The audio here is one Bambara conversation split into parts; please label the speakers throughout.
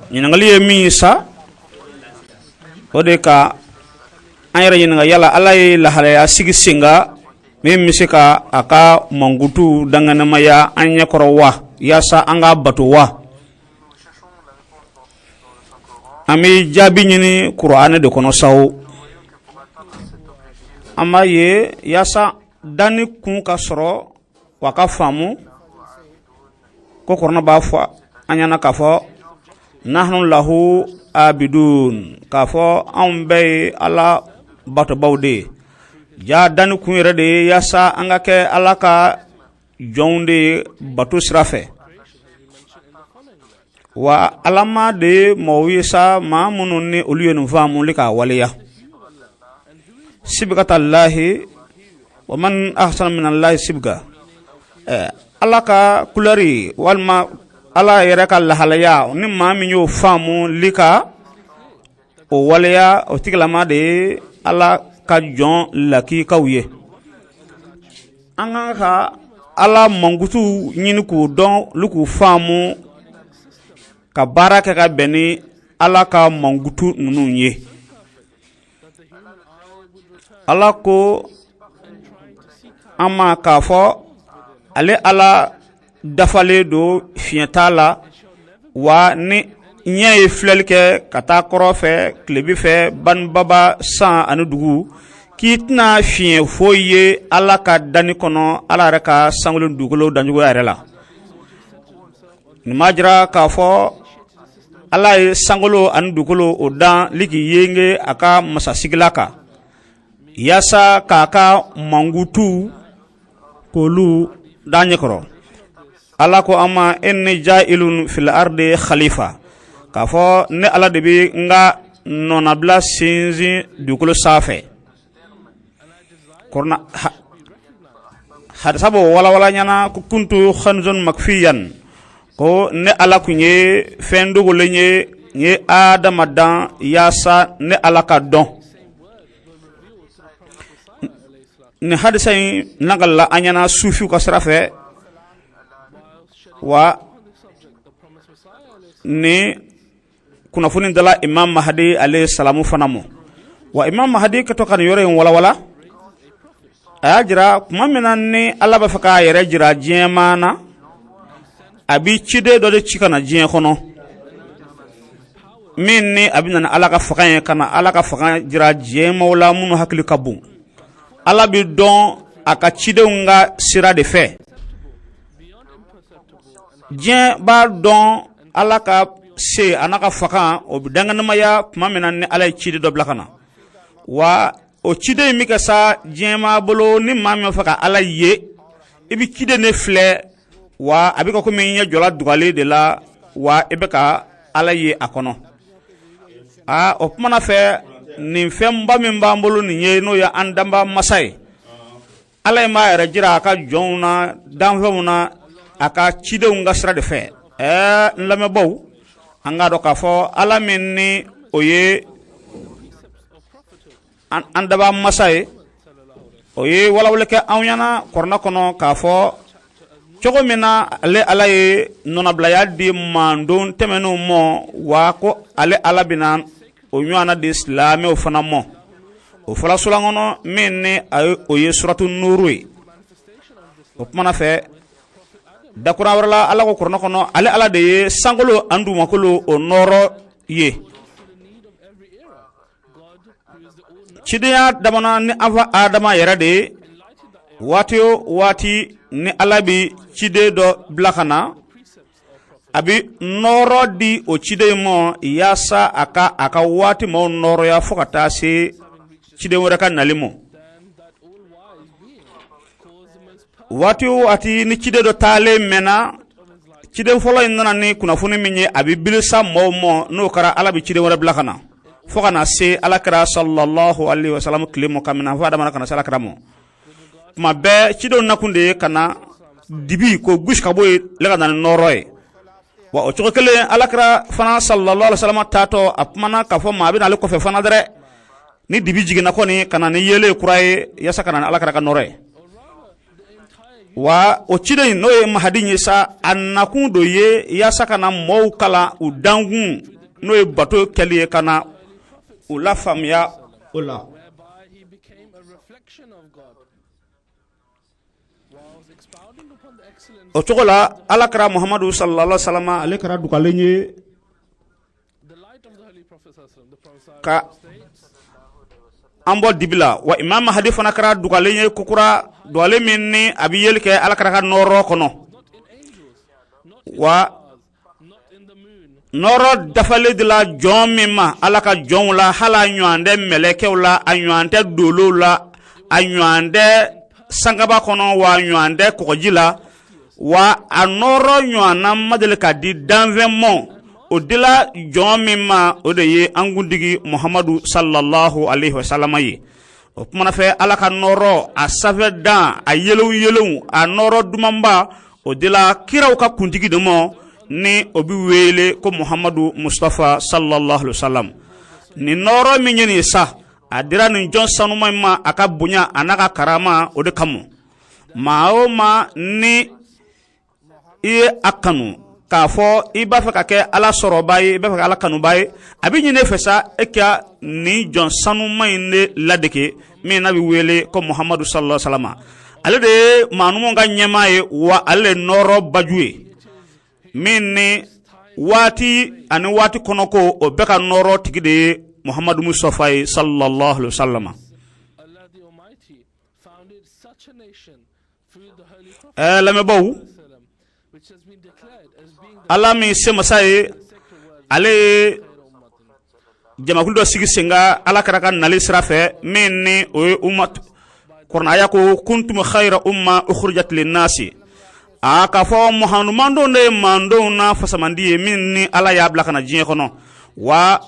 Speaker 1: Ɲininkali ye min ye sa, o de ka an yɛrɛ ɲininka yala Ala ye lahalaya sigi sen kan min bɛ se ka a ka mankutu dankɛnɛmaya an ɲɛkɔrɔ wa, yaasa an k'a bato wa? An bɛ jaabi ɲini kuranɛ de kɔnɔ sa. An b'a ye yaasa danni kun ka sɔrɔ wa ka faamu ko kuranɛ b'a fɔ an ɲɛna k'a fɔ nahnu lahu abidun, k'a fɔ anw bɛɛ ye Ala batobaw de ye. Ja danni kun yɛrɛ de ye yaasa an ka kɛ Ala ka jɔnw de ye bato sira fɛ. Wa Alama de ye mɔgɔw ye sa, maa minnu ni olu ye nin faamu k'a waleya. Sibgatallahi wa man ahsanu minallahi sibga. Ala ka kulɛri walima Ala yɛrɛ ka lahalaya, ni maa min y'o faamu li ka o waleya, o tigilama de ye Ala ka jɔn lakikaw ye. An kan ka Ala mankutu ɲini k'u dɔn, olu k'u faamu, ka baara kɛ ka bɛn ni Ala ka mankutu ninnu ye. Ala ko an ma k'a fɔ ale Ala dafalen don, fiɲɛ t'a la. Wa ni ɲɛ ye filɛli kɛ ka taa kɔrɔn fɛ, tilebi fɛ, banbaba, san ani dugu, k'i tɛna fiɲɛ foyi ye Ala ka danni kɔnɔ, Ala yɛrɛ ka sankolo dugukolo dancogoya yɛrɛ la. Nin b'a jira k'a fɔ Ala ye sankolo ani dugukolo o dan li k'i yenge a ka masasigila kan, yaasa k'a ka mankutu k'olu d'an ɲɛkɔrɔ. Ala ko an ma inni ja'ilun fil ardi khalifa, k'a fɔ ne Ala de bɛ n ka nɔnabila sinsin dugukolo sanfɛ. Hadisa b'o walawala ɲɛna ko kuntu kanzan makfiyan, ko ne Ala kun ye fɛn dogolen ye, n ye Adama dan yaasa ne Ala ka dɔn. Nin hadisa in nakalila an ɲɛna sufiw ka sira fɛ. Wa ni kunnafoni dala Imam Mahadi alayhi salamu fana ma. Wa Imam Mahadi kɛtɔ ka nin yɔrɔ in walawala, a y'a jira tuma min na ni Ala b'a fɛ k'a yɛrɛ jira diɲɛmaa na, a bɛ ciden dɔ de ci ka na diɲɛ kɔnɔ, min ni a bɛ na ni Ala ka fanga ye, ka na Ala ka fanga jira diɲɛmaaw la minnu hakili ka bon. Ala bɛ dɔn a ka cidenw ka sira de fɛ. Diɲɛ b'a dɔn Ala ka se a n'a ka fanga, o bɛ dankɛnɛmaya tuma min na ni Ala ye ciden dɔ bila ka na. Wa o ciden in bɛ kɛ sa diɲɛmaa bolo, ni maa min b'a fɛ ka Ala ye, i bɛ ciden de filɛ, wa a bɛ kɛ komi i ɲɛ jɔla dugalen de la, wa i bɛ ka Ala ye a kɔnɔ. Aa, o kumana fɛ, nin fɛnba min b'an bolo nin ye, n'o ye an danba masa ye, Ala in b'a yɛrɛ jira a ka jɔnw na, danfɛnw na, a ka cidenw ka sira de fɛ. Ɛɛ, n lamɛnbaw, an k'a dɔn k'a fɔ Ala min ni o ye an daba masa ye, o ye walawala kɛ anw ɲɛna kuranɛ kɔnɔ k'a fɔ cogo min na ale Ala ye nɔnabilaya di manden tɛmɛnenw ma, wa ko ale Ala bɛna o ɲɔgɔnna di silamɛw fana ma. O fɔla suran kɔnɔ min ni o ye suratu nuru ye. O kumana fɛ, dakura wɛrɛ la, Ala ko kuranɛ kɔnɔ, ale Ala de ye sankolo ani dugumakolo o nɔɔrɔ ye. Cidenya damana ni an fa Adama yɛrɛ de ye. Waati o waati ni Ala bɛ ciden dɔ bila ka na, a bɛ nɔɔrɔ di o ciden ma yaasa a ka a ka waati maaw nɔɔrɔya fo ka taa se ciden wɛrɛ ka nali ma. Waati o waati ni ciden dɔ taalen mɛnna, ciden fɔlɔ in nana ni kunnafoni min ye, a bɛ bilisa maaw ma. N'o kɛra, Ala bɛ ciden wɛrɛ bila ka na, fo ka na se Ala kira sallallahu alaihi wasallam tile ma, ka minɛ fo Adama ka na se Ala kira ma. Tuma bɛɛ cidenw nakun de ye ka na dibi k'o gosi ka bɔ yen, ka na ni nɔɔrɔ ye. Wa o cogo kelen, Ala kira fana sallallahu alaihi wasallam taatɔ, a kumana k'a fɔ maa bɛ na ale kɔfɛ fana dɛ. Ni dibi jiginna kɔni, ka na ni yeelen kura ye, yaasa ka na ni ala kira ka nɔɔrɔ ye. Wa o ciden in, n'o ye Mahadi ye sa, a nakun do ye yaasa ka na mɔɔw kalan u dankun, n'o ye bato kɛli ye, ka na u lafaamuya o la. O cogo la, ala kira Muhamadu sallallahu alaihi wasallam, ale kɛra dugalen ye ka an bɔ dibi la. Wa Imam Mahadi fana kɛra dugalen ye kokura, dugalen min ni a bɛ yeli kɛ ala kira ka nɔɔrɔ kɔnɔ. Wa nɔɔrɔ dafalen dila jɔn min ma ala ka jɔnw la, hali a ɲɔgɔn tɛ mɛlɛkɛw la, a ɲɔgɔn tɛ dolow la, a ɲɔgɔn tɛ sankaba kɔnɔ, wa a ɲɔgɔn tɛ kɔgɔji la, wa a nɔɔrɔ ɲɔgɔnna ma deli ka di danfɛn mɔ. O dila jɔn min ma, o de ye an kuntigi Muhamadu sallallahu alaihi wasallam ye. O kumana fɛ, ala ka nɔɔrɔ a sanfɛ dan, a yelenw yelenw, a nɔɔrɔ dumanba, o dila kiraw ka kuntigi de ma, ni o bɛ wele ko Muhamadu Mustafa sallallahu alaihi wasallam. Nin nɔɔrɔ min ye nin ye sa, a dira nin jɔn sanuman in ma a ka bonya a n'a ka karama o de kama. Maa o maa ni i ye a kanu k'a fɔ i b'a fɛ ka kɛ ala sɔrɔba ye, i b'a fɛ ka ala kanuba ye, a bɛ ɲini e fɛ sa, e ka nin jɔn sanuman in de ladege, min n'a bɛ wele ko Muhamadu sallallahu alaihi wasallam. Ale de ye maa ɲumanw ka ɲɛmaa ye, wa ale de ye nɔɔrɔ baju ye, min ni waati ani waati kɔnɔko o bɛɛ ka nɔɔrɔ tigi de ye Muhamadu Mustafa ye sallallahu alaihi wasallam. Lamɛnbaaw, ala min se masa ye, ale ye jamakulu dɔ sigi sen kan ala kira ka nali sira fɛ, min ni o ye umma. Kuranɛ ko kuntum khayra umma ukhrijat linnasi, a k'a fɔ Muhamadu mantɔn de ye mantɔnw na fasamandi ye, min ni ala y'a bila ka na diɲɛ kɔnɔ. Wa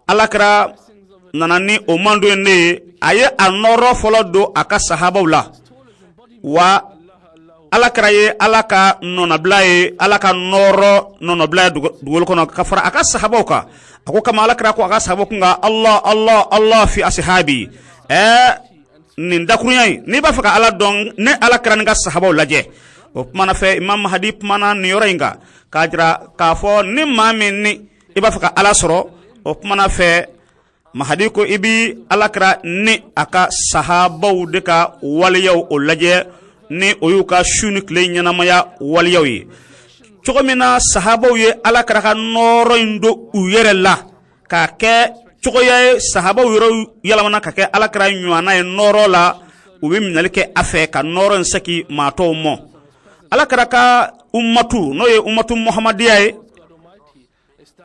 Speaker 1: ala kira nana ni o mantɔn in de ye. A ye a nɔɔrɔ fɔlɔ don a ka sahabaw la. Wa ala kira ye ala ka nɔnabila ye, ala ka nɔɔrɔ nɔnabila ye dugukolo kɔnɔ ka fara a ka sahabaw kan. A ko kama ala kira ko a ka sahabaw kun kan: Allah, Allah, Allah fi ashabi. Nin dakurunya in, n'i b'a fɛ ka ala dɔn, ne ala kira ni ka sahabaw lajɛ. O kumana fɛ, Imam Mahadi kumana nin yɔrɔ in kan k'a jira k'a fɔ ni maa min ni i b'a fɛ ka ala sɔrɔ, o kumana fɛ, Mahadi ko i bi ala kira ni a ka sahabaw de ka waleyaw o lajɛ, ni o y'u ka su ni tile ɲɛnamaya waleyaw ye. Cogo min na sahabaw ye ala kira ka nɔɔrɔ in don u yɛrɛ la k'a kɛ cogoya ye, sahabaw yɛrɛ yɛlɛmana ka kɛ ala kira ɲɔgɔnna ye nɔɔrɔ la. U bɛ minɛli kɛ a fɛ ka nɔɔrɔ in segi maa tɔw mɔ. Ala kira ka umatu, n'o ye umatu muhamadiya ye,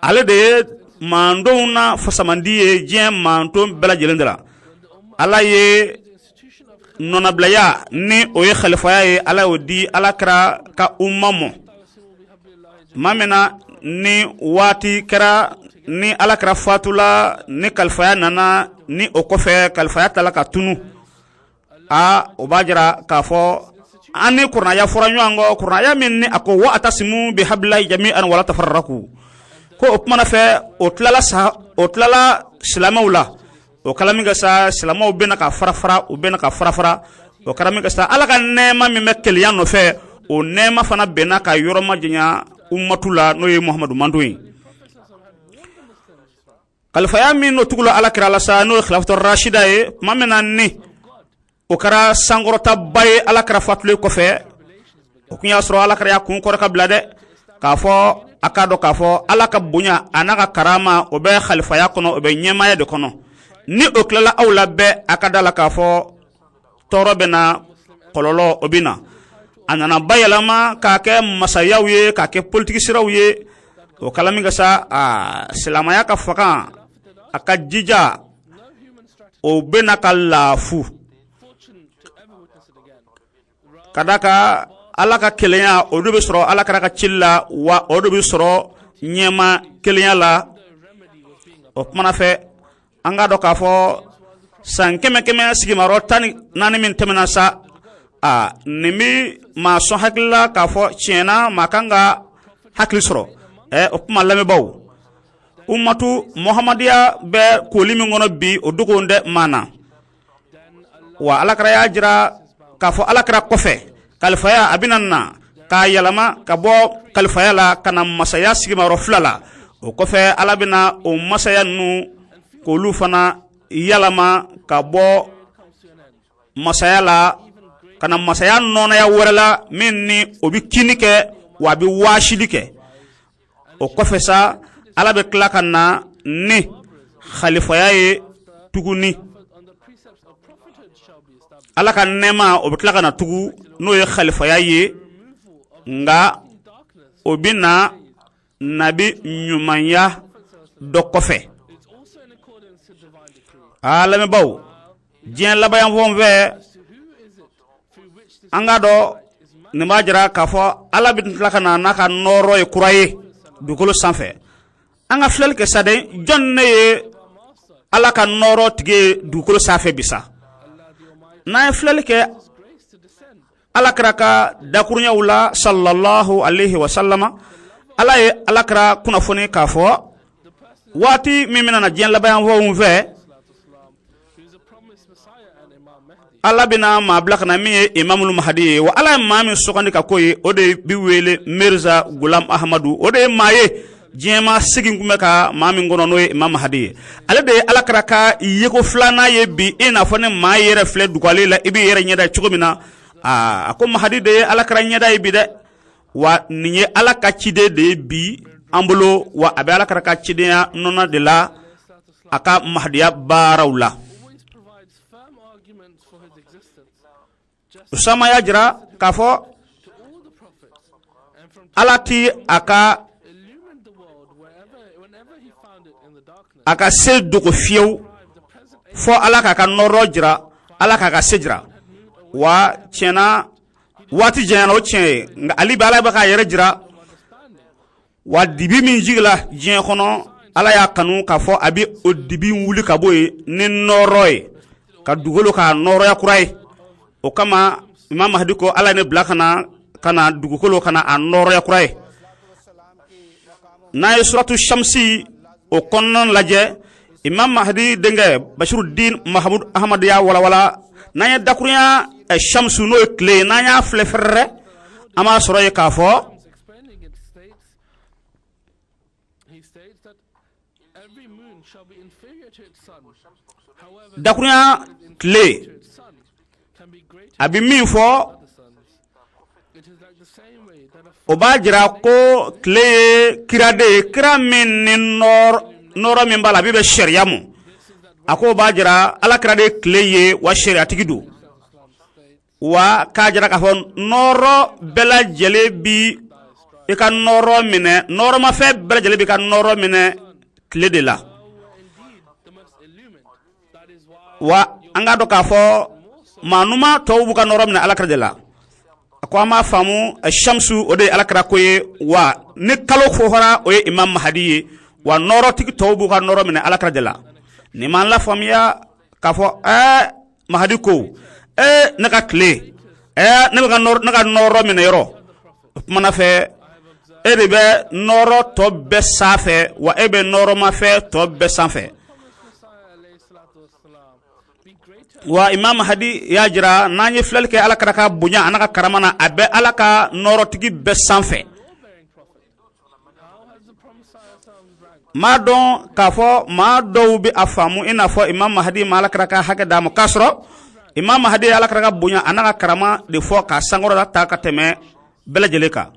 Speaker 1: ale de ye mantonw na fasamandi ye diɲɛ manton bɛɛ lajɛlen de la. Ala ye nɔnabilaya, ni o ye khalifaya ye, ala y'o di ala kira ka umma mɔ. Tuma min na ni waati kɛra ni ala kira fatula, ni kalifaya nana, ni o kɔfɛ kalifaya tala ka tunu, aa, o b'a jira k'a fɔ an ni kuranaya fɔra ɲɔgɔn kɔ. Kuranaya min ni a ko wa atasimu bi hablilahi jami'an wala tafarraku, ko o kumana fɛ, o tilala sa, o tilala silamɛw la. O kɛla min kɛ sa, silamɛw bɛna ka fara fara, u bɛna ka fara fara. O kɛra min kɛ sa, ala ka nɛɛma min bɛ kelenya nɔfɛ, o nɛɛma fana bɛnna ka yɔrɔ majanya umatu la, n'o ye Muhamadu manton ye. Kalifaya min n'o tugula ala kira la sa, n'o ye khilafatu rashida ye, tuma min na ni o kɛra sankɔrɔtaba ye ala kira fatulen kɔfɛ, o kun y'a sɔrɔ ala kira y'a kun kɔrɔ ka bila dɛ, k'a fɔ a k'a dɔn k'a fɔ ala ka bonya a n'a ka karama, o bɛ khalifaya kɔnɔ, o bɛ ɲɛmaaya de kɔnɔ. Ni o tilala aw la bɛɛ, a ka da la k'a fɔ tɔɔrɔ bɛ na, kɔlɔlɔ o bɛ na. A nana bayɛlɛma k'a kɛ masayaw ye, k'a kɛ politiki siraw ye. O kɛla min kɛ sa, a silamɛya ka fanga, a ka jija, o bɛna ka laafu, ka da kan ala ka kelenya, o de bɛ sɔrɔ ala kira ka cili la, wa o de bɛ sɔrɔ ɲɛma kelenya la. O kumana fɛ, an k'a dɔn k'a fɔ san 100 sigimayɔrɔ 14 min tɛmɛna sa, a nin bɛ maa sɔn hakili la k'a fɔ tiɲɛna maa kan ka hakili sɔrɔ. O kuma, lamɛnbaaw, Umatu Muhamadiya bɛ koli min kɔnɔ bi, o dogolen tɛ maa na. Wa alakira y'a jira k'a fɔ alakira kɔfɛ kalifaya a bɛna na k'a yɛlɛma ka bɔ kalifaya la ka na masaya sigimayɔrɔ fila la. O kɔfɛ Ala bɛna o masaya ninnu k'olu fana yɛlɛma ka bɔ masaya la ka na masaya nɔnɔya wɛrɛ la min ni o bɛ kinni kɛ wa a bɛ waasili kɛ. O kɔfɛ sa Ala bɛ tila ka na ni khalifaya ye tuguni. Ala ka nɛɛma o bɛ tila ka na tugu, n'o ye khalifaya ye, nka o bɛ na nabi ɲumanya dɔ kɔfɛ. Aa lamɛnbaaw, diɲɛ labanyanfanw fɛ, an k'a dɔn nin b'a jira k'a fɔ Ala bɛ tila ka na n'a ka nɔɔrɔ ye kura ye dugukolo sanfɛ. An ka filɛli kɛ sa dɛ, jɔn ne ye Ala ka nɔɔrɔ tigi ye dugukolo sanfɛ bi sa? N'an ye filɛli kɛ alakira ka dakurunɲɛw la sallallahu alaihi wa sallama, Ala ye alakira kunnafoni k'a fɔ waati min bɛna na diɲɛ labanyanfanw fɛ, Ala bɛna maa bila ka na min ye Imamul Mahadi ye. Wa Ala ye maa min sugandi ka k'o ye, o de bi wele Mirza Gulam Ahmadu. O de ye maa ye diɲɛmaa sigi tun bɛ ka maa min kɔnɔ, n'o ye Imam Mahadi ye. Ale de ye alakira ka yeko filanan ye bi, i n'a fɔ ni maa yɛrɛ filɛ dugalen la, i b'i yɛrɛ ɲɛda cogo min na. Aa, a ko Mahadi de ye alakira ɲɛda ye bi dɛ. Wa nin ye Ala ka ciden de ye bi an bolo, wa a bɛ alakira ka cidenya nɔnɔ de la a ka mahadiya baaraw la. Usama y'a jira k'a fɔ Ala ti a ka se dogo fiyewu, fɔ Ala k'a ka nɔɔrɔ jira, Ala k'a ka se jira. Wa tiɲɛna waati janyana, o tiɲɛ ye, nka hali bi Ala bɛ k'a yɛrɛ jira. Wa dibi min jigila diɲɛ kɔnɔ, Ala y'a kanu k'a fɔ a bɛ o dibi wuli ka bɔ yen ni nɔɔrɔ ye, ka dugukolo k'a nɔɔrɔya kura ye. O kama Imam Mahdi ko Ala ye ne bila ka na ka na dugukolo ka na a nɔɔrɔya kura ye. N'an ye suratu Shamsi o kɔnɔna lajɛ, Imam Mahdi denkɛ Bashirudin Mahamud Ahmad y'a walawala. N'an ye dakurunya Shamsu, n'o ye tile ye, n'an y'a filɛ fɛrɛrɛ, an b'a sɔrɔ yen k'a fɔ dakurunya tile a bɛ min fɔ, o b'a jira ko tile ye kira de ye, kira min ni nɔɔrɔ min b'a la, a bɛ bɛn sariya ma. A ko o b'a jira ala kira de ye tile ye, wa sariyatigi don. Wa k'a jira k'a fɔ nɔɔrɔ bɛɛ lajɛlen bi i ka nɔɔrɔ minɛ, nɔɔrɔmafɛn bɛɛ lajɛlen b'i ka nɔɔrɔ minɛ tile de la. Wa an k'a dɔn k'a fɔ maa ɲuman tɔw b'u ka nɔɔrɔ minɛ alakira de la. A ko an b'a faamu Shamsu, o de ye alakira ko ye. Wa ni kalo fɔra, o ye Imam Mahadi ye. Wa nɔɔrɔtigi tɔw b'u ka nɔɔrɔ minɛ alakira de la. Nin m'an lafaamuya k'a fɔ Mahadi ko ne ka tile, ne bɛ ka ne ka nɔɔrɔ minɛ yɔrɔ o kumana fɛ, e de bɛ nɔɔrɔ tɔ bɛɛ sanfɛ, wa e bɛ nɔɔrɔmafɛn tɔ bɛɛ sanfɛ. Wa Imam Mahadi y'a jira n'an ye filɛli kɛ ala kira ka bonya an'a ka karama na, a bɛ ala ka nɔɔrɔtigi bɛɛ sanfɛ. M'a dɔn k'a fɔ maa dɔw bɛ a faamu i n'a fɔ Imam Mahadi ma alakira ka hakɛ d'a ma, k'a sɔrɔ Imam Mahadi ye alakira ka bonya an'a ka karama de fɔ k'a sankɔrɔta ta ka tɛmɛ bɛɛ lajɛlen kan.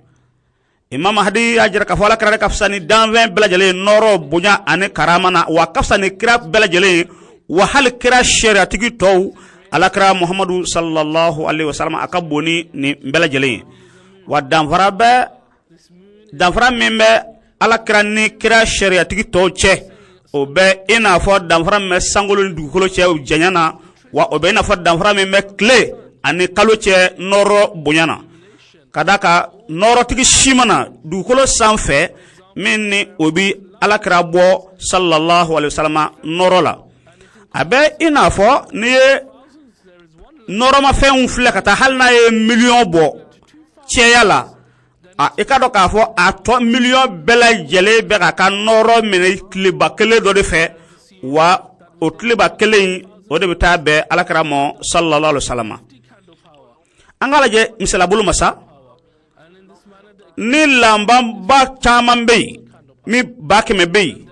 Speaker 1: Imam Mahadi y'a jira k'a fɔ alakira de ka fisa ni danfɛn bɛɛ lajɛlen ye nɔɔrɔ, bonya ani karama na, wa ka fisa ni kira bɛɛ lajɛlen ye, wa hali kira sariyatigi tɔw, alakira Muhamadu sallallahu alaihi wasallam, a ka bon ni nin bɛɛ lajɛlen ye. Wa danfara bɛ danfara min bɛ alakira ni kira sariyatigi tɔw cɛ, o bɛ i n'a fɔ danfara min bɛ sankolo ni dugukolo cɛ o janya na, wa o bɛ i n'a fɔ danfara min bɛ tile ani kalo cɛ nɔɔrɔ bonya na. Ka d'a kan nɔɔrɔtigi si ma na dugukolo sanfɛ min ni o bɛ alakira bɔ sallallahu alaihi wasallam nɔɔrɔ la. A bɛ i n'a fɔ n'i ye nɔɔrɔmafɛnw filɛ ka taa, hali n'a ye miliyɔn bɔ cɛya la. A i k'a dɔn k'a fɔ a tɔ miliyɔn bɛɛ lajɛlen bɛ k'a ka nɔɔrɔ minɛ tileba kelen dɔ de fɛ, wa o tileba kelen in, o de bɛ taa bɛn alakira ma sallallahu alaihi wasallam. An k'a lajɛ misala bolo ma sa, ni lanpanba caman bɛ yen, min 100,000 bɛ yen,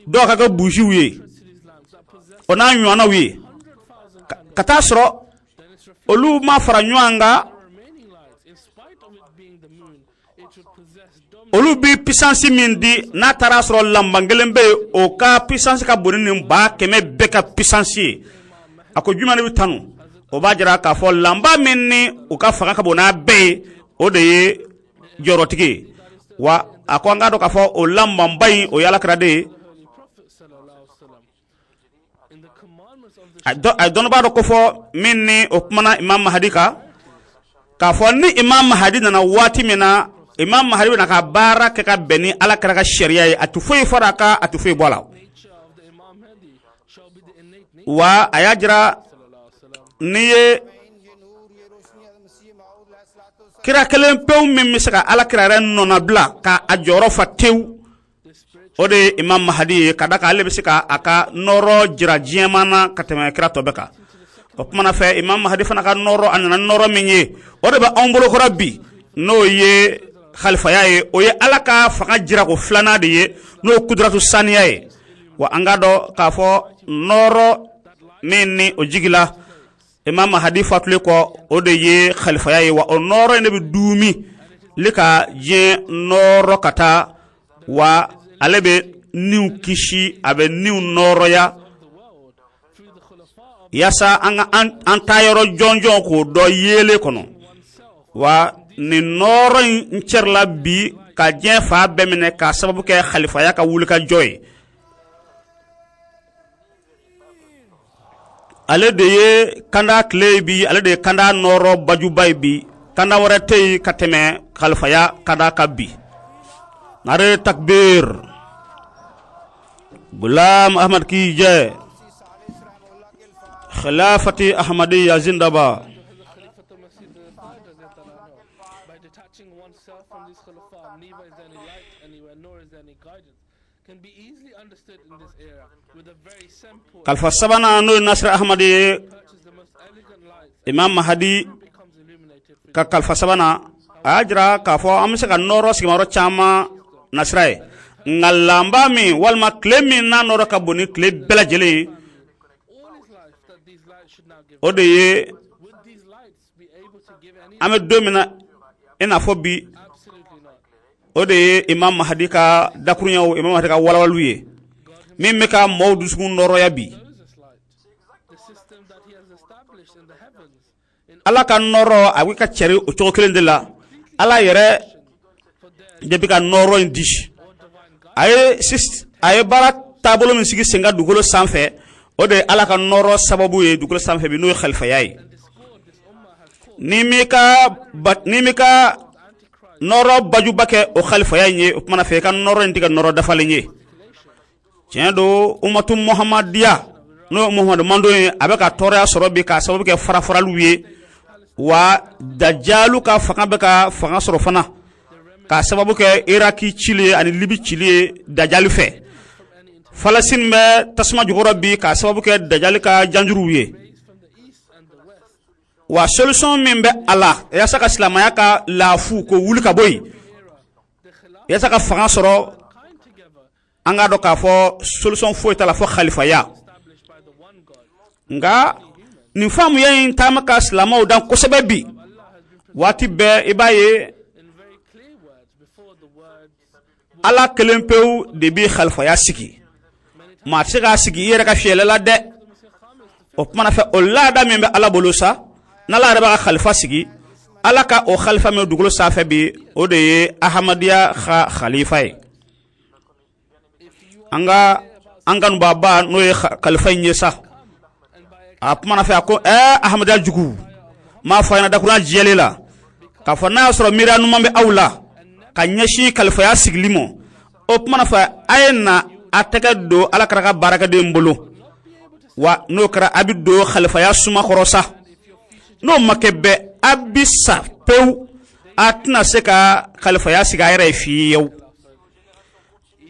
Speaker 1: dɔw ka kɛ buziw ye, o n'a ɲɔgɔnnaw ye, ka taa sɔrɔ olu ma fara ɲɔgɔn kan, olu bɛ puissance min di, n'a taara sɔrɔ lanpan kelen bɛ yen, o ka puissance ka bon ni nin 100,000 bɛɛ ka puissance ye, a ko jumɛn de bɛ tanu? O b'a jira k'a fɔ lanpan min ni u ka fanga ka bon n'a bɛɛ ye, o de ye jɔyɔrɔtigi ye. Wa a ko an k'a dɔn k'a fɔ o lanpanba in, o ye alakira de ye. A ye dɔnnibaa dɔ kofɔ min ni o kumana Imam Mahadi kan, k'a fɔ ni Imam Mahadi nana waati min na, Imam Mahadi bɛna ka baara kɛ ka bɛn ni ala kira ka sariya ye, a tɛ foyi fara a kan, a tɛ foyi bɔ a la. Wa a y'a jira n'i ye kira kelen pewu min bɛ se ka ala kira yɛrɛ nɔnabila ka a jɔyɔrɔ fa tewu, o de ye Imam Mahadi ye, ka da kan ale bɛ se ka a ka nɔɔrɔ jira diɲɛmaa na ka tɛmɛ kira tɔ bɛɛ kan. O kumana fɛ, Imam Mahadi fana ka nɔɔrɔ, a nana nɔɔrɔ min ye, o de bɛ anw bolokɔrɔ bi, n'o ye khalifaya ye. O ye ala ka fanga jirako filanan de ye, n'o ye kudratu saniya ye. Wa an k'a dɔn k'a fɔ nɔɔrɔ min ni o jigila Imam Mahadi fatulen kɔ, o de ye khalifaya ye. Wa o nɔɔrɔ in de bɛ duumi li ka diɲɛ nɔɔrɔ ka taa, wa ale bɛ niw kisi, a bɛ niw nɔɔrɔya, yaasa an ka an taayɔrɔ jɔnjɔn k'o dɔn yeelen kɔnɔ. Wa nin nɔɔrɔ in cɛrila bi ka diɲɛ fan bɛɛ minɛ k'a sababu kɛ khalifaya ka wulikajɔ ye. Ale de ye kanda tile ye bi, ale de ye kanda nɔɔrɔ bajuba ye bi. Kanda wɛrɛ tɛ yen ka tɛmɛ khalifaya kanda kan bi. Nare takbir, Gulam Ahmad ki jai, Khilafati Ahmadiyya zindaba. Kalifa sabanan, n'o ye Nasir Ahmad ye, Imam Mahadi ka kalifa sabanan, a y'a jira k'a fɔ an bɛ se ka nɔɔrɔ sigimayɔrɔ caman nasira ye, nka lanba min walima tile min n'a nɔɔrɔ ka bon ni tile bɛɛ lajɛlen ye, o de ye an bɛ don min na i n'a fɔ bi, o de ye Imam Mahadi ka dakurunyaw, Imam Mahadi ka walawaliw ye min bɛ ka mɔɔw dusukun nɔɔrɔya bi. Ala ka nɔɔrɔ, a bɛ ka cɛri o cogo kelen de la. Ala yɛrɛ de bɛ ka nɔɔrɔ in di. A ye baara taabolo min sigi sen kan dugukolo sanfɛ, o de ye Ala ka nɔɔrɔ sababu ye dugukolo sanfɛ bi, n'o ye khalifaya ye. Ni m'i ka nɔɔrɔ bajuba kɛ o khalifaya in ye, o kumana fɛ i ka nɔɔrɔ in tɛ kɛ nɔɔrɔ dafalen ye. Tiɲɛ don, umatu muhamadiya, n'o ye Muhamadu mantɔn ye, a bɛ ka tɔɔrɔya sɔrɔ bi k'a sababu kɛ farafaraliw ye. Wa dajalu ka fanga bɛ ka fanga sɔrɔ fana k'a sababu kɛ Iraki cili ye ani Libi cili ye dajali fɛ. Falasini bɛ tasuma jukɔrɔ bi k'a sababu kɛ dajali ka janjuruw ye. Wa solution min bɛ a la yaasa ka silamɛya ka laafu k'o wuli ka bɔ yen, yaasa ka fanga sɔrɔ, an k'a dɔn k'a fɔ solution foyi t'a la fɔ khalifaya. Nka nin faamuya in taama ka silamɛw dan kosɛbɛ bi. Waati bɛɛ i b'a ye, Ala kelen pewu de bɛ khalifaya sigi. Maa tɛ se k'a sigi i yɛrɛ ka fiyɛlɛ la dɛ. O kumana fɛ, o laada min bɛ Ala bolo sa, n'Ala yɛrɛ b'a ka khalifa sigi, Ala ka o khalifa min dugukolo sanfɛ bi, o de ye Ahamadiya ka khalifa ye. An ka an kanubaaba, n'o ye khalifa in ye sa, a kumana fɛ, a ko: ɛɛ Ahamadiya jugu, m'a fɔ a ɲɛna dakurunya jɛlen la k'a fɔ n'a y'a sɔrɔ miiriya ɲuman bɛ aw la ka ɲɛsin kalifaya sigili ma, o kumana fɛ, a ye na a tɛgɛ don Ala kira ka baarakɛden bolo. Wa n'o kɛra, a bɛ don khalifaya suma kɔrɔ sa. N'o ma kɛ bɛɛ, a bɛ sa pewu. A tɛna se ka kalifaya sigi a yɛrɛ ye fiyewu.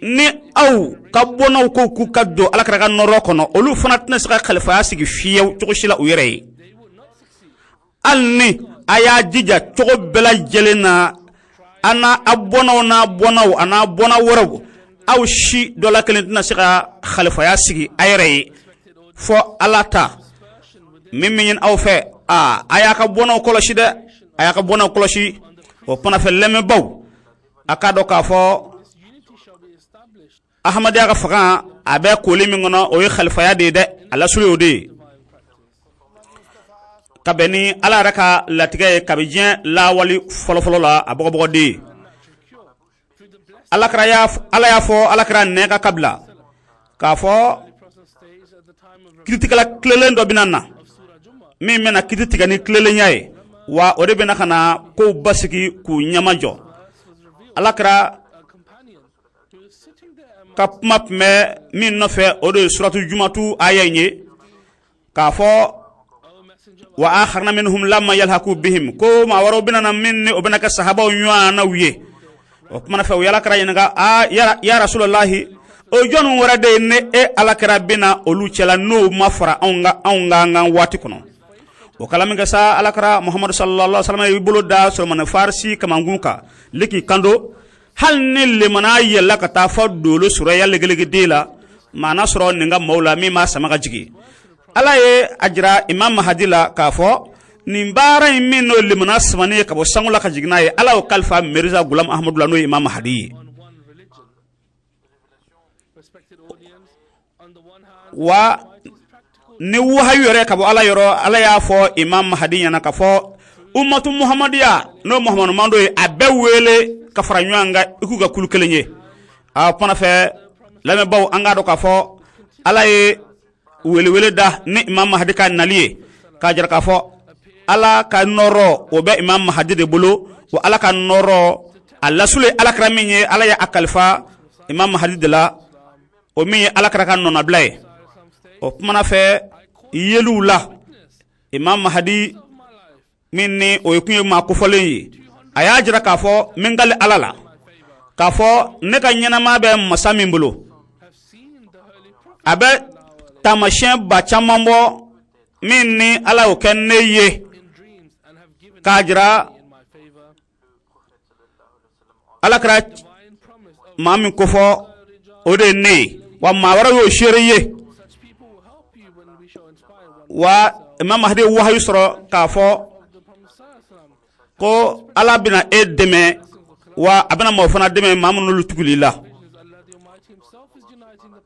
Speaker 1: Ni aw ka bɔnnaw ko k'u ka don Alakira ka nɔɔrɔ kɔnɔ, olu fana tɛna se ka kalifaya sigi fiyewu cogo si la u yɛrɛ ye. Hali ni a y'a jija cogo bɛɛ lajɛlen na, a n'a a bɔnnaw n'a bɔnnaw a n'a bɔnna wɛrɛw, aw si dɔ la kelen tɛna se ka kalifaya sigi a yɛrɛ ye fɔ Ala ta. Min bɛ ɲini aw fɛ, aa, a y'a ka bɔnnaw kɔlɔsi dɛ, a y'a ka bɔnnaw kɔlɔsi. O fana fɛ, lamɛnbaw, a k'a dɔn k'a fɔ Ahamadiya ka fanga a bɛ koli min kɔnɔ, o ye kalifaya de ye dɛ. A lasulu y'o de ye ka bɛn ni Ala yɛrɛ ka latigɛ ye kabi diɲɛ lawali fɔlɔfɔlɔ la, a bɔgɔbɔgɔden ye. Alakira y'a, Ala y'a fɔ Alakira nɛn ka kabila k'a fɔ kiritigɛla tilelen dɔ bɛna na min bɛna kiti tigɛ ni tilelenya ye, wa o de bɛna ka na kow basigi k'u ɲɛmajɔ. Alakira ka kuma tun bɛ min nɔfɛ, o de ye suratu Jumatu aya in ye, k'a fɔ wa akharina minhum lamma yalhaku bihim, ko maa wɛrɛw bɛna na min ni o bɛna kɛ sahabaw ɲɔgɔnnaw ye. O kumana fɛ, u ye Alakira ɲininka: a ya Rasulallahi, o jɔnni wɛrɛ de ye ne e Alakira bɛna olu cɛla n'o ma fara anw ka anw ka an ka waati kɔnɔ? O kala min kɛ sa, Alakira Muhamadu sallallahu alaihi wasallam y'i bolo da Solomani Farisi kamankun kan li k'i kanto: hali ni lemana yɛlɛla ka taa fɔ dolo suraya legelegeden la, maa na sɔrɔ nin ka maaw la min b'a sama ka jigin. Ala ye a jira Imam Mahadi la k'a fɔ nin baara in min n'o lemana samani ye ka bɔ sango la ka jigin n'a ye, Ala y'o kalifa Mirza Gulam Ahmadu la, n'o ye Imam Mahadi ye. Wa ni wahayu yɛrɛ ka bɔ Ala yɔrɔ, Ala y'a fɔ Imam Mahadi ɲɛna k'a fɔ umatu muhamadiya, n'o Muhamadu mando ye, a bɛɛ wele ka fara ɲɔgɔn kan i k'u ka kulu kelen ye. A fana fɛ, lamɛnbaw, an k'a dɔn k'a fɔ Ala ye welewele da ni Imam Mahadi ka nali ye k'a jira k'a fɔ Ala ka nɔɔrɔ o bɛ Imam Mahadi de bolo, wa Ala ka nɔɔrɔ a lasulu ye Alakira min ye, Ala ye a kalifa Imam Mahadi de la, o min ye Alakira ka nɔnabila ye. O kumana fɛ, yeliw la, Imam Mahadi min ni o ye kun ye maa kofɔlen ye, a y'a jira k'a fɔ min kali Ala la k'a fɔ ne ka ɲɛnama bɛ masa min bolo, a bɛ taamasiyɛn ba caman bɔ min ni Ala y'o kɛ ne ye k'a jira Alakira maa min kofɔ, o de ye ne ye, wa maa wɛrɛ y'o seere ye. Wa Imam Mahdi ye wahayu sɔrɔ k'a fɔ ko Ala bɛna e dɛmɛ, wa a bɛna maaw fana dɛmɛ, maa minnu n'olu tugul'i la.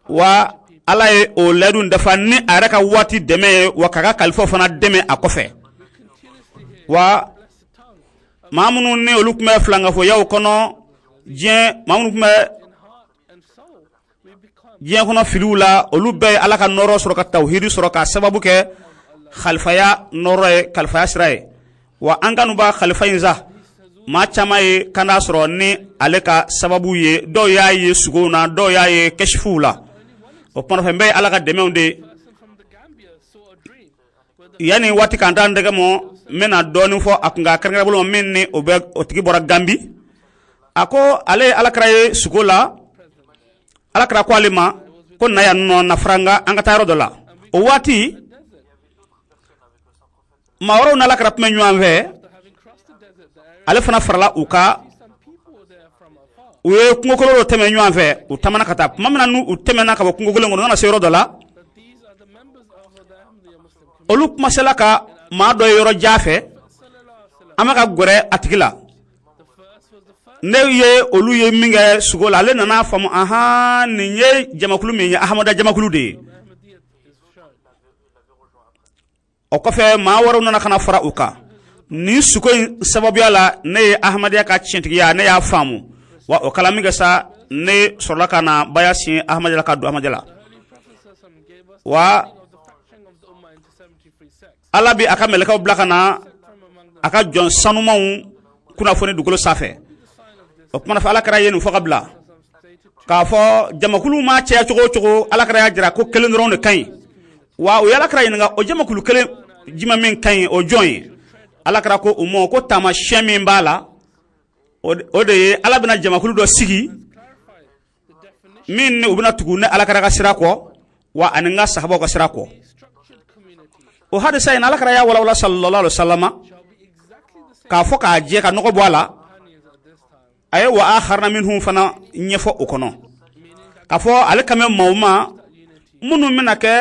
Speaker 1: Wa Ala ye o layidu dafa ni a yɛrɛ ka waati dɛmɛ ye, wa k'a ka kalifaw fana dɛmɛ a kɔfɛ. Wa maa minnu ni olu tun bɛ filankafoyaw kɔnɔ diɲɛ, maa minnu tun bɛ diɲɛ kɔnɔ filiw la, olu bɛɛ ye Ala ka nɔɔrɔ sɔrɔ ka tawhidi sɔrɔ k'a sababu kɛ khalifaya nɔɔrɔ ye, kalifaya sira ye. Wa an kanuba khalifa in sa, maa caman ye kanda sɔrɔ ni ale ka sababu ye. Dɔw y'a ye sugow na, dɔw y'a ye kɛsifuw la. O kuma fɛn bɛɛ ye Ala ka dɛmɛw de ye. Yanni waati k'an t'an tɛgɛ mɔ, n bɛna dɔɔnin fɔ a kun ka kɛrɛnkɛrɛn bolo min ni o bɛ o tigi bɔra Gambi. A ko ale ye Alakira ye sugo la. Alakira ko ale ma ko na yan nɔ, na fara n kan, an ka taa yɔrɔ dɔ la. O waati maa wɛrɛw n'Alakira tun bɛ ɲɔgɔn fɛ, ale fana farala u kan. U ye kungokolon dɔ tɛmɛ ɲɔgɔn fɛ, u taamana ka taa. Tuma min na n'u tɛmɛna ka bɔ kungokolon kɔnɔ, u nana se yɔrɔ dɔ la, olu kumasela ka maa dɔ ye yɔrɔ jan fɛ, an bɛ ka gɛrɛ a tigi la. Ne ye olu ye min kɛ sugo la, ale nana faamu: ahan, nin ye jamakulu min ye, Ahamada jamakulu de ye. O kɔfɛ, maa wɛrɛw nana ka na fara u kan. Nin sugo in sababuya la, ne ye Ahamadiya ka tiɲɛtigiya, ne y'a faamu. Wa o kala min kɛ sa, ne sɔrɔla ka na baya siɲɛ Ahamadiya la ka don Ahamadiya la. Wa Ala bɛ a ka mɛlɛkɛw bila ka na a ka jɔn sanumanw kunnafoni dugukolo sanfɛ. O kumana fɛ, Alakira ye nin fɔ ka bila k'a fɔ jamakulu maa caya cogo o cogo, Alakira y'a jira ko kelen dɔrɔn de ka ɲi. Wa u ye Alakira ɲininka: o jamakulu kelen jumɛn min ka ɲi, o jɔn ye? Alakira ko u ma ko taamasiyɛn min b'a la O de ye Ala bɛna jamakulu dɔ sigi min ni u bɛna tugu ne Alakira ka sira kɔ, wa ani n ka sahabaw ka sira kɔ. O hadisa in, Alakira y'a walawala sallallahu alaihi wasallam k'a fɔ k'a jɛ, ka nɔgɔ bɔ a la. A ye wa akharina minhum fana ɲɛfɔ o kɔnɔ, k'a fɔ ale kan bɛ maaw ma minnu bɛna kɛ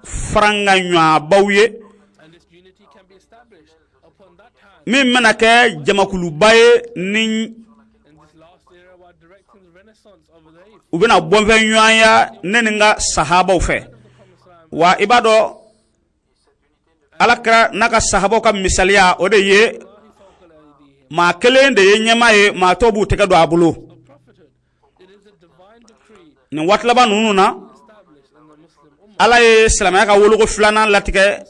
Speaker 1: farankanɲɔgɔnbaw ye, min bɛna kɛ jamakuluba ye ni u bɛna bɔnfɛ ɲɔgɔnya ne ni n ka sahabaw fɛ. Wa i b'a dɔn, Alakira n'a ka sahabaw ka misaliya, o de ye maa kelen de ye ɲɛmaa ye, maa tɔw b'u tɛgɛ don a bolo. Nin waati laban ninnu na, Ala ye silamɛya ka woloko filanan latigɛ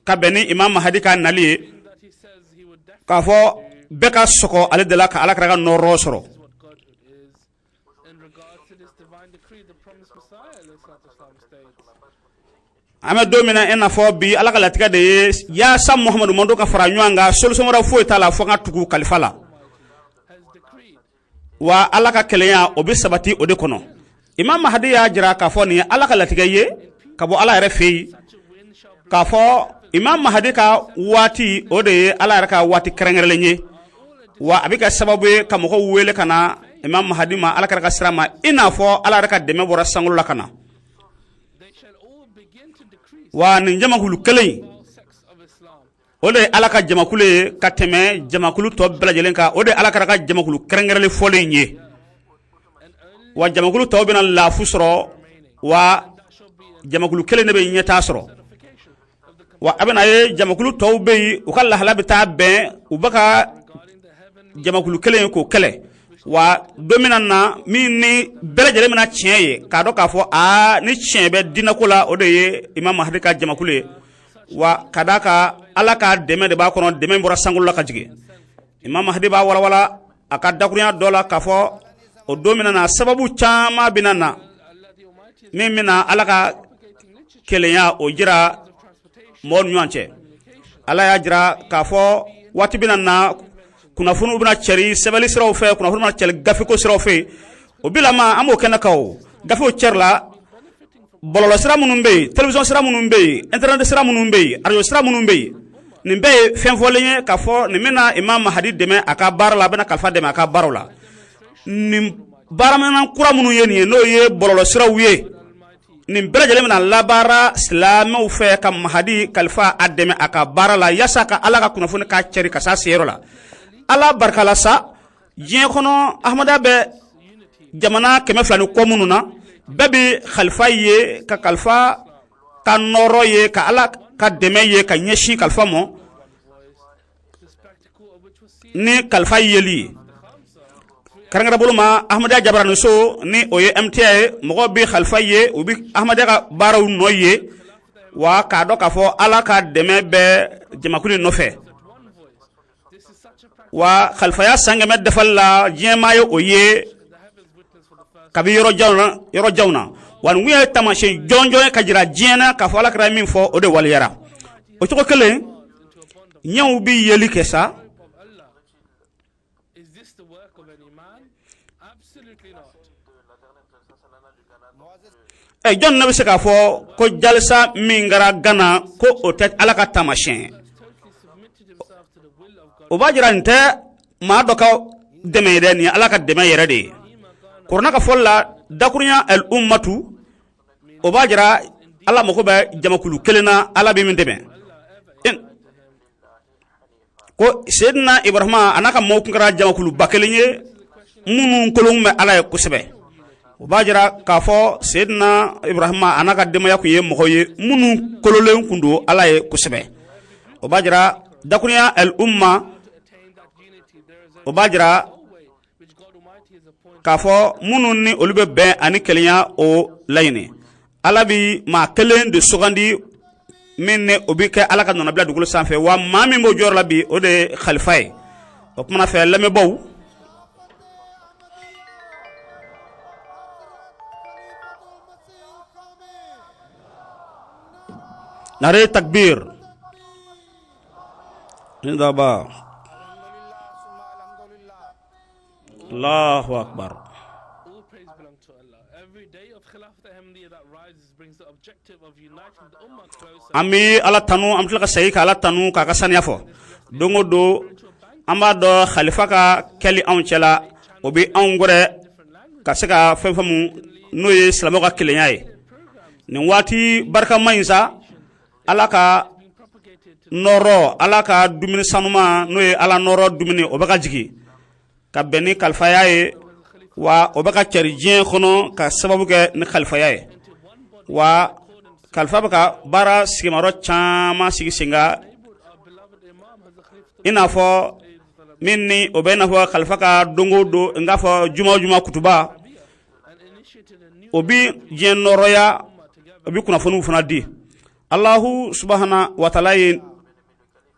Speaker 1: ka bɛn ni Imam Mahadi ka nali ye, k'a fɔ bɛɛ ka sɔgɔ ale de la ka Alakira ka nɔɔrɔ sɔrɔ. An bɛ don min na i n'a fɔ bi, Ala ka latigɛ de ye yaasa Muhamadu mantɔn ka fara ɲɔgɔn kan. Solution wɛrɛ foyi t'a la fo ka tugu kalifa la. Wa Ala ka kelenya, o bɛ sabati o de kɔnɔ. Imam Mahadi y'a jira k'a fɔ nin ye Ala ka latigɛ ye ka bɔ Ala yɛrɛ fɛ yen, k'a fɔ Imam Mahadi ka waati, o de ye Ala yɛrɛ ka waati kɛrɛnkɛrɛnlen ye. Wa a bɛ kɛ sababu ye ka mɔgɔw wele ka na Imam Mahadi ma, Ala ka sira ma, i n'a fɔ Ala yɛrɛ ka dɛmɛ bɔra sankolo la ka na. Wa nin jamakulu kelen, o de ye Ala ka jamakulu ye ka tɛmɛ jamakulu tɔ bɛɛ lajɛlen kan. O de ye Ala ka jamakulu kɛrɛnkɛrɛnlen fɔlen ye. Wa jamakulu tɔw bɛna lafu sɔrɔ, wa jamakulu kelen de bɛ ɲɛtaa sɔrɔ. Wa a bɛna ye jamakulu tɔw bɛ yen, u ka lahala bɛ taa bɛn u bɛ ka jamakulu kelen ye k'o kɛlɛ. Wa don bɛna na min ni bɛɛ lajɛlen bɛna tiɲɛ ye, k'a dɔn k'a fɔ aa, ni tiɲɛ bɛ diinɛko la, o de ye Imam Mahadi ka jamakulu ye. Wa ka d'a kan, Ala ka dɛmɛ de b'a kɔnɔ, dɛmɛ bɔra sankolo la ka jigin. Imam Mahadi b'a walawala a ka dakurunya dɔ la k'a fɔ o don bɛna na, sababu caman bɛna na min bɛna Ala ka kelenya o jira mɔgɔw ni ɲɔgɔn cɛ. Ala y'a jira k'a fɔ waati bɛna na, kunnafoniw bɛna cɛri sɛbɛnni siraw fɛ, kunnafoni bɛna cɛri gafeko siraw fɛ. O bilama, an b'o kɛnɛ kan, o gafew cɛrila, bɔlɔlɔ sira minnu bɛ yen, télévision sira minnu bɛ yen, internet sira minnu bɛ yen, arajo sira minnu bɛ yen, nin bɛɛ ye fɛn fɔlen ye k'a fɔ nin bɛna Imam Mahadi dɛmɛ a ka baara la, a bɛna kalifa dɛmɛ a ka baaraw la. Nin baaraminan kura minnu ye nin ye, n'o ye bɔlɔlɔ siraw ye, nin bɛɛ lajɛlen bɛna labaara silamɛw fɛ ka Mahadi kalifa a dɛmɛ a ka baara la, yaasa ka Ala ka kunnafoni k'a cɛri ka s'a seyɔrɔ la. Ala barika la sa, diɲɛ kɔnɔ, Ahmadiyya bɛ jamana 200 ni kɔ minnu na, bɛɛ bɛ kalifa ye, ka kalifa ka nɔɔrɔ ye, ka Ala ka dɛmɛ ye ka ɲɛsin kalifa ma ni kalifa yeli ye. Kɛrɛnkɛrɛn bolo ma, Ahmadiyya jabaraniso ni o ye MTA ye, mɔgɔw bɛ kalifa ye, u bɛ Ahmadiyya ka baaraw nɔ ye, wa k'a dɔn k'a fɔ Ala ka dɛmɛ bɛ jamakulu in nɔfɛ. Wa kalifaya san 100 dafali la, diɲɛmaa ye o ye kabi yɔrɔ janw na. Wa nin ye taamasiyɛn jɔnjɔn ye ka jira diɲɛ na k'a fɔ Ala kira ye min fɔ, o de waleyara. O cogo kelen, ɲɛw bɛ yeli kɛ sa. Ɛ, jɔn ne bɛ se k'a fɔ ko jalisa min kɛra Gana, ko o tɛ Ala ka taamasiyɛn ye? O b'a jira nin tɛ maa dɔ ka dɛmɛ ye dɛ, nin ye Ala ka dɛmɛ yɛrɛ de ye. Kuranɛ ka fɔli la, dakurunya al ummatu, o b'a jira Ala mago bɛ jamakulu kelen na, Ala bɛ min dɛmɛ. Ko Seydina Ibrahima a n'a ka mɔgɔw tun kɛra jamakuluba kelen ye minnu kololen bɛ Ala ye kosɛbɛ. O b'a jira k'a fɔ Seydina Ibrahima a n'a ka denbaya tun ye mɔgɔw ye minnu kololen tun don Ala ye kosɛbɛ. O b'a jira dakurunya al umma, o b'a jira k'a fɔ minnu ni olu bɛ bɛn ani kelenya o laɲini, Ala bɛ maa kelen de sugandi min ni o bɛ kɛ Ala ka nɔnabila dugukolo sanfɛ. Wa maa min b'o jɔyɔrɔ la bi, o de ye kalifa ye. O kumana fɛ, lamɛnbaaw, nare takbir zindabad. Allahu akbar. An bɛ Ala tanu, an bɛ tila ka segin ka Ala tanu k'a ka saniya fɔ. Don o don an b'a dɔn khalifa ka kɛli anw cɛla, o bɛ anw gɛrɛ ka se ka fɛn faamu, n'o ye silamɛw ka kelenya ye. Nin waati barikama in sa, Ala ka nɔɔrɔ, Ala ka dumuni sanuma, n'o ye Ala nɔɔrɔ dumuni, o bɛ ka jigin ka bɛn ni kalifaya ye, wa o bɛ ka cari diɲɛ kɔnɔ ka sababu kɛ ni kalifaya ye. Wa kalifa bɛ ka baara sigimayɔrɔ caman sigi sen kan, i n'a fɔ min ni o bɛ i n'a fɔ kalifa ka don o don, n k'a fɔ juma o juma kutuba, o bɛ diɲɛ nɔɔrɔya, o bɛ kunnafoniw fana di. Alahu subahana wa taala ye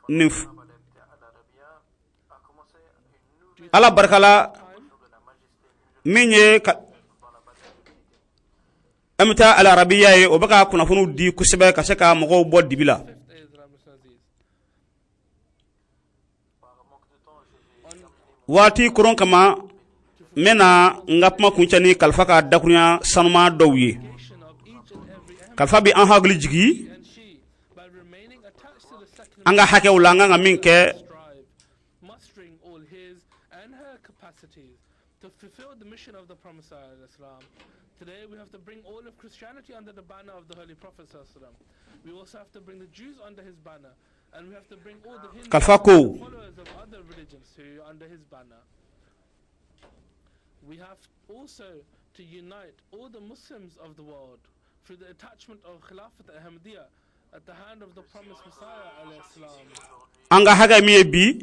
Speaker 1: nin Ala barika la min ye MTA Al Arabiya ye, o bɛ ka kunnafoniw di kosɛbɛ ka se ka mɔgɔw bɔ dibi la. Waati koron kama, n bɛna n ka kuma kuncɛ ni kalifa ka dakurunya sanuma dɔw ye. Kalifa bɛ an hakili jigin an ka hakɛw la, an kan ka min kɛ. Kalifa ko an ka hakɛ min ye bi,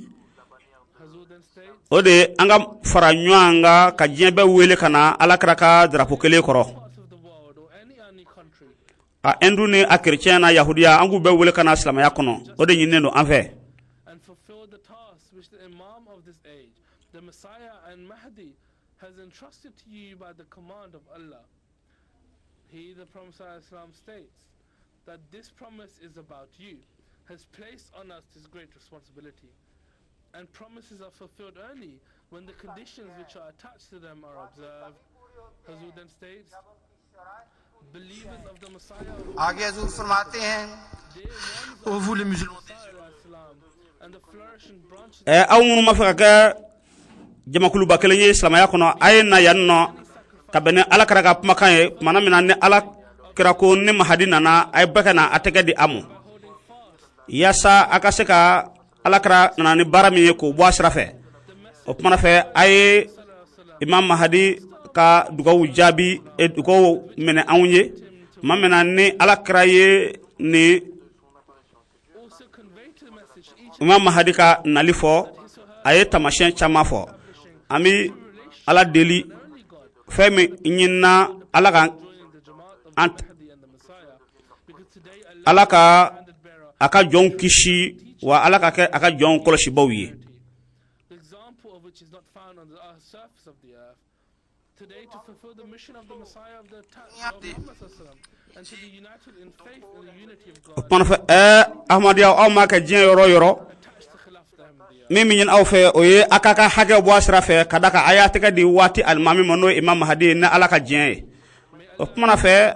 Speaker 1: o de ye an ka fara ɲɔgɔn kan ka diɲɛ bɛɛ wele ka na Ala kira ka darapo kelen kɔrɔ. A hindu ni a kerecɛn na yahudiya, an k'u bɛɛ wele ka na silamɛya kɔnɔ, o de ɲininen don an fɛ.
Speaker 2: Ô vous les musulmans.
Speaker 1: Aw minnu b'a fɛ ka kɛ jamakuluba kelen ye silamɛya kɔnɔ, a ye na yan nɔ ka bɛn ni Ala kira ka kumakan ye. Tuma min na ni Ala kira ko ni Mahadi nana, a ye bɛɛ ka na a tɛgɛ di a ma, yaasa a ka se ka Ala kira nana ni baara min ye k'o bɔ a sira fɛ. O kumana fɛ, a ye Imam Mahadi ka dugawu jaabi, dugawu minɛ anw ye. Tuma min na ni Ala kira ye ni Imam Mahadi ka nali fɔ, a ye taamasiyɛn caman fɔ. An bɛ Ala deli, fɛn min ɲinina Ala ka an Ala ka a ka jɔnw kisi, wa Ala ka kɛ a ka jɔnw kɔlɔsibaw ye. O kumana fɛ, ahmadiyya, aw maa kɛ diɲɛ yɔrɔ yɔrɔ, min bɛ ɲini aw fɛ, o ye a k'a ka hakɛ bɔ a sira fɛ, ka da kan a y'a tɛgɛ di waati alimami ma, n'o ye Imam Mahadi ye, ni Ala ka diɲɛ ye. O kumana fɛ,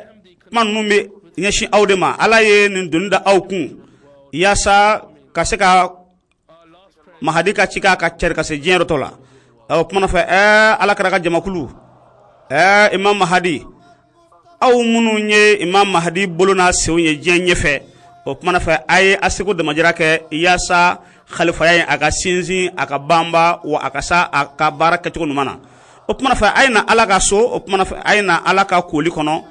Speaker 1: kuma ninnu bɛ ɲɛsin aw de ma. Ala ye nin doni da aw kun yaasa ka se ka Mahadi ka cikan ka cɛri ka se diɲɛ yɔrɔ tɔ la. O kumana fɛ, Ala kira ka jamakulu, Imam Mahadi, aw minnu ye Imam Mahadi bolo n'a senw ye diɲɛ ɲɛfɛ, o kumana fɛ, a ye a seko damajira kɛ yaasa khalifaya in a ka sinsin, a ka banba, wa a ka sa a ka baara kɛcogo ɲuman na. O kumana fɛ, a ye na Ala ka so. O kumana fɛ, a ye na Ala ka koli kɔnɔ,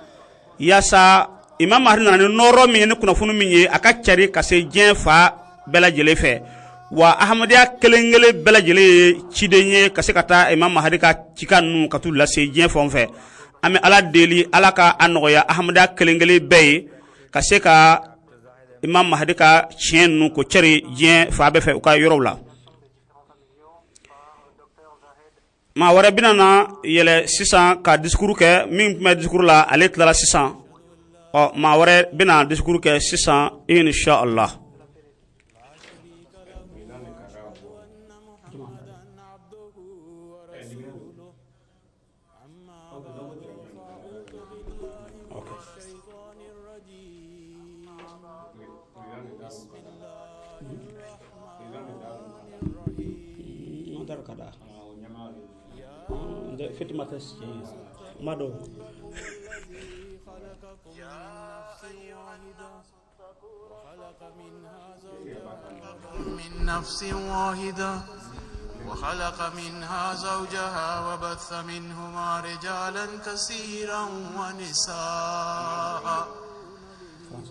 Speaker 1: yaasa Imam Mahdi nana ni nɔɔrɔ min ye, ni kunnafoni min ye, a ka cari ka se diɲɛ fan bɛɛ lajɛlen fɛ. Wa ahmadiyya kelen kelen bɛɛ lajɛlen ye ciden ye ka se ka taa Imam Mahdi ka cikan ninnu ka t'u lase diɲɛ fan fɛ. An bɛ Ala deli, Ala ka a nɔgɔya ahmadiyya kelen kelen bɛɛ ye ka se ka Imam Mahdi ka tiɲɛ ninnu ko cari diɲɛ fan bɛɛ fɛ u ka yɔrɔw la. Maa wɛrɛ bɛna na yɛlɛ sisan ka discours kɛ. Min tun bɛ discours la, ale tilara sisan. Ɔ, maa wɛrɛ bɛna discours kɛ sisan, insha Allah. ka da Fatima tɛ tiɲɛ ye n b'a dɔn.
Speaker 2: من نفس واحدة وخلق منها زوجها وبث منهما رجالا كثيرا ونساء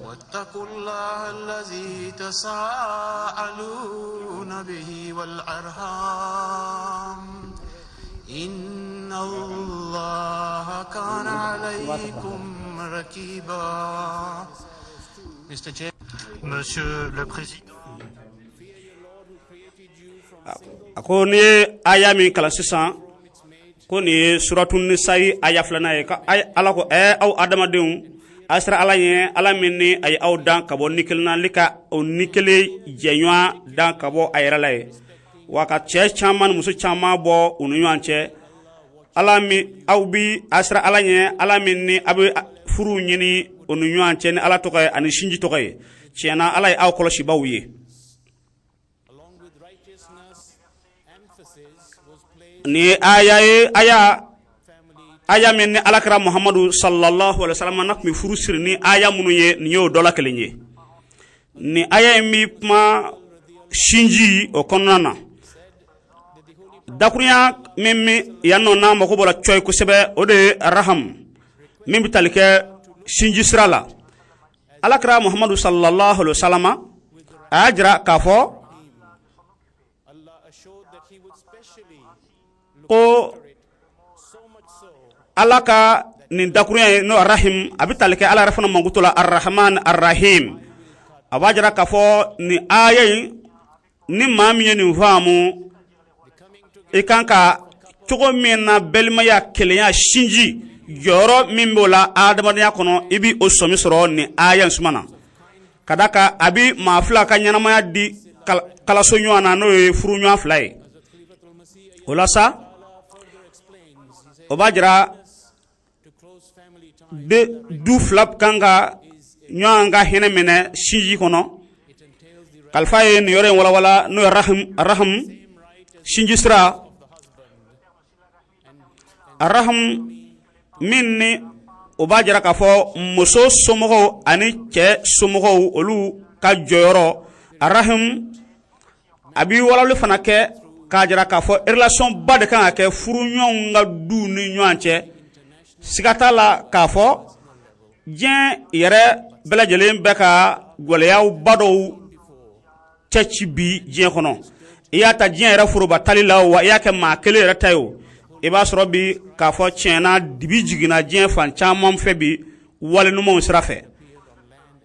Speaker 2: واتقوا الله الذي تساءلون به والأرحام إن الله كان عليكم رقيبا. Mr. Chair, Monsieur le Président.
Speaker 1: A ko n'i ye aya min kalan sisan, ko nin ye suratu nisayi aya filanan ye, ka Ala ko: ɛ aw adamadenw, a siran Ala ɲɛ, Ala min ni a ye aw dan ka bɔ ni kelen na, ni ka o ni kelen jɛɲɔgɔn dan ka bɔ a yɛrɛ la ye, wa ka cɛ caman ni muso caman bɔ u ni ɲɔgɔn cɛ. Ala min aw bi a siran Ala ɲɛ, Ala min ni a bɛ furu ɲini o ni ɲɔgɔn cɛ ni Ala tɔgɔ ye ani sinji tɔgɔ ye. Tiɲɛna, Ala ye aw kɔlɔsibaw ye.
Speaker 3: Along with righteousness, emphasis was placed
Speaker 1: Nin ye aya ye, aya
Speaker 3: family
Speaker 1: aya min ni Alakira Muhamadu sallallahu alaihi wasallam n'a tun bɛ furu siri ni aya minnu ye, nin y'o dɔ la kelen ye. Nin aya in bɛ kuma sinji o kɔnɔna na. Dakurunya min min yan nɔ n'a mako bɔra cɔ ye kosɛbɛ, o de ye raham min bɛ tali kɛ sinji sira la. Alakira Muhamadu sallallahu alaihi wasallam a y'a jira k'a fɔ
Speaker 3: Allah assured that he would specially look
Speaker 1: ko
Speaker 3: after it, so much so
Speaker 1: Ala ka nin dakurunya ye, n'o rahim, a bɛ tali kɛ Ala yɛrɛ fana mankutu la, Arrahman Arrahim. A b'a jira k'a fɔ nin aya in, ni maa min ye nin faamu, i kan ka cogo min na balimaya, kelenya, sinji jɔyɔrɔ min b'o la adamadenya kɔnɔ, i bi o sɔmi sɔrɔ nin aya in suma na, ka da kan a bi maa fila ka ɲɛnamaya di kalaso ɲɔgɔn na, n'o ye furu ɲɔgɔn fila ye. O la sa, o b'a jira
Speaker 3: to close family ties.
Speaker 1: De du fila kan ka ɲɔgɔn ka hinɛ minɛ sinji kɔnɔ.
Speaker 3: It entails the
Speaker 1: Kalifa ye nin yɔrɔ in walawala, n'o ye rahim, rahim sinji sira, rahim min ni o b'a jira k'a fɔ muso somɔgɔw ani cɛ somɔgɔw, olu ka jɔyɔrɔ. Rahim a bi walawali fana kɛ k'a jira k'a fɔ relation ba de kan ka kɛ furuɲɔgɔnw ka duw ni ɲɔgɔn cɛ. Siga t'a la k'a fɔ diɲɛ yɛrɛ bɛɛ lajɛlen bɛ ka gɛlɛyaw ba dɔw cɛ ci bi diɲɛ kɔnɔ. I y'a ta diɲɛ yɛrɛ foroba tali la o, wa i y'a kɛ maa kelen yɛrɛ ta ye o, i b'a sɔrɔ bi k'a fɔ tiɲɛna, dibi jiginna diɲɛ fan caman fɛ bi wale ɲumanw sira fɛ.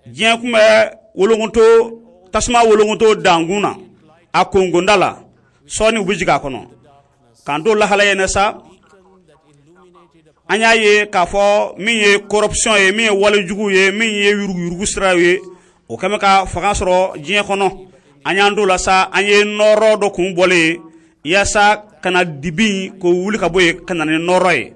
Speaker 1: Diɲɛ kun bɛ wolonkoto, tasuma wolonkoto dankun na, a konkonda la, sɔɔni u bɛ jigin a kɔnɔ k'an to lahala ye sa. An y'a ye k'a fɔ min ye corruption ye, min ye walejugu ye, min ye yuruguyurugu sira ye, o kɛlen bɛ ka fanga sɔrɔ diɲɛ kɔnɔ. An y'an t'o la sa, an ye nɔrɔ dɔ kun bɔlen ye yaasa ka na dibi k'o wuli ka bɔ yen, ka na ni nɔrɔ ye.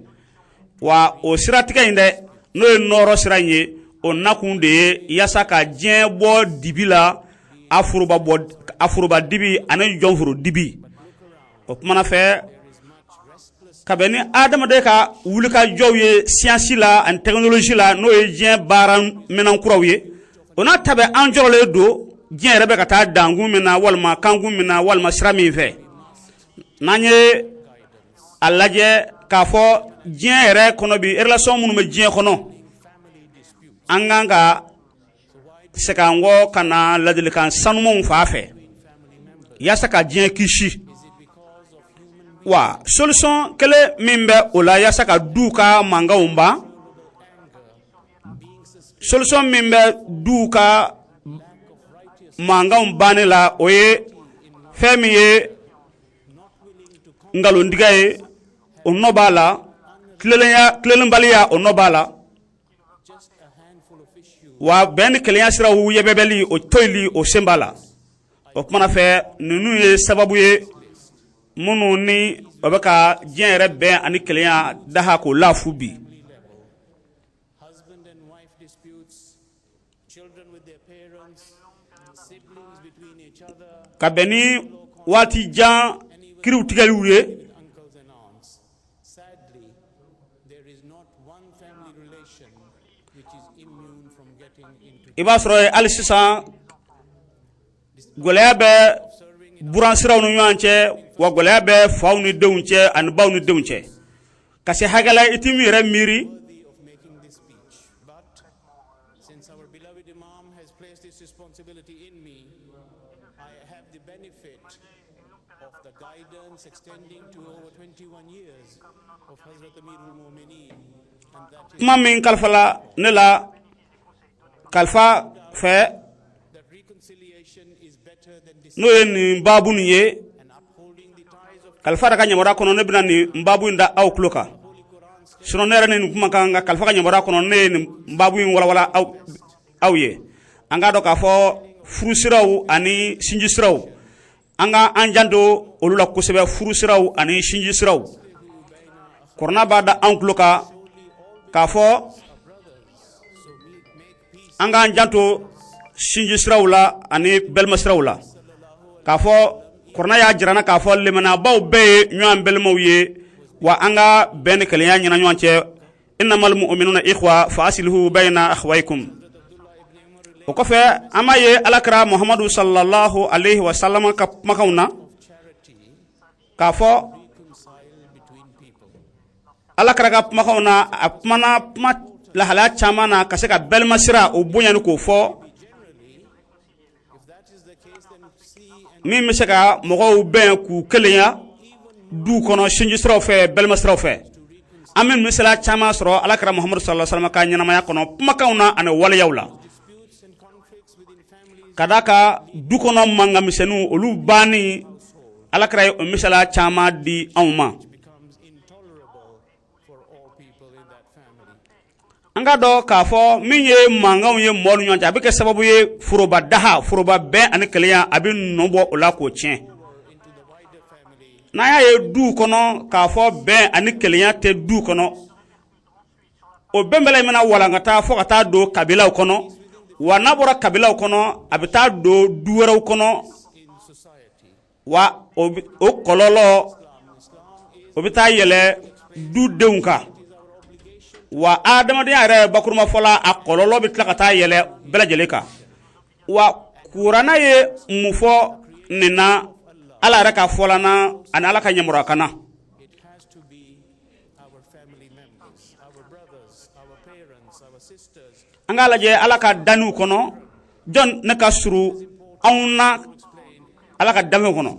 Speaker 1: Wa o siratigɛ in dɛ, n'o ye nɔrɔ sira in ye, o nakun de ye yaasa ka diɲɛ bɔ dibi la, a foroba bɔ, a foroba dibi ani jɔnforo dibi. O kumana fɛ, ka bɛn ni adamaden ka wulikajɔw ye siyansi la ani technologie la, n'o ye diɲɛ baara minɛn kuraw ye, o n'a ta bɛɛ, an jɔrɔlen don diɲɛ yɛrɛ bɛ ka taa dankun min na, walima kankun min na, walima sira min fɛ. N'an ye a lajɛ k'a fɔ diɲɛ yɛrɛ kɔnɔ bi, relation minnu bɛ diɲɛ kɔnɔ, an kan ka segin an kɔ ka na ladilikan sanumanw fan fɛ yaasa ka diɲɛ kisi. Wa solution kelen min bɛ o la yaasa ka duw ka mankanw ban, solution min bɛ duw ka mankanw banni la, o ye fɛn min ye nkalontigɛ ye, o nɔ b'a la, tilelenya, tilenbaliya, o nɔ b'a la, wa bɛn ni kelenya siraw yɛbɛbɛli, o toyili, o sen b'a la. O kumana fɛ, ninnu ye sababu ye minnu ni o bɛ ka diɲɛ yɛrɛ bɛn ani kelenya daha k'o lafu bi.
Speaker 3: Husband and wife disputes, children with their parents, siblings between each other,
Speaker 1: Ka bɛn ni waati jan kiriw tigɛliw ye. I b'a sɔrɔ hali sisan gɛlɛya bɛ buransiraw ni ɲɔgɔn cɛ, wa gɛlɛya bɛ faw ni denw cɛ ani baw ni denw cɛ ka se hakɛ la i tɛ min yɛrɛ miiri. Kuma min kalifala ne la kalifa fɛ, n'o ye nin baabu nin ye, kalifa yɛrɛ ka yamaruya kɔnɔ, ne bɛna nin baabu in da aw tulo kan. Sinon ne yɛrɛ ni nin kuma kan nka kalifa ka yamaruya kɔnɔ, ne ye nin baabu in walawala aw ye. An k'a dɔn k'a fɔ furusiraw ani sinjisiraw, an ka an janto olu la kosɛbɛ. Furusiraw ani sinjisiraw, kuranɛ b'a da an tulo kan k'a fɔ an k'an janto sinjisiraw la ani balimasiraw la, k'a fɔ kuranɛ y'a jira an na k'a fɔ limanabaw bɛɛ ye ɲɔgɔn balimaw ye, wa an ka bɛn ni kelenya ɲini ɲɔgɔn cɛ. Innamal mu'minuna ikhwa fa aslihu bayna akhawaykum. O kɔfɛ, an b'a ye alakira Muhamadu sallallahu alaihi wa sallam ka kumakanw na k'a fɔ alakira ka kumakanw na, a kumana kuma lahalaya caman na ka se ka balimasira o bonya ni k'o fɔ, min bɛ se ka mɔgɔw bɛn k'u kelenya du kɔnɔ, sinjisiraw fɛ, balimasiraw fɛ. An bɛ misaliya caman sɔrɔ alakira Muhamadu sallallahu alaihi wasallam ka ɲɛnamaya kɔnɔ, kumakanw na ani waleyaw la, ka d'a kan du kɔnɔ mankan misɛnninw, olu banni, alakira ye o misaliya caman di anw ma. An k'a dɔn k'a fɔ min ye mankanw ye mɔgɔw ni ɲɔgɔn cɛ, a bɛ kɛ sababu ye foroba daha, foroba bɛn ani kelenya, a bɛ nɔ bɔ o la k'o tiɲɛ. N'an y'a ye duw kɔnɔ k'a fɔ bɛn ani kelenya tɛ du kɔnɔ, o bɛnbaliya in bɛna walankata fo ka taa don kabilaw kɔnɔ, wa n'a bɔra kabilaw kɔnɔ, a bɛ taa don du wɛrɛw kɔnɔ, wa o kɔlɔlɔ o bɛ taa yɛlɛ du denw kan, wa adamadenya yɛrɛ bakurunbafɔ la, a kɔlɔlɔ bɛ tila ka taa yɛlɛ bɛɛ lajɛlen kan. Wa kuranɛ ye mun fɔ nin na? Ala yɛrɛ ka fɔla na ani Ala ka yamaruya kan na. An k'a lajɛ Ala ka danniw kɔnɔ, jɔn ne ka surun anw na Ala ka danfɛnw kɔnɔ?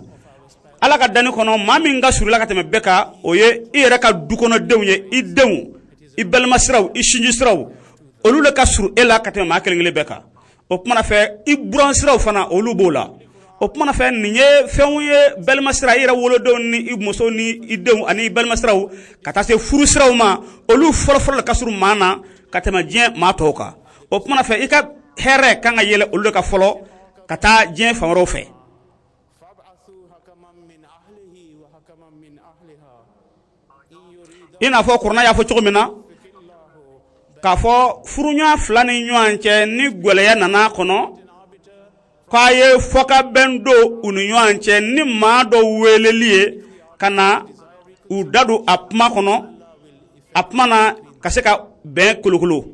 Speaker 1: Ala ka danni kɔnɔ, maa min ka surun i la ka tɛmɛ bɛɛ kan, o ye i yɛrɛ ka du kɔnɔdenw ye, i denw, i balimasiraw, i sinjisiraw, olu de ka surun e la ka tɛmɛ maa kelen kelen bɛɛ kan. O kumana fɛ, i buransiraw fana, olu b'o la. O kumana fɛ, nin ye fɛnw ye: balimasira, i yɛrɛ wolodenw ni i muso ni i denw ani i balimasiraw, ka taa se furusiraw ma, olu fɔlɔfɔlɔ de ka surun maa na ka tɛmɛ diɲɛ maa tɔw kan. O kumana fɛ, i ka hɛrɛ kan ka yɛlɛ olu de kan fɔlɔ ka taa diɲɛ fan wɛrɛw fɛ. I n'a fɔ kuranɛ y'a fɔ cogo min na k'a fɔ furuɲɔgɔn fila ni ɲɔgɔn cɛ, ni gɛlɛya nana kɔnɔ, k'a ye fɔkabɛn don u ni ɲɔgɔn cɛ ni maa dɔ weleli ye ka na u da don a kuma kɔnɔ, a kuma na ka se ka bɛn kolokolo.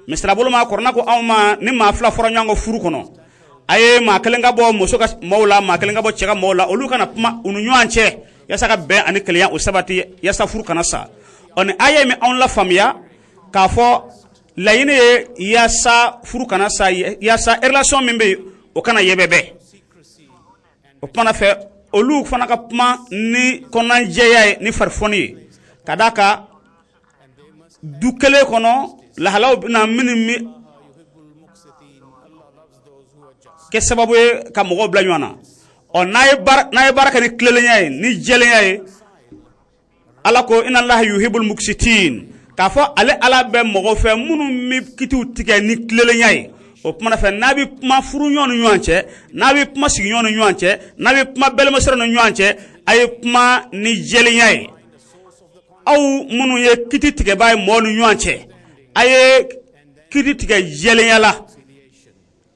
Speaker 1: Misali bolo ma, kuranɛ ko anw ma, ni maa fila fɔra ɲɔgɔn kɔ furu kɔnɔ, a ye maa kelen ka bɔ muso ka maaw la, maa kelen ka bɔ cɛ ka maaw la, olu ka na kuma u ni ɲɔgɔn cɛ yaasa ka bɛn ani kelenya o sabati, yaasa furu kana sa. Ɔ ni aya min anw lafaamuya k'a fɔ laɲini ye yaasa furu kana sa, yaasa relation min bɛ yen, o kana yɛbɛbɛ. O kumana fɛ, olu fana ka kuma ni kɔnɔnajɛya ye, ni farifoni ye, ka d'a kan du kelen kɔnɔ lahalaw bɛna minnu bɛ kɛ sababu ye ka mɔgɔw bila ɲɔgɔn na. Ɔ n'a ye baara kɛ ni tilennenya ye, ni jɛlenya ye, Ala ko inna Allaha yuhibbul muqsitin, k'a fɔ ale Ala bɛ mɔgɔw fɛ minnu bɛ kitiw tigɛ ni tilennenya ye. O kumana fɛ, n'a bɛ kuma furuɲɔgɔn ni ɲɔgɔn cɛ, n'a bɛ kuma sigiɲɔgɔn ni ɲɔgɔn cɛ, n'a bɛ kuma balimasiraw ni ɲɔgɔn cɛ, a ye kuma ni jɛlenya ye. Aw minnu ye kiti tigɛbaa ye mɔgɔw ni ɲɔgɔn cɛ, a ye kiti tigɛ jɛlenya la.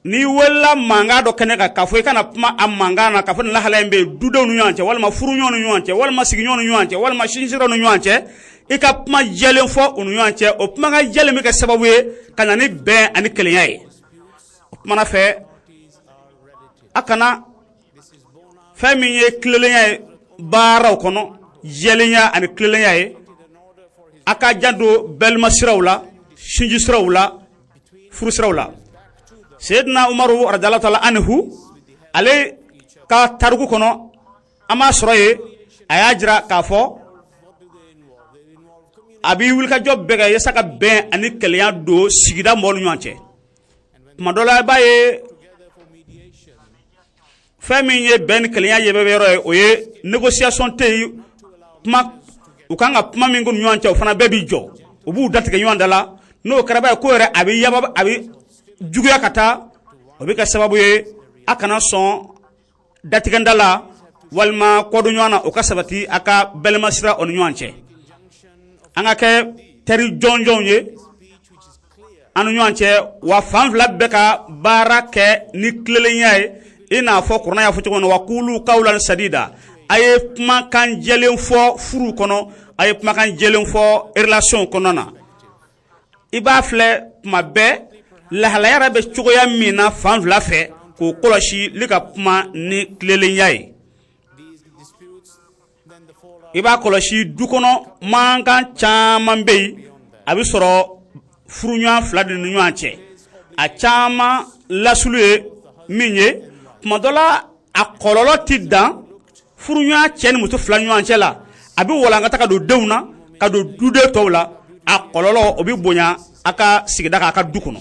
Speaker 1: N'i welela mankan dɔ kɛnɛ kan k'a fɔ i kana kuma a mankan na, k'a fɔ nin lahalaya in bɛ yen dudenw ni ɲɔgɔn cɛ, walima furuɲɔgɔnw ni ɲɔgɔn cɛ, walima sigiɲɔgɔnw ni ɲɔgɔn cɛ, walima sinsiraw ni ɲɔgɔn cɛ, i ka kuma jɛlen fɔ u ni ɲɔgɔn cɛ. O kumakan jɛlen bɛ kɛ sababu ye ka na ni bɛn ani kelenya ye. O kumana fɛ, a kana fɛn min ye tilelenya ye baaraw kɔnɔ, jɛlenya ani tilelenya ye, a ka janto balima siraw la, sinji siraw la, furu siraw la. Seyidina Umaru radiyallahu taala anhu, ale ka tariku kɔnɔ, an b'a sɔrɔ yen, a y'a jira k'a fɔ a b'i wulikajɔ bɛɛ kɛ yasa ka bɛn ani kelenya don sigida mɔgɔw ni ɲɔgɔn cɛ. Tuma dɔ la, i b'a ye fɛn min ye bɛn ni kelenya ye bɛ yɔrɔ ye, o ye négociation tɛ yen. Kuma u kan ka kuma min k'u ni ɲɔgɔn cɛ, o fana bɛɛ b'i jɔ, u b'u datigɛ ɲɔgɔn da la. N'o kɛra, b'a ye ko yɛrɛ a bɛ yaba, a bɛ juguya ka taa. O bɛ kɛ sababu ye, a kana sɔn datigɛnda la walima kɔdon ɲɔgɔn na, o ka sabati a ka balima sira o ni ɲɔgɔn cɛ. An ka kɛ teri jɔnjɔnw ye an ni ɲɔgɔn cɛ, wa fan fila bɛɛ ka baara kɛ ni tilelenya ye, i n'a fɔ kuranɛ y'a fɔ cogo min na: wa kulu kawlan sadida. A ye kumakan jɛlen fɔ furu kɔnɔ, a ye kumakan jɛlen fɔ relation kɔnɔna na. I b'a filɛ tuma bɛɛ lahalaya yɛrɛ bɛ cogoya min na fan fila fɛ, k'o kɔlɔsi li ka kuma ni tilelenya ye. I b'a kɔlɔsi du kɔnɔ, mankan caman bɛ yen, a bɛ sɔrɔ furuɲɔgɔn fila de ni ɲɔgɔn cɛ. A caman lasulu ye min ye, tuma dɔ la a kɔlɔlɔ tɛ dan furuɲɔgɔn cɛ ni muso fila ɲɔgɔn cɛ la, a bɛ walankata ka don denw na, ka don duden tɔw la. A kɔlɔlɔ, o bɛ bonya a ka sigida kan, a ka du kɔnɔ.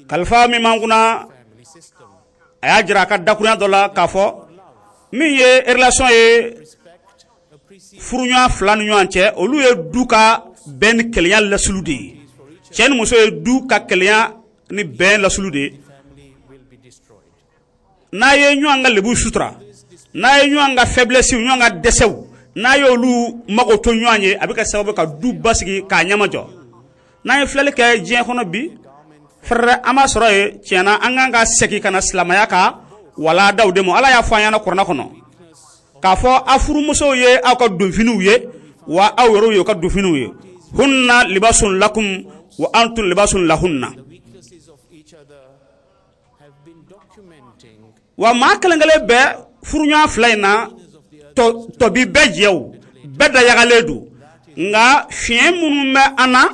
Speaker 1: Kalifa min b'an kunna, a y'a jira a ka dakurunya dɔ la k'a fɔ min ye relation ye furuɲɔgɔn fila ni ɲɔgɔn cɛ, olu ye du ka bɛn ni kelenya lasulu de ye. Cɛ ni muso ye du ka kelenya ni bɛn lasulu de ye. N'a ye ɲɔgɔn ka lebu sutura, n'a ye ɲɔgɔn ka faiblesse, ɲɔgɔn ka dɛsɛw, n'a y'olu mago to ɲɔgɔn ye, a bɛ kɛ sababu ka du basigi k'a ɲɛmajɔ. N'an ye filɛli kɛ diɲɛ kɔnɔ bi fɛrɛ, an b'a sɔrɔ yen tiɲɛna an kan ka segin ka na silamɛya ka waladaw de ma. Ala y'a fɔ an ɲɛna kuranɛ kɔnɔ k'a fɔ a furumusow ye aw ka donfiniw ye, wa aw yɛrɛw ye u ka donfiniw ye. Hunna libasun lakum wa antum libasun lahunna. Wa maa kelen kelen bɛɛ furuɲɔgɔn fila in na, tɔ bi bɛɛ jɛ, o bɛɛ dayagalen don. Nka fiɲɛ minnu bɛ an na,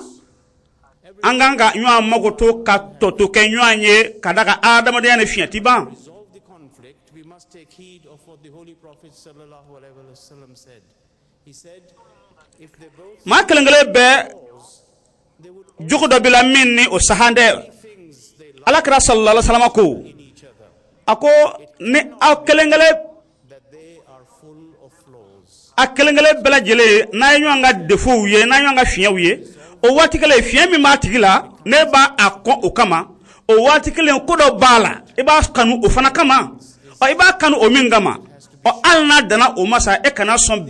Speaker 1: an kan ka ɲɔgɔn mago to ka tɔ to kɛ ɲɔgɔn ye, ka da ka adamadenya ni fiɲɛ ti ban. Maa kelen kelen bɛɛ jogo dɔ b'i la min ni o sahan tɛ. Ala kira sallallahu alaihi wasallam ko, a ko ni aw kelen kelen, a kelen kelen bɛɛ lajɛlen, n'a ye ɲɔgɔn ka défautw ye, n'a ye ɲɔgɔn ka fiɲɛw ye, o waati kelen fiɲɛ min b'a tigi la, ne b'a a kɔn o kama. O waati kelen ko dɔ b'a la, i b'a kanu o fana kama. Ɔ, i b'a kanu o min kama, ɔ, hali n'a danna o ma sa, e kana sɔn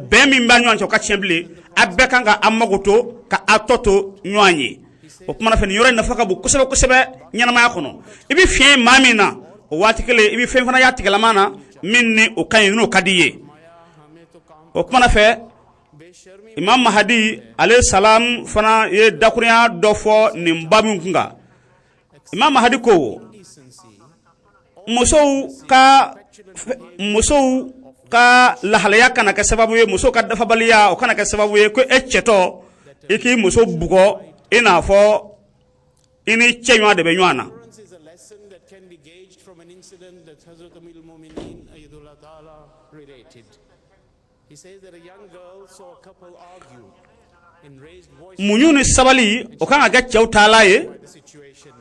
Speaker 1: bɛn min b'a ɲɔgɔn cɛ, o ka tiɲɛ bilen. A bɛɛ kan ka a mago to ka a tɔ to ɲɔgɔn ye. O kumana fɛ, nin yɔrɔ in nafa ka bon kosɛbɛ kosɛbɛ ɲɛnamaya kɔnɔ. I bɛ fiɲɛ ye maa min na, o waati kelen i bɛ fɛn fana y'a tigilama na min ni o ka ɲi, n'o ka di i ye. O kumana fɛ, Imam Mahadi alayhi salam fana ye dakurunya dɔ fɔ nin babu kun kan. Imam Mahadi ko musow ka lahalaya kana kɛ sababu ye, musow ka dafabaliya, o kana kɛ sababu ye ko e cɛtɔ i k'i muso bugɔ i n'a fɔ i ni cɛ ɲɔgɔn de bɛ ɲɔgɔn na.
Speaker 3: Is a lesson that can be gauged from an incident that Hazrat Amir al-Mu'mineen Ayadullah Ta'ala related. He says that a young girl saw a couple argue in raised voices
Speaker 1: Muɲu ni sabali, o kan ka kɛ cɛw taala ye,
Speaker 3: the situation.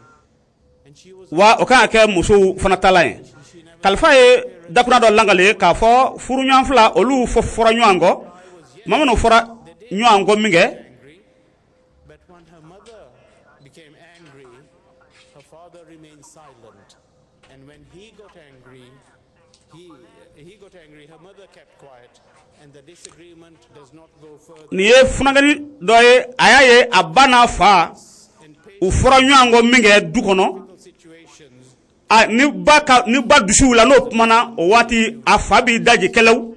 Speaker 3: And she was
Speaker 1: wa o kan ka kɛ musow fana taala ye. Kalifa ye dakura dɔ lakale k'a fɔ furuɲɔgɔn fila, olu fɔ fɔra ɲɔgɔn kɔ. Tuma minnu fɔra ɲɔgɔn kɔ min kɛ,
Speaker 3: angry. But when her mother became angry, her father remained silent. And when he got angry, he got angry, her mother kept quiet, and the disagreement does not go further.
Speaker 1: Nin ye funankɛni dɔ ye, a y'a ye a ba n'a fa
Speaker 3: And patience
Speaker 1: U fɔra ɲɔgɔn kɔ min kɛ du kɔnɔ, a ni ba ka ni ba dusu wulila, n'o kumana, o waati a fa b'i daji kɛlɛw.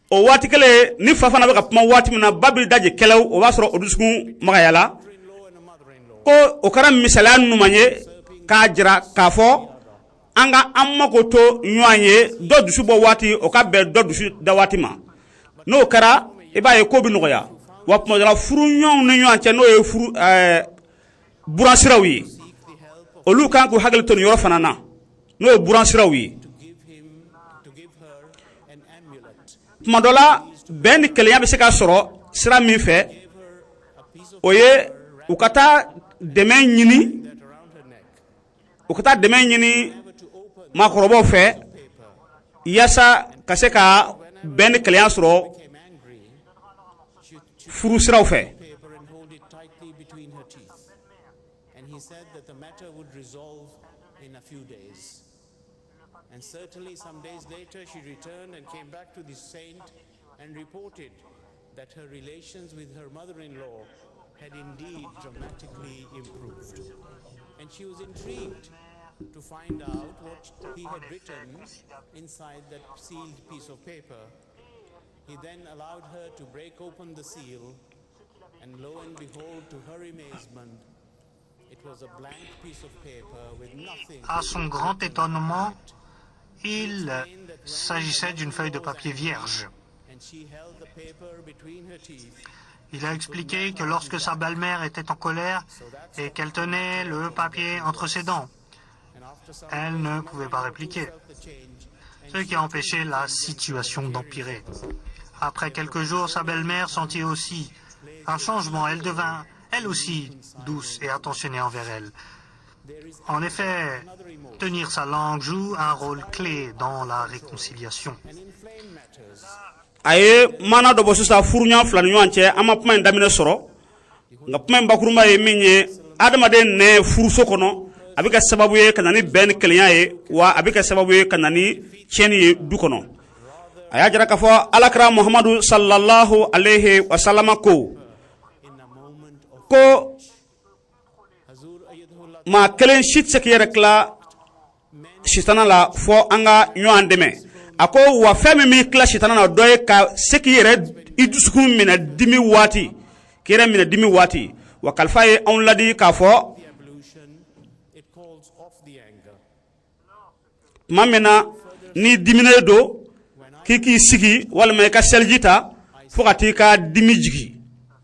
Speaker 1: O waati kelen, ni fa fana bɛ ka kuma waati min na, ba b'i daji kɛlɛw, o b'a sɔrɔ o dusukun magayala. Ko o kɛra misaliya ɲuman ye k'a jira k'a fɔ an ka an mako to ɲɔgɔn ye. Dɔ dusu bɔ waati, o ka bɛn dɔ dusu da waati ma. N'o kɛra, i b'a ye ko bɛ nɔgɔya. Wa tuma dɔ la, furu ɲɔgɔnw ni ɲɔgɔn cɛ, n'o ye furu buransiraw ye, olu kan k'u hakili to nin yɔrɔ fana na, n'o ye buransiraw ye. Tuma dɔ la, bɛn ni kelenya bɛ se ka sɔrɔ sira min fɛ, o ye u ka taa dɛmɛ ɲini, u ka taa dɛmɛ ɲini maakɔrɔbaw fɛ, yaasa ka se ka bɛn ni kelenya sɔrɔ furu siraw fɛ.
Speaker 3: And certainly some days later she returned and came back to the saint and reported that her relations with her mother-in-law had indeed dramatically improved. And she was intrigued to find out what he had written inside that sealed piece of paper. He then allowed her to break open the seal, and lo and behold, to her amazement, it was a blank piece of paper with nothing.
Speaker 2: À son grand étonnement, il s'agissait d'une feuille de papier vierge.
Speaker 3: And she held the paper between her teeth.
Speaker 2: Il a expliqué que lorsque sa belle-mère était en colère et qu'elle tenait le papier entre ses dents,
Speaker 3: And after some
Speaker 2: elle ne pouvait pas répliquer,
Speaker 3: felt the change,
Speaker 2: ce qui a empêché la situation d'empirer. Après quelques jours, sa belle-mère sentit aussi un changement. Elle devint, elle aussi, douce et attentionnée envers elle. En effet, tenir sa langue joue un rôle clé dans la réconciliation.
Speaker 3: and inflame matters.
Speaker 1: A ye maana dɔ bɔ sisan furuɲɔgɔn fila ni ɲɔgɔn cɛ. An ma kuma in daminɛ sɔrɔ, nka kuma in bakurunba ye min ye, adamaden nɛ furuso kɔnɔ, a bɛ kɛ sababu ye ka na ni bɛn ni kelenya ye, wa a bɛ kɛ sababu ye ka na ni tiɲɛni ye du kɔnɔ. A y'a jira k'a fɔ Alakira Muhamadu sallallahu alaihi wa sallama ko
Speaker 3: In a moment of
Speaker 1: ko
Speaker 3: Hazur Ayyadahullah
Speaker 1: maa kelen si tɛ se k'i yɛrɛ tila sitana la fɔ an ka ɲɔgɔn dɛmɛ. A ko wa fɛn min b'i tila sitana na, dɔ ye ka se k'i yɛrɛ i dusukun minɛ dimi waati, k'i yɛrɛ minɛ dimi waati. Wa kalifa ye anw ladi k'a fɔ
Speaker 3: the ablution, it calls off the anger.
Speaker 1: Tuma min na n'i diminen don, k'i k'i sigi walima i ka seliji ta fo ka t'i ka dimi jigi.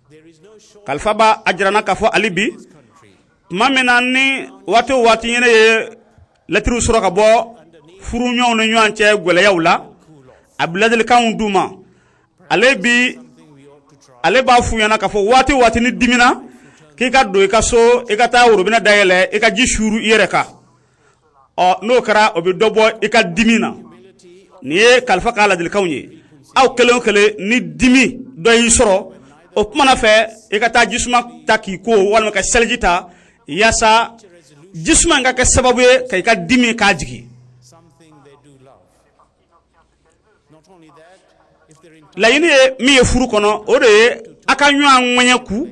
Speaker 3: There is no short
Speaker 1: Kalifa b'a a jira n na k'a fɔ hali bi,
Speaker 3: country.
Speaker 1: Tuma min na ni waati o waati ɲɛnɛ ye lɛtiriw sɔrɔ ka bɔ furuɲɔgɔnw ni ɲɔgɔn cɛ gwɛlɛyaw la, a bɛ ladilikanw d'u ma. Ale bi
Speaker 3: Something we ought to try.
Speaker 1: Ale b'a f'u ɲɛna k'a fɔ waati o waati ni dimina, k'i ka don i ka so, i ka taa worobinɛ dayɛlɛ, i ka ji suuru i yɛrɛ kan. Ɔ n'o kɛra, o bɛ dɔ bɔ i ka dimi na. Nin ye kalifa k'a ladilikanw ye. Aw kelen o kelen, ni dimi dɔ y'i sɔrɔ, o kumana fɛ, i ka taa jisuma ta k'i ko walima ka seliji ta, yaasa jisuma in ka kɛ sababu ye ka i ka dimi k'a jigin.
Speaker 3: Something they do love. Not only that, if they're in
Speaker 1: Laɲini ye min ye furu kɔnɔ, o de ye a ka ɲɔgɔn ŋɛɲɛ ku,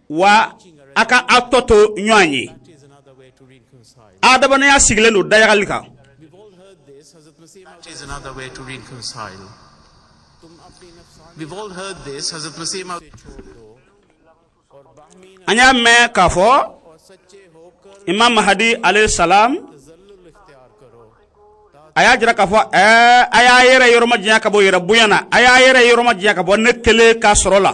Speaker 1: wa a ka aw tɔ to ɲɔgɔn ye.
Speaker 3: That is another way to reconcile.
Speaker 1: Adamadenya sigilen don dayagali kan.
Speaker 3: We've all heard this, Hazrat Masih That is another way to reconcile. We've all heard this, Hazrat Masih
Speaker 1: An y'a mɛn k'a fɔ Imam Mahadi alayhi salam, a y'a jira k'a fɔ a y'a yɛrɛ yɔrɔ majanya ka bɔ yɛrɛ bonya na, a y'a yɛrɛ yɔrɔ majanya ka bɔ ne kelen ka sɔrɔ la,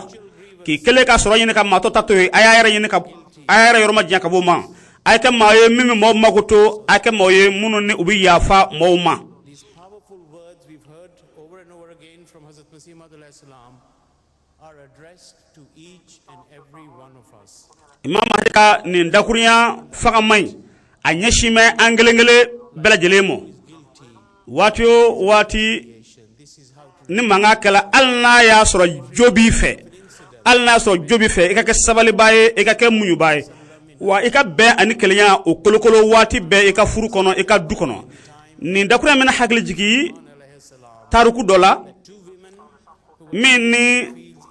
Speaker 1: k'i kelen ka sɔrɔ ɲini ka maatɔ ta to yen. A y'a yɛrɛ ɲini ka a y'a yɛrɛ yɔrɔ majanya ka bɔ o ma. A ye kɛ maa ye min bɛ maaw mako to, a ye kɛ maaw ye minnu ni u bɛ yafa maaw ma.
Speaker 3: These powerful words we've heard over and over again from Hazrat Masih Maud alayhi salam are addressed to each and every one of us.
Speaker 1: Imam Mahdi ka nin dakurunya fagama in, a ɲɛsin bɛ an kelen kelen bɛɛ lajɛlen ma. Waati o waati
Speaker 3: This is how to
Speaker 1: ni mankan kɛla, hali n'a y'a sɔrɔ jo b'i fɛ, hali n'a y'a sɔrɔ jo b'i fɛ, i ka kɛ sabalibaa ye, i ka kɛ muɲubaa ye, wa i ka bɛn ani kelenya o kolokolo waati bɛɛ i ka furu kɔnɔ, i ka du kɔnɔ. Nin dakurunya bɛna hakili jigin tariku dɔ la min ni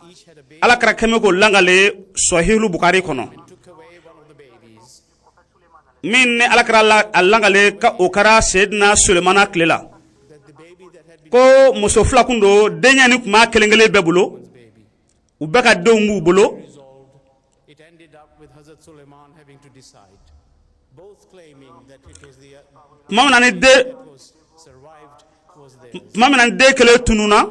Speaker 3: each had a baby,
Speaker 1: Ala kɛra kɛmɛ k'o langale Sɔhilu Bukari kɔnɔ.
Speaker 3: took away one of the babies.
Speaker 1: Min ni Alakira a lakale ka o kɛra Seyidina Sulemana tile la, ko muso fila kun don, denyɛnin tun b'a kelen kelen bɛɛ bolo, u bɛɛ ka denw b'u bolo. Tuma min na ni den tuma min na ni den kelen tununna,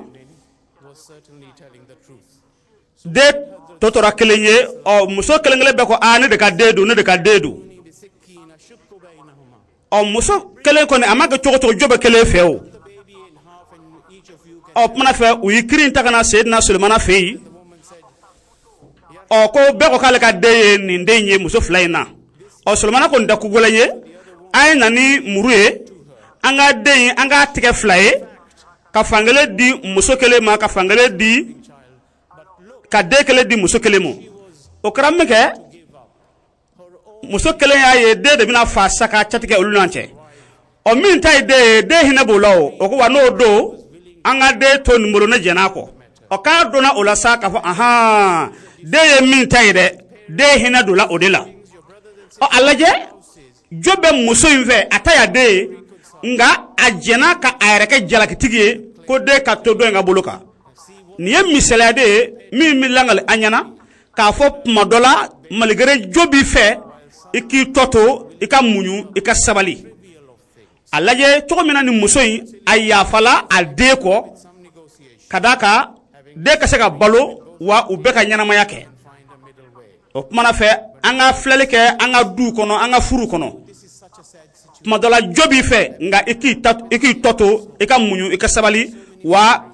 Speaker 1: den tɔ tora kelen ye. Ɔ, muso kelen kelen bɛɛ ko: "Aa, ne de ka den don, ne de ka den don." Ɔ, muso kelen kɔni, a ma kɛ cogo cogo, jo bɛ kelen fɛ o. Ɔ, kumana fɛ, u ye kiri in ta ka na Seyidina Sulemana fɛ yen. Ɔ, ko bɛɛ ko k'ale ka den ye nin den ye muso fila in na. Ɔ, Sulemana ko nin tɛ ko gɛlɛn ye, an ye na ni muru ye, an ka den in, an k'a tigɛ fila ye, ka fankelen di muso kelen ma, ka fankelen di, ka den kelen di muso kelen ma. O kɛra min kɛ, muso kelen y'a ye den de bɛna fa sa k'a catigɛ olu ɲɔgɔn cɛ. Ɔ, min ta ye den ye, den hinɛ b'o la. O ko wa n'o don, an ka den to nin bolo, ne jɛn'a kɔ. Ɔ, k'a donna o la sa k'a fɔ ahan, den ye min ta ye dɛ, den hinɛ donna o de la. Ɔ, a lajɛ, jo bɛ muso in fɛ, a ta y'a den ye, nka a jɛnna ka a yɛrɛ kɛ jalakitigi ye ko den ka to dɔ in ka bolo kan. Nin ye misaliya de ye min bɛ lakali an ɲɛna k'a fɔ tuma dɔ la, malgré jo b'i fɛ, i k'i tɔ to, i ka muɲu, i ka sabali. A lajɛ cogo min na ni muso in a yafala a den kɔ, ka d'a kan den ka se ka balo wa u bɛɛ ka ɲɛnamaya kɛ. O kumana fɛ, an ka filɛli kɛ an ka duw kɔnɔ, an ka furu kɔnɔ, tuma dɔ la jo b'i fɛ, nka i k'i tɔ to, i ka muɲu, i ka sabali, wa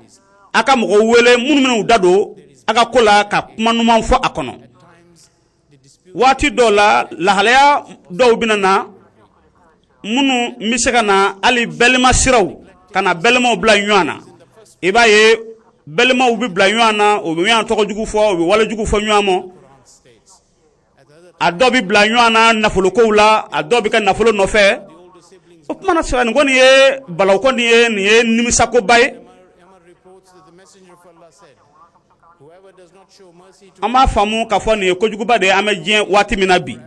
Speaker 1: a ka mɔgɔw wele minnu bɛna u da don a ka ko la ka kuma ɲuman fɔ a kɔnɔ. Waati dɔw la, lahalaya dɔw bɛna na minnu bɛ se ka na hali bɛlima siraw ka na bɛlimaw bila ɲɔgɔn na. I b'a ye bɛlimaw bɛ bila ɲɔgɔn na, u bɛ ɲɔgɔn tɔgɔjugu fɔ, u bɛ walejugu fɔ ɲɔgɔn ma. A dɔw bɛ bila ɲɔgɔn na nafolokow la, a dɔw bɛ ka nafolo nɔfɛ. O kuma na sira, nin kɔni ye balawu kɔni ye, nin ye nimisakoba ye. An b'a faamu k'a fɔ nin ye kojuguba de ye an bɛ diɲɛ waati min na bi.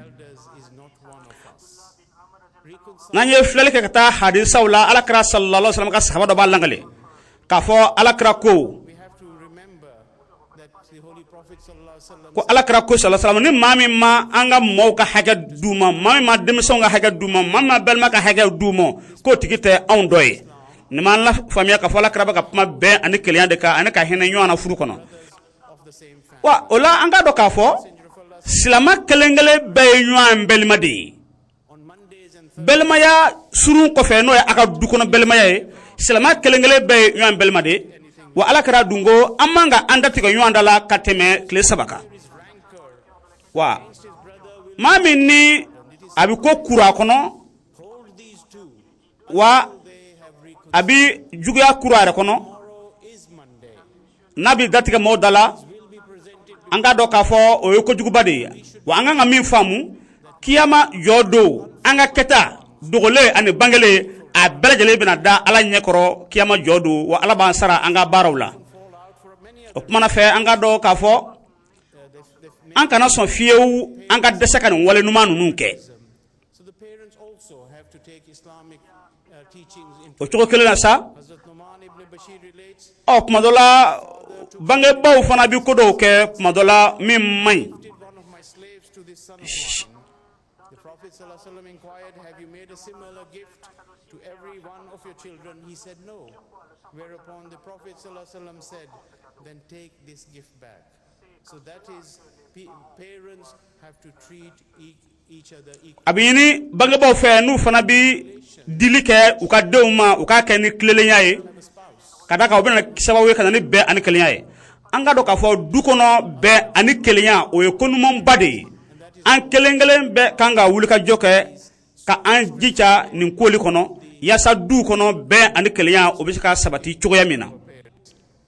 Speaker 1: N'an ye filɛli kɛ ka taa hadisaw la, Alakira sallallahu alaihi wasallam ka sahaba dɔ b'a lakale k'a fɔ Alakira ko ko Alakira ko sallallahu alaihi wasallam, ni maa min ma an ka mɔɔw ka hakɛ d'u ma, maa min ma denmisɛnw ka hakɛ d'u ma, maa min ma balima ka hakɛ d'u ma, k'o tigi tɛ anw dɔ ye. Nin b'an la faamuya k'a fɔ Alakira bɛ ka kuma bɛn ani kelenya de kan, ani ka hinɛ ɲɔgɔn na furu kɔnɔ. Wa o la, an k'a dɔn k'a fɔ silama kelen kelen bɛɛ ye ɲɔgɔn balima de ye. Balimaya surun kɔfɛ, n'o ye a ka du kɔnɔ balimaya ye, silama kelen kelen bɛɛ ye ɲɔgɔn balima de ye. Wa Alakira dun ko an man ka an datigɛ ɲɔgɔn da la ka tɛmɛ tile 3 kan. Wa maa min ni a bɛ ko kuru a kɔnɔ, wa a bɛ juguya kuru a yɛrɛ kɔnɔ, n'a bɛ datigɛ maaw da la, an k'a dɔn k'a fɔ o ye kojuguba de ye. Wa an kan ka min faamu, kiyama jɔ don, an ka kɛta dogolen ani bangelen, a bɛɛ lajɛlen bɛna da Ala ɲɛkɔrɔ kiyama jɔ don, wa Ala b'an sara an ka baaraw la. O kumana fɛ, an k'a dɔn k'a fɔ an kana sɔn fiyewu an ka dɛsɛ ka nin wale ɲuman ninnu kɛ.
Speaker 3: So the parents also have to take Islamic teachings into
Speaker 1: O cogo kelen na sa.
Speaker 3: Hazrat Numan ibn Bashir relates
Speaker 1: Ɔ, tuma dɔ la, bangebaaw fana bɛ ko dɔw kɛ tuma dɔ la min man ɲi.
Speaker 3: Gifted one of my slaves to this son of mine. The Prophet ﷺ inquired, "Have you made a similar gift to every one of your children?" He said, "No." Whereupon the Prophet ﷺ said, "Then take this gift back." So that is, parents have to treat each other equally.
Speaker 1: A bɛ ɲini bangebaaw fɛ, n'u fana bɛ dili kɛ u ka denw ma, u k'a kɛ ni tilelenya ye, ka da kan o bɛna sababu ye ka na ni bɛn ani kelenya ye. An ka dɔn k'a fɔ du kɔnɔ, bɛn ani kelenya, o ye ko ɲumanba de ye. An kelen kelen bɛɛ kan ka wuli ka jɔ kɛ ka an jija nin koli kɔnɔ, yaasa du kɔnɔ bɛn ani kelenya, o bɛ se ka sabati cogoya min na.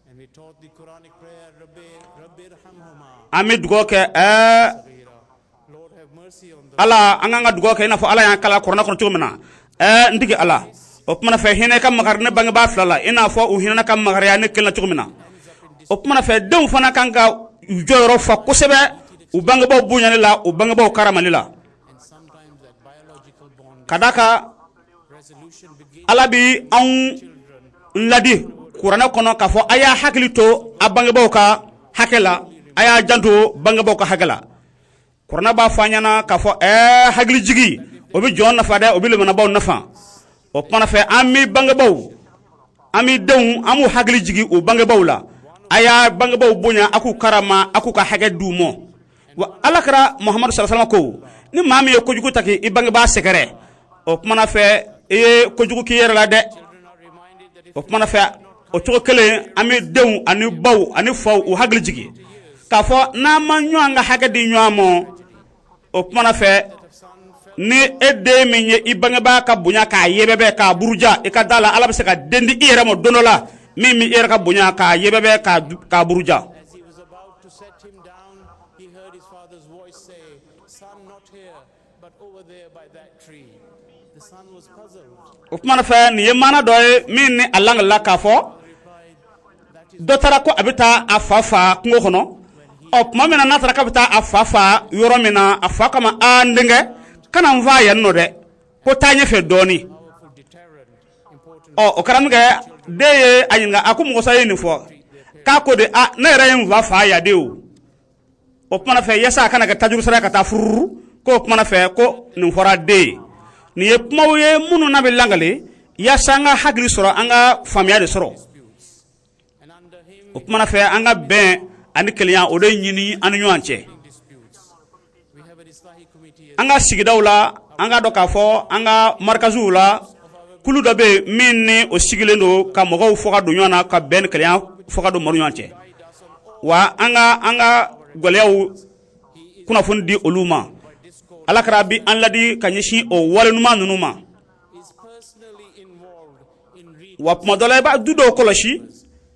Speaker 3: And we taught the Quranic prayer, Rabbi, Rabbi irhamhuma
Speaker 1: An bɛ dugawu kɛ ɛɛ
Speaker 3: saghira. Lord, have mercy on them.
Speaker 1: Ala, an k'an ka dugawu kɛ i n'a fɔ Ala y'an kalan kuranɛ kɔnɔ cogo min na. Ɛɛ, n tigi Ala, o kumana fɛ, hinɛ ka makari ne bangebaa fila la i n'a fɔ u hinɛna ka makariya ne kelen na cogo min na. O kumana fɛ, denw fana kan ka u jɔyɔrɔ fa kosɛbɛ u bangebaaw bonyali la, u bangebaaw karamali la.
Speaker 3: And sometimes that biological
Speaker 1: Ka d'a kan Ala bɛ anw ladi kuranɛ kɔnɔ k'a fɔ a y'a hakili to a bangebaaw ka hakɛ la, a y'a janto bangebaaw ka hakɛ la. Kuranɛ b'a fɔ an ɲɛna k'a fɔ ɛɛ hakilijigi o bɛ jɔn nafa dɛ, o bɛ limanabaw nafa. O kumana fɛ an bɛ bangebaaw, an bɛ denw, an b'u hakili jigin u bangebaaw la. A y'a bangebaaw bonya, a k'u karama, a k'u ka hakɛ d'u ma. Wa ala kira Muhamadu sallallahu alaihi wasallam ko ni maa min ye kojugu ta k'i bangebaa sɛgɛrɛ, o kumana fɛ i ye kojugu k'i yɛrɛ la dɛ. O kumana fɛ o cogo kelen an bɛ denw ani baw ani faw u hakili jigin k'a fɔ n'an ma ɲɔgɔn ka hakɛ di ɲɔgɔn ma, o kumana fɛ ni e den min ye i bangebaa ka bonya k'a yɛbɛbɛ k'a buruja, i ka da la Ala bɛ se ka den di i yɛrɛ ma don dɔ la min bɛ i yɛrɛ ka bonya k'a yɛbɛbɛ k'a buruja. O kumana fɛ nin ye maana dɔ ye min ni a langalila k'a fɔ dɔ taara ko a bɛ taa a fa faa kungo kɔnɔ. Ɔ tuma min na n'a taara k'a bɛ taa a fa faa yɔrɔ min na, a fa k'a ma, aa n denkɛ, kana n faa yan nɔ dɛ, ko taa ɲɛfɛ dɔɔnin. Ɔ o kɛra min kɛ, den ye a ɲininka, a ko mɔgɔ sa ye nin fɔ? K'a ko de, a ne yɛrɛ ye n fa faa yan de o. O kumana fɛ yaasa a kana kɛ tajuru sara ka taa fururu, k'o kumana fɛ ko nin fɔra den ye. Nin ye kumaw ye minnu n'a bɛ langale yaasa an ka hakili sɔrɔ, an ka faamuya de sɔrɔ. O kumana fɛ an ka bɛn ani kelenya o de ɲini an ni ɲɔgɔn cɛ. An ka sigidaw la, an k'a dɔn k'a fɔ an ka marikaziw la, kulu dɔ bɛ yen min ni o sigilen don ka mɔgɔw fɔ ka don ɲɔgɔn na, ka bɛn ni kelenya fɔ ka don mɔgɔw ni ɲɔgɔn cɛ. Wa an ka an ka gɛlɛyaw kunnafoni di olu ma. Ala kira bi an ladi ka ɲɛsin o wale ɲuman ninnu ma. Wa tuma dɔ la i b'a du dɔw kɔlɔsi,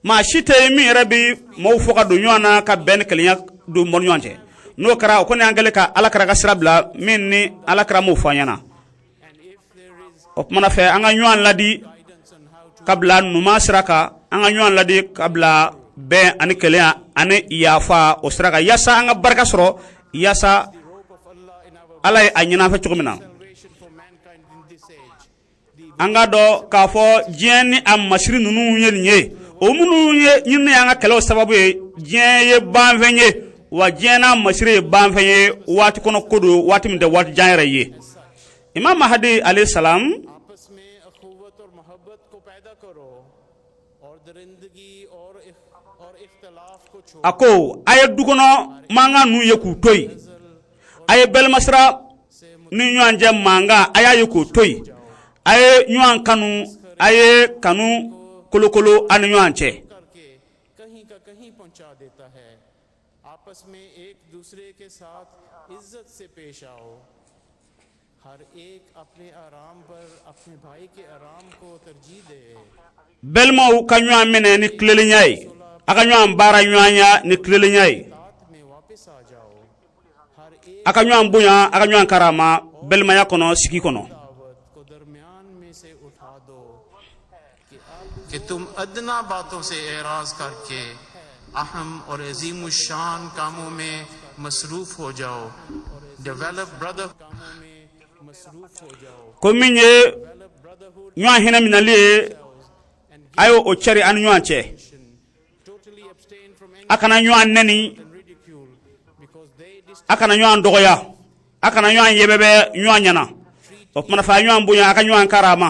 Speaker 1: maa si tɛ yen min yɛrɛ bɛ maaw fɔ ka don ɲɔgɔn na ka bɛn ni kelenya don mɔgɔw ni ɲɔgɔn cɛ. N'o kɛra, o kɔni y'an kɛlen ka ala kira ka sira bila min ni ala kira m'o fɔ an ɲɛna. O kumana fɛ an ka ɲɔgɔn ladi ka bila ɲuman sira kan, an ka ɲɔgɔn ladi ka bila bɛn ani kelenya ani yafa o sira kan, yaasa an ka barika sɔrɔ, yaasa ala ye a ɲini an fɛ cogo min na. An k'a dɔn k'a fɔ diɲɛ ni a masiri ninnu ye nin ye, o minnu ye ɲinini y'an ka kɛlɛw sababu ye. Diɲɛ ye banfɛn ye, wa diɲɛ n'a masiri ye banfɛn ye, waati kɔnɔ ko don, waati min tɛ waati jan yɛrɛ ye. Imam Mahadi alayhi salam a ko a ye du kɔnɔ mankan ninnu ye k'u to yen, a ye balimasira ni ɲɔgɔn cɛ mankan a y'a ye k'o to yen, a ye ɲɔgɔn kanu, a ye kanu kolokolo a ni ɲɔgɔn cɛ. Balimaw ka ɲɔgɔn minɛ ni tilennenya ye, a ka ɲɔgɔn baara ɲɔgɔnya ni tilennenya ye, a ka ɲɔgɔn bonya, a ka ɲɔgɔn karama balimaya kɔnɔ, sigi kɔnɔ.
Speaker 3: कि तुम अदना बातों से एराज करके अहम और अजीम शान कामों में मसरूफ हो जाओ। Develop brother
Speaker 1: Ko min ye ɲɔgɔn hinɛ minɛli ye, a y'o o cɛri an ni ɲɔgɔn cɛ. A kana ɲɔgɔn nɛni, a kana ɲɔgɔn dɔgɔya, a kana ɲɔgɔn yɛbɛbɛ ɲɔgɔn ɲɛna. O kumana fɛ a ɲɔgɔn bonya, a ka ɲɔgɔn karama,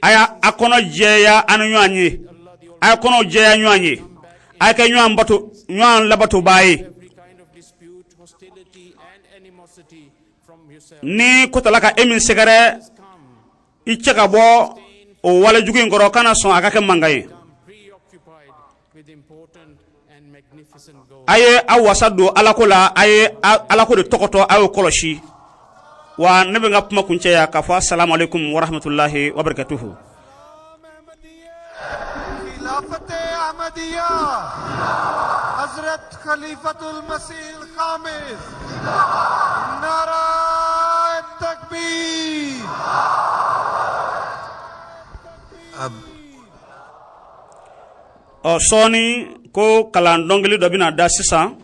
Speaker 1: a y'a a kɔnɔ jɛya an ni ɲɔgɔn ye, a ye kɔnɔ jɛya ɲɔgɔn ye, a ye kɛ ɲɔgɔn bato, ɲɔgɔn labatobaa ye. Ni ko tala ka e min sɛgɛrɛ, i cɛ ka bɔ o wale jugu in kɔrɔ, kana sɔn a ka kɛ mankan ye. A ye aw wasa don alako la, a ye alako de tɔgɔtɔ, a y'o kɔlɔsi. Wa ne bɛ n ka kuma kuncɛ yan k'a fɔ asalamu aleykum warahmatulahi wabarakatuhu. Ɔ sɔɔni ko kalan dɔnkili dɔ bɛna da sisan,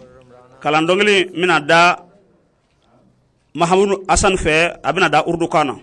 Speaker 1: kalan dɔnkili bɛna da. Mahamudu Hasan fɛ, a bɛna da urudukan na.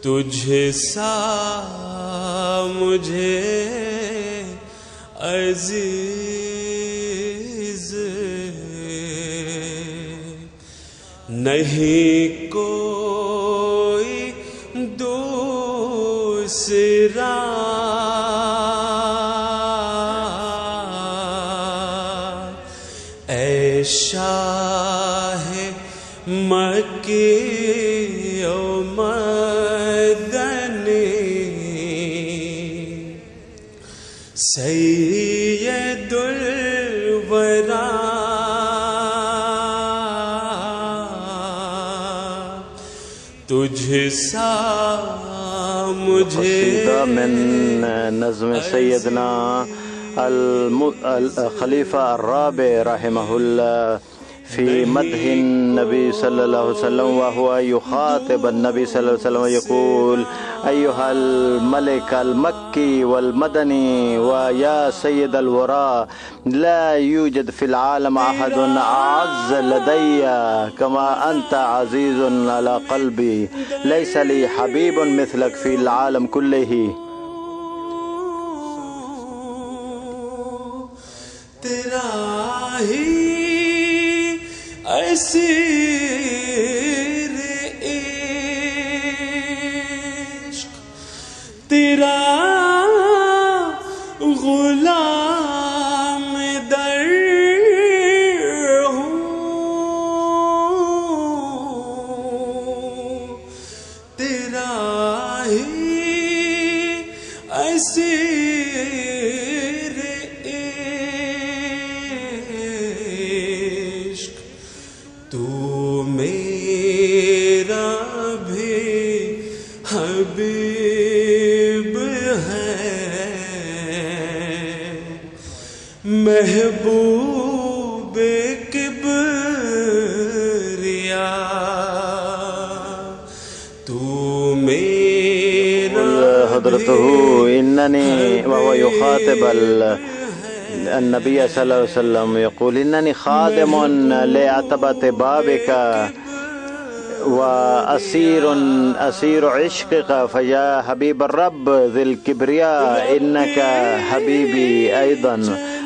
Speaker 3: तुझसा मुझे अजीज नहीं कोई दूसरा, ऐ शाह मक्की ओ मदनी, सैयदुल वरा, तुझसा मुझे।
Speaker 4: قصيدة من نظم سيدنا الخليفة الرابع رحمه الله في مدح النبي صلى الله عليه وسلم، وهو يخاطب النبي صلى الله عليه وسلم يقول: أيها الملك المكي والمدني ويا سيد الوراء، لا يوجد في العالم أحد أعز لدي كما أنت عزيز على قلبي، ليس لي حبيب مثلك في العالم كله.
Speaker 3: तेरा ही असीर इश्क, तेरा गुलाम दर हूँ, तेरा ही असीर इश्क, तू मेरा भी हबीब है, महबूब किबरिया, तू मेरा
Speaker 4: حضرته إنني، وهو يخاطب النبي صلى الله عليه وسلم يقول: إنني خادم لعتبة بابك وأسير أسير عشقك، فيا حبيب الرب ذي الكبرياء إنك حبيبي أيضا،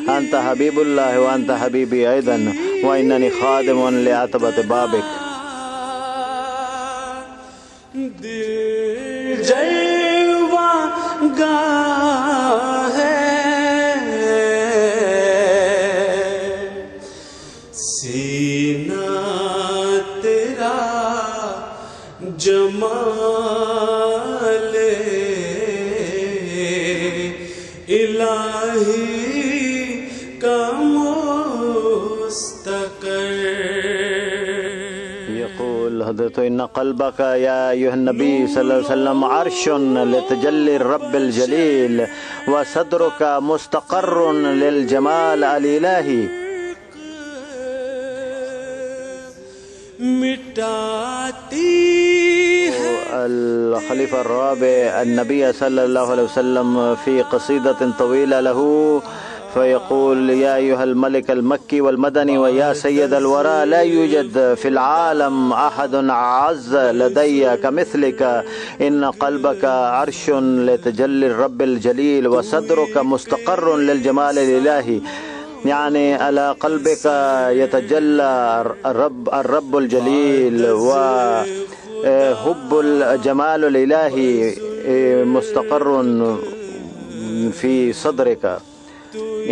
Speaker 4: أنت حبيب الله وأنت حبيبي أيضا، وإنني خادم لعتبة بابك.
Speaker 3: दिल जलवा गाह है, सीना तेरा जमाल इलाही का मुस्तकर।
Speaker 4: يقول حضرته: إن قلبك يا أيها النبي صلى الله عليه وسلم عرش لتجلي الرب الجليل، وصدرك مستقر للجمال الإلهي.
Speaker 3: मिटाती है
Speaker 4: الخليفة الرابع النبي صلى الله عليه وسلم في قصيدة طويلة له فيقول: يا أيها الملك المكي والمدني ويا سيد الورى، لا يوجد في العالم أحد أعز لدي كمثلك، إن قلبك عرش لتجلي الرب الجليل وصدرك مستقر للجمال الإلهي. يعني على قلبك يتجلى الرب الجليل وحب الجمال الإلهي مستقر في صدرك.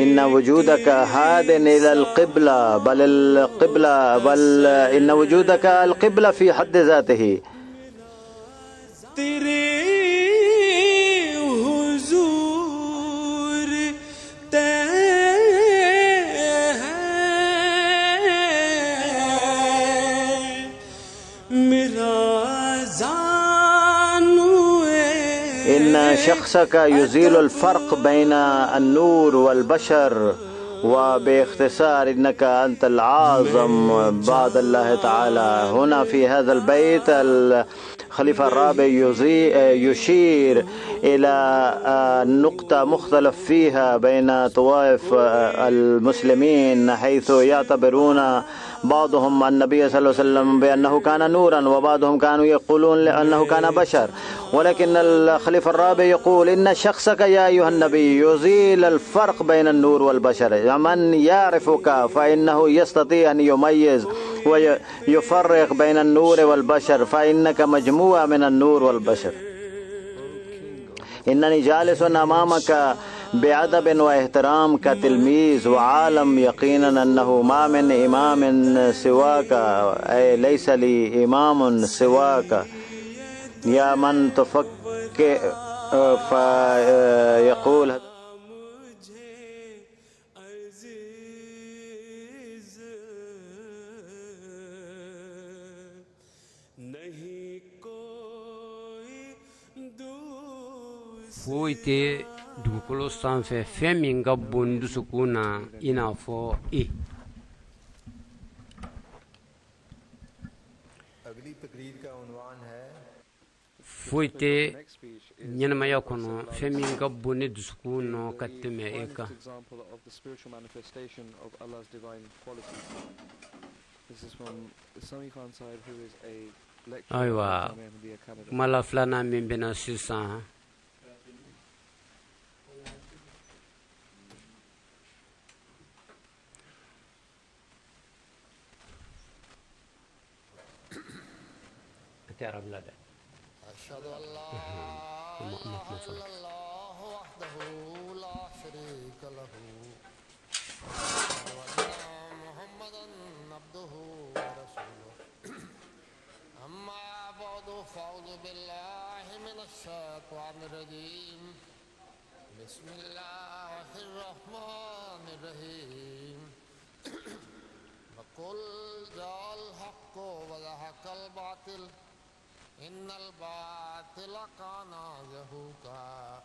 Speaker 4: إن وجودك هاد إلى القبلة، بل القبلة، بل إن وجودك القبلة في حد ذاته. إن شخصك يزيل الفرق بين النور والبشر، وباختصار إنك أنت العظم بعد الله تعالى. هنا في هذا البيت الخليفة الرابع يشير إلى نقطة مختلف فيها بين طوائف المسلمين، حيث يعتبرون بعضهم النبي صلى الله عليه وسلم بأنه كان نورا، وبعضهم كانوا يقولون أنه كان بشر. ولكن الخليفة الرابع يقول إن شخصك يا أيها النبي يزيل الفرق بين النور والبشر. من يعرفك فإنه يستطيع أن يميز ويفرق بين النور والبشر، فإنك مجموعة من النور والبشر. إنني جالس أمامك بأدب واحترام كتلميذ وعالم يقينا أنه ما من إمام سواك، أي ليس لي إمام سواك. يا من تفكر فيقول
Speaker 5: foyi tɛ dugukolo sanfɛ fɛn min ka bon dusukun na i n'a fɔ e. Foyi tɛ ɲɛnamaya kɔnɔ fɛn min ka bon ne dusukun nɔ ka tɛmɛ e kan. Ayiwa, kumala filanan min bɛna sisan,
Speaker 6: أشهد أن لا إله إلا الله وحده لا شريك له وأن محمدا عبده ورسوله أما بعد فأعوذ بالله من الشيطان الرجيم بسم الله الرحمن الرحيم وقل جاء الحق وزهق الباطل إن الباطل كان زهوقا.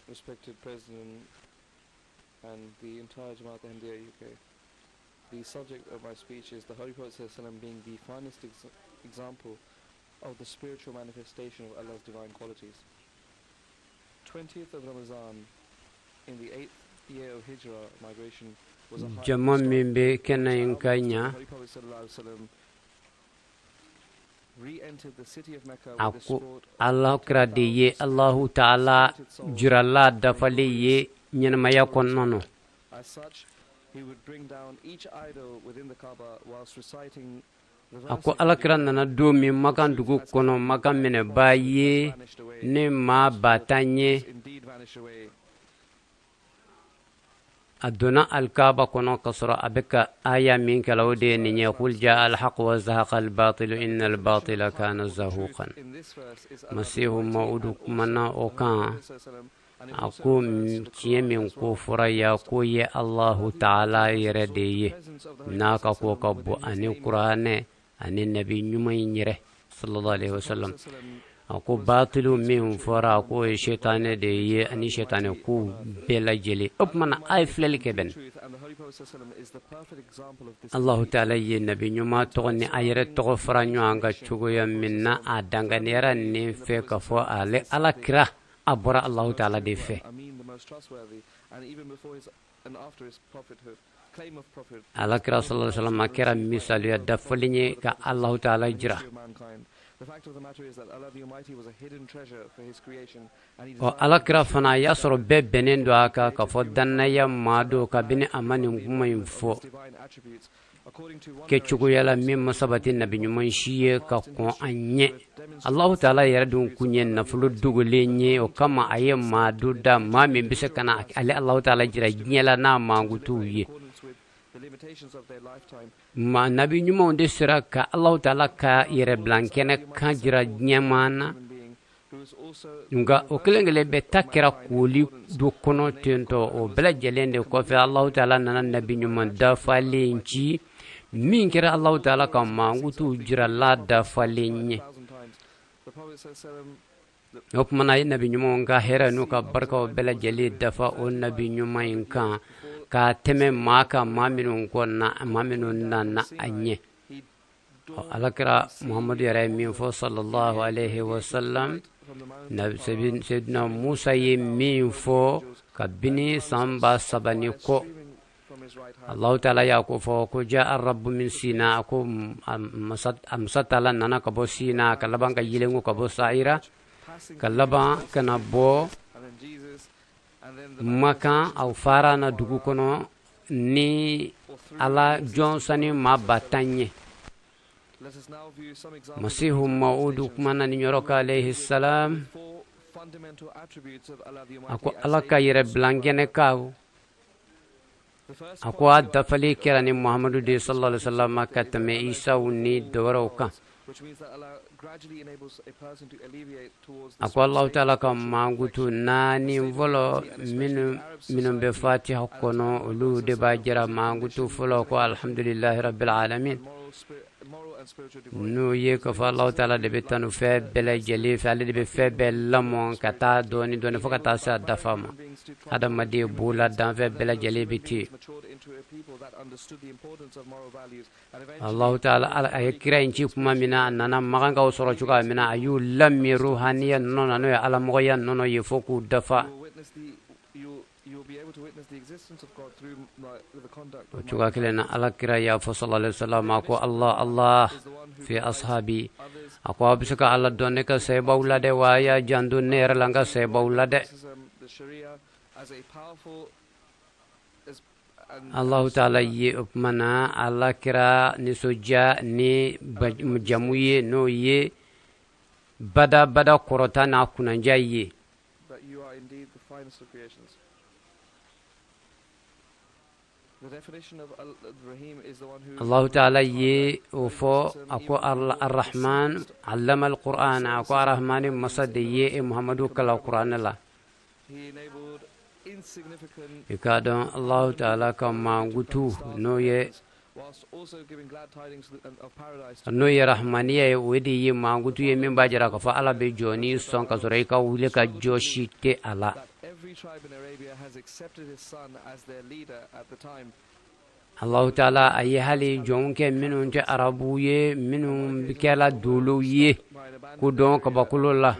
Speaker 7: Respected President and the entire Jamaat Ahmadiyya UK, the subject of my speech is the Holy Prophet ﷺ being the finest example of the spiritual manifestation of Allah's divine qualities. 20th of Ramadan in the 8th year of Hijrah migration was a high
Speaker 5: jama min bɛ kɛnɛ in ka ɲa, a ko ala kira de ye Alahu Taala jirala dafalen ye ɲɛnamaya kɔnɔna na. A ko alakira nana don min Makan dugu kɔnɔ, Makan minɛbaa ye ni maa 10,000 ye. A donna alikaba kɔnɔ ka sɔrɔ a bɛ ka aya min kɛla, o de ye nin ye: qul jaa alhaq wa zahaqa albatilu inna albatila kana zahuqan. Masihu Mawudu kumana o kan, a ko tiɲɛ min ko fɔra ya, k'o ye Alahu Taala yɛrɛ de ye, n'a ka ko ka bon ani kuranɛ ani nabi ɲuman in yɛrɛ sallallahu alaihi wasallam. A ko batilu min fɔra, k'o ye setanɛ de ye ani setanɛ ko bɛɛ lajɛlen. O tuma na a ye filɛli kɛ bɛn. Alahu Taala ye nabi ɲuman tɔgɔ ni a yɛrɛ tɔgɔ fara ɲɔgɔn kan cogoya min na, a danganiyara nin fɛ k'a fɔ ale ala kira a bɔra Alahu Taala de fɛ. Ala kira sallallahu alaihi wasallam a kɛra misaliya dafalen ye ka Alahu Taala jira. Ɔ ala kira fana a y'a sɔrɔ bɛɛ bɛnnen don a kan k'a fɔ dannaya maa don kabini a ma nin kuma in fɔ. kɛ cogoya la min ma sabati nabi ɲuman si ye ka kɔn a ɲɛ. Alahu taala yɛrɛ dun kun ye nafolo dogolen ye, o kama a ye maa dɔ da, maa min bɛ se ka na ale Alahu taala jira diɲɛ la n'a mankutuw ye. Maa nabi ɲumanw de sera ka Alahu taala ka yɛrɛbilankɛnɛ kan jira diɲɛmaa na. Nka o kelen kelen bɛɛ ta kɛra kooli dɔ kɔnɔ ten tɔ. O bɛɛ lajɛlen de kɔfɛ, Alahu taala nana nabi ɲuman dafalen ci min kɛra Alahu taala ka mankutuw jirala dafalen ye. O tuma na a ye nabi ɲumanw ka hɛrɛ n'u ka barikaw bɛɛ lajɛlen dafa o nabi ɲuman in kan ka tɛmɛ maa kan, maa minnu kɔnna, maa minnu nana a ɲɛ. Alakira Muhamadu yɛrɛ ye min fɔ sallallahu alaihi wasallam, Seydina Musa ye min fɔ kabini san 3000 ni kɔ, Allahu taala y'a ko fɔ ko jaa rabbu min sina, a ko a masa taala nana ka bɔ Sina, ka laban ka yelenko ka bɔ Sahira, ka laban ka na bɔ Makan aw Farana dugu kɔnɔ ni ala jɔn sani maa 10,000 ye. Masihu Mawudu kumana nin yɔrɔ kan alayhi salam, a ko ala ka yɛrɛ bilankɛnɛ kan, a ko a dafali kɛra ni Muhamadu de sallallahu alaihi wasallam ka tɛmɛ Isaw ni dɔwɛrɛw kan. A ko Alahu taala ka mankutu naani fɔlɔ minnu bɛ fatiha kɔnɔ, olu de b'a jira mankutu fɔlɔ ko alhamdulilahi rabbil alamin, n'o ye k'a fɔ Alahu taala de bɛ tanu fɛn bɛɛ lajɛlen fɛ, ale de bɛ fɛn bɛɛ lamɔ ka taa dɔɔni dɔɔni fo ka taa se a dafa ma. Hadamaden b'o la, danfɛn bɛɛ lajɛlen bɛ ten. Allahu taala a ye kira in ci kuma min na, a nana makankaw sɔrɔ cogoya min na, a y'u lamin ruhaniya nɔnɔ na, n'o ye alamɔgɔya nɔnɔ ye, fo k'u dafa. O cogoya kelen na, ala kira y'a fɔ sallallahu alaihi wasallam ko Allah Allah fi ashabi, a ko aw bɛ se ka ala dɔn ne ka sahibaw la dɛ, wa a y'a janto ne yɛrɛ la n ka sahibaw la dɛ. Allahu taala ye o tuma na ala kira nisɔndiya ni jamu ye, n'o ye badabada kɔrɔta n'a kunnandiya ye. Allahu taala ye o fɔ, a ko arrahman allama alquran, a ko arrahmani masa de ye e Muhamadu kalan kuranɛ la. I k'a dɔn Allahu taala ka mankutu n'o ye rahmaniya ye, o de ye mankutu ye min b'a jira k'a fɔ ala bɛ jɔni sɔn ka sɔrɔ i ka wuli ka jɔ si tɛ a la. Allahu taala a ye hali jɔnw kɛ minnu tɛ arabu ye, minnu kɛla dolow ye ko dɔn kabakolo la.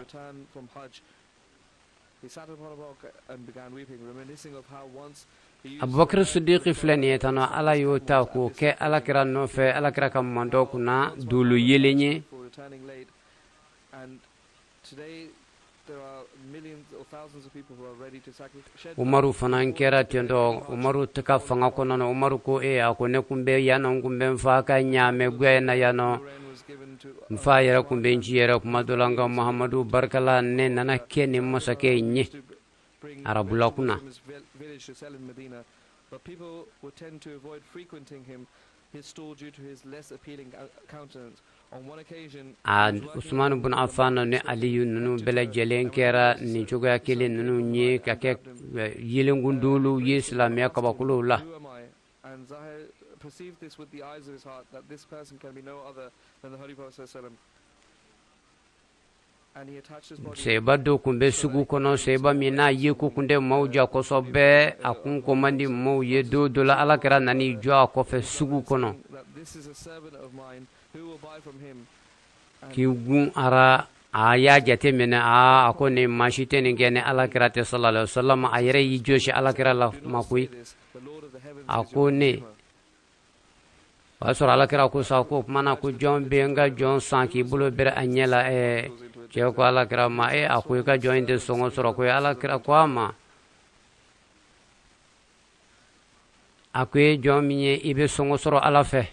Speaker 5: Abubakar Sidiki filɛ nin ye tan, ala y'o ta k'o kɛ ala kira nɔfɛ, ala kira ka mantɔn kunna dolo yelen ye. Umaru fana kɛra ten tɔ. Umaru ka fanga kɔnɔna, Umaru ko e, a ko ne kun bɛ yan nɔ, n kun bɛ n fa ka ɲaamɛ gɛn na yan nɔ, n fa yɛrɛ kun bɛ n ci yɛrɛ kuma dɔ la, nka Muhamadu barika la ne nana kɛ nin masakɛ in ye arabula kunna. A Usumani bun Affan ni Aliyu ninnu bɛɛ lajɛlen kɛra nin cogoya kelen ninnu ye ka kɛ yelenkundolow ye silamɛya kabakolow la. Seba dɔ kun bɛ sugu kɔnɔ, seba min n'a ye ko kun tɛ maaw ja kosɛbɛ, a kun ko man di maaw ye. Don dɔ la ala kira nan'i jɔ a kɔfɛ sugu kɔnɔ k'i gun ara, a y'a jate minɛ, a ko nin maa si tɛ nin kɛ ni ala kira tɛ sallallahu alaihi wasallam. A yɛrɛ y'i jɔsi ala kira la ma koyi, a ko ne o y'a sɔrɔ ala kira ko sa ko o tuma na ko jɔn bɛ n ka jɔn san k'i bolo bɛrɛ a ɲɛ la. Cɛ ko ala kira ma, a ko i ka jɔn in tɛ sɔngɔ sɔrɔ koyi. Ala kira ko a ma, a ko e jɔn min ye, i bɛ sɔngɔ sɔrɔ ala fɛ.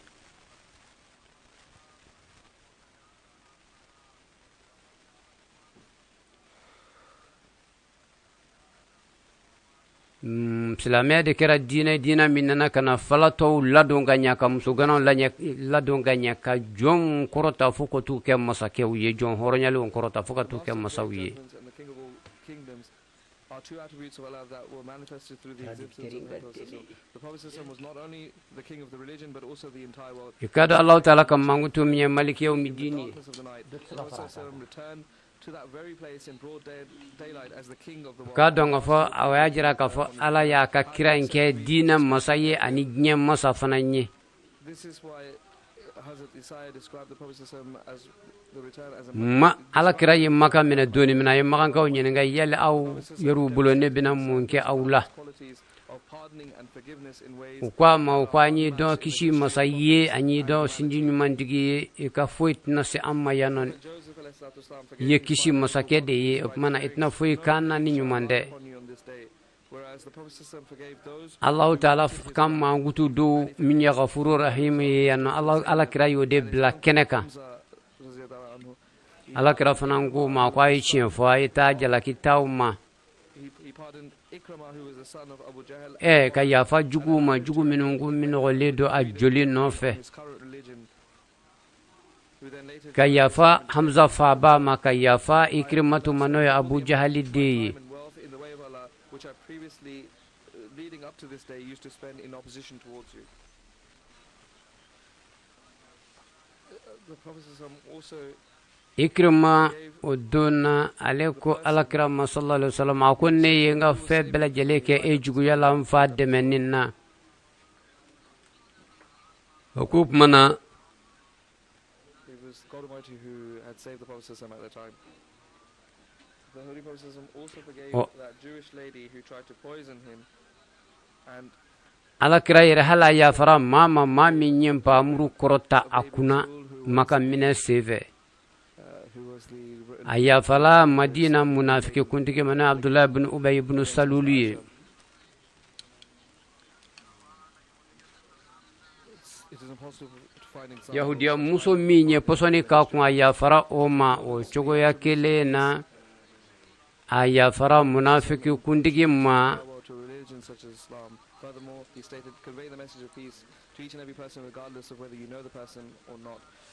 Speaker 5: Silamɛya de kɛra diinɛ diinɛ min nana ka na falatɔw ladon ka ɲɛ, ka musoganaw ladon ka ɲɛ, ka jɔnw kɔrɔta fo ka t'u kɛ masakɛw ye, jɔn hɔrɔnyalenw kɔrɔta fo ka t'u kɛ masaw ye. I k'a dɔn Alahu taala ka mankutu min ye maliki yawmi dini ye. K'a dɔn k'a fɔ a y'a jira k'a fɔ Ala y'a ka kira in kɛ diinɛ masa ye ani diɲɛ masa fana ye. Ma ala kira ye maka minɛ don min na, a ye makankaw ɲininka, yali aw yɛrɛw bolo ne bɛna mun kɛ aw la? U ko a ma, u ko an y'i dɔn kisi masa ye, an y'i dɔn sinji ɲumantigi ye, i ka foyi tɛna se an ma yan nɔ, i ye kisi masakɛ de ye, o tuma na i tɛna foyi k'an na ni ɲuman tɛ. Alahu taala ka mankutu don min ye gafuru rahimu ye yan nɔ, ala kira y'o de bila kɛnɛ kan. Ala kira fana ko ma ko a ye tiɲɛ fɔ, a ye taa jalaki t'aw ma. Ka yafa juguw ma, jugu minnu ko minɔgɔlen don a joli nɔfɛ, ka yafa Hamza faaba ma, ka yafa Ikirimatu ma n'o ye Abu Jahali den ye. Ikirima o don na, ale ko alakira ma sallallahu alaihi wasallam, a ko ne ye n ka fɛn bɛɛ lajɛlen kɛ e juguya la n fa dɛmɛni na. O ko tuma na, ala kira yɛrɛ hali a yafara maa ma, maa min ye npamuru kɔrɔta a kunna maka minɛ senfɛ. A yafala madina munafiki kuntigi ma n'o abdulayi bin ubayi bin salulu ye. Yahudiya muso min ye pɔsɔni k'a kun, a yafara o ma. O cogoya kelen na, a yafara munafiki kuntigi ma.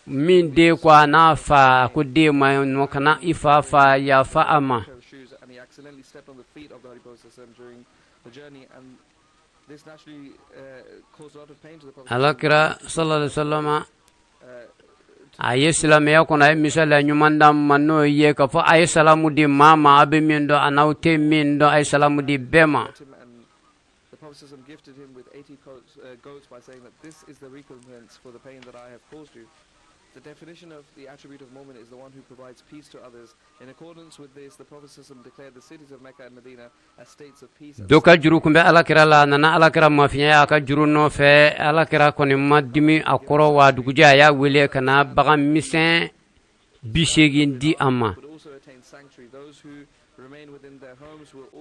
Speaker 5: Min den ko a n'a fa, ko den ma nɔ kana i fa fa, yafa a ma. Alakira sallallahu alaihi wasallam a ye silamɛya kɔnɔ, a ye misaliya ɲuman d'an ma, n'o ye k'a fɔ a ye salamu di maa ma, a bɛ min dɔn a n'aw tɛ min dɔn, a ye salamu di bɛɛ ma. Dɔ ka juru tun bɛ alakira la, a nana alakira mafiɲɛya a ka juru nɔfɛ. Alakira kɔni ma dimi a kɔrɔ, wa dugujɛ a y'a wele ka na bagan misɛn 80 di a ma.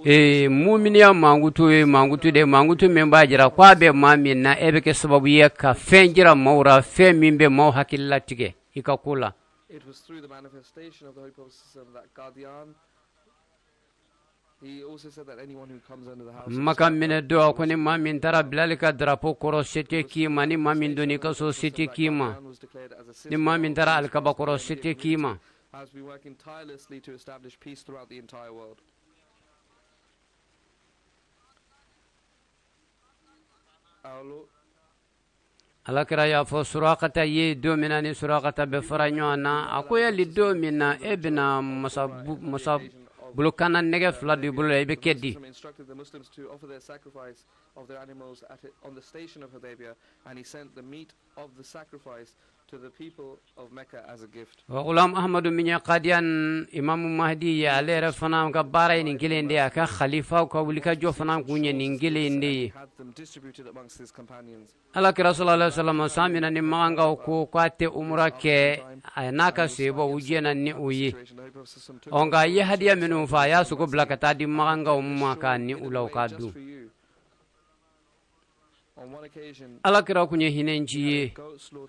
Speaker 5: Ee, muminiya mankutu ye mankutu de, mankutu min b'a jira ko a bɛ maa min na, e bɛ kɛ sababu ye ka fɛn jira maaw ra, fɛn min bɛ maaw hakili latigɛ i ka ko la. Maka minɛ don, a ko ni maa min taara Bilali ka drapeau kɔrɔ, se tɛ k'i ma. Ni maa min donn'i ka so, se tɛ k'i ma. Ni maa min taara alikaba kɔrɔ, se tɛ k'i ma. Alakira y'a fɔ Surakata ye don min na ni Surakata bɛ fara ɲɔgɔn na, a ko yali don min na e bɛna masa bolokanna nɛgɛ fila don i bolo la, i bɛ kɛ di? Gulam Ahmadu min ye Kadiyan Imamu Mahdi ye, ale yɛrɛ fana ka baara ye nin kelen de ye, a ka khalifaw ka wulikajɔ fana kun ye nin kelen de ye. Ala kira sallallahu alaihi wasallam san min na ni makankaw ko k'a tɛ umura kɛ, a n'a ka sebaw u jɛna ni o ye. Ɔ, nka a ye hadiya minnu fa, a y'a sogo bila ka taa di makankaw ma k'a ni u la u k'a dun. Ala kira kun ye hinɛnci ye,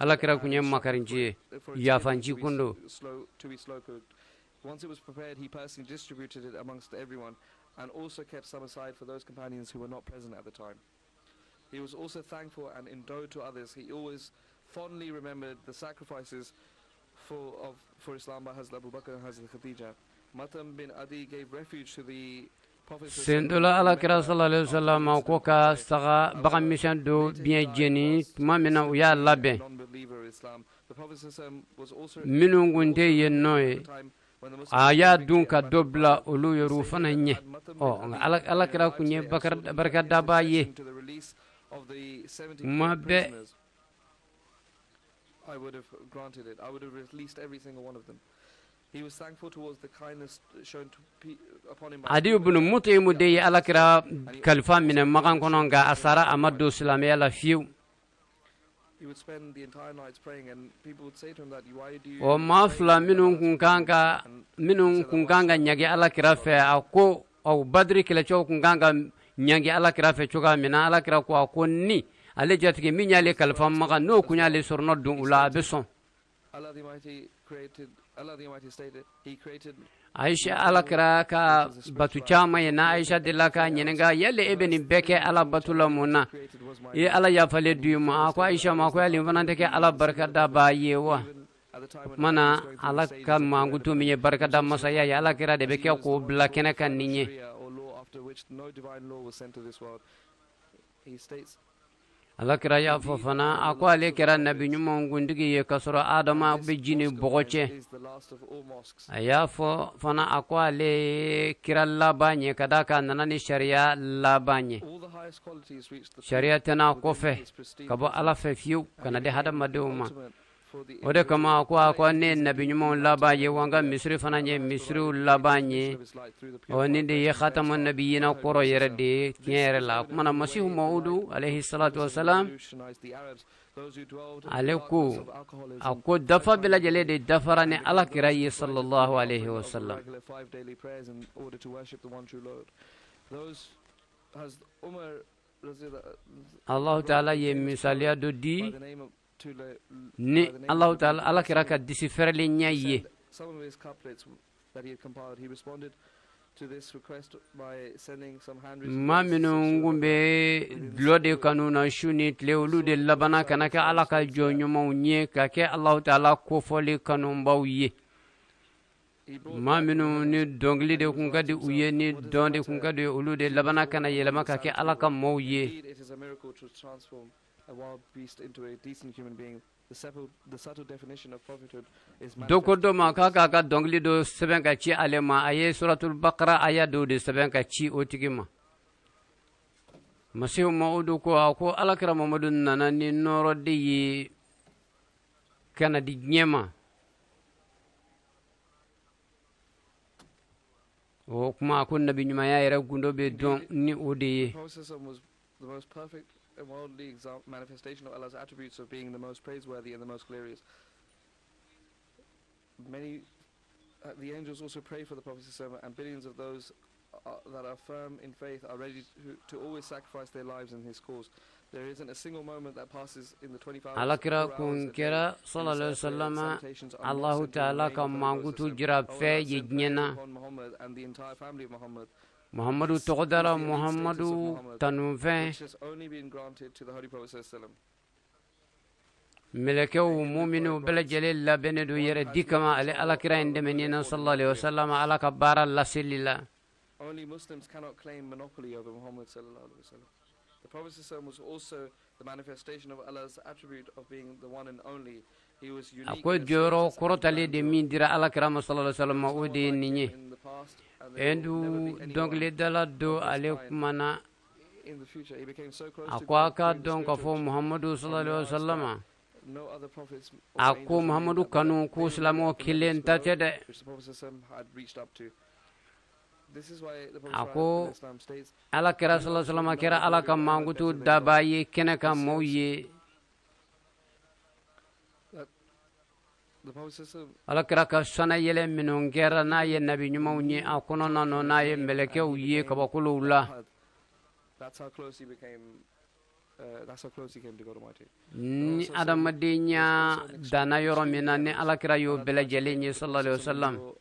Speaker 5: ala kira kun ye makarinci ye, yafanci kun don.
Speaker 7: And also kept some aside for those companions who were not present at the time. He was also thankful and endowed to others. He always fondly remembered the sacrifices for Islam by Hazrat Abu Bakr and Hazrat Khadija. Matam bin Adi gave refuge to the Prophet.
Speaker 5: Sen dɔ la, Ala kira sallallahu alaihi wasallam ko ka saga bagan misɛn dɔ biɲɛ jeni. Tuma min na u y'a labɛn, minnu kun tɛ yen nɔ ye, a y'a dun ka dɔ bila olu yɛrɛ fana ɲɛ. Ɔ, nka Ala kira kun ye barikadaba ye kuma bɛɛ.
Speaker 7: I would have granted it. I would have released every single one of them. He was thankful towards the kindness shown to upon him by
Speaker 5: Adiyu bunu Mutimu de ye Ala kira kalifa minɛ Makan kɔnɔ, nka a sara, a ma don silamɛya la fiyewu.
Speaker 7: He would spend the entire nights praying, and people would say to him that, why do you
Speaker 5: O maa fila minnu kun kan ka ɲagi Ala kira fɛ, a ko ɔ, Badiri kɛlɛcɛw kun kan ka ɲangi Ala kira fɛ cogoya min na, Ala kira ko, a ko ni ale jatigi min y'ale kalifa Makan, n'o kun y'ale sɔrɔ don u la, a bɛ sɔn.
Speaker 7: Allah the Almighty created, Allah the Almighty stated, He created
Speaker 5: Aisha, Ala kira ka batu caman ye na, Aisha delila k'a ɲininka: yali e bɛ nin bɛɛ kɛ Ala batu la mun na?
Speaker 7: Created was my
Speaker 5: I ye Ala yafalen d'u ma. A ko Aisha ma ko yali n fana tɛ kɛ Ala barikadabaa ye wa?
Speaker 7: At the time when
Speaker 5: Kuma na, Ala ka mankutu min ye barikada masaya ye, Ala kira de bɛ kɛ k'o bila kɛnɛ kan nin ye.
Speaker 7: Sharia or law after which no divine law was sent to this world. He states
Speaker 5: Ala kira y'a fɔ fana, a ko ale kɛra nabi ɲumanw kuntigi ye k'a sɔrɔ Adama bɛ ji ni bɔgɔ cɛ.
Speaker 7: Is the last of all mosques.
Speaker 5: A y'a fɔ fana, a ko ale ye kira laban ye, ka d'a kan a nana ni sariya laban ye.
Speaker 7: All the highest qualities reached the
Speaker 5: Sariya tɛna kɔfɛ ka bɔ Ala fɛ fiyewu ka na di hadamadenw ma. O de kama a ko ne ye nabi ɲumanw laban ye, wa n ka misiri fana ye misiriw laban ye. Ɔ, nin de ye khatamu nabiyina kɔrɔ yɛrɛ de ye tiɲɛ yɛrɛ la. O kumana, Masihu Mawudu alayhi salatu wasalam, ale ko, a ko dafa bɛɛ lajɛlen de dafara ni Ala kira ye sallallahu alaihi wasallam.
Speaker 7: Regular five daily prayers in order to worship the one true Lord. Those has Umar
Speaker 5: Allahu taala ye misaliya dɔ di
Speaker 7: by the name of to le,
Speaker 5: ni Allahu taala Ala kira ka disi fɛrɛlen ɲɛ ye.
Speaker 7: Some of his couplets that he had compiled. He responded to this request by sending some handwritten
Speaker 5: Maa minnu kun bɛ dulɔ de kanu na su ni tile, olu de labanna ka na kɛ Ala ka jɔn ɲumanw ye, ka kɛ Allahu taala kofɔli kanubaw ye. Maa minnu ni dɔnkili de kun ka di u ye, ni dɔn de kun ka di olu de labanna ka na yɛlɛma ka kɛ Ala ka maaw ye.
Speaker 7: Indeed, it is a miracle to transform a wild beast into a decent human being. The subtle definition of prophethood is
Speaker 5: Dɔ ko dɔ ma k'a ka dɔnkili dɔ sɛbɛn ka ci ale ma. A ye Suratul Bakara aya dɔw de sɛbɛn ka ci o tigi ma. Masihu Mawudu ko, a ko Alakira Mamadu nana ni nɔɔrɔ de ye ka na di diɲɛ ma. O kuma, a ko nabi ɲumanya yɛrɛ gundo bɛ dɔn ni o de ye.
Speaker 7: The Prophet was the most perfect and worldly manifestation of Allah's attributes of being the most praiseworthy and the most glorious. The angels also pray for the Prophet and billions of those that are firm in faith are ready to always sacrifice their lives in his cause. There isn't a single moment that passes in the 24 hours.
Speaker 5: Alakira kun kɛra sallallahu alaihi wasallam Allahu taala ka mankutu jira fɛn ye diɲɛ na.
Speaker 7: Muhammad and the entire family of Muhammad,
Speaker 5: Muhammadu tɔgɔ dara, Muhammadu tanufɛn.
Speaker 7: Which has only been granted to the Holy Prophet sallallahu.
Speaker 5: Mɛlɛkɛw muminiw bɛɛ lajɛlen labɛnnen don yɛrɛ di kama ale Alakira in dɛmɛni na sallallahu alaihi wasallam, Ala ka baara laseli la.
Speaker 7: Only Muslims cannot claim monopoly over Muhammad sallallahu alaihi wasallam. The Prophet sallallahu was also the manifestation of Allah's attribute of being the one and only. He was
Speaker 5: A
Speaker 7: unique
Speaker 5: ko
Speaker 7: in his
Speaker 5: jɔyɔrɔ
Speaker 7: status and
Speaker 5: kɔrɔtalen de
Speaker 7: grandeur.
Speaker 5: min dira Alakira ma sallallahu alaihi wasallam, o de ye nin ye.
Speaker 7: In the past, and there will never
Speaker 5: Hindu
Speaker 7: be anyone
Speaker 5: dɔnkilidala dɔ, ale kumana,
Speaker 7: in the future. He became so close
Speaker 5: a
Speaker 7: to
Speaker 5: ko a
Speaker 7: God
Speaker 5: ka
Speaker 7: during the
Speaker 5: dɔn k'a fɔ
Speaker 7: spiritual
Speaker 5: Muhammadu sallallahu alaihi wasallam,
Speaker 7: no other prophets or
Speaker 5: a ko
Speaker 7: angels
Speaker 5: Muhammadu kanu ko silamɛw kelen ta tɛ dɛ.
Speaker 7: which the Prophet sallallahu had reached up to. This is why the Prophet
Speaker 5: A ko
Speaker 7: Islam states
Speaker 5: Ala kira sallallahu alaihi wasallam kɛra Ala ka mankutu dabaa ye kɛnɛ kan maaw ye.
Speaker 7: That the Prophet sallallahu
Speaker 5: Ala kira ka sana yɛlɛ minnu kɛra n'a ye nabi ɲumanw ye a kɔnɔna nɔ, n'a ye mɛlɛkɛw ye kabakolow la.
Speaker 7: That's how close he became. That's how close he came to God Almighty.
Speaker 5: Ni adamadenya danna yɔrɔ min na, ni Ala kira y'o bɛɛ lajɛlen ye sallallahu alaihi wasallam.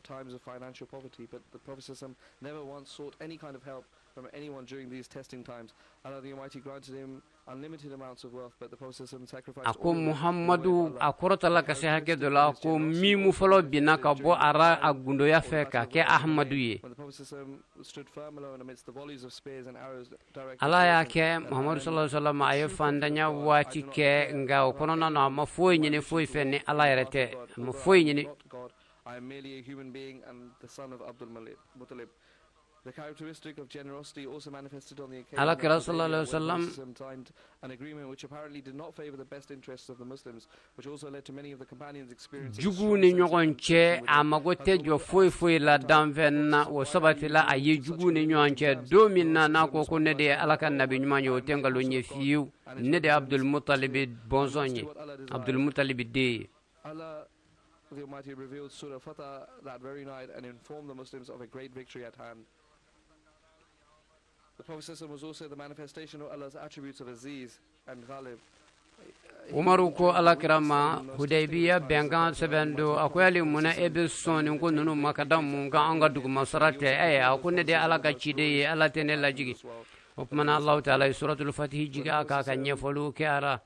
Speaker 7: times of financial poverty, but the Prophet ﷺ never once sought any kind of help from anyone during these testing times. Allah the Almighty granted him unlimited amounts of wealth, but the Prophet ﷺ sacrificed
Speaker 5: A ko
Speaker 7: all of it in the way of
Speaker 5: Muhammadu
Speaker 7: Allah.
Speaker 5: a kɔrɔtala ka se hakɛ dɔ la, ko mimu fɔlɔ binna ka bɔ a ra a gundoya fɛ ka kɛ Ahamadu ye.
Speaker 7: When the Prophet ﷺ stood firm alone amidst the volleys of spears and arrows directed
Speaker 5: Ala y'a
Speaker 7: towards him,
Speaker 5: kɛ
Speaker 7: that
Speaker 5: Muhammadu
Speaker 7: I am
Speaker 5: sallallahu alaihi wasallam a ye fantanya waati kɛ, nka o kɔnɔna na, a ma foyi ɲini foyi fɛ ni Ala yɛrɛ tɛ, a ma foyi ɲini.
Speaker 7: Not God. I am merely a human being and the son of Abdul Muttalib. The characteristic of generosity also manifested on the occasion
Speaker 5: Ala
Speaker 7: of
Speaker 5: kira
Speaker 7: Hudaybiyah
Speaker 5: sallallahu alaihi
Speaker 7: when the
Speaker 5: wasallam
Speaker 7: Prophet signed an agreement which apparently did not favor the best interests of the Muslims, which also led to many of the companions experiencing
Speaker 5: Juguw
Speaker 7: strong
Speaker 5: ni
Speaker 7: sense of
Speaker 5: ɲɔgɔn cɛ,
Speaker 7: contradiction
Speaker 5: a
Speaker 7: within.
Speaker 5: mago tɛ jɔ foyi foyi la danfɛn na. O sabatila a ye juguw ni ɲɔgɔn cɛ don min na, n'a ko ko ne de ye Ala ka nabi ɲuman ye, o tɛ nkalon ye fiyewu. Ne de ye Abdulmutalibi bɔnsɔn ye, Abdulmutalibi den ye.
Speaker 7: Allah the Almighty revealed Surah Fatah that very night and informed the Muslims of a great victory at hand. The Prophet ﷺ was also the manifestation of Allah's attributes of Aziz and Ghalib.
Speaker 5: Umaru ko Alakira ma Hudaybiya bɛnkan sɛbɛn don, a ko yali munna e bɛ sɔn nin ko ninnu ma, ka da mun kan? An ka dugumasara tɛ. A ko ne de ye Ala ka ciden ye, Ala tɛ ne lajigi. O tuma na, Alahu taala ye suratul fatihi jigin a kan ka ɲɛfɔliw kɛ a la.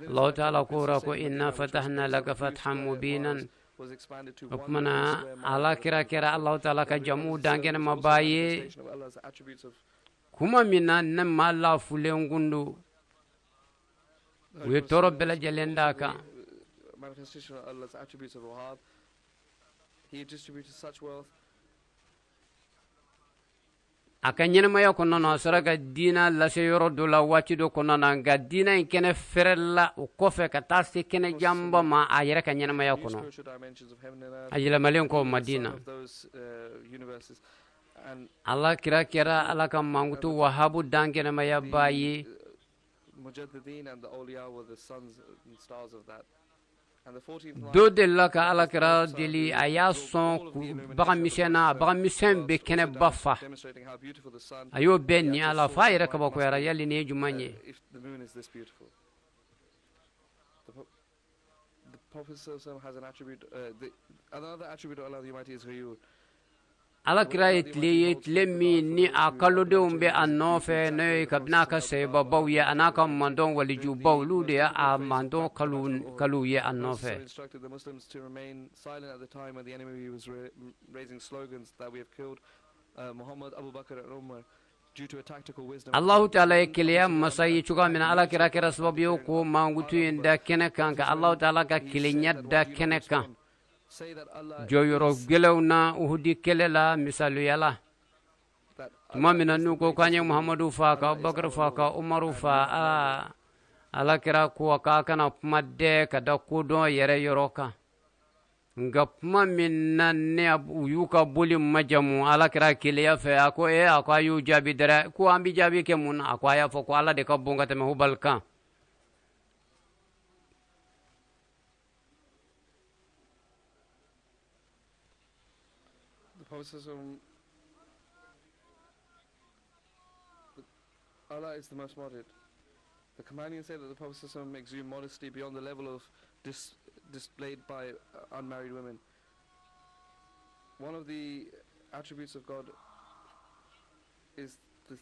Speaker 5: Alahu taala ko ra ko inna fatahna laka fathan mubinan. O tuma na, Ala kira kɛra Alahu taala ka jamu dankɛnɛmaba ye kuma min na, ne maa lafulen kun don, u ye tɔɔrɔ bɛɛ lajɛlen d'a kan.
Speaker 7: Manifestation of Allah's attributes of Wahhab. He distributed such wealth
Speaker 5: A ka ɲɛnɛmaya kɔnɔna na, a sera ka diina lase yɔrɔ dɔ la waati dɔ kɔnɔna na, nka diina in kɛnɛ fɛrɛla o kɔfɛ ka taa se kɛnɛ janba ma a yɛrɛ ka ɲɛnɛmaya
Speaker 7: new
Speaker 5: kɔnɔ
Speaker 7: spiritual dimensions of heaven and earth.
Speaker 5: a yɛlɛmalen kɔ
Speaker 7: The
Speaker 5: Madina.
Speaker 7: son of those universes. And
Speaker 5: Ala kira kɛra Ala ka mankutu Wahabu dankɛnɛmayaba ye.
Speaker 7: Mujaddideen and the awliya were the sons and stars of that. And the 14th line
Speaker 5: Dɔ delila ka Ala kira deli, a y'a sɔn bagan misɛn na, a bagan misɛn bɛ kɛnɛba fa.
Speaker 7: demonstrating how beautiful the sun
Speaker 5: A y'o bɛɛ ni a la f'a yɛrɛ kabakoyara, yali nin ye jumɛn ye?
Speaker 7: If the moon is this beautiful. The Prophet ﷺ has an attribute, another attribute of Allah the Almighty is Ghayur.
Speaker 5: Ala kira ye tile ye, tile min ni a kalodenw bɛ a nɔfɛ, n'o ye kabini a ka sɛbabaw ye, a n'a ka mantɔn walijubaw, olu de ye a mantɔn kalow ye a nɔfɛ.
Speaker 7: Instructed the Muslims to remain silent at the time when the enemy was raising slogans that we have killed Muhammad, Abu Bakr and Umar due to a tactical wisdom.
Speaker 5: Allahu taala ye keleya masa ye cogoya min na, Ala kira kɛra sababu ye k'o mankutu in da kɛnɛ kan, ka Allahu taala ka kelenya da kɛnɛ kan
Speaker 7: Say that Allah
Speaker 5: jɔyɔrɔ gɛlɛnw na Uhudi kɛlɛ la. Misaliya la,
Speaker 7: that
Speaker 5: tuma min na n'u ko k'an ye Muhamadu fa, ka Abubakar fa, ka Umaru fa, aa, Ala kira ko k'a kana kuma dɛ ka da kodɔn yɛrɛ yɔrɔ kan. Nka kuma min na ne u y'u ka boli majamu Ala kira keleya fɛ, a ko a ko a y'u jaabi dɛrɛ. Ko an bɛ jaabi kɛ mun na? A ko a y'a fɔ ko Ala de ka bon ka tɛmɛ Hubal kan.
Speaker 7: The Prophet ﷺ, Allah is the most modest. The companions say that the Prophet ﷺ exhumed modesty beyond the level of displayed by unmarried women. One of the attributes of God is the,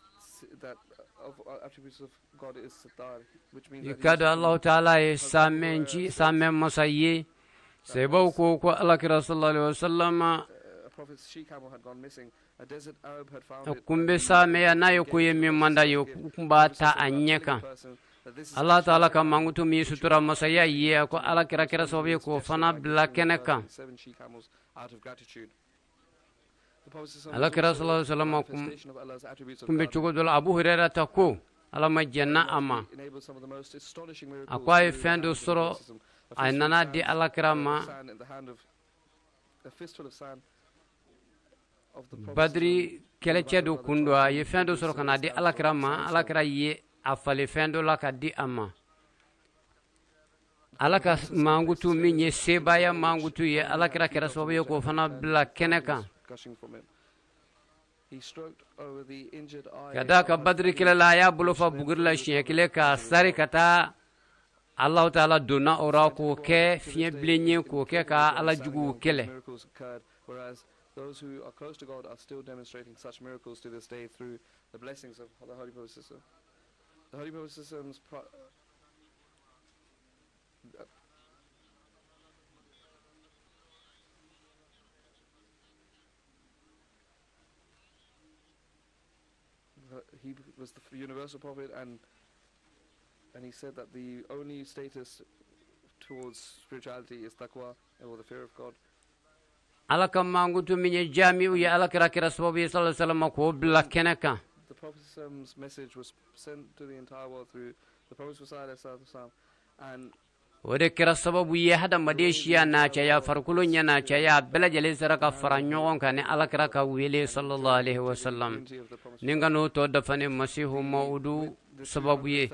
Speaker 7: that of attributes of God is Sattar, which means
Speaker 5: I
Speaker 7: that
Speaker 5: ka
Speaker 7: he
Speaker 5: dɔn Allahu taala ye saamɛ ci, saamɛ masa ye. Sɛbɛw ko Alakira sallallahu alaihi wasallam
Speaker 7: a prophet's she camel had gone missing. A desert Arab had found
Speaker 5: a
Speaker 7: it.
Speaker 5: kun bɛ saamɛya n'a ye ko ye min man d'a ye, u kun b'a ta a ɲɛ kan. Ala taala ka mankutu min sutura masaya ye, a ko Ala kira kɛra sababu ye k'o fana bila kɛnɛ kan.
Speaker 7: Seven she camels out of gratitude. The Prophet
Speaker 5: Ala kira sallallahu alaihi wasallam kun bɛ cogo dɔ la. Abu Huraira ta ko, Ala ma jɛnna a ma, a ko a ye fɛn dɔ sɔrɔ, a nana di Ala kira ma Badiri kɛlɛcɛ dɔ kun don. A ye fɛn dɔ sɔrɔ ka na di Ala kira ma. Ala kira ye a falen fɛn dɔ la ka di a ma. Ala ka mankutu min ye sebaaya mankutu ye, Ala kira kɛra sababu ye k'o fana bila kɛnɛ kan. Ka d'a ka Badiri kɛlɛ la, a y'a bolo fa buguri la siɲɛ kelen k'a sari ka taa. Alahu taala donna o ra k'o kɛ fiɲɛ bilen ye, k'o kɛ ka Ala juguw kɛlɛ.
Speaker 7: Whereas those who are close to God are still demonstrating such miracles to this day through the blessings of the Holy Prophet. The Holy Prophet's he was the universal prophet, and he said that the only status towards spirituality is taqwa, or the fear of God.
Speaker 5: Ala ka mankutu min ye jami'u ye ala kira kɛra sababu ye sallallahu alaihi wasallam k'o bila kɛnɛ kan.
Speaker 7: The Prophet's message was sent to the entire world through the Prophet Muhammad, and
Speaker 5: o de kɛra sababu ye hadamaden siya n'a caya, farikolo ɲɛ n'a caya, a bɛɛ lajɛlen sera ka fara ɲɔgɔn kan ni ala kira ka wele sallallahu alaihi wasallam, ni ka n'o tɔ dafa ni masihu mawudu sababu ye.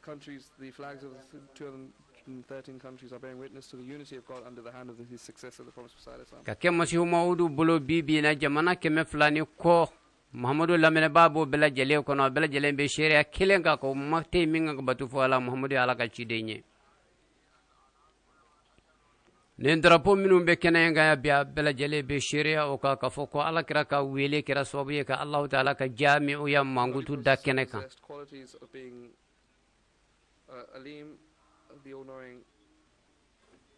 Speaker 7: Countries, the flags of the 213 countries are bearing witness to the unity of God under the hand of his successor, the Prophet Muhammad.
Speaker 5: Ka kɛ masihu mawudu bolo bi bi na jamana 200 ni kɔ, Muhammadu lamɛnbaa b'o bɛɛ lajɛlen kɔnɔ, a bɛɛ lajɛlen bɛ seereya kelen kan ko ma tɛ min kan ka batu fɔ ala, Muhammadu ye ala ka ciden ye. Nin drapeau minnu bɛ kɛnɛ in kan yan bi, a bɛɛ lajɛlen bɛ seereya o kan k'a fɔ ko ala kira ka wele kɛra sababu ye ka Alahu taala ka jami'uya mankutu da kɛnɛ kan.
Speaker 7: Possessed qualities of being Alim, the all-knowing.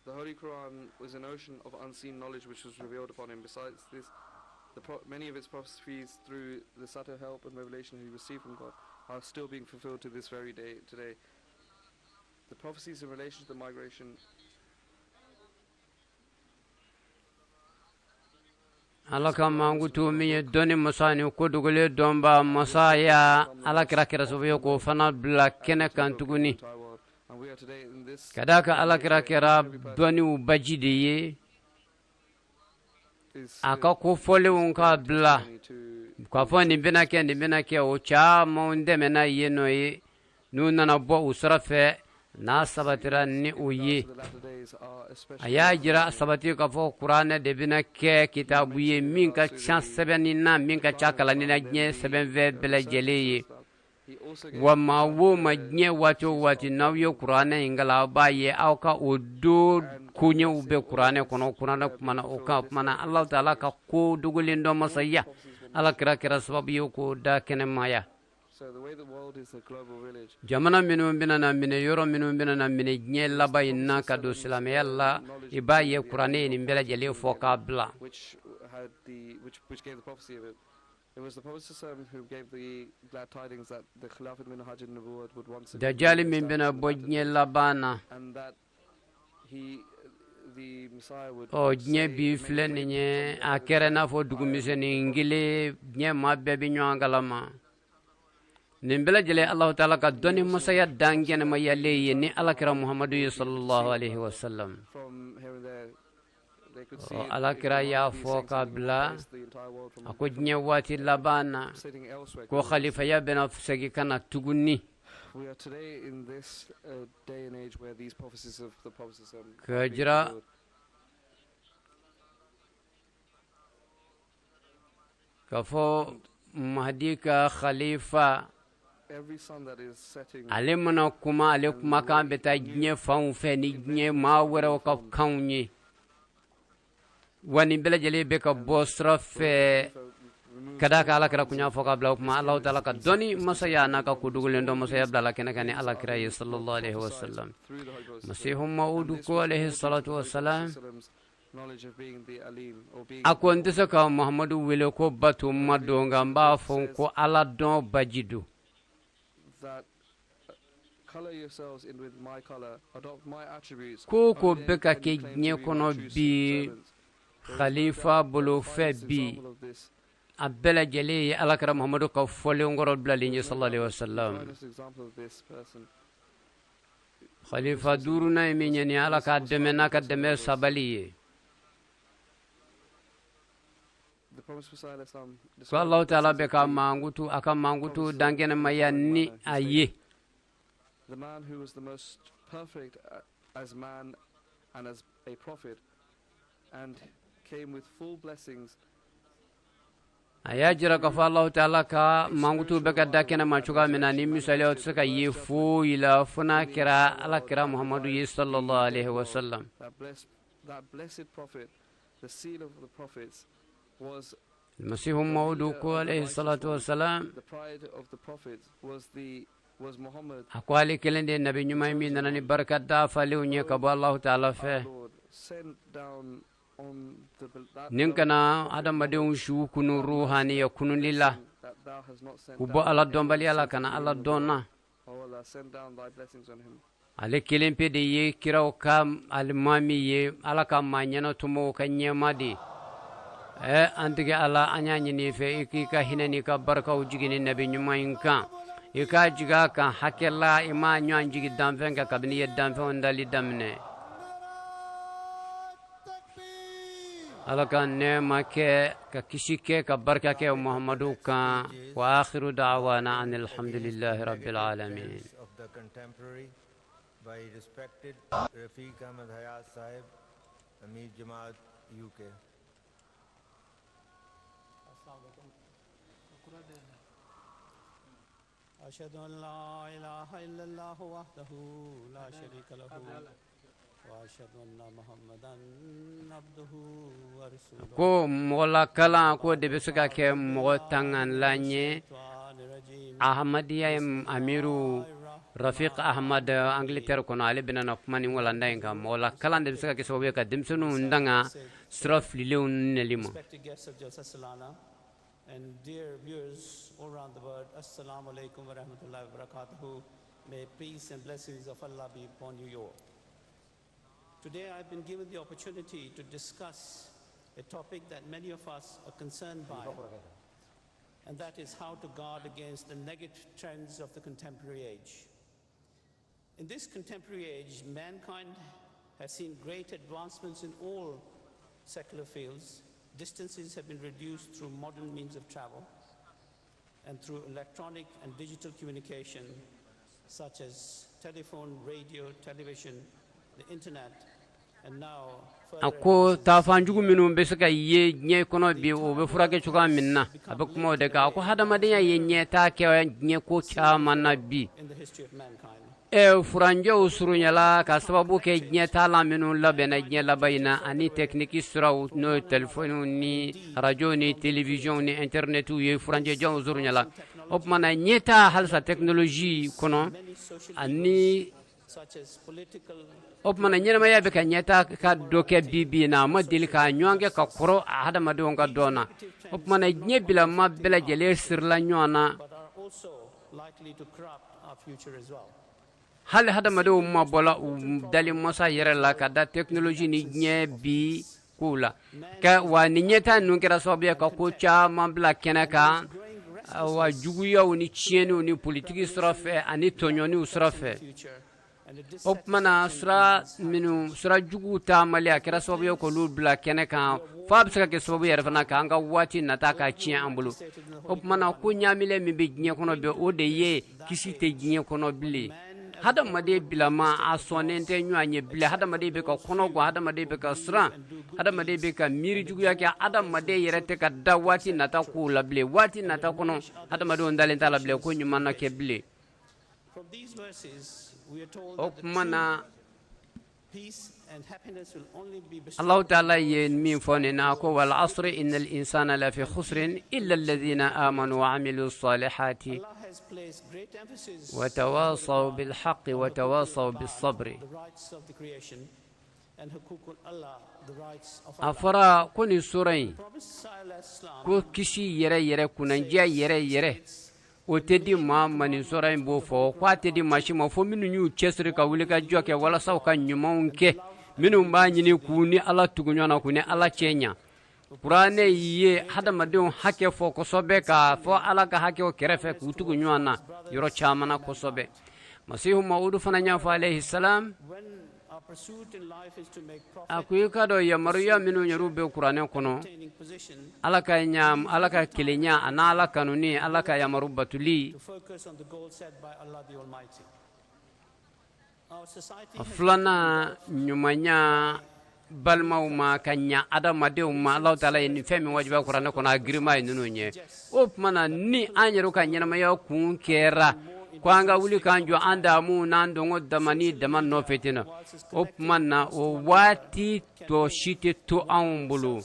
Speaker 7: The Holy Quran was an ocean of unseen knowledge which was revealed upon him. Besides this, many of its prophecies through the subtle help and revelation he received from God are still being fulfilled to this very day today. The prophecies in relation to the migration
Speaker 5: Ala ka mankutu min ye dɔnni masa ni ko dogolen dɔnba masaya, ala kira kɛra sababu ye k'o fana bila kɛnɛ kan tuguni.
Speaker 7: Entire world. And we are today in this
Speaker 5: Ka d'a kan ala kira kɛra dɔnniw baji de ye.
Speaker 7: Is
Speaker 5: A ka ko fɔlenw ka bila
Speaker 7: to
Speaker 5: k'a fɔ nin bɛna kɛ, nin bɛna kɛ, o caman dɛmɛna yen nɔ ye, n'u nana bɔ u sira fɛ, n'a sabatira ni o ye.
Speaker 7: The latter days are
Speaker 5: A
Speaker 7: especially
Speaker 5: y'a jira sabati k'a fɔ kuranɛ de bɛna kɛ kitabu ye min ka ca sɛbɛnni na, min ka ca kalanni na diɲɛ sɛbɛnfɛn bɛɛ lajɛlen ye.
Speaker 7: He also gave
Speaker 5: Wa maa o ma, diɲɛ waati o waati, n'aw ye kuranɛ in kalan, aw b'a ye aw ka o do koɲɛw bɛ kuranɛ kɔnɔ. Kuranɛ kumana o kan, kumana Alahu taala ka ko dogolen dɔ masaya, ala kira kɛra sababu ye k'o da kɛnɛmaya.
Speaker 7: So the way the world is a global village,
Speaker 5: Jamana minnu bɛna na minɛ, yɔrɔ minnu bɛna na minɛ diɲɛ laban in na ka don silamɛya la, i b'a ye kuranɛ ye nin bɛɛ lajɛlen fɔ k'a bila.
Speaker 7: Which had the which which gave the prophecy of it. It was the Prophet ﷺ who gave the glad tidings that the Khilafat Minhaj al-Nubuwwat would once again be
Speaker 5: Dajali min bɛna
Speaker 7: established in
Speaker 5: bɔ
Speaker 7: the latter
Speaker 5: diɲɛ
Speaker 7: days,
Speaker 5: laban na,
Speaker 7: and that the Messiah would
Speaker 5: ɔ diɲɛ
Speaker 7: say
Speaker 5: bi
Speaker 7: many
Speaker 5: filɛ nin
Speaker 7: great
Speaker 5: ye, a kɛra i n'a fɔ dugumisɛnnin kelen, diɲɛ maa bɛɛ bɛ ɲɔgɔn kalama. Nin bɛɛ lajɛlen Alahu taala ka dɔnni masaya dan kɛnɛmayalen ye ni ala kira Muhamadu ye sallallahu alaihi wasallam.
Speaker 7: From here and there. They could see
Speaker 5: Ɔ ala kira y'a fɔ k'a bila,
Speaker 7: the entire world from
Speaker 5: a ko diɲɛ waati laban na,
Speaker 7: sitting elsewhere.
Speaker 5: ko khalifaya bɛna segin ka na tuguni.
Speaker 7: We are today in this day and age where these prophecies of the Prophet
Speaker 5: Ka
Speaker 7: are being
Speaker 5: jira
Speaker 7: fulfilled.
Speaker 5: k'a fɔ Mahdi ka khalifa
Speaker 7: Every sun that is setting
Speaker 5: ale mana kuma, ale kumakan bɛ taa diɲɛ fanw fɛ ni diɲɛ maa wɛrɛw ka kanw ye. Wa nin bɛɛ lajɛlen bɛ ka bɔ sira fɛ ka d'a kan ala kira kun y'a fɔ ka bila. O kuma Alahu taala ka dɔnni masaya n'a ka ko dogolen dɔn masaya bila la kɛnɛ kan ni ala kira ye sallallahu alaihi wasallam.
Speaker 7: Through the Holy Prophet
Speaker 5: Masihu mawudu ko alaihi salatu wasalam,
Speaker 7: Prophet's knowledge of being the Alim or being
Speaker 5: a ko n tɛ se ka Muhamadu wele ko bato ma don, nka n b'a fɔ ko ala dɔn baji don.
Speaker 7: That color yourselves in with my color, adopt my attributes.
Speaker 5: Ko o ko bɛ ka kɛ diɲɛ kɔnɔ bi, khalifa bolofɛ bi, a bɛɛ lajɛlen ye alakira Muhamadu ka fɔlen kɔrɔ bilalen ye sallallahu alaihi wasallam.
Speaker 7: Finest example of this person.
Speaker 5: Khalifa duurunan ye min ye nin ye, ala k'a dɛmɛ n'a ka dɛmɛ sabali ye.
Speaker 7: The Promised Messiah Islam
Speaker 5: Ko Alahu taala bɛ ka mankutu, a ka mankutu dankɛnɛmaya ni a ye.
Speaker 7: The man who was the most perfect as man and as a prophet and came with full blessings.
Speaker 5: A y'a jira k'a fɔ Alahu taala ka mankutu bɛ ka da kɛnɛ ma cogoya min na, ni misaliyaw tɛ se ka ye foyi la fo n'a kɛra alakira Muhamadu ye sallallahu alaihi wasallam.
Speaker 7: That blessed prophet
Speaker 5: Masihu Mawudu ko alayhi salatu wasalam, a ko ale kelen de ye nabi ɲuman min nana ni barika dafalenw ye ka bɔ Alahu taala fɛ, nin kana adamadenw su kunu ruhaniya kunuli la, k'u bɔ Ala dɔnbaliya la ka na Ala dɔn na. Ale kelen pe de ye kiraw ka alimami ye, Ala ka maa ɲɛnatɔmɔw ka ɲɛma de ye. An tigi Ala, an y'a ɲini i fɛ i k'i ka hinɛ n'i ka barikaw jigin ni nabi ɲuman in kan, i k'a jigin a kan hakɛ la i m'a ɲɔgɔn jigin danfɛn kan kabini i ye danfɛnw dali daminɛ. Ala ka nɛɛma kɛ ka kisi kɛ ka barika kɛ Muhamadu kan. Wa akhiru da'wana anil hamdulillahi rabbil alamin.
Speaker 8: By respected Rafiq Ahmad Hayat Sahib, Amir Jamaat, UK.
Speaker 3: أشهد أن لا إله إلا الله وحده لا شريك له وأشهد أن محمدا عبده ورسوله.
Speaker 5: Ko mɔgɔ lakalan ko de bɛ se ka kɛ mɔgɔ tanganlan ye. Ahmadiyya Amiru Rafiq Ahmad Angleterre kɔnɔ, ale bɛna na kuma ni walanda in kan. Mɔgɔ lakalan de bɛ se ka kɛ sababu ye ka denmisɛnninw danga sira fililenw nɛli ma.
Speaker 3: Respected guests of Jalsa Salana and dear viewers all around the world, Assalamu alaikum wa rahmatullahi wa barakatuhu. May peace and blessings of Allah be upon you all. Today I've been given the opportunity to discuss a topic that many of us are concerned by, and that is how to guard against the negative trends of the contemporary age. In this contemporary age, mankind has seen great advancements in all secular fields. Distances have been reduced through modern means of travel and through electronic and digital communication, such as telephone, radio, television, the internet, and now
Speaker 5: A ko taafanjugu minnu bɛ se ka ye diɲɛ kɔnɔ bi, o bɛ furakɛ cogoya min na, a bɛ kuma o de kan. A ko hadamadenya ye ɲɛtaa kɛ diɲɛ ko caman na bi.
Speaker 3: in the history of mankind.
Speaker 5: Furanjɛw surunyala ka sababu kɛ diɲɛ minnu labɛnna diɲɛ laban in na, ani tɛkiniki siraw, n'o ye telefɔniw ni arajow ni télévision ni internetiw ye, furanjɛjanw surunyala. O tuma na ɲɛtaa halisa technologie kɔnɔ ani
Speaker 3: such as political
Speaker 5: o tuma na ɲɛnamaya bɛ ka ɲɛtaa ka dɔ kɛ bi bi in na, a ma deli k'a ɲɔgɔn kɛ ka kɔrɔ hadamadenw ka dɔn na. O tuma na diɲɛ bilama bɛɛ lajɛlen sirila ɲɔgɔn na.
Speaker 3: but are also likely to corrupt our future as well.
Speaker 5: Hali hadamadenw ma bɔla u dali masa yɛrɛ la ka da technologie ni diɲɛ bi kow la ka wa ni ɲɛtaa ninnu kɛra sababu ye ka ko caman bila kɛnɛ kan, wa juguyaw ni tiɲɛniw ni politiki sira fɛ ani tɔɲɔniw sira fɛ.
Speaker 3: Future and a
Speaker 5: O tuma na sira minnu, sira juguw taamali, a kɛra sababu ye k'olu bila kɛnɛ kan, fo a bɛ se ka kɛ sababu yɛrɛ fana k'an ka waati nata ka tiɲɛ an bolo. O tuma na ko ɲaamilen min bɛ diɲɛ kɔnɔ bi, o de ye kisi tɛ diɲɛ kɔnɔ bilen. Hadamaden bilama a sɔnnen tɛ ɲɔgɔn ye bilen. Hadamaden bɛ ka kɔnɔ gan, hadamaden bɛ ka siran, hadamaden bɛ ka miiri juguya kɛ. Hadamaden yɛrɛ tɛ ka da waati nata kow la bilen. Waati nata kɔnɔ, hadamadenw dalen t'a la bilen ko ɲuman na kɛ bilen.
Speaker 3: From these verses, we are told
Speaker 5: O
Speaker 3: that the
Speaker 5: tuma na
Speaker 3: peace and happiness will only be bestowed
Speaker 5: Allahu Ta'ala ye min fɔ nin na ko wal asri innal insana lafi khusrin illa alladhina amanu wa amilu salihati
Speaker 3: Allah has placed great emphasis
Speaker 5: wa tawasaw bil haqqi wa tawasaw bis sabri.
Speaker 3: the rights of the creation and hukukul Allah, the rights of
Speaker 5: A
Speaker 3: Allah.
Speaker 5: fɔra ko nin sura in
Speaker 3: Prophet Sallallahu
Speaker 5: ko kisi yɛrɛ yɛrɛ, kunnandiya yɛrɛ yɛrɛ, o tɛ di maa ma. Nin sura in b'o fɔ ko a tɛ di maa si ma fo minnu y'u cɛsiri ka wuli ka jɔ kɛ walasa u ka ɲumanw kɛ, minnu b'a ɲini k'u ni Ala tugu ɲɔgɔn na, k'u ni Ala cɛ ɲa. Kuranɛ ye hadamadenw hakɛ fɔ kosɛbɛ, k'a fɔ Ala ka hakɛw kɛrɛfɛ k'u tugu ɲɔgɔn na yɔrɔ caman na kosɛbɛ. Masihu Mawudu fana y'a fɔ alayhi salam,
Speaker 3: when our pursuit in life is to make
Speaker 5: a
Speaker 3: profit,
Speaker 5: ko i ka dɔn yamaruya minnu yɛrɛ bɛ kuranɛ kɔnɔ,
Speaker 3: obtaining position,
Speaker 5: Ala ka ɲa, Ala ka kelenya, a n'Ala kanuni, Ala ka yamaru batuli.
Speaker 3: to focus on the goal set by Allah the Almighty. Our society
Speaker 5: A
Speaker 3: has
Speaker 5: filanan, ɲumanya balimaw ma, ka ɲa adamadenw ma. Alahu Taala ye nin fɛn min wajibiya kuranɛ kɔnɔ, a girinma ye ninnu ye. O tuma na ni an yɛrɛ ka ɲɛnamaya kun kɛra Ko an ka wuli k'an jɔ an damu n'an dɔngɔ dama ni dama nɔfɛ ten na, o tuma na o waati tɔ si tɛ to anw bolo,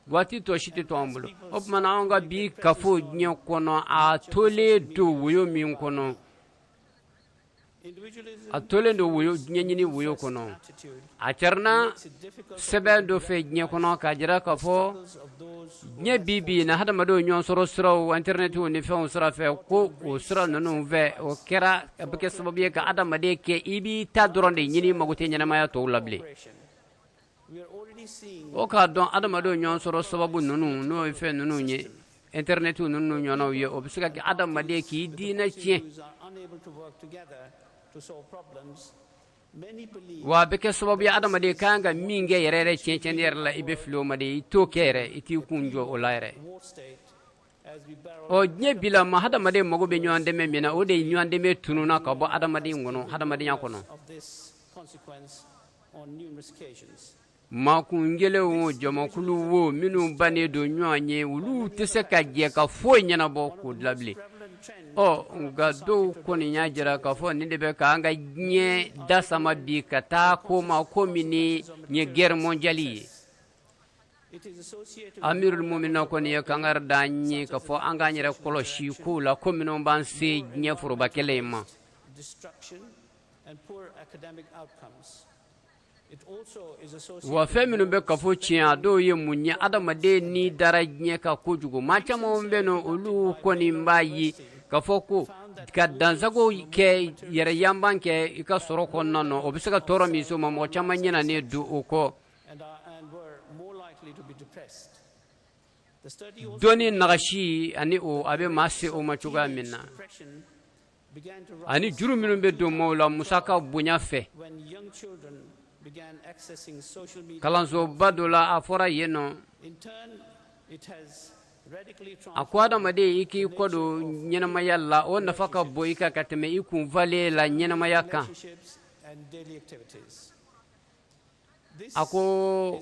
Speaker 5: waati tɔ si tɛ to anw bolo. O tuma na anw ka bi kafo diɲɛ kɔnɔ, a tolen don woyo min kɔnɔ, a tolen don woyo diɲɛ ɲini woyo kɔnɔ. A carinna sɛbɛn dɔ fɛ diɲɛ kɔnɔ k'a jira k'a fɔ diɲɛ bi bi na, hadamadenw ɲɔgɔn sɔrɔ siraw, intɛrɛnɛtiw ni fɛnw sira fɛ, ko o sira ninnu fɛ, o kɛra a bɛ kɛ sababu ye ka hadamaden kɛ i b'i ta dɔrɔn de ɲini, mago tɛ ɲɛnamaya tɔw la bilen. O k'a dɔn adamadenw ɲɔgɔn sɔrɔ sababu ninnu, n'o ye fɛn ninnu ye, intɛrɛnɛtiw ninnu ɲɔgɔnnaw ye, o bɛ se ka kɛ adamaden k'i diinɛ tiɲɛ, wa a bɛ kɛ sababu ye adamaden ka kan ka min kɛ yɛrɛ yɛrɛ tiɲɛ tiɲɛ yɛrɛ la, i bɛ fili o ma de, i t'o kɛ yɛrɛ, i t'i kun jɔ o la yɛrɛ. Ɔ, diɲɛ bilama, hadamaden mago bɛ ɲɔgɔn dɛmɛ min na, o de ye ɲɔgɔn dɛmɛ tununna ka bɔ hadamaden kɔnɔ, hadamadenya kɔnɔ. Maakun kelen o, jamakulu wo, minnu bannen don ɲɔgɔn ye, olu tɛ se ka jɛ ka foyi ɲɛnabɔ k'o dilan bilen. Ɔ, nka dɔw kɔni y'a jira k'a fɔ nin de bɛ k'an ka diɲɛ da sama bi ka taa ko ma, ko min ni ye guerre mondiale ye. Amirul mumina kɔni ye kangari da an ye k'a fɔ an k'an yɛrɛ kɔlɔsi kow la, ko minnu b'an se diɲɛ foroba kɛlɛ in ma. Wa fɛn minnu bɛ kafo tiɲɛ, a dɔw ye mun ye? Adamaden ni dara diɲɛ kan kojugu. Maa caman bɛ nɔ, olu kɔni b'a ye k'a fɔ ko ka dansago kɛ, yɛrɛ yanban kɛ i ka sɔrɔ kɔnɔna nɔ, o bɛ se ka tɔɔrɔ min s'o ma, mɔgɔ caman ɲinɛnen don o kɔ. Dɔnni nagasi ani o a bɛ maa se o ma cogoya min na, ani juru minnu bɛ don maaw la musaka bonya fɛ. Kalansoba dɔ la, a fɔra yen nɔ, a ko adamaden, i k'i kɔ don ɲɛnamaya la, o nafa ka bon i kan ka tɛmɛ i kun falen la ɲɛnamaya kan. A ko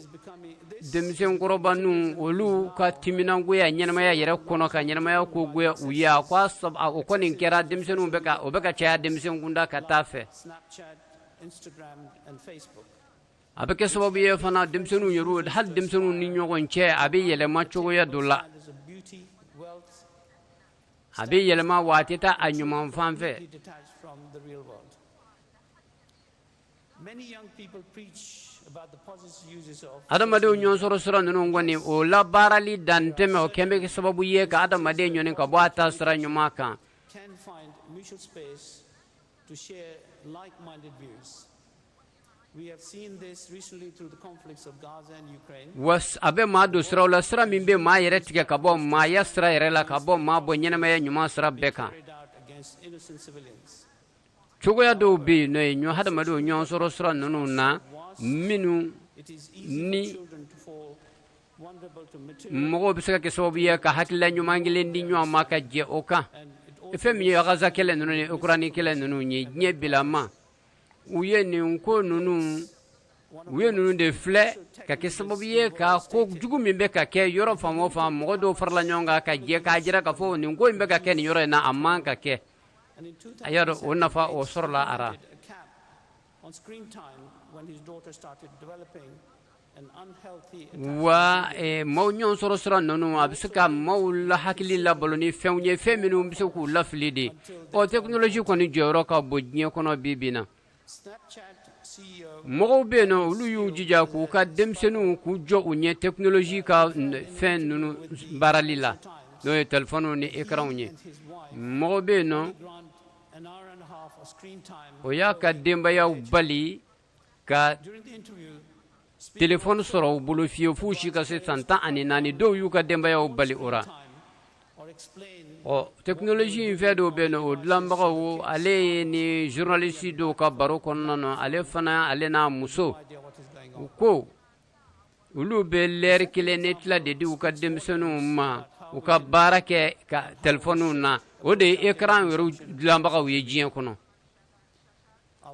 Speaker 5: denmisɛnkɔrɔba ninnu, olu ka timinangoya ɲɛnamaya yɛrɛ kɔnɔ ka ɲɛnamaya ko goya u ye, a ko o kɔni kɛra denmisɛnninw bɛ ka o bɛ ka caya denmisɛn kunda ka taa fɛ. A bɛ kɛ sababu ye fana denmisɛnninw yɛrɛ, hali denmisɛnninw ni ɲɔgɔn cɛ, a bɛ yɛlɛma cogoya dɔ la, a bɛ yɛlɛma wa a tɛ taa a ɲuman fan fɛ. Adamadenw ɲɔgɔn sɔrɔ sira ninnu kɔni, o labaarali dantɛmɛ, o kɛn bɛ kɛ sababu ye ka adamaden ɲɔni ka bɔ a ta sira ɲuman kan. Wa a bɛ maa don siraw la, sira min bɛ maa yɛrɛ tigɛ ka bɔ maaya sira yɛrɛ la, ka bɔ maa bɔ ɲɛnamaya ɲuman sira bɛɛ kan. Cogoya dɔw bɛ yen n'o ye ɲɔ hadamadenw ɲɔgɔn sɔrɔ sira ninnu na, minnu ni mɔgɔw bɛ se ka kɛ sababu ye ka hakilila ɲuman kelen di ɲɔgɔn ma ka jɛ o kan. Fɛn min ye Gaza kɛlɛ ninnu ni Ukraine kɛlɛ ninnu ye, diɲɛ bilama u ye nin ko ninnu, u ye ninnu de filɛ ka kɛ sababu ye ka ko jugu min bɛ ka kɛ yɔrɔ fan o fan, mɔgɔ dɔw farala ɲɔgɔn kan ka jɛ k'a jira k'a fɔ nin ko in bɛ ka kɛ nin yɔrɔ in na, a man ka kɛ. A y'a dɔn o nafa o sɔrɔla a ra. Wa maaw ɲɔgɔn sɔrɔ sira ninnu, a bɛ se ka maaw la hakili labalo ni fɛnw ye, fɛn minnu bɛ se k'u lafili de. Ɔ, technologie kɔni jɔyɔrɔ ka bon diɲɛ kɔnɔ bi bi na. Mɔgɔw bɛ yen nɔ, olu y'u jija k'u ka denmisɛnninw k'u jɔ u ɲɛ technologie ka fɛn ninnu baarali la, n'o ye telefɔniw ni ekranw ye. Mɔgɔ bɛ yen nɔ, o y'a ka denbayaw bali ka telefɔni sɔrɔ u bolo fiyewu f'u si ka se san 14. Dɔw y'u ka denbayaw bali o ra. Ɔ, technologie in fɛn dɔw bɛ yen, o dilanbagaw, ale ye ni journaliste dɔw ka baro kɔnɔna na, ale fana, ale n'a muso, u ko olu bɛ lɛri kelen ni tila de di u ka denmisɛnninw ma u ka baara kɛ ka telefɔniw na. O de ye écran yɛrɛ dilanbagaw ye diɲɛ kɔnɔ.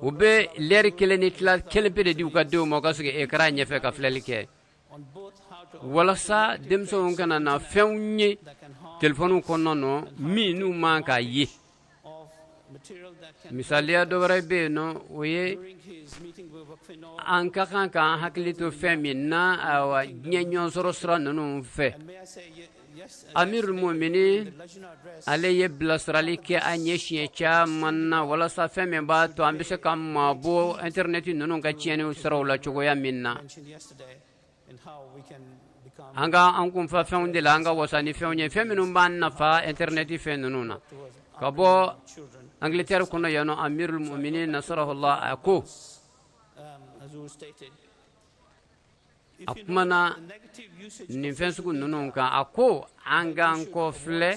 Speaker 5: U bɛ lɛri kelen ni tila kelen pe de di u ka denw ma u ka sigi écran ɲɛfɛ ka filɛli kɛ, walasa denmisɛnw kana na fɛnw ye telefɔniw kɔnɔna nɔ min n'u man k'a ye. Misaliya dɔ wɛrɛ bɛ yen nɔ, o ye an ka kan k'an hakili to fɛn min na, ayiwa, diɲɛ ɲɔgɔnsɔrɔ sira ninnu fɛ. Amirul Mumini, ale ye bilasirali kɛ an ye siɲɛ caman na walasa fɛn min b'a to an bɛ se ka mabɔ intɛrɛnɛti ninnu ka tiɲɛni siraw la cogoya min na. An ka an kunfa fɛnw de la, an ka wasa ni fɛnw ye, fɛn minnu b'an nafa intɛrɛnɛti fɛn ninnu na. Ka bɔ Angleterre kɔnɔ yan nɔ, Amirul Mumini nasarahullah, a ko, a kumana nin fɛn sugu ninnu kan, a ko an k'an kɔfilɛ,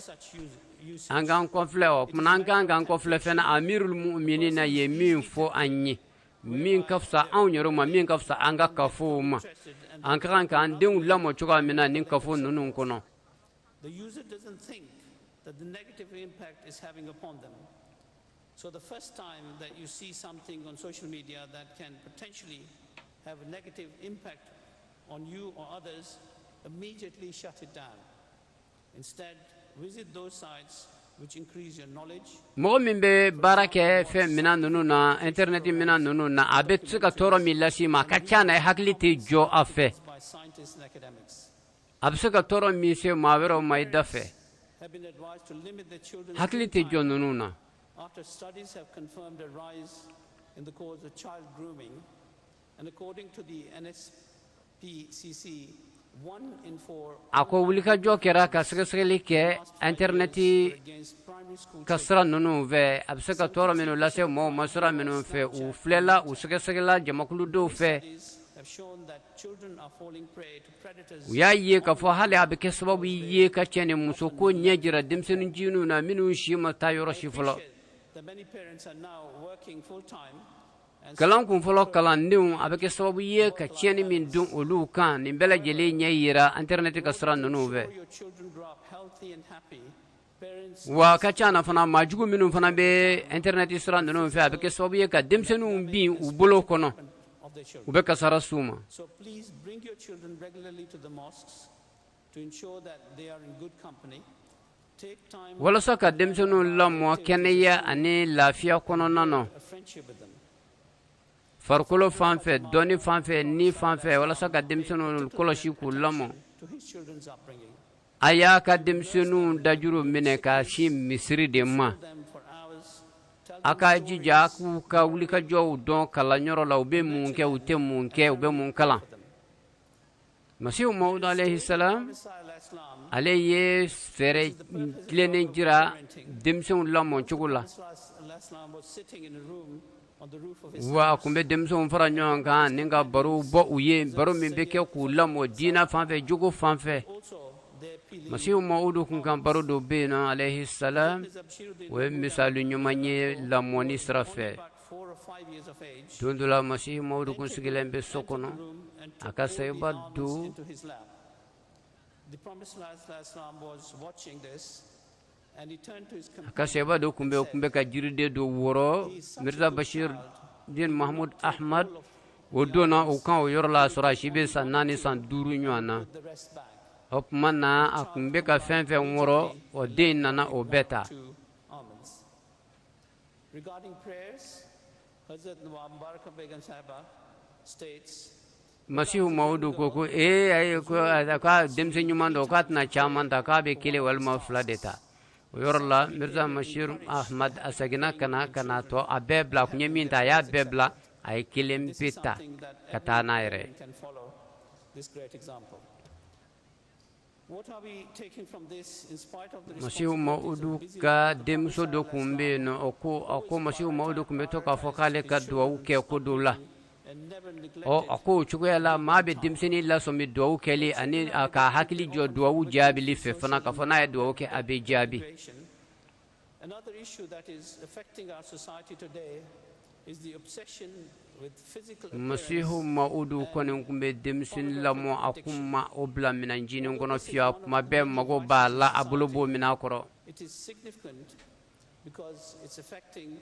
Speaker 5: an k'an kɔfilɛ. O kumana, an k'an k'an kɔfilɛ fɛn na Amirul Muminina ye min fɔ an ye, min ka fisa anw yɛrɛ ma, min ka fisa an ka kafow ma, an ka kan k'an denw lamɔ cogoya min na nin kafo ninnu kɔnɔ.
Speaker 3: The user doesn't think that the negative impact is having upon them. So the first time that you see something on social media that can potentially have a negative impact on you or others, immediately shut it down. Instead, visit those sites which increase your knowledge.
Speaker 5: Mɔgɔ min bɛ baara kɛ fɛn minɛn ninnu na, intɛrɛnɛti minɛn ninnu na, a bɛ se ka tɔɔrɔ min lase ma, a ka ca na, i hakili tɛ jɔ a fɛ.
Speaker 3: By scientists and academics.
Speaker 5: A bɛ se ka tɔɔrɔ min se maa wɛrɛw ma i da fɛ,
Speaker 3: Have been advised to limit their children's
Speaker 5: hakili tɛ jɔ ninnu na.
Speaker 3: After studies have confirmed a rise in the cause of child grooming, and according to the NSPCC, 1 in 4
Speaker 5: A ko wulikajɔ kɛra ka sɛgɛsɛgɛli kɛ intɛrɛnɛti
Speaker 3: against primary school
Speaker 5: ka sira ninnu fɛ, a bɛ se ka tɔɔrɔ minnu lase mɔgɔw ma sira minnu fɛ, u filɛla, u sɛgɛsɛgɛla jamakulu dɔw fɛ.
Speaker 3: Studies have shown that children are falling prey to predators.
Speaker 5: U y'a ye k'a fɔ hali a bɛ kɛ sababu ye ka cɛ ni muso ko ɲɛ jira denmisɛnnin jiniw na minnu si ma taa yɔrɔ si fɔlɔ.
Speaker 3: That many parents are now working full time and
Speaker 5: Kalan kun fɔlɔ kalandenw, a bɛ kɛ sababu ye ka tiɲɛni min don olu kan, nin bɛɛ lajɛlen ɲɛ yira intɛrɛnɛti ka sira ninnu fɛ.
Speaker 3: Your children grow up healthy and happy. Parents
Speaker 5: Wa a ka ca na fana, maajugu minnu fana bɛ intɛrɛnɛti sira ninnu fɛ, a bɛ kɛ sababu ye ka denmisɛnninw bin u bolo kɔnɔ,
Speaker 3: of their children.
Speaker 5: u bɛ kasara s'u ma.
Speaker 3: So please bring your children regularly to the mosques to ensure that they are in good company. Take time
Speaker 5: Walasa ka denmisɛnninw lamɔ kɛnɛya ani lafiya kɔnɔna na,
Speaker 3: a friendship with them.
Speaker 5: farikolo fan fɛ, dɔnni fan fɛ, ni fan fɛ, walasa ka denmisɛnninw kɔlɔsi k'u lamɔ,
Speaker 3: To his children's upbringing.
Speaker 5: a y'a ka denmisɛnninw dajuru minɛ k'a sin misiri de ma.
Speaker 3: Them for hours. Tell
Speaker 5: A ka jija a k'u ka wulikajɔw dɔn kalanyɔrɔ la, u bɛ mun kɛ, u tɛ mun kɛ, u bɛ mun kalan. Masihu Mawudu alayhi salam,
Speaker 3: Messiah Islam,
Speaker 5: ale ye fɛɛrɛ tilennen jira denmisɛnw lamɔ cogo la.
Speaker 3: Islam was sitting in a room on the roof of his
Speaker 5: Wa a kun bɛ denmisɛnw fara ɲɔgɔn kan ni ka barow bɔ u ye, baro min bɛ kɛ k'u lamɔ diinɛ fan fɛ, jogo fan fɛ.
Speaker 3: Also their appealing
Speaker 5: Masihu Mawudu kun kan baro dɔ bɛ yen nɔ, alayhi salam, o ye misali ɲuman ye lamɔni sira fɛ.
Speaker 3: About 4 or 5 years of age
Speaker 5: Don dɔ la, Masihi Mawudu kun sigilen bɛ so kɔnɔ, a ka sayiba don
Speaker 3: into his lap. The Prophet Islam was watching this and he turned to his
Speaker 5: A ka sayiba dɔ kun bɛ, o kun bɛ ka jiriden dɔ wɔrɔ. Mirza Bashir din Mahmud Ahmad, o donna o kan o yɔrɔ la, a sɔrɔ a si bɛ san 4, san 5 ɲɔgɔn na.
Speaker 3: the rest back.
Speaker 5: O tuma na, a kun bɛ ka fɛn fɛn wɔrɔ, o den nana o bɛɛ ta.
Speaker 3: Two almonds. Regarding prayers, Hazrat Nawab Mubaraka Begum Sahiba states
Speaker 5: Masihu Mawudu ko ee, ayi, ko k'a denmisɛn ɲuman dɔ, k'a tɛna caman ta, k'a bɛ kelen walima fila de ta. O yɔrɔ la, Mirza Bashir Ahmad, a seginna ka na tɔ a bɛɛ bila. A kun ye min ta, a y'a bɛɛ bila, a ye kelen pe ta ka taa n'a yɛrɛ ye.
Speaker 3: Can follow this great example. What are we taking from this in spite of the
Speaker 5: Masihu Mawudu ka denmuso dɔ kun bɛ yen nɔ, o ko, a ko Masihu Mawudu kun bɛ to k'a fɔ k'ale ka duwawu kɛ ko dɔw la.
Speaker 3: And never neglected
Speaker 5: Ɔ, a ko o cogoya la, maa bɛ denmisɛnnin lasɔmi duwawu kɛli ani a ka hakili jɔ duwawu jaabili fɛ fana, k'a fɔ n'a ye duwawu kɛ, a bɛ jaabi.
Speaker 3: Creation. Another issue that is affecting our society today is the obsession with physical
Speaker 5: Masihu Mawudu kɔni kun bɛ denmisɛnnin lamɔ, a kun ma o bila minɛn kɔnɔ fiyewu. A kuma bɛɛ mago b'a la, a bolo b'o minɛ a kɔrɔ.
Speaker 3: It is significant because it's affecting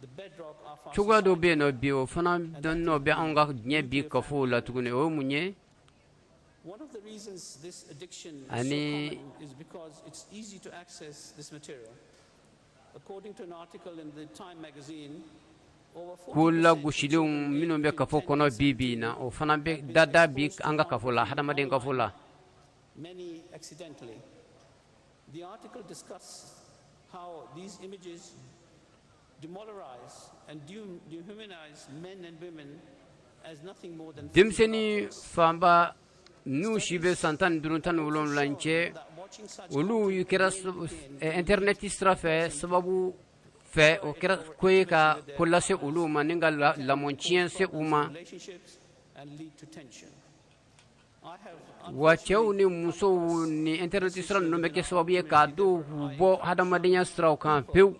Speaker 3: the bedrock of our
Speaker 5: Cogoya dɔ bɛ yen nɔ bi, o fana dɔn bɛ anw ka diɲɛ bi kafow la tuguni, o ye mun ye?
Speaker 3: One of the reasons this addiction is
Speaker 5: Ani
Speaker 3: so common is because it's easy to access this material.
Speaker 5: Ko lagosilenw minnu bɛ kafo kɔnɔ bi bi in na, o fana bɛ dada bi an ka kafo la, hadamaden kafo la. Denmisɛnnin fanba n'u si bɛ san 15 17 cɛ, olu kɛra intɛrɛnɛti sira fɛ sababu fɛ, o kɛra ko ye ka ko lase olu ma ni ka lamɔ tiɲɛ se u ma. Wa cɛw ni musow ni intɛrɛnɛti sira ninnu bɛ kɛ sababu ye k'a dɔw bɔ hadamadenya siraw kan pewu.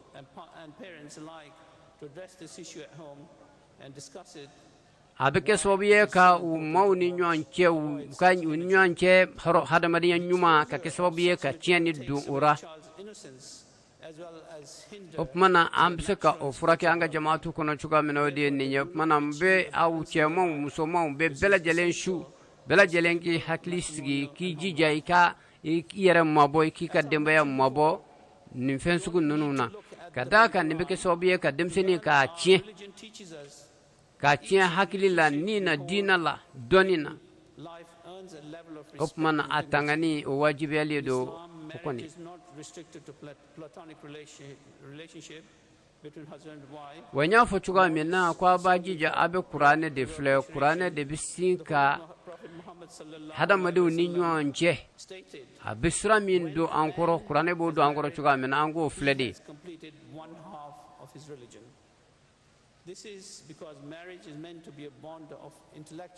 Speaker 5: A bɛ kɛ sababu ye ka u maaw ni ɲɔgɔn cɛ, u ka u ni ɲɔgɔn cɛ hadamadenya ɲuman ka kɛ sababu ye ka tiɲɛni don o ra. O tuma na an bɛ se ka o furakɛ an ka jamaatu kɔnɔ cogoya min na, o de ye nin ye. O tuma na n bɛ aw cɛmanw musomanw bɛ bɛɛ lajɛlen su, bɛɛ lajɛlen k'i hakili sigi, k'i jija i ka i yɛrɛ mabɔ, i k'i ka denbaya mabɔ nin fɛn sugu ninnu na, ka d'a kan nin bɛ kɛ sababu ye ka denmisɛnnin k'a tiɲɛ, k'a tiɲɛ hakili la, ni na, diinɛ la, dɔnni na. O tuma na a tangani o wajibiyalen don o kɔni. Wa n y'a fɔ cogoya min na ko a b'a jija a bɛ kuranɛ de filɛ, kuranɛ de bɛ sin ka hadamadenw ni ɲɔgɔn cɛ, a bɛ sira min don an kɔrɔ, kuranɛ b'o don an kɔrɔ cogoya min na, an k'o filɛ de.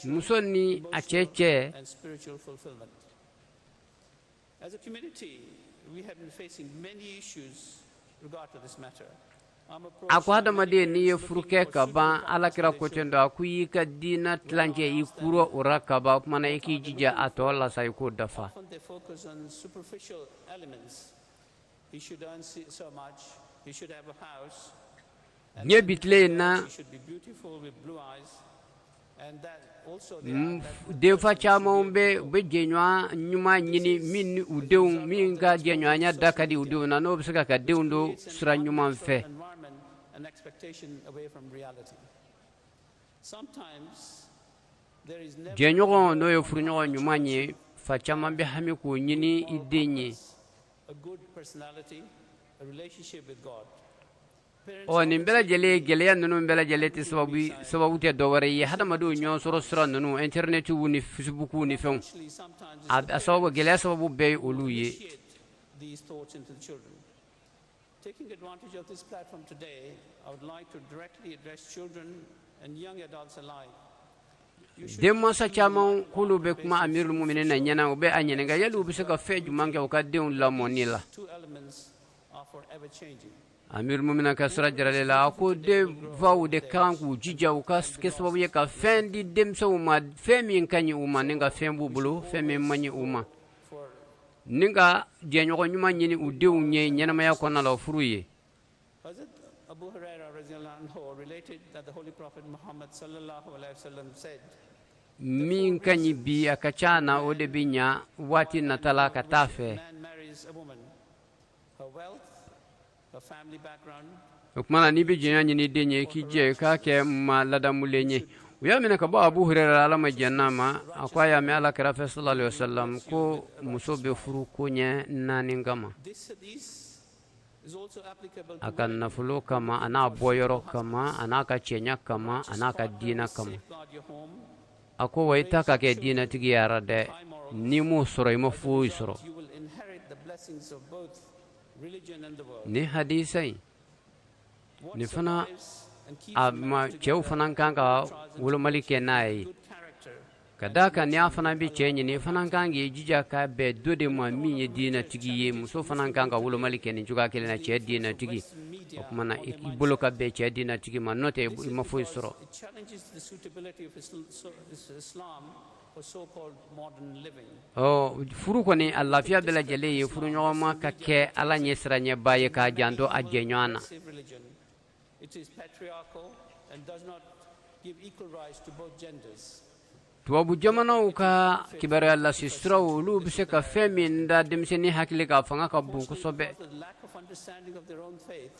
Speaker 5: Muso ni a cɛ cɛ a ko hadamaden n'i ye furu kɛ ka ban, Ala kira ko ten don, a ko i y'i ka diinɛ tilancɛ i kura o ra ka ban, o tuma na i k'i jija a tɔ la sa i k'o dafa. Diɲɛ bi tile in na, denfa caman bɛ u bɛ jɛɲɔgɔn ɲuman ɲini min ni u denw, min ka jɛɲɔgɔnya da ka di u denw na, n'o bɛ se ka denw don sira ɲuman fɛ. Jɛɲɔgɔn n'o ye furuɲɔgɔn ɲuman ye, fa caman bɛ hami k'o ɲini i den ye. Ɔ nin bɛɛ lajɛlen gɛlɛya ninnu bɛɛ lajɛlen tɛ sababu tɛ dɔwɛrɛ ye hadamadenw ɲɔgɔn sɔrɔ sira ninnu, intɛrɛnɛtiw ni fesibukuw ni fɛnw, a sababu gɛlɛya sababu bɛɛ ye olu ye. Denmansa caman k'olu bɛ kuma amirul muminina ɲɛna, u bɛ a ɲininka yali u bɛ se ka fɛn jumɛn kɛ u ka denw lamɔni la. Amirul muminina ka sira jiralen la, a ko denfaw de kan k'u jija u ka kɛ sababu ye ka fɛn di denmisɛnw ma, fɛn min ka ɲi u ma, ni ka fɛn b'u bolo fɛn min man ɲi u ma, ni ka jɛɲɔgɔn ɲuman ɲini u denw ye ɲɛnamaya kɔnɔna la, o furu ye. Min ka ɲi bi a ka ca na, o de bɛ ɲa waati nata la ka taa fɛ. O tuma na n'i bɛ jɛɲɔgɔn ɲini den ye, k'i jija i k'a kɛ maa ladamulen ye. U y'a minɛ ka bɔ Abu Hurera, Ala ma jɛn'a ma, a ko a y'a mɛn Ala kira fɛ sallallahu alaihi wasallam ko muso bɛ furu koɲɛ naani kama: a ka nafolo kama, a n'a bɔyɔrɔ kama, a n'a ka cɛɲa kama, a n'a ka diinɛ kama. A ko wa i ta ka kɛ diinɛtigi ye ara dɛ, n'i m'o sɔrɔ i ma foyi sɔrɔ. Nin hadisa in nin fana a ma cɛw fana kan ka wolomali kɛ n'a ye, ka d'a kan ni a fana bɛ cɛ ɲini, i fana kan k'i jija ka bɛn dɔ de ma min ye diinɛtigi ye. Muso fana kan ka wolomali kɛ nin cogoya kelen na, cɛ diinɛtigi. O tuma na i bolo ka bɛn cɛ diinɛtigi ma, n'o tɛ i ma foyi sɔrɔ. Ɔ furu kɔni a lafiya bɛɛ lajɛlen ye furuɲɔgɔnma ka kɛ Ala ɲɛ siranɲɛbaa ye, k'a janto a jɛɲɔgɔn na. Tubabu jamanaw ka kibaruya lase siraw, olu bɛ se ka fɛn min da denmisɛnnin hakili kan, fanga ka bon kosɛbɛ.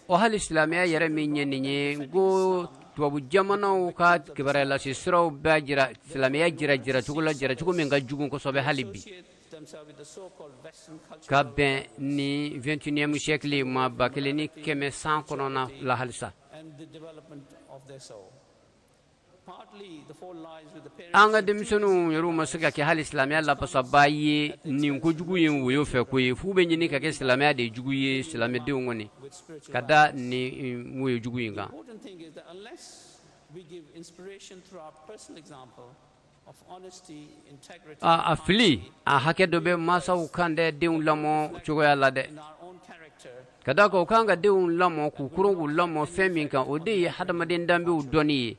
Speaker 5: O hali silamɛya yɛrɛ min ye nin ye, n ko tubabu jamanaw ka kibaruya lase siraw b'a jira silamɛya jira jiracogo la, jiracogo min ka jugu kosɛbɛ hali bi, ka bɛn ni 21e siècle ma, 1100 san kɔnɔna la halisa. An ka denmisɛnninw yɛrɛw ma se ka kɛ hali silamɛya lafasabaa ye nin kojugu ye woyo fɛ ko ye, f'u bɛ ɲini ka kɛ silamɛya de jugu ye, silamɛdenw kɔni ka da nin woyo jugu in kan. A fili a hakɛ dɔ bɛ mansaw kan dɛ, denw lamɔ cogoya la dɛ, ka d'a kan u kan ka denw lamɔ k'u koron k'u lamɔ fɛn min kan, o de ye hadamaden danbew dɔnni ye.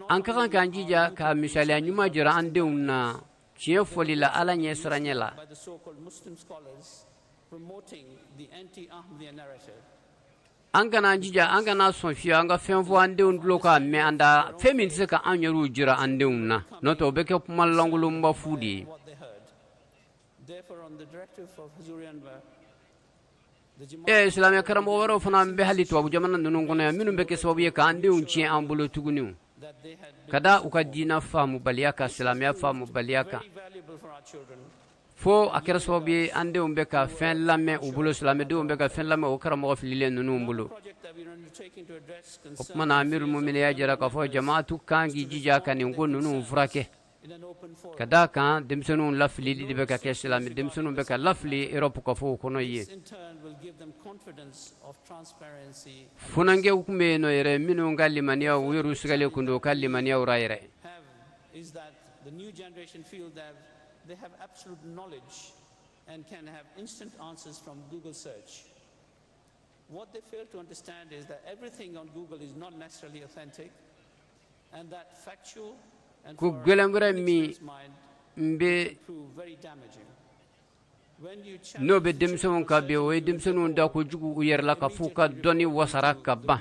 Speaker 5: An ka kan k'an jija ka misaliya ɲuman jira an denw na tiɲɛ fɔli la Ala ɲɛ siranɲɛ la. An kana an jija, an kana sɔn fiyewu an ka fɛn fɔ an denw tulo k'a mɛn an da, fɛn min tɛ se ka an yɛrɛw jira an denw na, n'o tɛ o bɛ kɛ kuma lankolonba fu de ye. Silamɛ karamɔgɔ wɛrɛw fana bɛ hali tubabu jamana ninnu kɔnɔ yan, minnu bɛ kɛ sababu ye k'an denw tiɲɛ an bolo tuguni, ka da u ka diinɛ faamubaliya kan, silamɛya faamubaliya kan, fo a kɛra sababu ye an denw bɛ ka fɛn lamɛn u bolo, silamɛdenw bɛ ka fɛn lamɛn o karamɔgɔ fililen ninnu bolo. O tuma na Amirul Mumini y'a jira k'a fɔ jamaatu kan k'i jija ka nin ko ninnu furakɛ, ka d'a kan denmisɛnninw lafilili de bɛ ka kɛ, silamɛ denmisɛnninw bɛ ka lafili Europe kafow kɔnɔ yen. Funankɛw tun bɛ yen nɔ yɛrɛ minnu ka limaniyaw, u yɛrɛw sigalen tun don u ka limaniyaw ra yɛrɛ. Ko gɛlɛn wɛrɛ min bɛ n'o bɛ denmisɛnw kan bi, o ye denmisɛnninw da kojugu u yɛrɛ la ka f'u ka dɔnni wasara ka ban.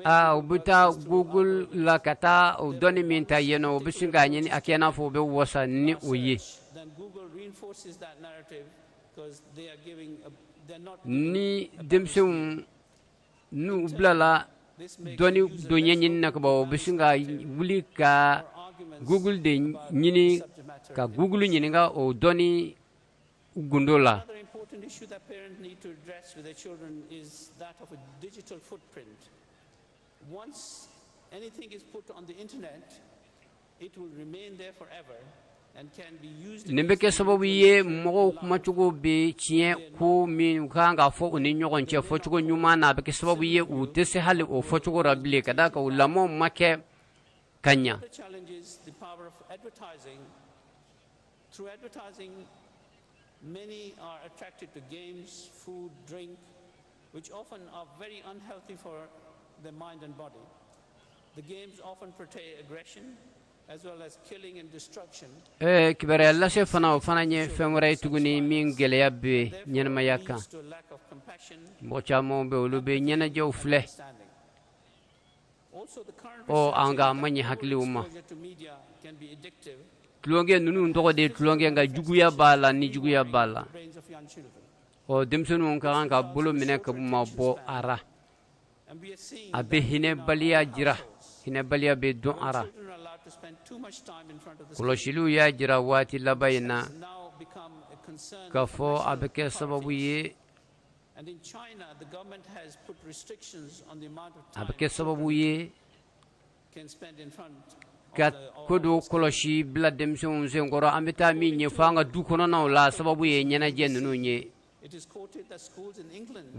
Speaker 5: Aa, u bɛ taa Google la ka taa o dɔnni min ta yen nɔ, u bɛ sin k'a ɲini a kɛ i n'a fɔ u bɛ wasa ni o ye. Ni denmisɛnw n'u bilala dɔnni dɔ ɲɛɲini na ka ban, u bɛ sin ka wuli ka Google de ɲini, ka Google ɲininka o dɔnni gundo la. Nin bɛ kɛ sababu ye mɔgɔw kumacogo bɛ tiɲɛ, ko min kan ka fɔ u ni ɲɔgɔn cɛ fɔcogo ɲuman na, a bɛ kɛ sababu ye u tɛ se hali o fɔcogo la bilen, ka d'a kan u lamɔ ma kɛ ka ɲa. Kibaruya lase fana, o fana ye fɛn wɛrɛ ye tuguni min gɛlɛya bɛ ɲɛnamaya kan. Mɔgɔ caman bɛ, olu bɛ ɲɛnajɛw filɛ, ɔ an ka man ɲi hakiliw ma. Tulonkɛ ninnu tɔgɔ de ye tulonkɛ, nka juguya b'a la ni juguya b'a la. Ɔ denmisɛnninw ka kan ka bolo minɛ ka ma bɔ a ra. A bɛ hinɛbaliya jira, hinɛbaliya bɛ don a ra. Kɔlɔsiliw y'a jira waati laban in na k'a fɔ a bɛ kɛ sababu ye, a bɛ kɛ sababu ye ka ko dɔw kɔlɔsi bila denmisɛnw senkɔrɔ. An bɛ taa min ɲɛfɔ an ka du kɔnɔnaw la, sababu ye ɲɛnajɛ ninnu ye.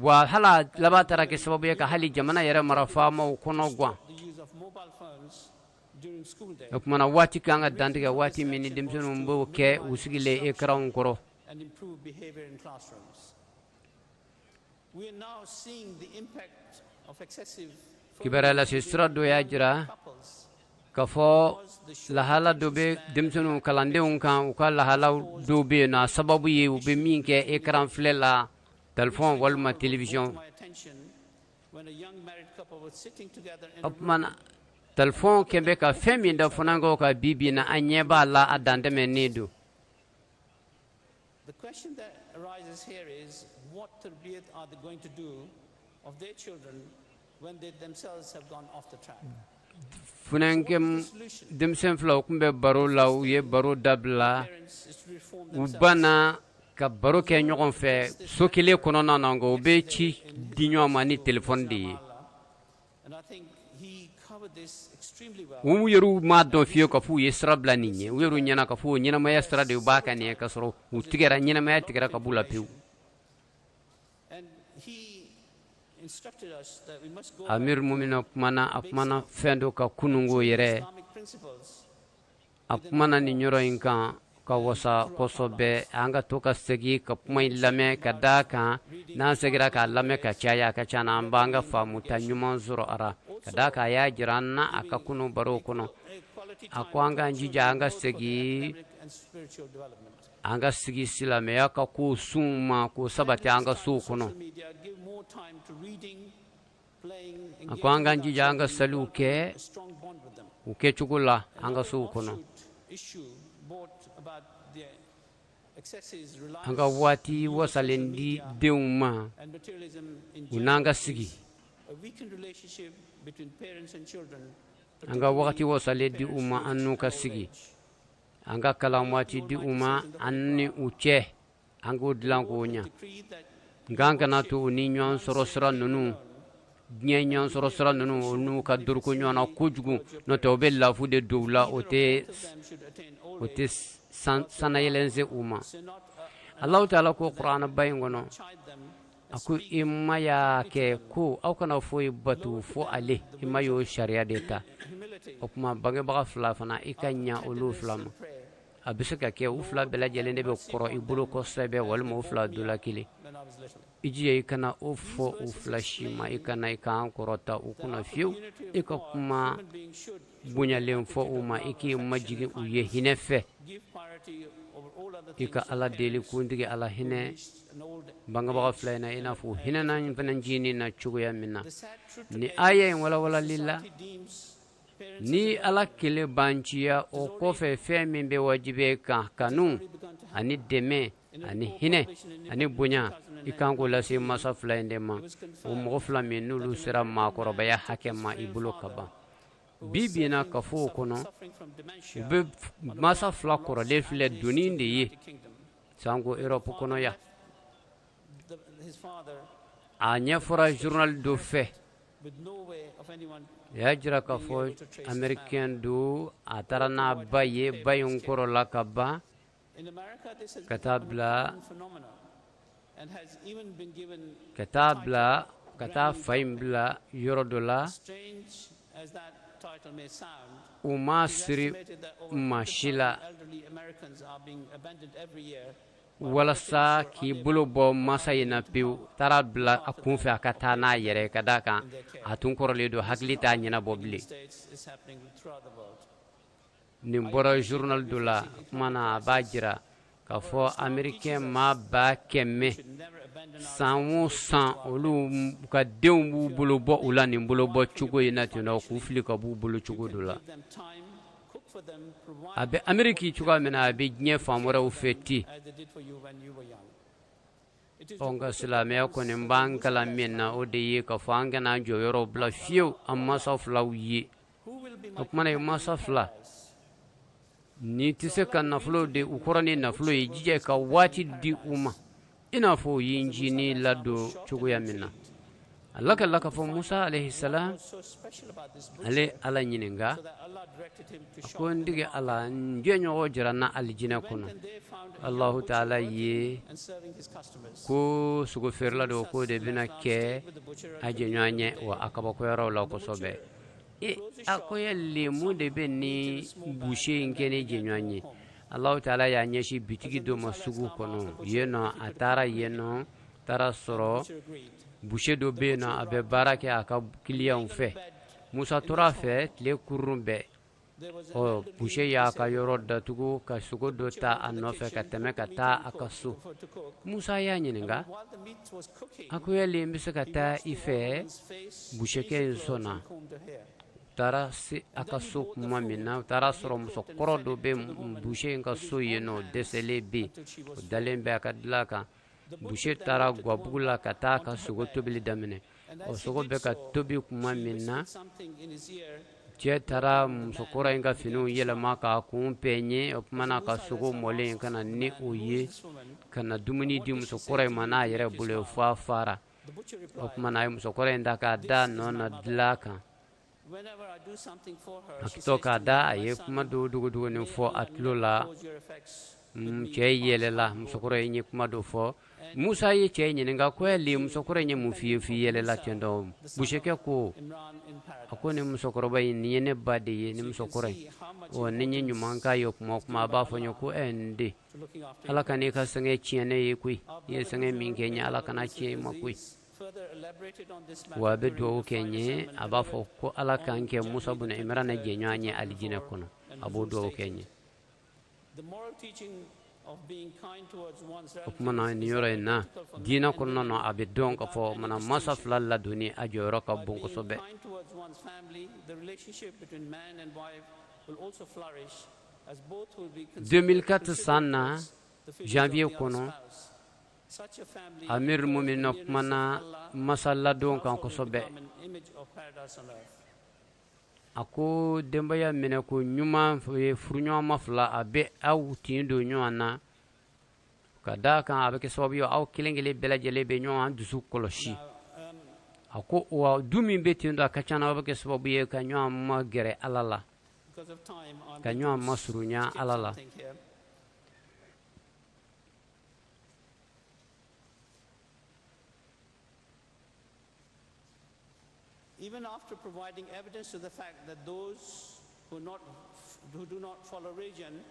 Speaker 5: Wa hali laban taara kɛ sababu ye ka hali jamana yɛrɛ mara faamaw kɔnɔ gan. O tuma na waati kan ka dantigɛ, waati min ni denmisɛnninw b'o kɛ u sigilen ekranw kɔrɔ. Kibaruya lase sira dɔ y'a jira k'a fɔ lahala dɔ bɛ denmisɛnninw kalandenw kan, u ka lahala dɔw bɛ yen nɔ, a sababu ye u bɛ min kɛ ekran filɛ la, telefɔn walima télévision. O tuma na, telefɔn kɛn bɛ ka fɛn min da funankɛw kan bi bi in na, an ɲɛ b'a la, a dantɛmɛnen don.
Speaker 3: The question that arises here is what tarbiyat are they going to do of their children when they themselves have gone off the track?
Speaker 5: Funankɛ denmisɛn fila, u tun bɛ baro la, u ye baro dabila, u banna ka baro kɛ ɲɔgɔn fɛ so kelen kɔnɔna na, nka u bɛ ci di ɲɔgɔn ma ni telefɔni de ye. U yɛrɛw m'a dɔn fiyewu k'a fɔ u ye sira bila nin ye. U yɛrɛw ɲɛna k'a fɔ o ɲɛnamaya sira de b'a kan nin ye, k'a sɔrɔ u tigɛra, ɲɛnamaya tigɛra ka b'u la pewu. Amir Mumina kumana, a kumana fɛn dɔ kan kunungo yɛrɛ, a kumana nin yɔrɔ in kan ka wasa kosɛbɛ. An ka to ka segin ka kuma in lamɛn, ka d'a kan n'an segira k'a lamɛn ka caya, a ka ca na an b'an ka faamuta ɲuman sɔrɔ a ra, ka d'a kan a y'a jira an na a ka kunu baro kɔnɔ. A ko an k'an jija, an ka segin, an ka sigi silamɛya ka ko sun ma k'o sabati an ka sow kɔnɔ. A ko an k'an jija, an ka saliw kɛ u kɛcogo la an ka sow kɔnɔ, an ka waati wasalen di denw ma, u n'an ka sigi, an ka wagati wasalen di u ma, an n'u ka sigi, an ka kalan waati di u ma, an ni u cɛ, an k'o dilan k'o ɲa. Nka an kana to u ni ɲɔgɔn sɔrɔ sira ninnu, diɲɛ ɲɔgɔn sɔrɔ sira ninnu, o n'u ka doroko ɲɔgɔn na kojugu, n'o tɛ o bɛ lafu de don u la, o tɛ sanayɛlɛn se u ma. Alahu taala ko kuranɛba in kɔnɔ, a ko i ma y'a kɛ ko aw kana foyi bato fo ale. I ma y'o sariya de ta. O tuma, bangebaga fila fana, i ka ɲa olu fila ma. A bɛ se ka kɛ u fila bɛɛ lajɛlen de bɛ kɔrɔ i bolo kosɛbɛ, walima u fila dɔ la kelen. I jija, i kana o fɔ u fila si ma, i kana i kan kɔrɔta u kunna fiyewu. I ka kuma bonyalen fɔ u ma, i k'i majigin u ye hinɛ fɛ. I ka Ala deli, kuntigi Ala, hinɛ bangebaga fila in na, i n'a fɔ hinɛna fana ncinin na cogoya min na. Ni aya in walawalali la, ni Ala kelen banciya, o kɔfɛ fɛn min bɛ wajibi kan, kanu ani dɛmɛ ani hinɛ ani bonya, i kan k'o lase masa fila in de ma, o mɔgɔ fila min n'olu sera maakɔrɔbaya hakɛ ma i bolo ka ban. Bi bi in na, ka fɔ o kɔnɔ, u bɛ masa fila kɔrɔlen filɛ doni de ye sanko Europe kɔnɔ yan. A ɲɛfɔra journal dɔ fɛ, a y'a jira k'a fɔ américain don. A taara n'a ba ye, ba in kɔrɔla ka ban, ka taa bila ka taa fa in bila yɔrɔ dɔ la. U ma siri maa si la walasa k'i bolo bɔ masa in na pewu. Taara bila a kun fɛ, a ka taa n'a yɛrɛ, ka d'a kan a tun kɔrɔlen don, hakili t'a ɲɛnabɔ bilen. Nin bɔra journal dɔ la kuma na, a b'a jira k'a fɔ américain maa 100,000, san o san, olu ka denw b'u bolo bɔ u la nin bolo bɔ cogo in na ten, k'u fili ka b'u bolo cogo dɔ la. A bɛ Ameriki cogoya min na, a bɛ diɲɛ fan wɛrɛw fɛ ten. Ɔ, nka silamɛya kɔni b'an kalan min na, o de ye k'a fɔ an kana jɔyɔrɔ bila fiyewu an mansa filaw ye. O kumana, ye mansa fila, n'i tɛ se ka nafolo de u kɔrɔ ni nafolo ye, jija ka waati di u ma, i n'a fɔ u ye ncinin ladon cogoya min na. Ala ka la k'a fɔ Musa alayhi salam, ale Ala ɲininka, a ko: "N tigi Ala, n jɛɲɔgɔn jira na alijinɛ kɔnɔ." Alahu taala ye ko sogo feerela dɔ k'o de bɛna kɛ a jɛɲɔgɔn ye, wa a kabakoyara o la kosɛbɛ. E a ko: "Yali mun de bɛ ni boucher in kɛ ne jɛɲɔgɔn ye?" Alahu taala y'a ɲɛsin bitigi dɔ ma sugu kɔnɔ yen nɔ. A taara yen nɔ, taara sɔrɔ boucher dɔ bɛ yen nɔ, a bɛ baara kɛ a ka kiliyanw fɛ. Musa tora a fɛ tile kurun bɛɛ. Ɔ boucher y'a ka yɔrɔ datugu ka sogo dɔ ta a nɔfɛ ka tɛmɛ ka taa a ka so. Musa y'a ɲininka, a ko yali n bɛ se ka taa i fɛ? Busekɛ in sɔnna. U taara se a ka so tuma min na, u taara sɔrɔ musokɔrɔ dɔ bɛ boucher in ka so yen nɔ, dɛsɛlen bɛ yen, o dalen bɛ a ka dilan kan. Boucher taara gabugu la ka taa a ka sogo tobili daminɛ. O sogo bɛ ka tobi tuma min na, cɛ taara musokɔrɔ in ka finiw yɛlɛma k'a kun pɛɲɛ. O tuma na ka sogo mɔlen ka na ni o ye, ka na dumuni di musokɔrɔ in ma n'a yɛrɛ bolo ye fo a fara. O tuma na a ye musokɔrɔ in ta k'a da nɔ na dilan kan. A tɔ k'a da, a ye kuma dɔw dogodogonin fɔ a tulo la. Cɛ yɛlɛla. Musokɔrɔ in ye kuma dɔ fɔ. Musa ye cɛ ɲininka ko yali musokɔrɔ in ye mun f'i ye f'i yɛlɛla ten dɔn? Busekɛ ko, a ko ni musokɔrɔba in, nin ye ne ba de ye, ni musokɔrɔ in. Ɔ ni n ye ɲuman k'a ye kuma o kuma, a b'a fɔ n ye ko ɛ n den, Ala kan'i ka sɛgɛn tiɲɛ ne ye koyi. I ye sɛgɛn min kɛ n ye, Ala kana tiɲɛ i ma koyi. Wa a bɛ dugawu kɛ n ye, a b'a fɔ ko Ala k'an kɛ Musa bun Imran jɛɲɔgɔn ye alijinɛ kɔnɔ. A b'o dugawu kɛ n ye. O tuma na nin yɔrɔ in na, diinɛ kɔnɔna na, a bɛ dɔn k'a fɔ mana masa fila ladonni, a jɔyɔrɔ ka bon kosɛbɛ. 2004 san na, janvier kɔnɔ, Amir Mumina kumana masa ladon kan kosɛbɛ. A ko denbaya minɛ ko ɲuman ye furuɲɔgɔnma fila, a bɛ aw tin don ɲɔgɔn na, ka d'a kan a bɛ kɛ sababu ye aw kelen kelen bɛɛ lajɛlen bɛ ɲɔgɔn dusu kɔlɔsi. A ko wa du min bɛ ten don, a ka ca na, aw bɛ kɛ sababu ye ka ɲɔgɔn magɛrɛ Ala la, ka ɲɔgɔn masurunya Ala la.
Speaker 3: Even after providing evidence to the fact that those who do not follow religion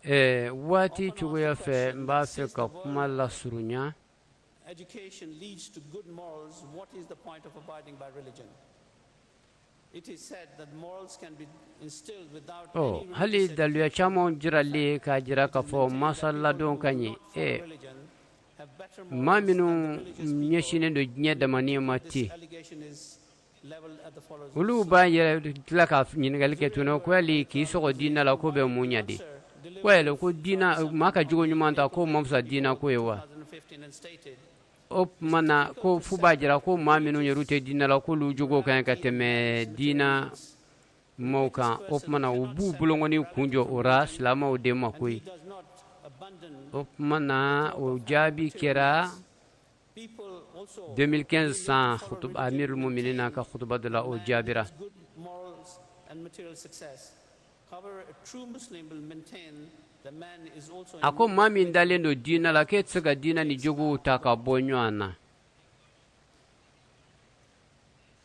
Speaker 5: Waati cogoya fɛ, n b'a fɛ ka kuma lasurunya.
Speaker 3: Education leads to good morals, what is the point of abiding by religion? It is said that morals can be instilled without
Speaker 5: Ɔ hali daluya caman jiralen k'a jira k'a fɔ masa ladon ka ɲi, maa minnu ɲɛsinnen don diɲɛ damani ma ten, olu b'a yɛrɛ tila ka ɲininkali kɛ tuguni ko yali k'i sɔgɔ diinɛ la, ko bɛ mun ɲɛ de? Ko yali ko diinɛ, maa ka jogo ɲuman ta, ko man fisa diinɛ ko ye wa? O tuma na ko fu b'a jira ko maa minnu yɛrɛ tɛ diinɛ la, k'olu jogo ka ɲi ka tɛmɛ diinɛ maaw kan. O tuma na u b'u bolonkɔni kun jɔ o ra silamɛw de ma koyi. O tuma na o jaabi kɛra 2015 san Amirul Muminina ka khutuba dɔ la, o jaabira. A ko maa min dalen don diinɛ la, k'e tɛ se ka diinɛ ni jogow ta ka bɔ ɲɔgɔn na.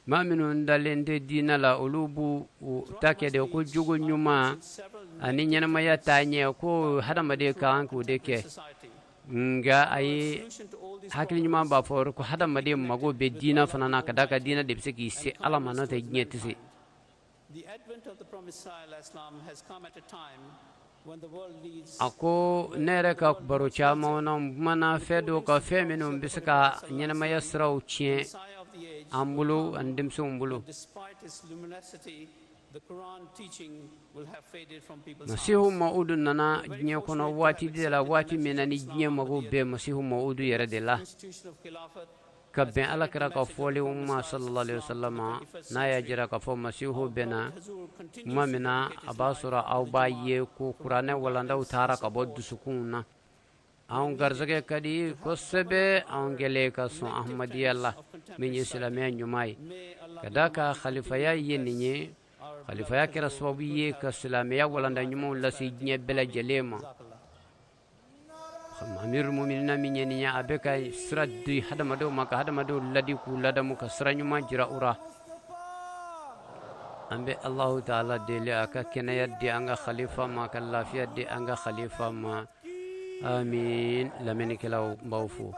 Speaker 5: Maa minnu dalen tɛ diinɛ la, olu b'u ta kɛ de ko jogo ɲuman ani ɲɛnamaya taaɲɛ, ko hadamaden ka kan k'o de kɛ. Nka a ye hakili ɲuman b'a fɔ ko hadamaden mago bɛ diinɛ fana na, ka d'a kan diinɛ de bɛ se k'i se Ala ma, n'o tɛ diɲɛ tɛ se. A ko ne yɛrɛ ka baro caman na, n kumana fɛn dɔw kan, fɛn minnu bɛ se ka ɲɛnamaya siraw tiɲɛ an bolo ani denmisɛnw bolo. Masihu Maudu nana diɲɛ kɔnɔ waati de la, waati min na ni diɲɛ mago bɛ Masihu Maudu yɛrɛ de la, ka bɛn Ala kira ka fɔlenw ma sallallahu alaihi wasallam. N'a y'a jira k'a fɔ Masihu bɛ na tuma min na, a b'a sɔrɔ aw b'a ye ko kuranɛ walandaw taara ka bɔ dusukunw na. Anw garisɛgɛ ka di kosɛbɛ, anw kɛlen ka sɔn Ahmadiyya la, min ye silamɛya ɲuman ye, ka d'a kan khalifaya ye nin ye. Khalifaya kɛra sababu ye ka silamɛya walanda ɲumanw lase diɲɛ bɛɛ lajɛlen ma. Amirul Muminina min ye nin ye, a bɛ ka sira di hadamadenw ma, ka hadamadenw ladi, k'u ladamu, ka sira ɲuman jira u ra. An bɛ Alahu taala deli, a ka kɛnɛya di an ka khalifa ma, ka lafiya di an ka khalifa ma. Amin. Lamɛnnikɛlaw, n b'aw fo.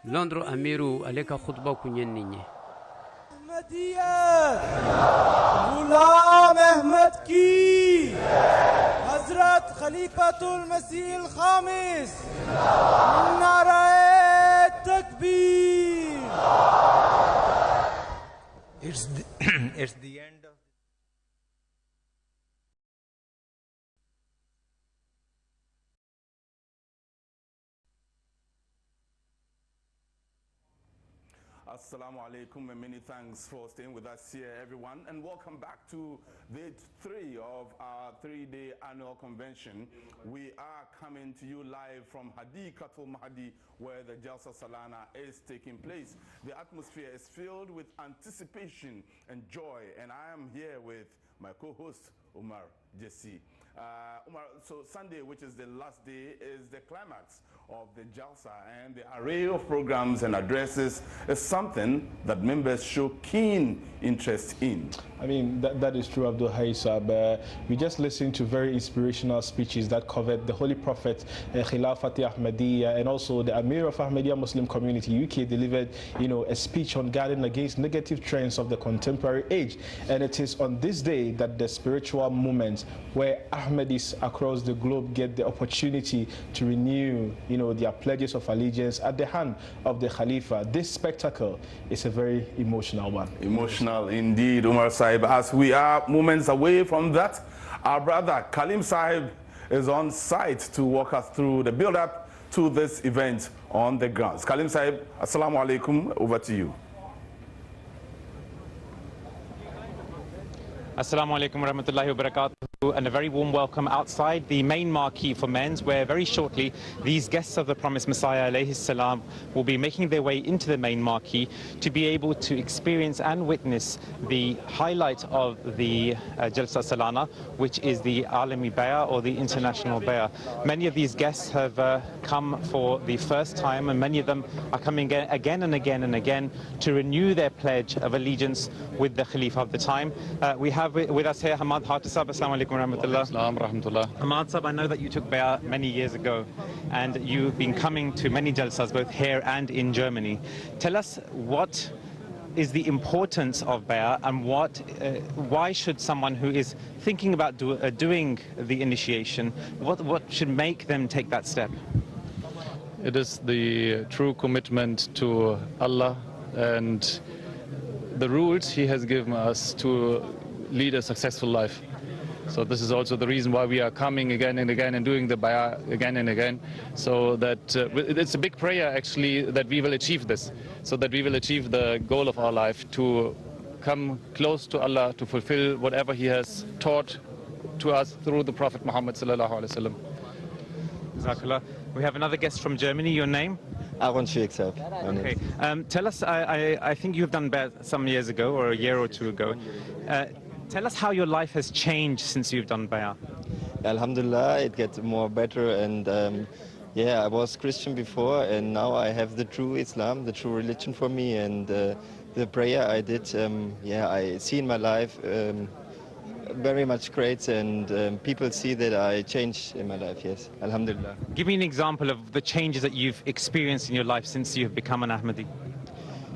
Speaker 5: Londres amiru, ale ka khutuba kun ye nin ye.
Speaker 9: Ahmadiyyat, Ghulam Ahmad ki, Hazrat Khalifatul Masih al-Khamis, Nara Takbir.
Speaker 8: It's the end of.
Speaker 10: Assalamu alaikum and many thanks for staying with us here, everyone, and welcome back to day 3 of our 3-day annual convention. We are coming to you live from Hadiqatul Mahdi, where the Jalsa Salana is taking place. The atmosphere is filled with anticipation and joy, and I am here with my co-host, Umar Jesse. Umar, so Sunday, which is the last day, is the climax of the Jalsa, and the array of programs and addresses is something that members show keen interest in.
Speaker 11: I mean, that is true, Abdul Hai Saab. We just listened to very inspirational speeches that covered the Holy Prophet, Khilafati Ahmadiyya, and also the Amir of Ahmadiyya Muslim Community UK delivered, you know, a speech on guarding against negative trends of the contemporary age. And it is on this day that the spiritual movement, where Ahmadis across the globe get the opportunity to renew, you know, their pledges of allegiance at the hand of the Khalifa. This spectacle is a very emotional one.
Speaker 10: Emotional indeed, Umar Sahib. As we are moments away from that, our brother Kalim Sahib is on site to walk us through the build-up to this event on the grounds. Kalim Sahib, assalamu alaikum, over to you.
Speaker 12: Assalamu alaikum wa rahmatullahi wa barakatuh, and a very warm welcome outside the main marquee for men's, where very shortly these guests of the promised Messiah alayhi salam will be making their way into the main marquee to be able to experience and witness the highlight of the Jalsa Salana, which is the Alami Bayah, or the International Bayah. Many of these guests have come for the first time, and many of them are coming again and again and again to renew their pledge of allegiance with the Khalifa of the time. We have with us here Hamad Hatisab. Assalamu alaikum wa rahmatullah.
Speaker 13: Assalamu rahmatullah.
Speaker 12: Hamad Sahib, I know that you took bay'ah many years ago and you've been coming to many jalsas both here and in Germany. Tell us, what is the importance of bay'ah, and what, why should someone who is thinking about doing the initiation, what should make them take that step?
Speaker 13: It is the true commitment to Allah and the rules He has given us to lead a successful life. So this is also the reason why we are coming again and again and doing the bay'ah again and again, so that it's a big prayer actually that we will achieve this, so that we will achieve the goal of our life, to come close to Allah, to fulfill whatever He has taught to us through the Prophet Muhammad sallallahu alaihi wasallam.
Speaker 12: Jazakallah. We have another guest from Germany. Your name?
Speaker 14: Aaron Sheikh.
Speaker 12: Okay. Tell us, I think you have done bay'ah some years ago, or a year or two ago. Tell us how your life has changed since you've done bay'ah.
Speaker 14: Alhamdulillah, it gets more better, and yeah, I was Christian before, and now I have the true Islam, the true religion for me, and the prayer I did, yeah, I see in my life very much great, and people see that I changed in my life, yes, Alhamdulillah.
Speaker 12: Give me an example of the changes that you've experienced in your life since you've become an Ahmadi.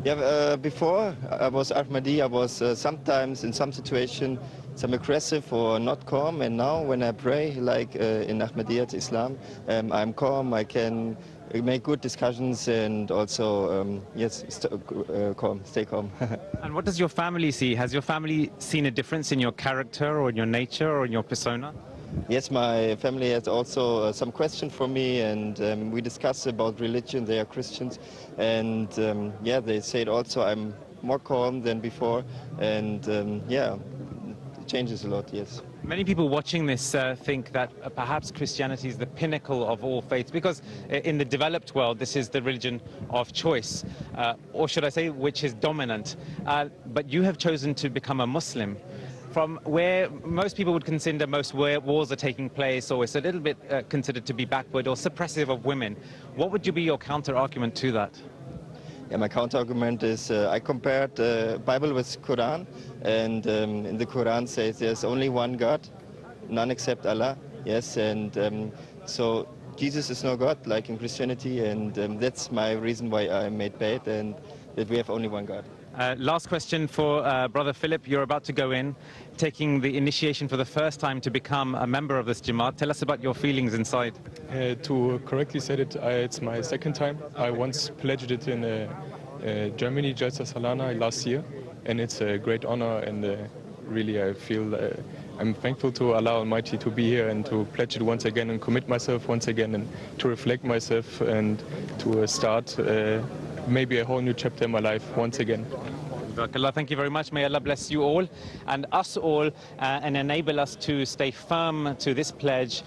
Speaker 14: Yeah, before I was Ahmadi, I was sometimes in some situation some aggressive or not calm, and now when I pray, like in Ahmadiyyat Islam, I'm calm, I can make good discussions, and also, yes, calm, stay calm.
Speaker 12: And what does your family see? Has your family seen a difference in your character or in your nature or in your persona?
Speaker 14: Yes, my family has also some question for me, and we discuss about religion. They are Christians, and yeah, they said also I'm more calm than before, and yeah, it changes a lot, yes.
Speaker 12: Many people watching this think that perhaps Christianity is the pinnacle of all faiths, because in the developed world this is the religion of choice, or should I say, which is dominant. But you have chosen to become a Muslim, from where most people would consider most wars are taking place, or it's a little bit considered to be backward or suppressive of women. What would you be your counter-argument to that?
Speaker 14: Yeah, my counter-argument is I compared the Bible with Quran, and in the Quran says there's only one God, none except Allah. Yes, and so Jesus is no God, like in Christianity, and that's my reason why I made bay'ah, and that we have only one God.
Speaker 12: Last question for Brother Philip. You're about to go in, taking the initiation for the first time to become a member of this Jamaat. Tell us about your feelings inside.
Speaker 15: To correctly say it, it's my second time. I once pledged it in Germany, Jalsa Salana, last year, and it's a great honor, and really I feel I'm thankful to Allah Almighty to be here and to pledge it once again and commit myself once again and to reflect myself and to start maybe a whole new chapter in my life once again.
Speaker 12: Barakallah, thank you very much. May Allah bless you all and us all and enable us to stay firm to this pledge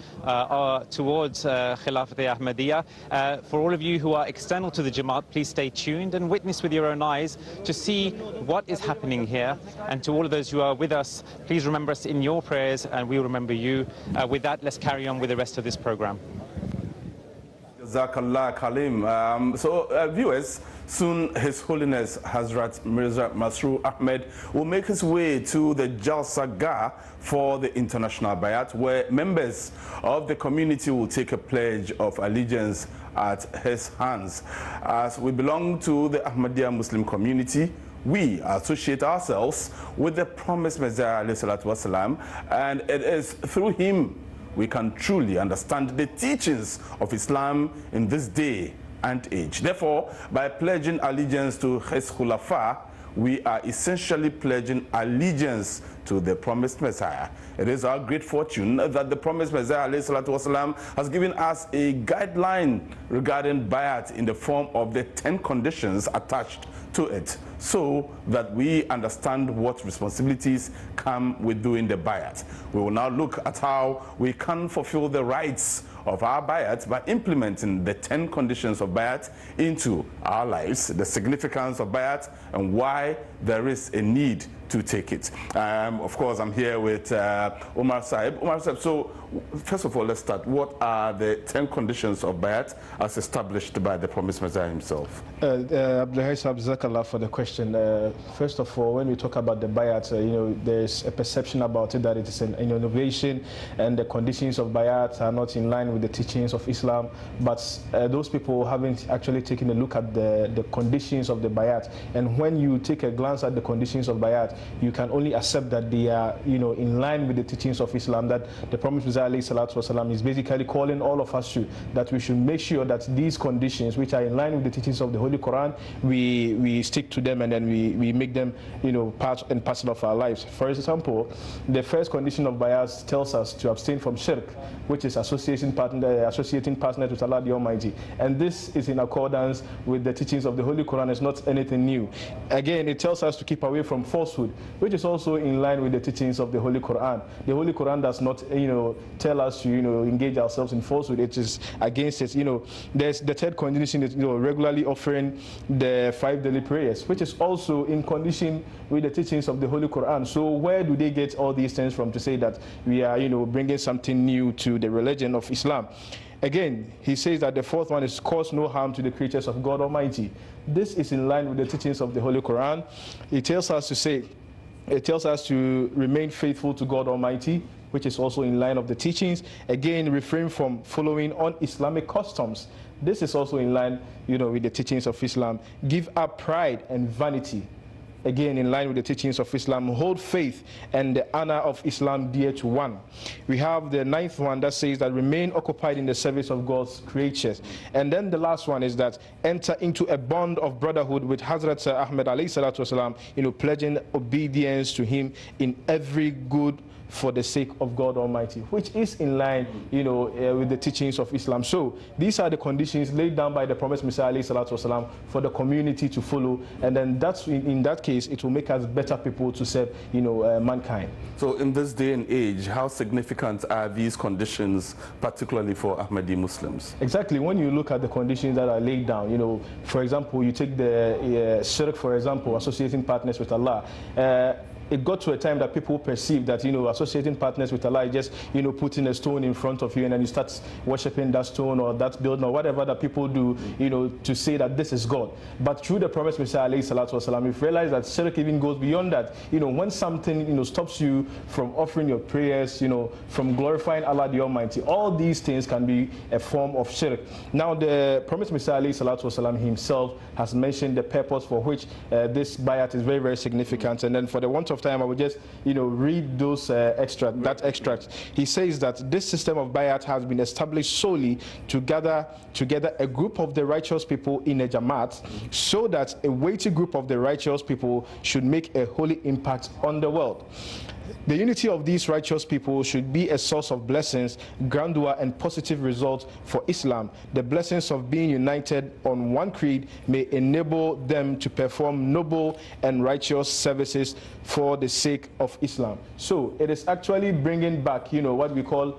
Speaker 12: towards Khilafat Ahmadiyya. For all of you who are external to the Jamaat, please stay tuned and witness with your own eyes to see what is happening here. And to all of those who are with us, please remember us in your prayers and we will remember you. With that, let's carry on with the rest of this program.
Speaker 10: Jazakallah Kalim. So, viewers, soon His Holiness Hazrat Mirza Masroor Ahmed will make his way to the Jalsa Gah for the International Bayat, where members of the community will take a pledge of allegiance at his hands. As we belong to the Ahmadiyya Muslim community, we associate ourselves with the promised Messiah, alayhi salatu wasalam, and it is through him we can truly understand the teachings of Islam in this day and age. Therefore, by pledging allegiance to his Khulafa, we are essentially pledging allegiance to the promised Messiah. It is our great fortune that the promised Messiah ﷺ has given us a guideline regarding Bayat in the form of the 10 conditions attached to it, so that we understand what responsibilities come with doing the Bayat. We will now look at how we can fulfill the rights of our Bayat by implementing the 10 conditions of Bayat into our lives, the significance of Bayat, and why there is a need to take it. Of course, I'm here with Umar Sahib. Umar Sahib, so first of all, let's start. What are the 10 conditions of Bayat as established by the promised Messiah himself?
Speaker 11: Abdul Sahib, Jazakallah for the question. First of all, when we talk about the Bayat, you know, there's a perception about it that it is an innovation and the conditions of Bayat are not in line with the teachings of Islam. But those people haven't actually taken a look at the conditions of the Bayat. And when you take a glance at the conditions of Bayat, you can only accept that they are, you know, in line with the teachings of Islam, that the promised Messiah alayhi salatu wasalam is basically calling all of us to, that we should make sure that these conditions, which are in line with the teachings of the Holy Quran, we stick to them, and then we make them, you know, part and parcel of our lives. For example, the first condition of Bayat tells us to abstain from shirk, which is associating partners with Allah the Almighty. And this is in accordance with the teachings of the Holy Quran. It's not anything new. Again, it tells us to keep away from falsehood, which is also in line with the teachings of the Holy Quran. The Holy Quran does not, you know, tell us to, you know, engage ourselves in falsehood. It is against it. You know, there's the third condition is, you know, regularly offering the 5 daily prayers, which is also in condition with the teachings of the Holy Quran. So where do they get all these things from to say that we are, you know, bringing something new to the religion of Islam? Again, he says that the fourth one is cause no harm to the creatures of God Almighty. This is in line with the teachings of the Holy Quran. It tells us to say, it tells us to remain faithful to God Almighty, which is also in line of the teachings. Again, refrain from following un-Islamic customs. This is also in line, you know, with the teachings of Islam. Give up pride and vanity. Again, in line with the teachings of Islam. Hold faith and the honor of Islam dear to one. We have the ninth one that says that remain occupied in the service of God's creatures. And then the last one is that enter into a bond of brotherhood with Hazrat Ahmed alayhi salatu wasalam, you know, pledging obedience to him in every good for the sake of God Almighty, which is in line, you know, with the teachings of Islam. So these are the conditions laid down by the promised Messiah alayhi salatu wasalam for the community to follow, and then that's in that case it will make us better people to serve, you know, mankind.
Speaker 10: So in this day and age, how significant are these conditions, particularly for Ahmadi Muslims?
Speaker 11: Exactly. When you look at the conditions that are laid down, you know, for example, you take the shirk, for example, associating partners with Allah. it got to a time that people perceived that, you know, associating partners with Allah is just, you know, putting a stone in front of you and then you start worshiping that stone or that building or whatever that people do, you know, to say that this is God. But through the Promised Messiah, alayhi salatu wasalam, we've realized that shirk even goes beyond that. You know, when something, you know, stops you from offering your prayers, you know, from glorifying Allah the Almighty, all these things can be a form of shirk. Now, the Promised Messiah, alayhi salatu wasalam, himself has mentioned the purpose for which this bayat is very, very significant. And then for the want of time, I will just, you know, read those extract. He says that this system of bayat has been established solely to gather together a group of the righteous people in a jamaat, so that a weighty group of the righteous people should make a holy impact on the world. The unity of these righteous people should be a source of blessings, grandeur, and positive results for Islam. The blessings of being united on one creed may enable them to perform noble and righteous services for the sake of Islam. So it is actually bringing back, you know, what we call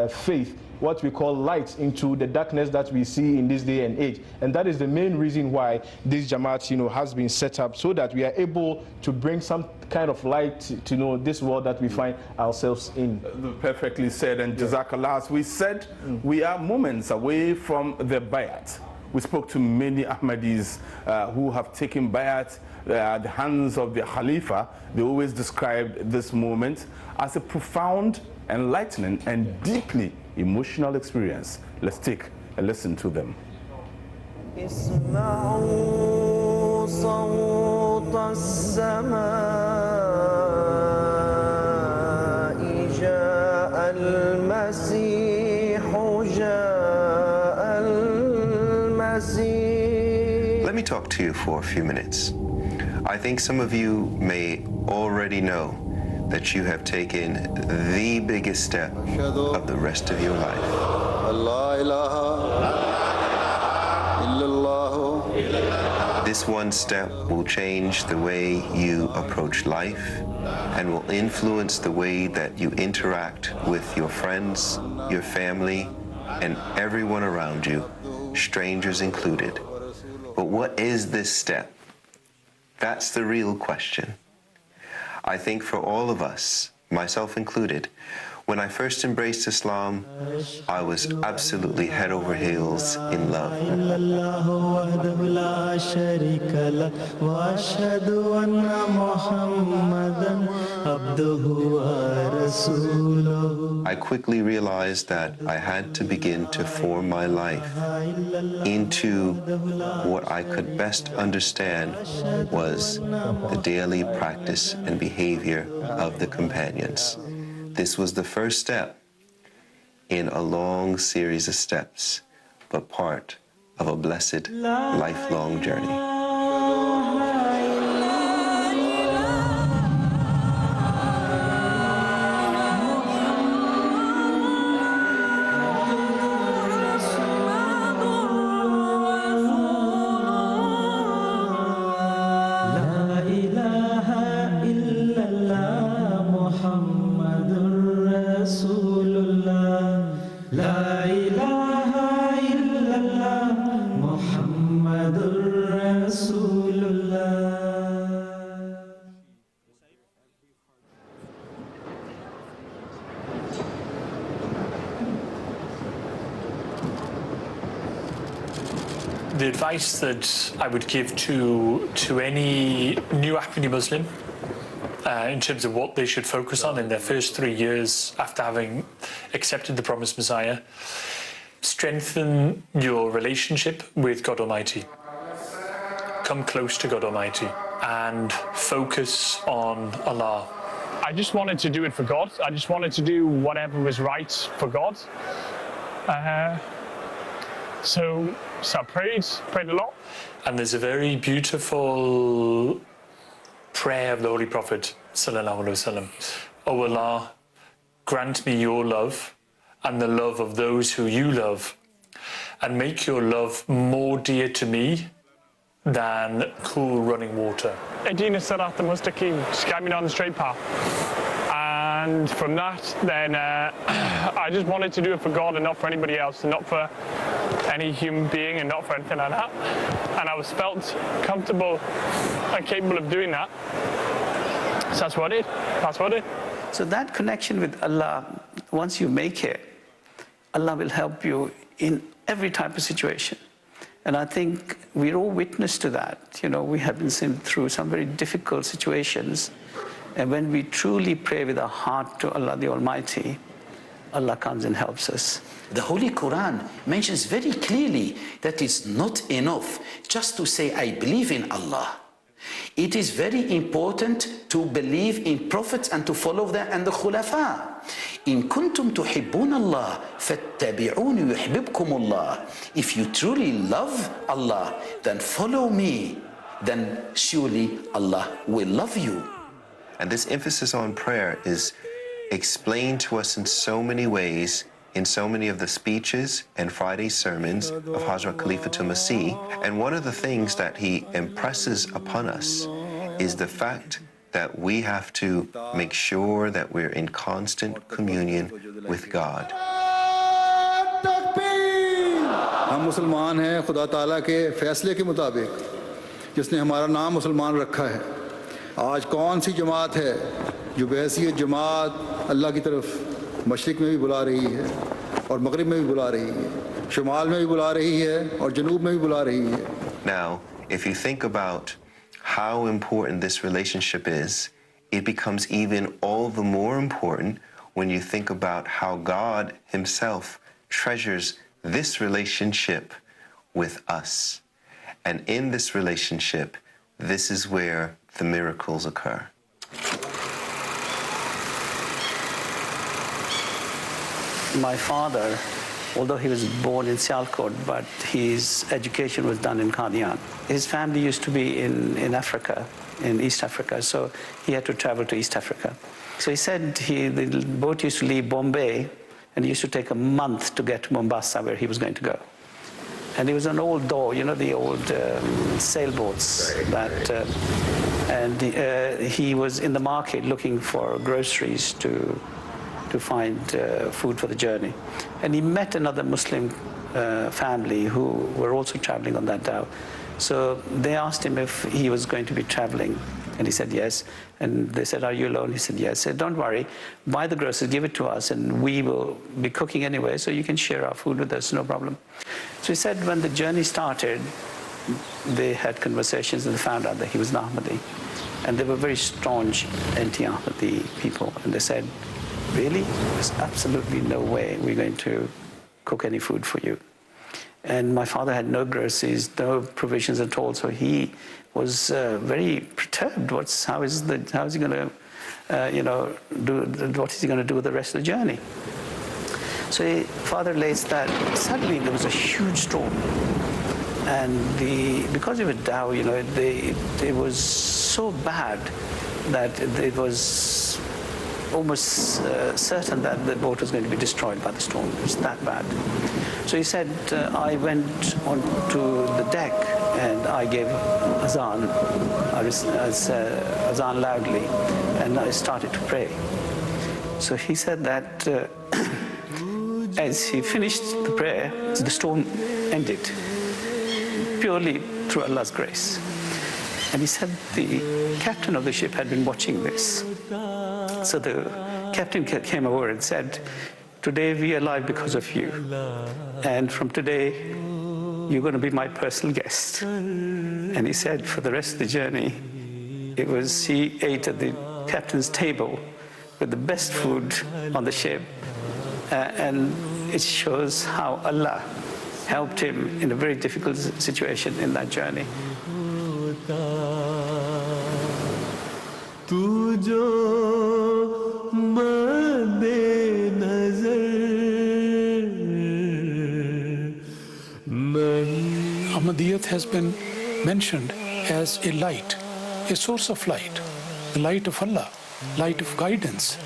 Speaker 11: faith, what we call light into the darkness that we see in this day and age. And that is the main reason why this Jamaat, you know, has been set up, so that we are able to bring some kind of light to, you know, this world that we find ourselves in.
Speaker 10: Perfectly said, and Jazakallah. As we said, we are moments away from the Bayat. We spoke to many Ahmadis who have taken Bayat at the hands of the Khalifa. They always described this moment as a profound, enlightening, and deeply emotional experience. Let's take a listen to them.
Speaker 16: Let me talk to you for a few minutes. I think some of you may already know that you have taken the biggest step of the rest of your life. This one step will change the way you approach life and will influence the way that you interact with your friends, your family, and everyone around you, strangers included. But what is this step? That's the real question. I think for all of us, myself included, when I first embraced Islam, I was absolutely head over heels in love. I quickly realized that I had to begin to form my life into what I could best understand was the daily practice and behavior of the companions. This was the first step in a long series of steps, but part of a blessed lifelong journey.
Speaker 17: The advice that I would give to any new Ahmadi Muslim in terms of what they should focus on in their first 3 years after having accepted the Promised Messiah, strengthen your relationship with God Almighty. Come close to God Almighty and focus on Allah.
Speaker 18: I just wanted to do it for God. I just wanted to do whatever was right for God. So I prayed a lot.
Speaker 17: And there's a very beautiful prayer of the Holy Prophet, sallallahu alaihi wasallam. O Allah, grant me your love and the love of those who you love, and make your love more dear to me than cool running water.
Speaker 18: Ihdina Sirat al-Mustaqim, just guide me down the straight path. And from that, then I just wanted to do it for God and not for anybody else, and not for any human being and not for anything like that. And I was felt comfortable and capable of doing that. So that's what it. That's what it.
Speaker 19: So that connection with Allah, once you make it, Allah will help you in every type of situation. And I think we're all witness to that. You know, we have been seen through some very difficult situations. And when we truly pray with our heart to Allah the Almighty, Allah comes and helps us.
Speaker 20: The Holy Quran mentions very clearly that it's not enough just to say, I believe in Allah. It is very important to believe in prophets and to follow them and the khulafa. إن كنتم تحبون الله فاتبعوني يحببكم الله. If you truly love Allah, then follow me. Then surely Allah will love you.
Speaker 16: And this emphasis on prayer is explained to us in so many ways in so many of the speeches and Friday sermons of Hazrat Khalifatul Masih. And one of the things that he impresses upon us is the fact that we have to make sure that we're in constant communion with God.
Speaker 21: हम मुसलमान हैं खुदा ताला के फैसले के मुताबिक जिसने हमारा नाम मुसलमान रखा है। आज कौन सी जमात है जो बहैसियत जमात अल्लाह की तरफ मशरिक में भी बुला रही है और मगरिब में भी बुला रही है, शुमाल में भी बुला रही है और जनूब में भी बुला रही है।
Speaker 16: Now, if you think about how important this relationship is, it becomes even all the more important when you think about how God Himself treasures this relationship with us. And in this relationship, this is where the miracles occur.
Speaker 19: My father, although he was born in Sialkot, but his education was done in Qadian. His family used to be in Africa, in East Africa, so he had to travel to East Africa. So he said the boat used to leave Bombay, and it used to take a month to get to Mombasa, where he was going to go. And it was an old dhow, you know, the old sailboats. Right, that, and he was in the market looking for groceries to find food for the journey. And he met another Muslim family who were also traveling on that dhow. So they asked him if he was going to be traveling, and he said yes. And they said, are you alone? He said yes. He said, don't worry, buy the groceries, give it to us, and we will be cooking anyway, so you can share our food with us, no problem. So he said when the journey started, they had conversations and they found out that he was an Ahmadi. And they were very staunch anti-Ahmadi people. And they said, really? There's absolutely no way we're going to cook any food for you. And my father had no groceries, no provisions at all, so he was very perturbed. How is he going to, what is he going to do with the rest of the journey? So father relates that suddenly there was a huge storm, and because it was dhow, you know, it was so bad that it was almost certain that the boat was going to be destroyed by the storm. It was that bad. So he said, I went onto the deck and I gave azan, azan loudly, and I started to pray. So he said that as he finished the prayer, the storm ended, purely through Allah's grace. And he said the captain of the ship had been watching this. So the captain came over and said, today we are alive because of you. And from today, you're going to be my personal guest. And he said for the rest of the journey, he ate at the captain's table with the best food on the ship. And it shows how Allah helped him in a very difficult situation in that journey.
Speaker 22: Ahmadiyyat has been mentioned as a light, a source of light, the light of Allah, light of guidance,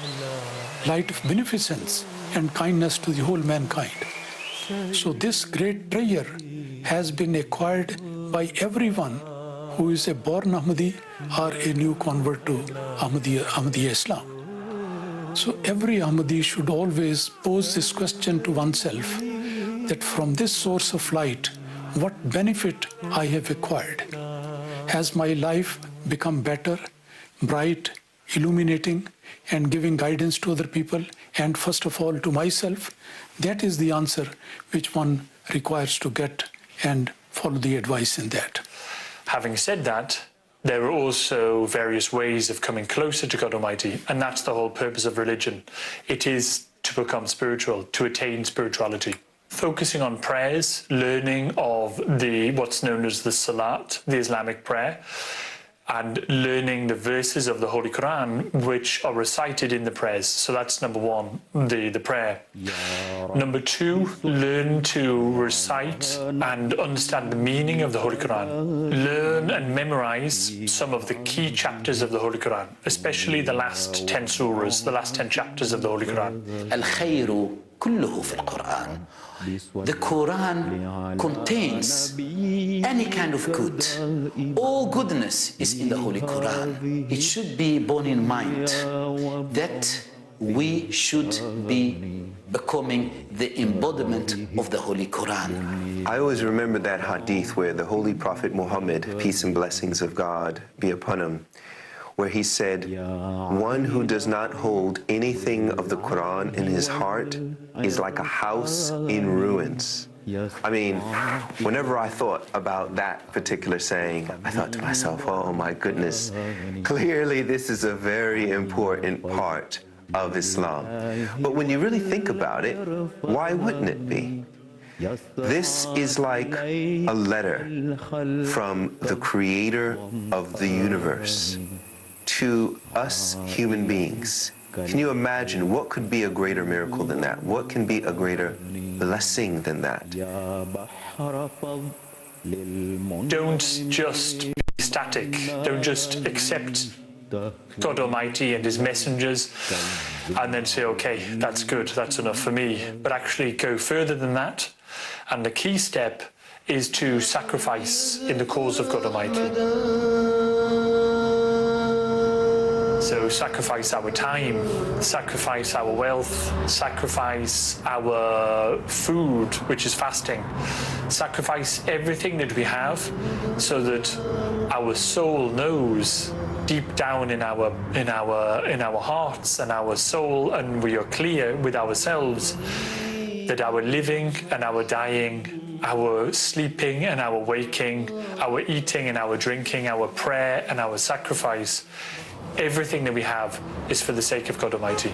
Speaker 22: light of beneficence and kindness to the whole mankind. So this great treasure has been acquired by everyone who is a born Ahmadi or a new convert to Ahmadiyya Islam. So every Ahmadi should always pose this question to oneself, that from this source of light, what benefit I have acquired? Has my life become better, bright, illuminating and giving guidance to other people, and first of all to myself, that is the answer which one requires to get and follow the advice in that.
Speaker 17: Having said that, there are also various ways of coming closer to God Almighty, and that's the whole purpose of religion. It is to become spiritual, to attain spirituality. Focusing on prayers, learning of the what's known as the Salat, the Islamic prayer, and learning the verses of the Holy Quran, which are recited in the prayers. So that's number one, the prayer. Number two, learn to recite and understand the meaning of the Holy Quran. Learn and memorize some of the key chapters of the Holy Quran, especially the last 10 surahs, the last 10 chapters of the Holy Quran.
Speaker 20: الخير كله في القرآن. The Quran contains any kind of good. All goodness is in the Holy Quran. It should be borne in mind that we should be becoming the embodiment of the Holy Quran.
Speaker 16: I always remember that hadith where the Holy Prophet Muhammad, peace and blessings of God be upon him, where he said, one who does not hold anything of the Quran in his heart is like a house in ruins. I mean, whenever I thought about that particular saying, I thought to myself, oh my goodness, clearly this is a very important part of Islam. But when you really think about it, why wouldn't it be? This is like a letter from the creator of the universe to us human beings. Can you imagine what could be a greater miracle than that? What can be a greater blessing than that?
Speaker 17: Don't just be static. Don't just accept God Almighty and His messengers and then say, okay, that's good, that's enough for me. But actually go further than that. And the key step is to sacrifice in the cause of God Almighty. So sacrifice our time, sacrifice our wealth, sacrifice our food, which is fasting. Sacrifice everything that we have so that our soul knows deep down in our hearts and our soul, and we are clear with ourselves that our living and our dying, our sleeping and our waking, our eating and our drinking, our prayer and our sacrifice, everything that we have is for the sake of God Almighty.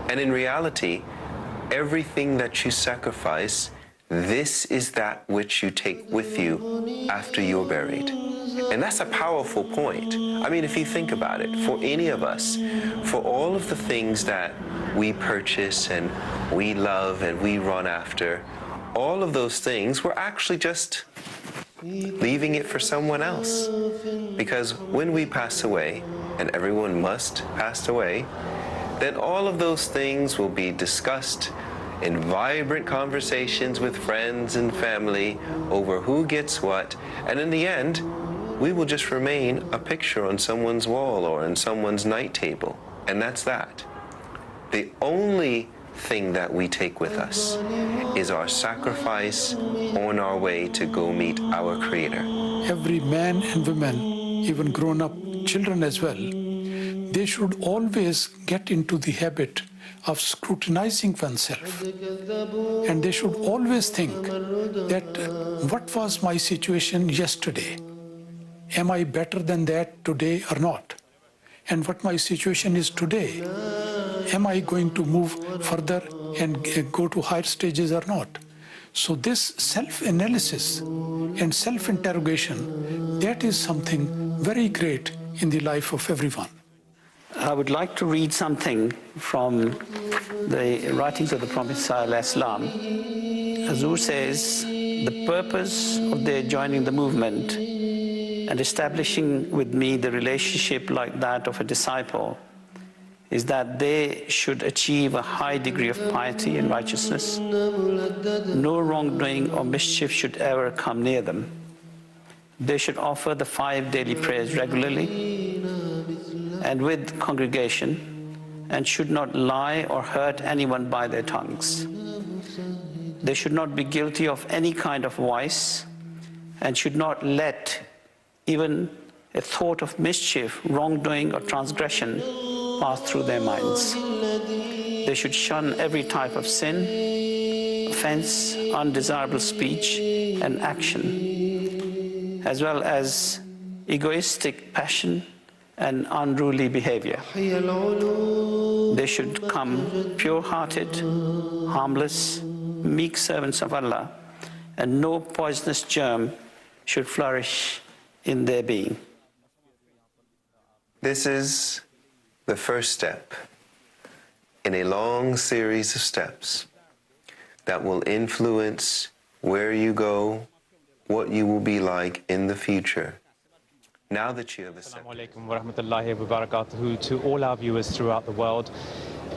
Speaker 16: And in reality, everything that you sacrifice, this is that which you take with you after you're buried. And that's a powerful point. I mean, if you think about it, for any of us, for all of the things that we purchase and we love and we run after, all of those things, we're actually just leaving it for someone else. Because when we pass away, and everyone must pass away, then all of those things will be discussed in vibrant conversations with friends and family over who gets what. And in the end, we will just remain a picture on someone's wall or on someone's night table. And that's that. The only thing that we take with us is our sacrifice on our way to go meet our Creator.
Speaker 22: Every man and woman, even grown-up children as well, they should always get into the habit of scrutinizing oneself. And they should always think that, what was my situation yesterday? Am I better than that today or not? And what my situation is today? Am I going to move further and go to higher stages or not? So this self-analysis and self-interrogation, that is something very great in the life of everyone.
Speaker 19: I would like to read something from the writings of the Prophet ﷺ. Hazur says, the purpose of their joining the movement and establishing with me the relationship like that of a disciple is that they should achieve a high degree of piety and righteousness. No wrongdoing or mischief should ever come near them. They should offer the 5 daily prayers regularly and with congregation, and should not lie or hurt anyone by their tongues. They should not be guilty of any kind of vice and should not let even a thought of mischief, wrongdoing or transgression pass through their minds. They should shun every type of sin, offense, undesirable speech and action, as well as egoistic passion and unruly behavior. They should come pure-hearted, harmless, meek servants of Allah, and no poisonous germ should flourish in their being.
Speaker 16: This is the first step in a long series of steps that will influence where you go, what you will be like in the future. Now that you have accepted.
Speaker 12: Assalamu alaikum wa rahmatullahi wa barakatuhu to all our viewers throughout the world.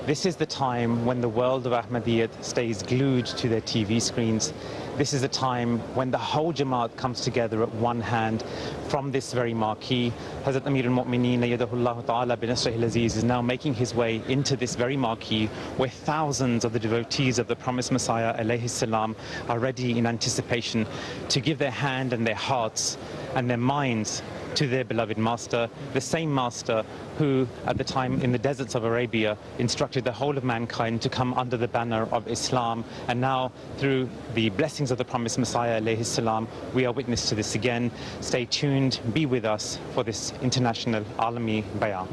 Speaker 12: This is the time when the world of Ahmadiyyat stays glued to their TV screens. This is a time when the whole Jamaat comes together at one hand from this very marquee. Hazrat Amir al-Mu'mineen ayyadahullah ta'ala bin Nasrihil Aziz is now making his way into this very marquee where thousands of the devotees of the promised Messiah alayhi salam are ready in anticipation to give their hand and their hearts and their minds to their beloved master, the same master who at the time in the deserts of Arabia instructed the whole of mankind to come under the banner of Islam. And now through the blessings of the promised Messiah alayhi salam, we are witness to this again. Stay tuned, be with us for this international Alami Bayah.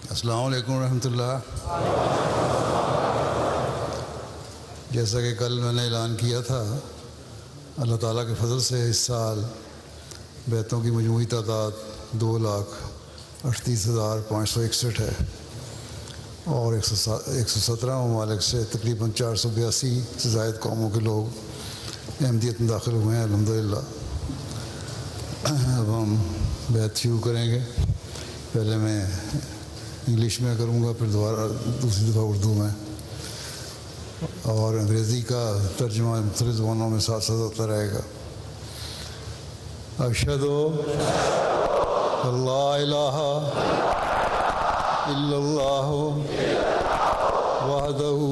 Speaker 21: अस्सलाम वालेकुम रहमतुल्लाह। जैसा कि कल मैंने ऐलान किया था, अल्लाह ताला के फजल से इस साल बैतों की मजमूई तादाद 2,38,561 है और 117 ममालिक से तकरीबन 482 से ज़ायद कौमों के लोग अहमदियत में दाखिल हुए हैं। अल्हम्दुलिल्लाह। अब हम बैत शुरू करेंगे। पहले मैं इंग्लिश में करूँगा, फिर दोबारा दूसरी दफ़ा उर्दू में, और अंग्रेज़ी का तर्जुमा मुख्तलिफ़ ज़बानों में साथ साथ होता रहेगा। अशहदु अल्ला इलाहा इल्लल्लाह वहदहु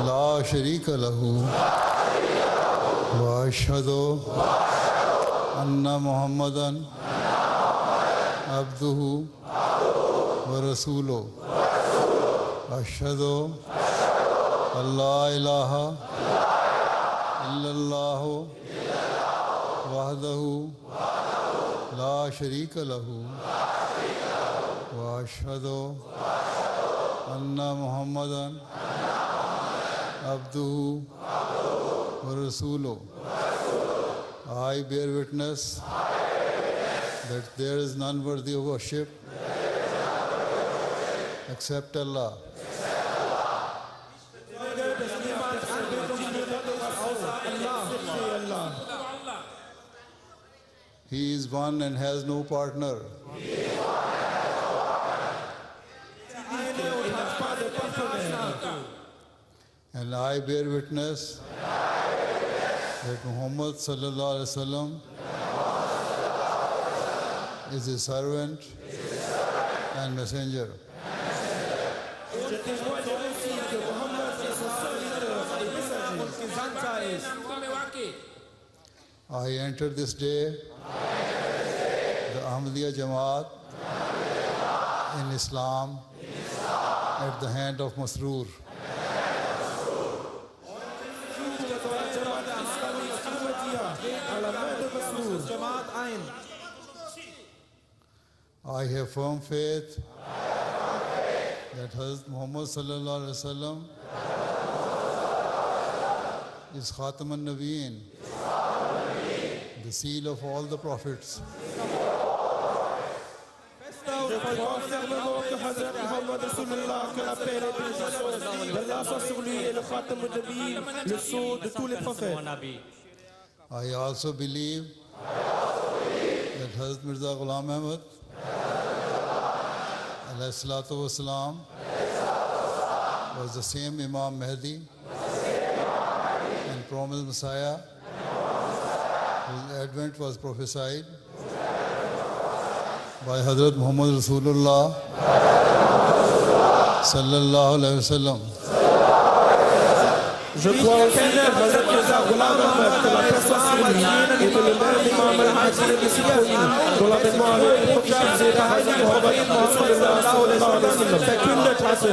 Speaker 21: ला शरीक लहू व अशहदु अन्ना मुहम्मदन अब्दुहु व रसूलुहु। अशहदु अल्ला इलाहा इल्लल्लाह वहदहु ला शरीक लहू व अशहदु अन्ना मुहम्मदन अब्दुहु व रसूलुहु। I bear witness that there is none worthy of worship except Allah. He is one and has no partner. And I bear witness that Muhammad sallallahu alaihi wasallam is his servant and messenger.
Speaker 9: Je témoigne aussi que Muhammad est son serviteur et messager.
Speaker 21: I enter this day the Ahmadiyya Jamaat in Islam at the hand of Masroor. I have firm faith that Hazrat Muhammad sallallahu alaihi wasallam is Khatam an-Nabiyyin, the seal of all the prophets.
Speaker 9: Je crois fermement que Hazrat Muhammad Rasulullah, que la paix et les bénédictions d'Allah soient sur lui, est le Khatam al-Nabiyyin, le sceau de tous les prophètes.
Speaker 21: I also believe that Hazrat Mirza Ghulam Ahmad alayhi salatu wasalam was the same Imam Mahdi and promised Messiah whose advent was prophesied by Hazrat Muhammad Rasulullah sallallahu alayhi wasallam.
Speaker 9: Je crois aussi que Hazrat Mirza Ghulam Ahmad, que la paix soit sur lui, était le même Imam al-Mahdi le Messie promis, dont l'avènement avait été prophétisé par Hazrat Muhammad Rasulullah sallallahu alayhi wa sallam verkündet hatte.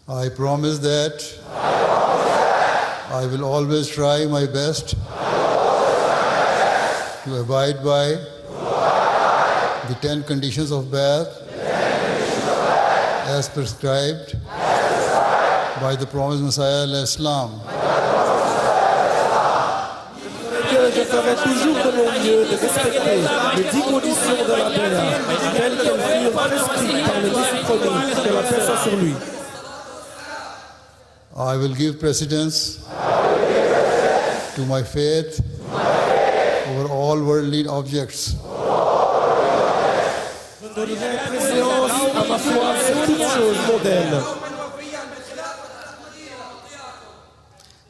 Speaker 21: I promise that I will always try my best to abide by the 10 conditions of Bai'at as prescribed by the promised Messiah alayhi salam.
Speaker 9: Que je ferai toujours de mon mieux de respecter les 10 conditions de la Bay'a telles qu'elles furent prescrites par le Messie promis, que la paix soit sur lui.
Speaker 21: I will give precedence to my faith over all worldly objects.
Speaker 9: Je donnerai préséance à ma foi sur toute chose mondaine.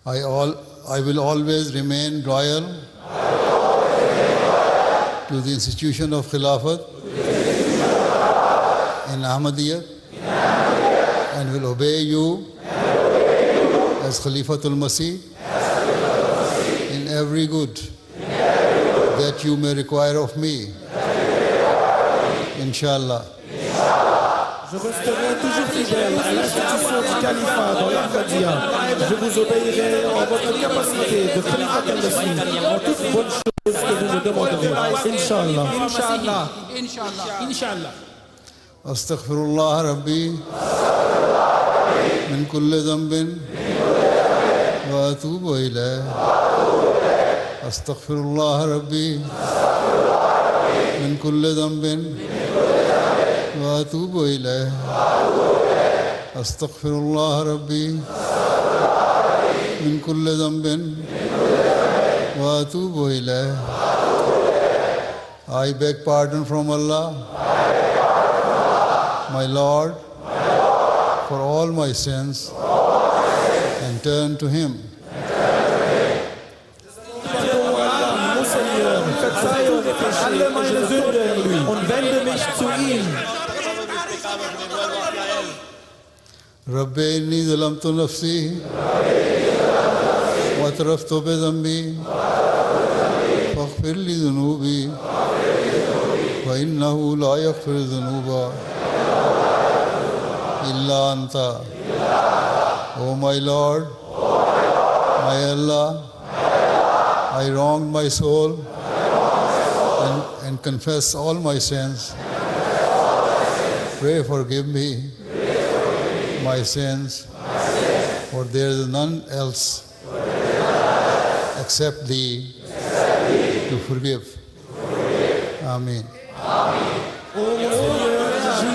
Speaker 21: I will always remain loyal to the institution of Khilafat in Ahmadiyyat and will obey you as Khalifatul Masih in every good that you may require of me. Inshallah.
Speaker 9: Je resterai toujours fidèle à l'institution du califat dans l'Ahmadiyya. Je vous obéirai en votre capacité de Khalifa al-Masih en toute bonne chose que vous me demanderez. Inch'Allah.
Speaker 3: Inch'Allah. Inch'Allah. Inch'Allah.
Speaker 21: Astaghfirullah Rabbi min kulli dhanbin wa atubu ilayh. Astaghfirullah Rabbi min kulli dhanbin وأتوب إليه. أستغفر الله ربي من كل ذنب وأتوب إليه. I beg pardon from Allah, my Lord, for all my sins and turn to Him.
Speaker 9: Alle meine Sünden und wende mich zu ihm.
Speaker 21: رب إني ظلمت نفسي واعترفت بذنبي فاغفر لي ذنوبي فإنه لا يغفر الذنوب إلا أنت. O my Lord, my Allah, I wronged my soul and confess all my sins. Pray forgive me my sins, for there is none else except Thee to forgive. Amen.
Speaker 9: O mon Seigneur,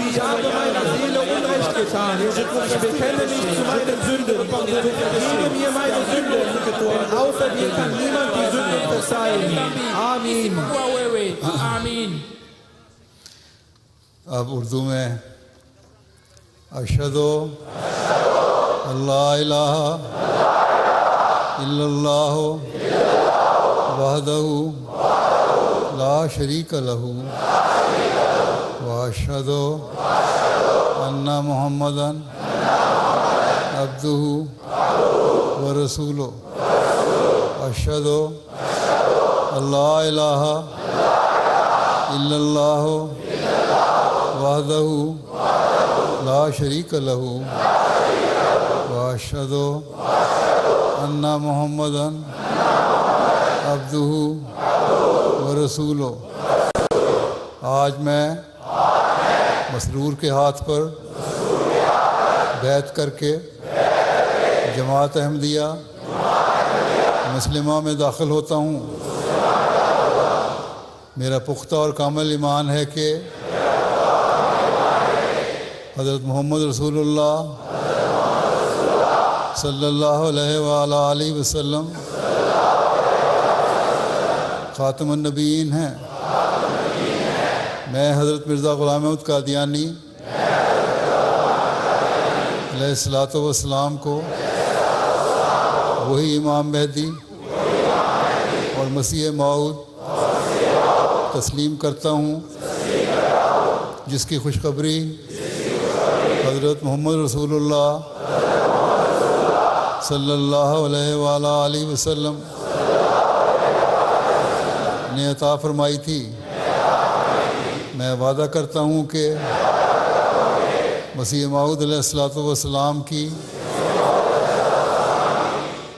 Speaker 9: ich habe meiner Seele Unrecht getan. Ich bekenne mich zu meinen Sünden. Vergebe mir meine Sünden, denn außer dir kann niemand die Sünden verzeihen. Amen.
Speaker 3: Amen.
Speaker 21: अब उर्दू में अशहदु अल्ला इलाहा इल्लल्लाह वहदहु ला शरीक लहू व अशहदु अन्ना मुहम्मदन अब्दुहु व रसूलुहु। अशहदु अल्ला इलाहा इल्लल्लाह वहदहु ला शरीक लहू व अशहदु अन्ना मुहम्मदन अब्दुहु व रसूलुहु। आज मैं मसरूर के हाथ पर बैत करके जमात अहमदिया मुस्लिमा में दाखिल होता हूँ। मेरा पुख्ता और कामिल ईमान है कि हज़रत मोहम्मद रसूलुल्लाह सल्लल्लाहु अलैहि वसल्लम ख़ातमुन नबीयीन हैं। मैं हज़रत मिर्ज़ा ग़ुलाम अहमद क़ादियानी अलैहिस्सलातु वस्सलाम को वही इमाम मेहदी और मसीह मौऊद तस्लीम करता हूँ जिसकी खुशखबरी हज़रत मोहम्मद रसूलुल्लाह सल्लल्लाहु अलैहि वसल्लम ने अता फरमाई थी। मैं वादा करता हूँ कि मसीह मौऊद अलैहिस्सलातु वस्सलाम की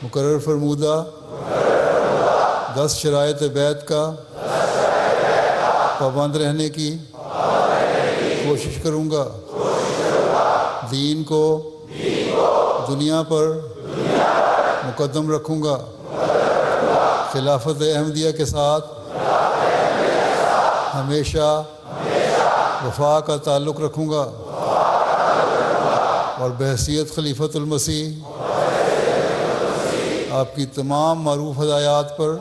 Speaker 21: मुकर्रर फरमूदा 10 शराइत बैत का पाबंद रहने की कोशिश करूँगा। दीन को दुनिया पर मुकद्दम रखूँगा। खिलाफत अहमदिया के साथ हमेशा वफा का ताल्लुक़ रखूँगा और बहसीत खलीफतुल मसीह आपकी तमाम मारूफ हदायत पर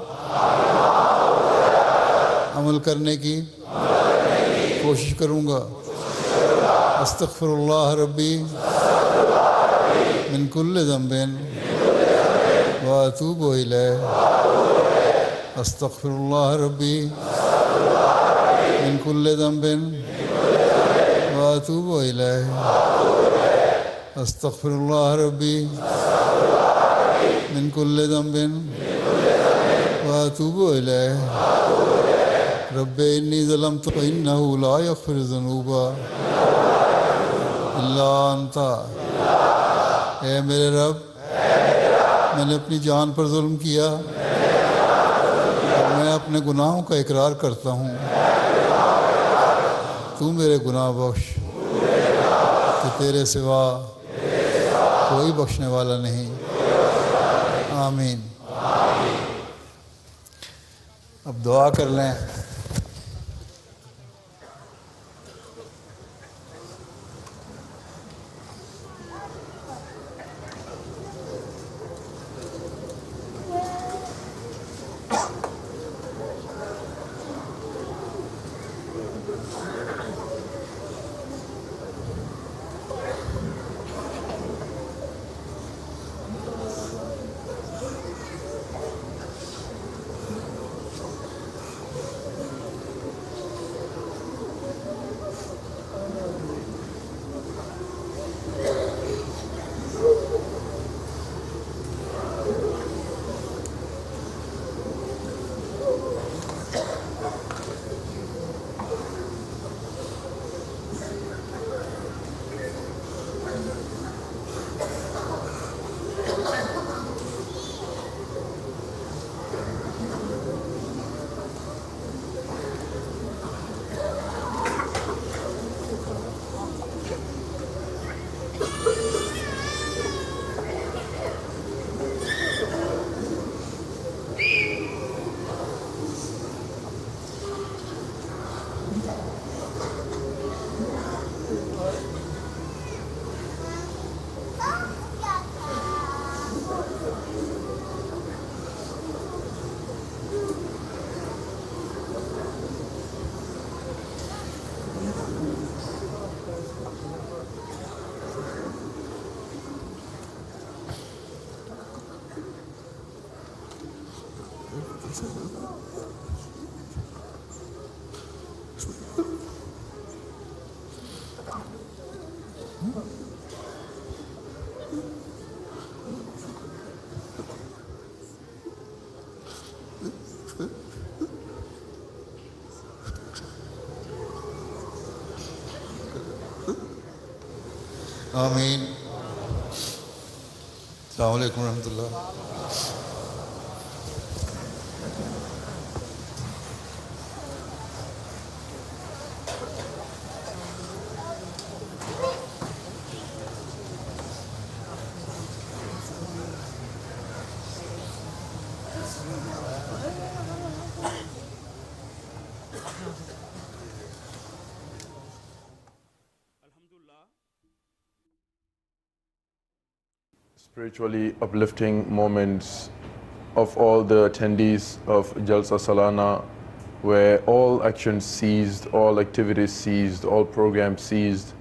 Speaker 21: अमल करने की कोशिश करूँगा। अस्तग़फिरुल्लाह रब्बी मिन कुल्li ज़म्बिन व अतूबु इलैह। अस्तग़फिरुल्लाह रब्बी मिन कुल्li ज़म्बिन व अतूबु इलैह। अस्तग़फिरुल्लाह रब्बी मिन कुल्li ज़म्बिन व अतूबु इलैह। रब्बे इन्नी ज़लमतु इन्नहु ला यग़फिरु ज़ुनूबा इल्ला अंता। ऐ मेरे रब, मैंने अपनी जान पर जुल्म किया और मैं अपने गुनाहों का इकरार करता हूँ। तू मेरे गुनाह बख्श कि तेरे सिवा कोई बख्शने वाला नहीं। आमीन। अब दुआ कर लें। आमीन। अस्सलामु अलैकुम रहमतुल्लाह।
Speaker 1: Spiritually uplifting moments of all the attendees of Jalsa Salana, where all actions ceased, all activities ceased, all programs ceased.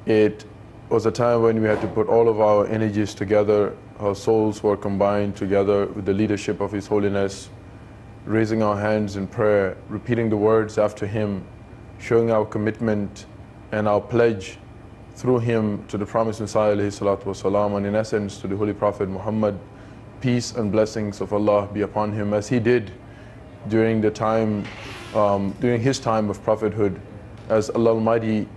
Speaker 1: It was a time when we had to put all of our energies together, our souls were combined together with the leadership of His Holiness, raising our hands in prayer, repeating the words after him, showing our commitment and our pledge through him to the promised Messiah alayhi salatu wasalam, and in essence to the Holy Prophet Muhammad, peace and blessings of Allah be upon him, as he did during the time, during his time of prophethood, as Allah Almighty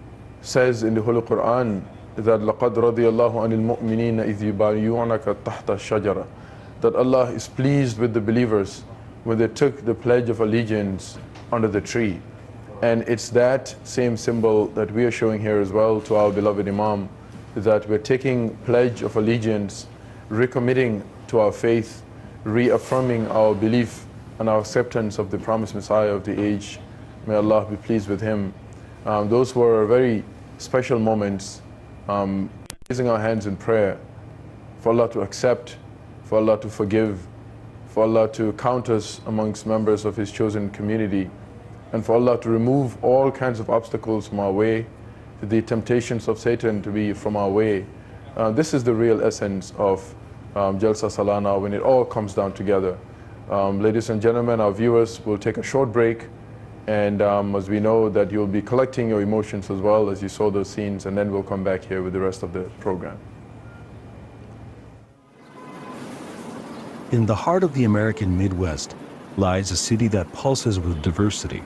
Speaker 1: says in the Holy Quran that لَقَدْ رَضِيَ اللَّهُ عَنِ الْمُؤْمِنِينَ إِذْ يُبَايِعُونَكَ تَحْتَ الشَّجَرَةِ, that Allah is pleased with the believers when they took the pledge of allegiance under the tree. And it's that same symbol that we are showing here as well to our beloved Imam, that we're taking pledge of allegiance, recommitting to our faith, reaffirming our belief and our acceptance of the promised Messiah of the age. May Allah be pleased with him. Those were very special moments, raising our hands in prayer for Allah to accept, for Allah to forgive, for Allah to count us amongst members of His chosen community, and for Allah to remove all kinds of obstacles from our way, the temptations of Satan to be from our way. This is the real essence of Jalsa Salana when it all comes down together. Ladies and gentlemen, our viewers will take a short break, and as we know that you'll be collecting your emotions as well as you saw those scenes, and then we'll come back here with the rest of the program.
Speaker 2: In the heart of the American Midwest lies a city that pulses with diversity.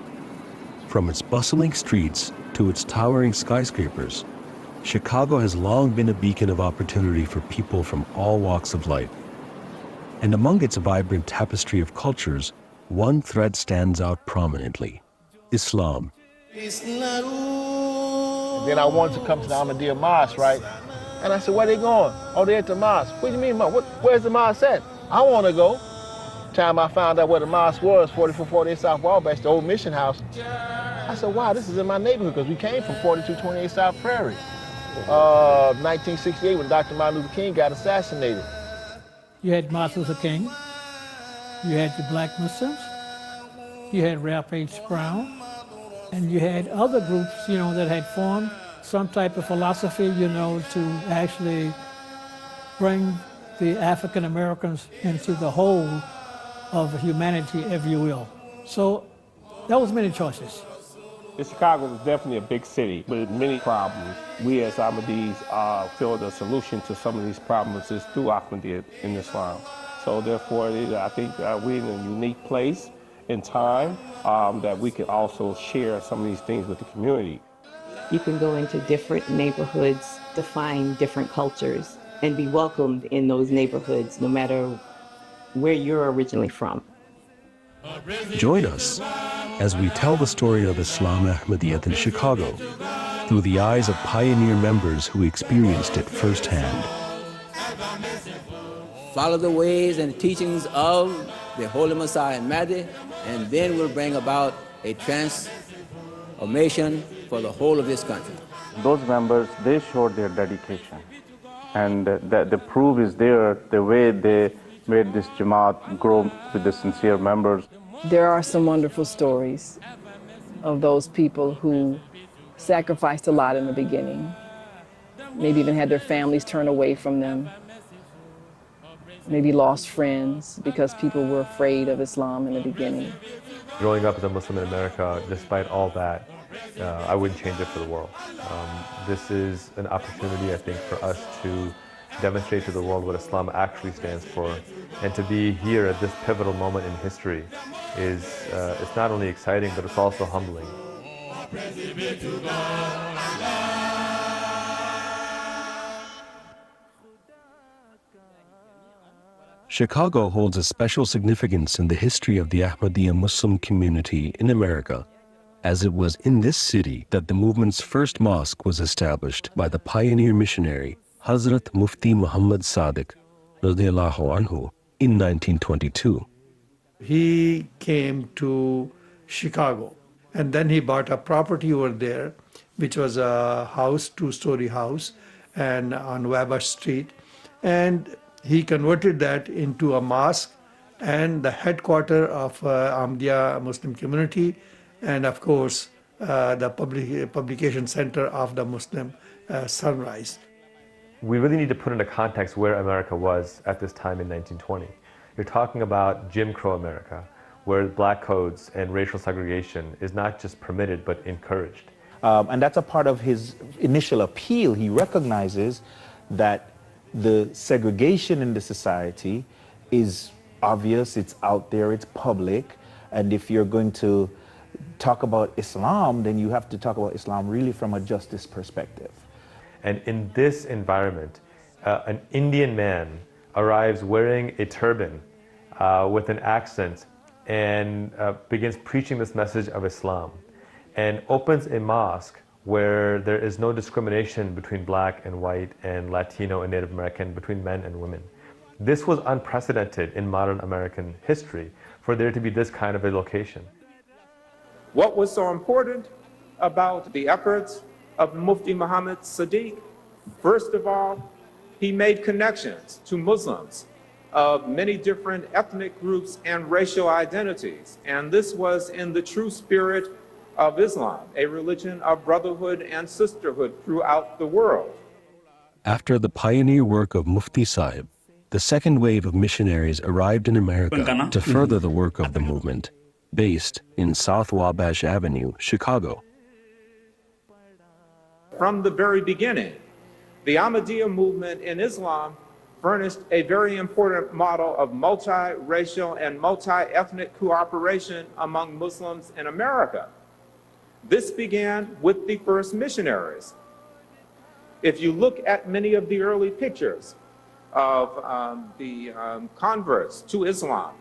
Speaker 2: From its bustling streets to its towering skyscrapers, Chicago has long been a beacon of opportunity for people from all walks of life. And among its vibrant tapestry of cultures, one thread stands out prominently: Islam.
Speaker 23: And then I wanted to come to the Ahmadiyya Mosque, right? And I said, where they going? Oh, they're at the mosque. What do you mean, mosque? Where's the mosque at? I want to go. Time I found out where the mosque was, 4448 South Wabash, the old mission house. I said, wow, this is in my neighborhood, because we came from 4228 South Prairie, 1968, when Dr. Martin Luther King got assassinated.
Speaker 24: You had Martin Luther King, you had the Black Muslims, you had Ralph H. Brown, and you had other groups, you know, that had formed some type of philosophy, you know, to actually bring the African Americans into the whole of humanity, if you will. So there was many choices.
Speaker 25: Chicago is definitely a big city with many problems. We as Ahmadis feel the solution to some of these problems is through Ahmadiyya in Islam. So therefore, I think we're in a unique place in time that we can also share some of these things with the community.
Speaker 26: You can go into different neighborhoods to find different cultures and be welcomed in those neighborhoods, no matter where you're originally from.
Speaker 2: Join us as we tell the story of Islam Ahmadiyyat in Chicago through the eyes of pioneer members who experienced it firsthand.
Speaker 27: Follow the ways and teachings of the Holy Messiah and Mahdi, and then we'll bring about a transformation for the whole of this country.
Speaker 28: Those members, they showed their dedication, and the proof is there, the way they made this Jamaat grow with the sincere members.
Speaker 29: There are some wonderful stories of those people who sacrificed a lot in the beginning, maybe even had their families turn away from them, maybe lost friends because people were afraid of Islam in the beginning.
Speaker 30: Growing up as a Muslim in America, despite all that, I wouldn't change it for the world. This is an opportunity, I think, for us to demonstrate to the world what Islam actually stands for, and to be here at this pivotal moment in history is it's not only exciting, but it's also humbling.
Speaker 2: Chicago holds a special significance in the history of the Ahmadiyya Muslim community in America, as it was in this city that the movement's first mosque was established by the pioneer missionary Hazrat Mufti Muhammad Sadiq radiallahu anhu in 1922.
Speaker 4: He came to Chicago and then he bought a property over there, which was a house, two-story house, and on Wabash Street. And he converted that into a mosque and the headquarters of Ahmadiyya Muslim community, and of course, the publication center of the Muslim Sunrise.
Speaker 30: We really need to put into context where America was at this time in 1920. You're talking about Jim Crow America, where black codes and racial segregation is not just permitted, but encouraged.
Speaker 5: And that's a part of his initial appeal. He recognizes that the segregation in the society is obvious, it's out there, it's public, and if you're going to talk about Islam, then you have to talk about Islam really from a justice perspective.
Speaker 30: And in this environment, an Indian man arrives wearing a turban with an accent and begins preaching this message of Islam and opens a mosque where there is no discrimination between black and white and Latino and Native American, between men and women. This was unprecedented in modern American history for there to be this kind of a location.
Speaker 6: What was so important about the efforts of Mufti Muhammad Sadiq? First of all, he made connections to Muslims of many different ethnic groups and racial identities. And this was in the true spirit of Islam, a religion of brotherhood and sisterhood throughout the world.
Speaker 2: After the pioneer work of Mufti Sahib, the second wave of missionaries arrived in America to further the work of the movement, based in South Wabash Avenue, Chicago.
Speaker 6: From the very beginning, the Ahmadiyya movement in Islam furnished a very important model of multiracial and multi-ethnic cooperation among Muslims in America. This began with the first missionaries. If you look at many of the early pictures of the converts to Islam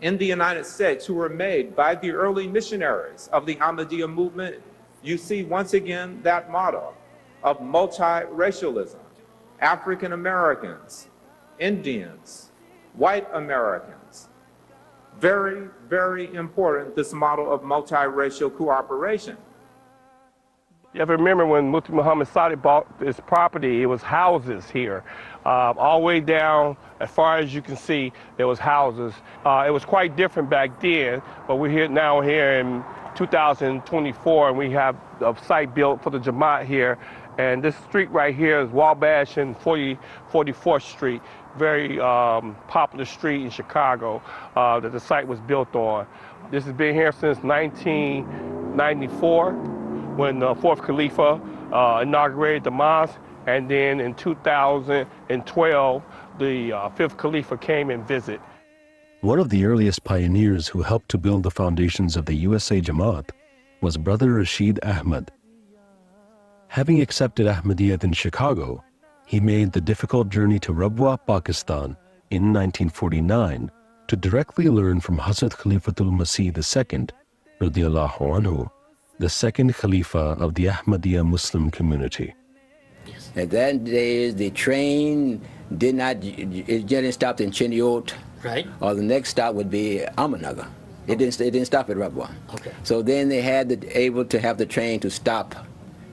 Speaker 6: in the United States who were made by the early missionaries of the Ahmadiyya movement, you see once again that model of multiracialism. African Americans, Indians, white Americans. Very, very important, this model of multiracial cooperation.
Speaker 25: You have to remember when Mufti Muhammad Sadiq bought this property, it was houses here. All the way down, as far as you can see, there was houses. It was quite different back then, but we're here now here in 2024, and we have a site built for the Jamaat here. And this street right here is Wabash and 44th Street, very popular street in Chicago that the site was built on. This has been here since 1994, when the fourth Khalifa inaugurated the mosque, and then in 2012, the fifth Khalifa came and visited.
Speaker 2: One of the earliest pioneers who helped to build the foundations of the USA Jamaat was Brother Rashid Ahmad. Having accepted Ahmadiyyat in Chicago, he made the difficult journey to Rabwa, Pakistan in 1949 to directly learn from Hazrat Khalifatul Masih II, radiallahu anhu, the second Khalifa of the Ahmadiyya Muslim community.
Speaker 27: At that days, the train did not, it generally stopped in Chiniot.
Speaker 7: Right.
Speaker 27: Or the next stop would be Ahmednagar. It didn't stop at Rabwa.
Speaker 7: Okay.
Speaker 27: So then they had able to have the train to stop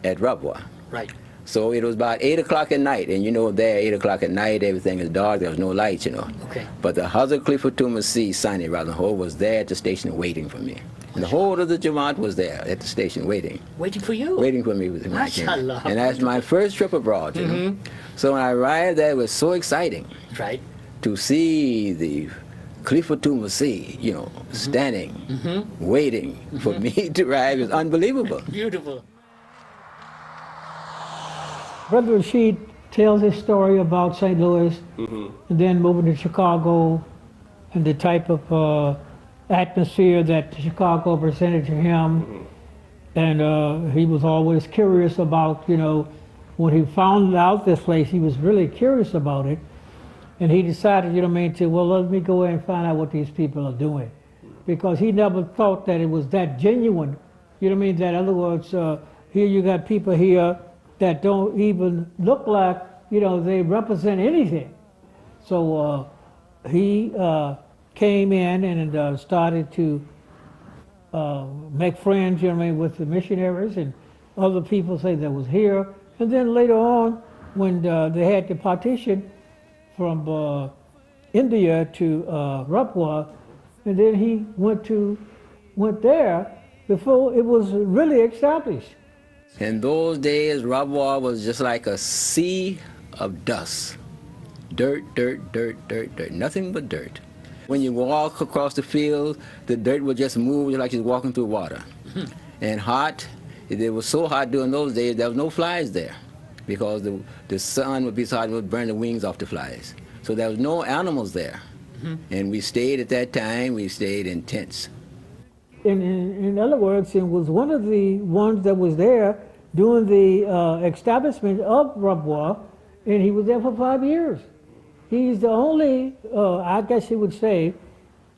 Speaker 27: at Rabwa.
Speaker 7: Right.
Speaker 27: So it was about 8 o'clock at night, and you know there, 8 o'clock at night, everything is dark, there was no lights, you know.
Speaker 7: Okay.
Speaker 27: But the Hazrat Khalifatul Masih Sani Radhanho was there at the station waiting for me. And the whole of the Jamaat was there at the station waiting.
Speaker 7: Waiting for you?
Speaker 27: Waiting for me. When I came. And that's my first trip abroad, you know. So when I arrived there, it was so exciting.
Speaker 7: Right.
Speaker 27: To see the Khalifatul Masih, you know, standing, waiting for me to arrive is unbelievable.
Speaker 7: Beautiful.
Speaker 24: Brother Rashid tells his story about St. Louis and then moving to Chicago and the type of atmosphere that Chicago presented to him. And he was always curious about, you know, when he found out this place, he was really curious about it. And he decided, you know what I mean, to, well, let me go in and find out what these people are doing. Because he never thought that it was that genuine, you know what I mean, that in other words, here you got people here that don't even look like, you know, they represent anything. So he came in and started to make friends, you know what I mean, with the missionaries and other people say that was here. And then later on, when they had the partition from India to Rabwah, and then he went there before it was really established.
Speaker 27: In those days, Rabwah was just like a sea of dust. Dirt, dirt, dirt, dirt, dirt, nothing but dirt. When you walk across the field, the dirt would just move like you're walking through water. And hot, it was so hot during those days, there was no flies there because the sun would be so hot it would burn the wings off the flies. So there was no animals there. And we stayed at that time, we stayed in tents.
Speaker 24: In other words, it was one of the ones that was there during the establishment of Rabwah, and he was there for 5 years. He's the only, I guess you would say,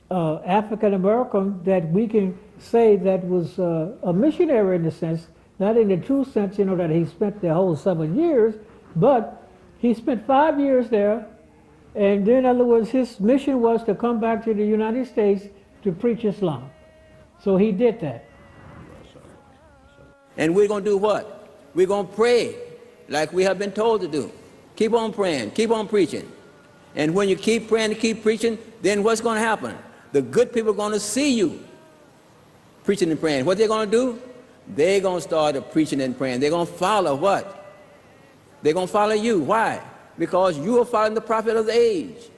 Speaker 24: African American that we can say that was a missionary in the sense, not in the true sense, you know, that he spent the whole 7 years, but he spent 5 years there, and then in other words, his mission was to come back to the United States to preach Islam. So he did that.
Speaker 27: And we're going to do what? We're going to pray like we have been told to do. Keep on praying, keep on preaching. And when you keep praying and keep preaching, then what's going to happen? The good people are going to see you preaching and praying. What they're going to do? They're going to start preaching and praying. They're going to follow what? They're going to follow you. Why? Because you are following the prophet of the age.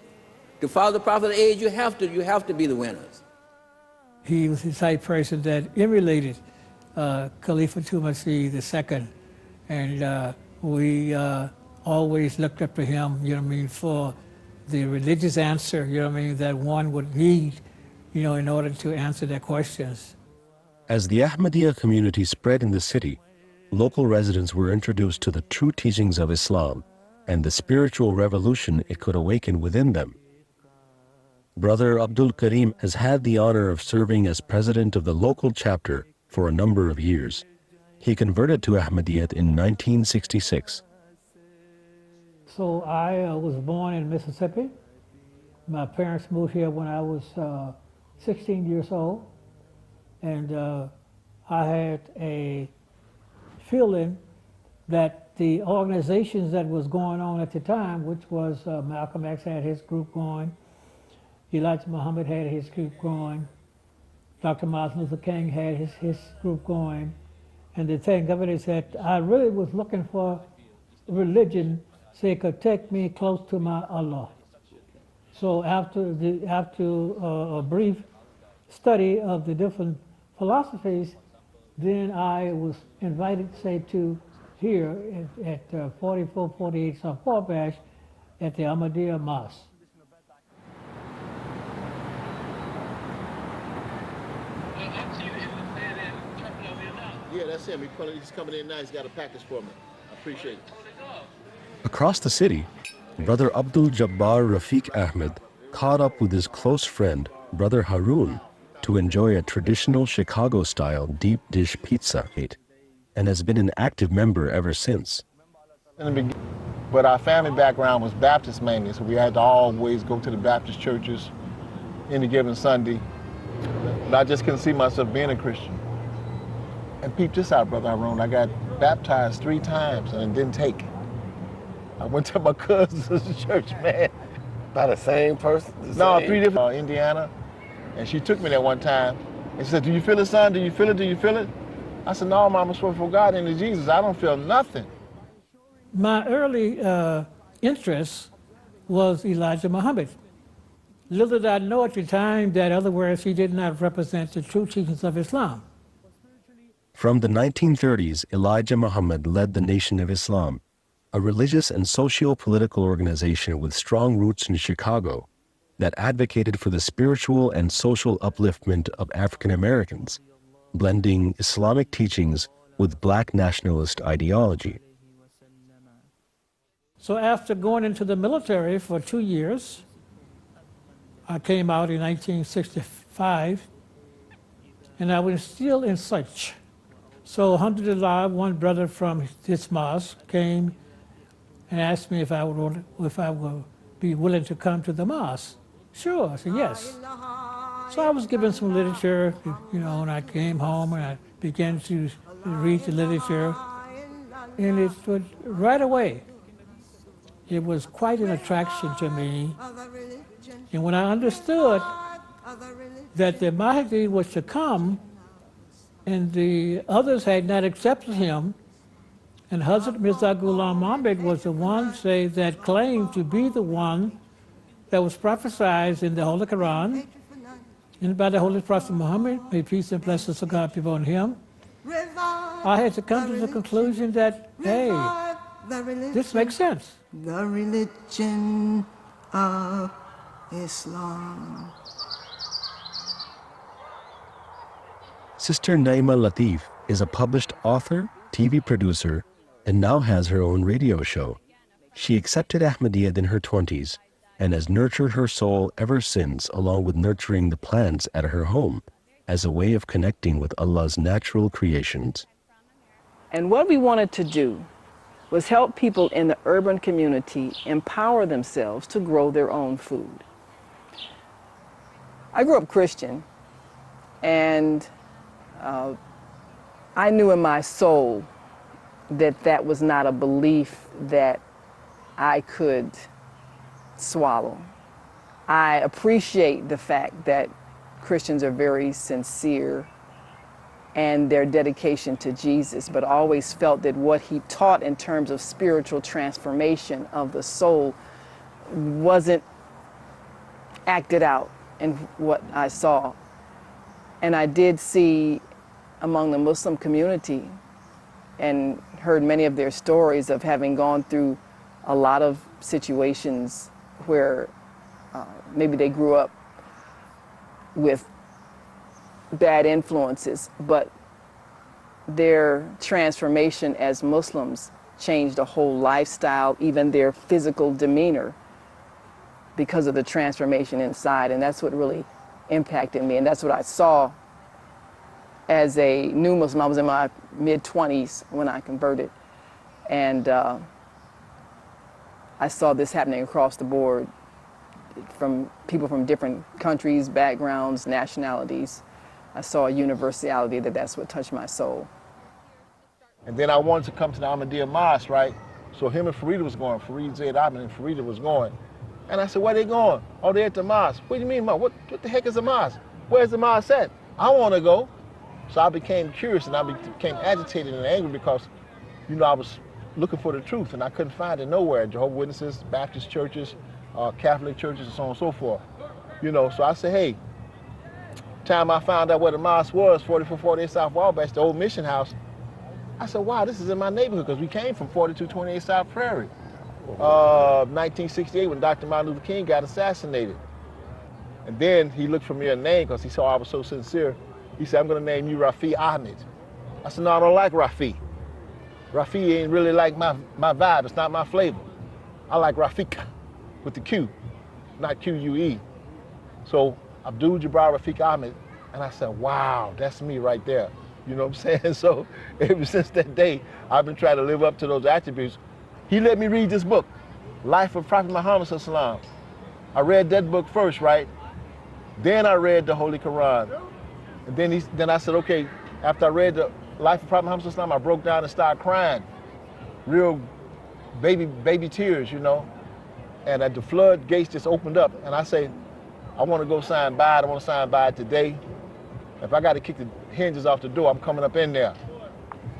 Speaker 27: To follow the prophet of the age, you have to be the winners.
Speaker 24: He was the type person that emulated Khalifatul Masih II, and we always looked up to him, you know what I mean, for the religious answer, you know what I mean, that one would need, you know, in order to answer their questions.
Speaker 2: As the Ahmadiyya community spread in the city, local residents were introduced to the true teachings of Islam and the spiritual revolution it could awaken within them. Brother Abdul Karim has had the honor of serving as president of the local chapter for a number of years. He converted to Ahmadiyyat in 1966.
Speaker 24: So I was born in Mississippi. My parents moved here when I was 16 years old. And I had a feeling that the organizations that was going on at the time, which was Malcolm X had his group going, Elijah Muhammad had his group going, Dr. Martin Luther King had his group going. And the thing of it is that I really was looking for religion so it could take me close to my Allah. So after a brief study of the different philosophies, then I was invited, say, to here at 4448 South Wabash at the Ahmadiyya Mosque.
Speaker 23: Yeah, that's him. He's coming in now. He's got a package for me. I appreciate it.
Speaker 2: Across the city, Brother Abdul Jabbar Rafiq Ahmed caught up with his close friend, Brother Haroon, to enjoy a traditional Chicago-style deep dish pizza, and has been an active member ever since.
Speaker 23: But our family background was Baptist mainly, so we had to always go to the Baptist churches any given Sunday. But I just couldn't see myself being a Christian. And peep this out, Brother Haroon, I got baptized 3 times and it didn't take. I went to my cousin's church, man.
Speaker 7: By the same person?
Speaker 23: No, 3 different, Indiana. And she took me there one time and she said, "Do you feel it, son? Do you feel it? Do you feel it?" I said, "No, Mama, swear for God and to Jesus, I don't feel nothing."
Speaker 24: My early interest was Elijah Muhammad. Little did I know at the time that, in other words, he did not represent the true teachings of Islam.
Speaker 2: From the 1930s, Elijah Muhammad led the Nation of Islam, a religious and socio-political organization with strong roots in Chicago that advocated for the spiritual and social upliftment of African Americans, blending Islamic teachings with black nationalist ideology.
Speaker 24: So after going into the military for 2 years, I came out in 1965, and I was still in search. So alhamdulillah, one brother from this mosque came and asked me if I would be willing to come to the mosque. Sure, I said yes. So I was given some literature, you know, and I came home and I began to read the literature, and it was right away, it was quite an attraction to me. And when I understood that the Mahdi was to come and the others had not accepted him, and Hazrat Mirza Ghulam Ahmad was the one, say, that claimed to be the one that was prophesied in the Holy Quran and by the Holy Prophet Muhammad, may peace and blessings of God be upon him, I had to come to the conclusion that, hey, this makes sense.
Speaker 8: The religion of Islam.
Speaker 2: Sister Naima Latif is a published author, TV producer, and now has her own radio show. She accepted Ahmadiyyat in her 20s and has nurtured her soul ever since, along with nurturing the plants at her home as a way of connecting with Allah's natural creations.
Speaker 29: And what we wanted to do was help people in the urban community empower themselves to grow their own food. I grew up Christian, and I knew in my soul that that was not a belief that I could swallow. I appreciate the fact that Christians are very sincere and their dedication to Jesus, but always felt that what he taught in terms of spiritual transformation of the soul wasn't acted out in what I saw. And I did see among the Muslim community and heard many of their stories of having gone through a lot of situations where maybe they grew up with bad influences, but their transformation as Muslims changed a whole lifestyle, even their physical demeanor, because of the transformation inside. And that's what really impacted me, and that's what I saw as a new Muslim. I was in my mid-20s when I converted, and I saw this happening across the board from people from different countries, backgrounds, nationalities. I saw a universality that's what touched my soul.
Speaker 23: And then I wanted to come to the Ahmadiyya Mosque, right? So him and Farida was going, Farid Zaid Ahmed and Farida was going. And I said, where they going? Oh, they're at the mosque. What do you mean, mosque? What the heck is a mosque? Where's the mosque at? I want to go. So I became curious and I became agitated and angry because, you know, I was looking for the truth and I couldn't find it nowhere. Jehovah's Witnesses, Baptist churches, Catholic churches, and so on and so forth. You know, so I said, hey, time I found out where the mosque was, 4448 South Wabash, the old mission house, I said, wow, this is in my neighborhood, because we came from 4228 South Prairie, 1968, when Dr. Martin Luther King got assassinated. And then he looked for me a name, because he saw I was so sincere. He said, I'm gonna name you Rafi Ahmed. I said, no, I don't like Rafi. Rafi ain't really like my vibe, it's not my flavor. I like Rafiq with the Q, not Q-U-E. So Abdul Jabbar Rafiq Ahmed, and I said, wow, that's me right there. You know what I'm saying? So ever since that day, I've been trying to live up to those attributes. He let me read this book, Life of Prophet Muhammad Sallallahu Alaihi Wasallam. I read that book first, right? Then I read the Holy Quran. And then I said, okay, after I read the Life of Prophet Muhammad Sallallahu Alaihi Wasallam, I broke down and started crying. Real baby tears, you know? And at the floodgates just opened up, and I say, I want to go sign by. I want to sign by today. If I got to kick the hinges off the door, I'm coming up in there.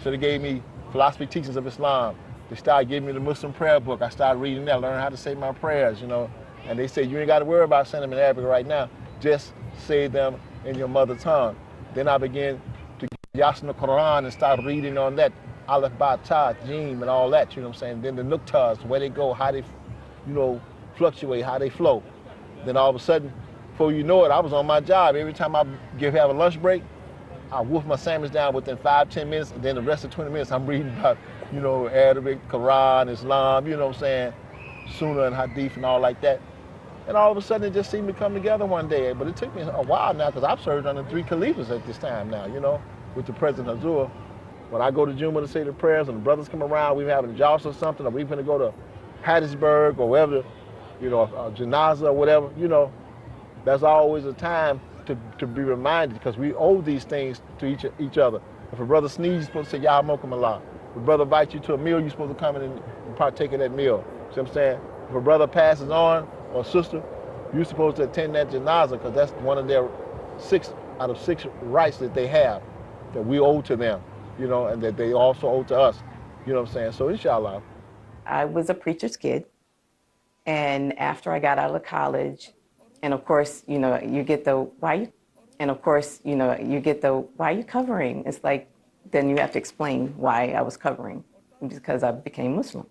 Speaker 23: So they gave me Philosophy Teachings of Islam. They started giving me the Muslim prayer book. I started reading that, learning how to say my prayers, you know. And they said, you ain't got to worry about saying them in Arabic right now. Just say them in your mother tongue. Then I began to get Yasin al-Quran and start reading on that, Alif, Ba, Ta, Jim, and all that, you know what I'm saying? Then the nuktas, where they go, how they, you know, fluctuate, how they flow. Then all of a sudden, before you know it, I was on my job. Every time I have a lunch break, I wolf my sandwich down within 5-10 minutes, and then the rest of 20 minutes I'm reading about, you know, Arabic, Quran, Islam, you know what I'm saying, Sunnah and Hadith and all like that. And all of a sudden it just seemed to come together one day. But it took me a while now, because I've served under 3 Khalifas at this time now, you know, with the President Hazur. When I go to Juma to say the prayers and the brothers come around, we having a joust or something, or we finna go to Hattiesburg or wherever, you know, a janaza or whatever, you know, that's always a time to be reminded, because we owe these things to each other. If a brother sneezes, you're supposed to say, Ya Mokum Allah. If a brother invites you to a meal, you're supposed to come in and partake of that meal. See what I'm saying? If a brother passes on, or sister, you're supposed to attend that janaza, because that's one of their 6 out of 6 rights that they have, that we owe to them, you know, and that they also owe to us. You know what I'm saying? So inshallah.
Speaker 26: I was a preacher's kid, and after I got out of college, and of course, you know, you get the, why you, and of course, you know, you get the, why are you covering? It's like, then you have to explain why I was covering, because I became Muslim.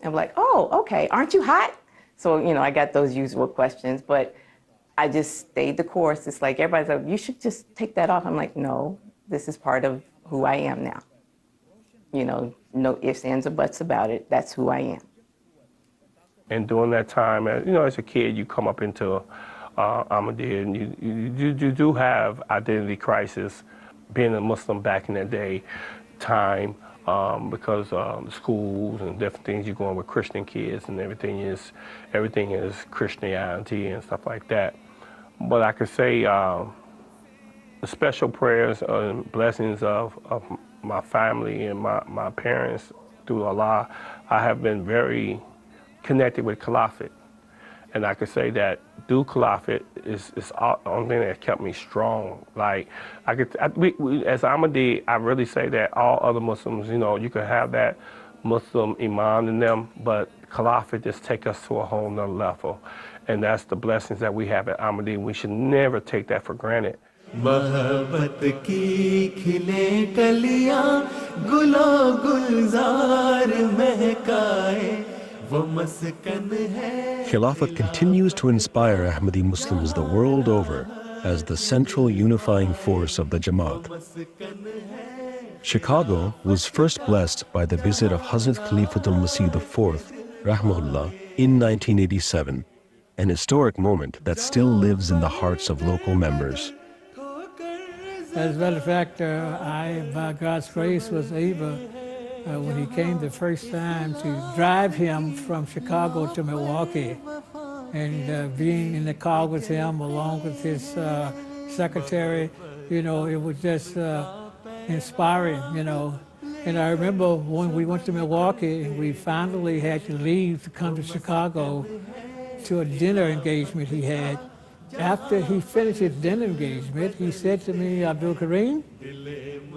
Speaker 26: I'm like, oh, okay, aren't you hot? So, you know, I got those usual questions, but I just stayed the course. It's like, everybody's like, you should just take that off. I'm like, no, this is part of who I am now. You know, no ifs, ands, or buts about it. That's who I am.
Speaker 25: And during that time, you know, as a kid, you come up into Ahmadiyya, and you do have identity crisis, being a Muslim back in that day time, because schools and different things, you're going with Christian kids, and everything is Christianity and stuff like that. But I could say the special prayers and blessings of my family and my parents through Allah, I have been very connected with Khilafat. And I could say that through Khilafat is the only thing that kept me strong. Like, we, as Ahmadi, I really say that all other Muslims, you know, you could have that Muslim iman in them, but Khilafat just take us to a whole nother level. And that's the blessings that we have at Ahmadi. We should never take that for granted.
Speaker 8: मोहब्बत की खिले कलियां गुलो गुलजार महकाए वो मस्कन है.
Speaker 2: Khilafat continues to inspire Ahmadi Muslims the world over as the central unifying force of the Jamaat. Chicago was first blessed by the visit of Hazrat Khalifatul Masih IV, Rahmahullah, in 1987, an historic moment that still lives in the hearts of local members.
Speaker 24: As a matter of fact, I, by God's grace, was able, when he came the first time, to drive him from Chicago to Milwaukee, and being in the car with him along with his secretary, you know, it was just inspiring, you know. And I remember when we went to Milwaukee and we finally had to leave to come to Chicago to a dinner engagement he had. After he finished his dinner engagement, he said to me, Abdul Kareem,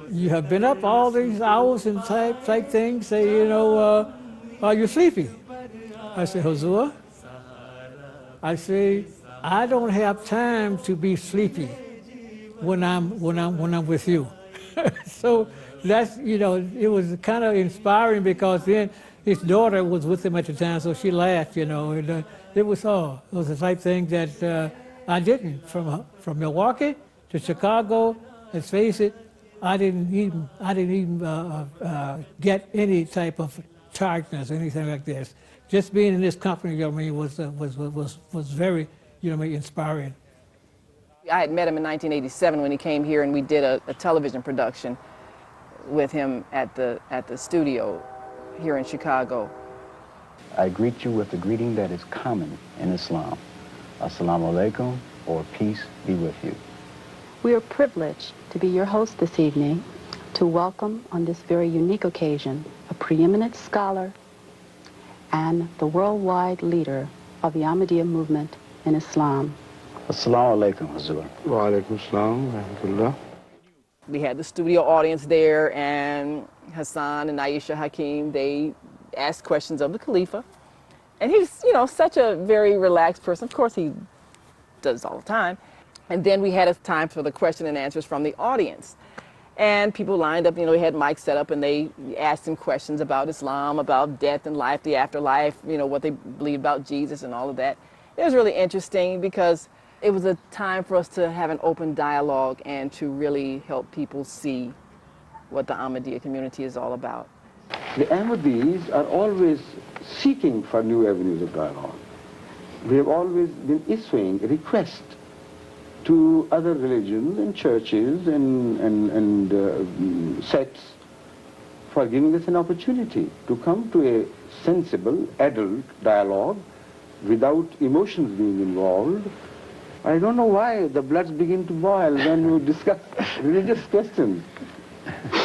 Speaker 24: you have been up all these hours and type things, say, you know, are you sleepy? I said, Huzur, I say, I don't have time to be sleepy when I'm with you. So that's, you know, it was kind of inspiring, because then his daughter was with him at the time, so she laughed, you know, and it was all, it was the type thing that I didn't. From Milwaukee to Chicago, let's face it, I didn't even get any type of tiredness or anything like this. Just being in this company, you know, I mean, was very, you know, inspiring.
Speaker 29: I had met him in 1987 when he came here, and we did a television production with him at the studio here in Chicago.
Speaker 10: I greet you with the greeting that is common in Islam. Assalamu alaikum, or peace be with you.
Speaker 11: We are privileged to be your host this evening, to welcome on this very unique occasion a preeminent scholar and the worldwide leader of the Ahmadiyya movement in Islam.
Speaker 10: Assalamu alaikum, Huzur.
Speaker 13: Wa alaikum assalam, rahmatullah.
Speaker 29: We had the studio audience there, and Hassan and Aisha Hakim, they asked questions of the Khalifa. And he's, you know, such a very relaxed person. Of course, he does all the time. And then we had a time for the question and answers from the audience. And people lined up, you know, we had mics set up, and they asked him questions about Islam, about death and life, the afterlife, you know, what they believe about Jesus and all of that. It was really interesting because It was a time for us to have an open dialogue and to really help people see what the Ahmadiyya community is all about.
Speaker 13: The Ahmadis are always seeking for new avenues of dialogue. We have always been issuing requests to other religions and churches and sects for giving us an opportunity to come to a sensible adult dialogue without emotions being involved. I don't know why the bloods begin to boil when we discuss religious questions.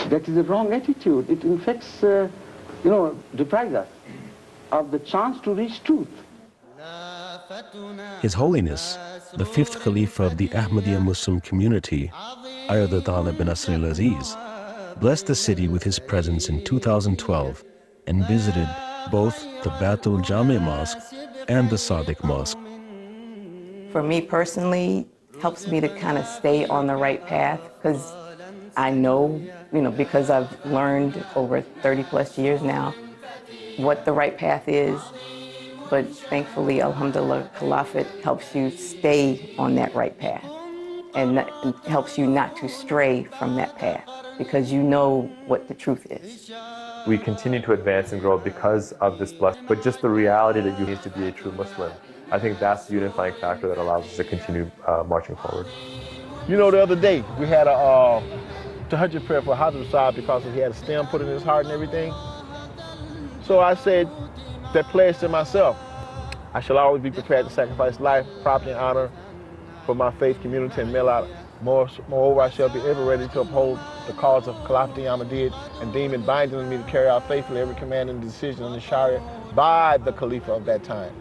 Speaker 13: That is a wrong attitude. It infects, deprives us of the chance to reach truth.
Speaker 2: His Holiness, the fifth Khalifa of the Ahmadiyya Muslim community, Ayyadahullah bin Nasril Aziz, blessed the city with his presence in 2012 and visited both the Baitul Jami Mosque and the Sadiq Mosque.
Speaker 26: For me personally, helps me to kind of stay on the right path, because I know, because I've learned over 30 plus years now what the right path is. But thankfully, alhamdulillah, Khilafat helps you stay on that right path and helps you not to stray from that path, because you know what the truth is.
Speaker 30: We continue to advance and grow because of this blessing, but just the reality that you need to be a true Muslim, I think that's the unifying factor that allows us to continue marching forward.
Speaker 23: You know, the other day, we had a tahajjud prayer for Hazrat Sahib because he had a stem put in his heart and everything. So I said that pledge to myself, I shall always be prepared to sacrifice life, property, and honor for my faith, community, and millat. Moreover, I shall be ever ready to uphold the cause of Khilafat Ahmadiyyat and deem it binding on me to carry out faithfully every command and decision in the Sharia by the Khalifa of that time.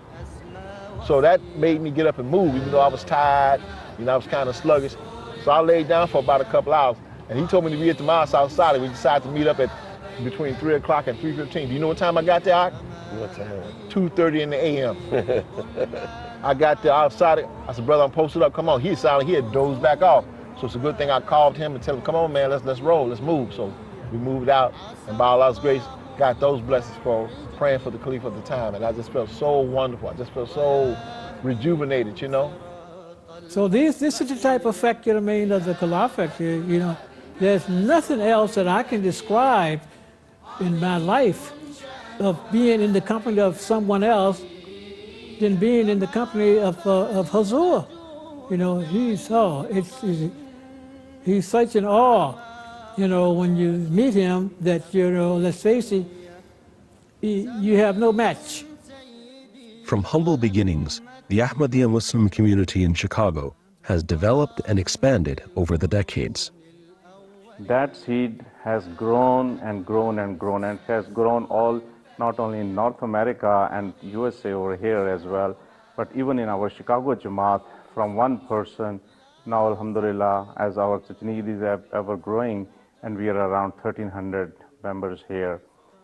Speaker 23: So that made me get up and move, even though I was tired, I was kind of sluggish. So I laid down for about a couple hours, and he told me to be at the mosque outside, and we decided to meet up at between 3 o'clock and 3:15. Do you know what time I got there, Ak?
Speaker 7: What time?
Speaker 23: 2:30 in the a.m. I got there outside. I said, brother, I'm posted up. Come on. He silent. He had dozed back off. So it's a good thing I called him and tell him, come on, man, let's roll, let's move. So we moved out, and by Allah's grace, got those blessings for praying for the Khalifa at the time. And I just felt so wonderful. I just felt so rejuvenated, you know?
Speaker 24: So this is the type of effect, of the Khilafat, There's nothing else that I can describe in my life of being in the company of someone else than being in the company of Hazur. He's such an awe, when you meet him that, let's face it, you have no match.
Speaker 2: From humble beginnings, the Ahmadiyya Muslim community in Chicago has developed and expanded over the decades.
Speaker 28: That seed has grown and grown and grown, and has grown all, not only in North America and USA over here as well, but even in our Chicago Jamaat, from one person, now alhamdulillah, as our Tajneed is ever growing, and we are around 1,300 members here.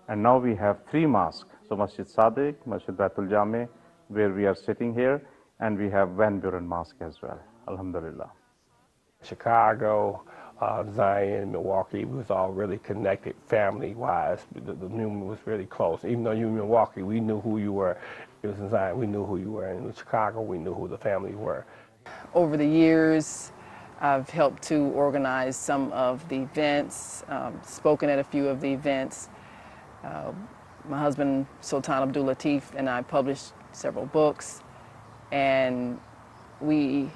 Speaker 28: And now we have three mosques, so Masjid Sadiq, Masjid Baitul Jami, where we are sitting here, and we have Van Buren Mosque as well, alhamdulillah.
Speaker 25: Chicago, Zion, Milwaukee, we was all really connected family-wise. The union was really close. Even though you were in Milwaukee, we knew who you were. It was in Zion, we knew who you were. And in Chicago, we knew who the family were.
Speaker 29: Over the years, I've helped to organize some of the events, spoken at a few of the events. My husband, Sultan Abdul Latif, and I published several books, and we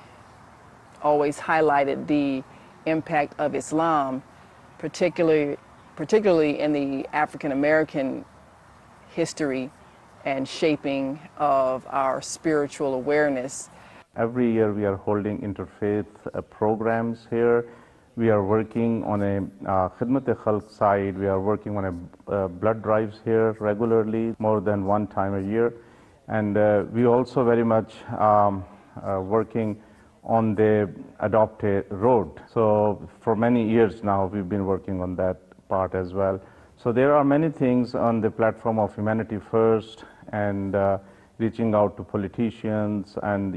Speaker 29: always highlighted the impact of Islam, particularly in the African American history and shaping of our spiritual awareness.
Speaker 28: Every year we are holding interfaith programs here. We are working on a Khidmat-e-Khalq side. We are working on a blood drives here regularly, more than one time a year. And we also very much working on the Adopt a Road. So for many years now, we've been working on that part as well. So there are many things on the platform of Humanity First and reaching out to politicians and,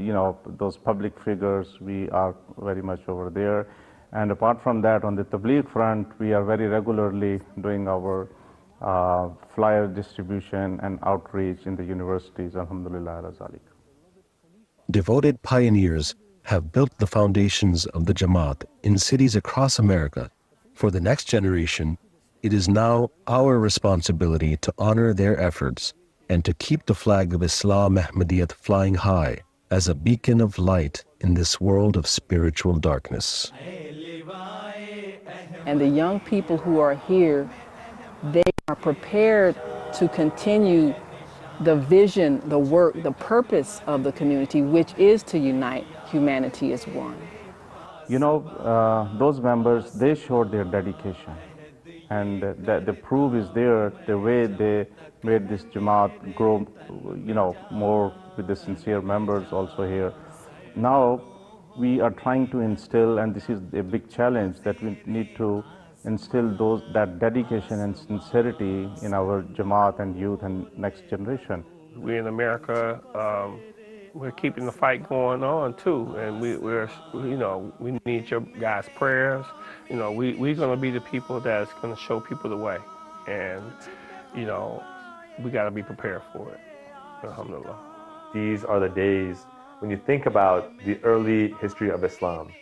Speaker 28: those public figures. We are very much over there. And apart from that, on the Tabligh front, we are very regularly doing our flyer distribution and outreach in the universities, alhamdulillah, ala zalik.
Speaker 2: Devoted pioneers have built the foundations of the Jamaat in cities across America for the next generation, it is now our responsibility to honor their efforts and to keep the flag of Islam Ahmadiyyat flying high as a beacon of light in this world of spiritual darkness.
Speaker 29: And the young people who are here, they are prepared to continue the vision, the work, the purpose of the community, which is to unite humanity as one.
Speaker 28: You know, those members, they showed their dedication. And the proof is there, the way they made this Jamaat grow, you know, more with the sincere members also here. Now we are trying to instill, and this is a big challenge, that we need to instill that dedication and sincerity in our Jamaat and youth and next generation.
Speaker 25: We're in America, we're keeping the fight going on too, and we're you know, we need your guys' prayers. You know, we're gonna be the people that's gonna show people the way, and you know, we gotta be prepared for it. Alhamdulillah.
Speaker 30: These are the days when you think about the early history of Islam.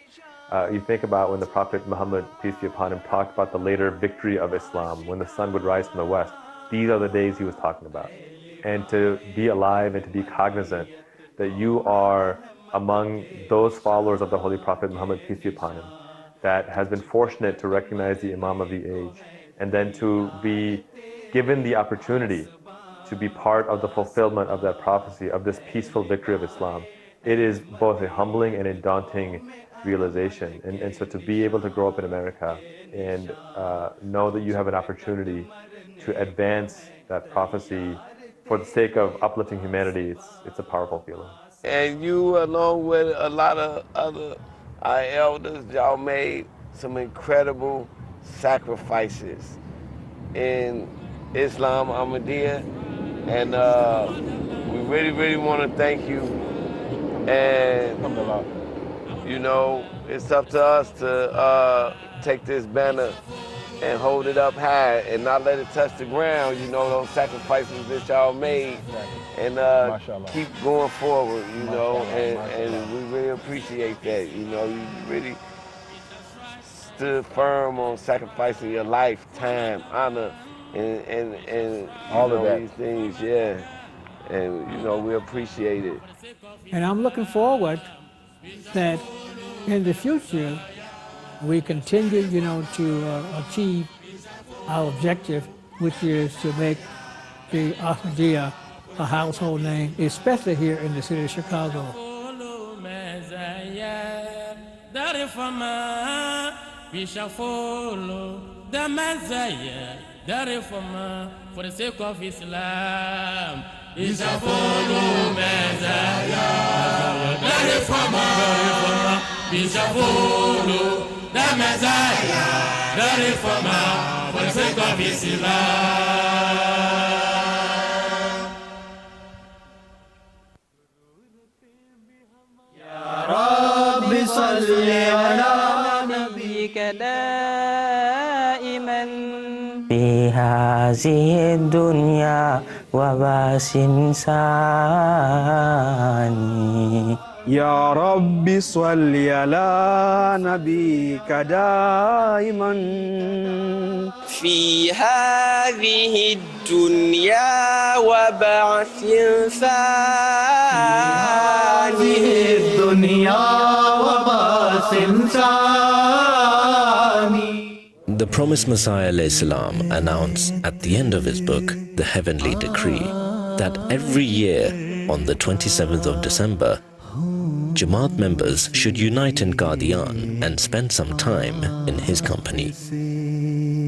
Speaker 30: You think about when the Prophet Muhammad, peace be upon him, talked about the later victory of Islam, when the sun would rise from the west. These are the days he was talking about. And to be alive and to be cognizant that you are among those followers of the Holy Prophet Muhammad, peace be upon him, that has been fortunate to recognize the Imam of the age, and then to be given the opportunity to be part of the fulfillment of that prophecy, of this peaceful victory of Islam. It is both a humbling and a daunting realization. And so to be able to grow up in America and know that you have an opportunity to advance that prophecy for the sake of uplifting humanity, it's a powerful feeling.
Speaker 7: And you, along with a lot of other our elders, y'all made some incredible sacrifices in Islam Ahmadiyya. And we really, really want to thank you. And, you know, it's up to us to take this banner and hold it up high and not let it touch the ground, you know, those sacrifices that y'all made. And keep going forward, you know, and we really appreciate that. You know, you really stood firm on sacrificing your life, time, honor, and
Speaker 23: all of that.
Speaker 7: These things, yeah. And, you know, we appreciate it.
Speaker 24: And I'm looking forward that in the future, we continue, you know, to achieve our objective, which is to make the Ahmadiyya a household name, especially here in the city of Chicago.
Speaker 9: For the sake of Islam, we shall follow Messiah. The reformer, we shall follow the Messiah, the reformer, for the sake of Islam.
Speaker 8: Ya Rabbi salli ala nabiyyika daiman.
Speaker 12: في هذه الدنيا وباس ثاني
Speaker 14: يا رب صل على نبيك دائما
Speaker 15: في هذه الدنيا وبعث ثاني
Speaker 8: هذه الدنيا وبعث ثاني.
Speaker 16: The Promised Messiah ﷺ announced at the end of his book, The Heavenly Decree, that every year on the 27th of December, Jamaat members should unite in Qadian and spend some time in his company.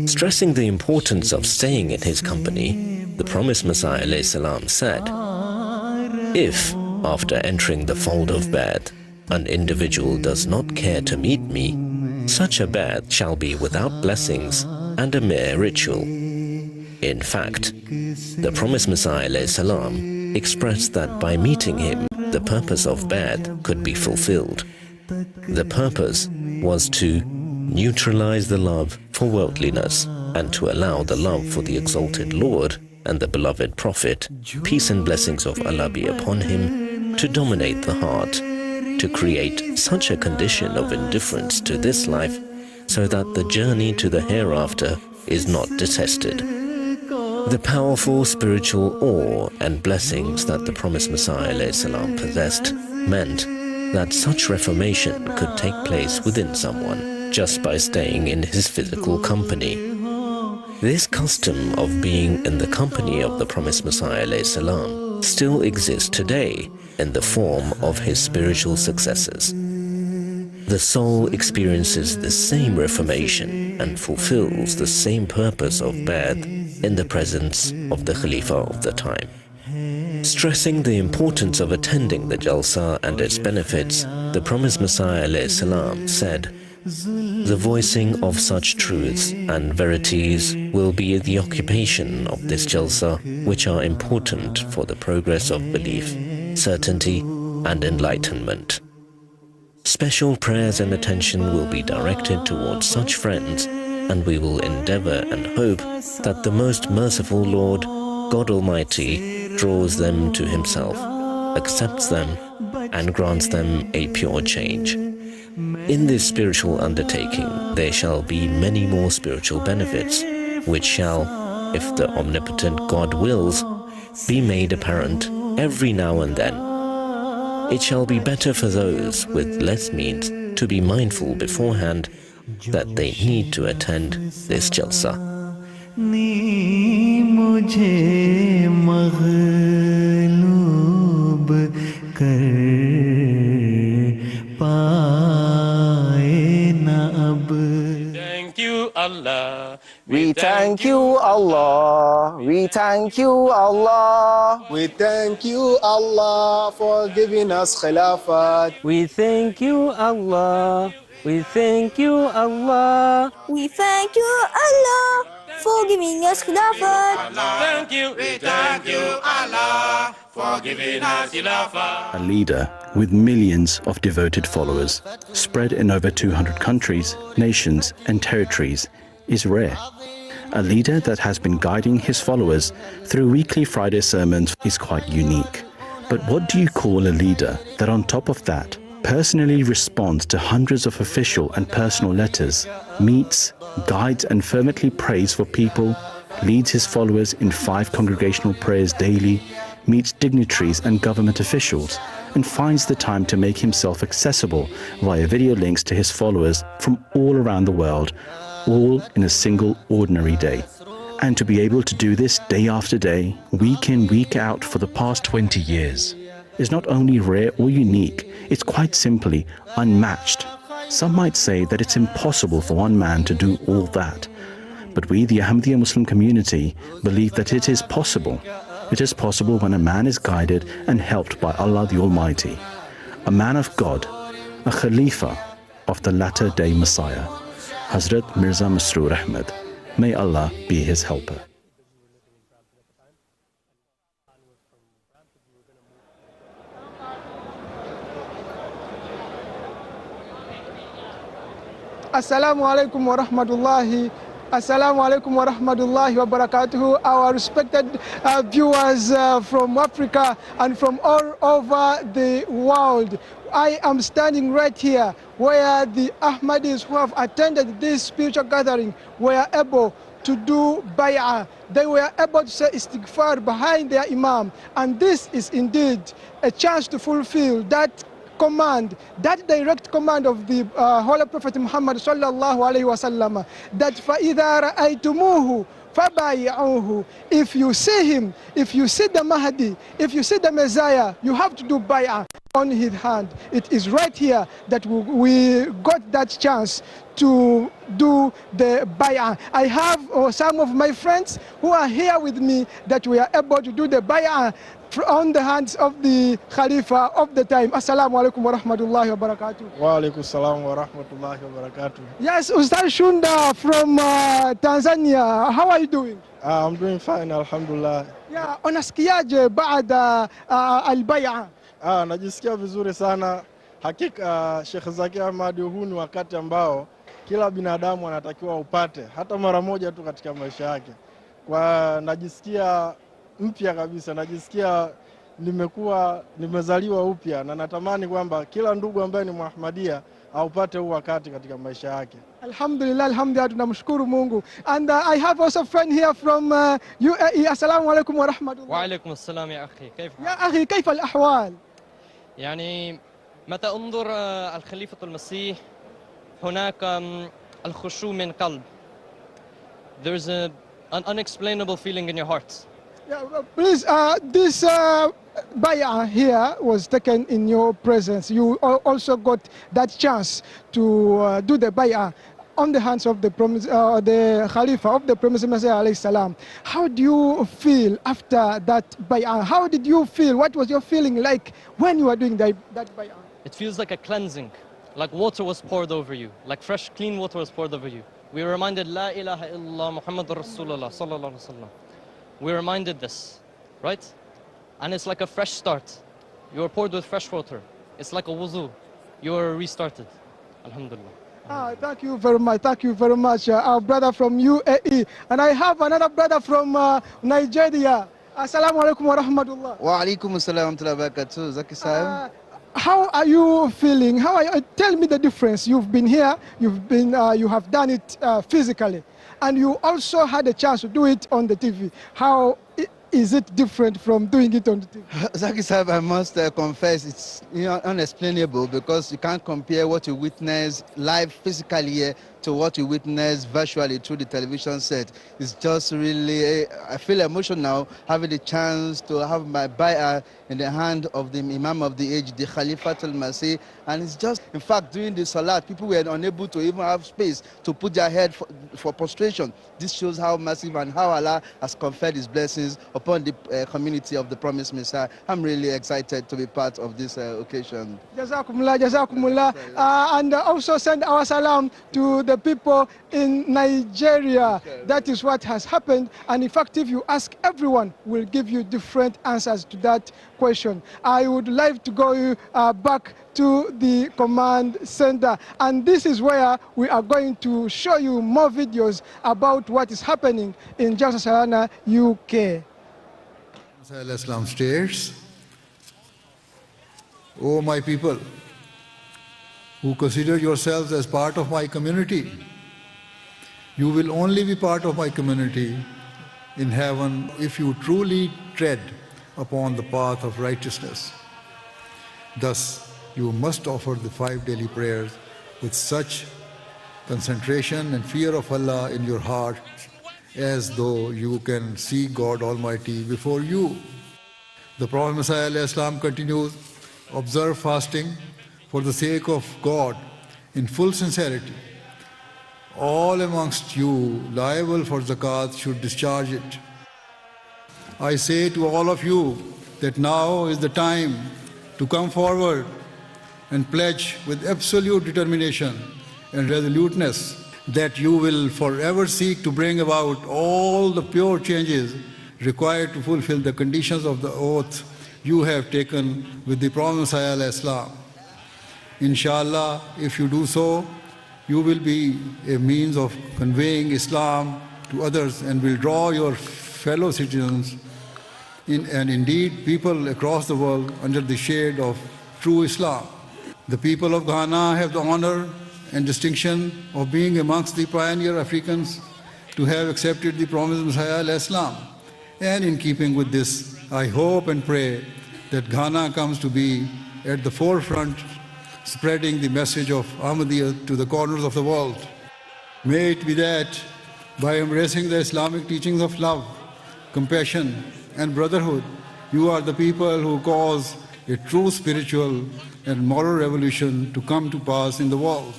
Speaker 16: Stressing the importance of staying in his company, the Promised Messiah ﷺ said, "If, after entering the fold of Bai'at, an individual does not care to meet me, such a bai'at shall be without blessings and a mere ritual." In fact, the Promised Messiah ﷺ expressed that by meeting him, the purpose of bai'at could be fulfilled. The purpose was to neutralize the love for worldliness and to allow the love for the exalted Lord and the beloved Prophet, peace and blessings of Allah be upon him, to dominate the heart. to create such a condition of indifference to this life so that the journey to the hereafter is not detested. The powerful spiritual awe and blessings that the Promised Messiah ﷺ possessed meant that such reformation could take place within someone just by staying in his physical company. This custom of being in the company of the Promised Messiah ﷺ still exists today in the form of his spiritual successors. The soul experiences the same reformation and fulfills the same purpose of Bai'at in the presence of the Khalifa of the time. Stressing the importance of attending the Jalsa and its benefits, the Promised Messiah ﷺ said, "The voicing of such truths and verities will be the occupation of this Jalsa, which are important for the progress of belief, certainty and enlightenment. Special prayers and attention will be directed towards such friends, and we will endeavor and hope that the most merciful Lord, God Almighty, draws them to Himself, accepts them, and grants them a pure change. In this spiritual undertaking, there shall be many more spiritual benefits, which shall, if the omnipotent God wills, be made apparent every now and then. It shall be better for those with less means to be mindful beforehand that they need to attend this Jalsa."
Speaker 8: मुझे मगलूब कर पाए न अब.
Speaker 9: Thank you, Allah.
Speaker 15: We thank you, Allah. We thank you, Allah.
Speaker 1: We thank you, Allah, for giving us Khilafat.
Speaker 12: We thank you, Allah. We thank you, Allah.
Speaker 3: We thank you, Allah, for giving us Khilafat.
Speaker 9: Thank you, we thank you, Allah, for giving us Khilafat.
Speaker 4: A leader with millions of devoted followers, spread in over 200 countries, nations and territories, is rare. A leader that has been guiding his followers through weekly Friday sermons is quite unique. But what do you call a leader that on top of that personally responds to hundreds of official and personal letters, meets, guides and fervently prays for people, leads his followers in 5 congregational prayers daily, meets dignitaries and government officials, and finds the time to make himself accessible via video links to his followers from all around the world, all in a single ordinary day. And to be able to do this day after day, week in, week out for the past 20 years is not only rare or unique, it's quite simply unmatched. Some might say that it's impossible for one man to do all that. But we, the Ahmadiyya Muslim community, believe that it is possible. It is possible when a man is guided and helped by Allah the Almighty, a man of God, a Khalifa of the latter-day Messiah, Hazrat Mirza Masroor Ahmad. May Allah be his helper.
Speaker 5: Assalamu alaikum wa rahmatullahi. Assalamu alaikum wa rahmatullahi wa barakatuhu. Our respected viewers from Africa and from all over the world. I am standing right here where the Ahmadis who have attended this spiritual gathering were able to do bay'ah. They were able to say istighfar behind their imam. And this is indeed a chance to fulfill that command, that direct command of the Holy Prophet Muhammad sallallahu alayhi wasallam, that فَإِذَا رَأَيْتُمُوهُ فَبَايِعُوهُ. If you see him, if you see the Mahdi, if you see the Messiah, you have to do bay'ah on his hand. It is right here that we got that chance to do the bay'ah. I have some of my friends who are here with me that we are able to do the bay'ah on the hands of the Khalifa of the time. Assalamu alaikum wa rahmatullahi wa barakatuh.
Speaker 17: Wa alaikum salam wa rahmatullahi wa barakatuh.
Speaker 5: Yes, Ustaz Shunda from Tanzania. How are you doing?
Speaker 17: I'm doing fine, alhamdulillah.
Speaker 5: Yeah, unasikiaje baada al-bay'a?
Speaker 17: Najisikia vizuri sana. Hakika Sheikh Zaki Ahmad, huu ni wakati ambao kila binadamu anatakiwa upate hata mara moja tu katika maisha yake. Kwa najisikia mpya kabisa, najisikia nimekuwa nimezaliwa upya, na natamani kwamba kila ndugu ambaye ni Muahmadia aupate huu wakati katika maisha yake.
Speaker 5: Alhamdulillah, alhamdulillah, tunamshukuru Mungu. And I have also a friend here from UAE. Assalamu alaikum wa rahmatullah.
Speaker 6: وعليكم السلام يا أخي، كيف حالك؟
Speaker 5: يا أخي كيف الأحوال؟
Speaker 6: يعني متى أنظر الخليفة المسيح هناك الخشوع من قلب. There's an unexplainable feeling in your heart.
Speaker 5: Yeah, please, this bay'ah here was taken in your presence. You also got that chance to do the bay'ah on the hands of the Khalifa of the Promised Messiah alayhi salam. How do you feel after that bay'ah? How did you feel? What was your feeling like when you were doing that bay'ah?
Speaker 6: It feels like a cleansing, like water was poured over you, like fresh, clean water was poured over you. We were reminded, La ilaha illallah Muhammad Rasulullah sallallahu alaihi wasallam. We were reminded this, right? And it's like a fresh start. You are poured with fresh water. It's like a wuzu. You are restarted. Alhamdulillah.
Speaker 5: Thank you very much. Thank you very much, our brother from UAE. And I have another brother from Nigeria. Assalamu alaikum wa rahmatullah.
Speaker 10: Wa alaikum assalam wa rahmatullahi wa barakatuh. Zaki Sahib.
Speaker 5: How are you feeling? How are you, tell me the difference. You've been here, you have done it physically, and you also had a chance to do it on the TV. How is it different from doing it on the TV?
Speaker 10: Zaki Sahib, I must confess, it's unexplainable, because you can't compare what you witness live physically here to what you witness virtually through the television set. It's just really, I feel emotional having the chance to have my bay'ah in the hand of the Imam of the age, the Khalifa al-Masih. And it's just, in fact, during the Salat, people were unable to even have space to put their head for prostration. This shows how massive and how Allah has conferred his blessings upon the community of the Promised Messiah. I'm really excited to be part of this occasion.
Speaker 5: Jazakumullah, Jazakumullah. And also send our salam to the people in Nigeria. That is what has happened. And in fact, if you ask everyone, will give you different answers to that question. I would like to go back to the command center. And this is where we are going to show you more videos about what is happening in Jalsa Salana, UK.
Speaker 11: Islam states, O my people, who consider yourselves as part of my community, you will only be part of my community in heaven if you truly tread upon the path of righteousness. Thus, you must offer the 5 daily prayers with such concentration and fear of Allah in your heart as though you can see God Almighty before you. The Prophet Messiah ﷺ continues, observe fasting for the sake of God in full sincerity. All amongst you liable for zakat should discharge it. I say to all of you that now is the time to come forward and pledge with absolute determination and resoluteness that you will forever seek to bring about all the pure changes required to fulfill the conditions of the oath you have taken with the Prophet Messiah ﷺ. Inshallah, if you do so, you will be a means of conveying Islam to others and will draw your fellow citizens in, and indeed people across the world under the shade of true Islam. The people of Ghana have the honor and distinction of being amongst the pioneer Africans to have accepted the Promised Messiah Islam. And in keeping with this, I hope and pray that Ghana comes to be at the forefront spreading the message of Ahmadiyya to the corners of the world. May it be that by embracing the Islamic teachings of love, compassion, and brotherhood, you are the people who cause a true spiritual and moral revolution to come to pass in the world.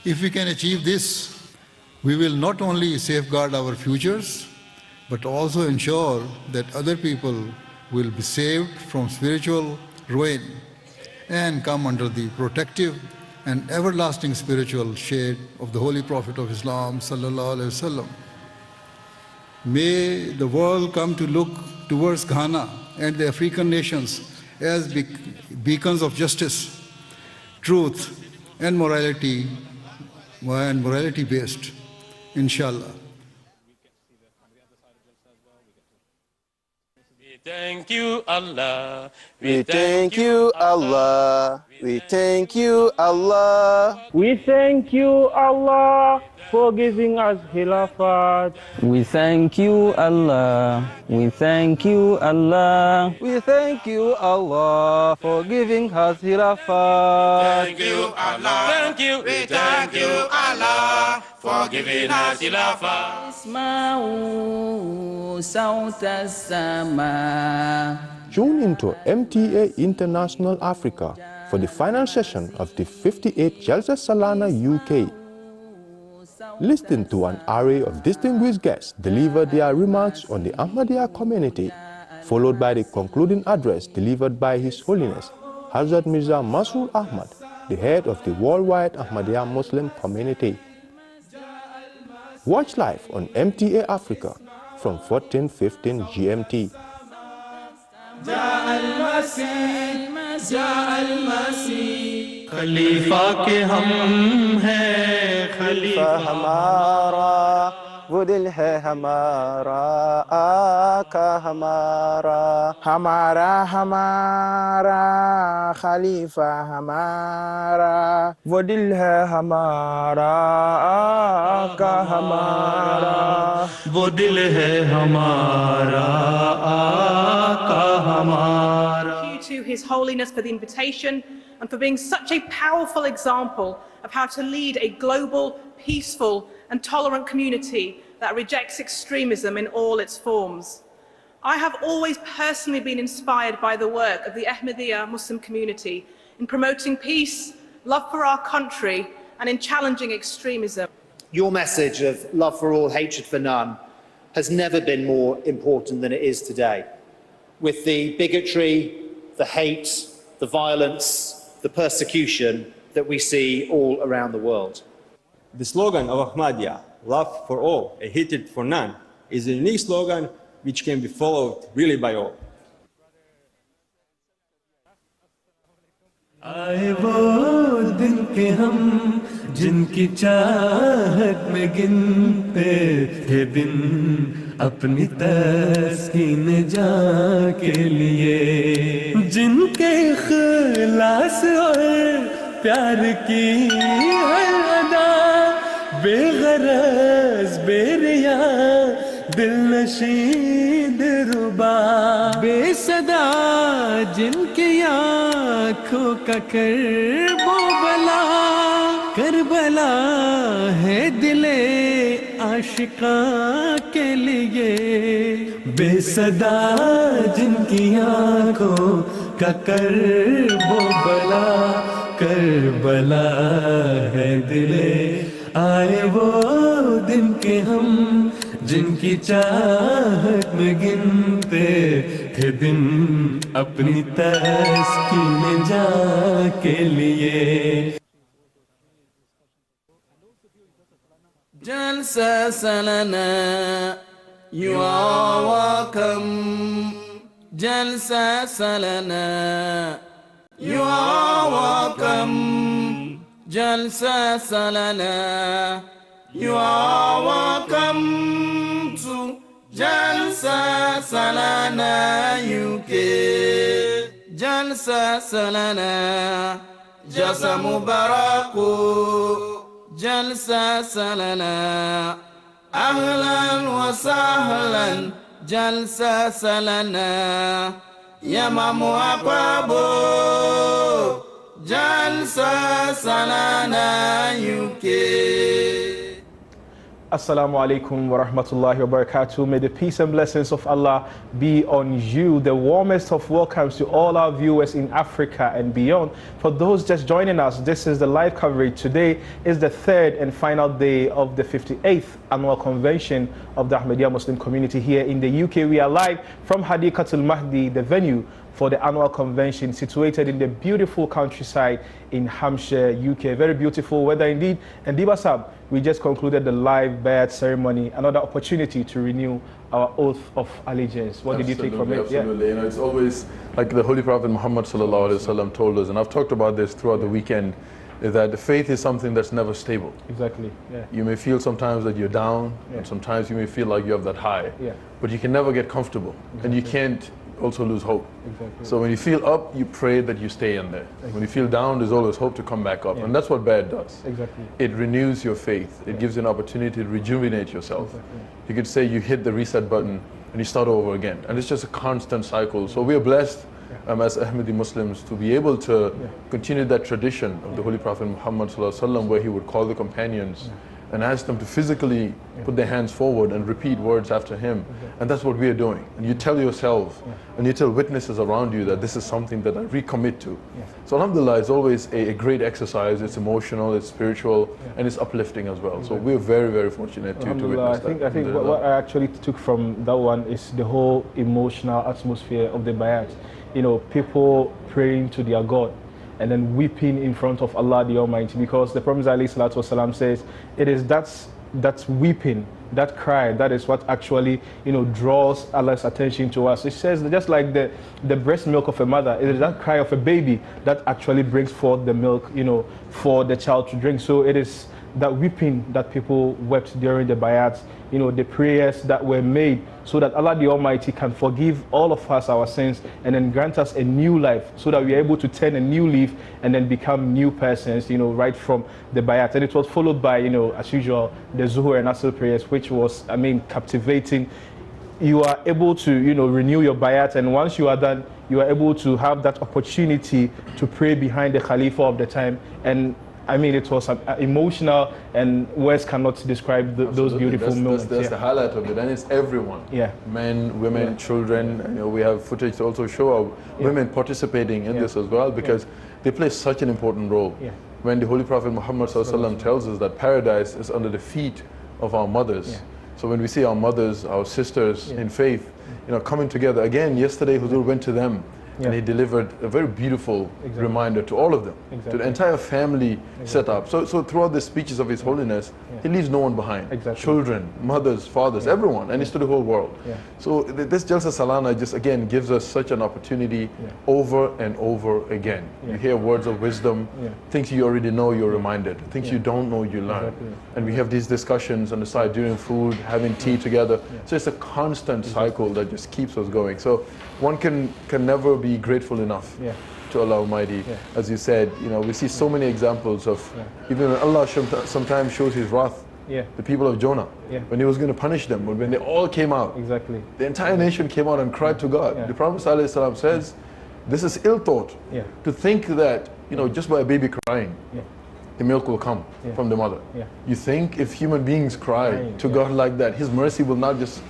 Speaker 11: If we can achieve this, we will not only safeguard our futures, but also ensure that other people will be saved from spiritual ruin and come under the protective and everlasting spiritual shade of the Holy Prophet of Islam, sallallahu alaihi wasallam. May the world come to look towards Ghana and the African nations as beacons of justice, truth, and morality, and morality-based, inshallah.
Speaker 9: We thank you, Allah.
Speaker 2: We thank you, Allah. We thank you, Allah.
Speaker 12: We thank you, Allah, for giving us Khilafat.
Speaker 13: We thank you, Allah. We thank you, Allah.
Speaker 10: We thank you, Allah, for giving us Khilafat.
Speaker 9: Thank you, Allah. Thank you. We thank you, Allah, for giving us Khilafat.
Speaker 18: Tune into MTA International Africa for the final session of the 58th Jalsa Salana UK. Listen to an array of distinguished guests deliver their remarks on the Ahmadiyya community, followed by the concluding address delivered by His Holiness Hazrat Mirza Masroor Ahmad, the head of the worldwide Ahmadiyya Muslim community. Watch live on MTA Africa from 14:15 GMT.
Speaker 8: खलीफा के हम हैं
Speaker 2: खलीफा हमारा वो दिल है हमारा आका हमारा
Speaker 1: हमारा हमारा खलीफा हमारा
Speaker 14: वो दिल है हमारा आका हमारा
Speaker 8: वो दिल है हमारा आका हमारा.
Speaker 19: Thank you to His Holiness for the invitation and for being such a powerful example of how to lead a global, peaceful and tolerant community that rejects extremism in all its forms. I have always personally been inspired by the work of the Ahmadiyya Muslim community in promoting peace, love for our country and in challenging extremism.
Speaker 20: Your message of love for all, hatred for none has never been more important than it is today. With the bigotry, the hate, the violence, the persecution that we see all around the world.
Speaker 21: The slogan of Ahmadiyya, love for all and hatred for none, is a unique slogan which can be followed really by all.
Speaker 8: आए वो दिन के हम जिनकी चाहत में गिनते थे दिन अपनी तस्कीन जान के लिए, जिनके इखलास और प्यार की हर अदा बेगरज बेरिया दिल नशीद रुबा
Speaker 12: बेसदा जिनकी आँखों का करबो बला करबला है दिले आशिका के लिए,
Speaker 8: बेसदा जिनकी आँखों का करबो बला करबला है दिले. आए वो दिन के हम जिनकी चाहत में गिनते थे दिन अपनी तस्कीन जान के लिए.
Speaker 13: Jalsa Salana, you are welcome. Jalsa Salana, you are welcome. Jalsa Salana, you are welcome to Jalsa Salana UK. Jalsa Salana, Jalsa Mubaraku. Jalsa Salana, Ahlan wa sahlan. Jalsa Salana, Yamamu Akwabo. Jalsa Salana UK.
Speaker 22: Assalamu alaikum wa rahmatullahi wa barakatuh. May the peace and blessings of Allah be on you. The warmest of welcomes to all our viewers in Africa and beyond. For those just joining us, this is the live coverage. Today is the third and final day of the 58th annual convention of the Ahmadiyya Muslim community here in the UK. We are live from Hadiqatul Mahdi, the venue for the annual convention, situated in the beautiful countryside in Hampshire, UK. Very beautiful weather indeed. And Diba Sab, we just concluded the live Bayat ceremony, another opportunity to renew our oath of allegiance. What did you take from it?
Speaker 26: Absolutely. Yeah. You know, it's always like the Holy Prophet Muhammad sallallahu alaihi wasallam told us, and I've talked about this throughout the weekend,
Speaker 7: Is that the faith is something that's never stable.
Speaker 22: Exactly. Yeah.
Speaker 7: You may feel sometimes that you're down, and sometimes you may feel like you have that high.
Speaker 22: Yeah.
Speaker 7: But you can never get comfortable, and you can't also lose hope.
Speaker 22: Exactly.
Speaker 7: So when you feel up, you pray that you stay in there.
Speaker 22: Exactly.
Speaker 7: When you feel down, there's always hope to come back up.
Speaker 22: Yeah.
Speaker 7: And that's what Bayat does.
Speaker 22: Exactly.
Speaker 7: It renews your faith. It gives you an opportunity to rejuvenate yourself.
Speaker 22: Exactly.
Speaker 7: You could say you hit the reset button and you start over again. And it's just a constant cycle. So we are blessed as Ahmadi Muslims to be able to continue that tradition of the Holy Prophet Muhammad Sallallahu Alaihi Wasallam, where he would call the companions and ask them to physically put their hands forward and repeat words after him. And that's what we are doing. And you tell yourself and you tell witnesses around you that this is something that I recommit to. So alhamdulillah, it's always a great exercise. It's emotional, it's spiritual, and it's uplifting as well. So we're very, very fortunate to witness that.
Speaker 22: I think what I actually took from that one is the whole emotional atmosphere of the Bayat. You know, people praying to their God and then weeping in front of Allah the Almighty, because the Prophet ﷺ says it is that weeping, that cry, that is what actually, you know, draws Allah's attention to us. It says that just like the breast milk of a mother, it is that cry of a baby that actually brings forth the milk, you know, for the child to drink. So it is that weeping that people wept during the Bayat, you know, the prayers that were made so that Allah the Almighty can forgive all of us our sins and then grant us a new life so that we are able to turn a new leaf and then become new persons, you know, right from the Bayat. And it was followed by, you know, as usual, the Zuhur and Asr prayers, which was, I mean, captivating. You are able to, you know, renew your Bayat, and once you are done, you are able to have that opportunity to pray behind the Khalifa of the time. And I mean, it was emotional, and words cannot describe those beautiful moments.
Speaker 7: That's the highlight of it, and it's everyone.
Speaker 22: Yeah.
Speaker 7: Men, women, children. You know, we have footage to also show our women participating in this as well, because they play such an important role.
Speaker 22: Yeah.
Speaker 7: When the Holy Prophet Muhammad Sallallahu Alaihi Wasallam tells us that paradise is under the feet of our mothers.
Speaker 22: Yeah.
Speaker 7: So when we see our mothers, our sisters in faith, you know, coming together. Again, yesterday Huzur went to them. And he delivered a very beautiful reminder to all of them, to the entire family setup. So throughout the speeches of His Holiness, he leaves no one behind.
Speaker 22: Exactly.
Speaker 7: Children, mothers, fathers, everyone, and it's to the whole world.
Speaker 22: Yeah.
Speaker 7: So this Jalsa Salana just again gives us such an opportunity over and over again.
Speaker 22: Yeah.
Speaker 7: You hear words of wisdom, things you already know, you're reminded. Things you don't know, you learn.
Speaker 22: Exactly.
Speaker 7: And we have these discussions on the side during food, having tea together. So it's a constant cycle that just keeps us going. So one can never be grateful enough to Allah Almighty. As you said, you know, we see so many examples of even when Allah sometimes shows His wrath, the people of Jonah, when He was going to punish them, but when they all came out, the entire nation came out and cried to God. The Prophet ﷺ says, this is ill thought to think that, you know, just by a baby crying, the milk will come from the mother. You think if human beings cry to God like that, His mercy will not just,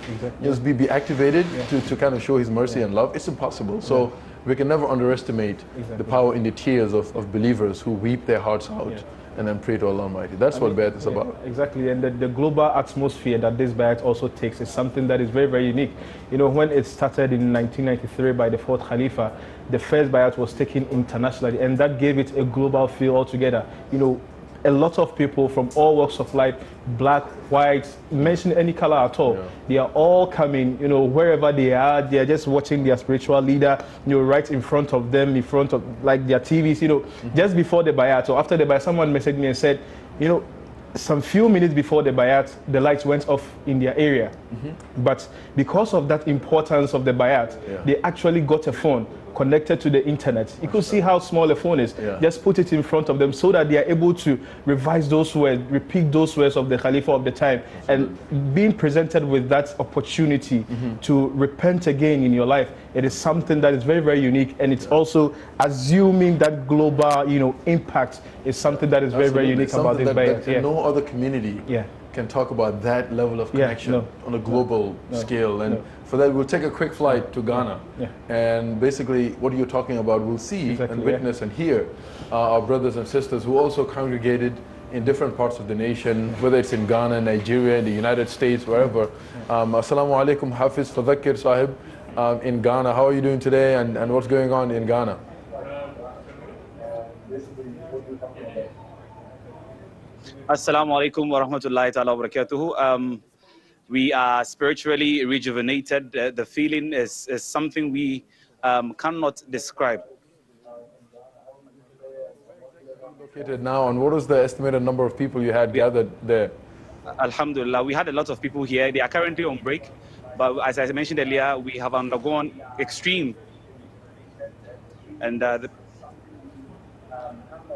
Speaker 7: just be activated to kind of show His mercy and love? It's impossible. So we can never underestimate the power in the tears of believers who weep their hearts out and then pray to Allah Almighty. That's what Bayat is about.
Speaker 22: Exactly, and the global atmosphere that this Bayat also takes is something that is very, very unique. You know, when it started in 1993 by the fourth Khalifa, the first Bayat was taken internationally, and that gave it a global feel altogether. You know, a lot of people from all walks of life, black, white, mention any color at all. They are all coming, you know, wherever they are just watching their spiritual leader, you know, right in front of them, in front of like their TVs, you know, just before the Bayat or after the Bayat, someone messaged me and said, you know, some few minutes before the Bayat, the lights went off in their area. But because of that importance of the Bayat, they actually got a phone connected to the internet. You could see how small a phone is. Just put it in front of them so that they are able to revise those words, repeat those words of the Khalifa of the time. And being presented with that opportunity to repent again in your life, it is something that is very, very unique. And it's also assuming that global, you know, impact is something that is very, very unique about this Bayat.
Speaker 7: That no other community can talk about that level of connection on a global scale. And for that, we'll take a quick flight to Ghana. And basically, what you're talking about, we'll see and witness and hear our brothers and sisters who also congregated in different parts of the nation, whether it's in Ghana, Nigeria, in the United States, wherever. Assalamu alaikum, Hafiz Fadhakir Sahib in Ghana. How are you doing today, and what's going on in Ghana?
Speaker 16: Assalamu alaikum wa rahmatullahi ta'ala wa barakatuhu. We are spiritually rejuvenated. The feeling is something we cannot describe.
Speaker 7: Located now, and what was the estimated number of people you had gathered there?
Speaker 16: Alhamdulillah, we had a lot of people here. They are currently on break, but as I mentioned earlier, we have undergone extreme. And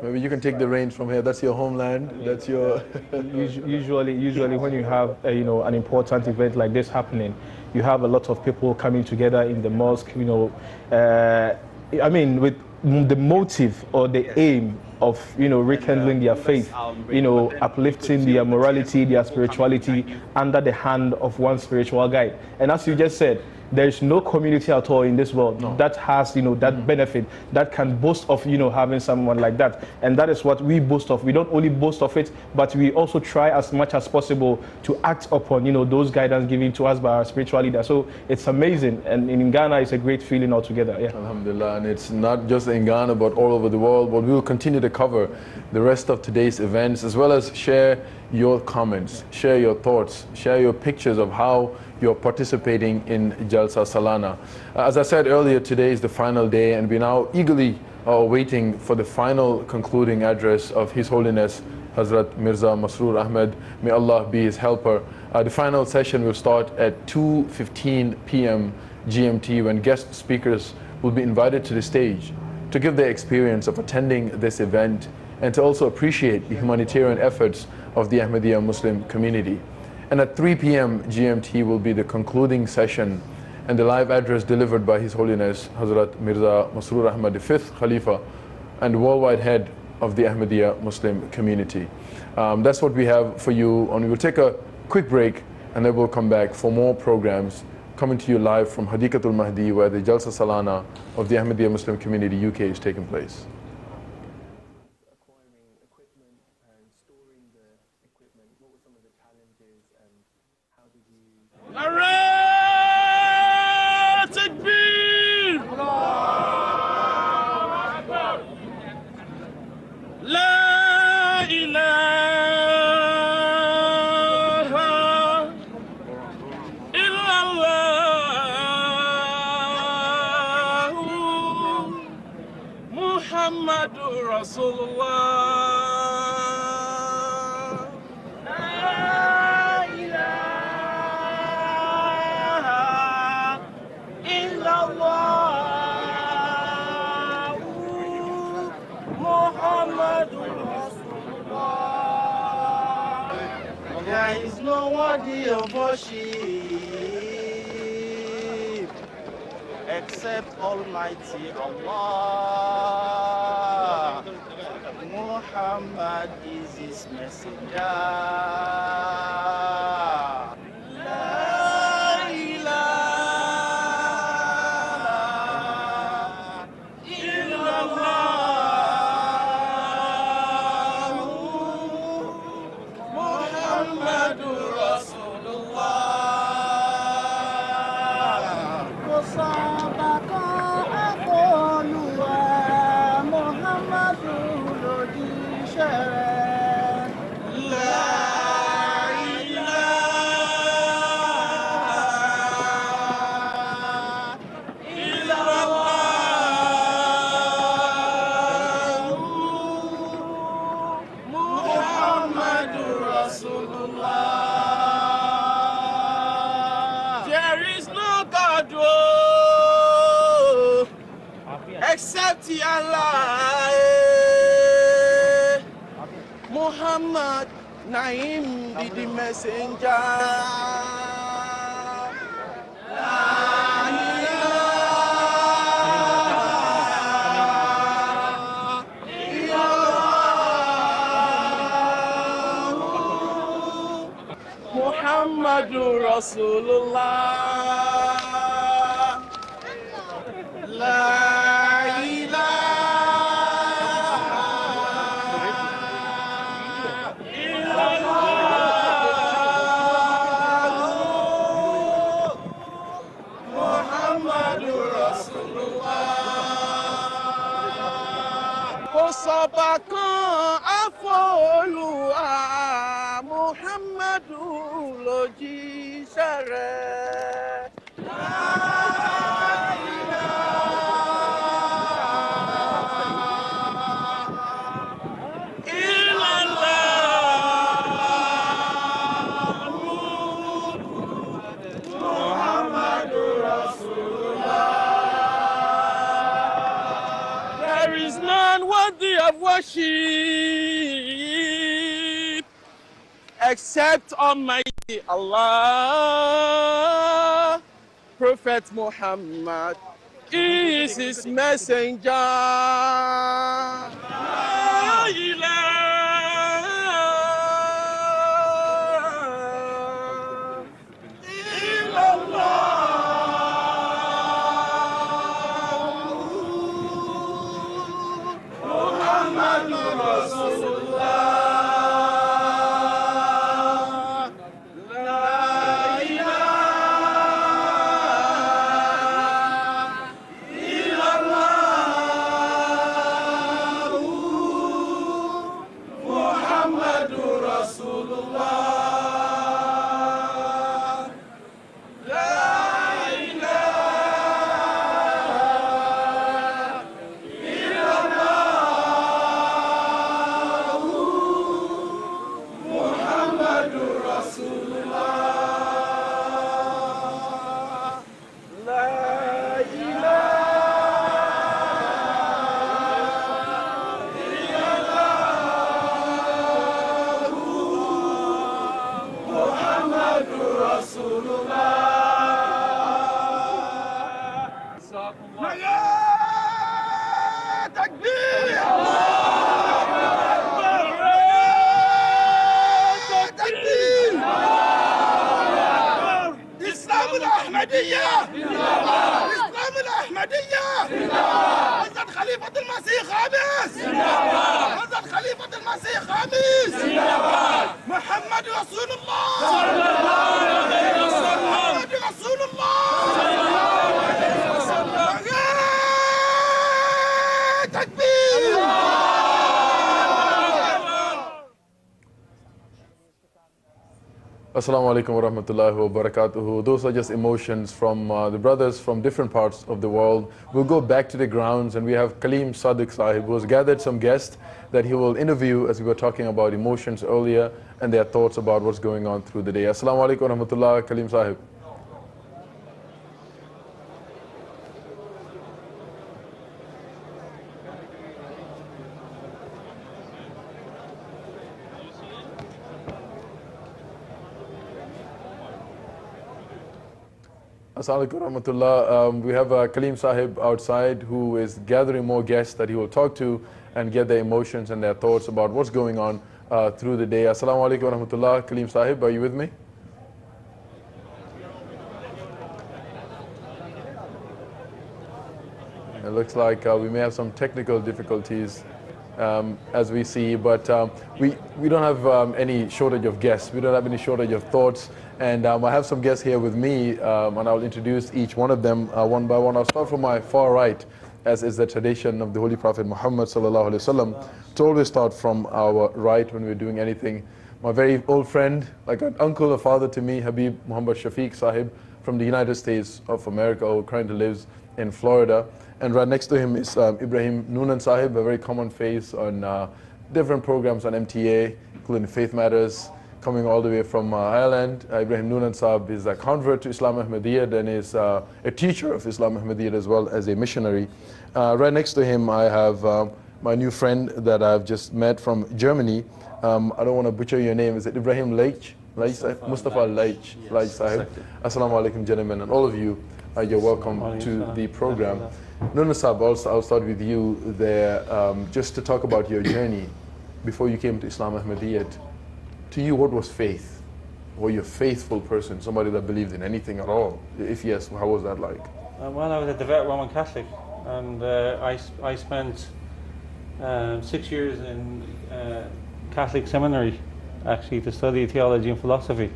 Speaker 7: maybe you can take the reins from here. That's your homeland. That's your.
Speaker 22: Usually, when you have an important event like this happening, you have a lot of people coming together in the mosque. You know, I mean, with the motive or the aim of rekindling their faith, uplifting their morality, their spirituality under the hand of one spiritual guide. And as you just said, there is no community at all in this world that has, that benefit, that can boast of, having someone like that. And that is what we boast of. We don't only boast of it, but we also try as much as possible to act upon, those guidance given to us by our spiritual leader. So it's amazing. And in Ghana, it's a great feeling altogether. Yeah.
Speaker 7: Alhamdulillah. And it's not just in Ghana, but all over the world. But we will continue to cover the rest of today's events, as well as share your comments, share your thoughts, share your pictures of how you're participating in Jalsa Salana. As I said earlier, today is the final day, and we now eagerly are waiting for the final concluding address of His Holiness Hazrat Mirza Masroor Ahmad. May Allah be his helper. The final session will start at 2:15 p.m. GMT, when guest speakers will be invited to the stage to give their experience of attending this event and to also appreciate the humanitarian efforts of the Ahmadiyya Muslim community. And at 3 p.m. GMT will be the concluding session and the live address delivered by His Holiness Hazrat Mirza Masroor Ahmad, the 5th Khalifa and worldwide head of the Ahmadiyya Muslim community. That's what we have for you, and we will take a quick break and then we'll come back for more programs coming to you live from Hadikatul Mahdi, where the Jalsa Salana of the Ahmadiyya Muslim community UK is taking place.
Speaker 3: Except Almighty Allah. Muhammad is his messenger. La ilaha illallah Muhammadur Rasulullah. Except Allah, Muhammad Naim be the messenger. La ilaha illallah Muhammadur Rasulullah. La Sọba kan àfọlùwà Muhammadu lòjíṣẹ́ rẹ̀. of worship except Almighty Allah. Prophet Muhammad is his messenger. La ilaha illallah Muhammadur Rasulullah. La ilaha illallah Muhammadur Rasulullah. La ilaha illallah Muhammadur Rasulullah. La ilaha illallah Muhammadur Rasulullah.
Speaker 4: إسلام الأحمدية، إسلام الأحمدية، حضرة خليفة المسيح خامس، حضرة خليفة المسيح خامس، محمد رسول الله، محمد رسول الله. تكبير.
Speaker 7: Assalamu alaikum wa rahmatullahi wa barakatuhu. Those are just emotions from the brothers from different parts of the world. We'll go back to the grounds, and we have Kaleem Sadiq Sahib, who has gathered some guests that he will interview as we were talking about emotions earlier and their thoughts about what's going on through the day. Assalamu alaikum wa rahmatullah, Kaleem Sahib. Assalamu alaikum warahmatullah. We have Kaleem Sahib outside who is gathering more guests that he will talk to and get their emotions and their thoughts about what's going on through the day. Assalamu alaikum warahmatullah. Kaleem Sahib, are you with me? It looks like we may have some technical difficulties as we see, but we don't have any shortage of guests. We don't have any shortage of thoughts. And I have some guests here with me, and I'll introduce each one of them one by one. I'll start from my far right, as is the tradition of the Holy Prophet Muhammad sallallahu alaihi wasallam, to always start from our right when we're doing anything. My very old friend, like an uncle, a father to me, Habib Muhammad Shafiq Sahib from the United States of America, who currently lives in Florida. And right next to him is Ibrahim Noonan Sahib, a very common face on different programs on MTA, including Faith Matters, coming all the way from Ireland. Ibrahim Noonan Sahib is a convert to Islam Ahmadiyyat and is a teacher of Islam Ahmadiyyat as well as a missionary. Right next to him, I have my new friend that I've just met from Germany. I don't want to butcher your name. Is it Ibrahim Leitch? Mustafa Leitch. Yes, Leitch Sahib. Exactly. Assalamu alaikum, gentlemen, and all of you. You're welcome to the program. Noonan Sahib, also, I'll start with you there, just to talk about your journey before you came to Islam Ahmadiyyat. To you, what was faith? Were you a faithful person, somebody that believed in anything at all? If yes, how was that like?
Speaker 12: Well, I was a devout Roman Catholic, and I spent 6 years in Catholic seminary, actually, to study theology and philosophy.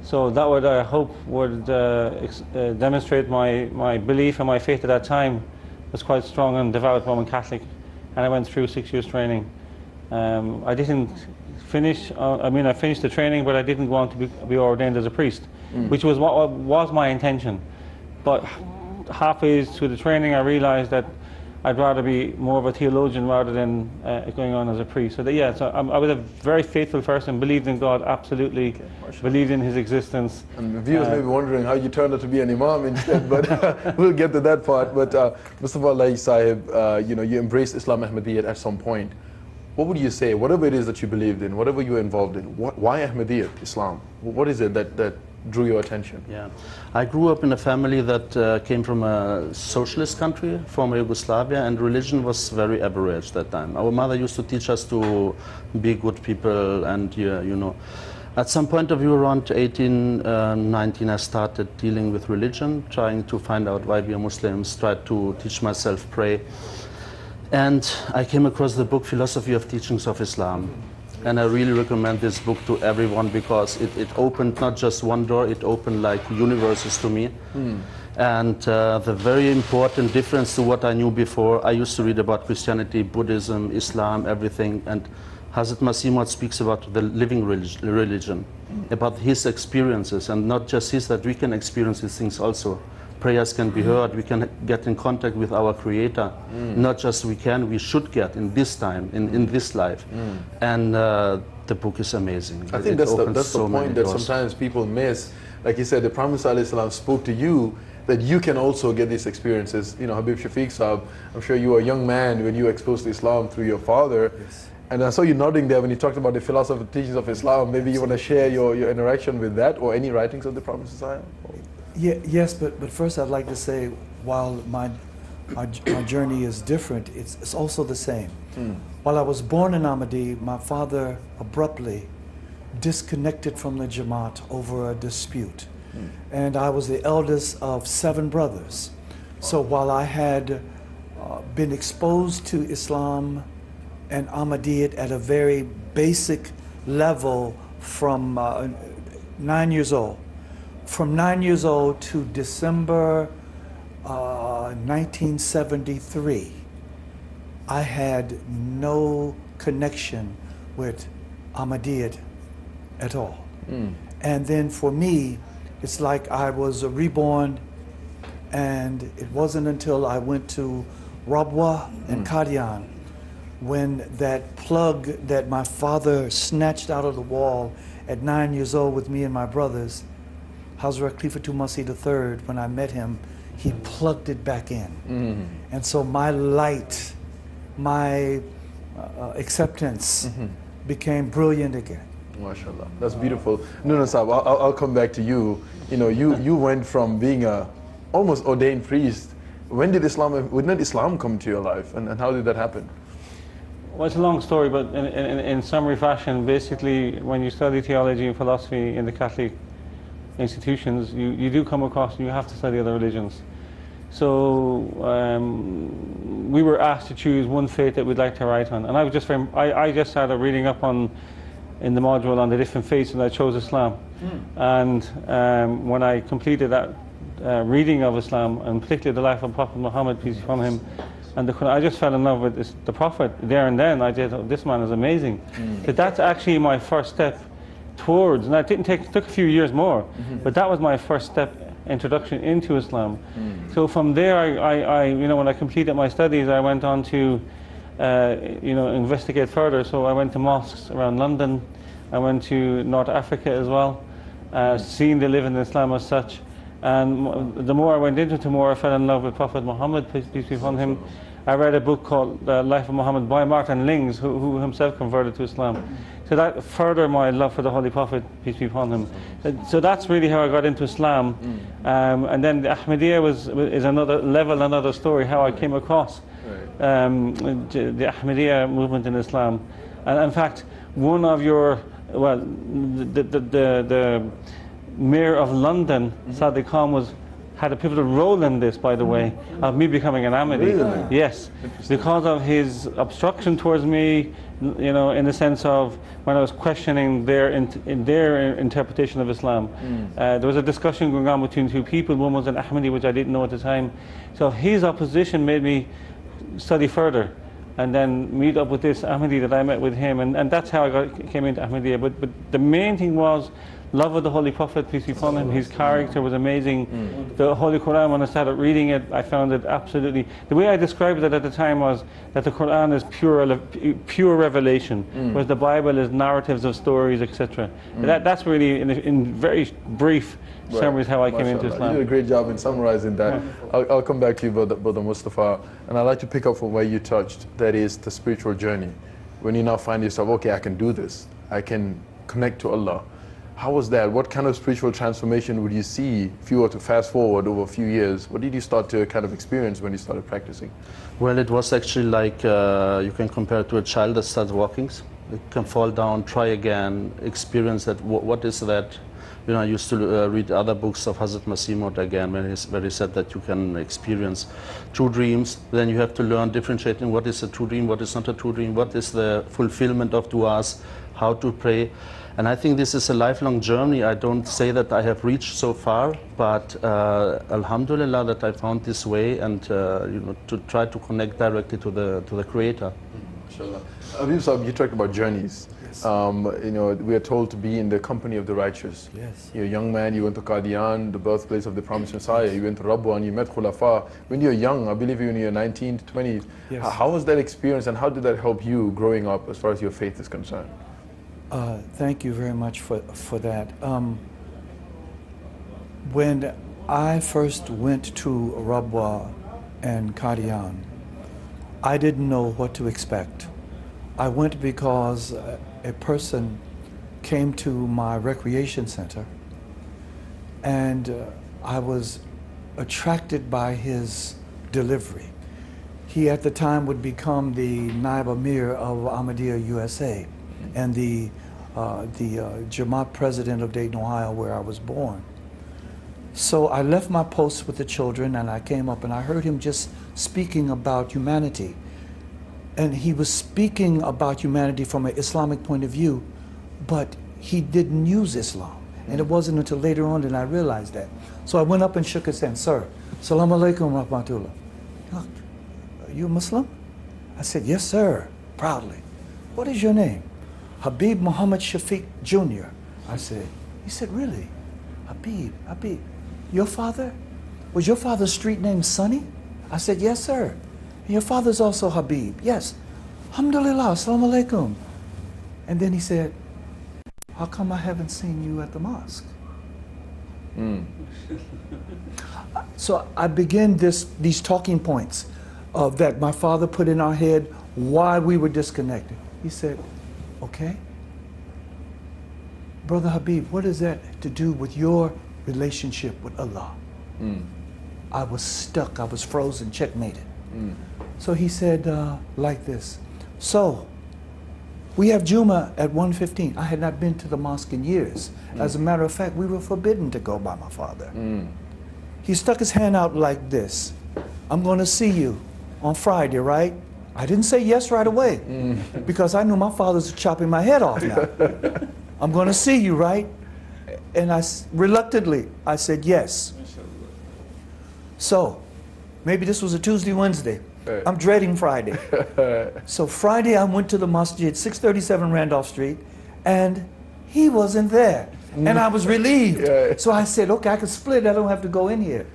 Speaker 12: So that would, I hope, would demonstrate my belief and my faith at that time was quite strong and devout Roman Catholic, and I went through 6 years training. I didn't finish, I finished the training, but I didn't go on to be ordained as a priest, which was what was my intention. But halfway through the training, I realized that I'd rather be more of a theologian rather than going on as a priest. So that, yeah, so I was a very faithful person, believed in God, absolutely, believed in His existence.
Speaker 7: And the viewers may be wondering how you turned out to be an imam instead, but we'll get to that part. But Mustafa Laiq Sahib, you know, you embraced Islam Ahmadiyyat at some point. What would you say, whatever it is that you believed in, whatever you were involved in, why Ahmadiyyat, Islam? What is it that drew your attention?
Speaker 15: Yeah, I grew up in a family that came from a socialist country, former Yugoslavia, and religion was very average that time. Our mother used to teach us to be good people, and you know, at some point of view, around 18, 19, I started dealing with religion, trying to find out why we are Muslims, tried to teach myself pray. And I came across the book Philosophy of Teachings of Islam. And I really recommend this book to everyone because it opened not just one door, it opened like universes to me. Mm. And the very important difference to what I knew before, I used to read about Christianity, Buddhism, Islam, everything. And Hazrat Masih Maud speaks about the living religion, about his experiences, and not just his, that we can experience these things also. Prayers can be heard, we can get in contact with our Creator. Mm. Not just we can, we should get in this time, in this life. Mm. And the book is amazing.
Speaker 7: I think that's the point that sometimes people miss. Like you said, the Prophet ﷺ spoke to you that you can also get these experiences. You know, Habib Shafiq Sahib, I'm sure you were a young man when you were exposed to Islam through your father.
Speaker 17: Yes.
Speaker 7: And I saw you nodding there when you talked about the philosophy and teachings of Islam. Maybe you want to share your interaction with that or any writings of the Prophet ﷺ?
Speaker 17: Yeah, yes, but first I'd like to say, while my journey is different, it's also the same. Mm. While I was born in Ahmadi, my father abruptly disconnected from the Jamaat over a dispute. Mm. And I was the eldest of 7 brothers. So while I had been exposed to Islam and Ahmadiyyat at a very basic level from 9 years old, from 9 years old to December 1973, I had no connection with Ahmadiyyat at all. Mm. And then for me, it's like I was reborn, and it wasn't until I went to Rabwa and Qadian when that plug that my father snatched out of the wall at 9 years old with me and my brothers, Hazrat Khalifatul Masih III, when I met him, he plugged it back in. Mm. And so my light, my acceptance became brilliant again.
Speaker 7: MashaAllah, that's beautiful. Noonien Sahib, I'll come back to you. You know, you went from being a almost ordained priest. When did Islam come to your life, and how did that happen?
Speaker 12: Well, it's a long story, but in summary fashion, basically, when you study theology and philosophy in the Catholic institutions, you do come across, and you have to study other religions. So we were asked to choose one faith that we'd like to write on, and I was just I just started reading up on in the module on the different faiths, and I chose Islam. Mm. And when I completed that reading of Islam, and particularly the life of Prophet Muhammad, peace be upon him, and the Quran, I just fell in love with the Prophet there and then. I did, oh, this man is amazing. Mm. So that's actually my first step towards, and it didn't take, it took a few years more, but that was my first step introduction into Islam. Mm. So from there, I you know, when I completed my studies, I went on to, you know, investigate further. So I went to mosques around London, I went to North Africa as well, seeing the live in Islam as such. And the more I went into it, the more I fell in love with Prophet Muhammad, peace be upon him. I read a book called The Life of Muhammad by Martin Lings, who himself converted to Islam. So that furthered my love for the Holy Prophet, peace be upon him. So that's really how I got into Islam. And then the Ahmadiyya is another level, another story, how I came across the Ahmadiyya movement in Islam. And in fact, one of your, well, the Mayor of London, Sadiq Khan, had a pivotal role in this, by the way, of me becoming an Ahmadi.
Speaker 7: Really?
Speaker 12: Yes, because of his obstruction towards me, you know, in the sense of when I was questioning their interpretation of Islam. There was a discussion going on between two people. One was an Ahmadi, which I didn't know at the time. So his opposition made me study further and then meet up with this Ahmadi that I met with him, and that's how I came into Ahmadiyya. But the main thing was love of the Holy Prophet, peace be upon him. His character was amazing. The Holy Quran, when I started reading it, I found it absolutely... The way I described it at the time was that the Quran is pure revelation, whereas the Bible is narratives of stories, etc. That's really, in very brief summaries, how I came into Islam.
Speaker 7: You did a great job in summarizing that. Yeah. I'll come back to you, Brother Mustafa, and I'd like to pick up from where you touched, that is the spiritual journey. When you now find yourself, okay, I can do this, I can connect to Allah. How was that? What kind of spiritual transformation would you see if you were to fast forward over a few years? What did you start to kind of experience when you started practicing?
Speaker 15: Well, it was actually like you can compare it to a child that starts walking. It can fall down, try again, experience that. What is that? You know, I used to read other books of Hazrat Masih Maud again, where he said that you can experience true dreams. Then you have to learn differentiating what is a true dream, what is not a true dream, what is the fulfillment of du'as, how to pray. And I think this is a lifelong journey. I don't say that I have reached so far, but alhamdulillah that I found this way, and you know, to try to connect directly to the Creator.
Speaker 7: Inshallah. Habib Sahib, you talked about journeys. Yes. You know, we are told to be in the company of the righteous.
Speaker 17: Yes.
Speaker 7: You're a young man, you went to Qadian, the birthplace of the promised Messiah. You went to Rabwa and you met Khulafa. When you're young, I believe when you're 19 to 20, yes. How was that experience and how did that help you growing up as far as your faith is concerned?
Speaker 17: Thank you very much for that. When I first went to Rabwa and Qadian, I didn't know what to expect. I went because a person came to my recreation center, and I was attracted by his delivery. He at the time would become the Naib Amir of Ahmadiyya USA and the Jamaat president of Dayton, Ohio, where I was born. So I left my post with the children and I came up and I heard him just speaking about humanity. And he was speaking about humanity from an Islamic point of view, but he didn't use Islam. And it wasn't until later on that I realized that. So I went up and shook his hand. Sir, Salaam alaikum rahmatullah. Look, are you a Muslim? I said, yes, sir, proudly. What is your name? Habib Muhammad Shafiq Jr. I said. He said, really? Habib, Habib. Your father? Was your father's street name Sonny? I said, yes, sir. Your father's also Habib. Yes. Alhamdulillah, assalamu alaikum. And then he said, how come I haven't seen you at the mosque? So I began these talking points of that my father put in our head, why we were disconnected. He said, okay. Brother Habib, what is that to do with your relationship with Allah? I was stuck, I was frozen, checkmated. So he said like this, so we have Juma at 1:15. I had not been to the mosque in years. As a matter of fact, we were forbidden to go by my father. He stuck his hand out like this. I'm going to see you on Friday, right? I didn't say yes right away because I knew my father's chopping my head off now. I'm going to see you, right? And I reluctantly, I said yes. So maybe this was a Tuesday, Wednesday. Right. I'm dreading Friday. So Friday I went to the masjid, 637 Randolph Street, and he wasn't there. And I was relieved. Yeah. So I said, okay, I can split. I don't have to go in here.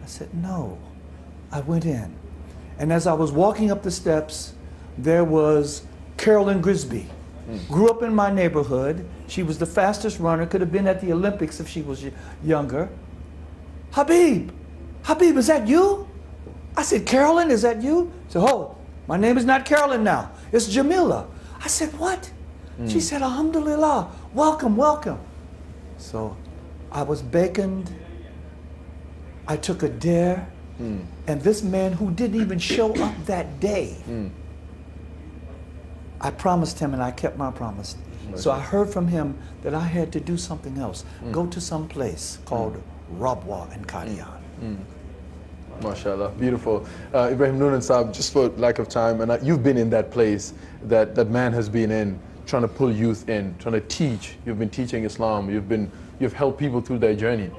Speaker 17: I said, no. I went in. And as I was walking up the steps, there was Carolyn Grisby. Grew up in my neighborhood. She was the fastest runner, could have been at the Olympics if she was younger. Habib, Habib, is that you? I said, Carolyn, is that you? She said, oh, my name is not Carolyn now. It's Jamila. I said, what? She said, alhamdulillah, welcome, welcome. So I was beckoned. I took a dare. And this man who didn't even show up that day, I promised him and I kept my promise. So I heard from him that I had to do something else, go to some place called Rabwa and Qadian.
Speaker 7: MashaAllah, beautiful. Ibrahim Noonan Saab, just for lack of time, and you've been in that place that that man has been in, trying to pull youth in, trying to teach. You've been teaching Islam, you've helped people through their journey.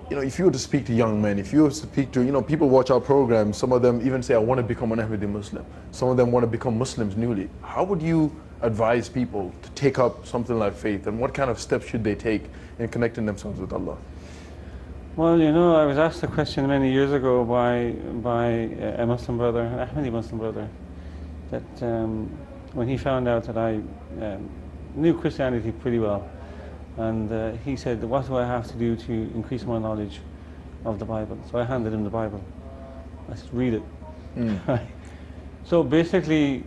Speaker 7: You know, if you were to speak to young men, if you were to speak to, you know, people watch our program, some of them even say, I want to become an Ahmadi Muslim. Some of them want to become Muslims newly. How would you advise people to take up something like faith, and what kind of steps should they take in connecting themselves with Allah?
Speaker 12: Well, you know, I was asked a question many years ago by a Muslim brother, an Ahmadi Muslim brother, that when he found out that I knew Christianity pretty well, and he said, what do I have to do to increase my knowledge of the Bible? So I handed him the Bible. I said, read it. Mm. So basically,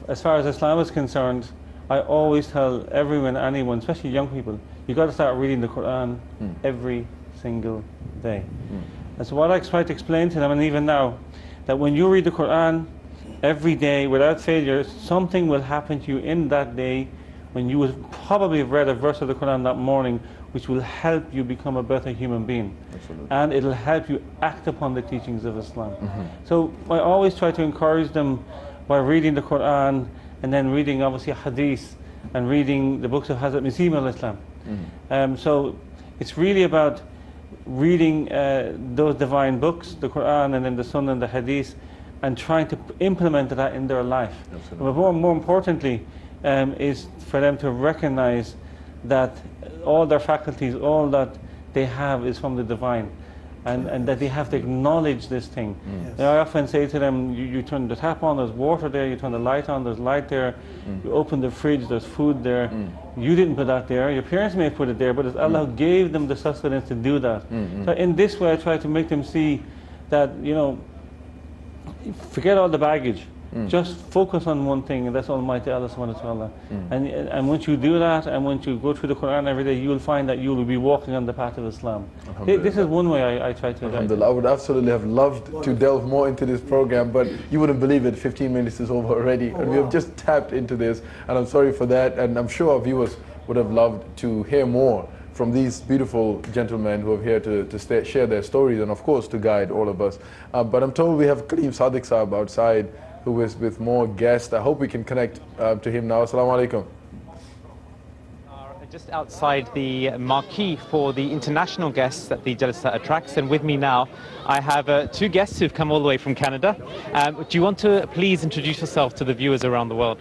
Speaker 12: as far as Islam is concerned, I always tell everyone, anyone, especially young people, you've got to start reading the Quran every single day. Mm. And so what I try to explain to them, and even now, that when you read the Quran every day without failure, something will happen to you in that day when you would probably have read a verse of the Quran that morning, which will help you become a better human being.
Speaker 7: Absolutely.
Speaker 12: And it'll help you act upon the teachings of Islam.
Speaker 7: Mm-hmm.
Speaker 12: So I always try to encourage them by reading the Quran and then reading obviously Hadith and reading the books of Hazrat Masih al-Islam. Mm-hmm. So it's really about reading those divine books, the Quran and then the Sunnah and the Hadith, and trying to implement that in their life.
Speaker 7: Absolutely.
Speaker 12: But more importantly, is for them to recognize that all their faculties, all that they have is from the divine, and that they have to acknowledge this thing.
Speaker 7: Mm.
Speaker 12: Yes. I often say to them, you turn the tap on, there's water there, you turn the light on, there's light there, you open the fridge, there's food there.
Speaker 7: Mm.
Speaker 12: You didn't put that there, your parents may have put it there, but it's Allah who gave them the sustenance to do that.
Speaker 7: Mm-hmm.
Speaker 12: So in this way, I try to make them see that, you know, forget all the baggage.
Speaker 7: Mm.
Speaker 12: Just focus on one thing, and that's Almighty Allah subhanahu wa ta'ala.
Speaker 7: Mm.
Speaker 12: And once you do that, and once you go through the Quran every day, you will find that you will be walking on the path of Islam. This is one way I try to
Speaker 7: Alhamdulillah. I would absolutely have loved to delve more into this program, but you wouldn't believe it, 15 minutes is over already.
Speaker 17: Oh,
Speaker 7: and
Speaker 17: wow.
Speaker 7: We have just tapped into this, and I'm sorry for that, and I'm sure our viewers would have loved to hear more from these beautiful gentlemen who are here to share their stories and, of course, to guide all of us. But I'm told we have Kaleem Sadiq Saab outside, who is with more guests. I hope we can connect to him now. Assalamu alaikum.
Speaker 5: Just outside the marquee for the international guests that the Jalsa attracts, and with me now I have two guests who've come all the way from Canada. Do you want to please introduce yourself to the viewers around the world?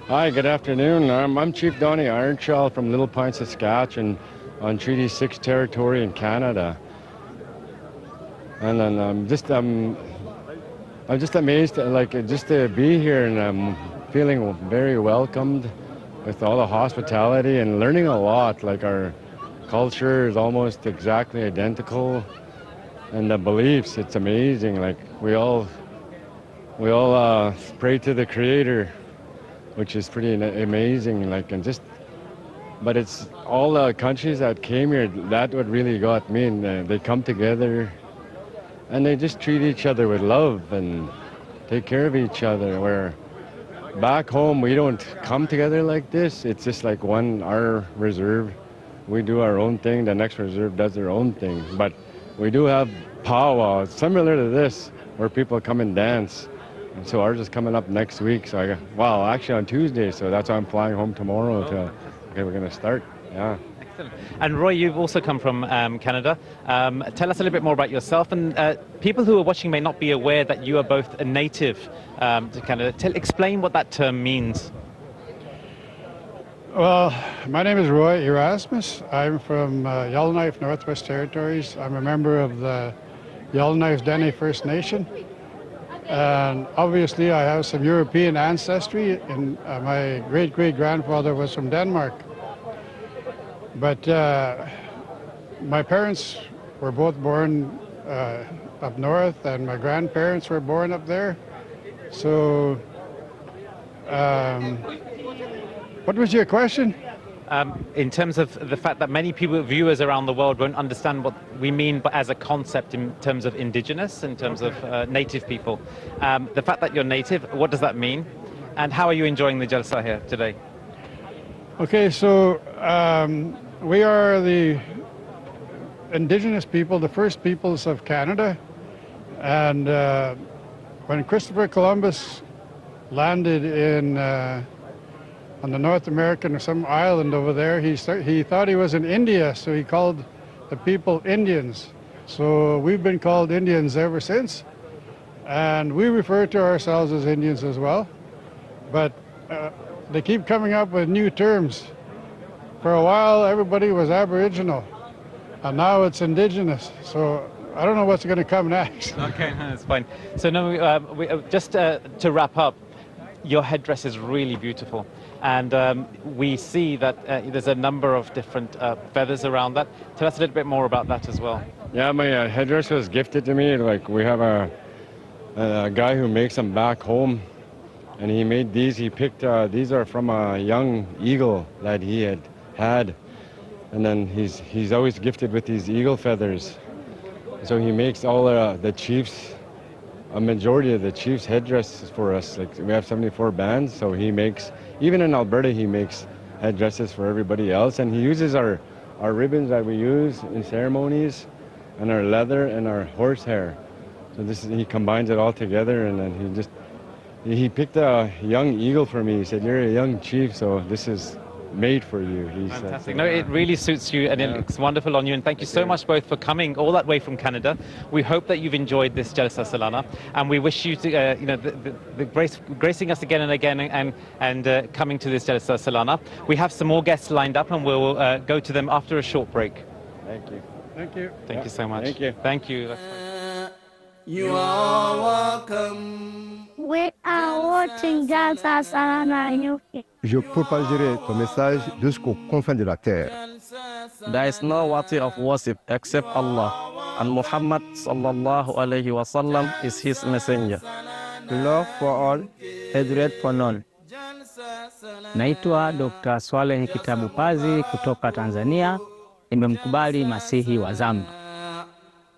Speaker 6: Hi, good afternoon. I'm Chief Donnie Ironchild from Little Pine, Saskatchewan, on Treaty 6 territory in Canada. And then I'm just amazed, like, just to be here, and I'm feeling very welcomed with all the hospitality and learning a lot. Like, our culture is almost exactly identical, and the beliefs, it's amazing. Like, we all pray to the Creator, which is pretty amazing. Like, and just, but it's all the countries that came here, that what really got me, and they come together. And they just treat each other with love and take care of each other. Where back home, we don't come together like this. It's just like one, our reserve. We do our own thing. The next reserve does their own thing. But we do have powwows similar to this, where people come and dance. And so ours is coming up next week. So well, actually on Tuesday. So that's why I'm flying home tomorrow. Okay, we're gonna start, yeah.
Speaker 5: Excellent. And Roy, you've also come from Canada. Tell us a little bit more about yourself. And people who are watching may not be aware that you are both a native to Canada. Explain what that term means.
Speaker 23: Well, my name is Roy Erasmus. I'm from Yellowknife, Northwest Territories. I'm a member of the Yellowknife Dene First Nation. And obviously I have some European ancestry, and my great-great-grandfather was from Denmark. But my parents were both born up north, and my grandparents were born up there. So, what was your question?
Speaker 5: In terms of the fact that many people, viewers around the world, won't understand what we mean but as a concept in terms of indigenous, in terms of native people. The fact that you're native, what does that mean? And how are you enjoying the Jalsa here today?
Speaker 23: Okay, so we are the indigenous people, the first peoples of Canada. And when Christopher Columbus landed in on the North American or some island over there, he thought he was in India, so he called the people Indians. So we've been called Indians ever since. And we refer to ourselves as Indians as well. But They keep coming up with new terms. For a while, everybody was Aboriginal, and now it's Indigenous. So I don't know what's going to come next.
Speaker 5: Okay, no, that's fine. So now, just to wrap up, your headdress is really beautiful. And we see that there's a number of different feathers around that. Tell us a little bit more about that as well.
Speaker 6: Yeah, my headdress was gifted to me. Like, we have a guy who makes them back home, and he made these. He picked, these are from a young eagle that he had had. And then he's always gifted with these eagle feathers. So he makes all the chiefs, a majority of the chiefs' headdresses for us. Like, we have 74 bands, so he makes, even in Alberta, he makes headdresses for everybody else. And he uses our ribbons that we use in ceremonies, and our leather and our horsehair. So this is, he combines it all together, and then he picked a young eagle for me. He said, "You're a young chief, so this is made for you." He
Speaker 5: Fantastic.
Speaker 6: Said.
Speaker 5: No, it really suits you, and it looks wonderful on you. And thank you so much both for coming all that way from Canada. We hope that you've enjoyed this Jalsa Salana, and we wish you to, you know, the gracing us again and again, and coming to this Jalsa Salana. We have some more guests lined up, and we'll go to them after a short break.
Speaker 6: Thank you.
Speaker 23: Thank you.
Speaker 5: Thank you so much.
Speaker 6: Thank you.
Speaker 5: Thank you. That's fine.
Speaker 3: You are welcome.
Speaker 9: We are watching Jalsa Salana UK.
Speaker 10: Je propagerai ton message jusqu'aux confins de la terre.
Speaker 13: There is no worthy of worship except Allah, and Muhammad sallallahu alayhi wa sallam is his messenger.
Speaker 14: Love for all, hatred for none.
Speaker 11: Naitwa Dr. Swaleh Kitabu Pazi kutoka Tanzania. Nimemkubali Masihi wa zama.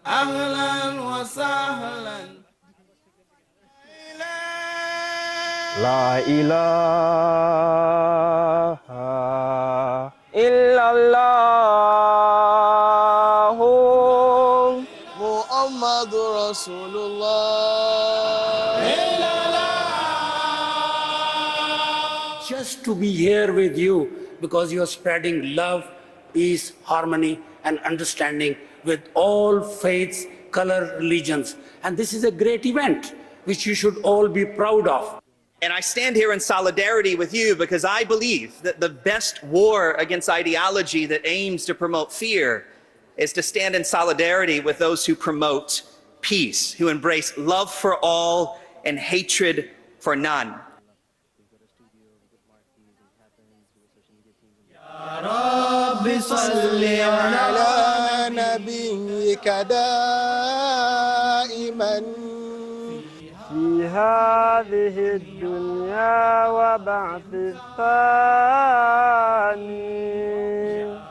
Speaker 3: Ahlan wa sahlan.
Speaker 14: La ilaha illallah
Speaker 1: Muhammadur Rasulullah.
Speaker 24: Just to be here with you, because you are spreading love, peace, harmony, and understanding with all faiths, color, religions. And this is a great event, which you should all be proud of.
Speaker 25: And I stand here in solidarity with you because I believe that the best war against ideology that aims to promote fear is to stand in solidarity with those who promote peace, who embrace love for all and hatred for none.
Speaker 1: رب صل على نبيك دائما
Speaker 14: في هذه الدنيا وبعث الثاني.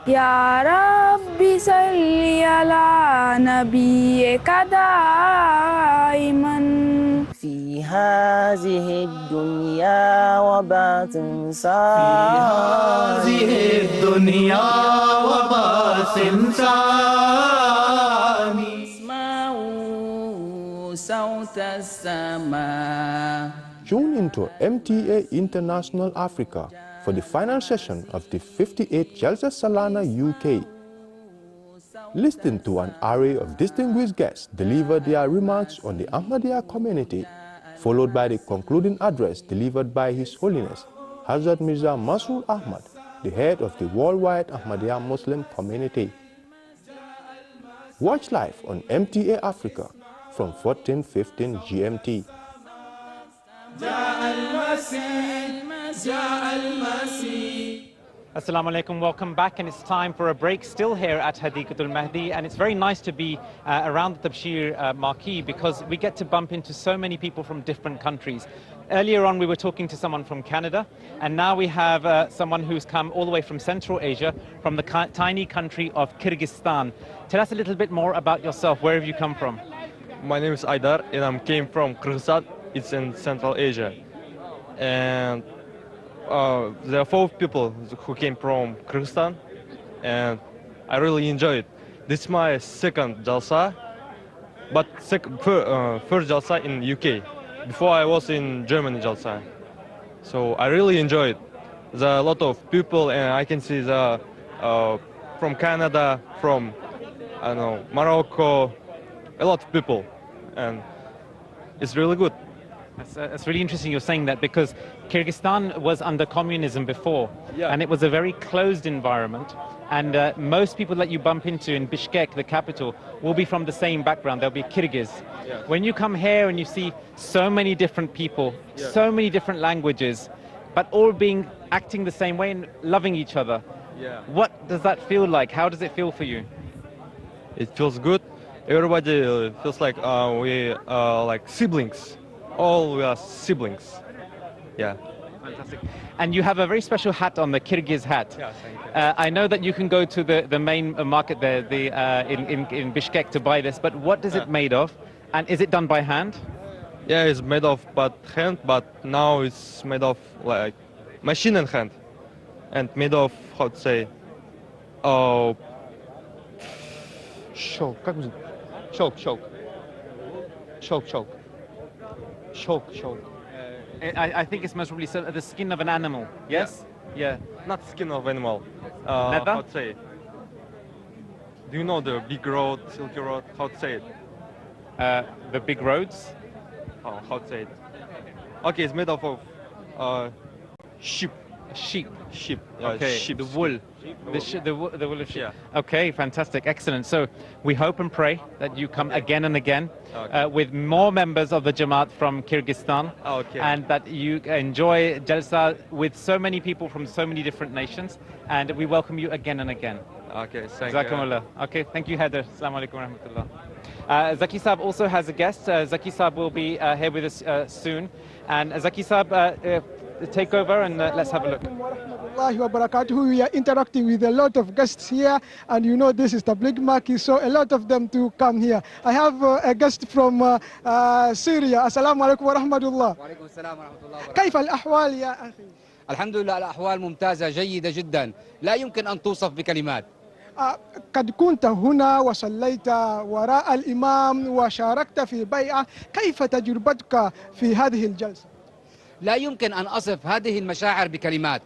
Speaker 9: يا رب صل على نبيك دائما
Speaker 13: في هذه الدنيا وبعث ثاني.
Speaker 8: في هذه الدنيا وبعث ثاني.
Speaker 13: اسمعوا صوت السماء.
Speaker 18: Tune into MTA International Africa for the final session of the 58th Jalsa Salana UK. Listen to an array of distinguished guests deliver their remarks on the Ahmadiyya community, followed by the concluding address delivered by His Holiness Hazrat Mirza Masroor Ahmad, the head of the worldwide Ahmadiyya Muslim community. Watch live on MTA Africa from 14:15 GMT.
Speaker 5: Assalamu alaikum, welcome back, and it's time for a break still here at Hadikatul Mahdi, and it's very nice to be around the Tabshir marquee because we get to bump into so many people from different countries. Earlier on we were talking to someone from Canada, and now we have someone who's come all the way from Central Asia, from the tiny country of Kyrgyzstan. Tell us a little bit more about yourself. Where have you come from?
Speaker 26: My name is Aydar, and I came from Kyrgyzstan. It's in Central Asia. And there are 4 people who came from Kyrgyzstan, and I really enjoy it. This is my second Jalsa, but first Jalsa in UK. Before I was in Germany Jalsa. So I really enjoy it. There are a lot of people, and I can see the from Canada, from, I don't know, Morocco, a lot of people, and it's really good.
Speaker 5: That's really interesting you're saying that, because Kyrgyzstan was under communism before, and it was a very closed environment, and most people that you bump into in Bishkek, the capital, will be from the same background. They'll be Kyrgyz.
Speaker 26: Yeah.
Speaker 5: When you come here and you see so many different people, so many different languages, but all acting the same way and loving each other, what does that feel like? How does it feel for you?
Speaker 26: It feels good. Everybody feels like we are like siblings. All we are siblings. Yeah.
Speaker 5: Fantastic. And you have a very special hat on, the Kyrgyz hat.
Speaker 26: Yeah, thank you.
Speaker 5: I know that you can go to the main market there, in Bishkek to buy this, but what is it made of? And is it done by hand?
Speaker 26: Yeah, it's made of hand, but now it's made of like machine and hand. And made of, how to say, шелк, как будет? Шелк, шелк. Шелк, шелк. Шелк, шелк.
Speaker 5: I think it's most probably the skin of an animal, yes? Yeah.
Speaker 26: Not skin of animal.
Speaker 5: Leather?
Speaker 26: How to say it? Do you know the big road, Silky Road? How to say it?
Speaker 5: The big roads?
Speaker 26: Oh, how to say it? Okay, it's made of sheep.
Speaker 5: Sheep.
Speaker 26: Sheep.
Speaker 5: Okay,
Speaker 26: sheep.
Speaker 5: The wool. The wool of sheep.
Speaker 26: Yeah.
Speaker 5: Okay, fantastic, excellent. So we hope and pray that you come again and again with more members of the Jamaat from Kyrgyzstan, and that you enjoy Jalsa with so many people from so many different nations, and we welcome you again and again.
Speaker 26: Okay, thank you.
Speaker 5: Jazakumullah. Okay, thank you, Haider. Assalamu alaikum wa rahmatullah. Zaki Saab also has a guest. Zaki Saab will be here with us soon. And Zaki Saab, take over and let's have a look.
Speaker 1: We are interacting with a lot of guests here, and you know this is Tabligh Maki, so a lot of them to come here. I have a guest from Syria. Assalamu alaikum wa rahmatullah.
Speaker 2: وعليكم السلام ورحمة الله وبركاته.
Speaker 1: كيف الأحوال يا أخي؟
Speaker 2: الحمد لله، الأحوال ممتازة جيدة جدا، لا يمكن أن توصف بكلمات.
Speaker 1: قد كنت هنا وصليت وراء الإمام وشاركت في بيعة، كيف تجربتك في هذه الجلسة؟
Speaker 2: لا يمكن أن أصف هذه المشاعر بكلمات.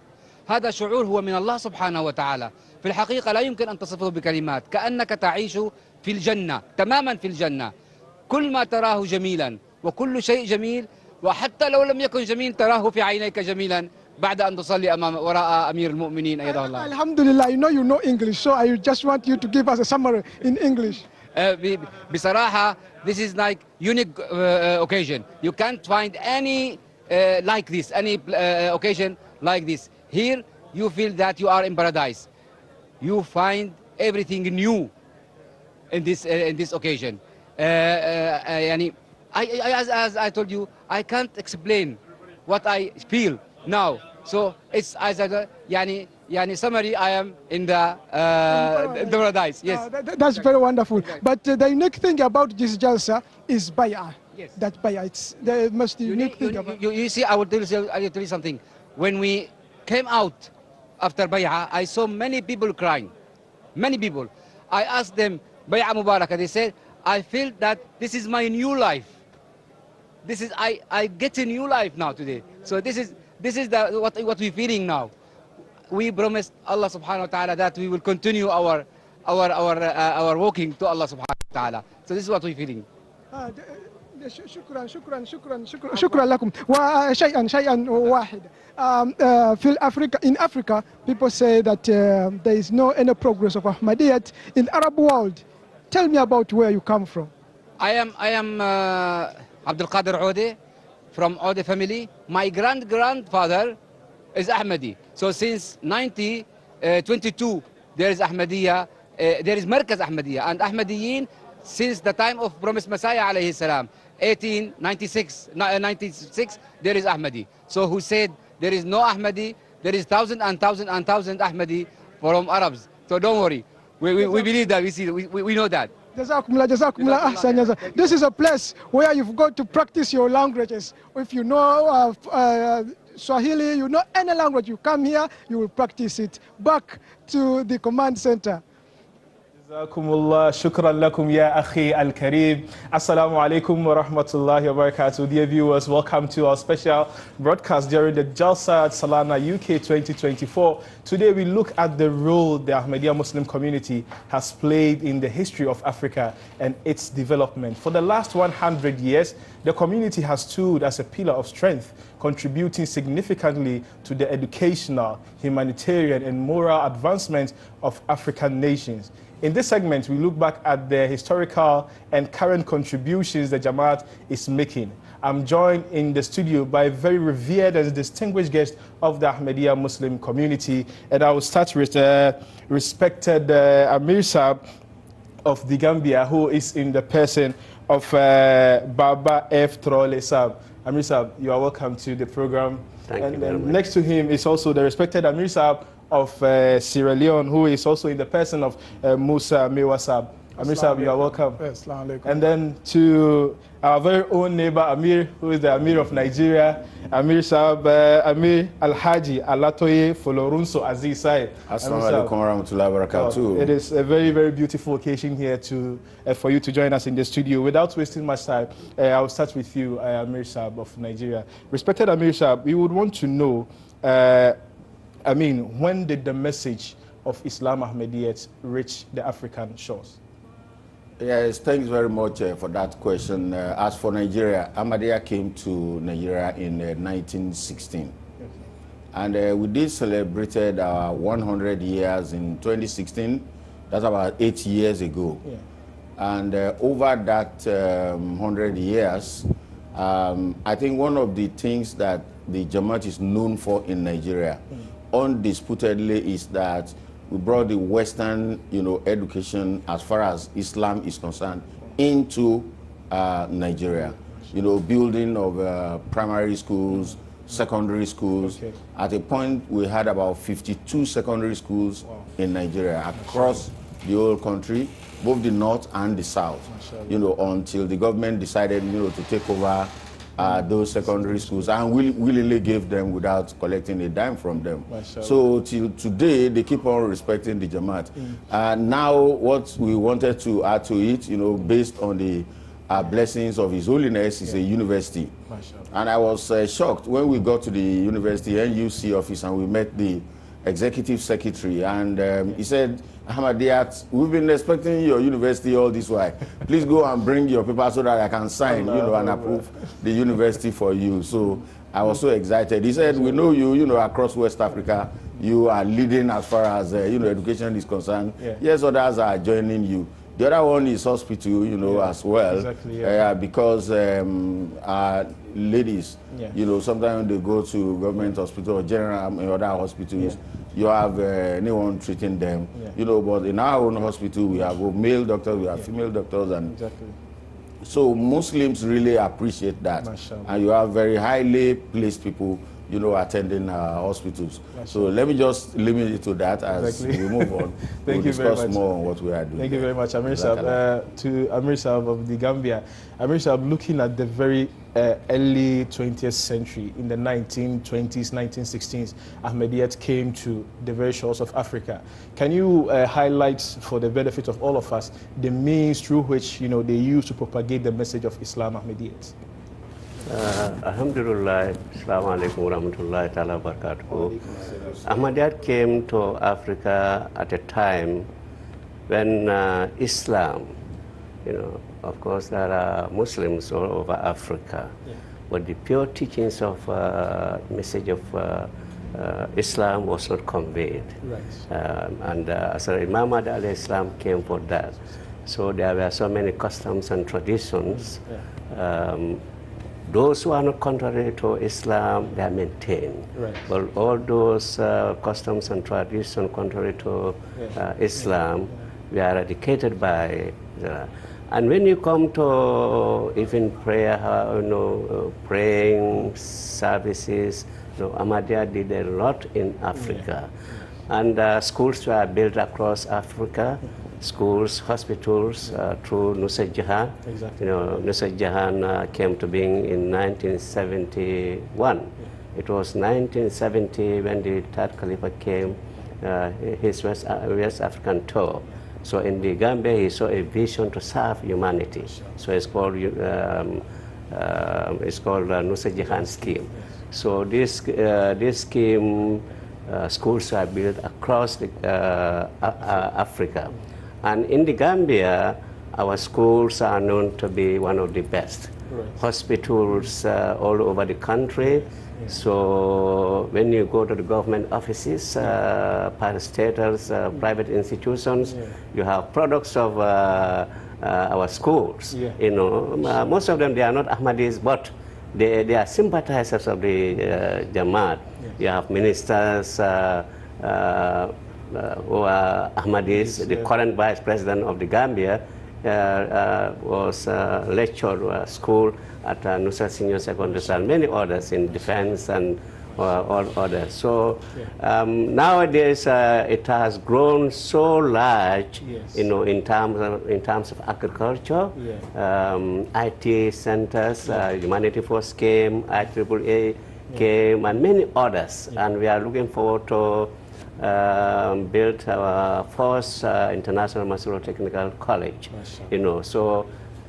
Speaker 2: هذا شعور هو من الله سبحانه وتعالى. في الحقيقة لا يمكن أن تصفه بكلمات، كأنك تعيش في الجنة، تماما في الجنة. كل ما تراه جميلا وكل شيء جميل، وحتى لو لم يكن جميل تراه في عينيك جميلا بعد أن تصلي أمام وراء أمير المؤمنين أيده الله.
Speaker 1: الحمد لله, I know you know English, so I just want you to give us a summary in English.
Speaker 2: بصراحة, this is like unique occasion. You can't find any like this, any occasion like this. Here you feel that you are in paradise. You find everything new in this occasion. يعني, as I told you, I can't explain what I feel now. So it's as a yani summary, I am in the paradise. Yes.
Speaker 1: That's very wonderful. But the unique thing about this jalsa is bay'ah.
Speaker 2: Yes.
Speaker 1: That bay'ah, it's the most unique thing about.
Speaker 2: You see, I will tell you something. When we came out after bay'ah, I saw many people crying. Many people. I asked them, bay'ah mubarakah. They said, I feel that this is my new life. This is, I get a new life now today. So this is what we're feeling now. We promised Allah subhanahu wa ta'ala that we will continue our walking to Allah subhanahu wa ta'ala. So this is what we're feeling.
Speaker 1: شكرا شكرا شكرا شكرا شكرا لكم. وشيئا شيئا واحد. في Africa, in Africa, people say that there is no any progress of Ahmadiyyat in the Arab world. Tell me about where you come from.
Speaker 2: I am Abdul Qadir Ode from Ode family. My grand-grandfather is Ahmadi. So since 1922, there is Ahmadiyya, there is Markaz Ahmadiyya, and Ahmadiyin since the time of Promised Messiah alayhi salam, 1896, there is Ahmadi. So who said there is no Ahmadi, there is thousand and thousand and thousand Ahmadi from Arabs. So don't worry, we believe that, we see, we know that.
Speaker 1: Jazakumullah, jazakumullah, ahsan jazak. This is a place where you've got to practice your languages. If you know Swahili, you know any language, you come here, you will practice it. Back to the command center.
Speaker 4: Jazakumullah, shukran lakum ya akhi al-kareem. Assalamu alaikum wa rahmatullahi wa barakatuh. Dear viewers, welcome to our special broadcast during the Jalsa Salana UK 2024. Today we look at the role the Ahmadiyya Muslim community has played in the history of Africa and its development. For the last 100 years, the community has stood as a pillar of strength, contributing significantly to the educational, humanitarian, and moral advancement of African nations. In this segment, we look back at the historical and current contributions the Jamaat is making. I'm joined in the studio by a very revered and distinguished guest of the Ahmadiyya Muslim community. And I will start with respected Amir Saab of the Gambia, who is in the person of Baba F. Trolle Saab. Amir Saab, you are welcome to the program.
Speaker 16: Thank you very much.
Speaker 4: Next to him is also the respected Amir Saab of Sierra Leone, who is also in the person of Musa Mewa Saab. Amir Saab, you are welcome. And then to our very own neighbor, Amir, who is the Amir of Nigeria, Amir Saab, Amir Alhaji Alatoye Folorunso Aziz Saib.
Speaker 19: Assalamu alaikum wa rahmatullahi wa barakatuh.
Speaker 4: It is a very, very beautiful occasion here to, for you to join us in the studio. Without wasting much time, I will start with you, Amir Saab of Nigeria. Respected Amir Saab, we would want to know, I mean, when did the message of Islam Ahmadiyyat reach the African shores?
Speaker 19: Yes, thanks very much for that question. As for Nigeria, Ahmadiyya came to Nigeria in 1916. Okay. And we did celebrated our 100 years in 2016. That's about 8 years ago. Yeah. And over that 100 years, I think one of the things that the Jamaat is known for in Nigeria, undisputedly, is that we brought the Western, you know, education as far as Islam is concerned into Nigeria. You know, building of primary schools, secondary schools. Okay. At a point, we had about 52 secondary schools in Nigeria across the whole country, both the north and the south. You know, until the government decided, you know, to take over those secondary schools and willingly gave them without collecting a dime from them. So till today, they keep on respecting the Jamaat. Now, what we wanted to add to it, you know, based on the blessings of His Holiness, is a university. And I was shocked when we got to the university NUC office and we met the executive secretary, and he said, Ahmadiyyat, we've been expecting your university all this while. Please go and bring your paper so that I can sign, you know, and approve the university for you. So I was so excited. He said, we know you, you know, across West Africa, you are leading as far as, you know, education is concerned. Yeah. Yes, others are joining you. The other one is hospital, you know, as well.
Speaker 4: Exactly, yeah.
Speaker 19: Because ladies, you know, sometimes they go to government hospital or general other hospitals. You have anyone treating them, you know, but in our own hospital, we have male doctors, we have female doctors, and so Muslims really appreciate that. And you have very highly placed people, you know, attending hospitals. So let me just limit it to that as we move on.
Speaker 4: Thank you very much.
Speaker 19: Discuss more on what we are doing.
Speaker 4: Thank you very much, Amir Saab. To Amir Saab of the Gambia. Amir Saab, looking at the very early 20th century, in the 1920s, 1916s, Ahmadiyyat came to the very shores of Africa. Can you highlight, for the benefit of all of us, the means through which, you know, they used to propagate the message of Islam Ahmadiyyat?
Speaker 16: Alhamdulillah, Assalamu alaikum wa rahmatullahi ta'ala wa barakatuh. Ahmadiyyat came to Africa at a time when Islam, you know, of course there are Muslims all over Africa, but the pure teachings of message of Islam was not conveyed. Right. So Imam Mahdi alayhi salam came for that. So there were so many customs and traditions. Those who are not contrary to Islam, they are maintained.
Speaker 4: Right.
Speaker 16: But all those customs and traditions contrary to Islam, we are eradicated by the. And when you come to even prayer, you know, praying services, you know, Ahmadiyya did a lot in Africa. And schools were built across Africa. Schools, hospitals, through Nusrat Jahan.
Speaker 4: Exactly.
Speaker 16: You know, Nusrat Jahan came to being in 1971. It was 1970 when the third Khalifa came, his West African tour. So in the Gambia, he saw a vision to serve humanity. So it's called Nusa Jihan scheme. So this scheme, schools are built across the, Africa. And in the Gambia, our schools are known to be one of the best.
Speaker 4: Right.
Speaker 16: Hospitals all over the country.
Speaker 4: Yeah.
Speaker 16: So when you go to the government offices, parastatals, private institutions, you have products of our schools.
Speaker 4: Yeah.
Speaker 16: You know, most of them, they are not Ahmadis, but they are sympathizers of the Jamaat.
Speaker 4: Yes.
Speaker 16: You have ministers who are Ahmadis. The current vice president of the Gambia was lectured school at Nusa Senior Secondary and many others in defense and all others. So nowadays it has grown so large, you know, in terms of agriculture, IT centers, Humanity Force came, IAAA came, and many others. And we are looking forward to build our first International Masuro Technical College. You know, so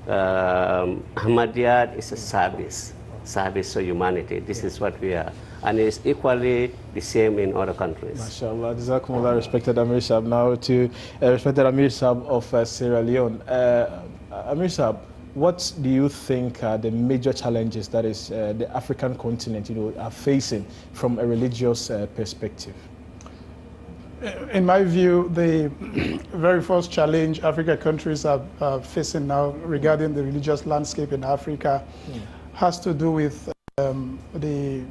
Speaker 16: Ahmadiyya is a service to humanity. This is what we are. And it's equally the same in other countries.
Speaker 4: MashaAllah. Jazakumullah, respected Amir Sahab. Now to respected Amir Sahab of Sierra Leone. Amir Sahab, what do you think are the major challenges that is the African continent, you know, are facing from a religious perspective?
Speaker 12: In my view, the very first challenge African countries are facing now regarding the religious landscape in Africa has to do with the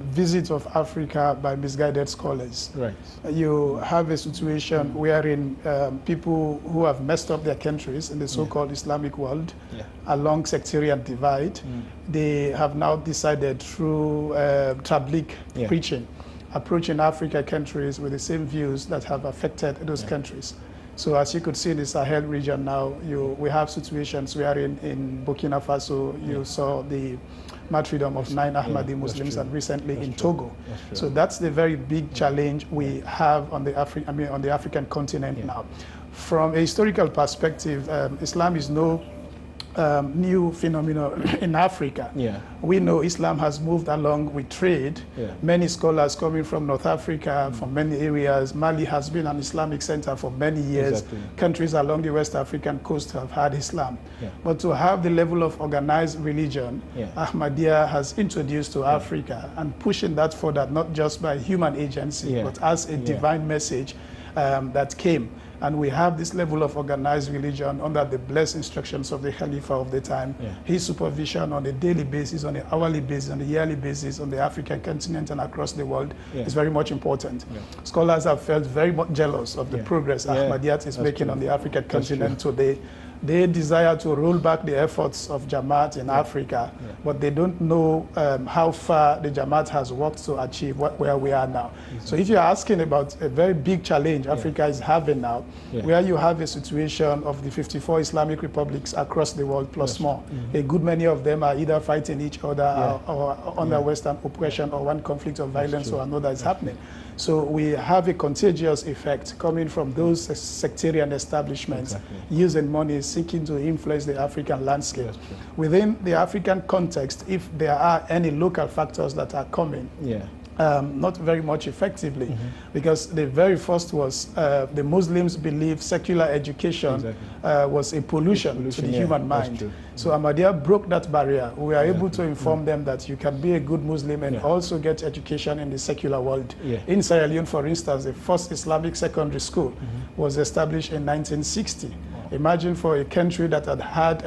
Speaker 12: visit of Africa by misguided scholars.
Speaker 4: Right.
Speaker 12: You have a situation wherein people who have messed up their countries in the so-called Islamic world along sectarian divide, they have now decided through tabligh preaching, approaching Africa countries with the same views that have affected those countries. So as you could see in the Sahel region now, we have situations where in Burkina Faso, you saw the martyrdom of 9 Ahmadi Muslims, and recently in Togo. So that's the very big challenge we have on the, on the African continent now. From a historical perspective, Islam is no new phenomenon in Africa. We know Islam has moved along with trade. Many scholars coming from North Africa, from many areas. Mali has been an Islamic center for many years. Countries along the West African coast have had Islam. But to have the level of organized religion Ahmadiyya has introduced to Africa and pushing that further, not just by human agency, but as a divine message that came. And we have this level of organized religion under the blessed instructions of the Khalifa of the time, his supervision on a daily basis, on an hourly basis, on a yearly basis, on the African continent and across the world is very much important. Scholars have felt very much jealous of the progress Ahmadiyyat is making on the African continent today. They desire to roll back the efforts of Jamaat in Africa, but they don't know how far the Jamaat has worked to achieve where we are now. So if you're asking about a very big challenge Africa is having now, where you have a situation of the 54 Islamic republics across the world plus more, a good many of them are either fighting each other or under Western oppression, or one conflict of violence or another is happening. So we have a contagious effect coming from those sectarian establishments using money, seeking to influence the African landscape. Within the African context, if there are any local factors that are coming, not very much effectively, because the very first was the Muslims believe secular education was a pollution to the human mind. So Ahmadiyya broke that barrier. We are able to inform them that you can be a good Muslim and also get education in the secular world. In Sierra Leone, for instance, the first Islamic secondary school was established in 1960. Imagine for a country that had had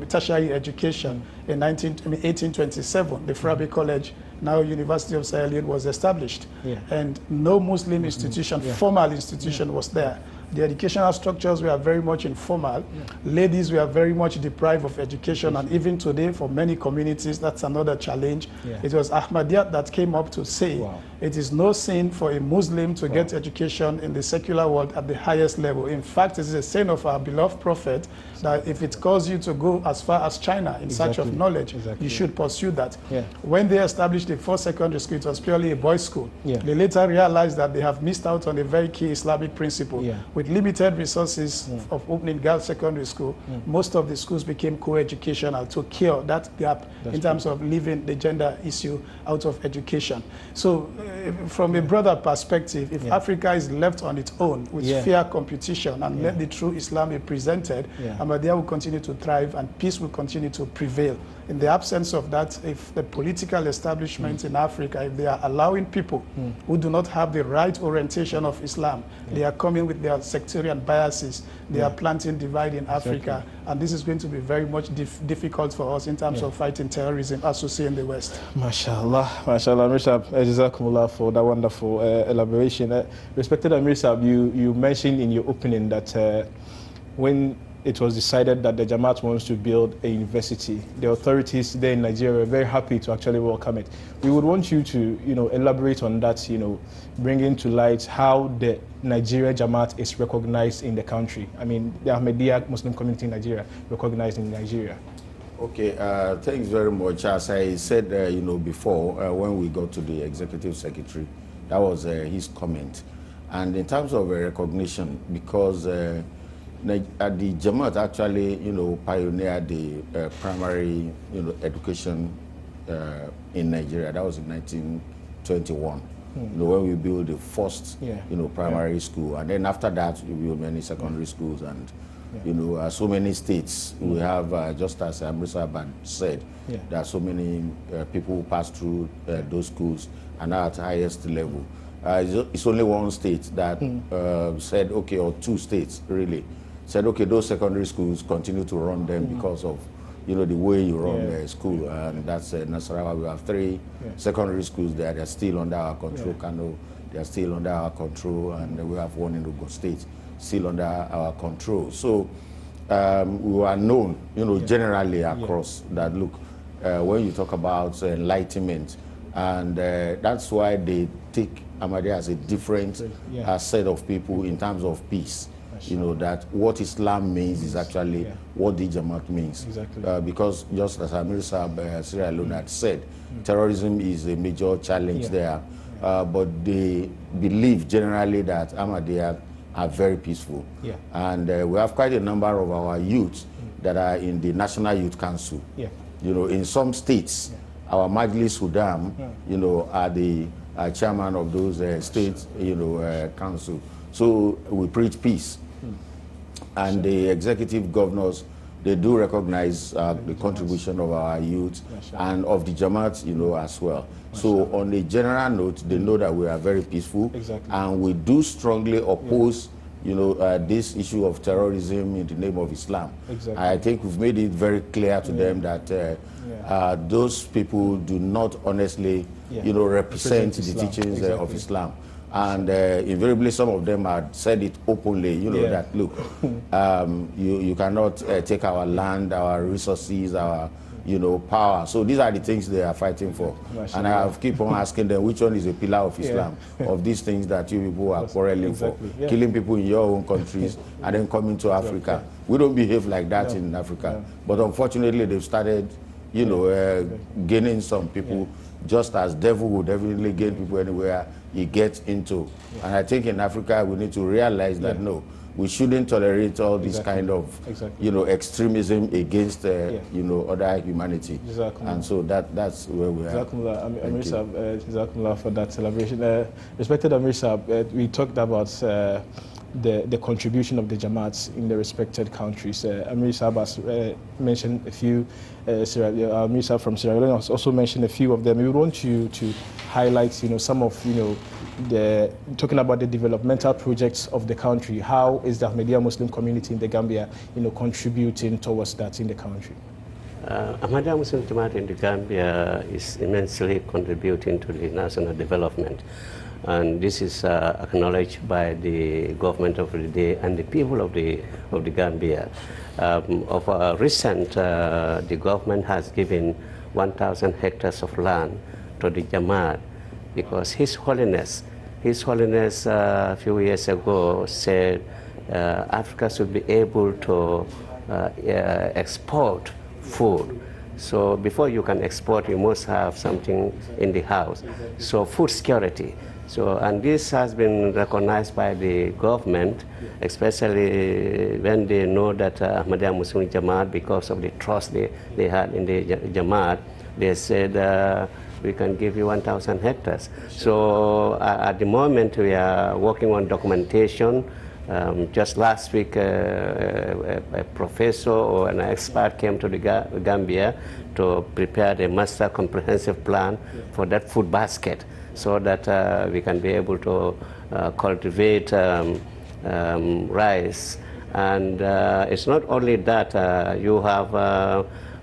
Speaker 12: tertiary education in 1827, the Frabi College, now University of Sierra Leone, was established. And no Muslim institution, formal institution was there. The educational structures were very much informal. Ladies were very much deprived of education, and even today, for many communities, that's another challenge. It was Ahmadiyya that came up to say, it is no sin for a Muslim to get education in the secular world at the highest level. In fact, it is a sin of our beloved prophet that if it calls you to go as far as China in search of knowledge, you should pursue that. When they established the first secondary school, it was purely a boys' school. They later realized that they have missed out on a very key Islamic principle, With limited resources of opening girls' secondary school, most of the schools became co-educational to cure that gap in terms of leaving the gender issue out of education. So from a broader perspective, if Africa is left on its own with fair competition and let the true Islam be presented, Ahmadiyya will continue to thrive and peace will continue to prevail. In the absence of that, if the political establishment in Africa, if they are allowing people who do not have the right orientation of Islam, they are coming with their sectarian biases, they are planting divide in Africa, and this is going to be very much difficult for us in terms of fighting terrorism as we see in the West.
Speaker 4: MashaAllah, MashaAllah, Amir Sahib, Jazakumullah for that wonderful elaboration. Respected Amir Sahib, you mentioned in your opening that when it was decided that the Jamaat wants to build a university, the authorities there in Nigeria were very happy to actually welcome it. We would want you to, you know, elaborate on that, you know, bringing to light how the Nigeria Jamaat is recognized in the country. I mean, the Ahmadiyya Muslim community in Nigeria, recognized in Nigeria.
Speaker 19: Okay, thanks very much. As I said, you know, before, when we got to the executive secretary, that was his comment. And in terms of recognition, because the Jamaat actually, you know, pioneered the primary, you know, education in Nigeria. That was in 1921. You know, when we built the first, you know, primary school, and then after that we built many secondary schools, and you know, so many states. We have, just as Amir Sahib said, there are so many people who pass through those schools and are at highest level. It's only one state that said, okay, or two states really, said, okay, those secondary schools, continue to run them because of, you know, the way you run the school. And that's Nasarawa. We have three secondary schools there. They're still under our control. Kano, they're still under our control. And we have one in Ogun State, still under our control. So we are known, you know, generally across that, look, when you talk about enlightenment, and that's why they take Ahmadiyya as a different set of people in terms of peace. You know, that what Islam means is actually what the Jamaat means.
Speaker 4: Exactly.
Speaker 19: Because just as Amir Sahib Sierra Leone had said, terrorism is a major challenge there. But they believe generally that Ahmadiyya are very peaceful. And we have quite a number of our youths that are in the National Youth Council. You know, in some states, our Majlis Hudam, you know, are the chairman of those state, you know, council. So we preach peace. And the executive governors, they do recognize the contribution of our youth and of the Jamaat, you know, as well. So on a general note, they know that we are very peaceful. And we do strongly oppose, you know, this issue of terrorism in the name of Islam. I think we've made it very clear to them that those people do not honestly, you know, represent the teachings of Islam. And invariably, some of them had said it openly, you know, that, look, you cannot take our land, our resources, our, you know, power. So these are the things they are fighting for. And I have keep on asking them, which one is a pillar of Islam, of these things that you people are quarreling for, killing people in your own countries and then coming to Africa. We don't behave like that in Africa. But unfortunately, they've started, you know, gaining some people, just as devil would definitely gain people anywhere he gets into. And I think in Africa, we need to realize that, no, we shouldn't tolerate all this kind of, you know, extremism against, you know, other humanity. And so that's where we are.
Speaker 4: Amir Sahib, Jazakumullah for that celebration. Respected Amir Sahib, we talked about the contribution of the Jamaats in the respected countries. Amir Sahib has mentioned a few. Amir Sahib from Sierra Leone has also mentioned a few of them. We want you to highlight, you know, some of, you know, the talking about the developmental projects of the country. How is the Ahmadiyya Muslim community in the Gambia, you know, contributing towards that in the country?
Speaker 16: Ahmadiyya Muslim Jamaat in the Gambia is immensely contributing to the national development. And this is acknowledged by the government of the day and the people of the Gambia. Of recent, the government has given 1,000 hectares of land to the Jamaat because His Holiness a few years ago said Africa should be able to export food. So before you can export, you must have something in the house. So food security. So, and this has been recognized by the government, especially when they know that Ahmadiyya Muslim Jamaat, because of the trust they had in the Jamaat, they said, we can give you 1,000 hectares. So at the moment, we are working on documentation. Just last week, a professor or an expert came to the Gambia to prepare the master comprehensive plan for that food basket, so that we can be able to cultivate rice. And it's not only that, you have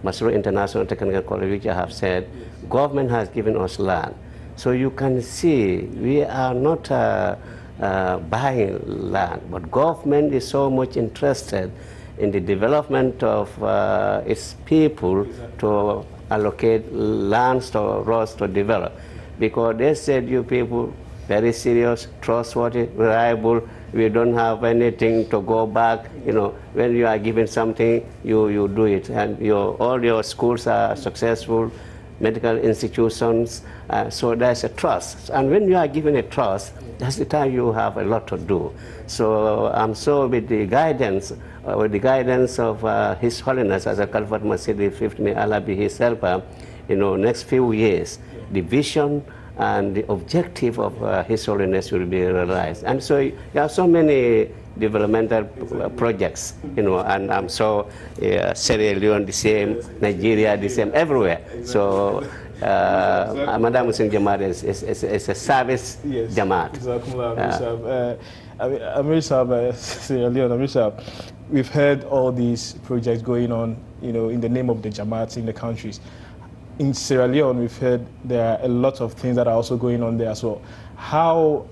Speaker 16: Masroor International Technical College, which I have said, government has given us land. So you can see we are not buying land, but government is so much interested in the development of its people to allocate lands to us to develop. Because they said, you people, very serious, trustworthy, reliable, we don't have anything to go back. You know, when you are given something, you do it. And all your schools are successful, medical institutions, so there's a trust. And when you are given a trust, that's the time you have a lot to do. So I'm sure with the guidance of His Holiness as a Khalifat Masih V, may Allah be his helper, you know, next few years, the vision and the objective of His Holiness will be realized. And so there are so many developmental projects, you know, and I'm sure Sierra Leone the same, Nigeria the same, everywhere. So Ahmadiyya Muslim Jamaat is a service Jamaat.
Speaker 4: Jazakumullah, Amir Sahab, Sierra Leone, Amir Sahab, we've heard all these projects going on, you know, in the name of the Jamaats in the countries. In Sierra Leone, we've heard there are a lot of things that are also going on there as well. How,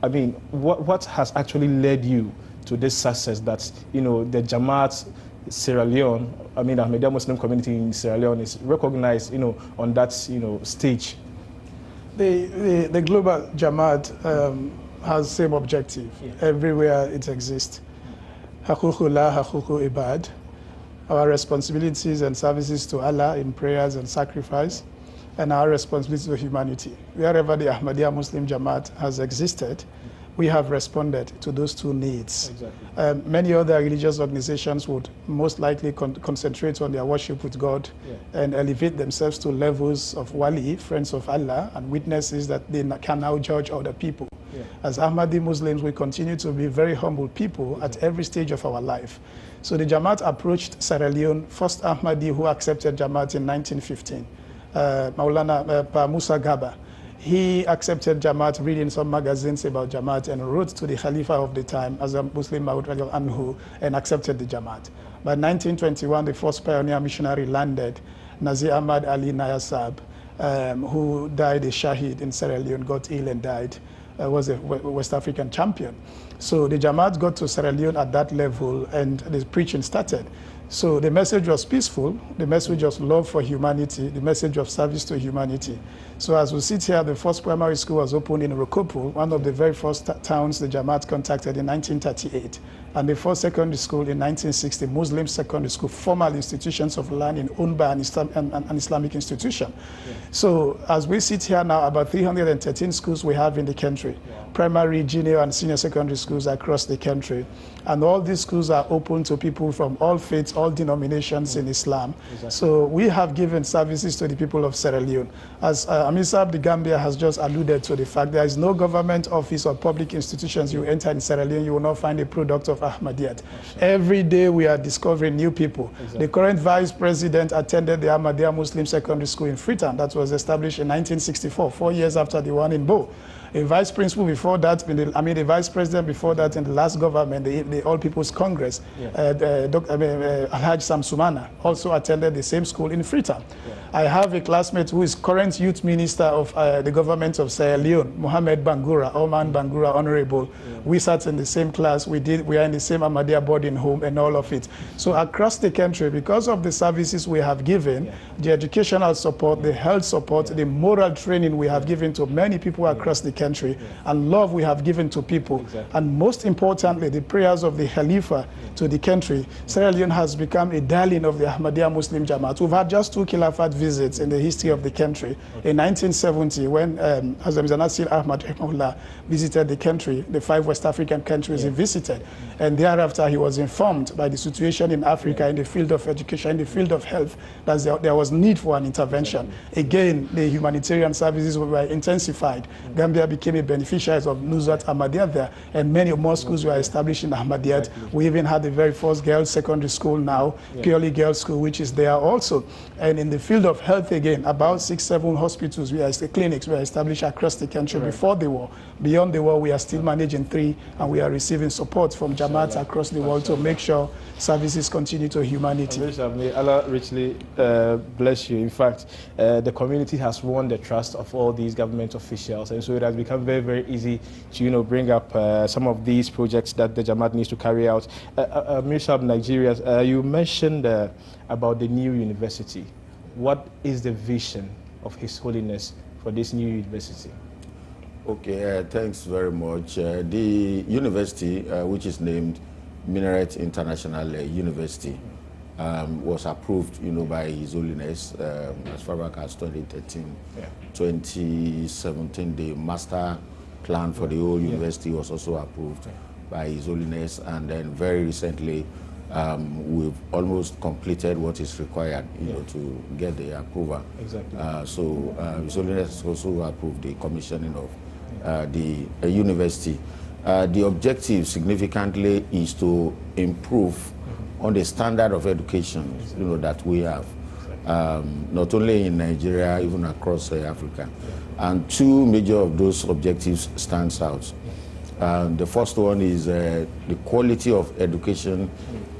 Speaker 4: I mean, what has actually led you to this success that, you know, the Jamaat Sierra Leone, I mean, Ahmadiyya Muslim community in Sierra Leone is recognized, you know, on that, you know, stage?
Speaker 12: The global Jamaat has same objective everywhere it exists. Haququllah, haququ ibad. Our responsibilities and services to Allah in prayers and sacrifice, and our responsibility to humanity. Wherever the Ahmadiyya Muslim Jamaat has existed, we have responded to those two needs.
Speaker 4: Exactly.
Speaker 12: Many other religious organizations would most likely concentrate on their worship with God and elevate themselves to levels of wali, friends of Allah, and witnesses that they can now judge other people. Yeah. As Ahmadi Muslims, we continue to be very humble people at every stage of our life. So the Jamaat approached Sierra Leone, first Ahmadi who accepted Jamaat in 1915, Maulana Pa Musa Gaba. He accepted Jamaat, reading some magazines about Jamaat, and wrote to the Khalifa of the time, as a Muslim Maud Anhu, and accepted the Jamaat. By 1921, the first pioneer missionary landed, Nazir Ahmad Ali Nayasab, who died a Shahid in Sierra Leone, got ill and died, was a West African champion. So the Jamaat got to Sierra Leone at that level, and the preaching started. So the message was peaceful, the message was love for humanity, the message of service to humanity. So as we sit here, the first primary school was opened in Rokopu, one of the very first towns the Jamaat contacted in 1938, and the first secondary school in 1960, Muslim secondary school, formal institutions of learning owned by an Islamic institution. Yeah. So as we sit here now, about 313 schools we have in the country, primary, junior, and senior secondary schools across the country. And all these schools are open to people from all faiths, all denominations in Islam.
Speaker 4: Exactly.
Speaker 12: So we have given services to the people of Sierra Leone. As Amir Sahab the Gambia has just alluded to the fact there is no government office or public institutions you enter in Sierra Leone, you will not find a product of Ahmadiyyat. Every day we are discovering new people.
Speaker 4: Exactly.
Speaker 12: The current vice president attended the Ahmadiyya Muslim Secondary School in Freetown that was established in 1964, 4 years after the one in Bo. A vice principal before that, the vice president before that in the last government, the All People's Congress, Alhaji Sam Sumana, also attended the same school in Freetown.
Speaker 4: Yeah.
Speaker 12: I have a classmate who is current youth minister of the government of Sierra Leone, Mohammed Bangura, Oman Bangura, Honorable.
Speaker 4: Yeah.
Speaker 12: We sat in the same class, we are in the same Ahmadiyya boarding home and all of it. So across the country, because of the services we have given, the educational support, the health support, the moral training we have given to many people across the country, country, and love we have given to people. Exactly. And most importantly, the prayers of the Khalifa to the country. Sierra Leone has become a darling of the Ahmadiyya Muslim Jamaat. We've had just 2 Khilafat visits in the history of the country. In 1970, when Hazrat Mirza Nasir Ahmad Rahimahullah visited the country, the 5 West African countries he visited, and thereafter he was informed by the situation in Africa in the field of education, in the field of health, that there was need for an intervention. Again, the humanitarian services were intensified. Gambia became a beneficiary of Nuzhat Ahmadiyya there, and many more schools were established in Ahmadiyyat. We even had the very first girls' secondary school now, purely girls' school, which is there also. And in the field of health again, about 6-7 hospitals, clinics were established across the country before the war. Beyond the war, we are still managing 3, and we are receiving support from Jamaats across the world to make sure services continue to humanity.
Speaker 4: May Allah richly bless you. In fact, the community has won the trust of all these government officials, and so it has become very, very easy to, you know, bring up some of these projects that the Jamaat needs to carry out. Amir Sahib, Nigeria, you mentioned about the new university. What is the vision of His Holiness for this new university?
Speaker 19: Okay, thanks very much. The university, which is named Minaret International University, was approved, you know, by His Holiness as far back as 2013. 2017, the master plan for the whole university was also approved by His Holiness, and then very recently, we've almost completed what is required, you know, to get the approval.
Speaker 4: Exactly.
Speaker 19: So His Holiness also approved the commissioning of the university. The objective significantly is to improve on the standard of education, you know, that we have, not only in Nigeria, even across Africa. And 2 major of those objectives stands out. The first one is the quality of education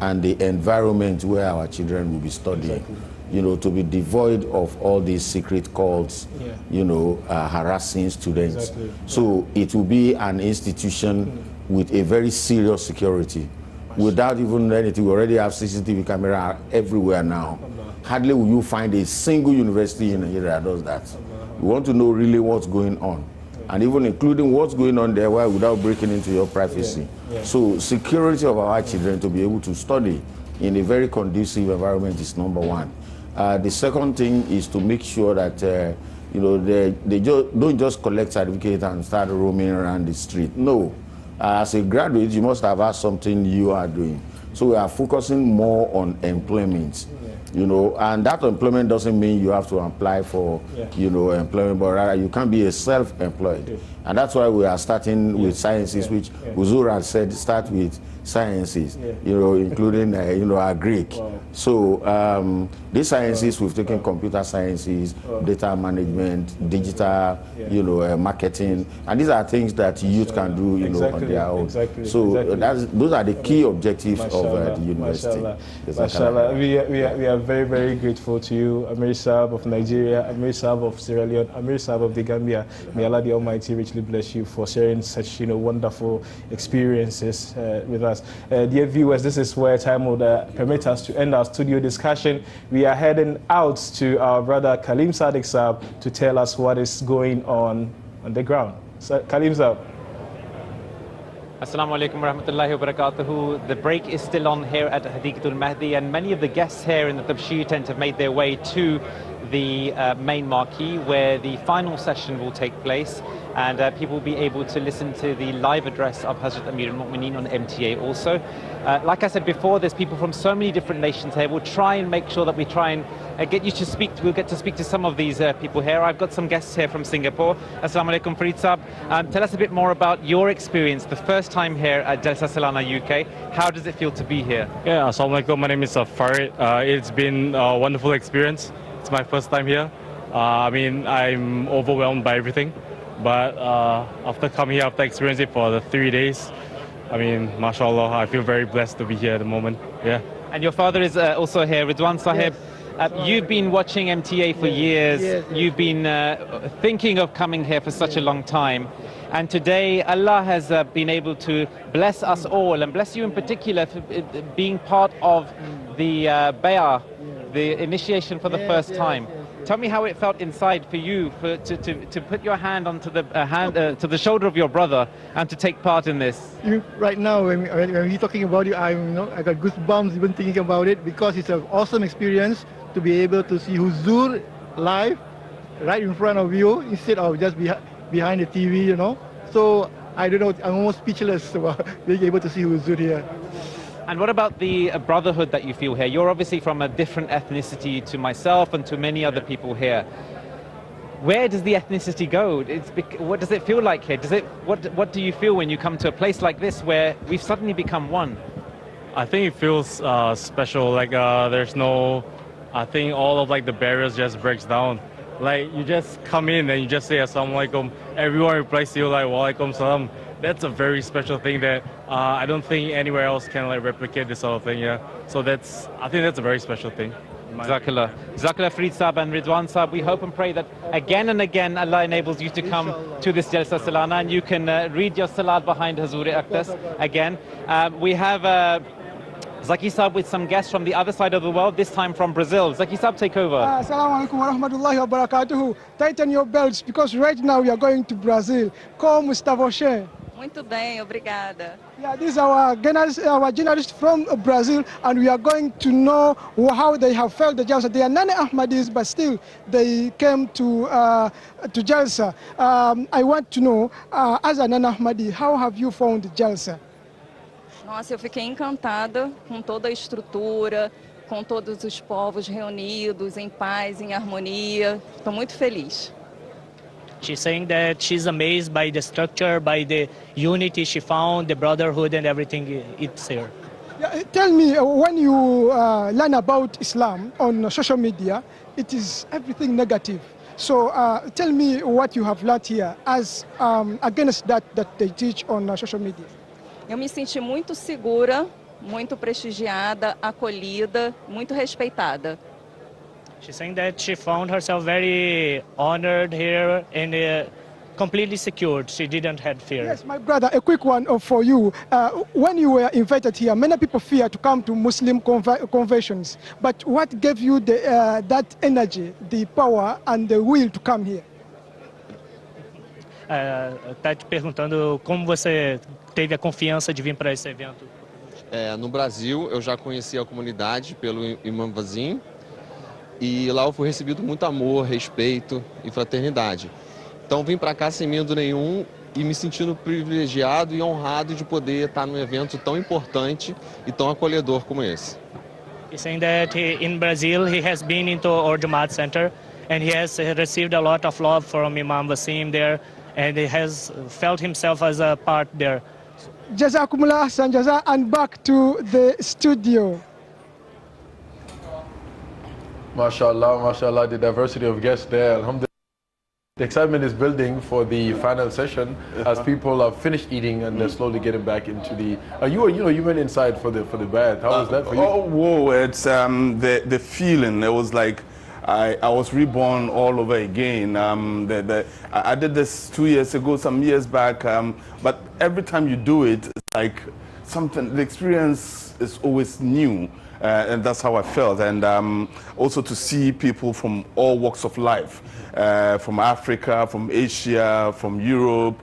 Speaker 19: and the environment where our children will be studying.
Speaker 4: Exactly.
Speaker 19: You know, to be devoid of all these secret cults, you know, harassing students.
Speaker 4: Exactly.
Speaker 19: So it will be an institution with a very serious security. Without even anything, we already have CCTV camera everywhere now. Hardly will you find a single university in Nigeria that does that. You want to know really what's going on. And even including what's going on there without breaking into your privacy. So security of our children to be able to study in a very conducive environment is number 1. The second thing is to make sure that you know, they don't just collect certificates and start roaming around the street. No. As a graduate, you must have had something you are doing. So we are focusing more on employment, you know, and that employment doesn't mean you have to apply for, you know, employment, but rather you can be a self-employed. And that's why we are starting with sciences, which Huzur has said, start with sciences, you know, including, you know, agric. So these sciences, we've taken computer sciences, data management, digital, you know, marketing, and these are things that youth can do, you know, on their own. So those are the key objectives of the university.
Speaker 4: Mashallah. We are very, very grateful to you, Amir Sahib of Nigeria, Amir Sahib of Sierra Leone, Amir Sahib of the Gambia. May Allah the Almighty richly bless you for sharing such, you know, wonderful experiences with us. Dear viewers, this is where time would permit us to end our studio discussion. We are heading out to our brother Kaleem Sadiq Saab to tell us what is going on the ground. So, Kaleem Saab.
Speaker 5: Assalamu alaikum warahmatullahi wabarakatuhu. The break is still on here at Hadikatul Mahdi, and many of the guests here in the Tabshir tent have made their way to the main marquee where the final session will take place, and people will be able to listen to the live address of Hazrat Amir al-Mu'mineen on MTA also. Like I said before, there's people from so many different nations here. We'll try and make sure that we try and get you to speak. We'll get to speak to some of these people here. I've got some guests here from Singapore. Assalamu alaikum, Farid Saab. Tell us a bit more about your experience, the first time here at Jalsa Salana UK. How does it feel to be here?
Speaker 7: Yeah, assalamu alaikum. My name is Farid. It's been a wonderful experience. It's my first time here. I mean, I'm overwhelmed by everything. But after coming here, after experiencing it for the 3 days, I mean, mashallah, I feel very blessed to be here at the moment. Yeah.
Speaker 5: And your father is also here, Ridwan Sahib.
Speaker 1: Yes.
Speaker 5: You've been watching MTA for years.
Speaker 1: Yes, yes.
Speaker 5: You've been thinking of coming here for such a long time. And today, Allah has been able to bless us all, and bless you in particular for being part of the bay'ah the initiation for the first time.
Speaker 15: Yes.
Speaker 5: Tell me how it felt inside for you to put your hand onto the to the shoulder of your brother and to take part in this.
Speaker 15: Right now, when we're talking about it, I got goosebumps even thinking about it, because it's an awesome experience to be able to see Huzur live right in front of you instead of just behind the TV, you know. So I don't know, I'm almost speechless about being able to see Huzur here.
Speaker 5: And what about the brotherhood that you feel here? You're obviously from a different ethnicity to myself and to many other people here. Where does the ethnicity go? What does it feel like here? What do you feel when you come to a place like this where we've suddenly become one?
Speaker 7: I think it feels special. Like there's no, I think all of like the barriers just breaks down. Like you just come in and you just say Assalamu alaikum. Everyone replies to you like Wa alaikum salam. That's a very special thing that I don't think anywhere else can like replicate this sort of thing. Yeah. So I think that's a very special thing.
Speaker 5: Jazakallah. Jazakallah Farid Saab and Ridwan Saab. We hope and pray that again and again Allah enables you to come to this Jalsa Salana and you can read your salat behind Huzur Aqdas again. We have Zaki Saab with some guests from the other side of the world, this time from Brazil. Zaki Saab, take over.
Speaker 1: Assalamu alaikum wa rahmatullahi wa barakatuhu. Tighten your belts because right now we are going to Brazil. Como está você?
Speaker 17: Muito bem, obrigada.
Speaker 1: Yeah, this is our journalist from Brazil, and we are going to know how they have felt the Jalsa. They are non-Ahmadis, but still they came to Jalsa. I want to know, as a non-Ahmadi, how have you found the Jalsa?
Speaker 17: Nossa, eu fiquei encantada com toda a estrutura, com todos os povos reunidos em paz, em harmonia. Estou muito feliz.
Speaker 20: She's saying that she's amazed by the structure, by the unity she found, the brotherhood and everything it's here.
Speaker 1: Yeah, tell me, when you learn about Islam on social media, it is everything negative. So tell me what you have learned here as against that they teach on social media.
Speaker 17: Eu me senti muito segura, muito prestigiada, acolhida, muito respeitada.
Speaker 20: She's saying that she found herself very honored here and completely secured. She didn't have fear.
Speaker 1: Yes, my brother, a quick one for you. When you were invited here, many people fear to come to Muslim conventions. But what gave you that energy, the power and the will to come here?
Speaker 20: Tá te perguntando como você teve a confiança de vir para esse evento.
Speaker 21: No Brasil, eu já conheci a comunidade pelo Imam Wasim. E lá eu fui recebido muito amor, respeito e fraternidade. Então vim para cá sem medo nenhum e me sentindo privilegiado e honrado de poder estar num evento tão importante e tão acolhedor como esse.
Speaker 20: He's saying that in Brazil he has been into our Jamaat Center and he has received a lot of love from Imam Wasim there and he has felt himself as a part there.
Speaker 1: Jazakumullah ahsan jaza, and back to the studio.
Speaker 22: MashaAllah, mashallah, the diversity of guests there. Alhamdulillah. The excitement is building for the final session as people have finished eating and they're slowly getting back into the. You went inside for the bath. How was that for you?
Speaker 23: Oh, whoa! It's the feeling. It was like I was reborn all over again. I did this 2 years ago, some years back. But every time you do it, it's like something. The experience is always new. And that's how I felt. And also to see people from all walks of life, from Africa, from Asia, from Europe,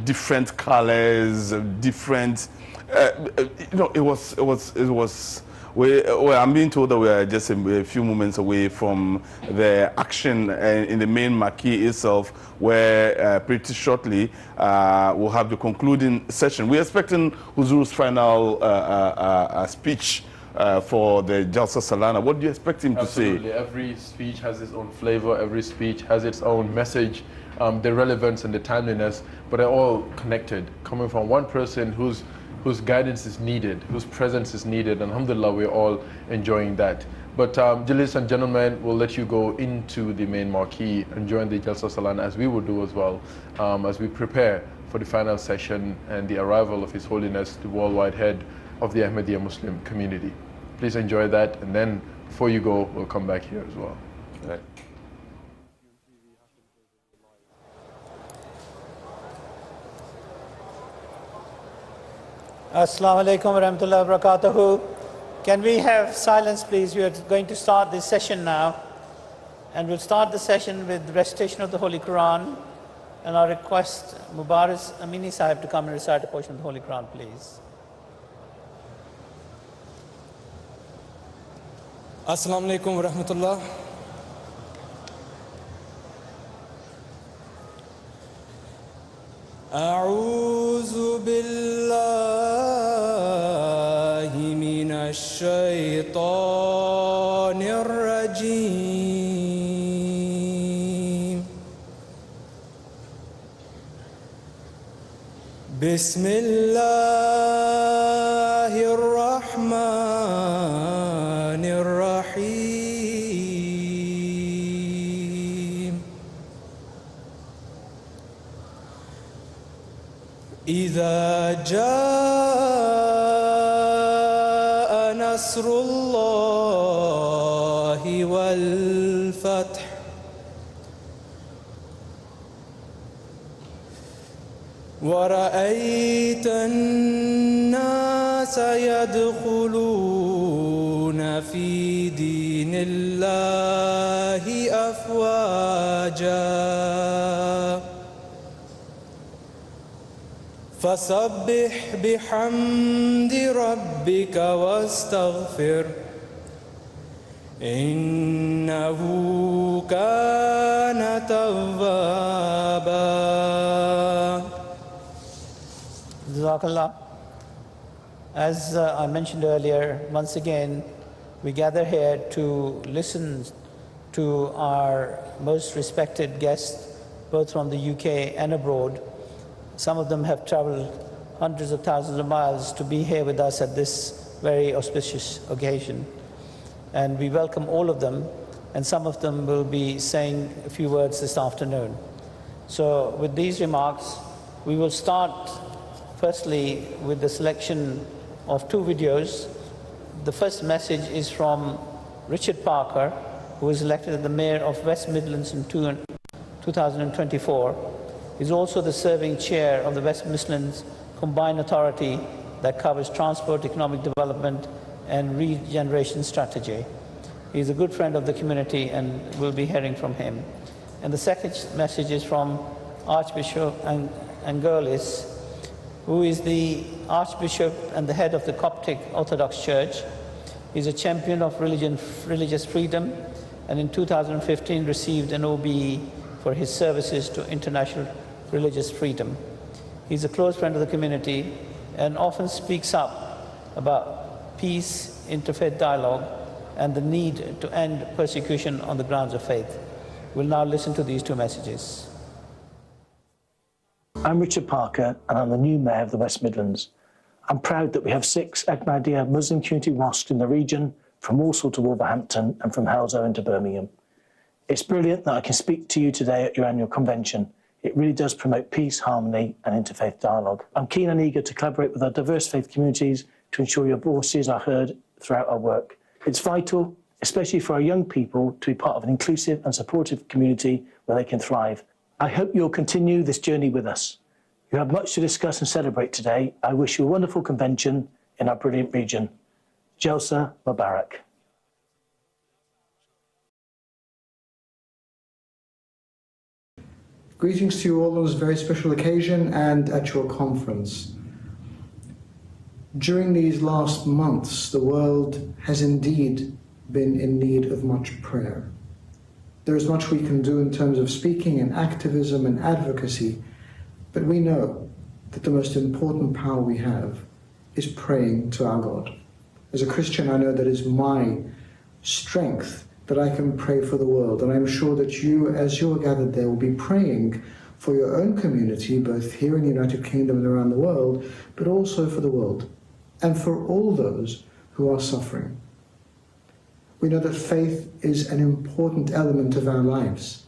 Speaker 23: different colors, different, you know, it was. Well, I'm being told that we are just a few moments away from the action in the main marquee itself, where pretty shortly we'll have the concluding session. We're expecting Huzur's final speech for the Jalsa Salana. What do you expect him to say?
Speaker 22: Absolutely. Every speech has its own flavor. Every speech has its own message, the relevance and the timeliness, but they're all connected, coming from one person whose guidance is needed, whose presence is needed. And alhamdulillah, we're all enjoying that. But ladies and gentlemen, we'll let you go into the main marquee and join the Jalsa Salana, as we will do as well, as we prepare for the final session and the arrival of His Holiness, the worldwide head of the Ahmadiyya Muslim community. Please enjoy that, and then before you go, we'll come back here as well. All right.
Speaker 27: Assalamu alaikum wa rahmatullahi wa barakatuhu.
Speaker 3: Can we have silence, please? We are going to start this session now. And we'll start the session with recitation of the Holy Quran. And I request Mubarak Amini Sahib to come and recite a portion of the Holy Quran, please.
Speaker 6: Assalamu alaikum wa rahmatullah. أعوذ بالله من الشيطان الرجيم. بسم الله الرحمن الرحيم. إذا جاء نصر الله والفتح ورأيت الناس يدخلون في دين الله أفواجا فسبح بحمد ربك واستغفر إنه كان توابا.
Speaker 3: Jazakallah. As I mentioned earlier, once again, we gather here to listen to our most respected guests, both from the UK and abroad. Some of them have traveled hundreds of thousands of miles to be here with us at this very auspicious occasion. And we welcome all of them, and some of them will be saying a few words this afternoon. So with these remarks, we will start firstly with the selection of two videos. The first message is from Richard Parker, who was elected as the Mayor of West Midlands in 2024. He's also the serving chair of the West Midlands Combined Authority that covers transport, economic development, and regeneration strategy. He's a good friend of the community, and we'll be hearing from him. And the second message is from Archbishop Angaelos, who is the Archbishop and the head of the Coptic Orthodox Church. He's a champion of religious freedom, and in 2015 received an OBE for his services to international religious freedom. He's a close friend of the community and often speaks up about peace, interfaith dialogue, and the need to end persecution on the grounds of faith. We'll now listen to these two messages.
Speaker 10: I'm Richard Parker, and I'm the new Mayor of the West Midlands. I'm proud that we have 6 Ahmadiyya Muslim community mosques in the region, from Walsall to Wolverhampton and from Halesowen to Birmingham. It's brilliant that I can speak to you today at your annual convention. It really does promote peace, harmony and interfaith dialogue. I'm keen and eager to collaborate with our diverse faith communities to ensure your voices are heard throughout our work. It's vital, especially for our young people, to be part of an inclusive and supportive community where they can thrive. I hope you'll continue this journey with us. You have much to discuss and celebrate today. I wish you a wonderful convention in our brilliant region. Jalsa Mubarak.
Speaker 11: Greetings to you all on this very special occasion and at your conference. During these last months, the world has indeed been in need of much prayer. There is much we can do in terms of speaking and activism and advocacy, but we know that the most important power we have is praying to our God. As a Christian, I know that is my strength, that I can pray for the world. And I'm sure that you, as you are gathered there, will be praying for your own community, both here in the United Kingdom and around the world, but also for the world and for all those who are suffering. We know that faith is an important element of our lives.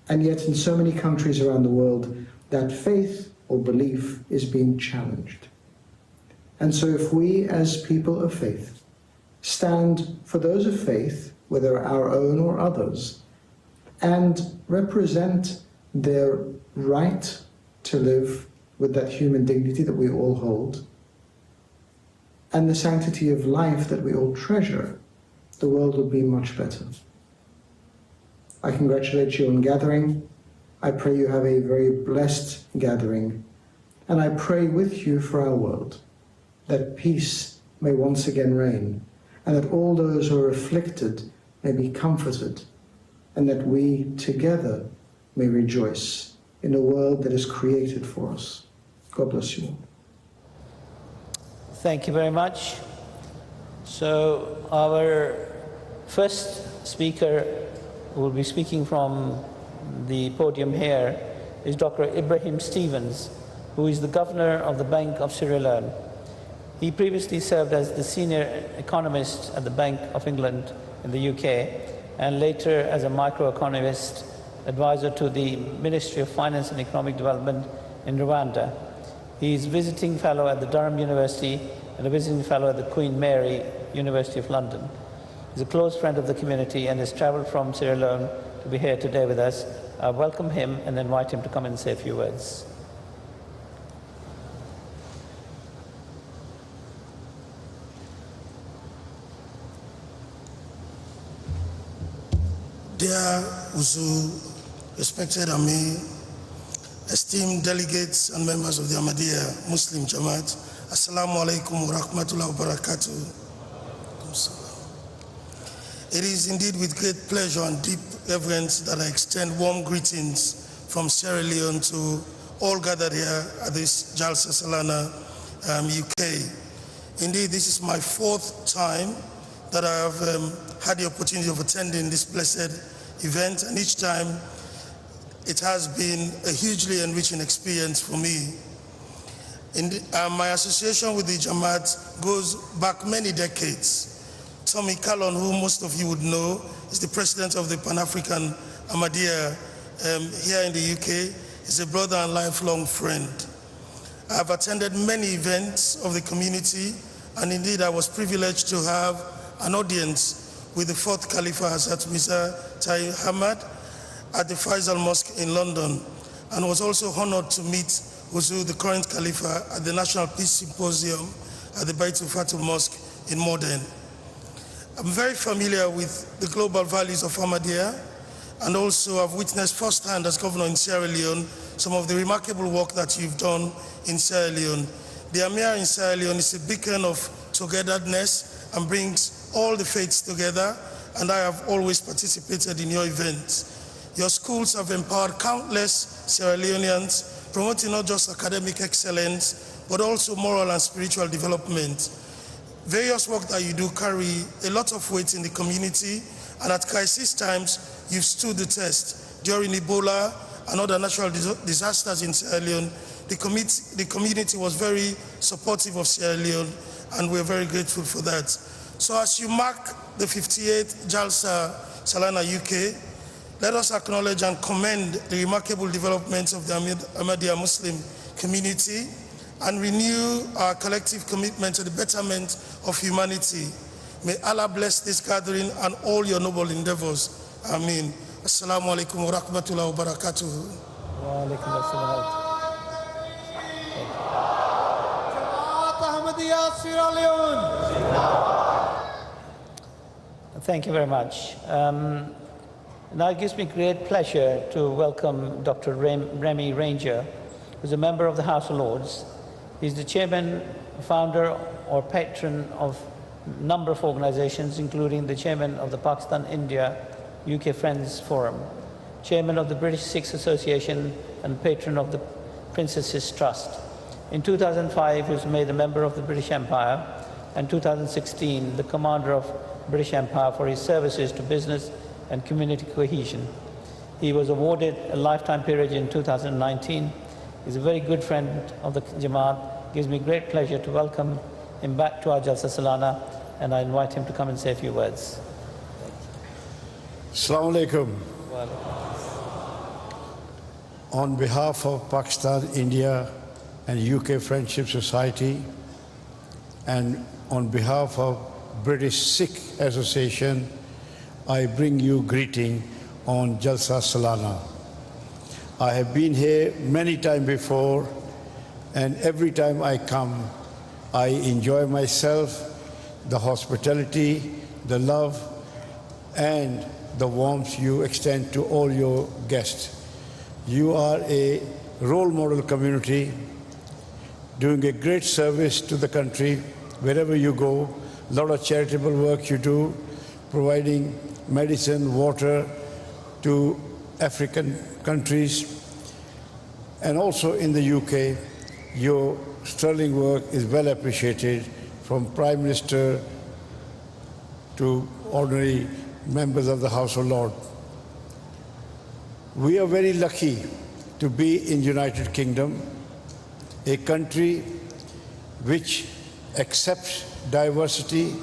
Speaker 11: And yet in so many countries around the world, that faith or belief is being challenged. And so if we, as people of faith, stand for those of faith, whether our own or others, and represent their right to live with that human dignity that we all hold, and the sanctity of life that we all treasure, the world would be much better. I congratulate you on gathering. I pray you have a very blessed gathering, and I pray with you for our world, that peace may once again reign, and that all those who are afflicted may be comforted, and that we together may rejoice in a world that is created for us. God bless you all.
Speaker 3: Thank you very much. So our first speaker who will be speaking from the podium here is Dr. Ibrahim Stevens, who is the governor of the Bank of Sierra Leone. He previously served as the senior economist at the Bank of England in the UK, and later as a microeconomist advisor to the Ministry of Finance and Economic Development in Rwanda. He is visiting fellow at the Durham University and a visiting fellow at the Queen Mary University of London. He's a close friend of the community and has traveled from Sierra Leone to be here today with us. I welcome him and invite him to come and say a few words.
Speaker 8: Dear Huzoor, respected Amir, esteemed delegates and members of the Ahmadiyya Muslim Jamaat, Assalamu alaikum wa rahmatullahi wa barakatuh. It is indeed with great pleasure and deep reverence that I extend warm greetings from Sierra Leone to all gathered here at this Jalsa Salana UK. Indeed, this is my fourth time that I have had the opportunity of attending this blessed event, and each time it has been a hugely enriching experience for me. My association with the Jamaat goes back many decades. Tommy Kallon, who most of you would know, is the president of the Pan-African Ahmadiyya here in the UK. He's a brother and lifelong friend. I've attended many events of the community, and indeed I was privileged to have an audience with the fourth Khalifa, Hazrat Mirza Tahir Ahmad, at the Faisal Mosque in London, and was also honored to meet Huzoor, the current Khalifa, at the National Peace Symposium at the Baitul Fatul Mosque in Morden. I'm very familiar with the global values of Ahmadiyya, and also I've witnessed firsthand as governor in Sierra Leone some of the remarkable work that you've done in Sierra Leone. The Amir in Sierra Leone is a beacon of togetherness and brings all the faiths together, and I have always participated in your events. Your schools have empowered countless Sierra Leoneans, promoting not just academic excellence, but also moral and spiritual development. Various work that you do carry a lot of weight in the community, and at crisis times, you've stood the test. During Ebola and other natural disasters in Sierra Leone, the community was very supportive of Sierra Leone, and we're very grateful for that. So as you mark the 58th Jalsa Salana UK, let us acknowledge and commend the remarkable developments of the Ahmadiyya Muslim community and renew our collective commitment to the betterment of humanity. May Allah bless this gathering and all your noble endeavors. Ameen. Assalamu alaikum wa rahmatullahi wa barakatuh.
Speaker 3: Wa alaikum assalam. Thank you very much. Now it gives me great pleasure to welcome Dr. Remy Ranger, who's a member of the House of Lords. He's the chairman, founder, or patron of a number of organizations, including the chairman of the Pakistan-India UK Friends Forum, chairman of the British Sikhs Association, and patron of the Princess's Trust. In 2005, he was made a member of the British Empire, and 2016, the commander of British Empire for his services to business and community cohesion. He was awarded a lifetime peerage in 2019. He's a very good friend of the Jamaat. It gives me great pleasure to welcome him back to our Jalsa Salana, and I invite him to come and say a few words.
Speaker 9: Assalamu alaikum. On behalf of Pakistan, India, and UK Friendship Society, and on behalf of British Sikh Association, I bring you greeting on Jalsa Salana. I have been here many times before, and every time I come, I enjoy myself, the hospitality, the love, and the warmth you extend to all your guests. You are a role model community, doing a great service to the country wherever you go. A lot of charitable work you do, providing medicine, water to African countries. And also in the UK, your sterling work is well appreciated, from Prime Minister to ordinary members of the House of Lords. We are very lucky to be in United Kingdom, a country which accepts diversity,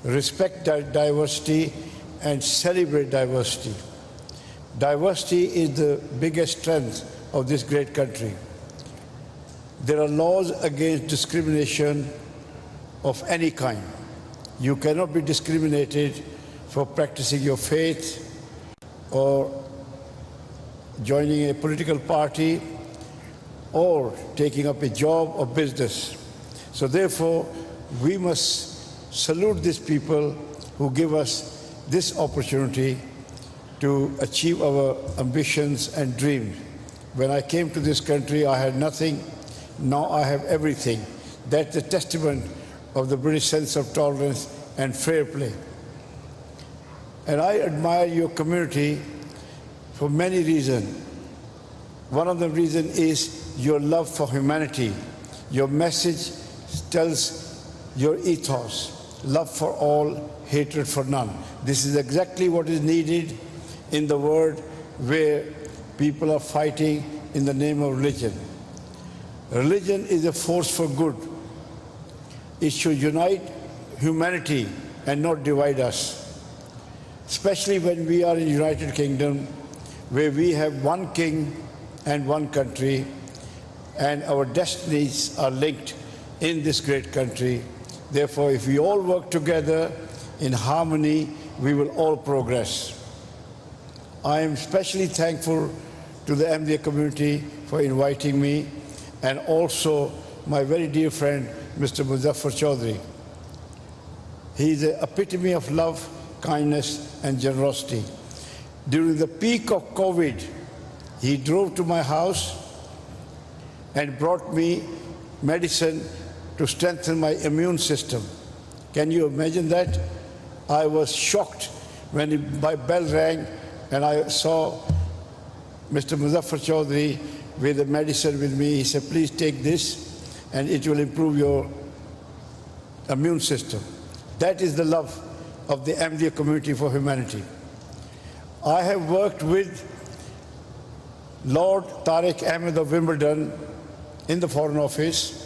Speaker 9: respects diversity, and celebrates diversity. Diversity is the biggest strength of this great country. There are laws against discrimination of any kind. You cannot be discriminated for practicing your faith or joining a political party or taking up a job or business. So therefore, we must salute these people who give us this opportunity to achieve our ambitions and dreams. When I came to this country, I had nothing. Now I have everything. That's a testament of the British sense of tolerance and fair play. And I admire your community for many reasons. One of the reasons is your love for humanity. Your message tells your ethos, love for all, hatred for none. This is exactly what is needed in the world where people are fighting in the name of religion. Religion is a force for good. It should unite humanity and not divide us. Especially when we are in United Kingdom, where we have one king and one country, and our destinies are linked in this great country. Therefore, if we all work together in harmony, we will all progress. I am especially thankful to the Ahmadiyya community for inviting me, and also my very dear friend, Mr. Muzaffar Chaudhry. He is the epitome of love, kindness, and generosity. During the peak of COVID, he drove to my house and brought me medicine to strengthen my immune system. Can you imagine that? I was shocked when my bell rang and I saw Mr. Muzaffar Chaudhry with the medicine with me. He said, please take this and it will improve your immune system. That is the love of the Ahmadiyya community for humanity. I have worked with Lord Tariq Ahmed of Wimbledon in the Foreign Office.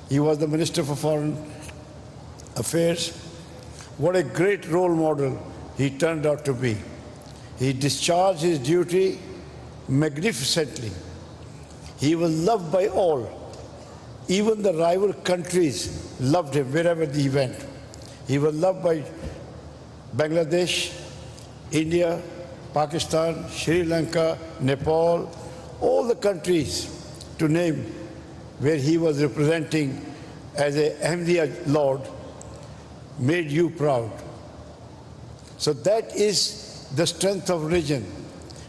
Speaker 9: He was the Minister for Foreign Affairs. What a great role model he turned out to be. He discharged his duty magnificently. He was loved by all. Even the rival countries loved him wherever he went. He was loved by Bangladesh, India, Pakistan, Sri Lanka, Nepal, all the countries to name where he was representing as a Ahmadiyya Lord, made you proud. So that is the strength of religion,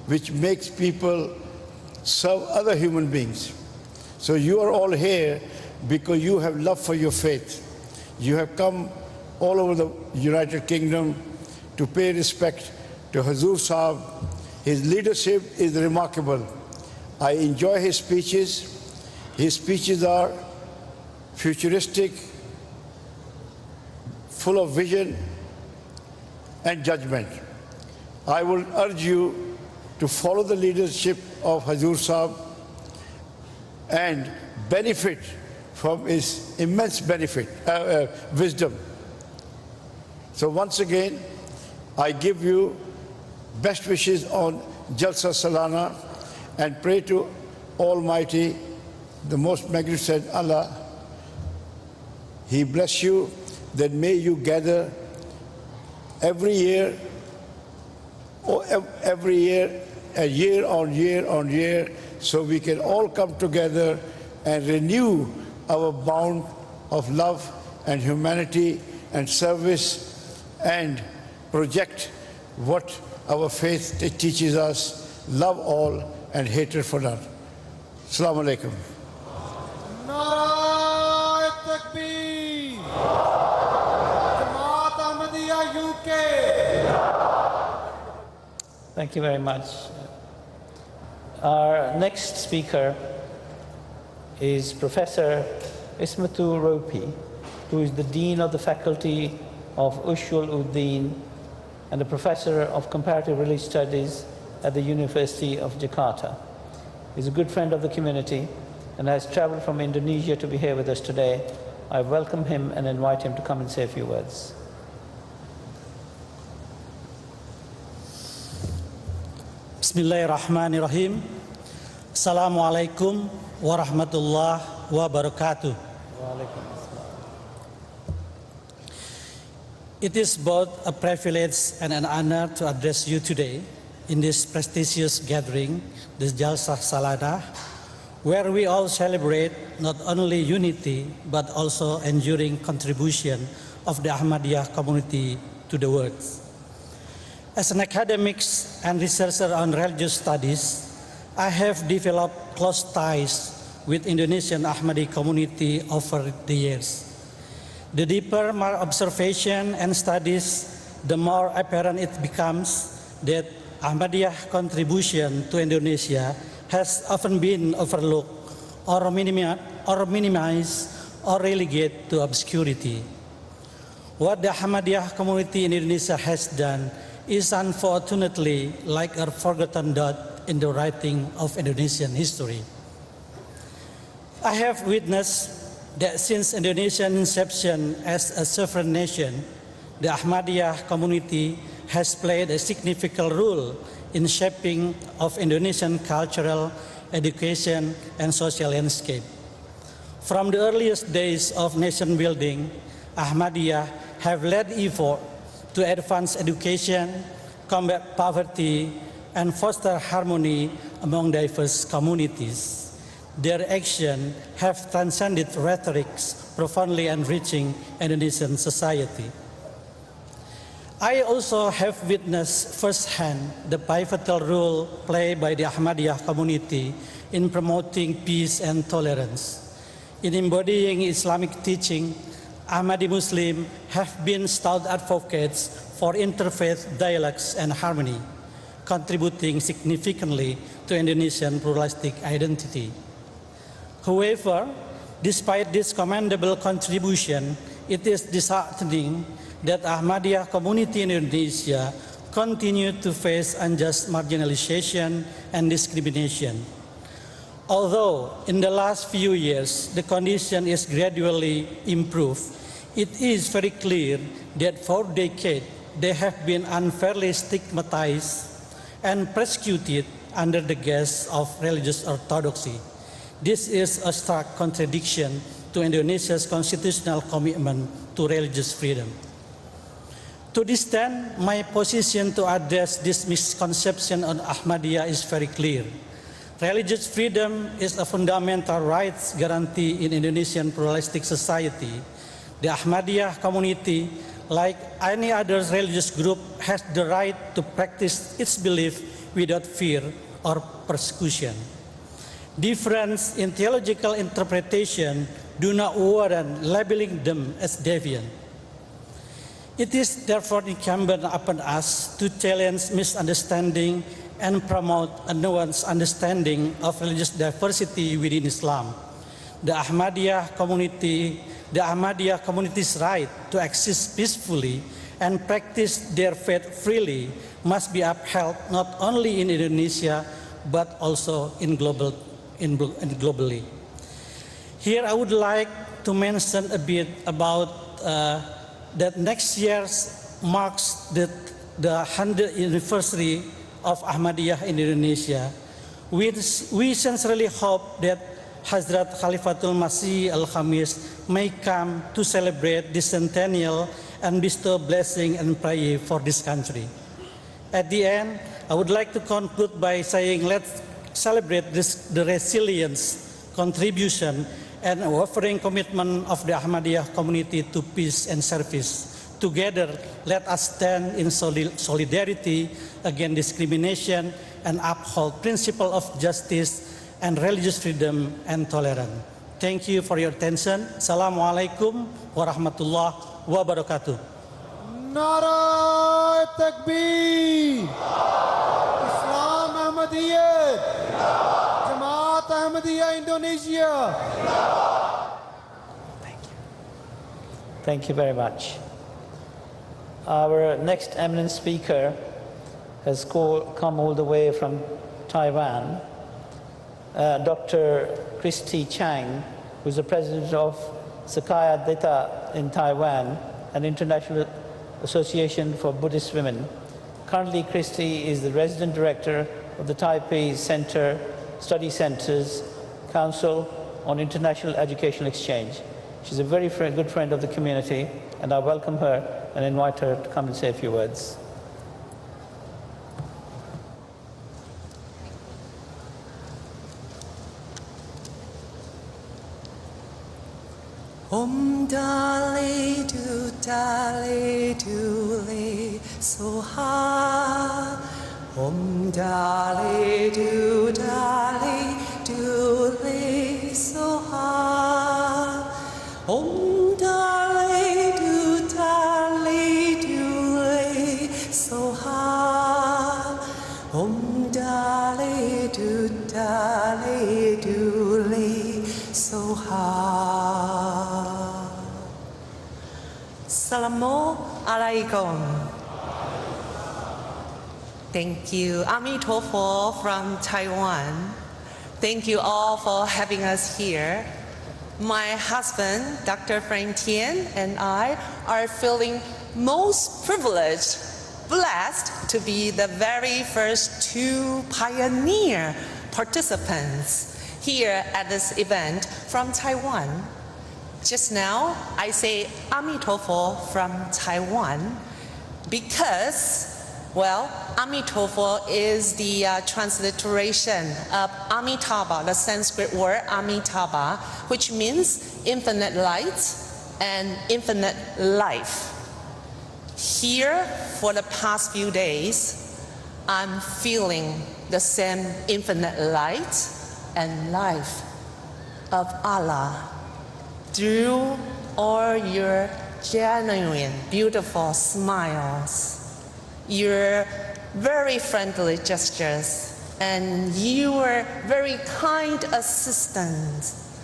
Speaker 9: which makes people serve other human beings. So you are all here because you have love for your faith. You have come all over the United Kingdom to pay respect to Hazur Sahib. His leadership is remarkable. I enjoy his speeches. His speeches are futuristic, full of vision and judgment. I will urge you to follow the leadership of Hazur Sahib and benefit from his immense wisdom. So once again, I give you best wishes on Jalsa Salana and pray to Almighty, the most magnificent Allah. He bless you, that may you gather every year, or every year, a year on year on year, so we can all come together and renew our bond of love and humanity and service, and project what our faith teaches us: love all and hatred for none. Assalamu alaikum.
Speaker 3: Thank you very much. Our next speaker is Professor Ismatur Ropi, who is the Dean of the Faculty of Ushul Uddin and a Professor of Comparative Religious Studies at the University of Jakarta. He's a good friend of the community and has traveled from Indonesia to be here with us today. I welcome him and invite him to come and say a few words.
Speaker 13: Bismillahirrahmanirrahim. Assalamualaikum warahmatullahi wabarakatuh. It is both a privilege and an honor to address you today in this prestigious gathering, this Jalsah Salana, where we all celebrate not only unity but also enduring contribution of the Ahmadiyya community to the world. As an academic and researcher on religious studies, I have developed close ties with Indonesian Ahmadi community over the years. The deeper my observation and studies, the more apparent it becomes that Ahmadiyya contribution to Indonesia has often been overlooked or minimized or relegated to obscurity. What the Ahmadiyya community in Indonesia has done is unfortunately like a forgotten dot in the writing of Indonesian history. I have witnessed that since Indonesian inception as a sovereign nation, the Ahmadiyya community has played a significant role in shaping of Indonesian cultural, education, and social landscape. From the earliest days of nation building, Ahmadiyya have led effort to advance education, combat poverty, and foster harmony among diverse communities. Their action have transcended rhetorics, profoundly enriching Indonesian society. I also have witnessed firsthand the pivotal role played by the Ahmadiyya community in promoting peace and tolerance. In embodying Islamic teaching, Ahmadi Muslims have been stout advocates for interfaith dialogues and harmony, contributing significantly to Indonesian pluralistic identity. However, despite this commendable contribution, it is disheartening that Ahmadiyya community in Indonesia continue to face unjust marginalization and discrimination. Although in the last few years the condition is gradually improved, it is very clear that for decades they have been unfairly stigmatized and persecuted under the guise of religious orthodoxy. This is a stark contradiction to Indonesia's constitutional commitment to religious freedom. To this end, my position to address this misconception on Ahmadiyya is very clear. Religious freedom is a fundamental rights guarantee in Indonesian pluralistic society. The Ahmadiyya community, like any other religious group, has the right to practice its belief without fear or persecution. Difference in theological interpretation do not warrant labeling them as deviant. It is therefore incumbent upon us to challenge misunderstanding and promote a nuanced understanding of religious diversity within Islam. The Ahmadiyya community's right to exist peacefully and practice their faith freely must be upheld not only in Indonesia but also globally. Here I would like to mention a bit about that next year marks the 100th anniversary of Ahmadiyya in Indonesia. We sincerely hope that Hazrat Khalifatul Masih Al-Khamis may come to celebrate this centennial and bestow blessing and prayer for this country. At the end, I would like to conclude by saying let's celebrate the resilience, contribution, and unwavering commitment of the Ahmadiyya community to peace and service. Together, let us stand in solidarity against discrimination and uphold principle of justice and religious freedom and tolerance. Thank you for your attention. Assalamualaikum warahmatullahi wabarakatuh.
Speaker 6: Nara Takbir, Islam Ahmadiyyat, Jamaat Ahmadiyya Indonesia.
Speaker 3: Thank you. Thank you very much. Our next eminent speaker has come all the way from Taiwan, Dr. Christy Chang, who is the president of Sakya Dita in Taiwan, an international association for Buddhist women. Currently, Christy is the resident director of the Taipei Center Study Centers Council on International Educational Exchange. She's a very good friend of the community, and I welcome her and invite her to come and say a few words.
Speaker 2: Om Dale Du Dale Du Le Soha. Om Dale Du Dale Du Le Soha. Om Dale Du Dale Du Le Soha. Om Dale Du Dale Du Le Soha. Assalamu alaikum. Thank you. Amitofo from Taiwan. Thank you all for having us here. My husband, Dr. Frank Tian, and I are feeling most privileged, blessed to be the very first two pioneer participants here at this event from Taiwan. Just now, I say Amitofo from Taiwan because, well, Amitofo is the transliteration of Amitabha, the Sanskrit word Amitabha, which means infinite light and infinite life. Here, for the past few days, I'm feeling the same infinite light and life of Allah through all your genuine, beautiful smiles, your very friendly gestures, and your very kind assistance,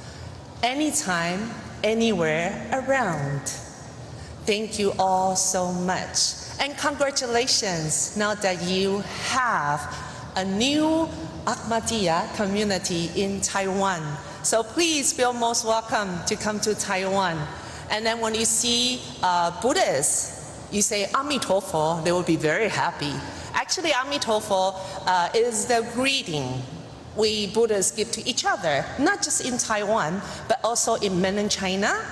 Speaker 2: anytime, anywhere around. Thank you all so much. And congratulations now that you have a new Ahmadiyya community in Taiwan. So please feel most welcome to come to Taiwan. And then when you see Buddhists, you say Amitofo, they will be very happy. Actually, Amitofo is the greeting we Buddhists give to each other, not just in Taiwan, but also in mainland China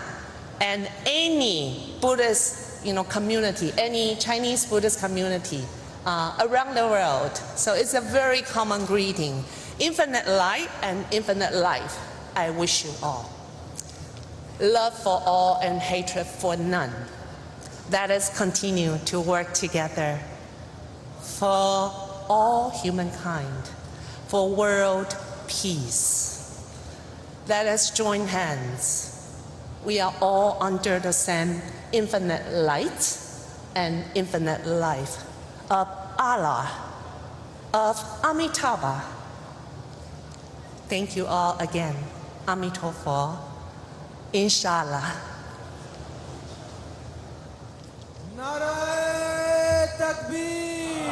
Speaker 2: and any Buddhist community, any Chinese Buddhist community around the world. So it's a very common greeting. Infinite light and infinite life, I wish you all. Love for all and hatred for none. Let us continue to work together for all humankind, for world peace. Let us join hands. We are all under the same infinite light and infinite life of Allah, of Amitabha. Thank you all again. Amitofo. Inshallah.
Speaker 6: Nara Takbir.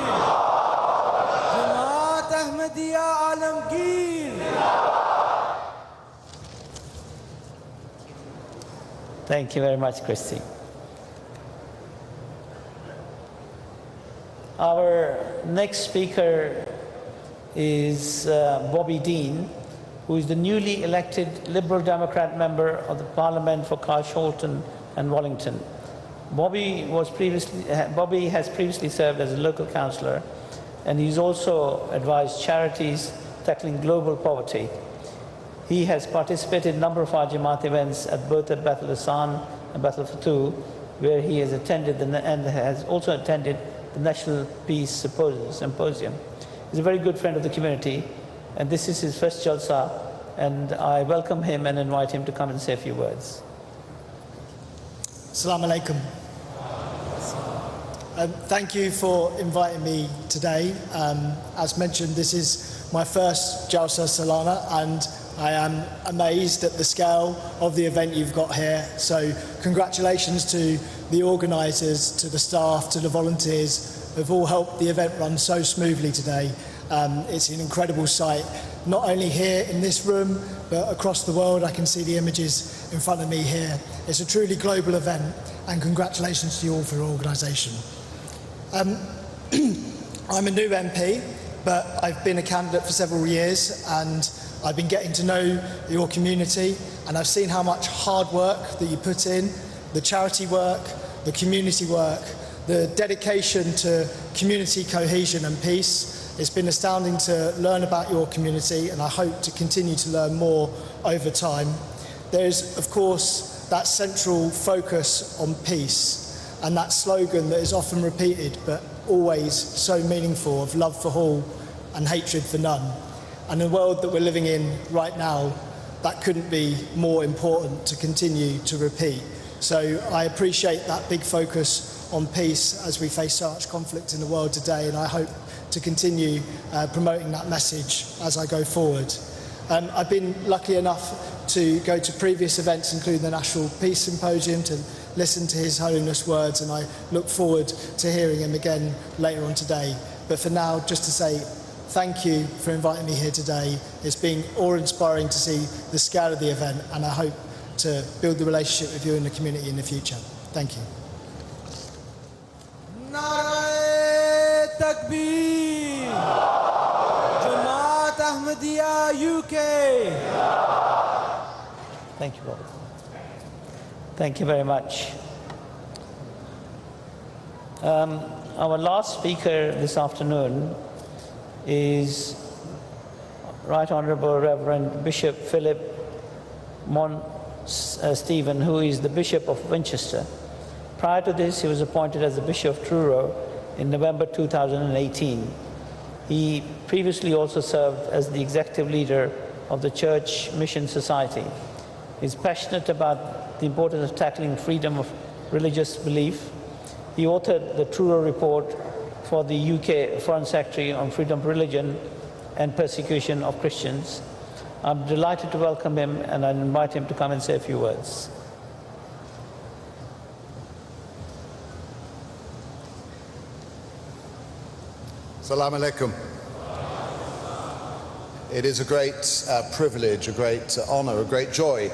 Speaker 6: Jamaat Ahmadiyya Alamgir.
Speaker 3: Thank you very much, Christy. Our next speaker is Bobby Dean, who is the newly elected Liberal Democrat member of the Parliament for Carshalton and Wallington. Bobby has previously served as a local councillor, and he's also advised charities tackling global poverty. He has participated in a number of our Jamaat events at both at Baitul Ihsan and Baitul Futuh, where he has attended and has also attended the National Peace Symposium. He's a very good friend of the community, and this is his first Jalsa, and I welcome him and invite him to come and say a few words.
Speaker 14: Assalamu alaikum. Thank you for inviting me today. As mentioned, this is my first Jalsa Salana, and I am amazed at the scale of the event you've got here. So congratulations to the organisers, to the staff, to the volunteers who've all helped the event run so smoothly today. It's an incredible sight, not only here in this room, but across the world. I can see the images in front of me here. It's a truly global event, and congratulations to you all for your organisation. I'm a new MP, but I've been a candidate for several years, and I've been getting to know your community, and I've seen how much hard work that you put in, the charity work, the community work, the dedication to community cohesion and peace. It's been astounding to learn about your community, and I hope to continue to learn more over time. There's, of course, that central focus on peace and that slogan that is often repeated but always so meaningful of love for all and hatred for none. And the world that we're living in right now, that couldn't be more important to continue to repeat. So I appreciate that big focus on peace as we face so much conflict in the world today, and I hope to continue promoting that message as I go forward. I've been lucky enough to go to previous events, including the National Peace Symposium, to listen to His Holiness words, and I look forward to hearing him again later on today. But for now, just to say thank you for inviting me here today. It's been awe-inspiring to see the scale of the event, and I hope to build the relationship with you and the community in the future. Thank you.
Speaker 6: Narae Takbir! Jamaat Ahmadiyya UK!
Speaker 3: Thank you, Robert. Thank you very much. Our last speaker this afternoon is Right Honourable Reverend Bishop Philip Mounstephen, who is the Bishop of Winchester. Prior to this, he was appointed as the Bishop of Truro in November 2018. He previously also served as the executive leader of the Church Mission Society. He's passionate about the importance of tackling freedom of religious belief. He authored the Truro Report for the UK Foreign Secretary on freedom of religion and persecution of Christians. I'm delighted to welcome him, and I invite him to come and say a few words.
Speaker 16: Assalamu alaikum. It is a great privilege, a great honor, a great joy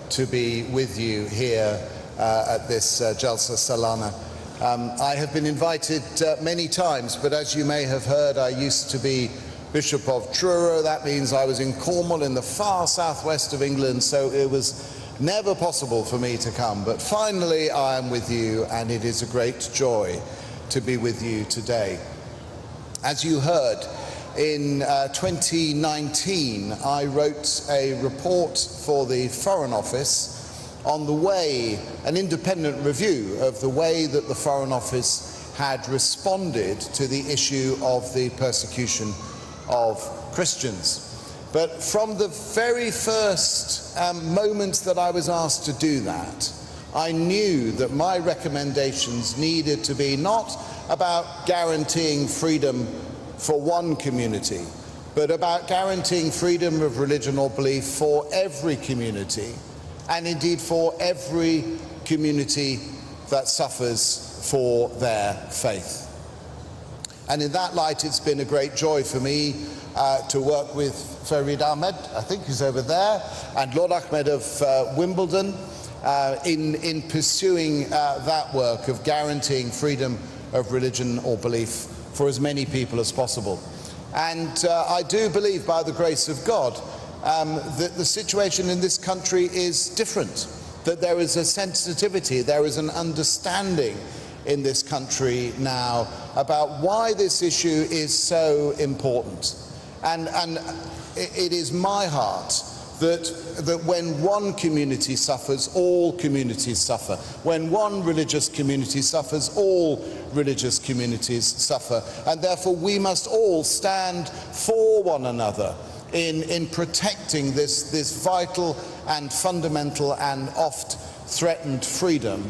Speaker 16: to be with you here at this Jalsa Salana. I have been invited many times, but as you may have heard, I used to be Bishop of Truro. That means I was in Cornwall in the far southwest of England, so it was never possible for me to come. But finally, I am with you, and it is a great joy to be with you today. As you heard, in 2019, I wrote a report for the Foreign Office on the way, an independent review of the way that the Foreign Office had responded to the issue of the persecution of Christians. But from the very first moment that I was asked to do that, I knew that my recommendations needed to be not about guaranteeing freedom for one community, but about guaranteeing freedom of religion or belief for every community, and indeed for every community that suffers for their faith. And in that light, it's been a great joy for me to work with Farid Ahmed, I think he's over there, and Lord Ahmed of Wimbledon in pursuing that work of guaranteeing freedom of religion or belief for as many people as possible. And I do believe, by the grace of God, that the situation in this country is different, that there is a sensitivity, there is an understanding in this country now about why this issue is so important. And it is my heart That when one community suffers, all communities suffer. When one religious community suffers, all religious communities suffer. And therefore we must all stand for one another in protecting this vital and fundamental and oft threatened freedom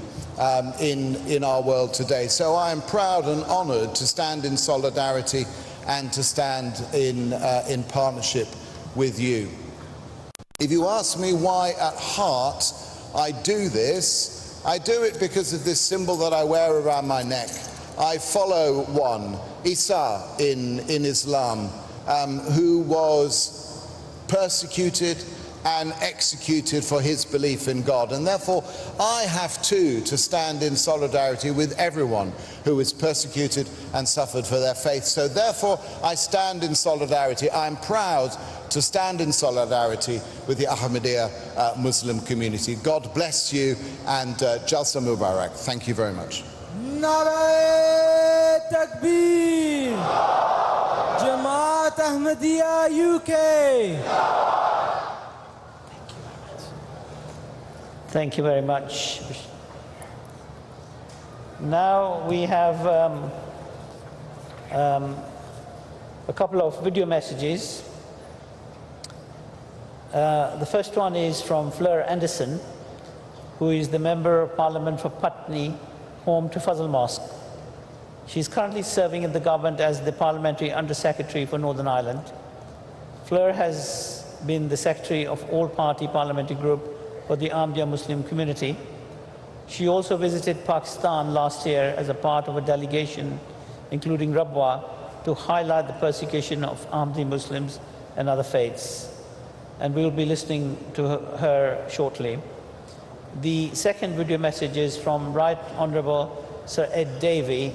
Speaker 16: in our world today. So I am proud and honoured to stand in solidarity and to stand in partnership with you. If you ask me why at heart I do this, I do it because of this symbol that I wear around my neck. I follow one, Isa in Islam, who was persecuted and executed for his belief in God. And therefore, I have too to stand in solidarity with everyone who is persecuted and suffered for their faith. So therefore, I stand in solidarity. I'm proud to stand in solidarity with the Ahmadiyya Muslim community. God bless you, and Jalsa Mubarak. Thank you very much.
Speaker 6: Nara Takbir! Jamaat Ahmadiyya UK!
Speaker 3: Thank you very much. Now we have a couple of video messages. The first one is from Fleur Anderson, who is the Member of Parliament for Putney, home to Fazl Mosque. She is currently serving in the government as the Parliamentary Under-Secretary for Northern Ireland. Fleur has been the Secretary of All Party Parliamentary Group for the Ahmadiyya Muslim community. She also visited Pakistan last year as a part of a delegation, including Rabwa, to highlight the persecution of Ahmadi Muslims and other faiths. And we'll be listening to her shortly. The second video message is from Right Honourable Sir Ed Davey,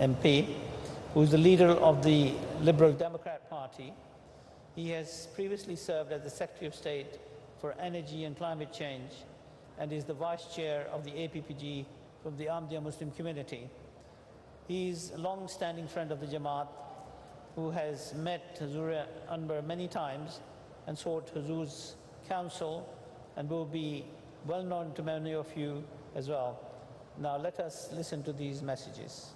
Speaker 3: MP, who is the leader of the Liberal Democrat Party. He has previously served as the Secretary of State for Energy and Climate Change and is the Vice Chair of the APPG from the Ahmadiyya Muslim community. He is a long-standing friend of the Jamaat who has met Huzur Anwar many times and sought Huzur's counsel, and will be well known to many of you as well. Now let us listen to these messages.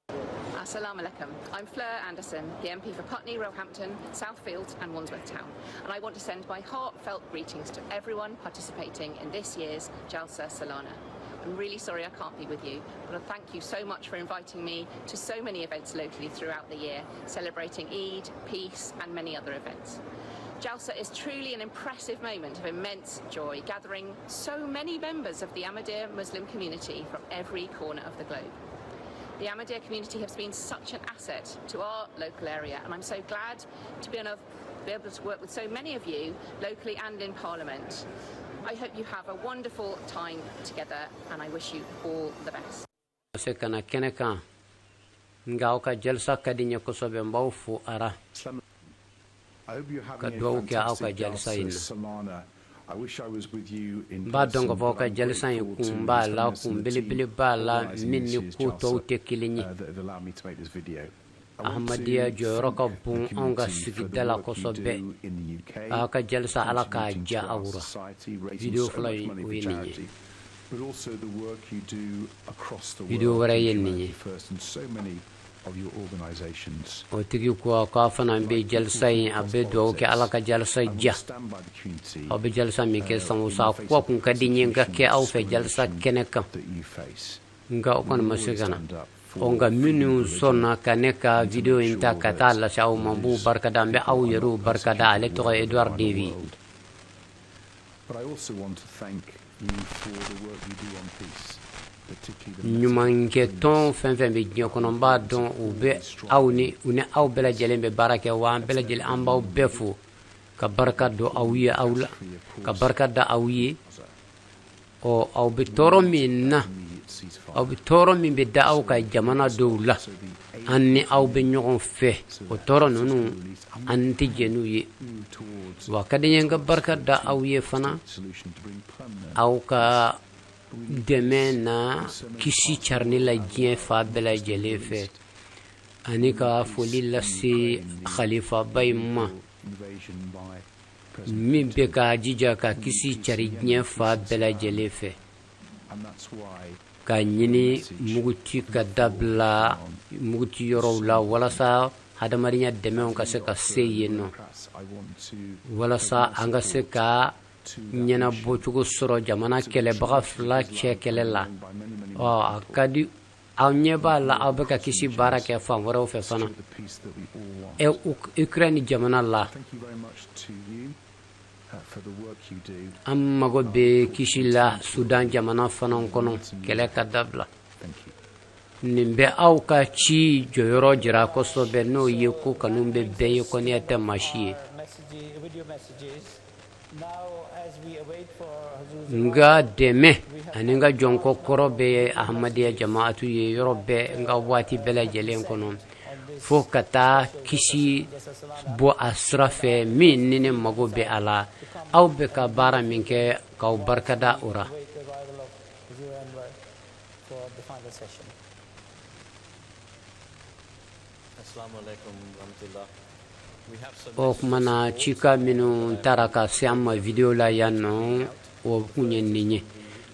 Speaker 12: Assalamu alaikum. I'm Fleur Anderson, the MP for Putney, Roehampton, Southfields and Wandsworth Town, and I want to send my heartfelt greetings to everyone participating in this year's Jalsa Salana. I'm really sorry I can't be with you, but I thank you so much for inviting me to so many events locally throughout the year, celebrating Eid, peace and many other events. Jalsa is truly an impressive moment of immense joy, gathering so many members of the Ahmadiyya Muslim community from every corner of the globe. The Ahmadiyya community has been such an asset to our local area, and I'm so glad to be able to work with so many of you locally and in Parliament. I hope you have a wonderful time together, and I wish you all the best.
Speaker 18: I hope you're having a fantastic Jalsa Salana. I wish I was with you in person, but I'm grateful to His Holiness and the team organising this year's Jalsa that have allowed me to make this video. I want to thank the community for the work you do in the UK, contributing to our society, raising so much money for charity, but also the work you do across the world, Humanity First and so many of your organizations.
Speaker 19: O tigi ko k'a fana bɛ jalisa in, a bɛ dugawu kɛ Ala ka jalisa diya. Aw bɛ jalisa min kɛ san o san, ko kun ka di n ye n ka kɛ aw fɛ jalisa kɛnɛ kan, nka o kɔni ma se ka na. Ɔ nka minnu sɔnna ka ne ka video in ta ka taa lase aw ma, n b'u barikada, n bɛ aw yɛrɛw barikada. Ale tɔgɔ ye Edward Davey.
Speaker 18: But I also want to thank you for the work you do on peace.
Speaker 19: Ɲumankɛ tɔn fɛn fɛn bɛ diɲɛ kɔnɔ, n b'a dɔn u bɛ aw ni u ni aw bɛɛ lajɛlen bɛ baara kɛ, wa an bɛɛ lajɛlen an b'aw bɛɛ fo ka barika don aw ye, aw la ka barika da aw ye. Ɔ aw bɛ tɔɔrɔ min na, aw bɛ tɔɔrɔ min bɛ da aw ka jamana dɔw la, an ni aw bɛ ɲɔgɔn fɛ, o tɔɔrɔ ninnu an tɛ jɛn n'u ye. Wa ka di n ye n ka barika da aw ye fana, aw ka dɛmɛ na kisi carinni la diɲɛ fan bɛɛ lajɛlen fɛ, ani ka foli lase khalifaba in ma. Min bɛ ka jija ka kisi cari diɲɛ fan bɛɛ lajɛlen fɛ, ka ɲini muguci ka dabila muguci yɔrɔw la walasa hadamadenya dɛmɛw ka se ka se yen nɔ, walasa an ka se ka ɲɛnabɔcogo sɔrɔ jamana kɛlɛbaga fila cɛ kɛlɛ la. Ɔ, a ka di aw ɲɛ b'a la, aw bɛ ka kisi baara kɛ fan wɛrɛw fɛ fana, Ukraine jamana la. An mago bɛ kisi la Sudan jamana fana kɔnɔ, kɛlɛ ka dabila. Nin bɛ aw ka ci jɔyɔrɔ jira kosɛbɛ, n'o ye ko kanu bɛ bɛɛ ye, kɔniya tɛ maa si ye. N ka dɛmɛ ani n ka jɔnkɔ kɔrɔ bɛ Ahmadiyya Jamaatu ye yɔrɔ bɛɛ, n ka waati bɛɛ lajɛlen kɔnɔ, fo ka taa kisi bɔ a sira fɛ min ni ne mago bɛ a la. Aw bɛ ka baara min kɛ, k'aw barikada o ra. O tuma na, cikan minnu taara ka se an ma video la yan nɔ, o kun ye nin ye.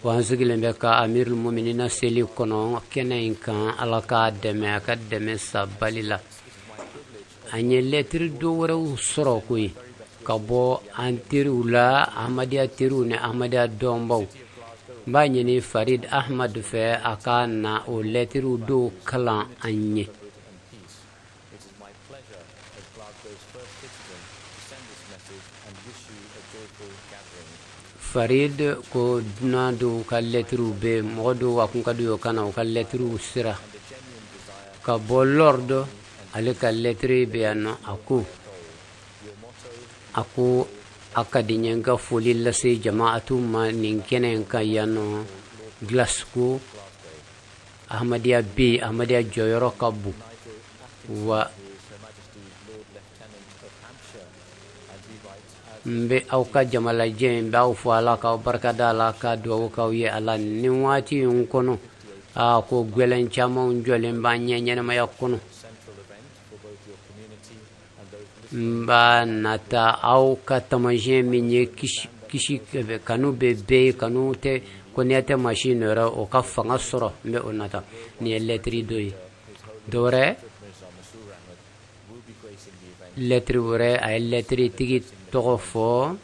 Speaker 19: Wa an sigilen bɛ ka Amirul Muminina seli kɔnɔ kɛnɛ in kan. Ala k'a dɛmɛ, a ka dɛmɛ sabali la. An ye lɛtiri dɔ wɛrɛw sɔrɔ koyi ka bɔ an teriw la, Ahmadiyya teriw ni Ahmadiyya dɔnbaw. N b'a ɲini Farid Ahmad fɛ, a ka na o lɛtiriw dɔw kalan an ye. Farid ko dunan dɔw ka lɛtiriw bɛ, mɔgɔ dɔw a kun ka di o ka na, u ka lɛtiriw sera ka bɔ. Lord, ale ka lɛtiri bɛ yan nɔ. A ko a ka di n ye n ka foli lase jamaatu ma nin kɛnɛ in kan yan nɔ Glasgow. Ahmadiyya bɛ yen, Ahmadiyya jɔyɔrɔ ka bon. Wa n bɛ aw ka jamalajɛ in b'aw fo, Ala k'aw barika da la, ka dugawu k'aw ye Ala nin waati in kɔnɔ. Aa, ko gɛlɛn camanw jɔlen b'an ɲɛ ɲɛnamaya kɔnɔ. N b'a nata aw ka taamasiyɛn min ye, kisi kanu bɛ bɛɛ ye, kanu tɛ kɔniya tɛ maa si nɔ, o ka fanga sɔrɔ. N bɛ o nata. Nin ye lɛtiri dɔ ye. Dɔwɛrɛ, lɛtiri wɛrɛ, a ye lɛtiri tigi tɔgɔ fɔ,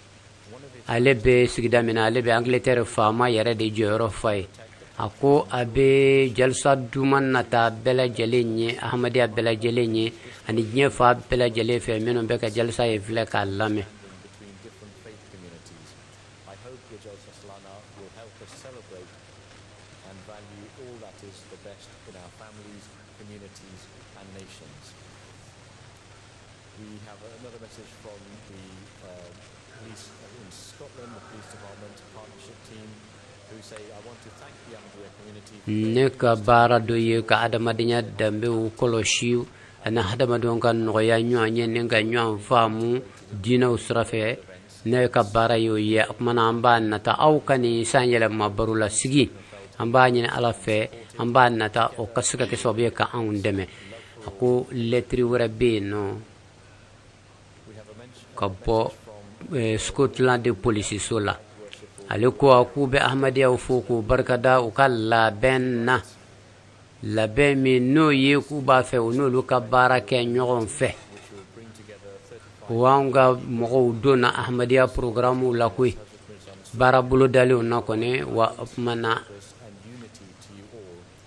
Speaker 19: ale bɛ sigida min na, ale bɛ Angleterre faama yɛrɛ de jɔyɔrɔ fa ye. A ko a bɛ jalisa duman nata bɛɛ lajɛlen ye, Ahmadiyya bɛɛ lajɛlen ye ani diɲɛ fan bɛɛ lajɛlen fɛ minnu bɛ ka jalisa ye filɛ k'a lamɛn.
Speaker 4: I hope your Jalsa Salana will help us celebrate and value all that is the best in our families, communities and nations. We have another message from the police in Scotland, the police department partnership team, who say, "I want to thank the Ahmadiyya community."
Speaker 19: Ne ka baara dɔ ye ka adamadenya danbew kɔlɔsi ani hadamadenw ka nɔgɔya ɲɔgɔn ye ni ka ɲɔgɔn faamu diinɛw sira fɛ. Ne ka baara y'o ye. O kumana an b'a nata aw ka nin san yɛlɛma baro la sigi. An b'a ɲini Ala fɛ, an b'a nata o ka se ka kɛ sababu ye ka anw dɛmɛ. A ko lɛtiri wɛrɛ bɛ yen nɔ ka bɔ Scotland de polisiso la. Ale ko a k'u bɛ Ahmadiyyaw fo k'u barikada u ka labɛn na, labɛn min n'o ye k'u b'a fɛ u n'olu ka baara kɛ ɲɔgɔn fɛ. O anw ka mɔgɔw donna Ahmadiyya programme la koyi, baara bolodalenw na kɔni. Wa o tuma na,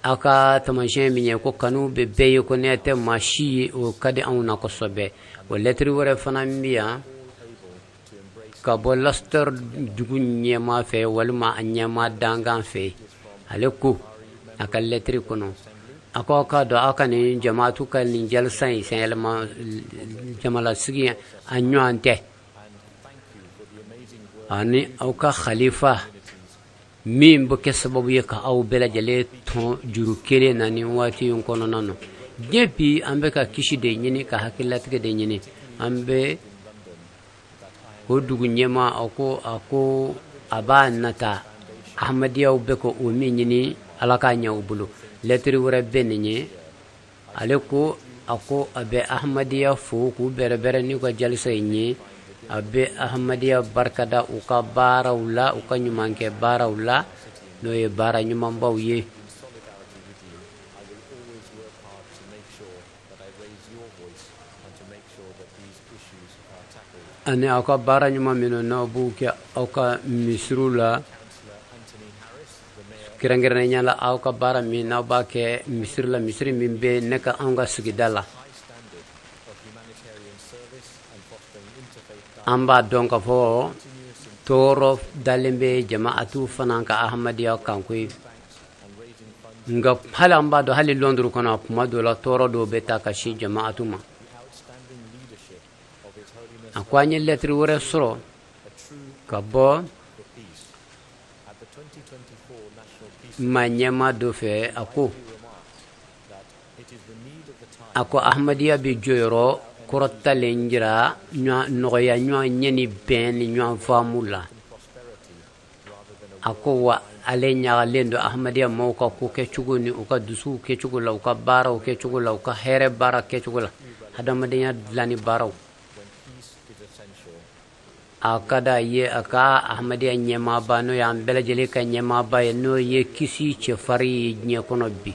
Speaker 19: aw ka taamasiyɛn min ye ko kanu bɛ bɛɛ ye, ko ne tɛ maa si ye, o ka di anw na kosɛbɛ. O lɛtiri wɛrɛ fana bɛ yan ka bɔ Leicester dugu ɲɛmaa fɛ, walima a ɲɛmaa dankan fɛ. Ale ko a ka lɛtiri kɔnɔ, a ko aw k'a dɔn, aw ka nin jamaatu ka nin jalisa in sanyɛlɛma jamalasigi a ɲɔgɔn tɛ, ani aw ka khalifa min bɛ kɛ sababu ye ka aw bɛɛ lajɛlen tɔn juru kelen na nin waati in kɔnɔna na. Diɲɛ bi, an bɛ ka kisi de ɲini, ka hakililatigɛ de ɲini. An bɛ o dugu ɲɛmaa, a ko a b'a nata Ahmadiyaw bɛ ko o min ɲini, Ala k'a ɲɛ u bolo. Lɛtiri wɛrɛ bɛ nin ye. Ale ko A ko a bɛ Ahmadiyya fo k'u bɛrɛbɛrɛ n'u ka jalisa in ye. A bɛ Ahmadiyya barikada u ka baaraw la, u ka ɲumankɛ baaraw la, n'o ye baara ɲumanbaw ye. Ani aw ka baara ɲuman minnu n'aw b'u kɛ aw ka misiriw la, kɛrɛnkɛrɛnnenya la aw ka baara min n'aw b'a kɛ misiri la, misiri min bɛ ne ka anw ka sigida la. An b'a dɔn k'a fɔ tɔɔrɔ dalen bɛ jamaatu fana ka Ahmadiyya kan koyi. Nka hali an b'a dɔn hali Londres kɔnɔ kuma dɔ la tɔɔrɔ dɔw bɛ taa ka sin jamaatu ma. A ko an ye lɛtiri wɛrɛ sɔrɔ ka bɔ maa ɲɛmaa dɔ fɛ. A ko Ahmadiyya bɛ jɔyɔrɔ kɔrɔtalen jira nɔgɔya ɲɔgɔn ɲɛ ni bɛn ni ɲɔgɔn faamu la. A ko wa ale ɲagalen don Ahmadiyya maaw ka ko kɛcogo ni u ka dusuw kɛcogo la, u ka baaraw kɛcogo la, u ka hɛrɛ baara kɛcogo la, hadamadenya dilanni baaraw. A ka d'a ye a ka Ahmadiyya ɲɛmaaba, n'o y'an bɛɛ lajɛlen ka ɲɛmaaba ye, n'o ye kisi cɛfarin ye diɲɛ kɔnɔ bi.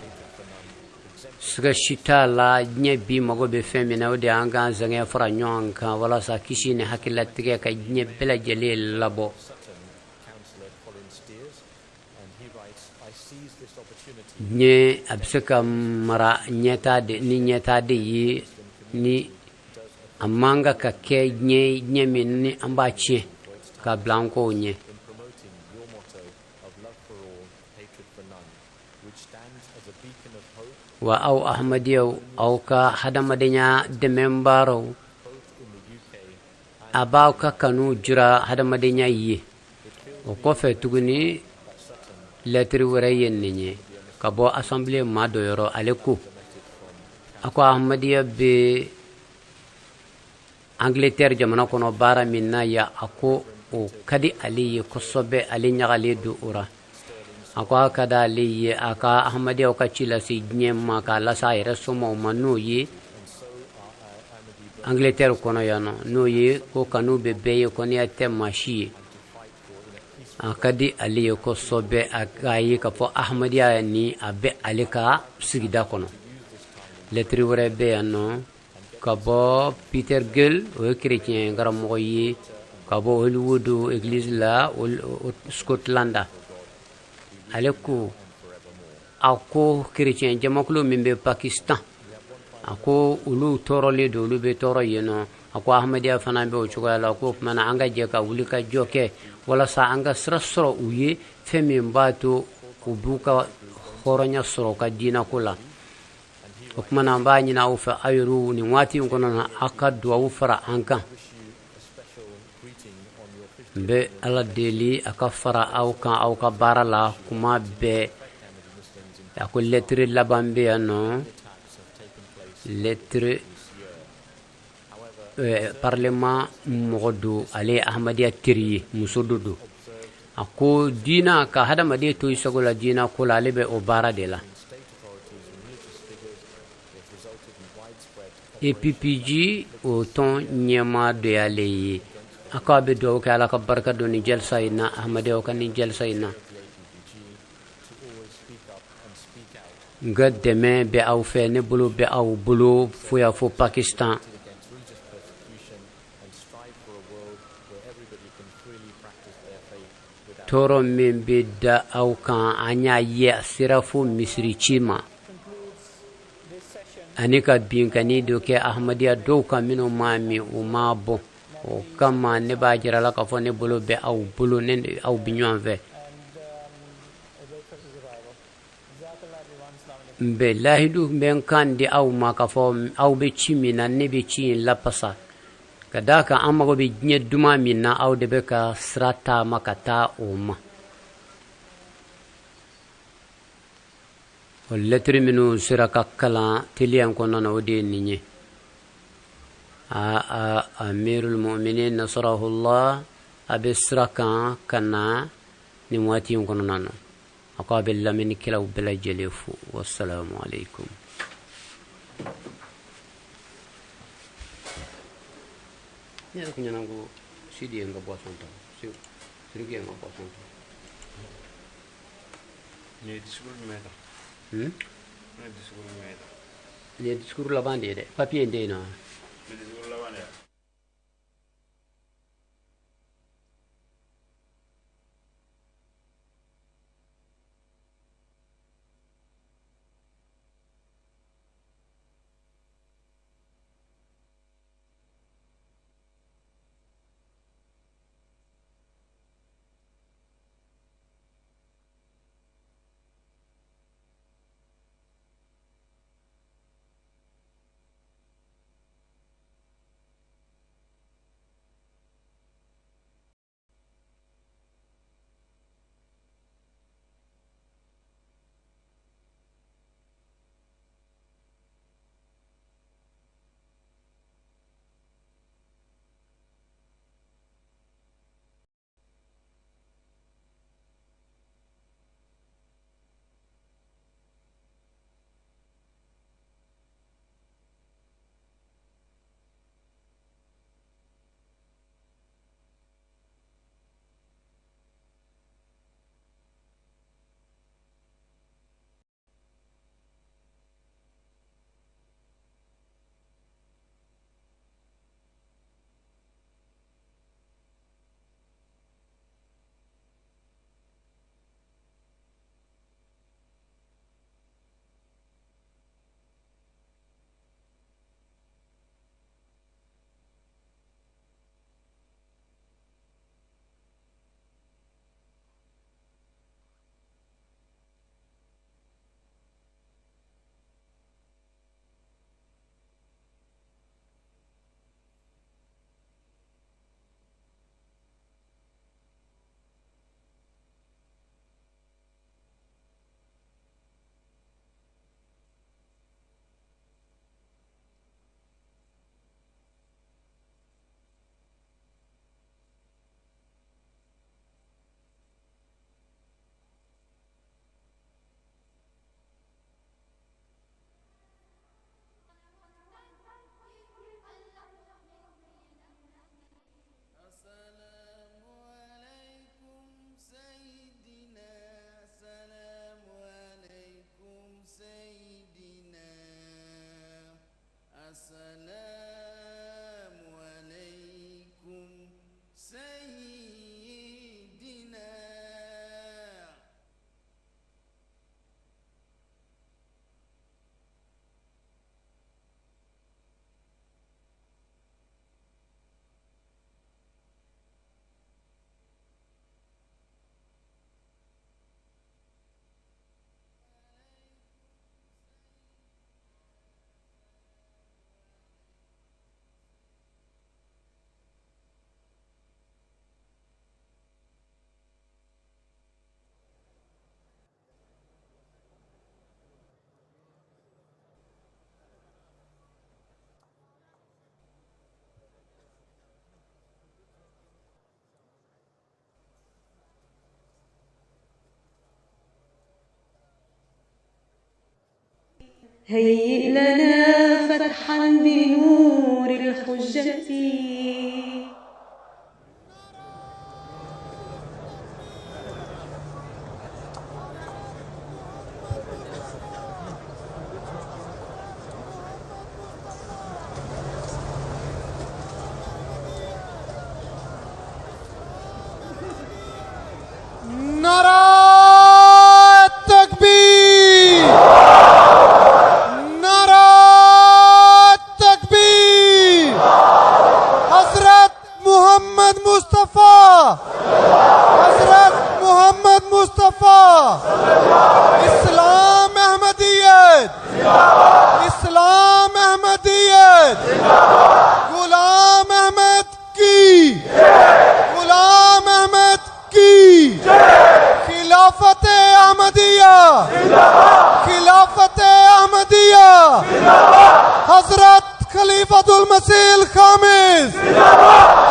Speaker 19: Siga si t'a la, diɲɛ bi mago bɛ fɛn min na, o de y'an k'an sɛgɛn fara ɲɔgɔn kan walasa kisi ni hakililatigɛ ka diɲɛ bɛɛ lajɛlen labɔ. Diɲɛ a bɛ se ka mara ɲɛtaa de ni ɲɛtaa de ye, ni a man kan ka kɛ diɲɛ min ni an b'a tiɲɛ k'a bila an kɔw ɲɛ. Wa aw Ahmadiyaw, aw ka hadamadenya dɛmɛ baaraw, a b'aw ka kanu jira hadamadenya ye. O kɔfɛ tuguni, lɛtiri wɛrɛ ye nin ye ka bɔ assemblée maa dɔ yɔrɔ. Ale ko, a ko Ahmadiyya bɛ Angleterre jamana kɔnɔ baara min na yan, a ko o ka di ale ye kosɛbɛ, ale ɲagalen don o ra. A ko a ka di ale ye a ka Ahmadiyyaw ka ci lase diɲɛ ma, k'a lase a yɛrɛ somɔgɔw ma, n'o ye Angleterre kɔnɔ yan nɔ, n'o ye ko kanu bɛ bɛɛ ye, kɔniya tɛ maa si ye. A ka di ale ye kosɛbɛ a k'a ye k'a fɔ Ahmadiyya ni a bɛ ale ka sigida kɔnɔ. Lɛtiri wɛrɛ bɛ yan nɔ ka bɔ Peter Gill, o ye chrétien karamɔgɔ ye, ka bɔ Hollywood église la, Scotland. Ale ko, a ko chrétien jamakulu min bɛ Pakistan, a ko olu tɔɔrɔlen don, olu bɛ tɔɔrɔ yen nɔ. A ko Ahmadiyya fana bɛ o cogoya la. Ko o tuma na an ka jɛ ka wuli ka jɔ kɛ walasa an ka sira sɔrɔ u ye, fɛn min b'a to u b'u ka hɔrɔnya sɔrɔ u ka diinɛko la. O tuma na an b'a ɲini aw fɛ, aw yɛrɛw nin waati in kɔnɔ na, aw ka duwawu fara an kan. N bɛ Ala deli a ka fara aw kan aw ka baara la kuma bɛɛ. A ko lɛtiri laban bɛ yan nɔ, lɛtiri parlement mɔgɔ don, ale ye Ahmadiyya teri ye, muso dɔ don. A ko diina ka hadamaden to i sago la diina ko la, ale bɛ o baara de la. APPG o tɔn ɲɛmaa dɔ y'ale ye. A ko a bɛ dugawu kɛ Ala ka barika don ni jalisa in na, Ahmadiyyaw ka ni jalisa in na. N ka dɛmɛ bɛ aw fɛ, ne bolo bɛ aw bolo fo y'a fɔ Pakistan. Tɔɔrɔ min bɛ da aw kan, an y'a ye a sera fo misiri ci ma, ani ka binkanni dɔ kɛ Ahmadiyya dɔw kan minnu m'a min, u m'a bɔn. O kama ne b'a jira la k'a fɔ ne bolo bɛ aw bolo, ne ni aw bɛ ɲɔgɔn fɛ. N bɛ lahidu bɛ n kan di aw ma k'a fɔ aw bɛ ci min na, ne bɛ ci in lapasa. Ka d'a kan an mago bɛ diɲɛ duman min na, aw de bɛ ka sira taama ka taa o ma. O lɛtiri minnu sera ka kalan teliya in kɔnɔna na, o de ye nin ye. A Amirul Muminin nasarahullah, a bɛ sira kan ka na nin waati in kɔnɔna na. A ko a bɛ lamɛnnikɛlaw bɛɛ lajɛlen fo. Wassalamu alaikum. Ne yɛrɛ kun ɲɛna ko Sidi ye n ka boisson ta, Sidiki ye n ka boisson ta.
Speaker 5: Nin ye discours jumɛn ta?
Speaker 19: Hmm?
Speaker 5: Nin ye discours jumɛn ta?
Speaker 19: Nin ye discours laban de ye dɛ, papier in tɛ yen nɔ.
Speaker 5: Nin ye discours laban de ye.
Speaker 7: السلام عليكم سيدنا.
Speaker 15: هيئ لنا فتحا بنور الحجة.
Speaker 6: نرى التكبير، نرى التكبير. حضرت محمد مصطفى، حضرت محمد مصطفى. اسلام احمدیت، اسلام احمدیت. غلام احمد کی، غلام احمد کی. خلافت احمدیہ، خلافت احمدیہ. حضرت خلیفۃ المسیح الخامس،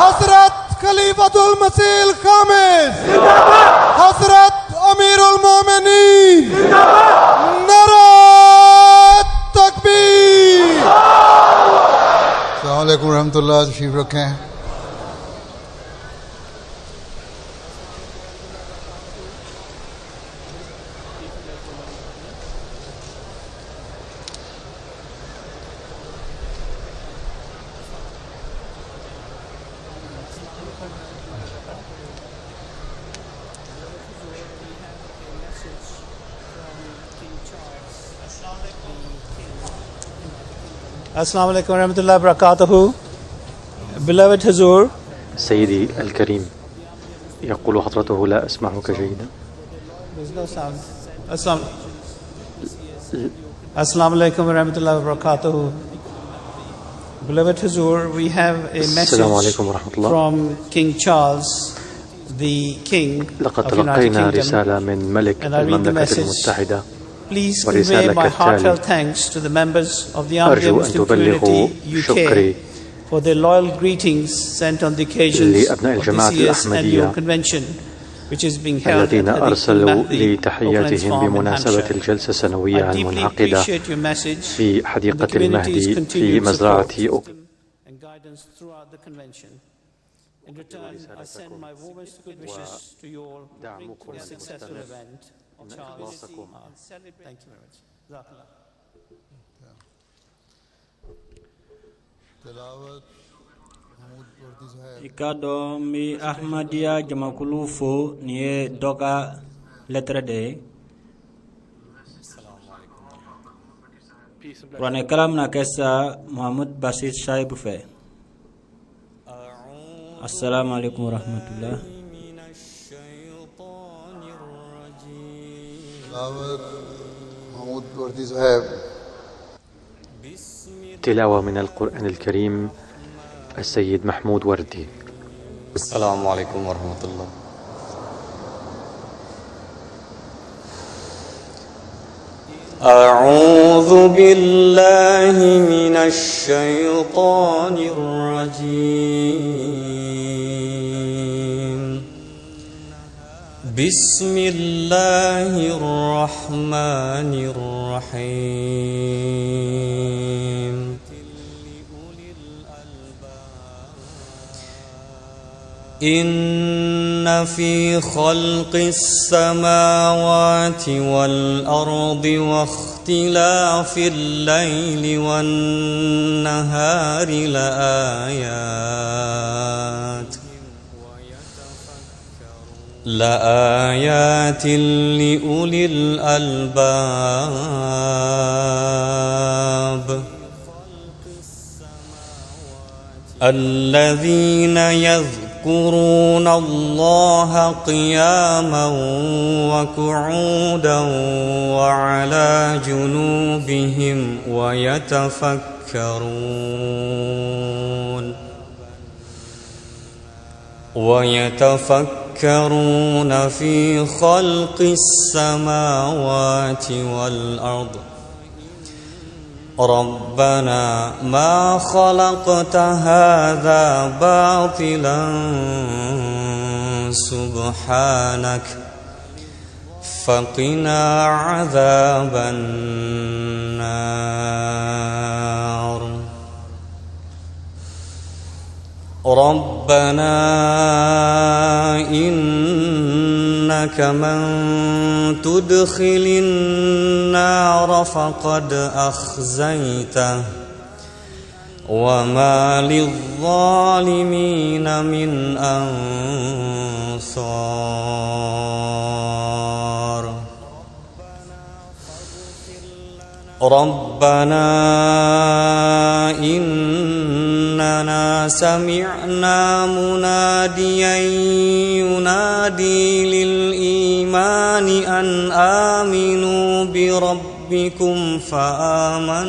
Speaker 6: حضرت خلیفۃ المسیح الخامس، حضرت امیر المومنین. نعرہ تکبیر.
Speaker 24: السلام علیکم ورحمۃ اللہ. تشریف رکھیں.
Speaker 3: Assalamu alaikum wa rahmatullahi wa barakatuhu. Beloved Huzur.
Speaker 17: سيدي الكريم، يقول حضرته لا أسمعك جيدا.
Speaker 3: There's no sound. Assalamu alaikum wa rahmatullahi wa barakatuhu. Beloved Huzur, we have a message
Speaker 17: السلام عليكم ورحمة الله.
Speaker 3: from King Charles, the King
Speaker 17: لقد
Speaker 3: of the United
Speaker 17: تلقينا
Speaker 3: Kingdom.
Speaker 17: رسالة من ملك
Speaker 3: And I read the
Speaker 17: المملكة
Speaker 3: message.
Speaker 17: المتحدة،
Speaker 3: Please convey
Speaker 17: والرسالة
Speaker 3: my heartfelt
Speaker 17: كالتالي:
Speaker 3: thanks to the members of the Ahmadiyya
Speaker 17: أرجو أن
Speaker 3: Muslim
Speaker 17: تبلغوا
Speaker 3: Community UK
Speaker 17: شكري
Speaker 3: for their loyal greetings sent on the occasions
Speaker 17: لأبناء
Speaker 3: of this
Speaker 17: الجماعة
Speaker 3: year's
Speaker 17: الأحمدية
Speaker 3: annual convention, which is being held at
Speaker 17: الذين
Speaker 3: Hadith
Speaker 17: أرسلوا
Speaker 3: Mahdi,
Speaker 17: لي
Speaker 3: Oaklands
Speaker 17: تحياتهم
Speaker 3: Farm in
Speaker 17: بمناسبة
Speaker 3: Hampshire.
Speaker 17: الجلسة السنوية
Speaker 3: I deeply
Speaker 17: المنعقدة
Speaker 3: appreciate your message
Speaker 17: في
Speaker 3: and the
Speaker 17: حديقة
Speaker 3: community's
Speaker 17: المهدي في
Speaker 3: continued
Speaker 17: مزرعة
Speaker 3: support
Speaker 17: أوك.
Speaker 3: and guidance throughout the convention. In return, I send my warmest good wishes to you all
Speaker 17: ودعمكم
Speaker 3: for a successful
Speaker 17: المستمر.
Speaker 3: event.
Speaker 17: إن
Speaker 3: Charles.
Speaker 17: إخلاصكم.
Speaker 3: Thank you very much. Jazakallah.
Speaker 20: I k'a dɔn n bɛ Ahmadiyya jamakulu fo. Nin ye dɔ ka lɛtɛrɛ de ye. Kuranɛkalan bɛna kɛ sa Muhamud Basir Sayibu fɛ. Assalamu alaikum warahmatullah.
Speaker 6: تلاوة محمود وردي صاحب.
Speaker 17: تلاوة من القرآن الكريم، السيد محمود وردي.
Speaker 21: السلام عليكم ورحمة الله. أعوذ بالله من الشيطان الرجيم. بسم الله الرحمن الرحيم. إن في خلق السماوات والأرض واختلاف الليل والنهار لآيات لأولي الألباب الذين يذكرون الله قياما وقعودا وعلى جنوبهم ويتفكرون في خلق السماوات والأرض ربنا ما خلقت هذا باطلا سبحانك فقنا عذاب النار. ربنا إنك من تدخل النار فقد أخزيته وما للظالمين من أنصار. ربنا إننا سمعنا مناديا ينادي للإيمان أن آمنوا بربكم فآمنا.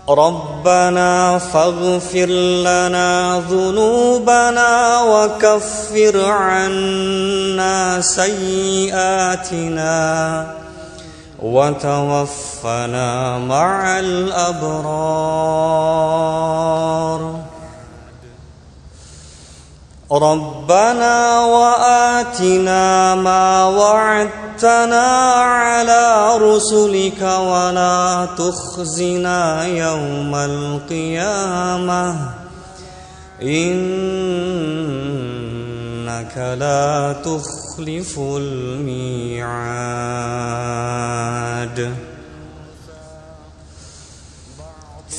Speaker 21: ربنا فاغفر لنا ذنوبنا وكفر عنا سيئاتنا وتوفنا مع الأبرار. ربنا وآتنا ما وعدتنا على رسلك ولا تخزنا يوم القيامة إنك لا تخلف الميعاد.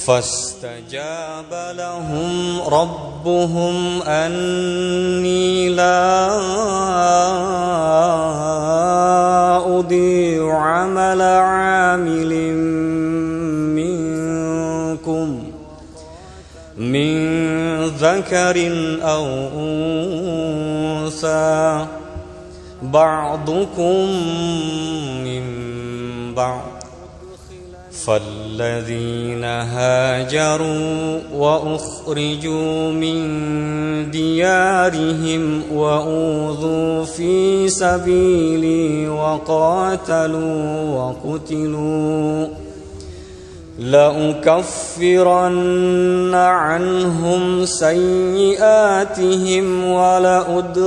Speaker 21: فاستجاب لهم ربهم أني لا أضيع عمل عامل عامل منكم من ذكر أو أنثى بعضكم من بعض فالذين هاجروا وأخرجوا من ديارهم وأوذوا في سبيلي وقاتلوا وقتلوا لأكفرن عنهم سيئاتهم ولأدخلنهم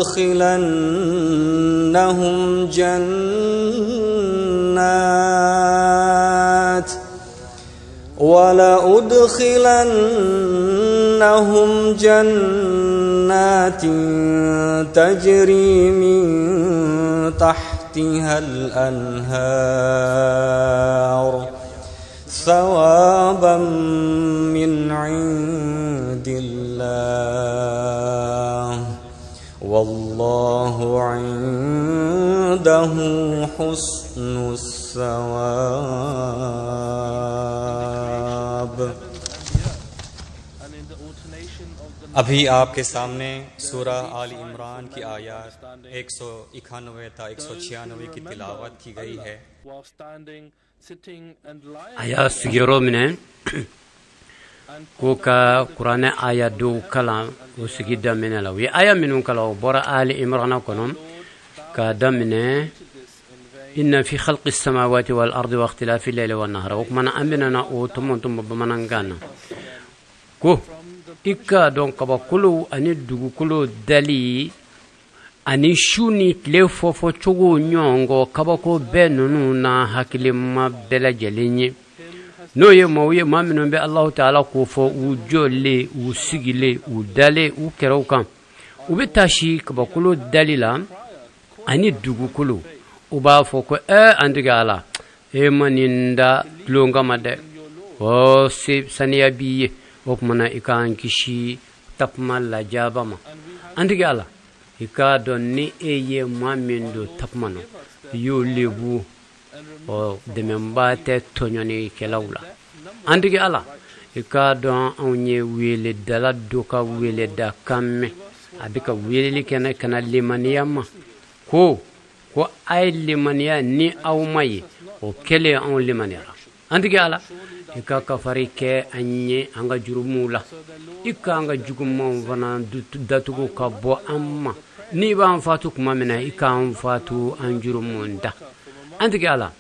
Speaker 21: جنات تجري من تحتها الأنهار ثوابا من عند الله والله عنده حسن الثواب. अभी आपके सामने सूरा आल इमरान की आयत 191 تا 196 की तिलावत की गई है।
Speaker 19: A y'a sigiyɔrɔ minɛ ko ka kuranɛ aya dɔw kalan o sigi daminɛ la. U ye aya minnu kalan, o bɔra Ali Imrana kɔnɔ k'a daminɛ inna fi khalqi samawati wal ardi wa ikhtilafi layli wan nahar. O kumana an bɛna na o tɔmɔ tɔmɔ bamanankan na ko i k'a dɔn kabakolow ani dugukolo dali ani su ni tile fɔfɔcogo ɲɔgɔn kɔ, kabako bɛɛ ninnu na hakilima bɛɛ lajɛlen ye, n'o ye maaw ye, maa minnu bɛ Alahu taala ko fɔ u jɔlen, u sigilen, u dalen u kɛrɛw kan. U bɛ taasi kabakolo dali la ani dugukolo. U b'a fɔ ko an tigi Ala, e ma nin da tulon kama dɛ, ɔ se saniya b'i ye, o kumana i k'an kisi takuma lajaba ma. An tigi Ala, i k'a dɔn ni e ye maa min don takuma nɔ, i y'o lebu, ɔ dɛmɛba tɛ tɔɲɔnikɛlaw la. An tigi Ala, i k'a dɔn anw ye weledala dɔ ka weleda kan mɛn, a bɛ ka weleli kɛ ka na limaniya ma, ko a ye limaniya ni aw ma ye, o kɛlen anw limaniyara. An tigi Ala, i ka kafari kɛ an ye an ka jurumuw la, i k'an ka jugumanw fana datugu ka bɔ an ma. N'i b'an fatu tuma min na, i k'an fatu an jurumu da. An tigi Ala,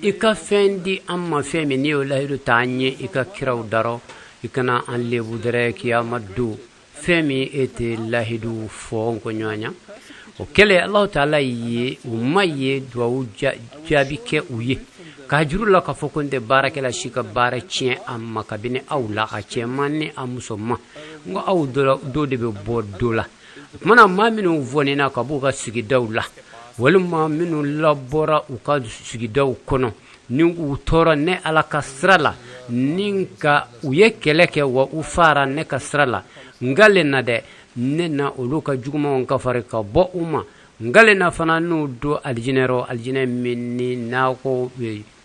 Speaker 19: i ka fɛn di an ma, fɛn min n'i y'o lahidu ta an ye i ka kiraw darɔ, i kana an lebu dɛrɛ kiyama don, fɛn min e tɛ lahidu fɔ n ko ɲɔgɔn ɲa. O kɛlen Alahu taala ye u ma ye duwawu jaabi kɛ u ye k'a juru la k'a fɔ ko n tɛ baarakɛla si ka baara tiɲɛ a ma kabini aw la, a cɛman ni a musoman, n ko aw dɔ de bɛ bɔ dɔ la. O kumana maa minnu vɔnina ka b'u ka sigidaw la, walima minnu labɔra u ka sigidaw kɔnɔ ni u tɔɔrɔ ne Ala ka sira la, ni ka u ye kɛlɛ kɛ wa u fara ne ka sira la, n galen na dɛ, ne na olu ka jugumanw kafari ka bɔ u ma. N galen na fana n'u don alijinɛ rɔ, alijinɛ min ni n'a ko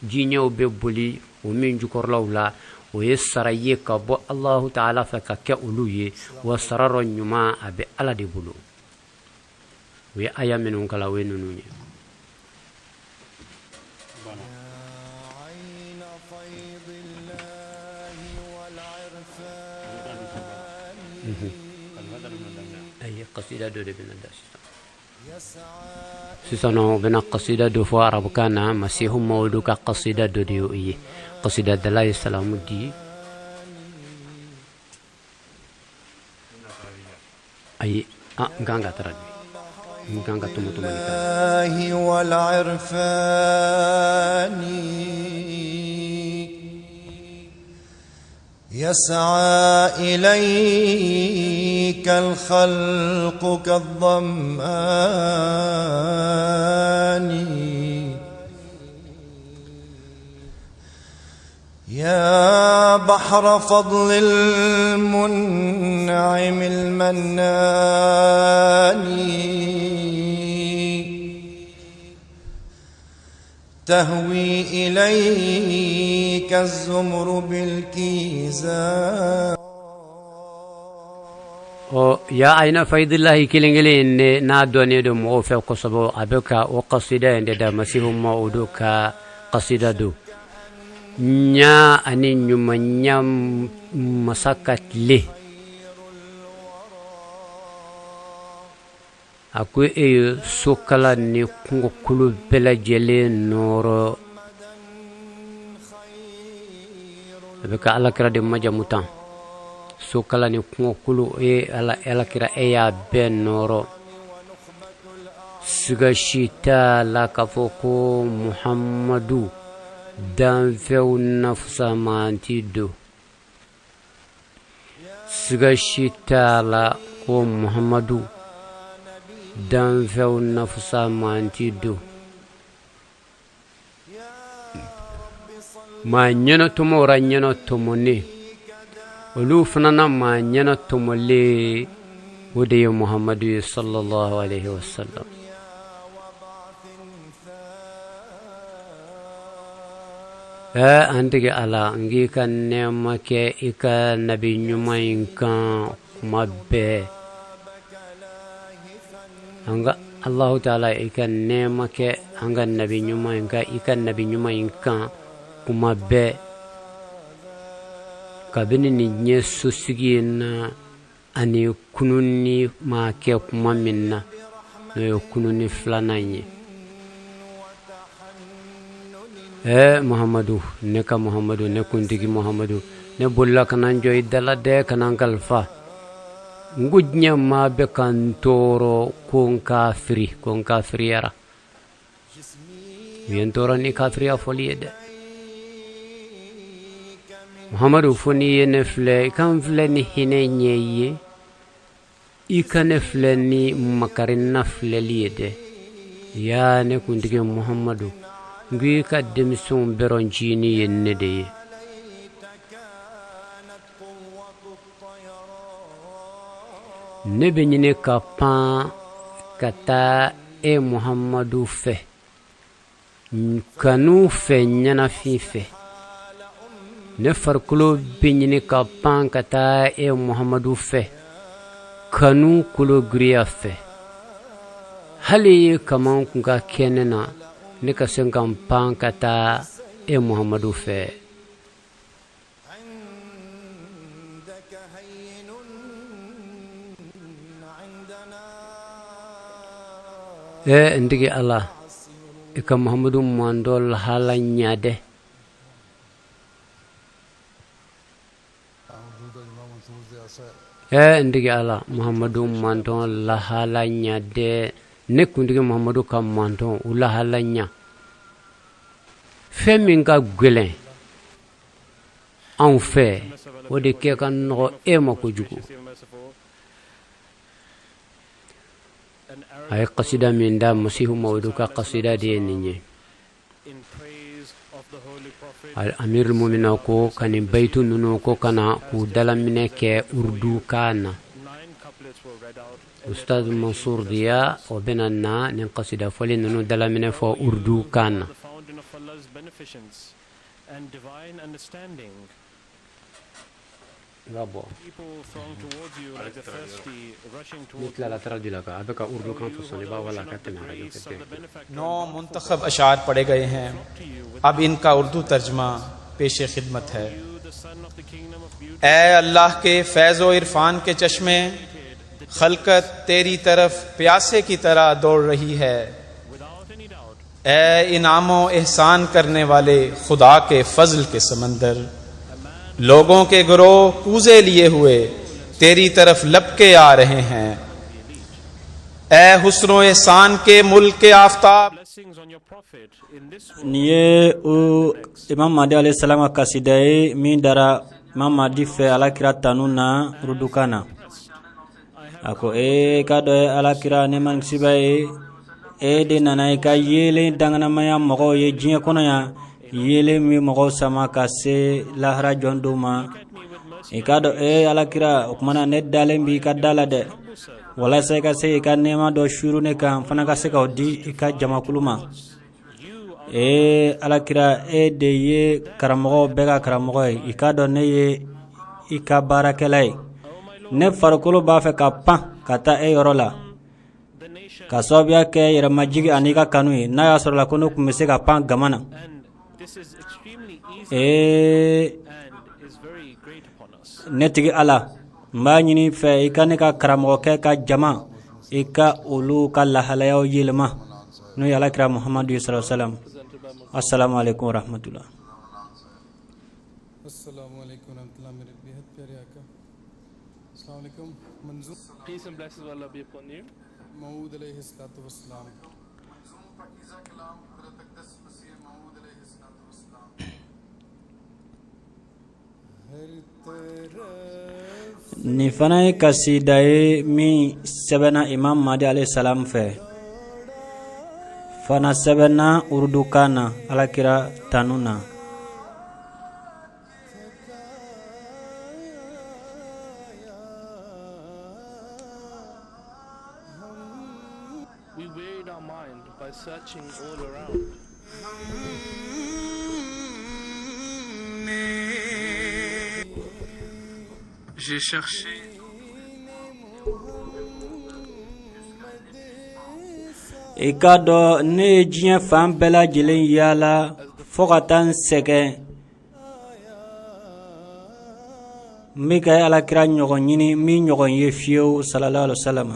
Speaker 19: jiɲɛw bɛ boli o min jukɔrɔlaw la, o ye sara ye ka bɔ Alahu taala fɛ ka kɛ olu ye, wa sara rɔ ɲuman a bɛ Ala de bolo. U ye aya minnu kalan, o ye ninnu ye. Ayi, kasida dɔ de bɛna da sisan. Sisan nɔ, u bɛna kasida dɔ fɔ arabukan na. Masihu Mawudu ka kasida dɔ de y'o ye. Kasidadala ye salamu di. Ayi, n kan ka traduit, n kan ka tɔmɔ tɔmɔli kɛ.
Speaker 7: يسعى إليك الخلق كالظمآن يا بحر فضل المنعم المنان تهوي إليك الزمر بالكيزان
Speaker 19: Ɔ ya ayina fayidilahi kelen kelen ne n'a dɔnnen don mɔgɔw fɛ kosɛbɛ, a bɛ ka o kasida in de da. Masihu Mawudu ka kasida don. Ɲa ani ɲumanya masa ka tile, a ko e ye sokala ni kungokolo bɛɛ lajɛlen nɔɔrɔ. A bɛ ka Alakira de majamu tan. Sokala ni kungokolo, e Ala, Alakira, e y'a bɛɛ nɔɔrɔ. Siga si t'a la k'a fɔ ko Muhamadu danfɛnw nafusamanti don. Siga si t'a la ko Muhamadu danfɛnw nafusamanti don. Maa ɲɛnatɔmɔra ɲɛnatɔmɔnen, olu fana na maa ɲɛnatɔmɔlen, o de ye Muhamadu ye, sallallahu alaihi wasallam. An tigi Ala, n k'i ka nɛɛma kɛ i ka nabi ɲuman in kan kuma bɛɛ. An ka Alahu taala, i ka nɛɛma kɛ an ka nabi ɲuman in kan, i ka nabi ɲuman in kan kuma bɛɛ, kabini nin diɲɛ sosigi in na ani kununni maa kɛ kuma min na, n'o ye kununni filanan ye. Muhamadu, ne ka Muhamadu, ne kuntigi Muhamadu, ne bolila ka na n jɔ i da la dɛ, ka na n kalifa. N ko diɲɛ maa bɛ ka n tɔɔrɔ ko n kafiri, ko n kafiriyara. U ye n tɔɔrɔ ni kafiriya fɔli ye dɛ. Muhamadu, fo n'i ye ne filɛ, i ka n filɛ ni hinɛ ɲɛ ye, i ka ne filɛ ni makarina filɛli ye dɛ. Yaa ne kuntigi Muhamadu, n ko i ka denmisɛnw bɛrɔncinin ye ne de ye. Ne bɛ ɲini ka pan ka taa e Muhamadu fɛ, kanu fɛ, ɲɛnafin fɛ. Ne farikolo bɛ ɲini ka pan ka taa e Muhamadu fɛ, kanu kologiriya fɛ. Hali kaman kun ka kɛ ne na, ne ka se ka n pan ka taa e Muhamadu fɛ. N tigi Ala, i ka Muhamadu mantɔn lahala ɲa dɛ. N tigi Ala, Muhamadu mantɔn lahala ɲa dɛ. Ne kuntigi Muhamadu ka mantɔn u lahala ɲa. Fɛn min ka gɛlɛn anw fɛ, o de kɛ ka nɔgɔ e ma kojugu. A ye kasida min da, Masihu Mawudu ka kasida de ye nin ye. Amirul Mumina ko ka nin bayitu ninnu ko ka na k'u dalaminɛ kɛ urdu kan na. Ustaz Mansur Diya, o bɛna na nin kasida fɔli ninnu dalaminɛ fɔ urdu kan na. I b'a bɔ ni tilala traduit la ka a bɛ ka urdu kan fɔ sɔn, i b'a wala ka tɛmɛ arajo fɛ direct.
Speaker 1: 9 मुंतखब अशार पढ़े गए हैं। अब इनका उर्दू तर्जमा पेश खिदमत है। ए अल्लाह के फैज़ व इरफान के चश्मे, खलकत तेरी तरफ प्यासे की तरह दौड़ रही है। ए इनाम व एहसान करने वाले खुदा के फजल के समंदर, लोगों के गिरोह कूजे लिए हुए तेरी तरफ लपके आ रहे हैं। ए हुस्न व एहसान के मुल्क के Aftab.
Speaker 20: Nin ye o Imam Mahdi alayhi salam ka kasida ye min dara Imam Mahdi fɛ Alakira tanu na urudukan na. A ko ee k'a dɔn ye Alakira nɛɛma ni kisi b'a ye, e de nana i ka yeelen danganamaya mɔgɔw ye diɲɛ kɔnɔ yan, yeelen min bɛ mɔgɔw sama ka se lahara jɔn don ma. I k'a dɔn ee Alakira, o kumana ne dalen b'i ka da la dɛ, walasa i ka se i ka nɛɛma dɔ suuru ne kan, n fana ka se k'o di i ka jamakulu ma. Ee Alakira, e de ye karamɔgɔw bɛɛ ka karamɔgɔ ye. I k'a dɔn ne ye i ka baarakɛla ye. Ne farikolo b'a fɛ ka pan ka taa e yɔrɔ la ka sababuya kɛ yɛrɛmajigi ani i ka kanu ye. N'a y'a sɔrɔ la ko ne tun bɛ se ka pan gama na. Ee ne tigi Ala, n b'a ɲini i fɛ i ka ne ka karamɔgɔkɛ ka jama, i ka olu ka lahalayaw yɛlɛma, n'o ye Alakira Muhamadu ye sallallahu alaihi wasallam. Assalamu alaikum warahmatullah.
Speaker 10: अस्सलामु अलैकुम रहमतुल्लाह। मेरे बेहद प्यारे आका, अस्सलाम वालेकुम। मंजूर
Speaker 22: Peace and blessings of Allah be upon you.
Speaker 10: मऊद अलैहिस्सलातु वस्सलाम।
Speaker 20: Nin fana ye kasida ye min sɛbɛnna Imam Mahdi alayhi salam fɛ, fana sɛbɛnna urudukan na Alakira tanu na.
Speaker 22: We wearied our mind by searching all around.
Speaker 5: J'ai cherché
Speaker 20: I k'a dɔn ne ye diɲɛ fan bɛɛ lajɛlen yaala fo ka taa n sɛgɛn, n bɛ ka Alakira ɲɔgɔn ɲini min ɲɔgɔn ye fiyewu, sallallahu alaihi wasallam.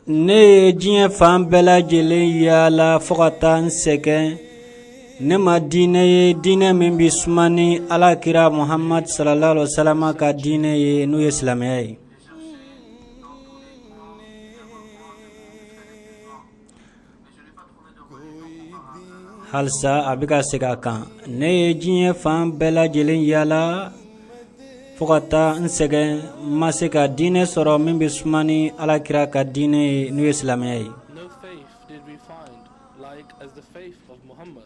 Speaker 20: Ne ye diɲɛ fan bɛɛ lajɛlen yaala fo ka taa n sɛgɛn, ne ma diinɛ ye diinɛ min bɛ suma ni Alakira Muhammad sallallahu alaihi wasallam ka diinɛ ye, n'o ye silamɛya ye. Halisa a bɛ ka segin a kan: ne ye diɲɛ fan bɛɛ lajɛlen yaala fo ka taa n sɛgɛn, n ma se ka diinɛ sɔrɔ min bɛ suma ni Alakira ka diinɛ ye, n'o ye silamɛya ye.
Speaker 22: No faith did we find like as the faith of Muhammad.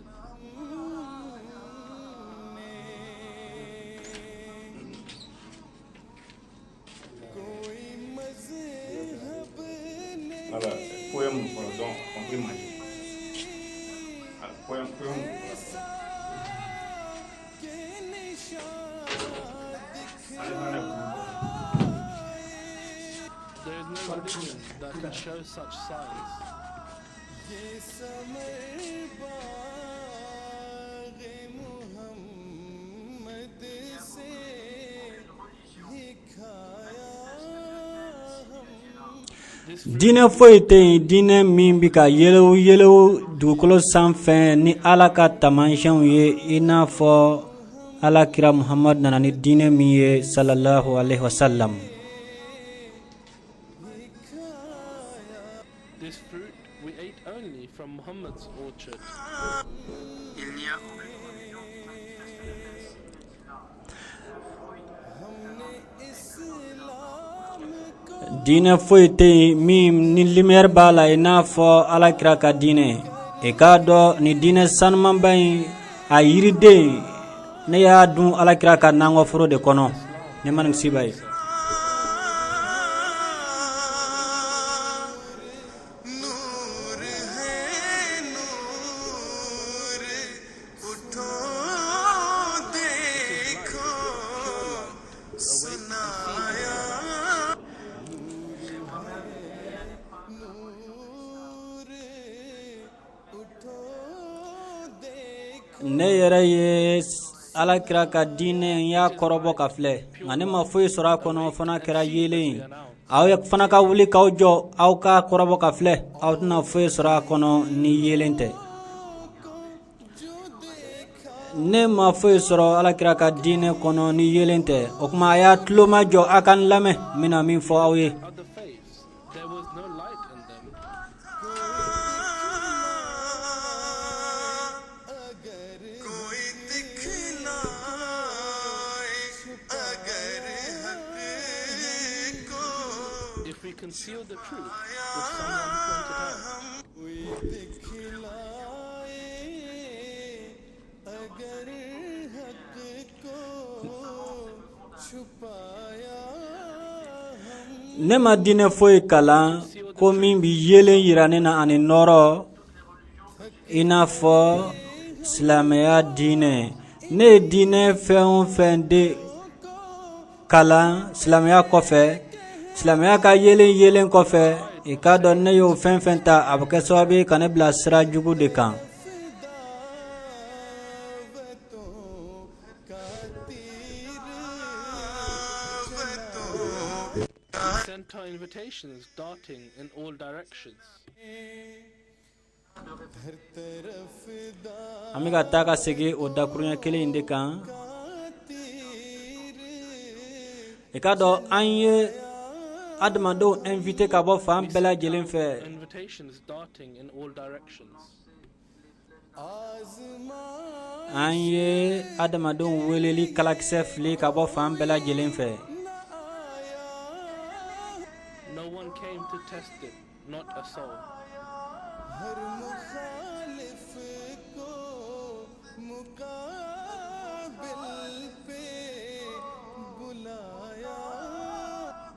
Speaker 5: Voilà, poème fɔlɔ. Donc on peut imaginer. Ah, poème, poème fɔlɔ. Ale fana ye.
Speaker 22: There is no religion that can show such signs.
Speaker 20: Diinɛ foyi tɛ yen, diinɛ min bɛ ka yɛlɛw yɛlɛw dugukolo sanfɛ ni Ala ka taamasiyɛnw ye, i n'a fɔ Alakira Muhammad nana ni diinɛ min ye, sallallahu alaihi wasallam.
Speaker 22: This fruit we ate only from Muhammad's orchard.
Speaker 5: Il n'y a aucune religion qui manifeste le même signe d'Islam.
Speaker 20: Diinɛ foyi tɛ yen min ni lumière b'a la i n'a fɔ Alakira ka diinɛ. I k'a dɔn nin diinɛ sanumanba in, a yiriden, ne y'a dun Alakira ka nakɔforo de kɔnɔ. Ne ma nin kisiba ye. Ne yɛrɛ ye Alakira ka diinɛ, n y'a kɔrɔbɔ ka filɛ, nka ne ma foyi sɔrɔ a kɔnɔ, fana kɛra yeelen ye. Aw fana ka wuli k'aw jɔ, aw k'a kɔrɔbɔ ka filɛ, aw tɛna foyi sɔrɔ a kɔnɔ ni yeelen tɛ. Ne ma foyi sɔrɔ Alakira ka diinɛ kɔnɔ ni yeelen tɛ. O tuma a y'a tulo majɔ, a ka n lamɛn, n bɛna min fɔ aw ye.
Speaker 22: Other faiths, there was no light in them. If we concealed the truth, would someone point it out?
Speaker 20: Ne ma diinɛ foyi kalan ko min bɛ yeelen yira ne na ani nɔɔrɔ i n'a fɔ silamɛya diinɛ. Ne ye diinɛ fɛn o fɛn de kalan silamɛya kɔfɛ, silamɛya ka yeelen yeelen kɔfɛ, i k'a dɔn ne y'o fɛn fɛn ta, a bɛ kɛ sababu ye ka ne bila sira jugu de kan.
Speaker 22: Sent our invitations darting in all directions.
Speaker 20: An bɛ ka taa ka segin o dakuruɲɛ kelen in de kan. I k'a dɔn an ye adamadenw invité ka bɔ fan bɛɛ lajɛlen fɛ.
Speaker 22: Invitations darting in all directions.
Speaker 20: An ye adamadenw weleli kalakisɛ fili ka bɔ fan bɛɛ lajɛlen fɛ.
Speaker 22: No one came to test it, not a soul.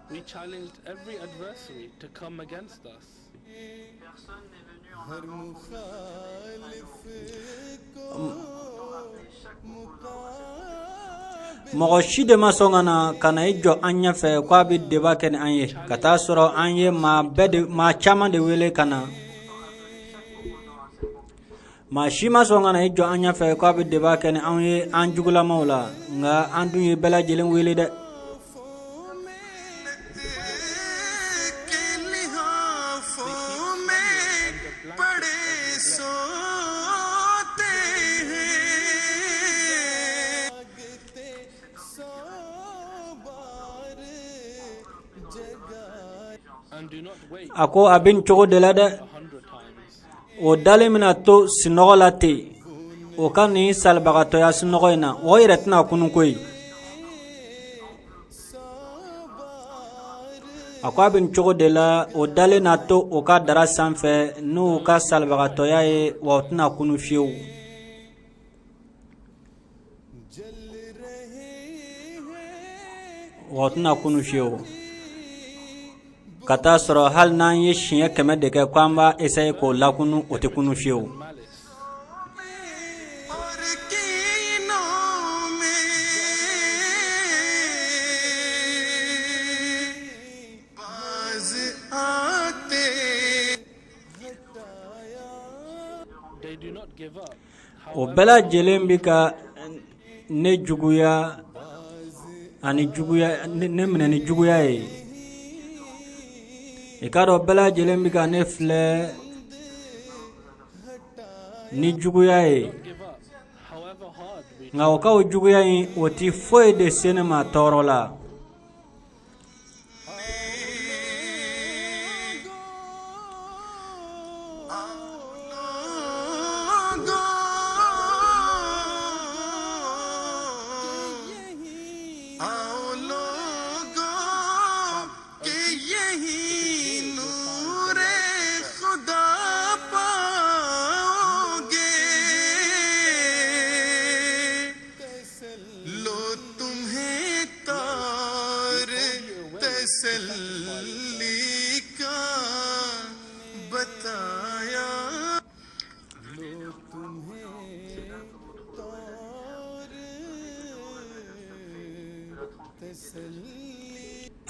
Speaker 22: We challenged every adversary to come against us.
Speaker 20: Mɔgɔ si de ma sɔn ka na ka na i jɔ an ɲɛfɛ ko a bɛ débat kɛ ni an ye, ka taa sɔrɔ an ye maa bɛɛ de, maa caman de wele ka na. Maa si ma sɔn ka na i jɔ an ɲɛfɛ ko a bɛ débat kɛ ni anw ye an jugulamaw la, nka an dun ye bɛɛ lajɛlen wele dɛ. A ko a bɛ nin cogo de la dɛ, o dalen bɛna to sunɔgɔ la ten, o ka nin salibagatɔya sunɔgɔ in na, o yɛrɛ tɛna kunun koyi. A ko a bɛ nin cogo de la, o dalen na to o ka dara sanfɛ n'u ka salibagatɔya ye, wa o tɛna kunun fiyewu. Wa o tɛna kunun fiyewu, ka taa sɔrɔ hali n'an ye siɲɛ 100 de kɛ ko an b'a essayer k'o lakunu, o tɛ kunun fiyewu. O bɛɛ lajɛlen bɛ ka ne juguya ani juguya, ne minɛ ni juguya ye. I k'a dɔn bɛɛ lajɛlen bɛ ka ne filɛ ni juguya ye, nka o ka o juguya in, o tɛ foyi de se ne ma tɔɔrɔ la.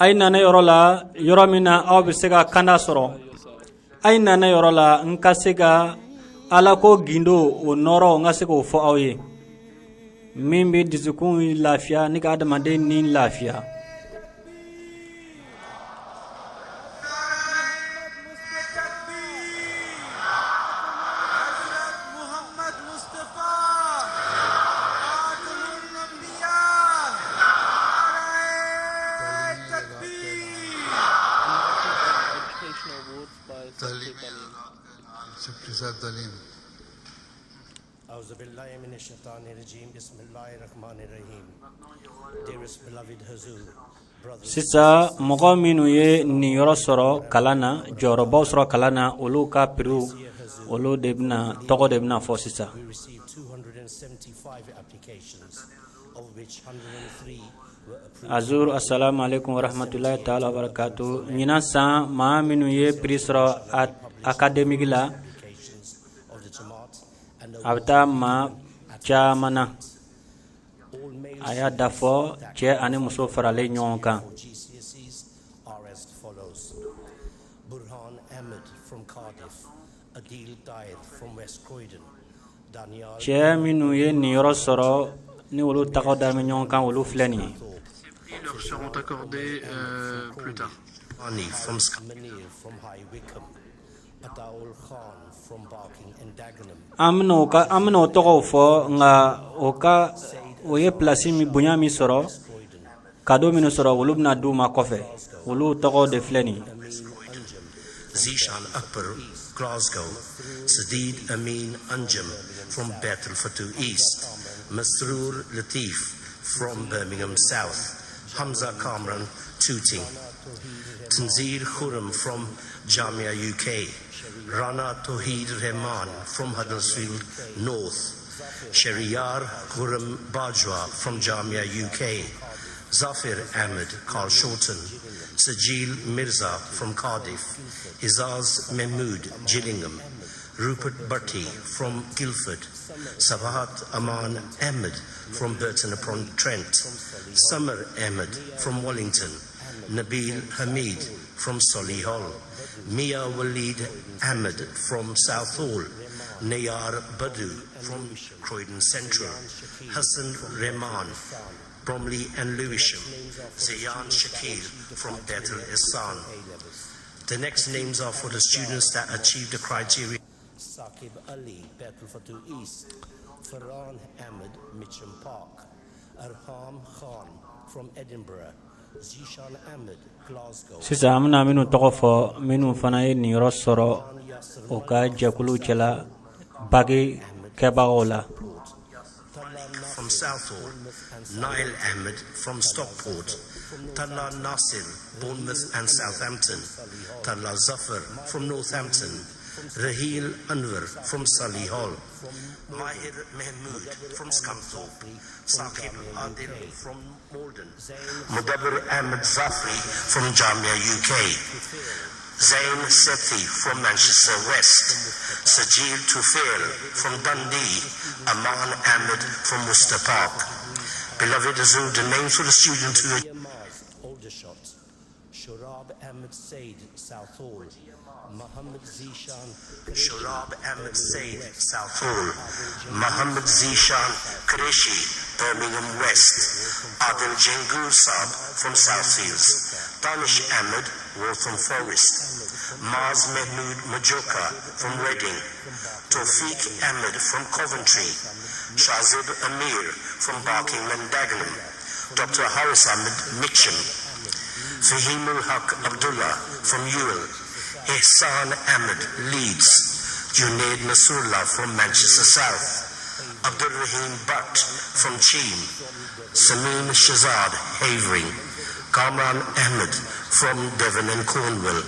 Speaker 20: A ye na ne yɔrɔ la, yɔrɔ min na aw bɛ se ka kanda sɔrɔ. A ye na ne yɔrɔ la, n ka se ka ala ko gindo, o nɔɔrɔ, n ka se k'o fɔ aw ye, min bɛ dusukun lafiya ni ka adamaden ni lafiya. Sisan mɔgɔ minnu ye niyɔrɔ sɔrɔ kalan na, jɔyɔrɔbaw sɔrɔ kalan na, olu ka prix, olu de bɛna tɔgɔ de bɛna fɔ sisan. Azur, assalamu alaikum warahmatullahi ta'ala wabarakatuh. Ɲinan san, maa minnu ye prix sɔrɔ académique la, a bɛ taa maa caman na. A y'a dafɔ cɛ ani muso faralen ɲɔgɔn kan. Cɛ minnu ye niyɔrɔ sɔrɔ ni olu tɔgɔ da bɛ ɲɔgɔn kan, olu filɛ nin ye.
Speaker 22: Leur seront accordés plus tard.
Speaker 20: An bɛna o ka an bɛna o tɔgɔw fɔ, nka o ka o ye pilasi min, bonya min sɔrɔ, cadeau minnu sɔrɔ, olu bɛna d'u ma kɔfɛ. Olu tɔgɔ de filɛ nin ye.
Speaker 8: Zishan Akbar, Glasgow, Sadeed Amin Anjum from Baitul Futuh East, Masroor Latif from Birmingham South, Hamza Kamran, Tooting, Tanzir Khurram from Jamia UK, Rana Tohid Rahman from Huddersfield North, Sheriyar Khurram Bajwa from Jamia UK, Zafir Ahmed, Carshalton, Sajil Mirza from Cardiff, Izaz Mehmood, Gillingham, Rupert Bhatti from Guildford, Sabahat Aman Ahmed from Burton upon Trent, Summer Ahmed from Wallington, Nabil Hamid from Solihull, Mia Waleed Ahmed from Southall, Nayar Badu from Croydon Central, Hassan Rehman, Bromley and Lewisham, Zayan Shakil from Bethel Ihsan. The next names are for the students that achieved the criteria. Saqib Ali, Baitul Futuh East, Farhan Ahmed, Mitcham Park, Arham Khan from Edinburgh, Zishan Ahmed, Glasgow.
Speaker 20: Sisan an bɛna minnu tɔgɔ fɔ, minnu fana ye niyɔrɔ sɔrɔ o ka jɛkulu cɛla bac kɛbagaw la.
Speaker 8: From Southall, Nail Ahmed from Stockport, Talha Nasir, Bournemouth and Southampton, Talha Zafar from Northampton, Raheel Anwar from Solihull, Mahir Mehmood from Scunthorpe, Saqib Adil from Maldon, Mudabbir Ahmed Zafri from Jamia UK, Zain Sethi from Manchester West, Sajil Tufail from Dundee, Aman Ahmed from Worcester Park. Beloved Azul, the names for the students who Aldershot, Shurab Ahmed Said, Southall, Muhammad Zishan
Speaker 11: Shurab Ahmed Said, Southall, Muhammad Zishan Qureshi, Birmingham West, Adil Jengur Saab from Southfields, Danish Ahmed, Waltham Forest, Maz Mehmood Majoka from Reading, Tawfiq Ahmed from Coventry, Shazib Amir from Barking and Dagenham, Dr. Harris Ahmed Mitcham, Fahimul Haq Abdullah from Ewell, Ihsan Ahmed, Leeds, Junaid Nasrullah from Manchester South, Abdul Rahim Butt from Cheam, Sameen Shazad, Havering, Kamran Ahmed from Devon and Cornwall,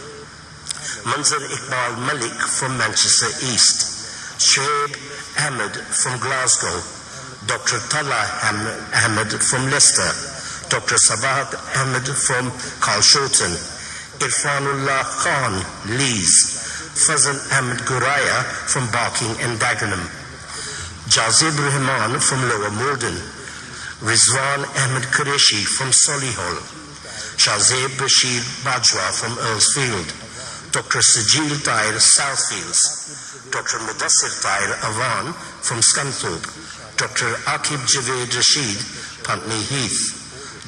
Speaker 11: Manzar Iqbal Malik from Manchester East, Shoaib Ahmed from Glasgow, Dr. Talha Ahmed from Leicester, Dr. Sabahat Ahmed from Carshalton, Irfanullah Khan, Leeds, Fazal Ahmed Guraya from Barking and Dagenham, Jazib Rahman from Lower Maldon, Rizwan Ahmed Qureshi from Solihull, Shazib Bashir Bajwa from Earlsfield, Dr. Sajil Tahir, Southfields, Dr. Mudassir Tahir Awan from Scunthorpe, Dr. Akib Javed Rashid, Putney Heath,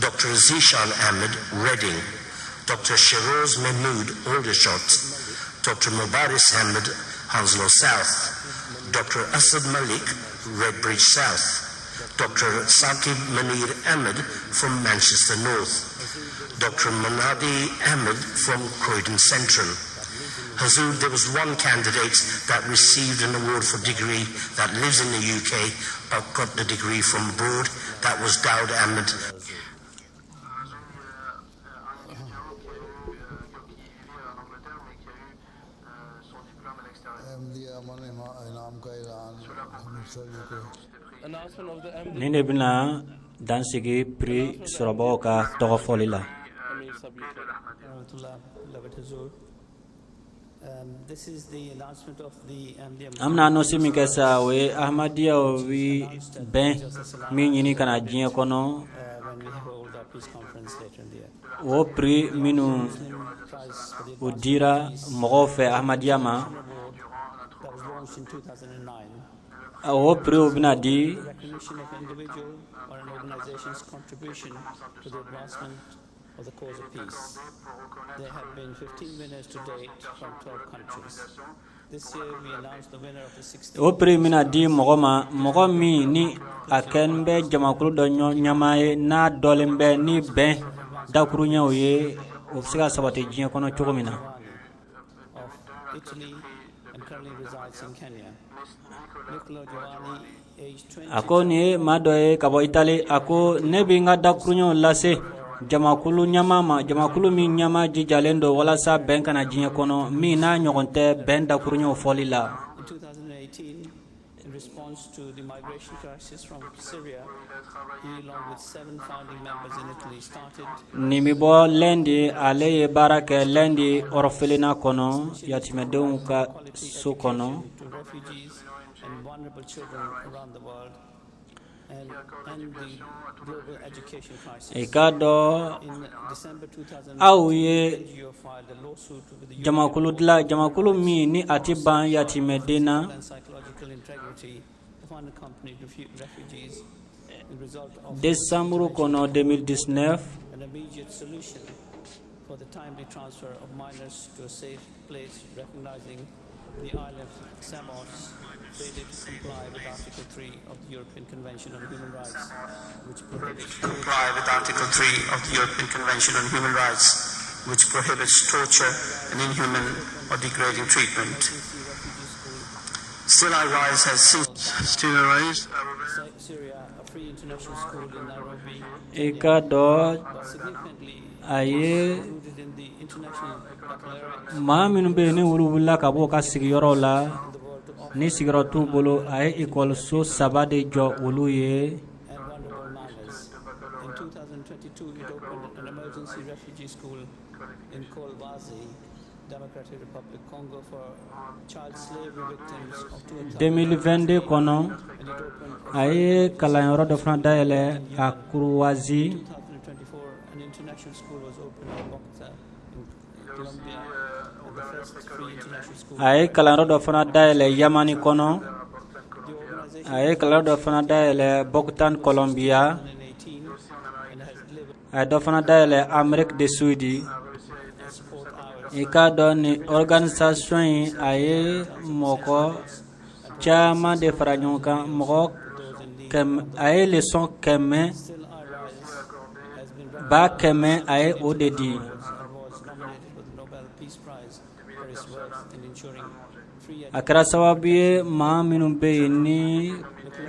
Speaker 11: Dr. Zishan Ahmed, Reading, Dr. Shiroz Mehmood, Aldershot, Dr. Mubaris Ahmed, Hounslow South, Dr. Asad Malik, Redbridge South, Dr. Saqib Munir Ahmed from Manchester North, Dr. Manadi Ahmed from Croydon Central. Hazur, there was one candidate that received an award for degree that lives in the UK but got the degree from abroad. That was Daud Ahmed.
Speaker 20: Nin de bɛna Dan sigi prix sɔrɔbagaw ka tɔgɔ fɔli la. An bɛna annonce min kɛ sa, o ye Ahmadiyaw bi bɛn min ɲini ka na diɲɛ kɔnɔ, o prix minnu o dira mɔgɔw fɛ Ahmadiya ma, o prix bɛna di.
Speaker 3: Of the cause of peace. There have been 15 winners to date from 12 countries. This year we announced the winner of the 16.
Speaker 20: O prix bɛna di mɔgɔ ma, mɔgɔ min ni a kɛlen bɛ jamakulu dɔ ɲɛmaa ye, n'a dɔlen bɛ ni bɛn dakuruɲɛw ye, o bɛ se ka sabati diɲɛ kɔnɔ cogo min na.
Speaker 3: Of Italy and currently resides in Kenya. Niccolo Giovanni, age 20.
Speaker 20: A ko nin ye maa dɔ ye ka bɔ Itali. A ko ne bɛ n ka dakuruɲɛw lase jamakulu ɲɛmaa ma, jamakulu min ɲɛmaa jijalen don walasa bɛn kana diɲɛ kɔnɔ, min n'a ɲɔgɔn tɛ bɛn dakuruɲɛw fɔli la.
Speaker 3: In 2018, in response to the migration crisis from Syria, he, along with seven founding members in Italy, started
Speaker 20: Nin bɛ bɔ Lɛndi. Ale ye baara kɛ Lɛndi orphelinat kɔnɔ, yatimɛdenw ka so kɔnɔ.
Speaker 3: to refugees and vulnerable children around the world and end the global education crisis.
Speaker 20: I k'a dɔn
Speaker 3: In December 2019,
Speaker 20: aw ye
Speaker 3: NGO filed a lawsuit with the
Speaker 20: jamakulu dilan, jamakulu min ni a tɛ ban yatimɛden na.
Speaker 3: and psychological integrity of unaccompanied refugees in result of
Speaker 20: Décembre kɔnɔ 2019,
Speaker 3: an immediate solution for the timely transfer of minors to a safe place, recognizing the island of Samos failure to comply with Article 3 of the European Convention on Human Rights, which prohibits
Speaker 11: Comply with Article 3 of the European Convention on Human Rights, which prohibits torture and inhuman or degrading treatment. Still I Rise has since
Speaker 6: Still I Rise.
Speaker 3: Syria, a free international school in Nairobi,
Speaker 20: I k'a dɔn
Speaker 3: but significantly
Speaker 20: a ye
Speaker 3: included in the International Baccalaureate
Speaker 20: maa minnu bɛ yen ni olu wulila ka bɔ u ka sigiyɔrɔw la, ni sigiyɔrɔ t'u bolo, a ye ekɔliso saba de jɔ olu ye.
Speaker 3: And vulnerable minors. In 2022, it opened an emergency refugee school in Kolwezi, Democratic Republic Congo, for child slavery victims of 2000.
Speaker 20: 2022 kɔnɔ, a ye kalanyɔrɔ dɔ fana dayɛlɛ a Kuruwazi.
Speaker 3: 2024, an international school was opened in Bogota, in Colombia, and the first free international school.
Speaker 20: A ye kalanyɔrɔ dɔ fana dayɛlɛ Yamani kɔnɔ. A ye kalanyɔrɔ dɔ fana dayɛlɛ Bogota, Colombia. A ye dɔ fana dayɛlɛ Amérique du Sud. I k'a dɔn nin organisation in, a ye mɔgɔ caman de fara ɲɔgɔn kan, mɔgɔ kɛmɛ, a ye leçon kɛmɛ ba kɛmɛ, a ye o de di.
Speaker 3: And was nominated for the Nobel Peace Prize for his work in ensuring free
Speaker 20: A kɛra sababu ye, maa minnu bɛ yen ni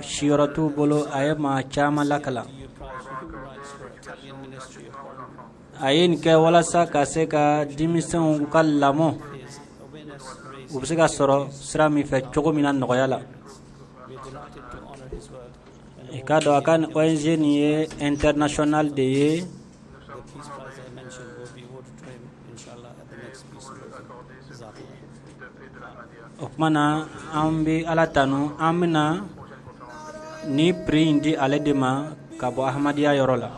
Speaker 20: siyɔrɔ t'u bolo, a ye maa caman lakalan.
Speaker 3: EU Prize for Human Rights for Italian Ministry of Foreign
Speaker 20: A ye nin kɛ walasa ka se ka denmisɛnw ka lamɔ
Speaker 3: His awareness
Speaker 20: u bɛ se ka sɔrɔ sira min fɛ cogo min na nɔgɔya la.
Speaker 3: We are delighted to honor his work and
Speaker 20: I k'a dɔn a ka nin ONG nin ye international de ye.
Speaker 3: The Peace Prize I mentioned will be awarded to him, inshallah, at the next Peace Symposium. Jazakallah.
Speaker 20: O tuma na, an bɛ Ala tanu, an bɛna ni prix in di ale de ma ka bɔ Ahmadiyya yɔrɔ la.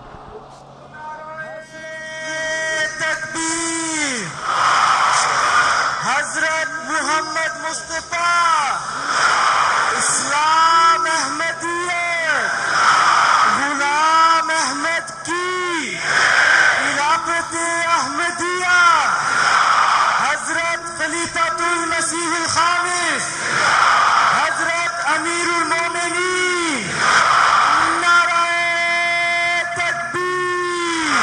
Speaker 7: तकबीर! हजरत मोहम्मद मुस्तफ़ा! इस्लाम अहमदियत! गुलाम अहमद की खिलाफत अहमदिया! हजरत खलीफतुल मसीह खामिस! हजरत अमीरुल मोमिनीन! नारा तकबीर!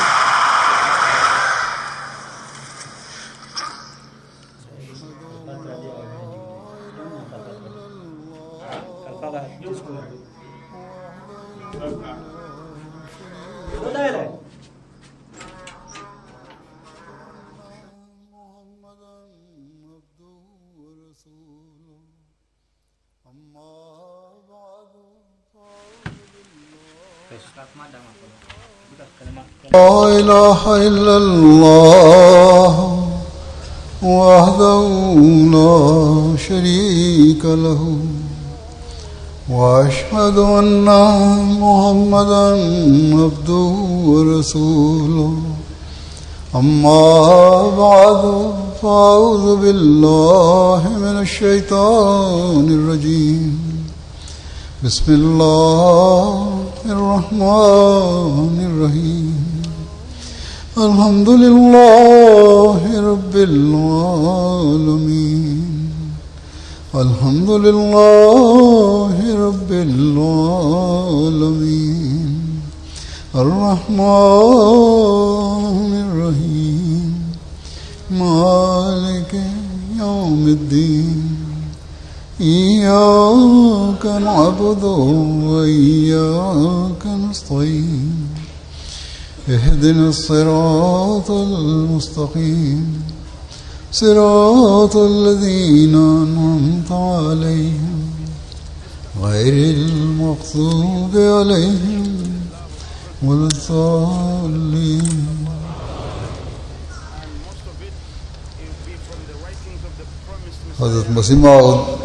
Speaker 6: لا إله إلا الله وحده لا شريك له وأشهد أن محمدا عبده ورسوله أما بعد فأعوذ بالله من الشيطان الرجيم بسم الله الرحمن الرحيم الحمد لله رب العالمين الحمد لله رب العالمين الرحمن الرحيم مالك يوم الدين إياك نعبد وإياك نستعين اهدنا الصراط المستقيم صراط الذين أنعمت عليهم غير المغضوب عليهم ولا الضالين. حضرت مسیح موعود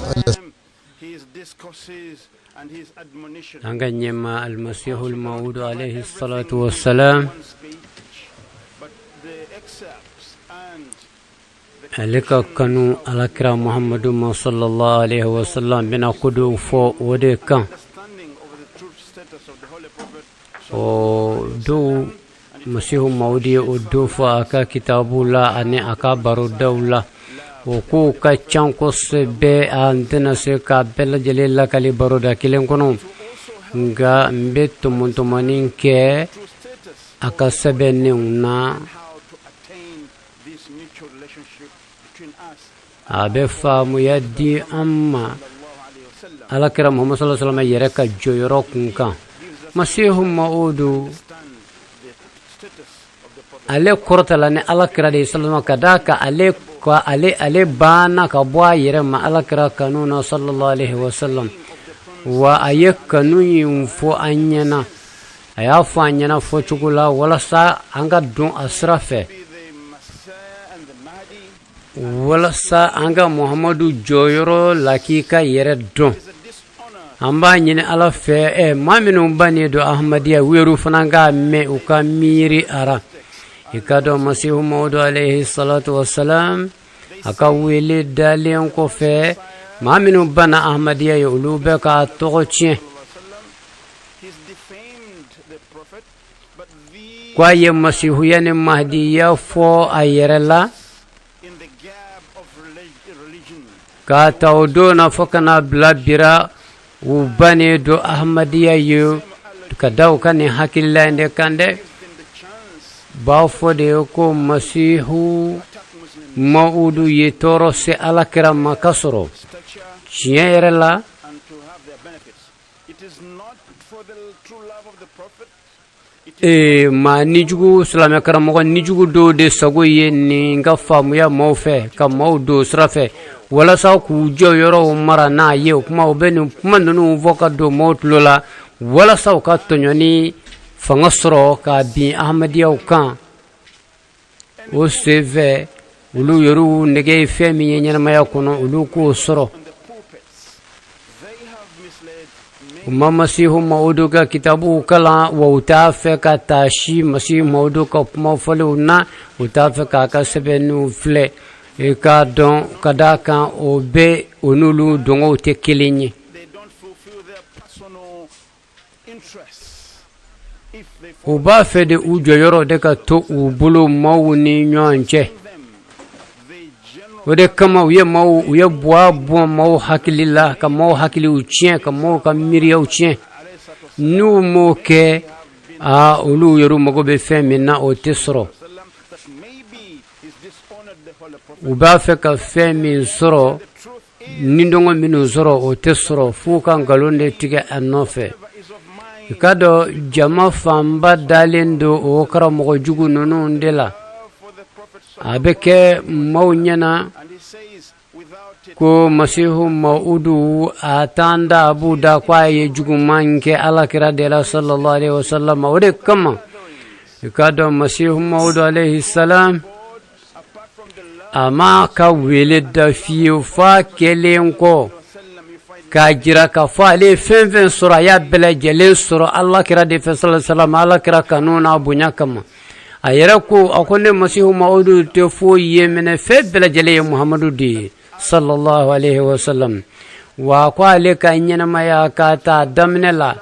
Speaker 19: An ka ɲɛmaa Almasihul Mawudu alehi salatu wa salam ale ka kanu alakira Muhamadu ma sallallahu alaihi wa sallam bɛna ko dɔw fɔ o de kan. O dɔw Masihu Mawudu ye o dɔw fɔ a ka kitabu la ani a ka barodaw la. O kow ka ca kosɛbɛ, an tɛna se k'a bɛɛ lajɛlen lakali baroda kelen kɔnɔ, nka n bɛ tɔmɔtɔmɔni kɛ a ka sɛbɛnnenw na. A bɛ faamuya di an ma alakira Muhammad sallallahu alaihi wasallam yɛrɛ ka jɔyɔrɔ kun kan. Masihu Mawudu ale kɔrɔtala ni alakira de ye sallallahu ka d'a kan ale ka ale ale banna ka bɔ a yɛrɛ ma alakira kanu na sallallahu alaihi wasallam. Wa a ye kanu in fɔ an ɲɛna, a y'a fɔ an ɲɛna fɔcogo la walasa an ka don a sira fɛ, walasa an ka Muhamadu jɔyɔrɔ lakika yɛrɛ dɔn. An b'a ɲini Ala fɛ ɛ maa minnu bannen don Ahmadiyya u yɛrɛ fana k'a mɛn u ka miiri a ra. I k'a dɔn Masihu Mawudu alayhi salatu wasalam a ka wele dalen kɔfɛ, maa minnu banna Ahmadiyya ye olu bɛ k'a tɔgɔ tiɲɛ ko a ye masihuya ni mahadiya fɔ a yɛrɛ la. K'a ta o don na fo ka n'a bila bi ra, u bannen don Ahmadiyya ye ka da u ka nin hakilila in de kan dɛ. B'a fɔ de ko Masihu Mawudu ye tɔɔrɔ se Alakira ma ka sɔrɔ tiɲɛ yɛrɛ la Ee maa nijugu, silamɛ karamɔgɔ nijugu dɔw de sago ye nin ka faamuya maaw fɛ, ka maaw don sira fɛ walasa k'u jɔyɔrɔw mara n'a ye. O kuma u bɛ nin kuma ninnu fɔ ka don maaw tulo la walasa u ka tɔɲɔni fanga sɔrɔ ka bin Ahmadiyaw kan. O senfɛ olu yɛrɛw nege ye fɛn min ye ɲɛnamaya kɔnɔ, olu k'o sɔrɔ. U ma Masihu Mawudu ka kitabuw kalan, wa u t'a fɛ ka taasi Masihu Mawudu ka kuma fɔlenw na, u t'a fɛ k'a ka sɛbɛnniw filɛ. I k'a dɔn ka d'a kan o bɛ o n'olu dɔngɔw tɛ kelen ye. U b'a fɛ de u jɔyɔrɔ de ka to u bolo maaw ni ɲɔgɔn cɛ. O de kama u ye maaw u ye buwa bɔn maaw hakili la, ka maaw hakiliw tiɲɛ, ka maaw ka miiriyaw tiɲɛ. N'u m'o kɛ, aa olu yɛrɛ mago bɛ fɛn min na, o tɛ sɔrɔ. U b'a fɛ ka fɛn min sɔrɔ, nidungɔ minnu sɔrɔ, o tɛ sɔrɔ f'u ka nkalon de tigɛ a nɔfɛ. I k'a dɔn jama fanba dalen don o karamɔgɔ jugu ninnu de la. A bɛ kɛ maaw ɲɛna Ko Masihu Mawudu a t'an da a b'u da ko a ye juguman kɛ Alakira de la sallallahu alaihi wasallam. O de kama i k'a dɔn Masihu Mawudu alayhi salam a m'a ka wele da fiyewu f'a kɛlen kɔ k'a jira k'a fɔ ale ye fɛn fɛn sɔrɔ, a y'a bɛɛ lajɛlen sɔrɔ Alakira de fɛ sallallahu alaihi wasallam, Alakira kanu n'a bonya kama. A yɛrɛ ko, a ko ne Masihu Mawudu tɛ foyi ye minɛ, fɛn bɛɛ lajɛlen ye Muhamadu de ye sallallahu alaihi wasallam. Wa ko ale ka ɲɛnamaya ka taa daminɛ la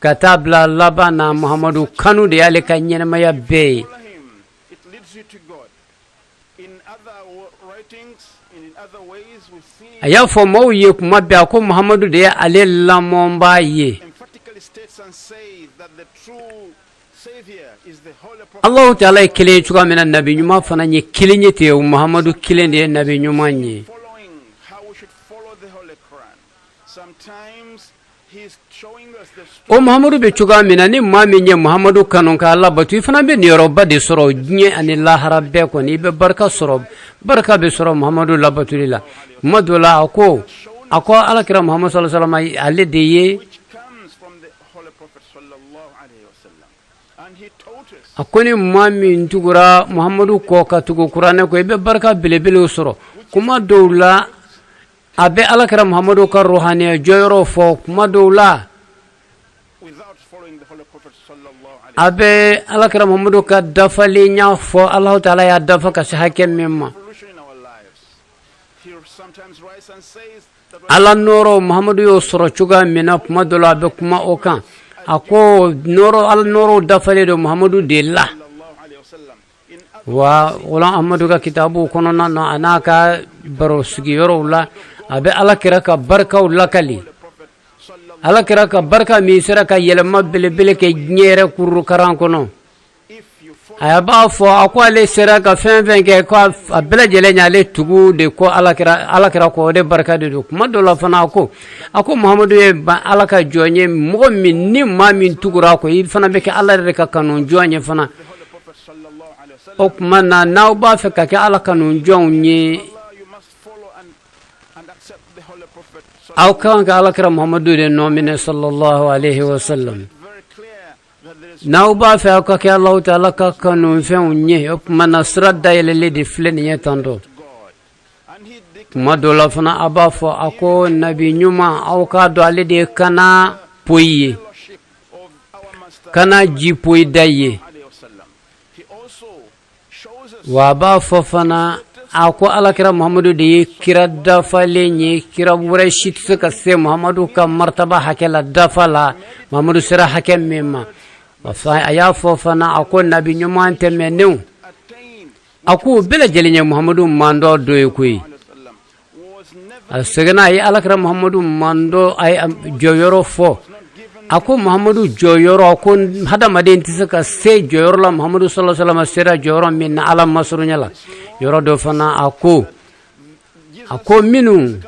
Speaker 19: ka taa bila laban na, Muhamadu kanu de y'ale ka ɲɛnamaya bɛɛ ye. A y'a fɔ maaw ye kuma bɛɛ, a ko Muhamadu de ye ale lamɔbaa ye. Allahu taala ye kelen ye cogoya min na, nabi ɲuman fana ye kelen ye ten. Muhamadu kelen de ye nabi ɲuman ye. O Muhamadu bɛ cogoya min na, ni maa min ye Muhamadu kanu k'a labato, i fana bɛ niyɔrɔba de sɔrɔ diɲɛ ani lahara bɛɛ kɔni. I bɛ barika sɔrɔ, barika bɛ sɔrɔ Muhamadu labatoli la. Tuma dɔ la, a ko Alakira Muhamadu sallallahu alaihi wasallam, ale de ye a ko ni maa min tugura Muhamadu kɔ ka tugu kuranɛ kɔ, i bɛ barika belebelew sɔrɔ. Kuma dɔw la, a bɛ Alakira Muhamadu ka ruhaniya jɔyɔrɔ fɔ. Kuma dɔw la, a bɛ Alakira Muhamadu ka dafalenya fɔ, Alahu taala y'a dafa ka se hakɛ min ma. Ala nɔɔrɔ, Muhamadu y'o sɔrɔ cogoya min na, kuma dɔ la a bɛ kuma o kan. A ko nɔɔrɔ, Ala nɔɔrɔw dafalen don Muhamadu de la. Wa Gulam Amadu ka kitabu kɔnɔna na, a n'a ka baro sigiyɔrɔw la, a bɛ Ala kira ka barikaw lakali, Ala kira ka barika min sera ka yɛlɛma belebele kɛ diɲɛ yɛrɛ kurukaran kɔnɔ. A b'a fɔ a ko ale sera ka fɛn fɛn kɛ, ko a bɛɛ lajɛlen y'ale tugu de ko Alakira kɔ, o de barika de don. Kuma dɔ la fana, a ko Muhamadu ye Ala ka jɔn ye, mɔgɔ min ni maa min tugura a kɔ, i fana bɛ kɛ Ala yɛrɛ ka kanu jɔn ye fana. O tuma na, n'aw b'a fɛ ka kɛ Ala kanu jɔnw ye, aw ka kan ka Alakira Muhamadu de nɔ minɛ sallallahu alaihi wasallam. N'aw b'a fɛ aw ka kɛ Alahu taala ka kanufɛnw ye, o tuma na sira dayɛlɛlen de filɛ nin ye tantɔ. Kuma dɔ la fana, a b'a fɔ a ko nabi ɲuman, aw k'a dɔn ale de ye kana poyi ye, kana ji poyi da ye. Wa a b'a fɔ fana, a ko Alakira Muhamadu de ye kira dafalen ye, kira wɛrɛ si tɛ se ka se Muhamadu ka martaba hakɛ la, dafa la, Muhamadu sera hakɛ min ma. A y'a fɔ fana, a ko nabi ɲuman tɛmɛnenw, a ko bɛɛ lajɛlen ye Muhamadu mantɔn dɔ ye koyi. A seginna, a ye Alakira Muhamadu mantɔn, a ye jɔyɔrɔ fɔ. A ko Muhamadu jɔyɔrɔ, ko hadamaden tɛ se ka se jɔyɔrɔ la Muhamadu sallallahu alaihi wasallam sera jɔyɔrɔ min na Ala masurunya la. Yɔrɔ dɔ fana, a ko minnu,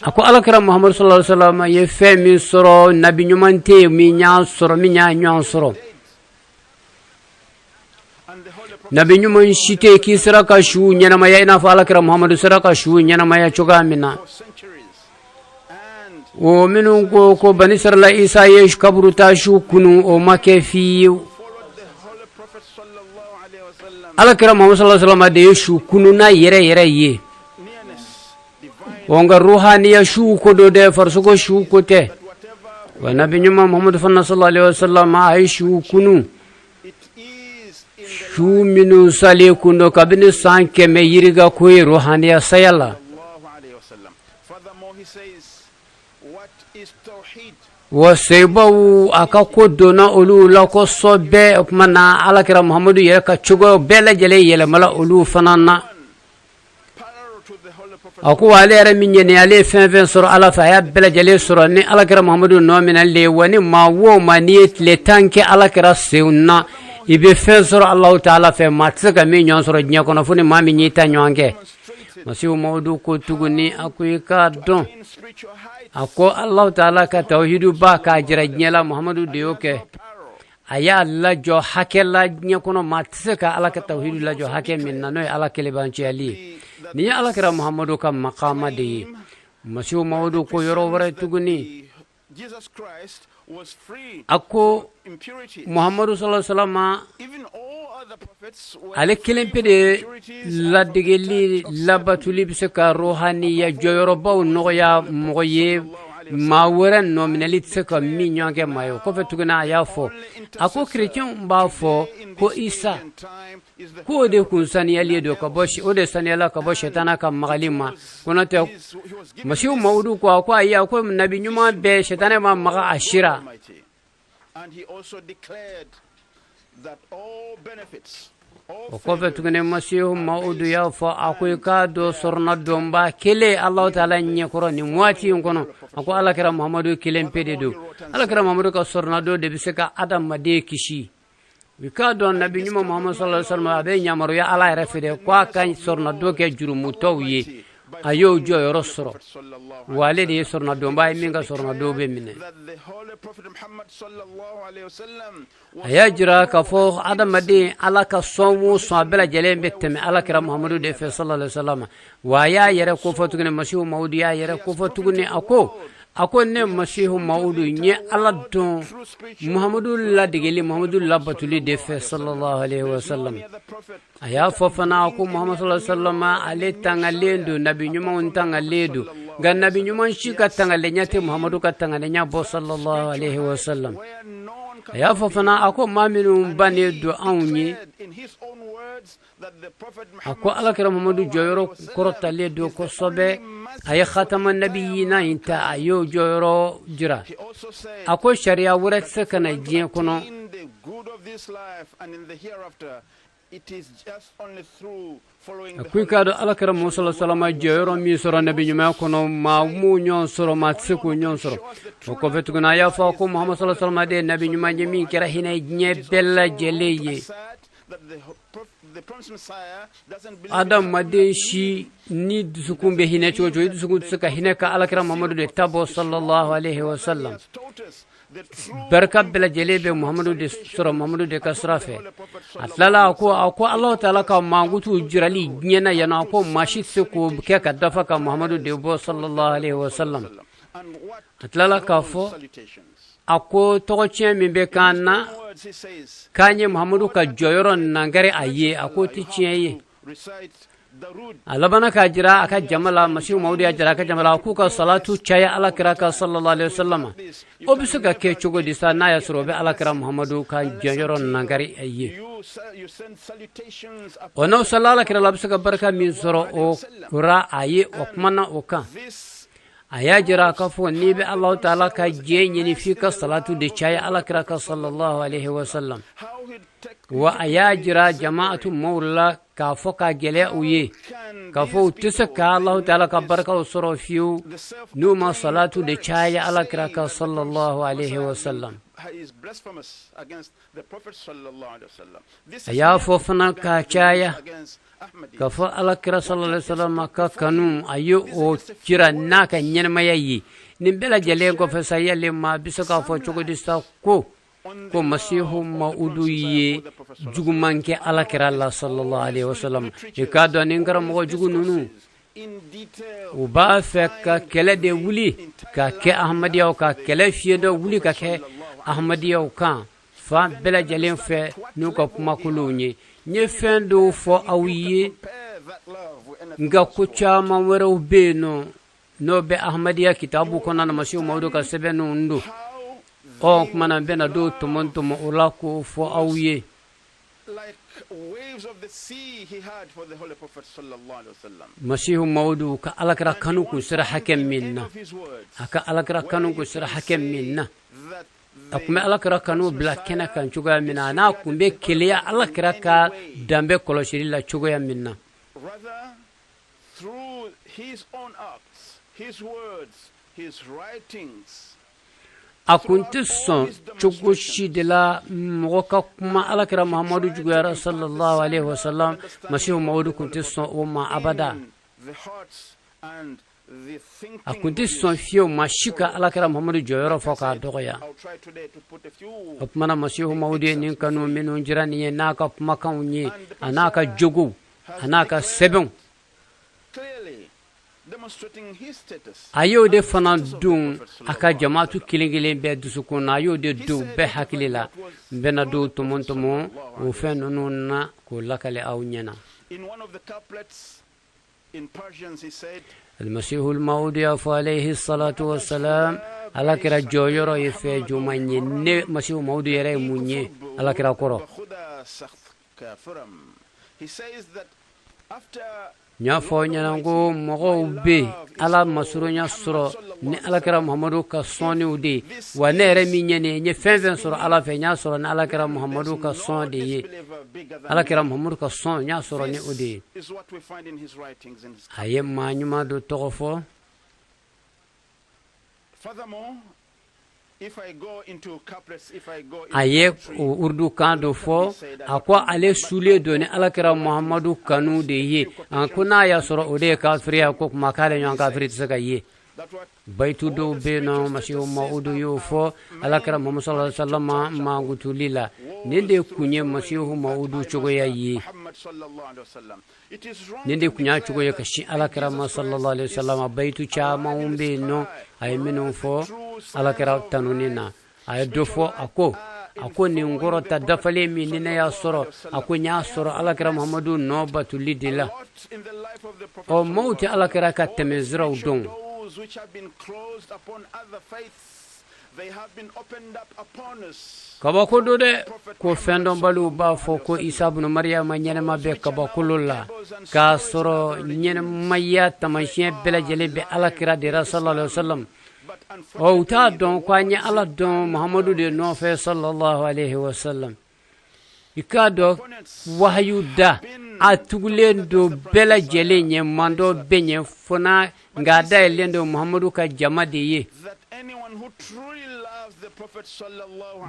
Speaker 19: a ko Alakira Muhamadu sallallahu alaihi wasallam ye fɛn min sɔrɔ, nabi ɲuman tɛ yen min y'a sɔrɔ, min y'a ɲɔgɔn sɔrɔ. Nabi ɲuman si tɛ k'i sera ka su ɲɛnamaya i n'a fɔ Alakira Muhamadu sera ka su ɲɛnamaya cogoya min na. O minnu ko banisirala Isa ye kaburu ta su kunun, o ma kɛ fiyewu. Alakira Muhamadu sallallahu alaihi wasallam de ye su kununna yɛrɛ yɛrɛ ye. O nka ruhaniya su ko don dɛ, farisogo su ko tɛ. Wa nabi ɲuman Muhamadu fana sallallahu alaihi wasallam, a ye su kunun, su minnu salen kun don kabini san 100 yirika ko ye ruhaniya saya la. Wa seyibaw, a ka ko donna olu la kosɛbɛ. O tuma na, Alakira Muhamadu yɛrɛ ka cogoya bɛɛ lajɛlen yɛlɛmala olu fana na. A ko ale yɛrɛ min ye nin, ale ye fɛn fɛn sɔrɔ Ala fɛ, a y'a bɛɛ lajɛlen sɔrɔ ni Alakira Muhamadu nɔ minɛli de ye. Wa ni maa o maa, n'i ye tile 10 kɛ Alakira senw na, i bɛ fɛn sɔrɔ Alahu taala fɛ, maa tɛ se ka min ɲɔgɔn sɔrɔ diɲɛ kɔnɔ fo ni maa min y'i ta ɲɔgɔn kɛ. Masihu Mawudu ko tuguni, a ko i k'a dɔn, a ko Alahu taala ka tawhiduba k'a jira diɲɛ la, Muhamadu de y'o kɛ. A y'a lajɔ hakɛ la diɲɛ kɔnɔ, maa tɛ se ka Ala ka tawhidu lajɔ hakɛ min na, n'o ye Ala kelebanciyali ye. Nin ye Alakira Muhamadu ka makama de ye. Masihu Mawudu ko yɔrɔ wɛrɛ tuguni, a ko Muhamadu sallallahu alaihi wasallam, ale kelen pe de ladegeli labatuli bɛ se ka ruhaniya jɔyɔrɔbaw nɔgɔya mɔgɔ ye, maa wɛrɛ nɔminɛli tɛ se ka min ɲɔgɔn kɛ maa ye. O kɔfɛ tuguni, a y'a fɔ a ko kerecɛnw b'a fɔ ko Isa k'o de kun saniyalen don ka bɔ, o de saniyala ka bɔ sɛtana ka magali ma. Ko n'o tɛ, Masihu Mawudu ko a ko ayi, a ko nabi ɲuman bɛɛ, sɛtanɛ ma maga a si ra. O kɔfɛ tuguni, Masihu Mawudu y'a fɔ a ko i k'a dɔn sɔrɔnadonba kelen Alahu taala ɲɛkɔrɔ nin waati in kɔnɔ, a ko Alakira Muhamadu kelen pe de don. Alakira Muhamadu ka sɔrɔnadon de bɛ se ka adamaden kisi. I k'a dɔn nabi ɲuman Muhamadu sallallahu alaihi wasallam, a bɛ yamaruya Ala yɛrɛ fɛ dɛ ko a ka sɔrɔnadon kɛ jurumutɔw ye. A y'o jɔyɔrɔ sɔrɔ, wa ale de ye sɔrɔnadonba ye min ka sɔrɔnadon bɛ minɛ. A y'a jira k'a fɔ adamaden Ala ka sɔn o sɔn, a bɛɛ lajɛlen bɛ tɛmɛ Ala kira Muhamadu de fɛ sallallahu alaihi wasallam. Wa a y'a yɛrɛ kofɔ tuguni, Masihu Mawudu y'a yɛrɛ kofɔ tuguni, a ko ne Masihu Mawudu n ye Ala dɔn Muhamadu ladegeli, Muhamadu labatuli de fɛ sallallahu alaihi wasallam. A y'a fɔ fana ko Muhamadu sallallahu alaihi wasallam, ale tangalen don, nabi ɲumanw tangalen don, nka nabi ɲuman si ka tangalenya tɛ Muhamadu ka tangalenya bɔ sallallahu alaihi wasallam. A y'a fɔ fana a ko maa minnu bannen don anw ye, a ko Alakira Muhamadu jɔyɔrɔ kɔrɔtalen don kosɛbɛ. A ye khatama nabiyina in ta, a y'o jɔyɔrɔ jira. A ko sariya wɛrɛ tɛ se ka na diɲɛ kɔnɔ. A ko i k'a dɔn Alakira Muhamadu sallallahu alaihi wasallam jɔyɔrɔ min sɔrɔ nabi ɲumanya kɔnɔ, maa m'o ɲɔgɔn sɔrɔ, maa tɛ se k'o ɲɔgɔn sɔrɔ. O kɔfɛ tuguni, a y'a fɔ ko Muhamadu sallallahu alaihi wasallam de ye nabi ɲuman ye min kɛra hinɛ diɲɛ bɛɛ lajɛlen ye. Adamaden si ni dusukun bɛ hinɛ cogo cogo, i dusukun tɛ se ka hinɛ ka Alakira Muhamadu de ta bɔ sallallahu alaihi wasallam. Barika bɛɛ lajɛlen bɛ Muhamadu de sɔrɔ, Muhamadu de ka sira fɛ. A tilala a ko Alahu taala ka mankutu jirali diɲɛ na yan, a ko maa si tɛ se k'o kɛ ka dafa ka Muhamadu de bɔ sallallahu alaihi wasallam. A tilala k'a fɔ a ko tɔgɔtiɲɛ min bɛ k'an na k'an ye Muhamadu ka jɔyɔrɔ nangari a ye, a k'o tɛ tiɲɛ ye. A labanna k'a jira a ka jama la, Masihu Mawudu y'a jira a ka jama la k'u ka salatu caya Ala kira kan sallallahu alaihi wasallam. O bɛ se ka kɛ cogo di sa, n'a y'a sɔrɔ o bɛ Ala kira Muhamadu ka jɔyɔrɔ nangari a ye? O n'aw sala Ala kira la, a bɛ se ka barika min sɔrɔ o ra, a ye o kumana o kan. A y'a jira k'a fɔ n'i bɛ Alahu taala ka diɲɛ ɲini, f'i ka salatu de caya Ala kira kan sallallahu alaihi wasallam. Wa a y'a jira jamaatu maaw la k'a fɔ k'a gɛlɛya u ye k'a fɔ u tɛ se ka Alahu taala ka barikaw sɔrɔ fiyewu n'u ma salatu de caya Ala kira kan sallallahu alaihi wasallam. A y'a fɔ fana k'a caya k'a fɔ Ala kira sallallahu alaihi wasallam ka kanu, a ye o jira n'a ka ɲɛnamaya ye. Nin bɛɛ lajɛlen kɔfɛ sa, yali maa bɛ se k'a fɔ cogo di sa ko Masihu Mawudu ye juguman kɛ Ala kira la sallallahu alaihi wasallam? I k'a dɔn nin karamɔgɔ jugu ninnu, u b'a fɛ ka kɛlɛ de wuli ka kɛ Ahmadiyaw kan, kɛlɛ fiɲɛ dɔ wuli ka kɛ Ahmadiyaw kan fan bɛɛ lajɛlen fɛ n'u ka kumakolonw ye. N ye fɛn dɔw fɔ aw ye, nka ko caman wɛrɛw bɛ yen nɔ n'o bɛ Ahmadiya kitabu kɔnɔna na, Masihu Mawudu ka sɛbɛnninw don. Ɔ tuma na, n bɛna dɔw tɔmɔ tɔmɔ o la k'o fɔ aw ye. Masihu Mawudu ka Alakira kanu kun sera hakɛ min na, a ka Alakira kanu kun sera hakɛ min na, a tun bɛ Alakira kanu bila kɛnɛ kan cogoya min na, a n'a tun bɛ keleya Alakira ka danbe kɔlɔsili la cogoya min na.
Speaker 5: Through his own acts, his words, his writings,
Speaker 19: A kun tɛ sɔn cogo si de la mɔgɔ ka kuma Alakira Muhamadu juguyara sallallahu alaihi wasallam. Masihu Mawudu kun tɛ sɔn o ma abada.
Speaker 5: The hearts and
Speaker 19: A kun tɛ sɔn fiyewu maa si ka alakira Muhamadu jɔyɔrɔ fɔ k'a dɔgɔya. O tuma na Masihu Mawudu ye nin kanu minnu jira nin ye n'a ka kumakanw ye, a n'a ka jogow, a n'a ka sɛbɛnw, a y'o de fana don a ka jamaatu kelen-kelen bɛɛ dusukun na, a y'o de don bɛɛ hakili la. N bɛna dɔw tɔmɔ tɔmɔ o fɛn ninnu na k'o lakale aw ɲɛna. Almasihul mawudu y'a fɔ alayhi salatu wasalam alakira jɔyɔrɔ ye fɛn jumɛn ye ne masihu mawudu yɛrɛ ye mun ye alakira kɔrɔ n y'a fɔ ɲɛna ko mɔgɔw bɛ ala masurunya sɔrɔ ni alakira muhamadu ka sɔnniw de ye wa ne yɛrɛ min ye nin ye n ye fɛn fɛn sɔrɔ ala fɛ n y'a sɔrɔ ni alakira muhamadu ka sɔn de ye alakira muhamadu ka sɔn n y'a sɔrɔ ni o de ye a ye maa ɲuman dɔ tɔgɔ fɔ a ye urudukan dɔ fɔ a ko ale sulen don ni alakira muhamadu kanu de ye a ko n'a y'a sɔrɔ o de ye kafiriya ko kuma k'ale ɲɔgɔn kafiri tɛ se ka ye bayitu dɔw bɛ yen nɔ masihu mawudu y'o fɔ alakira muhamadu sallallahu alaihi wasallam mankutuli la nin de kun ye masihu mawudu cogoya ye nin de kun y'a cogo ye ka sin alakira ma sallallahu alaihi wasallam bayitu caman bɛ yen nɔ a ye minnu fɔ alakira tanuni na a ye dɔ fɔ a ko a ko nin kɔrɔta dafalen min ni ne y'a sɔrɔ a ko n y'a sɔrɔ alakira muhamadu nɔ batuli de la ɔ maaw tɛ alakira ka tɛmɛsiraw dɔn kabako don dɛ ko fɛndɔnbaliw b'a fɔ ko isa bunu mariyama ɲɛnama bɛ kabakolo la k'a sɔrɔ ɲɛnamaya taamasiyɛn bɛɛ lajɛlen bɛ alakira de la sallallahu alaihi wasallam ɔ u t'a dɔn ko an ye ala dɔn muhamadu de nɔfɛ sallallahu alaihi wasallam i k'a dɔn wahayu da a tugulen don bɛɛ lajɛlen ɲɛ mantɔn bɛɛ ɲɛ fo n'a nka a dayɛlɛlen don muhamadu ka jama de ye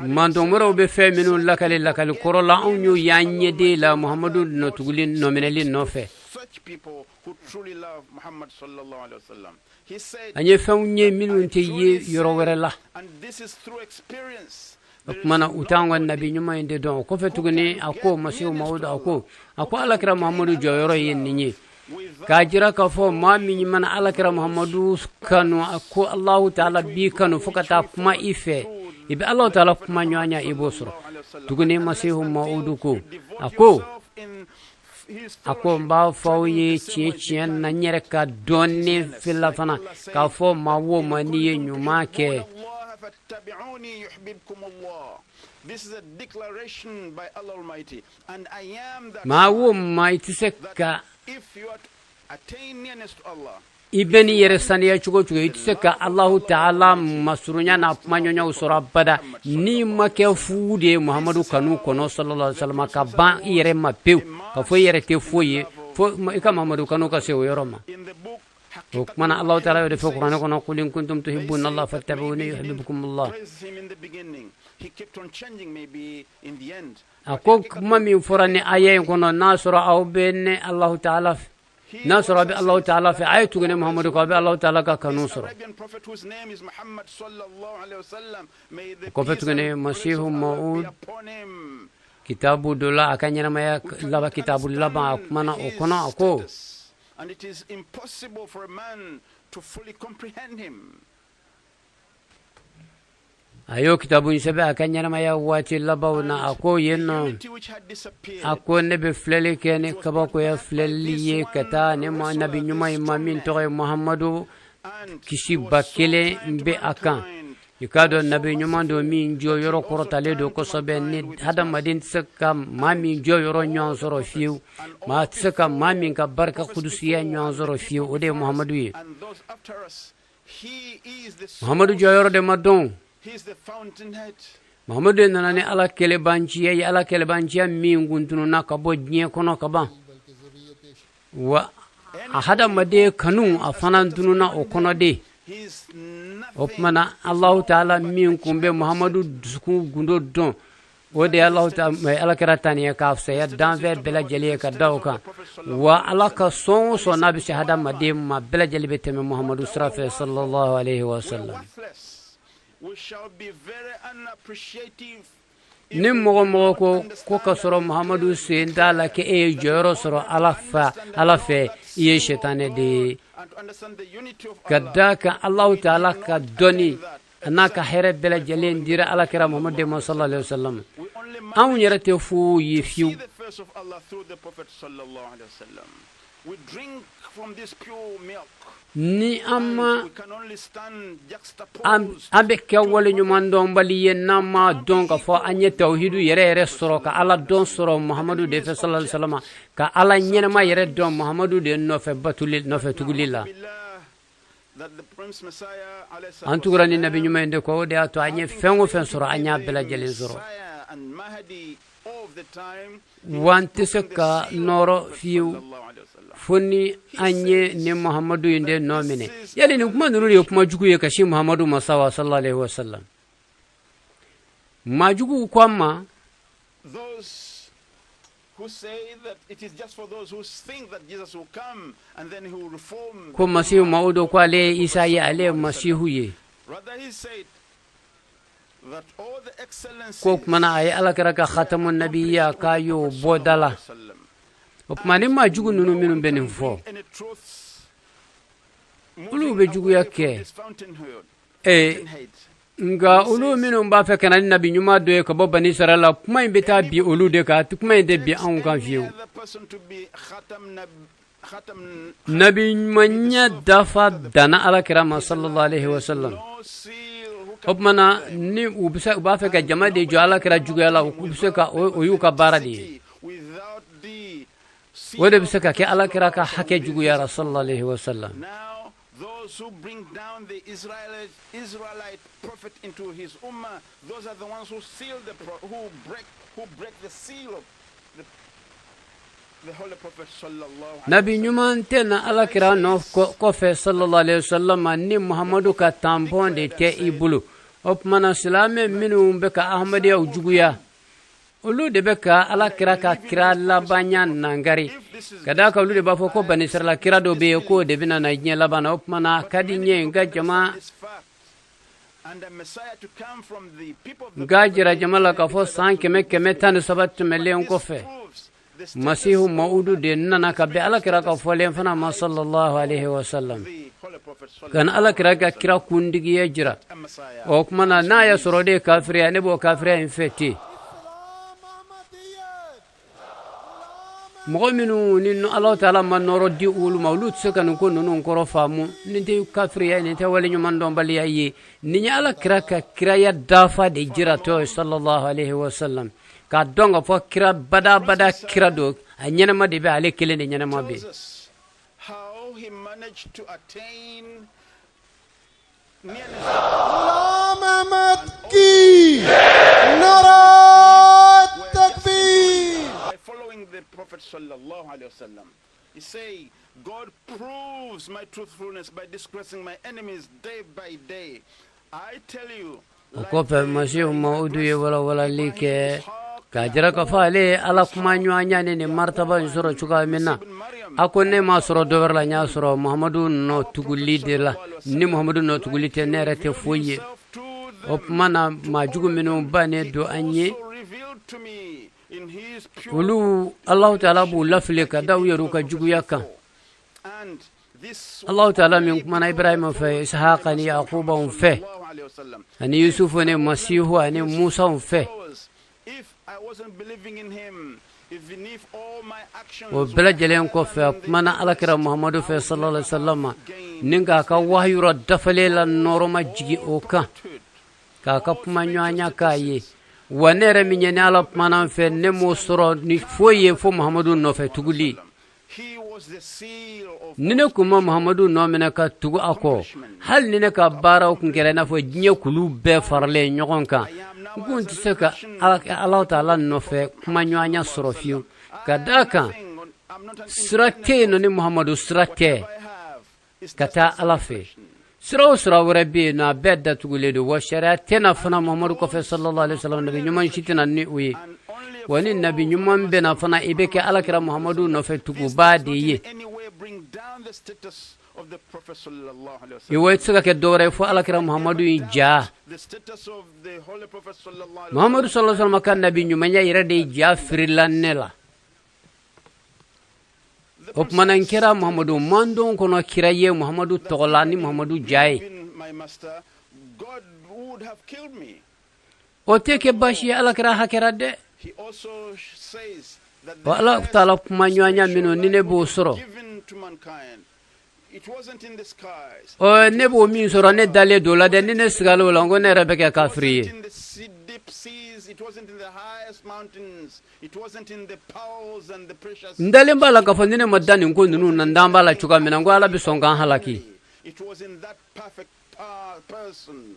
Speaker 19: mantɔn wɛrɛw bɛ fɛn minnu lakale lakali kɔrɔ la anw y'o y'an ɲɛden la muhamadu nɔtuguli nɔminɛli nɔfɛ an ye fɛnw ye minnu tɛ ye yɔrɔ wɛrɛ la o tuma na u t'an ka nabi ɲuman in de dɔn o kɔfɛ tuguni a ko masihu mawudu a ko a ko alakira muhamadu jɔyɔrɔ ye nin ye k'a jira k'a fɔ maa min mana alakira muhamadu kanu a ko alahu taala b'i kanu fo ka taa kuma i fɛ i bɛ alahu taala kuma ɲɔgɔnya i b'o sɔrɔ tuguni masihu mawudu ko a ko a ko n b'a fɔ aw ye tiɲɛ tiɲɛ na n yɛrɛ ka dɔnni fila fana k'a fɔ maa o maa n'i ye ɲuman kɛ maa o maa i tɛ se ka i bɛ n'i yɛrɛ saniya cogo cogo i tɛ se ka alahu taala masurunya n'a kumaɲɔgɔnyaw sɔrɔ abada n'i ma kɛ fu de ye muhamadu kanu kɔnɔ sallallahu alaihi wasallam ka ban i yɛrɛ ma pewu ka fɔ i yɛrɛ tɛ foyi ye fo i ka muhamadu kanu ka se o yɔrɔ ma o kuma na alahu taala y'o de fɔ kuranɛ kɔnɔ qul in kuntum tuhibbuna allah fattabi'uni yuhibbukumullah a ko kuma min fɔra ni aya in kɔnɔ n'a sɔrɔ aw bɛ ne alahu taala n'a sɔrɔ a bɛ Alahu taala fɛ a ye tugu ne Muhamadu kɔ a bɛ Alahu taala ka kanu sɔrɔ. O kɔfɛ tuguni Masihu Mawud kitabu dɔ la a ka ɲɛnamaya laban kitabu laban a kumana o kɔnɔ a ko a y'o kitabu in sɛbɛn a ka ɲɛnamaya waati labanw na a ko yen nɔ a ko ne bɛ filɛli kɛ ni kabakoya filɛli ye ka taa ne ma nabi ɲuman in ma min tɔgɔ ye muhamadu kisi ba kelen bɛ a kan i k'a dɔn nabi ɲuman don min jɔyɔrɔ kɔrɔtalen don kosɛbɛ ni hadamaden tɛ se ka maa min jɔyɔrɔ ɲɔgɔn sɔrɔ fiyewu maa tɛ se ka maa min ka barika kudusiya ɲɔgɔn sɔrɔ fiyewu o de ye muhamadu ye Muhamadu jɔyɔrɔ de ma dɔn Muhamadu de nana ni Ala kelebanciya ye Ala kelebanciya min kun tununna ka bɔ diɲɛ kɔnɔ ka ban wa a hadamaden kanu a fana tununna o kɔnɔ de o tuma na Alahu taala min kun bɛ Muhamadu dusukun gundo dɔn O de ye Alakira ta nin ye k'a fisaya danfɛn bɛɛ lajɛlen ye ka da o kan. Wa Ala ka sɔn o sɔn n'a bɛ se hadamaden ma, bɛɛ lajɛlen bɛ tɛmɛ Muhamadu sira fɛ, sallallahu alayhi wa sallam. Ni mɔgɔ mɔgɔ ko ko ka sɔrɔ Muhamadu sen t'a la k'e ye jɔyɔrɔ sɔrɔ Ala fɛ, i ye sitanɛ de ye. Ka da kan Alahu taala ka dɔnni a n'a ka hɛrɛ bɛɛ lajɛlen dira Ala kira Muhamadu de ma, sallallahu alaihi wasallam. Anw yɛrɛ tɛ foyi ye fiyewu. Ni an ma an bɛ kɛ wale ɲuman dɔnbali ye n'an ma dɔn k'a fɔ an ye tawhidu yɛrɛ yɛrɛ sɔrɔ, ka Ala dɔn sɔrɔ Muhamadu de fɛ, sallallahu alaihi wasallam, ka Ala ɲɛnama yɛrɛ dɔn Muhamadu de nɔfɛ batuli nɔfɛ tuguli la. An tugura ni nabi ɲuman in de kɔ, o de y'a to an ye fɛn o fɛn sɔrɔ, an y'a bɛɛ lajɛlen sɔrɔ. Wa an tɛ se ka nɔrɔ fiyewu fo ni an ye ni Muhamadu in de nɔ minɛ. Yali nin kuma ninnu de ye kuma jugu ye ka sin Muhamadu ma sa wa, sallallahu alaihi wasallam? Maa juguw ko an ma ko Masihu Mawudu ko ale ye Isa ye, ale ye Masihu ye, ko tuma na a ye Ala kira ka khatamu nabiya k'a y'o bɔ da la. O tuma ni maa jugu ninnu minnu bɛ nin fɔ, olu bɛ juguya kɛ ee, nka olu minnu b'a fɛ ka na ni nabi ɲuman dɔ ye ka bɔ Bani Israɛl la, kuma in bɛ taa bin olu de kan, kuma in tɛ bin anw kan fiyewu. Nabi ɲumanya dafa danna Ala kira ma, sallallahu alaihi wasallam. O tuma na ni u b'a fɛ ka jama de jɔ Ala kira juguya la, u bɛ se ka o y'u ka baara de ye. O de bɛ se ka kɛ Ala kira ka hakɛ juguyara, sallallahu alaihi wasallam.
Speaker 5: Those who bring down the Israelite prophet into his ummah, those are the ones who seal the who break who break the seal of the Holy Prophet sallallahu.
Speaker 19: Nabi ɲuman tɛ na Ala kira nɔ kɔfɛ, sallallahu alaihi wasallam, ni Muhamadu ka tanpɔn de tɛ i bolo. O tuma na silamɛ minnu bɛ ka Ahmadiyyaw juguya, olu de bɛ ka Ala kira ka kira labanya nangari, ka d'a kan olu de b'a fɔ ko Banisirala kira dɔ bɛ yen k'o de bɛna na diɲɛ laban na. O tuma na a ka di n ye n ka jama n k'a jira jama la k'a fɔ san 113 tɛmɛlen kɔfɛ, Masihu Mawudu de nana ka bɛn Ala kira ka fɔlen fana ma, sallallahu alaihi wasallam, ka na Ala kira ka kira kuntigiya jira. O tuma na n'a y'a sɔrɔ de ye kafiriya, ne b'o kafiriya in fɛ ten. Mɔgɔ minnu ni Ala taala ma nɔɔrɔ di olu ma, olu tɛ se ka nin ko ninnu kɔrɔ faamu. Nin tɛ kafiriya ye, nin tɛ wale ɲuman dɔnbaliya ye. Nin ye Ala kira ka kiraya dafa de jiratɔ ye, sallallahu alaihi wasallam, k'a dɔn k'a fɔ kira badabada kira don, a ɲɛnama de bɛ, ale kelen de ɲɛnama bɛ.
Speaker 5: How he managed to attain
Speaker 7: Ghulam Ahmad ki Nara Takbir.
Speaker 5: By following the Prophet sallallahu alaihi wasallam. He say, God proves my truthfulness by disgracing my enemies day by day. I tell you,
Speaker 19: O kɔfɛ, Masihu Mawudu ye walawalali kɛ k'a jira k'a fɔ ale ye Ala kuma ɲɔgɔnya ni nin maritaba in sɔrɔ cogoya min na. A ko ne m'a sɔrɔ dɔ wɛrɛ la, n y'a sɔrɔ Muhamadu nɔ tuguli de la. Ni Muhamadu nɔ tuguli tɛ, ne yɛrɛ tɛ foyi ye. O tuma na maa jugu minnu bannen don an ye, olu Alahu taala b'u lafili ka da u yɛrɛw ka juguya kan. Alahu taala min kumana Ibrahima fɛ, Isahaka ni Yakubaw fɛ, ani Yusufu ni Masihu ani Musaw fɛ, o bɛɛ lajɛlen kɔfɛ, a kumana Alakira Muhamadu fɛ, sallallahu alaihi wasallam, ni k'a ka wahayura dafalen la nɔɔrɔma jigin o kan, k'a ka kuma ɲɔgɔnya k'a ye. Wa ne yɛrɛ min ye ni Ala kumana n fɛ, ne m'o sɔrɔ ni foyi ye fo Muhamadu nɔfɛ tuguli. Ni ne kun ma Muhamadu nɔ minɛ ka tugu a kɔ, hali ni ne ka baaraw kun kɛra i n'a fɔ diɲɛ kulu bɛɛ faralen ɲɔgɔn kan, n kun tɛ se ka Ala taala nɔfɛ kuma ɲɔgɔnya sɔrɔ fiyewu, ka d'a kan sira tɛ yen nɔ ni Muhamadu sira tɛ ka taa Ala fɛ. Sira o sira wɛrɛ bɛ yen nɔ, a bɛɛ datugulen don. Wa sariya tɛna fana Muhamadu kɔfɛ sallallahu alaihi wasallam, nabi ɲuman si tɛna ni o ye. Wa ni nabi ɲuman bɛna fana, i bɛ kɛ alakira Muhamadu nɔfɛ tugubaa de ye. Wa i tɛ se ka kɛ dɔwɛrɛ ye fo alakira Muhamadu in ja. Muhamadu sallallahu alaihi wasallam ka nabi ɲumanya yɛrɛ de ja firila ne la. O tuma na n kɛra Muhamadu mantɔn kɔnɔ kira ye Muhamadu tɔgɔ la ni Muhamadu ja ye. O tɛ kɛ baasi ye alakira hakɛra dɛ. Wa Ala taala kumaɲɔgɔnya minnu ni ne b'o sɔrɔ, ɔ ne b'o min sɔrɔ, ne dalen don la dɛ. Ni ne sigala o la, n ko ne yɛrɛ bɛ kɛ kafiri ye. N dalen b'a la k'a fɔ ni ne ma da nin ko ninnu na, n dan b'a la cogoya min na, n ko Ala bɛ sɔn k'an halaki.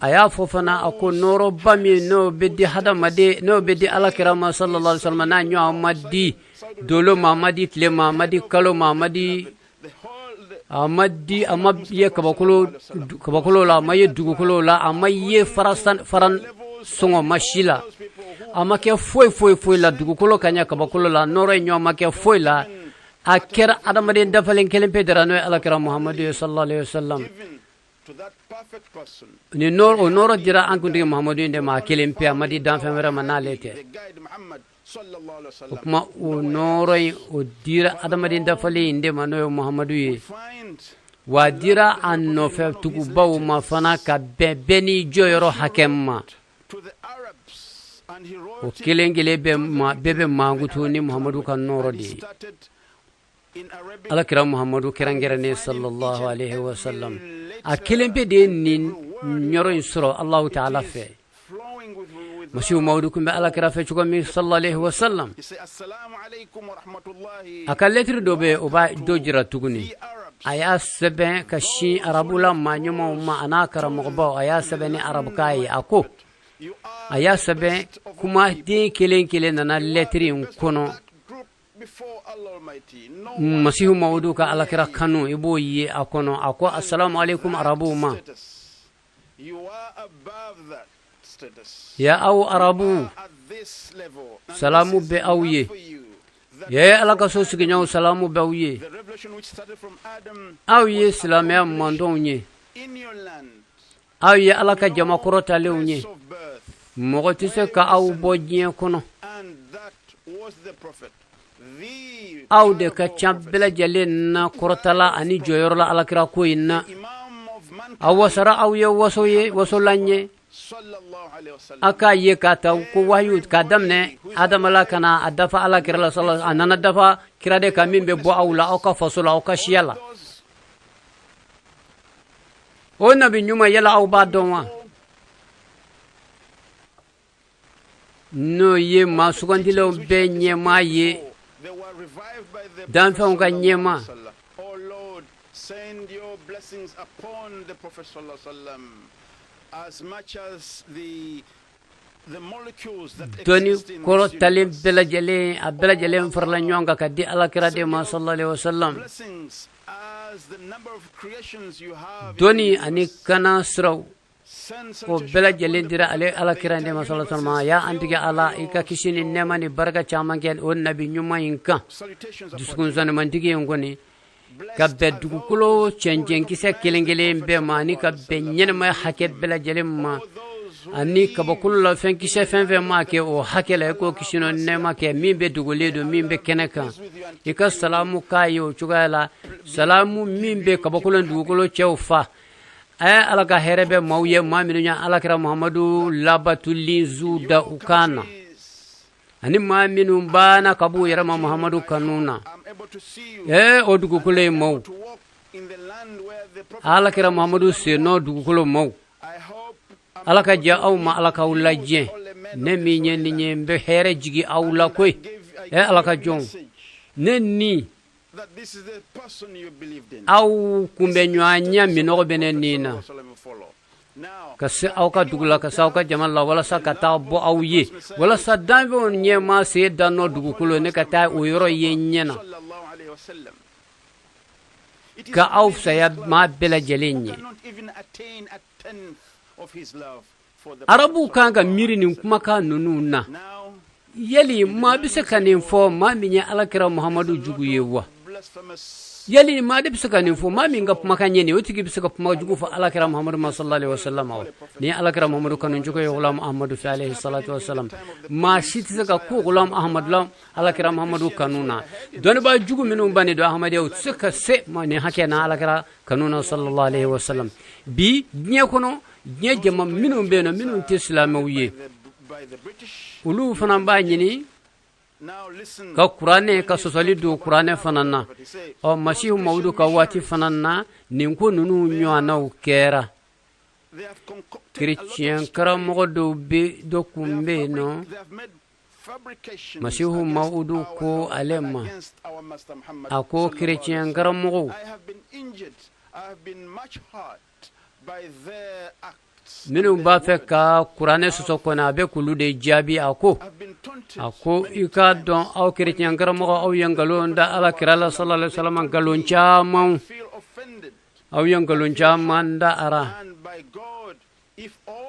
Speaker 19: A y'a fɔ fana, a ko nɔɔrɔba min n'o bɛ di hadamaden, n'o bɛ di alakira ma sallallahu alaihi wasallam, n'a ɲɔgɔn ma di dolo ma, a ma di tile ma, a ma di kalo ma, a ma di a ma di a ma ye kabakolo kabakolo la, a ma ye dugukolo la, a ma ye fara fara sɔngɔma si la, a ma kɛ foyi foyi foyi la dugukolo ka ɲɛ kabakolo la, nɔɔrɔ in ɲɔgɔn ma kɛ foyi la. A kɛra adamaden dafalen kelen pe dara, n'o ye alakira Muhamadu ye sallallahu alaihi wasallam. Ni nɔɔrɔ, o nɔɔrɔ dira an kuntigi Muhamadu in de ma a kelen pe, a ma di danfɛn wɛrɛ ma n'ale tɛ. O tuma o nɔɔrɔ in, o dira adamaden dafalen in de ma, n'o ye Muhamadu ye. Wa a dira a nɔfɛ tugubaw ma fana ka bɛn bɛɛ n'i jɔyɔrɔ hakɛ ma. O kelen kelen bɛɛ bɛ mankutu ni Muhamadu ka nɔɔrɔ de ye. Alakira Muhamadu kɛrɛnkɛrɛnnen sallallahu alaihi wasallam, a kelen pe de ye nin yɔrɔ in sɔrɔ Alahu taala fɛ. Masihu Mawudu tun bɛ alakira fɛ cogo min sallallahu alaihi wasallam, a ka lɛtiri dɔ bɛ, o b'a dɔ jira tuguni. A y'a sɛbɛn ka sin arabu la maa ɲumanw ma, a n'a karamɔgɔbaw. A y'a sɛbɛn ni arabukan ye. A ko a y'a sɛbɛn, kumaden kelen kelen nana lɛtiri in kɔnɔ. Masihu Mawudu ka alakira kanu, i b'o ye a kɔnɔ. A ko asalamu aleykum arabuw ma, ya aw arabuw, salamu bɛ aw ye. Ye Ala ka so sigiɲɔgɔnw, salamu bɛ aw ye. Aw ye silamɛya mantɔnw ye, aw ye Ala ka jama kɔrɔtalenw ye. Mɔgɔ tɛ se ka aw bɔ diɲɛ kɔnɔ. Aw de ka ca bɛɛ lajɛlen na kɔrɔtala ani jɔyɔrɔ la alakira ko in na. Aw wasara, aw ye waso ye, wasolan ye. A k'a ye k'a ta ko wahiyu k'a daminɛ Adama la ka na a dafa alakira la, a nana dafa kira de kan min bɛ bɔ aw la, aw ka faso la, aw ka siya la. O nabi ɲuman, yala aw b'a dɔn wa? N'o ye maa sugandilenw bɛɛ ɲɛmaa ye, danfɛnw ka ɲɛmaa. Dɔnni kɔrɔtalen bɛɛ lajɛlen, a bɛɛ lajɛlen farala ɲɔgɔn kan ka di alakira de ma sallallahu alaihi wasallam. Dɔnni ani kana siraw, o bɛɛ lajɛlen dira ale alakira de ma sallallahu alaihi wasallam. Ya an tigi Ala, i ka kisi ni nɛɛma ni barika caman kɛ o nabi ɲuman in kan, dusukun sanumantigi in kɔni, ka bɛn dugukolo cɛncɛnkisɛ kelen kelen bɛɛ ma, ani ka bɛn ɲɛnamaya hakɛ bɛɛ lajɛlen ma, ani kabakolo la fɛn kisɛ fɛn fɛn maa kɛ o hakɛ la, i k'o kisi ni nɛɛma kɛ min bɛ dogolen don, min bɛ kɛnɛ kan. I ka salamu k'a ye o cogoya la, salamu min bɛ kabakolo ni dugukolo cɛw fa. Ɛ Ala ka hɛrɛ bɛ maaw ye, maa minnu ye alakira Muhamadu labatuli zu da u kan na, ani maa minnu banna ka b'u yɛrɛ ma Muhamadu kanu na. Ɛ o dugukolo ye maaw, alakira Muhamadu sennɔ dugukolo maaw, Ala ka jɛ aw ma, Ala k'aw lajɛ. Ne min ye nin ye, n bɛ hɛrɛ jigi aw la koyi. Ɛ Ala ka jɔnw, ne ni aw kunbɛnɲɔgɔnya minnɔgɔ bɛ ne ni na ka se aw ka dugu la, ka se aw ka jama la, walasa ka taa bɔ aw ye, walasa danfɛnw ɲɛmaa sen da nɔ dugukolo, ne ka taa o yɔrɔ ye ɲɛ na. ka aw fisaya maa bɛɛ lajɛlen ye. Arabuw kan ka miiri nin kumakan ninnu na. Yali maa bɛ se ka nin fɔ maa min ye alakira Muhamadu jugu ye wa? Yali maa de bɛ se ka nin fɔ maa min ka kumakan ye nin, o tigi bɛ se ka kuma jugu fɔ alakira Muhamadu ma sallallahu alaihi wasallam wa? Nin ye alakira Muhamadu kanu cogo ye Ghulam Ahmadu fɛ alayhi salatu wasalam. Maa si tɛ se ka kun Ghulam Ahmadu la alakira Muhamadu kanu na. Dɔnnibaa jugu minnu bannen don Ahmadiyya, u tɛ se ka se nin hakɛ na alakira kanu na sallallahu alaihi wasallam. Bi diɲɛ kɔnɔ, diɲɛ jama minnu bɛ yen nɔ, minnu tɛ silamɛw ye, olu fana b'a ɲini ka kuranɛ ka sɔsɔli don kuranɛ fana na. Ɔ, Masihu Mawudu ka waati fana na, nin ko ninnu ɲɔgɔnnaw kɛra. Kerecɛn karamɔgɔ dɔw bɛ dɔ kun bɛ yen nɔ, Masihu Mawudu ko ale ma, a ko kerecɛn karamɔgɔw minnu b'a fɛ ka kuranɛ sɔsɔ kɔni, a bɛ k'olu de jaabi. A ko i k'a dɔn, aw kerecɛn karamɔgɔ, aw ye nkalon da ala kira la sallallahu alaihi wasallam, nkalon caman, aw ye nkalon caman da a ra.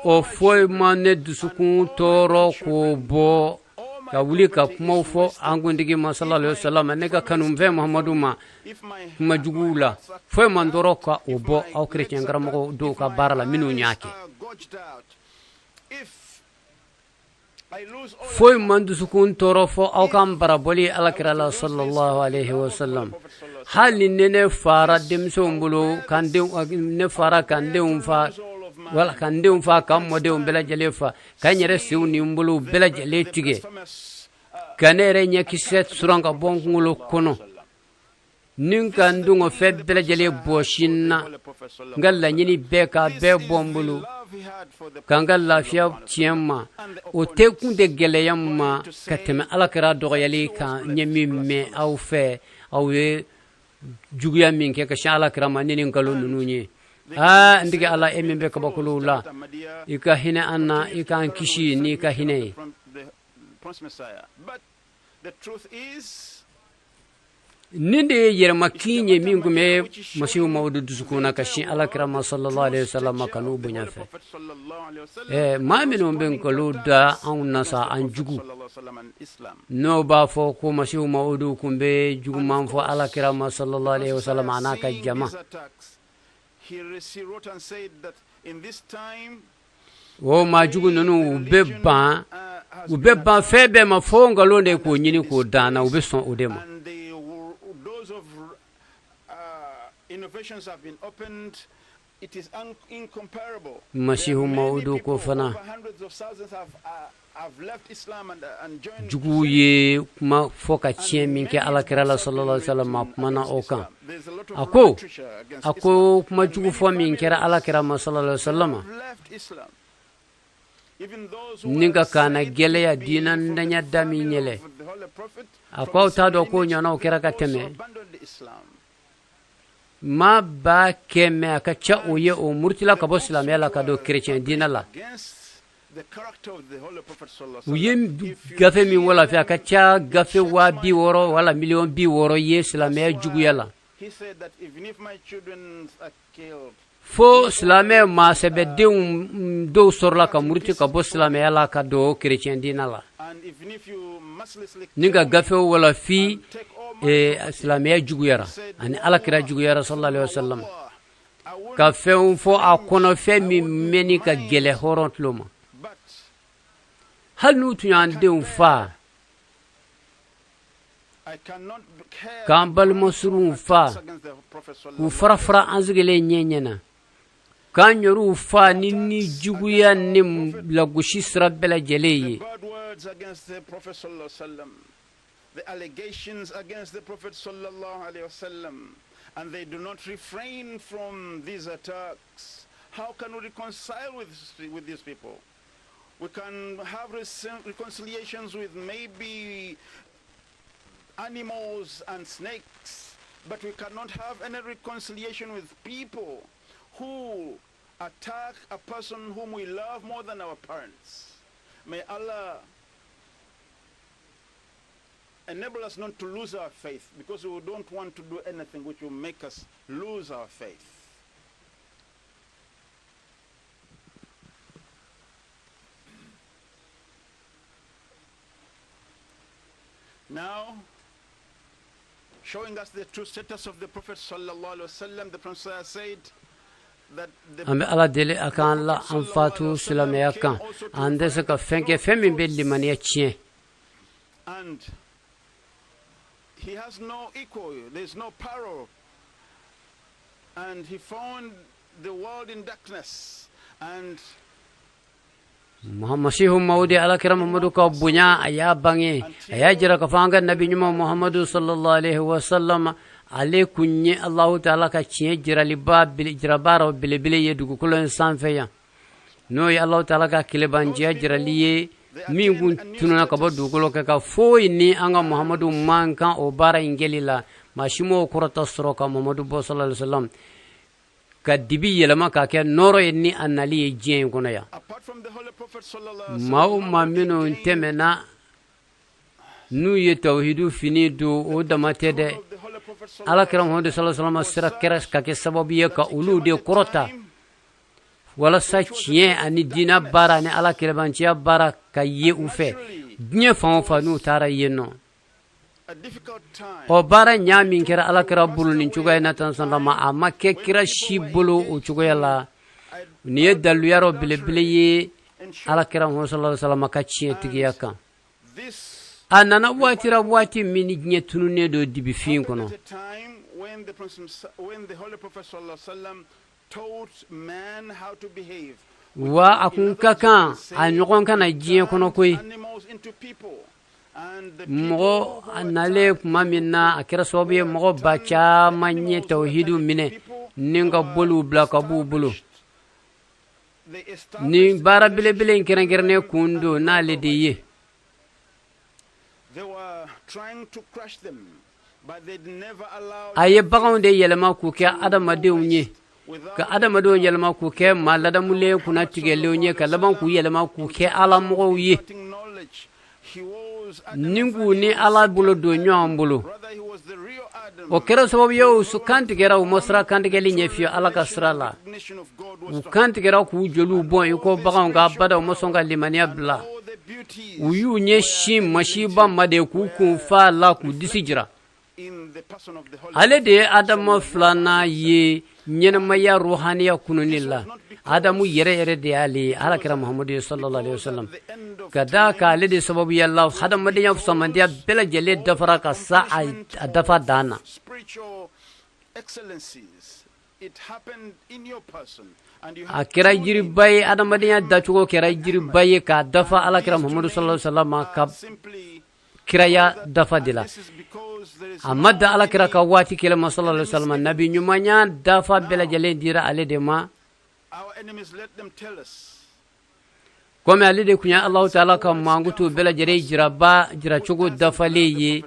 Speaker 19: O foyi ma ne dusukun tɔɔrɔ k'o bɔ ka wuli ka kumaw fɔ an kuntigi ma sallallahu alaihi wasallam, ne ka kanufɛn Muhamadu ma, kuma juguw la. Foyi ma n tɔɔrɔ ka o bɔ aw kerecɛn karamɔgɔ dɔw ka baara la minnu y'a kɛ. Foyi ma n dusukun tɔɔrɔ fɔ aw ka n barabɔli alakira la sallallahu alaihi wasallam. Hali ni ne fara denmisɛnw bolo, ka ne fara ka n denw fa, wala ka n denw fa, ka n mɔdenw bɛɛ lajɛlen fa, ka n yɛrɛ senw ni n bolow bɛɛ lajɛlen tigɛ, ka ne yɛrɛ ɲɛkisɛ suran ka bɔ n kunkolo kɔnɔ, ni ka n dungɔ fɛn bɛɛ lajɛlen bɔsi n na, n ka laɲini bɛɛ k'a bɛɛ bɔ n bolo, ka n ka lafiya tiɲɛ ma, o tɛ kun tɛ gɛlɛya n ma ka tɛmɛ ala kira dɔgɔyali kan. N ye min mɛn aw fɛ, aw ye juguya min kɛ ka sin ala kira ma ni nin nkalon ninnu ye. Aa, n tigi ala, e min bɛ kabakolow la, i ka hinɛ an na, i k'an kisi n'i ka hinɛ ye. Nin de ye yɛrɛmakin ye min tun bɛ Masihu Mawudu dusukun na ka sin alakira ma sallallahu alaihi wasallam kanu bonya fɛ. Maa minnu bɛ nkalon da anw na sa, an jugu, n'o b'a fɔ ko Masihu Mawudu tun bɛ juguman fɔ alakira ma sallallahu alaihi wasallam a n'a ka jama, o maa jugu ninnu, u bɛ ban fɛn bɛɛ ma fo nkalon de k'o ɲini k'o dan na, u bɛ sɔn o de ma.
Speaker 5: And the doors of innovations have been opened. It is incomparable.
Speaker 19: Masihu Mawudu ko fana,
Speaker 5: Hundreds of thousands have left Islam and joined.
Speaker 19: juguw ye kuma fɔ ka tiɲɛ min kɛ alakira la sallallahu alaihi wasallam, a kumana o kan. A ko kuma jugu fɔ min kɛra alakira ma sallallahu alaihi wasallam
Speaker 5: Left Islam.
Speaker 19: ni ka kaana gɛlɛya diinɛ ntanya da min yɛlɛ, a ko aw t'a dɔn k'o ɲɔgɔnnaw kɛra ka tɛmɛ. Maa 100,000, a ka ca o ye, o murutila ka bɔ silamɛya la ka don kerecɛn diinɛ la.
Speaker 5: Against the character of the Holy Prophet sallallahu
Speaker 19: U ye gafe min walafi, a ka ca gafe 60,000 wala miliyɔn 60 ye silamɛya juguya la.
Speaker 5: He said that even if my children are killed,
Speaker 19: Fo silamɛ maasɛbɛdenw dɔw sɔrɔla ka muruti ka bɔ silamɛya la ka don kerecɛn diinɛ la
Speaker 5: and even if you mercilessly
Speaker 19: ni ka gafew walafi, silamɛya juguyara ani alakira juguyara sallallahu alaihi wasallam, ka fɛnw fɔ a kɔnɔ, fɛn min mɛnni ka gɛlɛ hɔrɔn tulo ma. Hali n'u tun y'an denw faa,
Speaker 5: I cannot care
Speaker 19: k'an balimasurunw faa,
Speaker 5: against the Prophet
Speaker 19: k'u fara fara an sigilen ɲɛ ɲɛna, k'an yɛrɛw faa ni juguya ni lagosi sira bɛɛ lajɛlen ye.
Speaker 5: Bad words against the Prophet sallallahu alaihi wasallam, the allegations against the Prophet sallallahu alaihi wasallam, and they do not refrain from these attacks. How can we reconcile with these people? We can have reconciliations with maybe animals and snakes, but we cannot have any reconciliation with people who attack a person whom we love more than our parents. May Allah Enable us not to lose our faith because we don't want to do anything which will make us lose our faith. Now, showing us the true status of the Prophet sallallahu alaihi wasallam, the Prophet said that the
Speaker 19: An bɛ Ala deli a k'an la an fatu silamɛya kan, an tɛ se ka fɛn kɛ fɛn min bɛ limaniya tiɲɛ.
Speaker 5: And he has no equal, there is no parallel. And he found the world in darkness. And
Speaker 19: Masihu Mawudi, Alakira Mamadu ka bonya, a y'a bange, a y'a jira k'a fɔ an ka nabi ɲuman Muhamadu sallallahu alaihi wasallam, ale kun ye Alahu taala ka tiɲɛ jiraliba jirabaaraw belebele ye dugukolo in sanfɛ yan, n'o ye Alahu taala ka kelebanciya jirali ye min kun tununa ka bɔ dugukolo kan, ka foyi ni an ka Muhamadu man kan o baara in kɛli la. Maa si m'o kɔrɔta sɔrɔ ka Muhamadu bɔ sallallahu alaihi wasallam, ka dibi yɛlɛma k'a kɛ nɔɔrɔ ye ni a nali ye diɲɛ in kɔnɔ yan. Maa o maa minnu tɛmɛna n'u ye tawhidu fini don, o dama tɛ dɛ, Ala kira Muhamadu sallallahu alaihi wasallam sera kɛra ka kɛ sababu ye ka olu de kɔrɔta walasa tiɲɛ ani diinɛ baara ani Ala kelebanciya baara ka ye u fɛ diɲɛ fan o fan n'u taara yen nɔ. O baara ɲa min kɛra Ala kira bolo nin cogoya in na tan sallama, a ma kɛ kira si bolo o cogoya la. Nin ye daluya rɔ belebele ye Ala kira Muhamadu sallallahu alaihi wasallam ka tiɲɛtigiya kan. A nana waati ra, waati min ni diɲɛ tununnen don dibifin kɔnɔ. Wa a kun ka kan a ɲɔgɔn ka na diɲɛ kɔnɔ koyi. Mɔgɔ a nalen tuma min na, a kɛra sababu ye mɔgɔ ba caman ye tawhidu minɛ ni ka boliw bila ka b'u bolo. Nin baara belebele in kɛrɛnkɛrɛnnen kun don n'ale de ye. A ye baganw de yɛlɛma k'u kɛ adamadenw ye, ka adamadenw yɛlɛma k'u kɛ maa ladamulen kunnatigɛlenw ye, ka laban k'u yɛlɛma k'u kɛ ala mɔgɔw ye ni k'u ni Ala bolo don ɲɔgɔn bolo. O kɛra sababu ye u kantigɛra, u ma siran kantigɛli ɲɛ fiye Ala ka sira la. U kantigɛra k'u joliw bɔn i ko baganw kan, abada u ma sɔn ka limaniya bila. U y'u ɲɛsin masiba ma de k'u kun fa la k'u disi jira. Ale de ye Adama filanan ye ɲɛnamaya ruhaniya kununi la. Adamu yɛrɛ yɛrɛ de y'ale ye, Ala kira Muhamadu ye sallallahu alaihi wasallam, ka d'a kan ale de sababuya la hadamadenya fisamandiya bɛɛ lajɛlen dafara ka sa a dafa dan na. A kɛra jiriba ye, adamadenya dacogo kɛra jiriba ye k'a dafa Ala kira Muhamadu sallallahu alaihi wasallam ka kiraya dafa de la. A ma dan Ala kira ka waati kelen ma sallallahu alaihi wasallam, nabi ɲumanya dafa bɛɛ lajɛlen dira ale de ma, komi ale de tun ye Alahu taala ka mankutu bɛɛ lajɛlen jiraba jiracogo dafalen ye.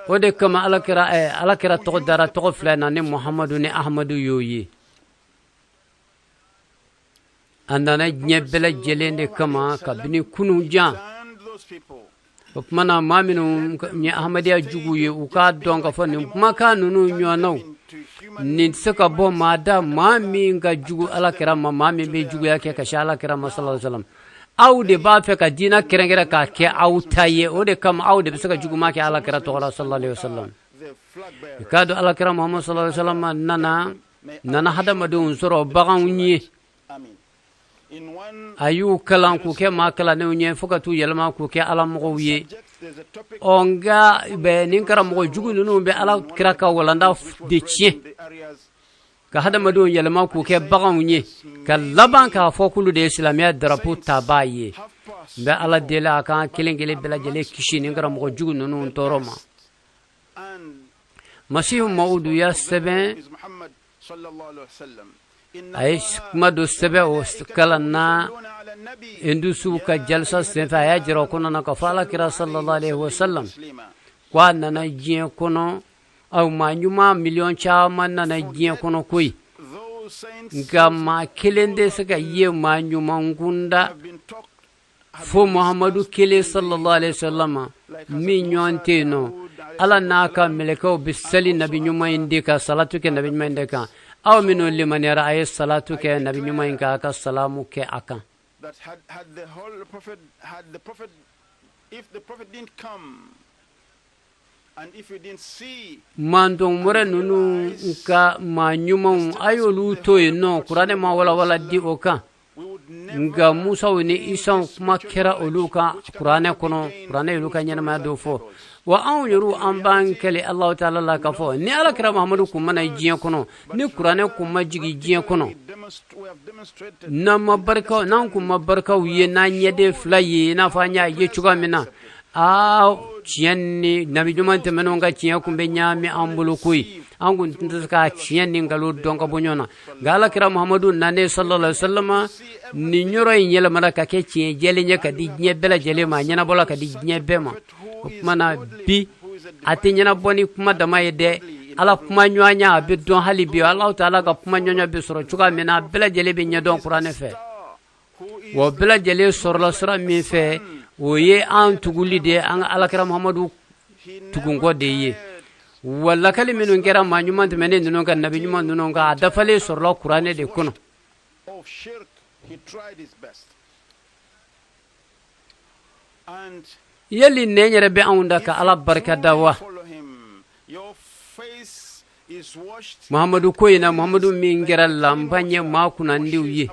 Speaker 19: O de kama Ala kira tɔgɔ dara tɔgɔ fila na ni Muhamadu ni Ahamadu y'o ye. A nana diɲɛ bɛɛ lajɛlen de kama kabini kunun jan. O tuma na, maa minnu ye Ahmadenya jugu ye, u k'a dɔn k'a fɔ nin kumakan ninnu ɲɔgɔnnaw nin tɛ se ka bɔ maa da, maa min ka jugu Ala kira ma, maa min bɛ juguya kɛ ka se Ala kira ma sallallahu alaihi wasallam. Aw de b'a fɛ ka diinɛ kɛrɛnkɛrɛn k'a kɛ aw ta ye, o de kama aw de bɛ se ka juguman kɛ Ala kira tɔgɔ la sallallahu alaihi wasallam. I k'a dɔn, Ala kira Muhammad sallallahu alaihi wasallam nana hadamadenw sɔrɔ baganw ye. A y'u kalan k'u kɛ maa kalannenw ye fo ka t'u yɛlɛma k'u kɛ ala mɔgɔw ye. Ɔ nka bɛ nin karamɔgɔ jugu ninnu bɛ Ala kira ka walanda de tiɲɛ ka hadamadenw yɛlɛma k'u kɛ baganw ye, ka laban k'a fɔ k'olu de ye silamɛya darapo tabaa ye. N bɛ Ala deli a k'an kelen kelen bɛɛ lajɛlen kisi nin karamɔgɔ jugu ninnu tɔɔrɔ ma. Masihu Mawudu y'a sɛbɛn, a ye kuma dɔ sɛbɛn o kalan na Indusuw ka jalisa senfɛ. A y'a jira o kɔnɔna na k'a fɔ Ala kira sallallahu alaihi wasallam ko a nana diɲɛ kɔnɔ, aw maa ɲuman miliyɔn caman nana diɲɛ kɔnɔ koyi, nka maa kelen tɛ se ka ye maa ɲuman kunda. Fo Muhamadu kelen sallallahu alaihi wasallam min ɲɔgɔn tɛ yen nɔ. Ala n'a ka mɛlɛkɛw bɛ sali nabi ɲuman in de kan, salatu kɛ nabi ɲuman in de kan. Aw minnu limaniyara, a ye salatu kɛ nabi ɲuman in kan, a ka salamu kɛ a kan.
Speaker 5: That had, had the whole prophet, had the prophet, if the prophet didn't come, and if you didn't see
Speaker 19: Mantɔn wɛrɛ ninnu ka maa ɲumanw, a y'olu to yen nɔ, kuranɛ ma walawala di o kan. Nka Musaw ni Isaw, kuma kɛra olu kan kuranɛ kɔnɔ. Kuranɛ y'olu ka ɲɛnamaya dɔ fɔ. Wa anw yɛrɛ, an b'an kali Alahu taala la k'a fɔ ni Ala kira Muhamadu kun ma na diɲɛ kɔnɔ, ni kuranɛ kun ma jigin diɲɛ kɔnɔ, n'an ma barika, n'an kun ma barikaw ye n'an ɲɛden fila ye, i n'a fɔ an y'a ye cogoya min na, aa, tiɲɛ ni nabi ɲuman tɛmɛnenw ka tiɲɛ kun bɛ ɲaami an bolo koyi. An kun tɛ se ka tiɲɛ ni nkalon dɔn ka bɔ ɲɔgɔn na. Nka Ala kira Muhamadu nanen sallallahu alaihi wasallam, nin yɔrɔ in yɛlɛmana ka kɛ tiɲɛ jɛlen ye ka di diɲɛ bɛɛ lajɛlen ma. A ɲɛnabɔla ka di diɲɛ bɛɛ ma. O tuma na bi, a tɛ ɲɛnabɔ ni kuma dama ye dɛ. Ala kuma ɲɔgɔnya, a bɛ dɔn hali bi. Alahu taala ka kuma ɲɔgɔnya bɛ sɔrɔ cogoya min na, bɛɛ lajɛlen bɛ ɲɛdɔn kuranɛ fɛ. Wa bɛɛ lajɛlen sɔrɔla sira min fɛ, o ye an tuguli de ye, an ka Alakira Muhamadu tugunkɔ de ye. Wa lakali minnu kɛra maa ɲuman tɛmɛnen ninnu kan, nabi ɲuman ninnu kan, a dafalen sɔrɔla kuranɛ de kɔnɔ.
Speaker 5: Of shirk, he tried his best. And
Speaker 19: Yali nɛn yɛrɛ bɛ anw da ka Ala barika da wa?
Speaker 5: Follow him. Your face is washed.
Speaker 19: Muhamadu ko in na, Muhamadu min kɛra lanpan ye maa kunnandiw ye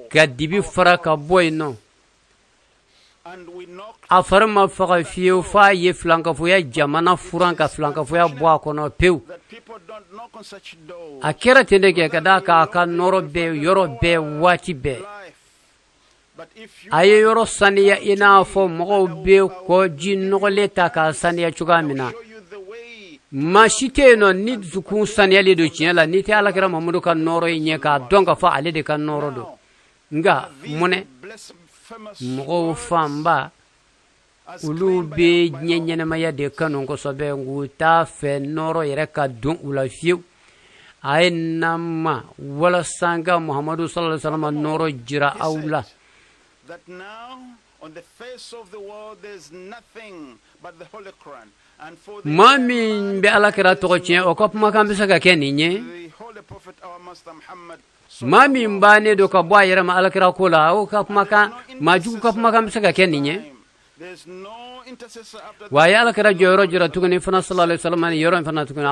Speaker 19: ka dibi fara ka bɔ yen nɔ, a fari ma faga fiyewu f'a ye filankafoya jamana furan, ka filankafoya bɔ a kɔnɔ pewu. A kɛra ten de kɛ ka d'a kan a ka nɔrɔ bɛɛ, yɔrɔ bɛɛ, waati bɛɛ, a ye yɔrɔ saniya, i n'a fɔ mɔgɔw bɛ kɔ ji nɔgɔlen ta k'a saniya cogoya min na. Maa si tɛ yen nɔ ni dusukun saniyalen don tiɲɛ la n'i tɛ Alakira Mamadu ka nɔɔrɔ in ɲɛ k'a dɔn k'a fɔ ale de ka nɔɔrɔ don. Nka munɛ mɔgɔw fanba, olu bɛ diɲɛ ɲɛnamaya de kanu kosɛbɛ, nk'u t'a fɛ nɔɔrɔ yɛrɛ ka don u la fiyewu? A ye na ma walasa n ka Muhamadu sallallahu alaihi wasallam nɔɔrɔ jira aw la.
Speaker 5: That now on the face of the world there's nothing but the Holy Quran. And for the
Speaker 19: Maa min bɛ Alakira tɔgɔ tiɲɛ, o ka kumakan bɛ se ka kɛ nin ye? Maa min bannen don ka bɔ a yɛrɛ ma Alakira ko la, o ka kumakan, maa jugu ka kumakan bɛ se ka kɛ nin ye wa? A ye Alakira jɔyɔrɔ jira tuguni fana sallallahu alaihi wasallam nin yɔrɔ in fana tuguni.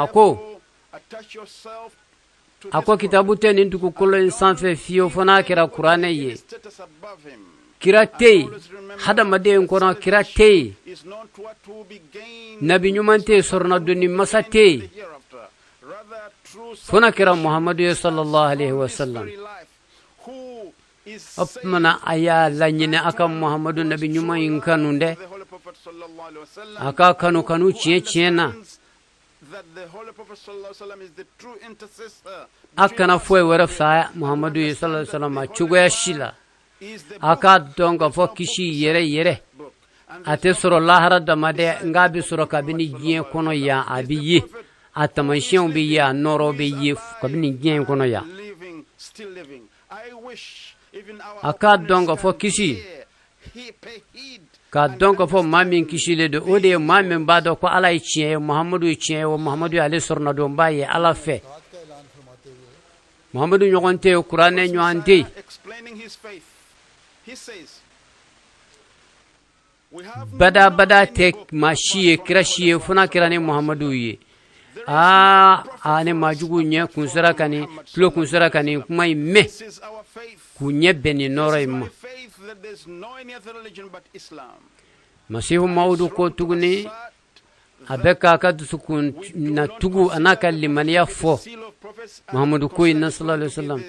Speaker 19: A ko kitabu tɛ nin dugukolo in sanfɛ fiyewu fo n'a kɛra kuranɛ ye. Kira tɛ yen hadamaden kɔnɔ, kira tɛ yen, nabi ɲuman tɛ yen, sɔrɔnadonni masa tɛ yen fo n'a kɛra Muhamadu ye sallallahu alaihi wasallam. O tuma na, a y'a laɲini a ka Muhamadu nabi ɲuman in kanu dɛ, a ka kanu kanu tiɲɛ tiɲɛ na. A kana foyi wɛrɛ fisaya Muhamadu ye sallallahu alaihi wasallam cogoya si la. A k'a dɔn k'a fɔ kisi yɛrɛ yɛrɛ, a tɛ sɔrɔ lahara dama dɛ, nka a bɛ sɔrɔ kabini diɲɛ kɔnɔ yan. A bɛ ye, a taamasiyɛnw bɛ ye, a nɔɔrɔ bɛ ye kabini diɲɛ in kɔnɔ yan. A k'a dɔn k'a fɔ kisi, k'a dɔn k'a fɔ maa min kisilen don, o de ye maa min b'a dɔn ko Ala ye tiɲɛ ye, Muhamadu ye tiɲɛ ye, wa Muhamadu ye ale sɔrɔnadonba ye Ala fɛ. Muhamadu ɲɔgɔn tɛ yen, kuranɛ ɲɔgɔn tɛ yen. Badabada tɛ maa si ye, kira si ye, fo n'a kɛra ni Muhamadu ye. Aa aa, ni maajugu ɲɛ kun sera ka nin, tulo kun sera ka nin kuma in mɛn, k'u ɲɛ bɛn nin nɔɔrɔ in ma. Masihu Mawudu ko tuguni, a bɛ k'a ka dusukun na tugu a n'a ka limaniya fɔ Muhamadu ko in na sallallahu alaihi wasallam.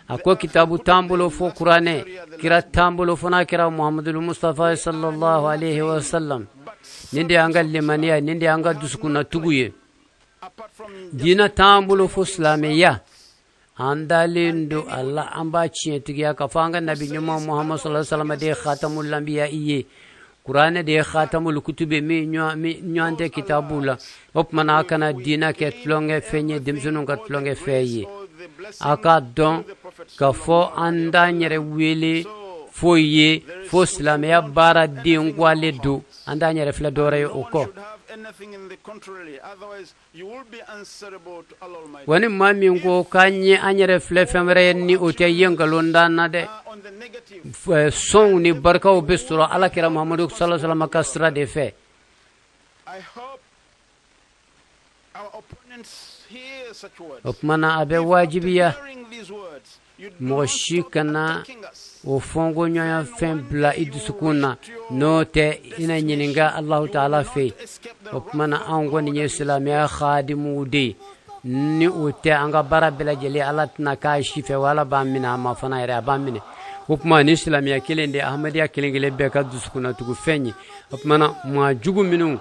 Speaker 19: A ko kitabu t'an bolo fo kuranɛ, kira t'an bolo fo n'a kɛra Muhamadu Mustafa sallallahu alaihi wasallam. Nin de y'an ka limaniya, nin de y'an ka dusukunna tugu ye. Diinɛ t'an bolo fo silamɛya. An dalen don a la, an b'a tiɲɛtigiya k'a fɔ an ka nabi ɲuman Muhamadu sallallahu alaihi wasallam de ye khatamul anbiya i ye. Kuranɛ de ye khatamul kutubi, min ɲɔgɔn tɛ kitabu la. O tuma na, a kana diinɛ kɛ tulonkɛ fɛn ye, denmisɛnninw ka tulonkɛ fɛn ye. A k'a dɔn k'a fɔ an t'an yɛrɛ wele foyi ye fo silamɛya baara den ko ale don. An t'an yɛrɛ filɛ dɔwɛrɛ ye o kɔ. Wa ni maa min ko k'an ye an yɛrɛ filɛ fɛn wɛrɛ ye ni o tɛ, i ye nkalon da an na dɛ. Sɔnw ni barikaw bɛ sɔrɔ ala kira Muhamadu sallallahu alaihi wasallam ka sira de fɛ. O tuma na a bɛ wajibiya mɔgɔ si kana o fɔnkɔɲɔgɔnya fɛn bila i dusukun na, n'o tɛ i na ɲininka Alahu taala fɛ. O tuma na anw kɔni ye silamɛya hadimuw de ye. Ni o tɛ, an ka baara bɛɛ lajɛlen Ala tɛna k'a si fɛ, wa Ala b'an minɛ a ma fana yɛrɛ, a b'an minɛ. O tuma ni silamɛya kelen de ye Ahmadenya kelen kelen bɛɛ ka dusukunnatugu fɛn ye. O tuma na maa jugu minnu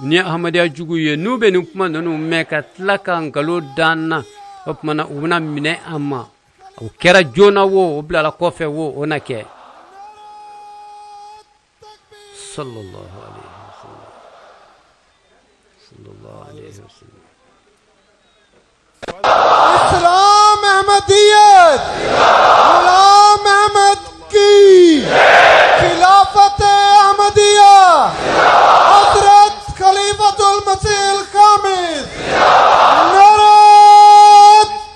Speaker 19: ni Ahmadenya jugu ye, n'u bɛ nin kuma ninnu mɛn ka tila ka nkalon da an na, o tuma na u bɛna minɛ an ma. O kɛra joona wo, o bilala kɔfɛ wo, o na kɛ. Sallallahu alaihi wasallam, sallallahu alaihi wasallam.
Speaker 7: Islam Ahmadiyyat, Ghulam Ahmad ki Khilafat Ahmadiyya, Hazrat Khalifatul Masih al-Khamis, Nara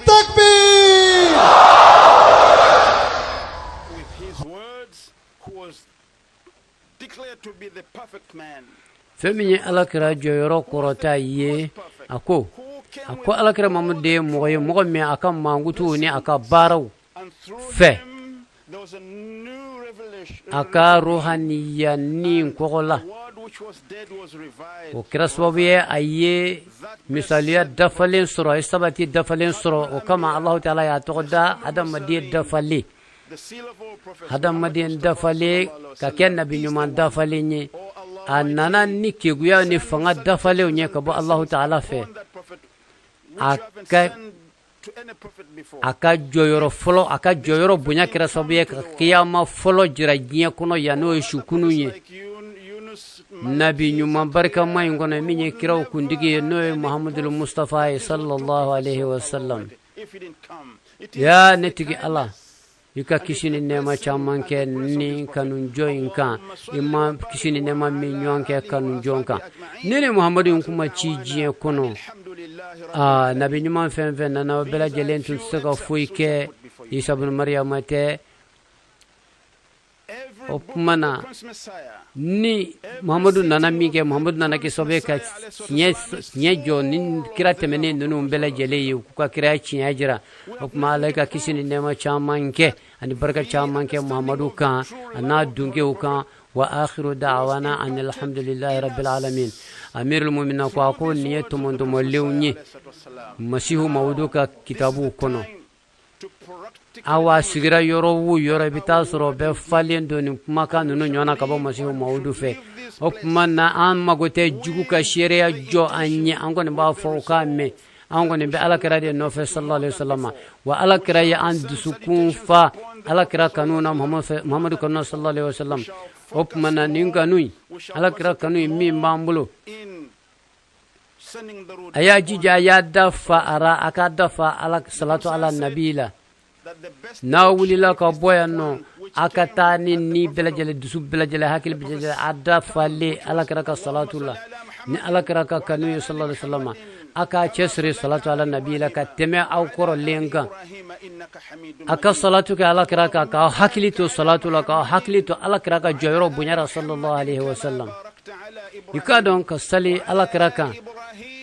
Speaker 7: Takbir.
Speaker 5: With his words, who was declared to be the perfect man.
Speaker 19: Fɛn min ye alakira jɔyɔrɔ kɔrɔta ye, a ko alakira Mamadu de ye mɔgɔ ye, mɔgɔ min a ka mankutuw ni a ka baaraw fɛ, a ka ruhaniya ni kɔgɔ la, o kɛra sababu ye a ye misaliya dafalen sɔrɔ, a ye sabati dafalen sɔrɔ. O kama Alahu taala y'a tɔgɔ da adamaden dafalen, hadamaden dafalen, ka kɛ nabi ɲuman dafalen ye. A nana ni keguya ni fanga dafalenw ye ka bɔ Alahu taala fɛ. A ka jɔyɔrɔ fɔlɔ, a ka jɔyɔrɔ bonya kɛra sababu ye ka kiyama fɔlɔ jira diɲɛ kɔnɔ yan, n'o ye sukunu ye, nabi ɲuman barikama in kɔnɔ, min ye kiraw kuntigi ye, n'o ye Muhamadul Mustafa ye, sallallahu alaihi wasallam. Ya ne tigi Ala, i ka kisi ni nɛɛma caman kɛ ni kanujɔ in kan, i ma kisi ni nɛɛma min ɲɔgɔn kɛ kanujɔ kan. Ni Muhamadu in kuma ci diɲɛ kɔnɔ, aa, nabi ɲuman fɛn fɛn nana, o bɛɛ lajɛlen tun tɛ se ka foyi kɛ. Isa bunu Mariyama tɛ. O tuma na ni Muhamadu nana min kɛ, Muhamadu nana kɛ sababu ye ka tiɲɛ jɔ ni kira tɛmɛnen ninnu bɛɛ lajɛlen ye, k'u ka kiraya tiɲɛ jira. O tuma Ala ka kisi ni nɛɛma caman kɛ ani barika caman kɛ Muhamadu kan, a n'a dunkew kan. Wa akhiru da'wana an alhamdulillahi rabbil alamin. Amirul mumina ko, a ko nin ye tɔmɔtɔmɔlenw ye Masihu Mawudu ka kitabuw kɔnɔ. Awa, sigira yɔrɔ wo yɔrɔ, i bɛ taa sɔrɔ bɛɛ falen don nin kumakan ninnu ɲɔgɔn na ka bɔ Masihu Mawudu fɛ. O tuma na an mago tɛ jugu ka seereya jɔ an ɲɛ, an kɔni b'a fɔ u k'a mɛn. An kɔni bɛ ala kira de nɔfɛ, sallallahu alaihi wasallam. Wa ala kira ye an dusukun fa ala kira kanu na, Muhamadu kanu na, sallallahu alaihi wasallam. O tuma na nin kanu in, ala kira kanu in min b'an bolo, a y'a jija, a y'a dafa ara, a ka dafa ala salatu ala nabi la. N'aw wulila ka bɔ yan nɔ, a ka taa ni bɛɛ lajɛlen, dusu bɛɛ lajɛlen, hakili bɛɛ lajɛlen, a dafalen ala kira ka salatu la ni ala kira ka kanu ye, sallallahu alaihi wasallam. A k'a cɛsiri salatu ala nabi la ka tɛmɛ aw kɔrɔlen kan. A ka salatu kɛ ala kira kan, k'aw hakili to salatu la, k'aw hakili to ala kira ka jɔyɔrɔ bonyara, sallallahu alaihi wasallam. I k'a dɔn ka sali ala kira kan,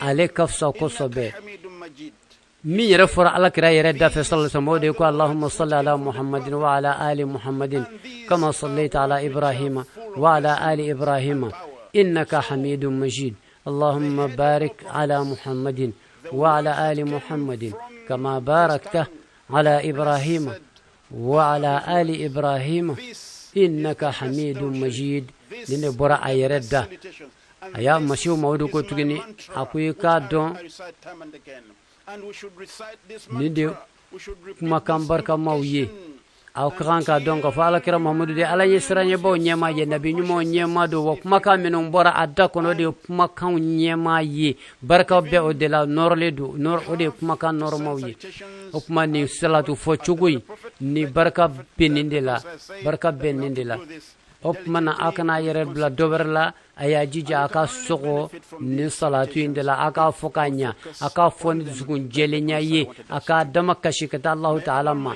Speaker 19: ale ka fisa kosɛbɛ. Min yɛrɛ fɔra ala kira yɛrɛ da fɛ, sallallahu alaihi wasallam, o de ye ko: Allahumma salli ala Muhammadin wa ala ali Muhammadin kama sallaita ala Ibrahima wa ala ali Ibrahima innaka hamidun majid, Allahumma barik ala Muhammadin wa ala ali Muhammadin kama barakta ala Ibrahima wa ala ali Ibrahima innaka hamidun majid. Nin de bɔra a yɛrɛ da. A y'a Masiw Mamadu ko tuguni, a ko i k'a dɔn nin de kumakan barikamaw ye. Aw ka kan k'a dɔn k'a fɔ Alakira Muhamadu de ye Ala ɲɛsiranɲɛbaw ɲɛmaa ye, nabi ɲumanw ɲɛmaa don, wa kumakan minnu bɔra a da kɔnɔ, o de ye kumakanw ɲɛmaa ye, barika bɛ o de la, nɔrɔlen don, o de ye kumakan nɔrɔmaw ye. O tuma nin salatu fɔ cogo in, nin barika bɛ nin de la, barika bɛ nin de la. O tuma na aw kana a yɛrɛ bila dɔ wɛrɛ la, a y'a jija a ka sɔgɔ nin salatu in de la, a k'a fɔ k'a ɲa, a k'a fɔ ni dusukun jɛlenya ye, a k'a dama kasi ka taa Alahu taala ma.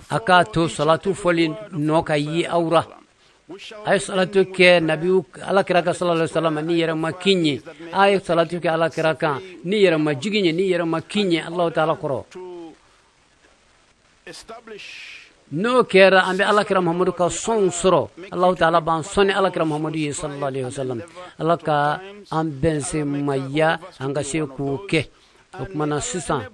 Speaker 19: A k'a to salatu fɔli nɔ ka ye aw ra. A ye salatu kɛ nabi ala kira kan sallallahu alaihi wasallam ni yɛrɛmakin ye. A ye salatu kɛ ala kira kan ni yɛrɛmajigin ye, ni yɛrɛmakin ye Alahu taala kɔrɔ. N'o kɛra, an bɛ alakira Muhamadu ka sɔnw sɔrɔ. Alahu taala b'an sɔn ni alakira Muhamadu ye sallallahu alaihi wasallam. Ala ka an bɛnsenmaya, an ka se k'o kɛ. O tuma na sisan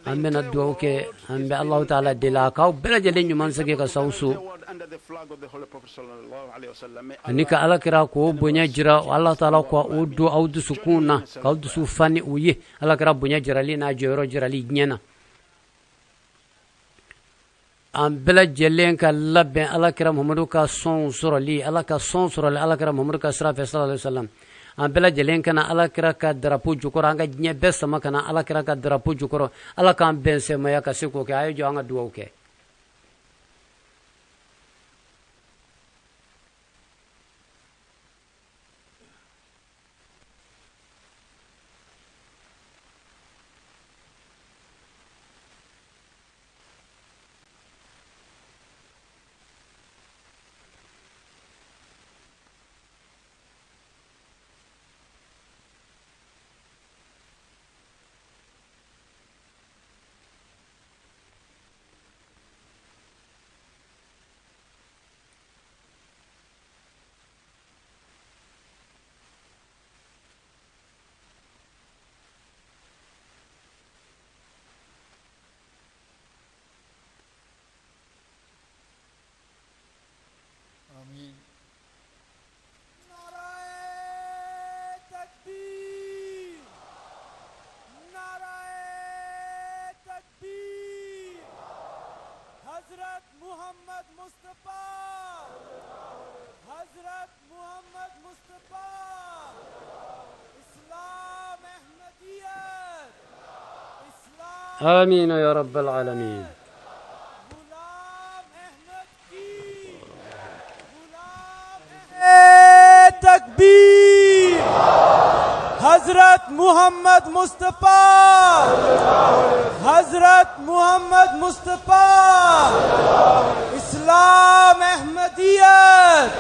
Speaker 19: an bɛna dugawu kɛ. An bɛ Alahu taala deli a k'aw bɛɛ lajɛlen ɲuman segin ka s'aw so, ani ka alakira k'o bonya jira. Alahu taala ka o don aw dusukun na, k'aw dusu fa ni o ye, alakira bonya jirali n'a jɔyɔrɔ jirali diɲɛ na. An bɛɛ lajɛlen ka labɛn alakira Muhamadu ka sɔnw sɔrɔli, Ala ka sɔn sɔrɔli alakira Muhamadu ka sira fɛ sallallahu alaihi wasallam. An bɛɛ lajɛlen ka na alakira ka darapo jukɔrɔ, an ka diɲɛ bɛɛ sama ka na alakira ka darapo jukɔrɔ. Ala k'an bɛn sɛmaya ka se k'o kɛ. A ye jɔ, an ka dugawu kɛ. آمين يا رب العالمين.
Speaker 7: تكبير حضرت محمد مصطفى، حضرت محمد مصطفى، اسلام احمدیت،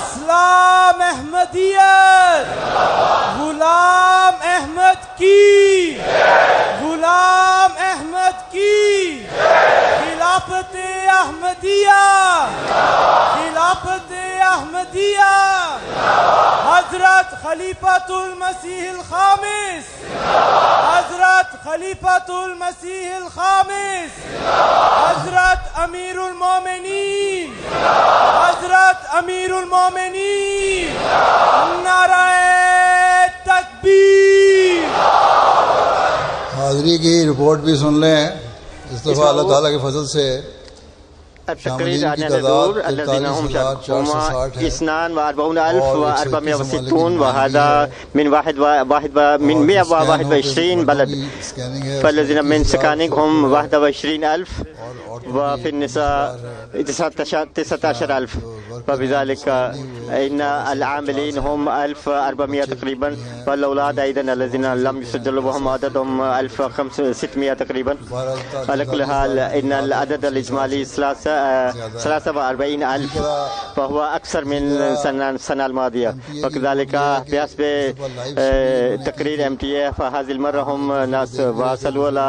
Speaker 7: اسلام احمدیت، غلام احمد کی، غلام احمد کی، خلافت احمدیہ، خلافت احمدیہ، حضرت خلیفۃ المسیح الخامس، حضرت خلیفۃ المسیح الخامس، حضرت امیر المومنین، حضرت امیر المومنین، نعرہ تکبیر۔
Speaker 6: حاضری کی رپورٹ بھی سن لیں۔ اس دفعہ اللہ تعالیٰ کے فضل سے
Speaker 9: التقرير عن الحضور الذين هم 42460، وهذا من واحد من 121 بلد، فالذين من سكانهم هم 21,000، وفي النساء 19,000، فبذلك إن العاملين هم 1400 تقريبا، والأولاد أيضا الذين لم يسجلوا وهم عددهم 1600 تقريبا. على كل حال إن العدد الإجمالي 43,000، فهو أكثر من السنة الماضية. وكذلك بحسب تقرير MTA فهذه المرة هم ناس واصلوا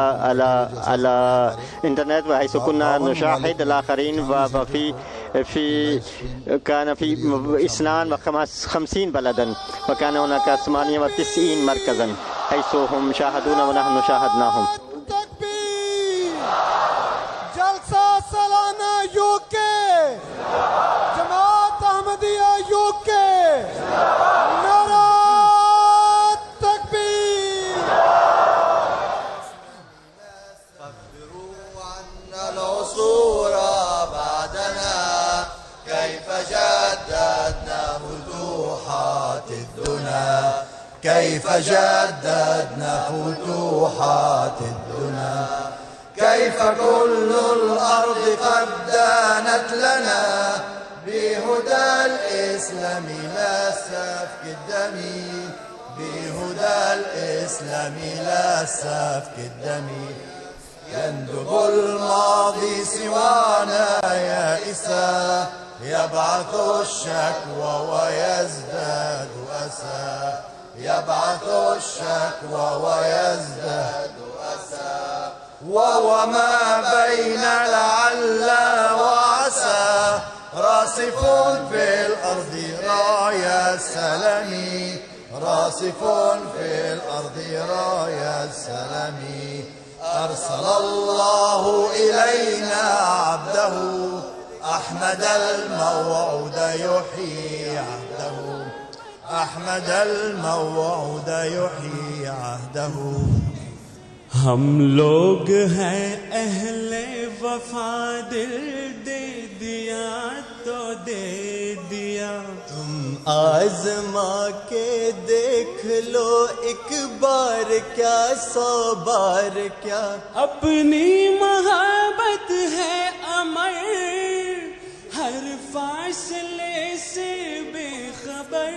Speaker 9: على الإنترنت، وحيث كنا نشاهد الآخرين، وفي في كان في 52 بلدا، وكان هناك 98 مركزا حيث هم شاهدونا ونحن شاهدناهم.
Speaker 7: جلسہ سالانہ یوکے، جماعت احمدیہ یوکے، نعرہ تکبیر۔
Speaker 2: كيف جددنا فتوحات الدنا، كيف كل الأرض قد دانت لنا بهدى الإسلام لا سفك الدم، بهدى الإسلام لا سفك الدم. يندب الماضي سوانا يائسا، يبعث الشكوى ويزداد أسى، يبعث الشكوى ويزداد أسى، وهو ما بين لعل وعسى، راسف في الأرض رايا السلام، راسف في الأرض رايا السلام. أرسل الله إلينا عبده أحمد الموعود يحيي عهده، أحمد الموعود يحيي عهده.
Speaker 13: हम लोग हैं अहले वफा, दिल दे दिया तो दे दिया।
Speaker 23: तुम आजमा के देख लो एक बार क्या, 100 बार क्या।
Speaker 13: अपनी मोहब्बत है अमर, हर फासले से बेखबर।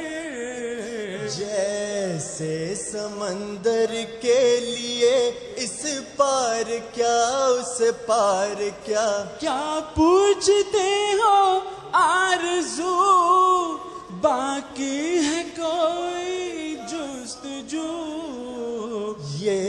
Speaker 23: जैसे समंदर के लिए इस पार क्या, उस पार क्या।
Speaker 13: क्या पूछते हो आरज़ू, बाकी है कोई जुस्तजू।
Speaker 23: ये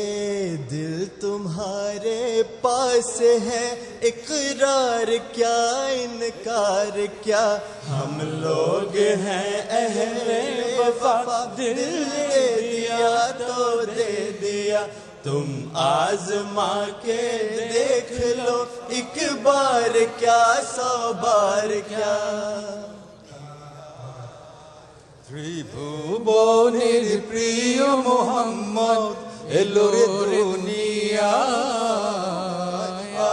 Speaker 23: दिल तुम्हारे पास है, इकरार क्या इनकार क्या।
Speaker 13: हम लोग हैं अहले वफा, दिल दे दिया तो दे दिया। तुम आजमा के
Speaker 23: देख लो एक बार क्या, 100 बार क्या।
Speaker 24: ত্রিভুবনের প্রিয় মোহাম্মদ এলো রে দুনিয়ায়,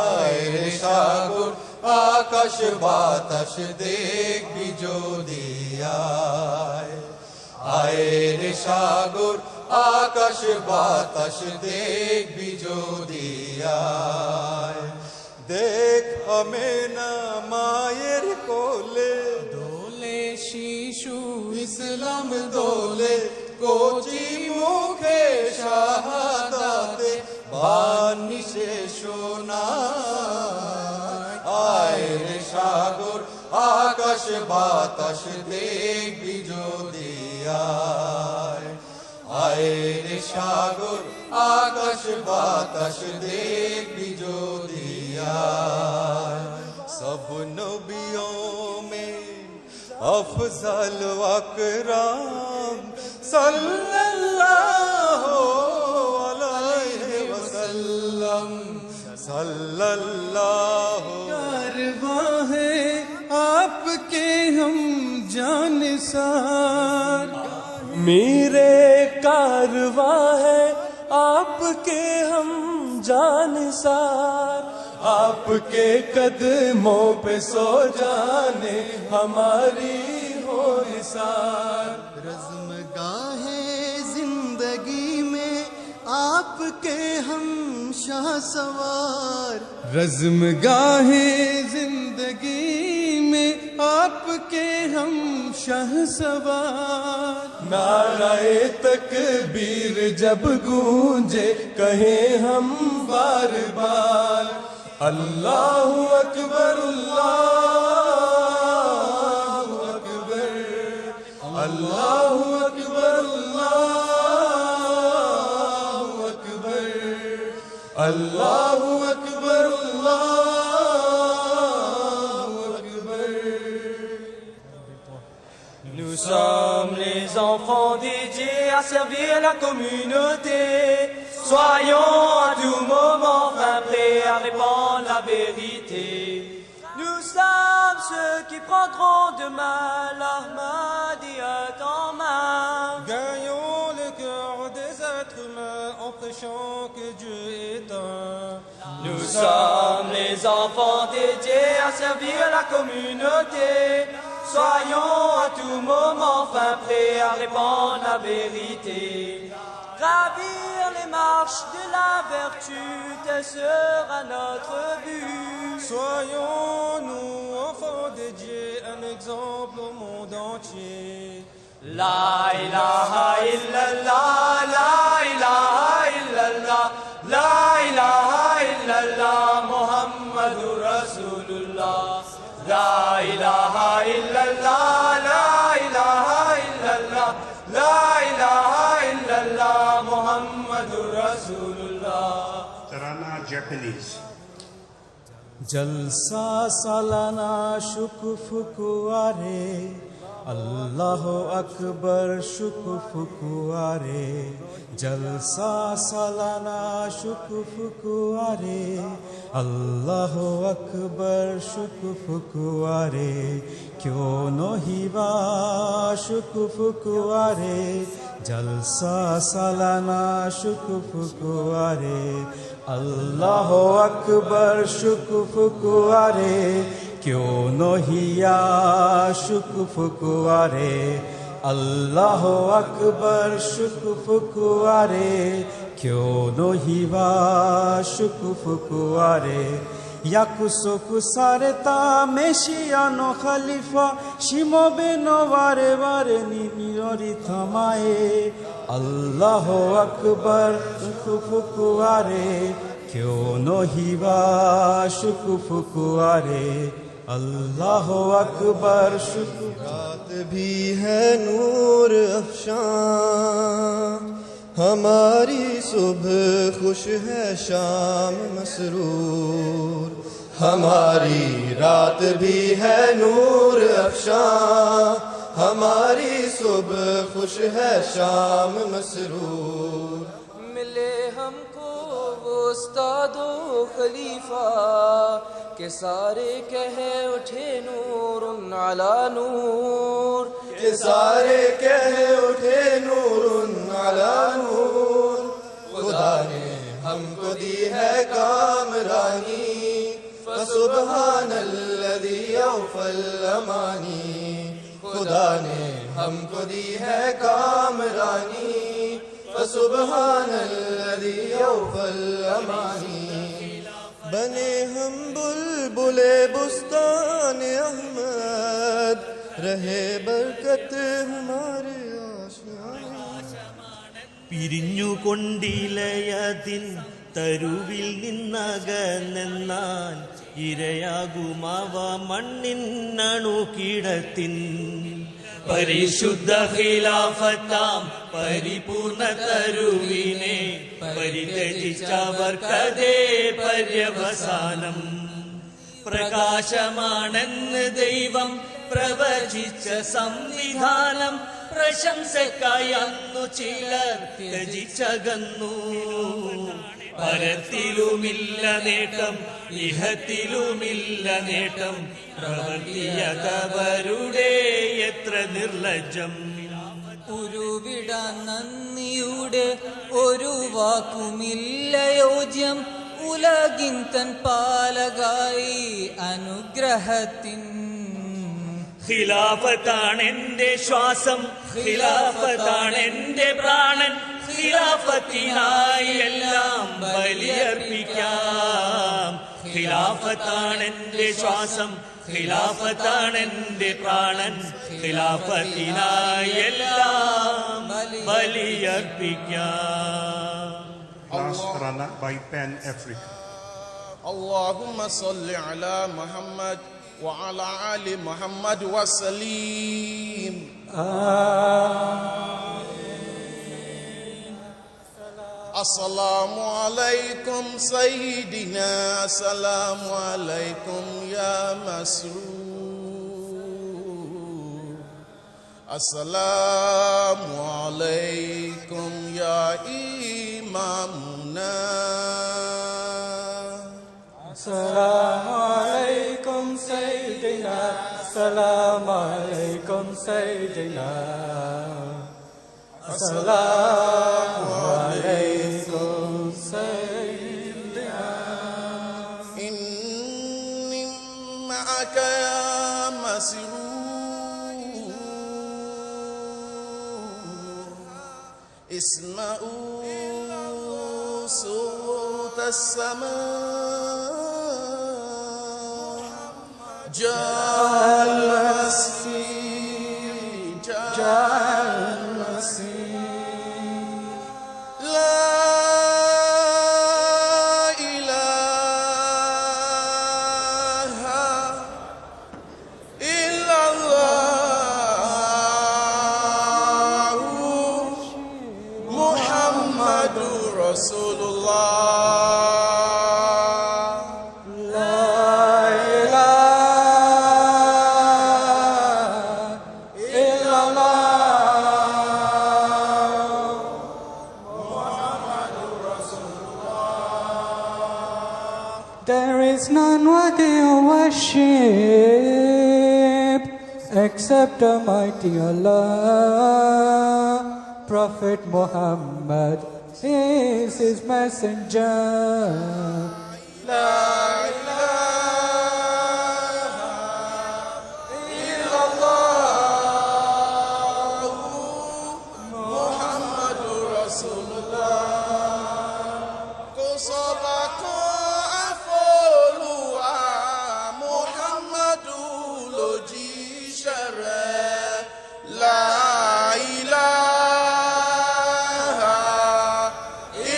Speaker 24: আয় রে সাগর আকাশ বাতাস দেখবি যদি আয়, আয় রে সাগর আকাশ বাতাস দেখবি যদি আয়। দেখ আমেনা মায়ের কোলে,
Speaker 13: দোলে শিশু
Speaker 24: ইসলাম দোলে, কচি মুখে শাহাদাতে বাণী সে শোনায়। আয় রে সাগর আকাশ বাতাস দেখবি যদি আয়, আয় রে সাগর আকাশ বাতাস দেখবি যদি আয়। সব নবিयों में अफजल अकराम सल्लल्लाहु अलैहि वसल्लम, सल्लल्लाहु।
Speaker 10: कारवां है आपके हम जानिसार, मेरे कारवां है आपके हम जानिसार। आपके कदमों पे सो जाने हमारी हो निसार।
Speaker 23: रज़्म गाहे जिंदगी में आपके हम शाह सवार,
Speaker 10: रज़्म गाहे जिंदगी में आपके हम शाह सवार। नाराए तकबीर जब गूंजे कहें हम बार बार, अल्लाहु अकबर अल्लाहु अकबर, अल्लाहु अकबर अल्लाहु अकबर, अल्लाहु अकबर अल्लाहु Akbar.
Speaker 13: Nous sommes les enfants dédiés à servir la communauté. Soyons à tout moment fin prêts à répandre la vérité. Nous sommes ceux qui prendront demain l'Ahmadiyyat en main.
Speaker 10: Gagnons le cœur des êtres humains en prêchant que Dieu est un.
Speaker 13: Nous sommes les enfants dédiés à servir la communauté. Soyons à tout moment fin prêts à répandre la vérité. Gravir les marches de la vertu, tel sera notre but.
Speaker 10: Soyons-nous enfants dédiés, un exemple au monde entier.
Speaker 13: La ilaha illallah, la ilaha illallah, la ilaha illallah, Muhammadur Rasulullah. La ilaha illallah, la ilaha illallah, la ilaha illallah, Muhammadur Rasulullah.
Speaker 8: Tarana Japanese.
Speaker 7: Jalsa salana shukfukuare, Allahu Akbar shukfukuare. Jalsa salana shukfukuare, Allahu Akbar shukfukuare. Kyo no hi wa shukfukuare, Jalsa salana shukfukuare. Allahu Akbar shukfukuare, Kyo no hiya shukfukuare. Allahu Akbar shukfukuare, Kyo no hi wa shukfukuare. Yakusoku sareta Meshia no Khalifa, Shimobe no ware ware ni nirori thamae. Allahu Akbar shukfukuare, Kyo no hi wa shukfukuare. Allahu Akbar shukr.
Speaker 24: रात भी है नूर अफशां, हमारी सुबह खुश है शाम मसरूर। हमारी रात भी है नूर अफशां, हमारी सुबह खुश है शाम मसरूर।
Speaker 13: मिले हमको वो उस्तादो खलीफा के सारे कह उठे नूरुन अला नूर,
Speaker 24: के सारे कह उठे नूरुन अला नूर। खुदा ने हमको दी है कामरानी, फसुब्हानल्लज़ी औफल अमानी। खुदा ने हमको दी है कामरानी, फसुब्हानल्लज़ी औफल अमानी। बने हम बुलबुले बुस्तान अहमद, रहे बरकत हमारे आशियाने।
Speaker 12: പിരിഞ്ഞുകൊണ്ടിലയതിൻ തരുവിൽ നിന്നകന്നെന്നാൽ ഇരയാകുമാവ മണ്ണിന്നണുകിടത്തിൻ. പരിശുദ്ധ ഖിലാഫത്താം പരിപൂർണ തരുവിനെ പരിത്യജിച്ചവർക്കതേ പര്യവസാനം. പ്രകാശമാണെന്ന് ദൈവം പ്രവചിച്ച സംവിധാനം പ്രശംസക്കായി അന്നു ചിലർ ത്യജിച്ചകന്നു. പരത്തിലുമില്ല നേട്ടം, ഇഹത്തിലുമില്ല നേട്ടം, പ്രവർത്തിയതവരുടെ എത്ര നിർലജ്ജം.
Speaker 13: ഉരുവിടാൻ നന്ദിയുടെ ഒരു വാക്കുമില്ല യോജ്യം, ഉലകിൻ തൻ പാലകായി അനുഗ്രഹത്തിൻ.
Speaker 12: ഖിലാഫത്താണെന്റെ ശ്വാസം, ഖിലാഫത്താണെന്റെ പ്രാണൻ, ഖിലാഫത്തിനായി എല്ലാം ബലിയർപ്പിക്കാം. ഖിലാഫത്താണെന്റെ ശ്വാസം, ഖിലാഫത്താണെന്റെ പ്രാണൻ, ഖിലാഫത്തിനായി എല്ലാം ബലിയർപ്പിക്കാം.
Speaker 8: Last Tarana by Pan Africa.
Speaker 5: Allahumma salli ala Muhammad وعلى آل محمد وسليم. السلام عليكم سيدنا، السلام عليكم يا مسرور، السلام عليكم يا إمامنا.
Speaker 7: السلام عليكم سيدنا، السلام عليكم سيدنا، السلام عليكم سيدنا.
Speaker 5: إني معك يا مسرور،
Speaker 24: صوت السماء جاء المسيح جاء المسيح لا إله إلا الله محمد رسول الله
Speaker 7: لا إله إلا الله
Speaker 24: محمد رسول الله
Speaker 7: There is none worthy of worship except Almighty Allah. Prophet Muhammad is his messenger.
Speaker 24: لا إله إلا الله محمد رسول الله Kò sọ́ba kan àfọlùwà Muhammadu lòjíṣẹ́ rẹ̀. La ilaha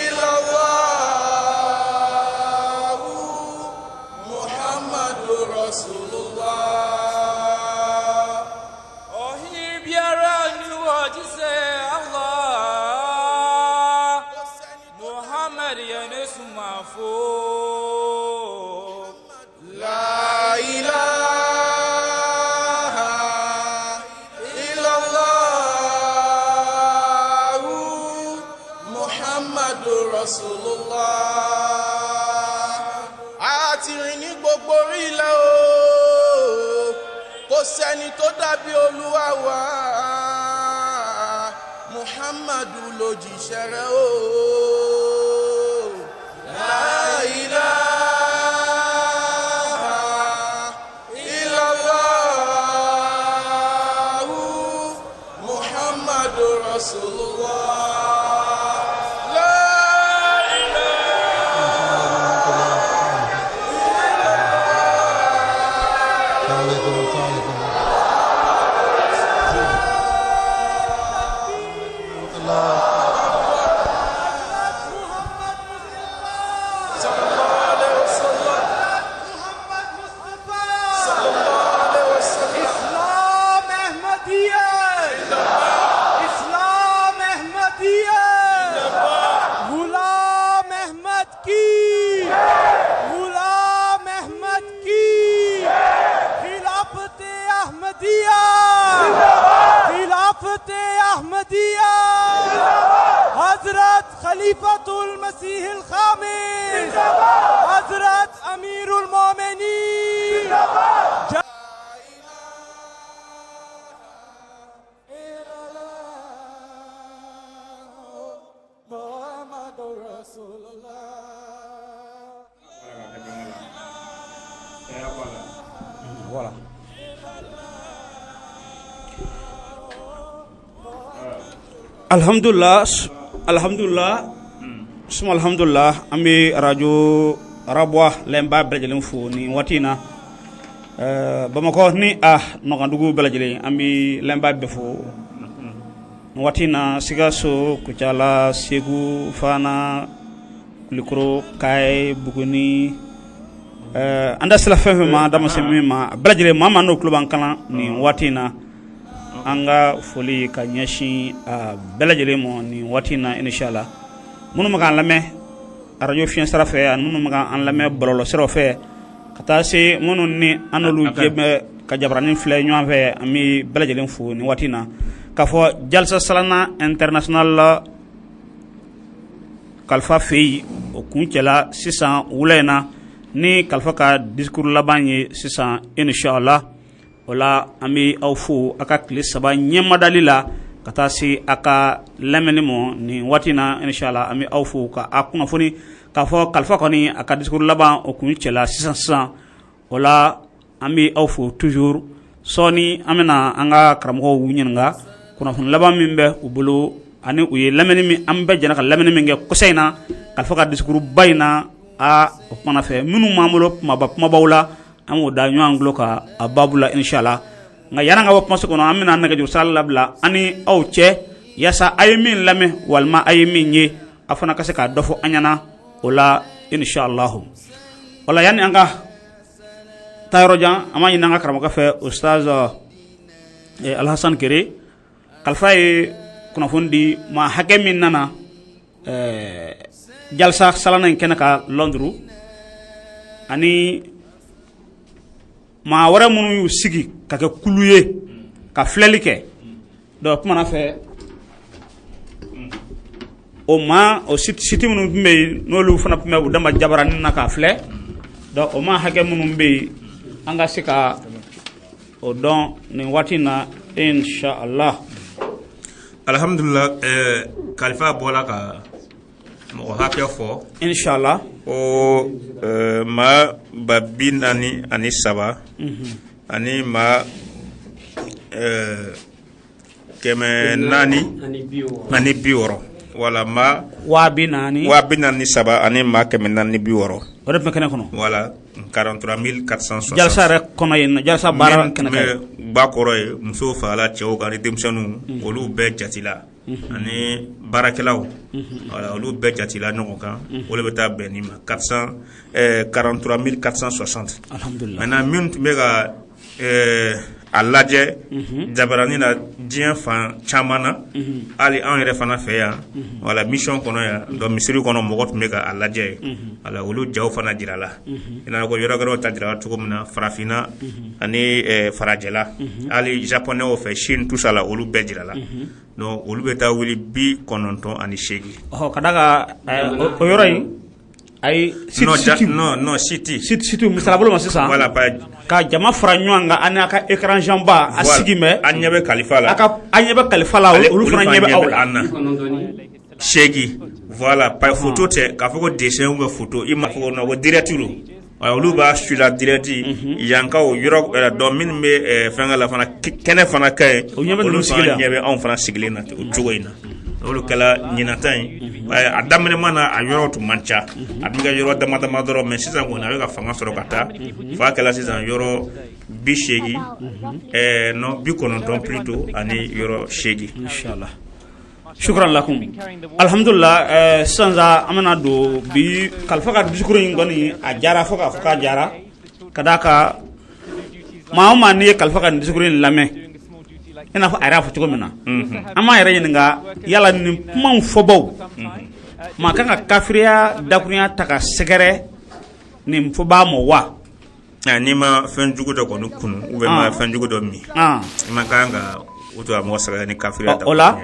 Speaker 24: illallah Muhammadu Rasulullah.
Speaker 10: Ohibiara ni wajise Allah Muhammad yenesumafo
Speaker 24: La ilaha illallah Muhammadu Rasulullah. A ti rìn ní gbogbo orílẹ̀ o, kò sẹ́ni tó dàbí Olúwa wa. Muhammadu lòjíṣẹ́ rẹ̀ o. La ilaha illallah Muhammadu Rasulullah. La
Speaker 6: Assalamu alaikum, assalamu alaikum.
Speaker 24: Sallallahu alaihi wasallam. Sallallahu alaihi wasallam.
Speaker 13: Islam Ahmadiyyat Islam Ahmadiyyat Ghulam Ahmad की गुलाम अहमद की खिलाफत अहमदिया खिलाफत अहमदिया हजरत खलीफतुल मसीह खामिस हजरत अमीरुल मोमिनीन
Speaker 7: Muhammad Rasulullah.
Speaker 4: Voilà. Alhamdulillah, alhamdulillah, suma alhamdulillah, an bɛ arajo Rabois lamɛnbaa bɛɛ lajɛlen fo nin waati in na. Bamakɔ ni a nɔgɔndugu bɛɛ lajɛlen, an bɛ lamɛnbaa bɛɛ fo nin waati in na. Sikaso, Kucala, Segu, Fana, Kulikoro, Kayi, Buguni, an da sera fɛn fɛn ma, an da ma se min ma, a bɛɛ lajɛlen, maa maa n'o tulo b'an kan nin waati in na, an ka foli ka ɲɛsin a bɛɛ lajɛlen ma nin waati in na, inshallah. Minnu bɛ k'an lamɛn arajo fiɲɛ sira fɛ ani minnu bɛ k'an lamɛn bɔlɔlɔ siraw fɛ, ka taa se minnu ni an n'olu jɛ bɛ ka jabaranin filɛ ɲɔgɔn fɛ, an bɛ bɛɛ lajɛlen fo nin waati in na k'a fɔ Jalsa Salana international kalifa fɛ yen, o kuncɛla sisan wula in na ni kalifa ka discours laban ye sisan, inshallah. O la, an bɛ aw fo a ka tile 3 ɲɛmadali la ka taa se a ka lamɛnni ma nin waati in na, inshallah. An bɛ aw fo ka a kunnafoni k'a fɔ kalifa kɔni a ka discours laban o kuncɛla sisan sisan. O la, an bɛ aw fo toujours. Sɔɔni an bɛna an ka karamɔgɔw ɲininka kunnafoni laban min bɛ u bolo. Ani u ye lamɛnni min an bɛɛ jɛra ka lamɛnni min kɛ kɔsa in na kalifa ka discours ba in na aa o kumana fɛ minnu b'an bolo kumaba kumabaw la an b'o da ɲɔgɔn tulo kan a baabu la inshallah nka yanni an ka bɔ kumaso kɔnɔ an bɛna nɛgɛjuru sira labila an ni aw cɛ yaasa a ye min lamɛn walima a ye min ye a fana ka se k'a dɔ fɔ an ɲɛna o la inshallah o la yanni an ka taa yɔrɔ jan an b'a ɲini an ka karamɔgɔ fɛ ustaz Alhasan Kere kalifa ye kunnafoni di maa hakɛ min nana jalisa sabanan in kɛnɛ kan Londres ani maa wɛrɛ minnu y'u sigi ka kɛ kulu ye ka filɛli kɛ donc kumana fɛ o maa o site minnu tun bɛ yen n'olu fana tun bɛ u dama jabaranin na k'a filɛ donc o maa hakɛ minnu bɛ yen an ka se ka o dɔn nin waati in na inshallah
Speaker 14: alhamdulillah kalifa bɔra ka mɔgɔ hakɛ fɔ
Speaker 4: inshallah
Speaker 14: ko maa 43,000 ani maa 460 wala maa 43,000 ani maa 460
Speaker 4: o de tun bɛ kɛnɛ kɔnɔ
Speaker 14: voilà 43 460
Speaker 4: jalisa yɛrɛ kɔnɔ yen jalisa baara kɛnɛ kan
Speaker 14: ba kɔrɔ ye musow farala cɛw kan ani denmisɛnninw olu bɛɛ jatila ani baarakɛlaw voilà olu bɛɛ jatila ɲɔgɔn kan o de bɛ taa bɛn nin ma 43 460
Speaker 4: alhamdulillah
Speaker 14: maintenant minnu tun bɛ ka a lajɛ jabaranin na diɲɛ fan caman na hali anw yɛrɛ fana fɛ yan wala mission kɔnɔ yan donc misiri kɔnɔ mɔgɔ tun bɛ ka a lajɛ yen wala olu jaw fana jirala i n'a ko yɔrɔ wɛrɛw ta jirala cogo min na farafinna ani farajɛla hali japonais fɛ Chine tout ça la olu bɛɛ jirala donc olu bɛ taa wuli 98.
Speaker 4: Ɔhɔ ka d'a kan o yɔrɔ in ayi
Speaker 14: non site
Speaker 4: site misali bolo ma sisan
Speaker 14: voilà
Speaker 4: ka jama fara ɲɔgɔn kan ani a ka écran géant ba a sigi mɛ
Speaker 14: an ɲɛ bɛ kalifa la
Speaker 4: a ka an ɲɛ bɛ kalifa la olu fana ɲɛ bɛ aw la
Speaker 14: an na seegin voilà par photo tɛ k'a fɔ ko dessin ou bien photo i ma fɔ ko non ko direct don olu b'a suivre la direct yankaw yɔrɔ donc minnu bɛ fɛnkɛ la fana kɛnɛ fana ka ɲi olu fana ɲɛ bɛ anw fana sigilen na o cogo in na olu kɛla ɲinan ta in a daminɛ na a yɔrɔ tun man ca a bɛ kɛ yɔrɔ dama dama dɔrɔn mais sisan kɔni a bɛ ka fanga sɔrɔ ka taa f'a kɛla sisan yɔrɔ 80 non 90 plutôt ani yɔrɔ 8
Speaker 4: inchallah shukran lakum alhamdulillah sisan sa an bɛna don bi kalifa ka discours in kɔni a jara fo k'a fɔ k'a jara ka d'a kan maa o maa n'i ye kalifa ka nin discours in lamɛn i n'a fɔ a yɛrɛ y'a fɔ cogo min na an b'an yɛrɛ ɲininka yala nin kumaw fɔbaw maa kan ka kafiriya dakurunya ta ka sɛgɛrɛ nin fɔbaa ma wa
Speaker 14: n'i ma fɛn jugu dɔ kɔni kunu ou bien ma fɛn jugu dɔ min i man kan ka o to a mɔgɔ sɛgɛrɛ ni kafiriya
Speaker 4: o la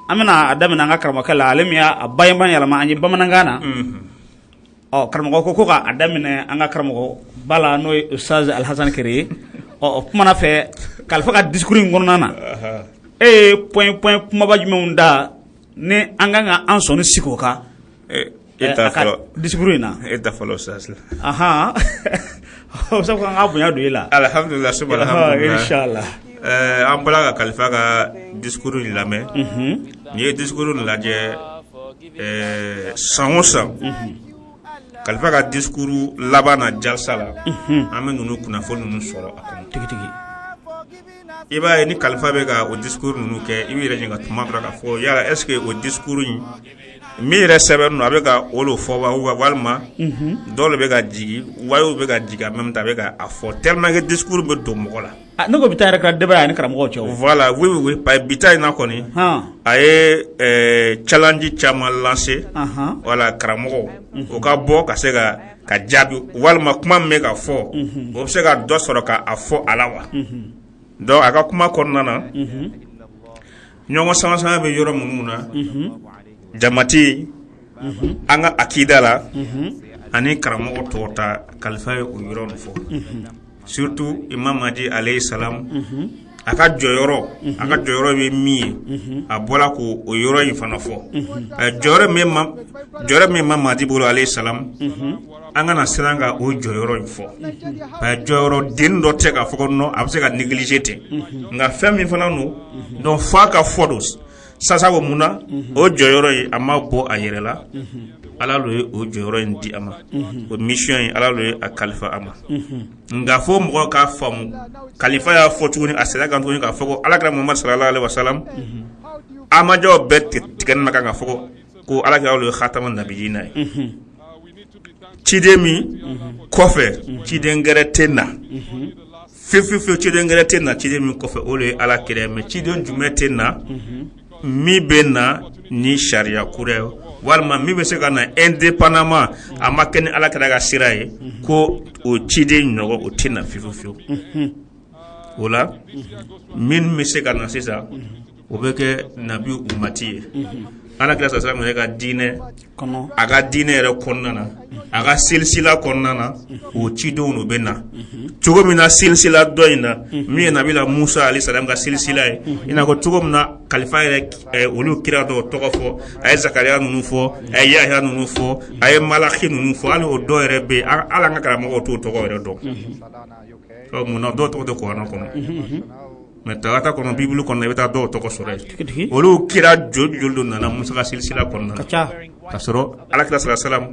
Speaker 4: an bɛna a daminɛ an ka karamɔgɔkɛ la ale min y'a bayɛlɛma yɛlɛma an ye bamanankan na ɔ karamɔgɔ ko ko k'a daminɛ an ka karamɔgɔ ba la n'o ye Ustaz Alhasan Kere ye ɔ o kumana fɛ kalifa ka discours in kɔnɔna na e ye point point kumaba jumɛnw da ni an kan ka an sɔnni sigi o kan
Speaker 14: e ta fɔlɔ
Speaker 4: discours in na
Speaker 14: e ta fɔlɔ Ustaz
Speaker 4: ahan o sabu an ka bonya don e la
Speaker 14: alhamdulillah summa alhamdulillah
Speaker 4: inshallah
Speaker 14: an bɔra ka kalifa ka discours in lamɛn n'i ye discours in lajɛ san o san kalifa ka discours laban na jalisa la an bɛ ninnu kunnafoni ninnu sɔrɔ a kɔnɔ
Speaker 4: tigitigi
Speaker 14: i b'a ye ni kalifa bɛ ka o discours ninnu kɛ i b'i yɛrɛ ɲininka tuma dɔ la k'a fɔ yala est ce que o discours in min yɛrɛ sɛbɛn don a bɛ ka o de fɔ wa walima dɔw de bɛ ka jigin wahiyu bɛ ka jigin en même temps a bɛ ka a fɔ tellement que discours bɛ don mɔgɔ la
Speaker 4: ne ko bi ta yɛrɛ kɛra débat ye ani karamɔgɔw cɛ
Speaker 14: voilà oui oui oui parce que bi ta in na kɔni a ye challenge caman lancer voilà karamɔgɔw o ka bɔ ka se ka jaabi walima kuma min bɛ ka fɔ o bɛ se ka dɔ sɔrɔ ka a fɔ a la wa donc a ka kuma kɔnɔna na ɲɔgɔn sama sama bɛ yɔrɔ minnu na jamati an ka akida la ani karamɔgɔ tɔw ta kalifa ye o yɔrɔ nin fɔ surtout Imam Mahdi alayhi salam a ka jɔyɔrɔ a ka jɔyɔrɔ bɛ min ye a bɔra k'o o yɔrɔ in fana fɔ jɔyɔrɔ min Imam Mahdi bolo alayhi salam an kana siran ka o jɔyɔrɔ in fɔ jɔyɔrɔ den dɔ tɛ k'a fɔ ko non a bɛ se ka négliger ten nka fɛn min fana don donc f'a ka fɔ don. Sabu mun na o jɔyɔrɔ ye a ma bɔ a yɛrɛ la, Ala lo ye o jɔyɔrɔ in di a ma, o mission in Ala lo ye a kalifa a ma. Nka fo mɔgɔw k'a faamu, kalifa y'a fɔ tuguni, a sera kan tuguni k'a fɔ ko alakira Muhamadu sallallahu alaihi wasallam, ahmadiyaw bɛɛ tigɛni ma kan k'a fɔ ko alakira lo ye khatama nabiyina ye, ciden min kɔfɛ ciden gɛrɛ tɛ na fiyewu fiyewu, ciden gɛrɛ tɛ na ciden min kɔfɛ, o de ye ala kira ye. Mais ciden jumɛn tɛ na min bɛ na ni sariya kura ye, walima min bɛ se ka na indépendamment, a ma kɛ ni ala kira ka sira ye, ko o ciden ɲɔgɔn o tɛ na fiyewu fiyewu. O la min bɛ se ka na sisan, o bɛ kɛ nabi umati ye, ala kira sallallahu alaihi wasallam ka diinɛ, a ka diinɛ yɛrɛ kɔnɔna na, a ka silisila kɔnɔna na, o cidenw bɛ na cogo min na silisila dɔ in na, min ye nabila Musa alayhi salam ka silisila ye, i n'a fɔ cogo min na kalifa yɛrɛ olu kira dɔw tɔgɔ fɔ, a ye Zakariya ninnu fɔ, a ye Yahya ninnu fɔ, a ye Malaki ninnu fɔ. Hali o dɔw yɛrɛ bɛ yen, hali an ka karamɔgɔw t'o tɔgɔ yɛrɛ dɔn. Munna dɔw tɔgɔ tɛ kuranɛ kɔnɔ? Mais Tawurata kɔnɔ, Bibulu kɔnɔ, i bɛ taa dɔw tɔgɔ sɔrɔ yen. Olu kira joli joli de nana Musa ka silisila kɔnɔna na, ka sɔrɔ alakira sallallahu alaihi wasallam,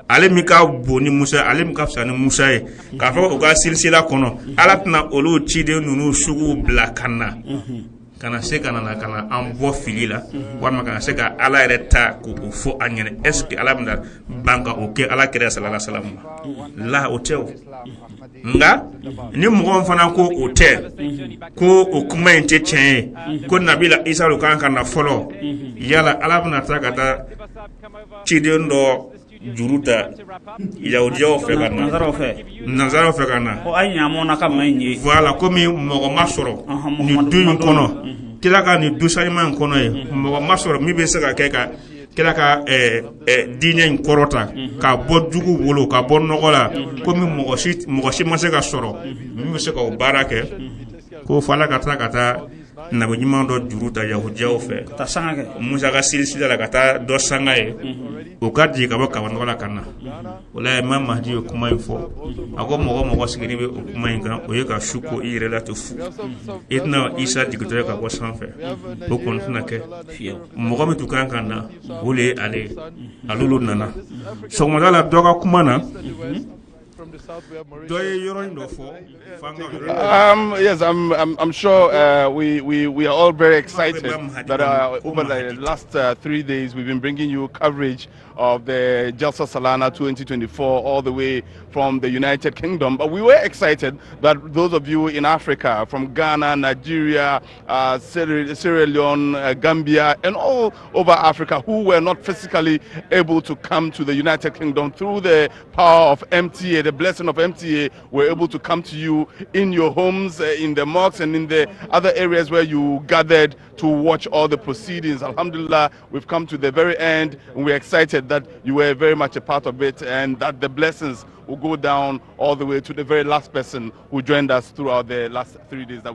Speaker 14: ale min ka bon ni Musa, ale min ka fisa ni Musa ye, k'a fɔ u ka silisila kɔnɔ, Ala tɛna olu ciden ninnu sugu bila ka na ka na se ka na ka na an bɔ fili la, walima ka na se ka Ala yɛrɛ ta k'o fɔ an ɲɛna. Est ce que Ala bɛna ban ka o kɛ ala kira sallallahu alaihi wasallam la? O tɛ. O nka ni mɔgɔ fana ko o tɛ, ko o kuma in tɛ tiɲɛ ye, ko nabila Isa lo kan ka na fɔlɔ, yala Ala bɛna taa ka taa ciden dɔ juru ta yahudiyaw fɛ ka na, nansaraw fɛ ka na? Voilà, komi mɔgɔ ma sɔrɔ nin du in kɔnɔ, kira ka nin du sanima in kɔnɔ ye, mɔgɔ ma sɔrɔ min bɛ se ka kɛ ka kira ka diinɛ in kɔrɔta ka bɔ jugu bolo, ka bɔ nɔgɔ la, komi mɔgɔ si ma se ka sɔrɔ min bɛ se ka o baara kɛ, ko fo Ala ka taa ka taa nabi ɲuman dɔ juru ta yahudiyaw fɛ,
Speaker 4: ka sanga kɛ
Speaker 14: Musa ka silisila la, ka taa dɔ sanga ye, o ka jigin ka bɔ kabanɔgɔ la ka na. O la Imam Mahdi ye kuma in fɔ. A ko mɔgɔ mɔgɔ sigilen bɛ o kuma in kan, o ye ka su ko i yɛrɛ la ten fu. I tɛna Isa jigintɔ ye ka bɔ sanfɛ, o kɔni tɛna kɛ. Mɔgɔ min tun kan ka na, o de ye ale ye, ale nana sɔgɔmada la. Dɔ ka kuma na, dɔ ye yɔrɔ in dɔ fɔ.
Speaker 5: Yes, I'm sure we are all very excited that over the last 3 days we've been bringing you coverage of the Jalsa Salana 2024 all the way from the United Kingdom. But we were excited that those of you in Africa, from Ghana, Nigeria, Sierra Leone, Gambia, and all over Africa who were not physically able to come to the United Kingdom, through the power of MTA, the blessing of MTA, were able to come to you in your homes, in the mosques, and in the other areas where you gathered to watch all the proceedings. Alhamdulillah, we've come to the very end, and we're excited that you were very much a part of it and that the blessings will go down all the way to the very last person who joined us throughout the last 3 days. That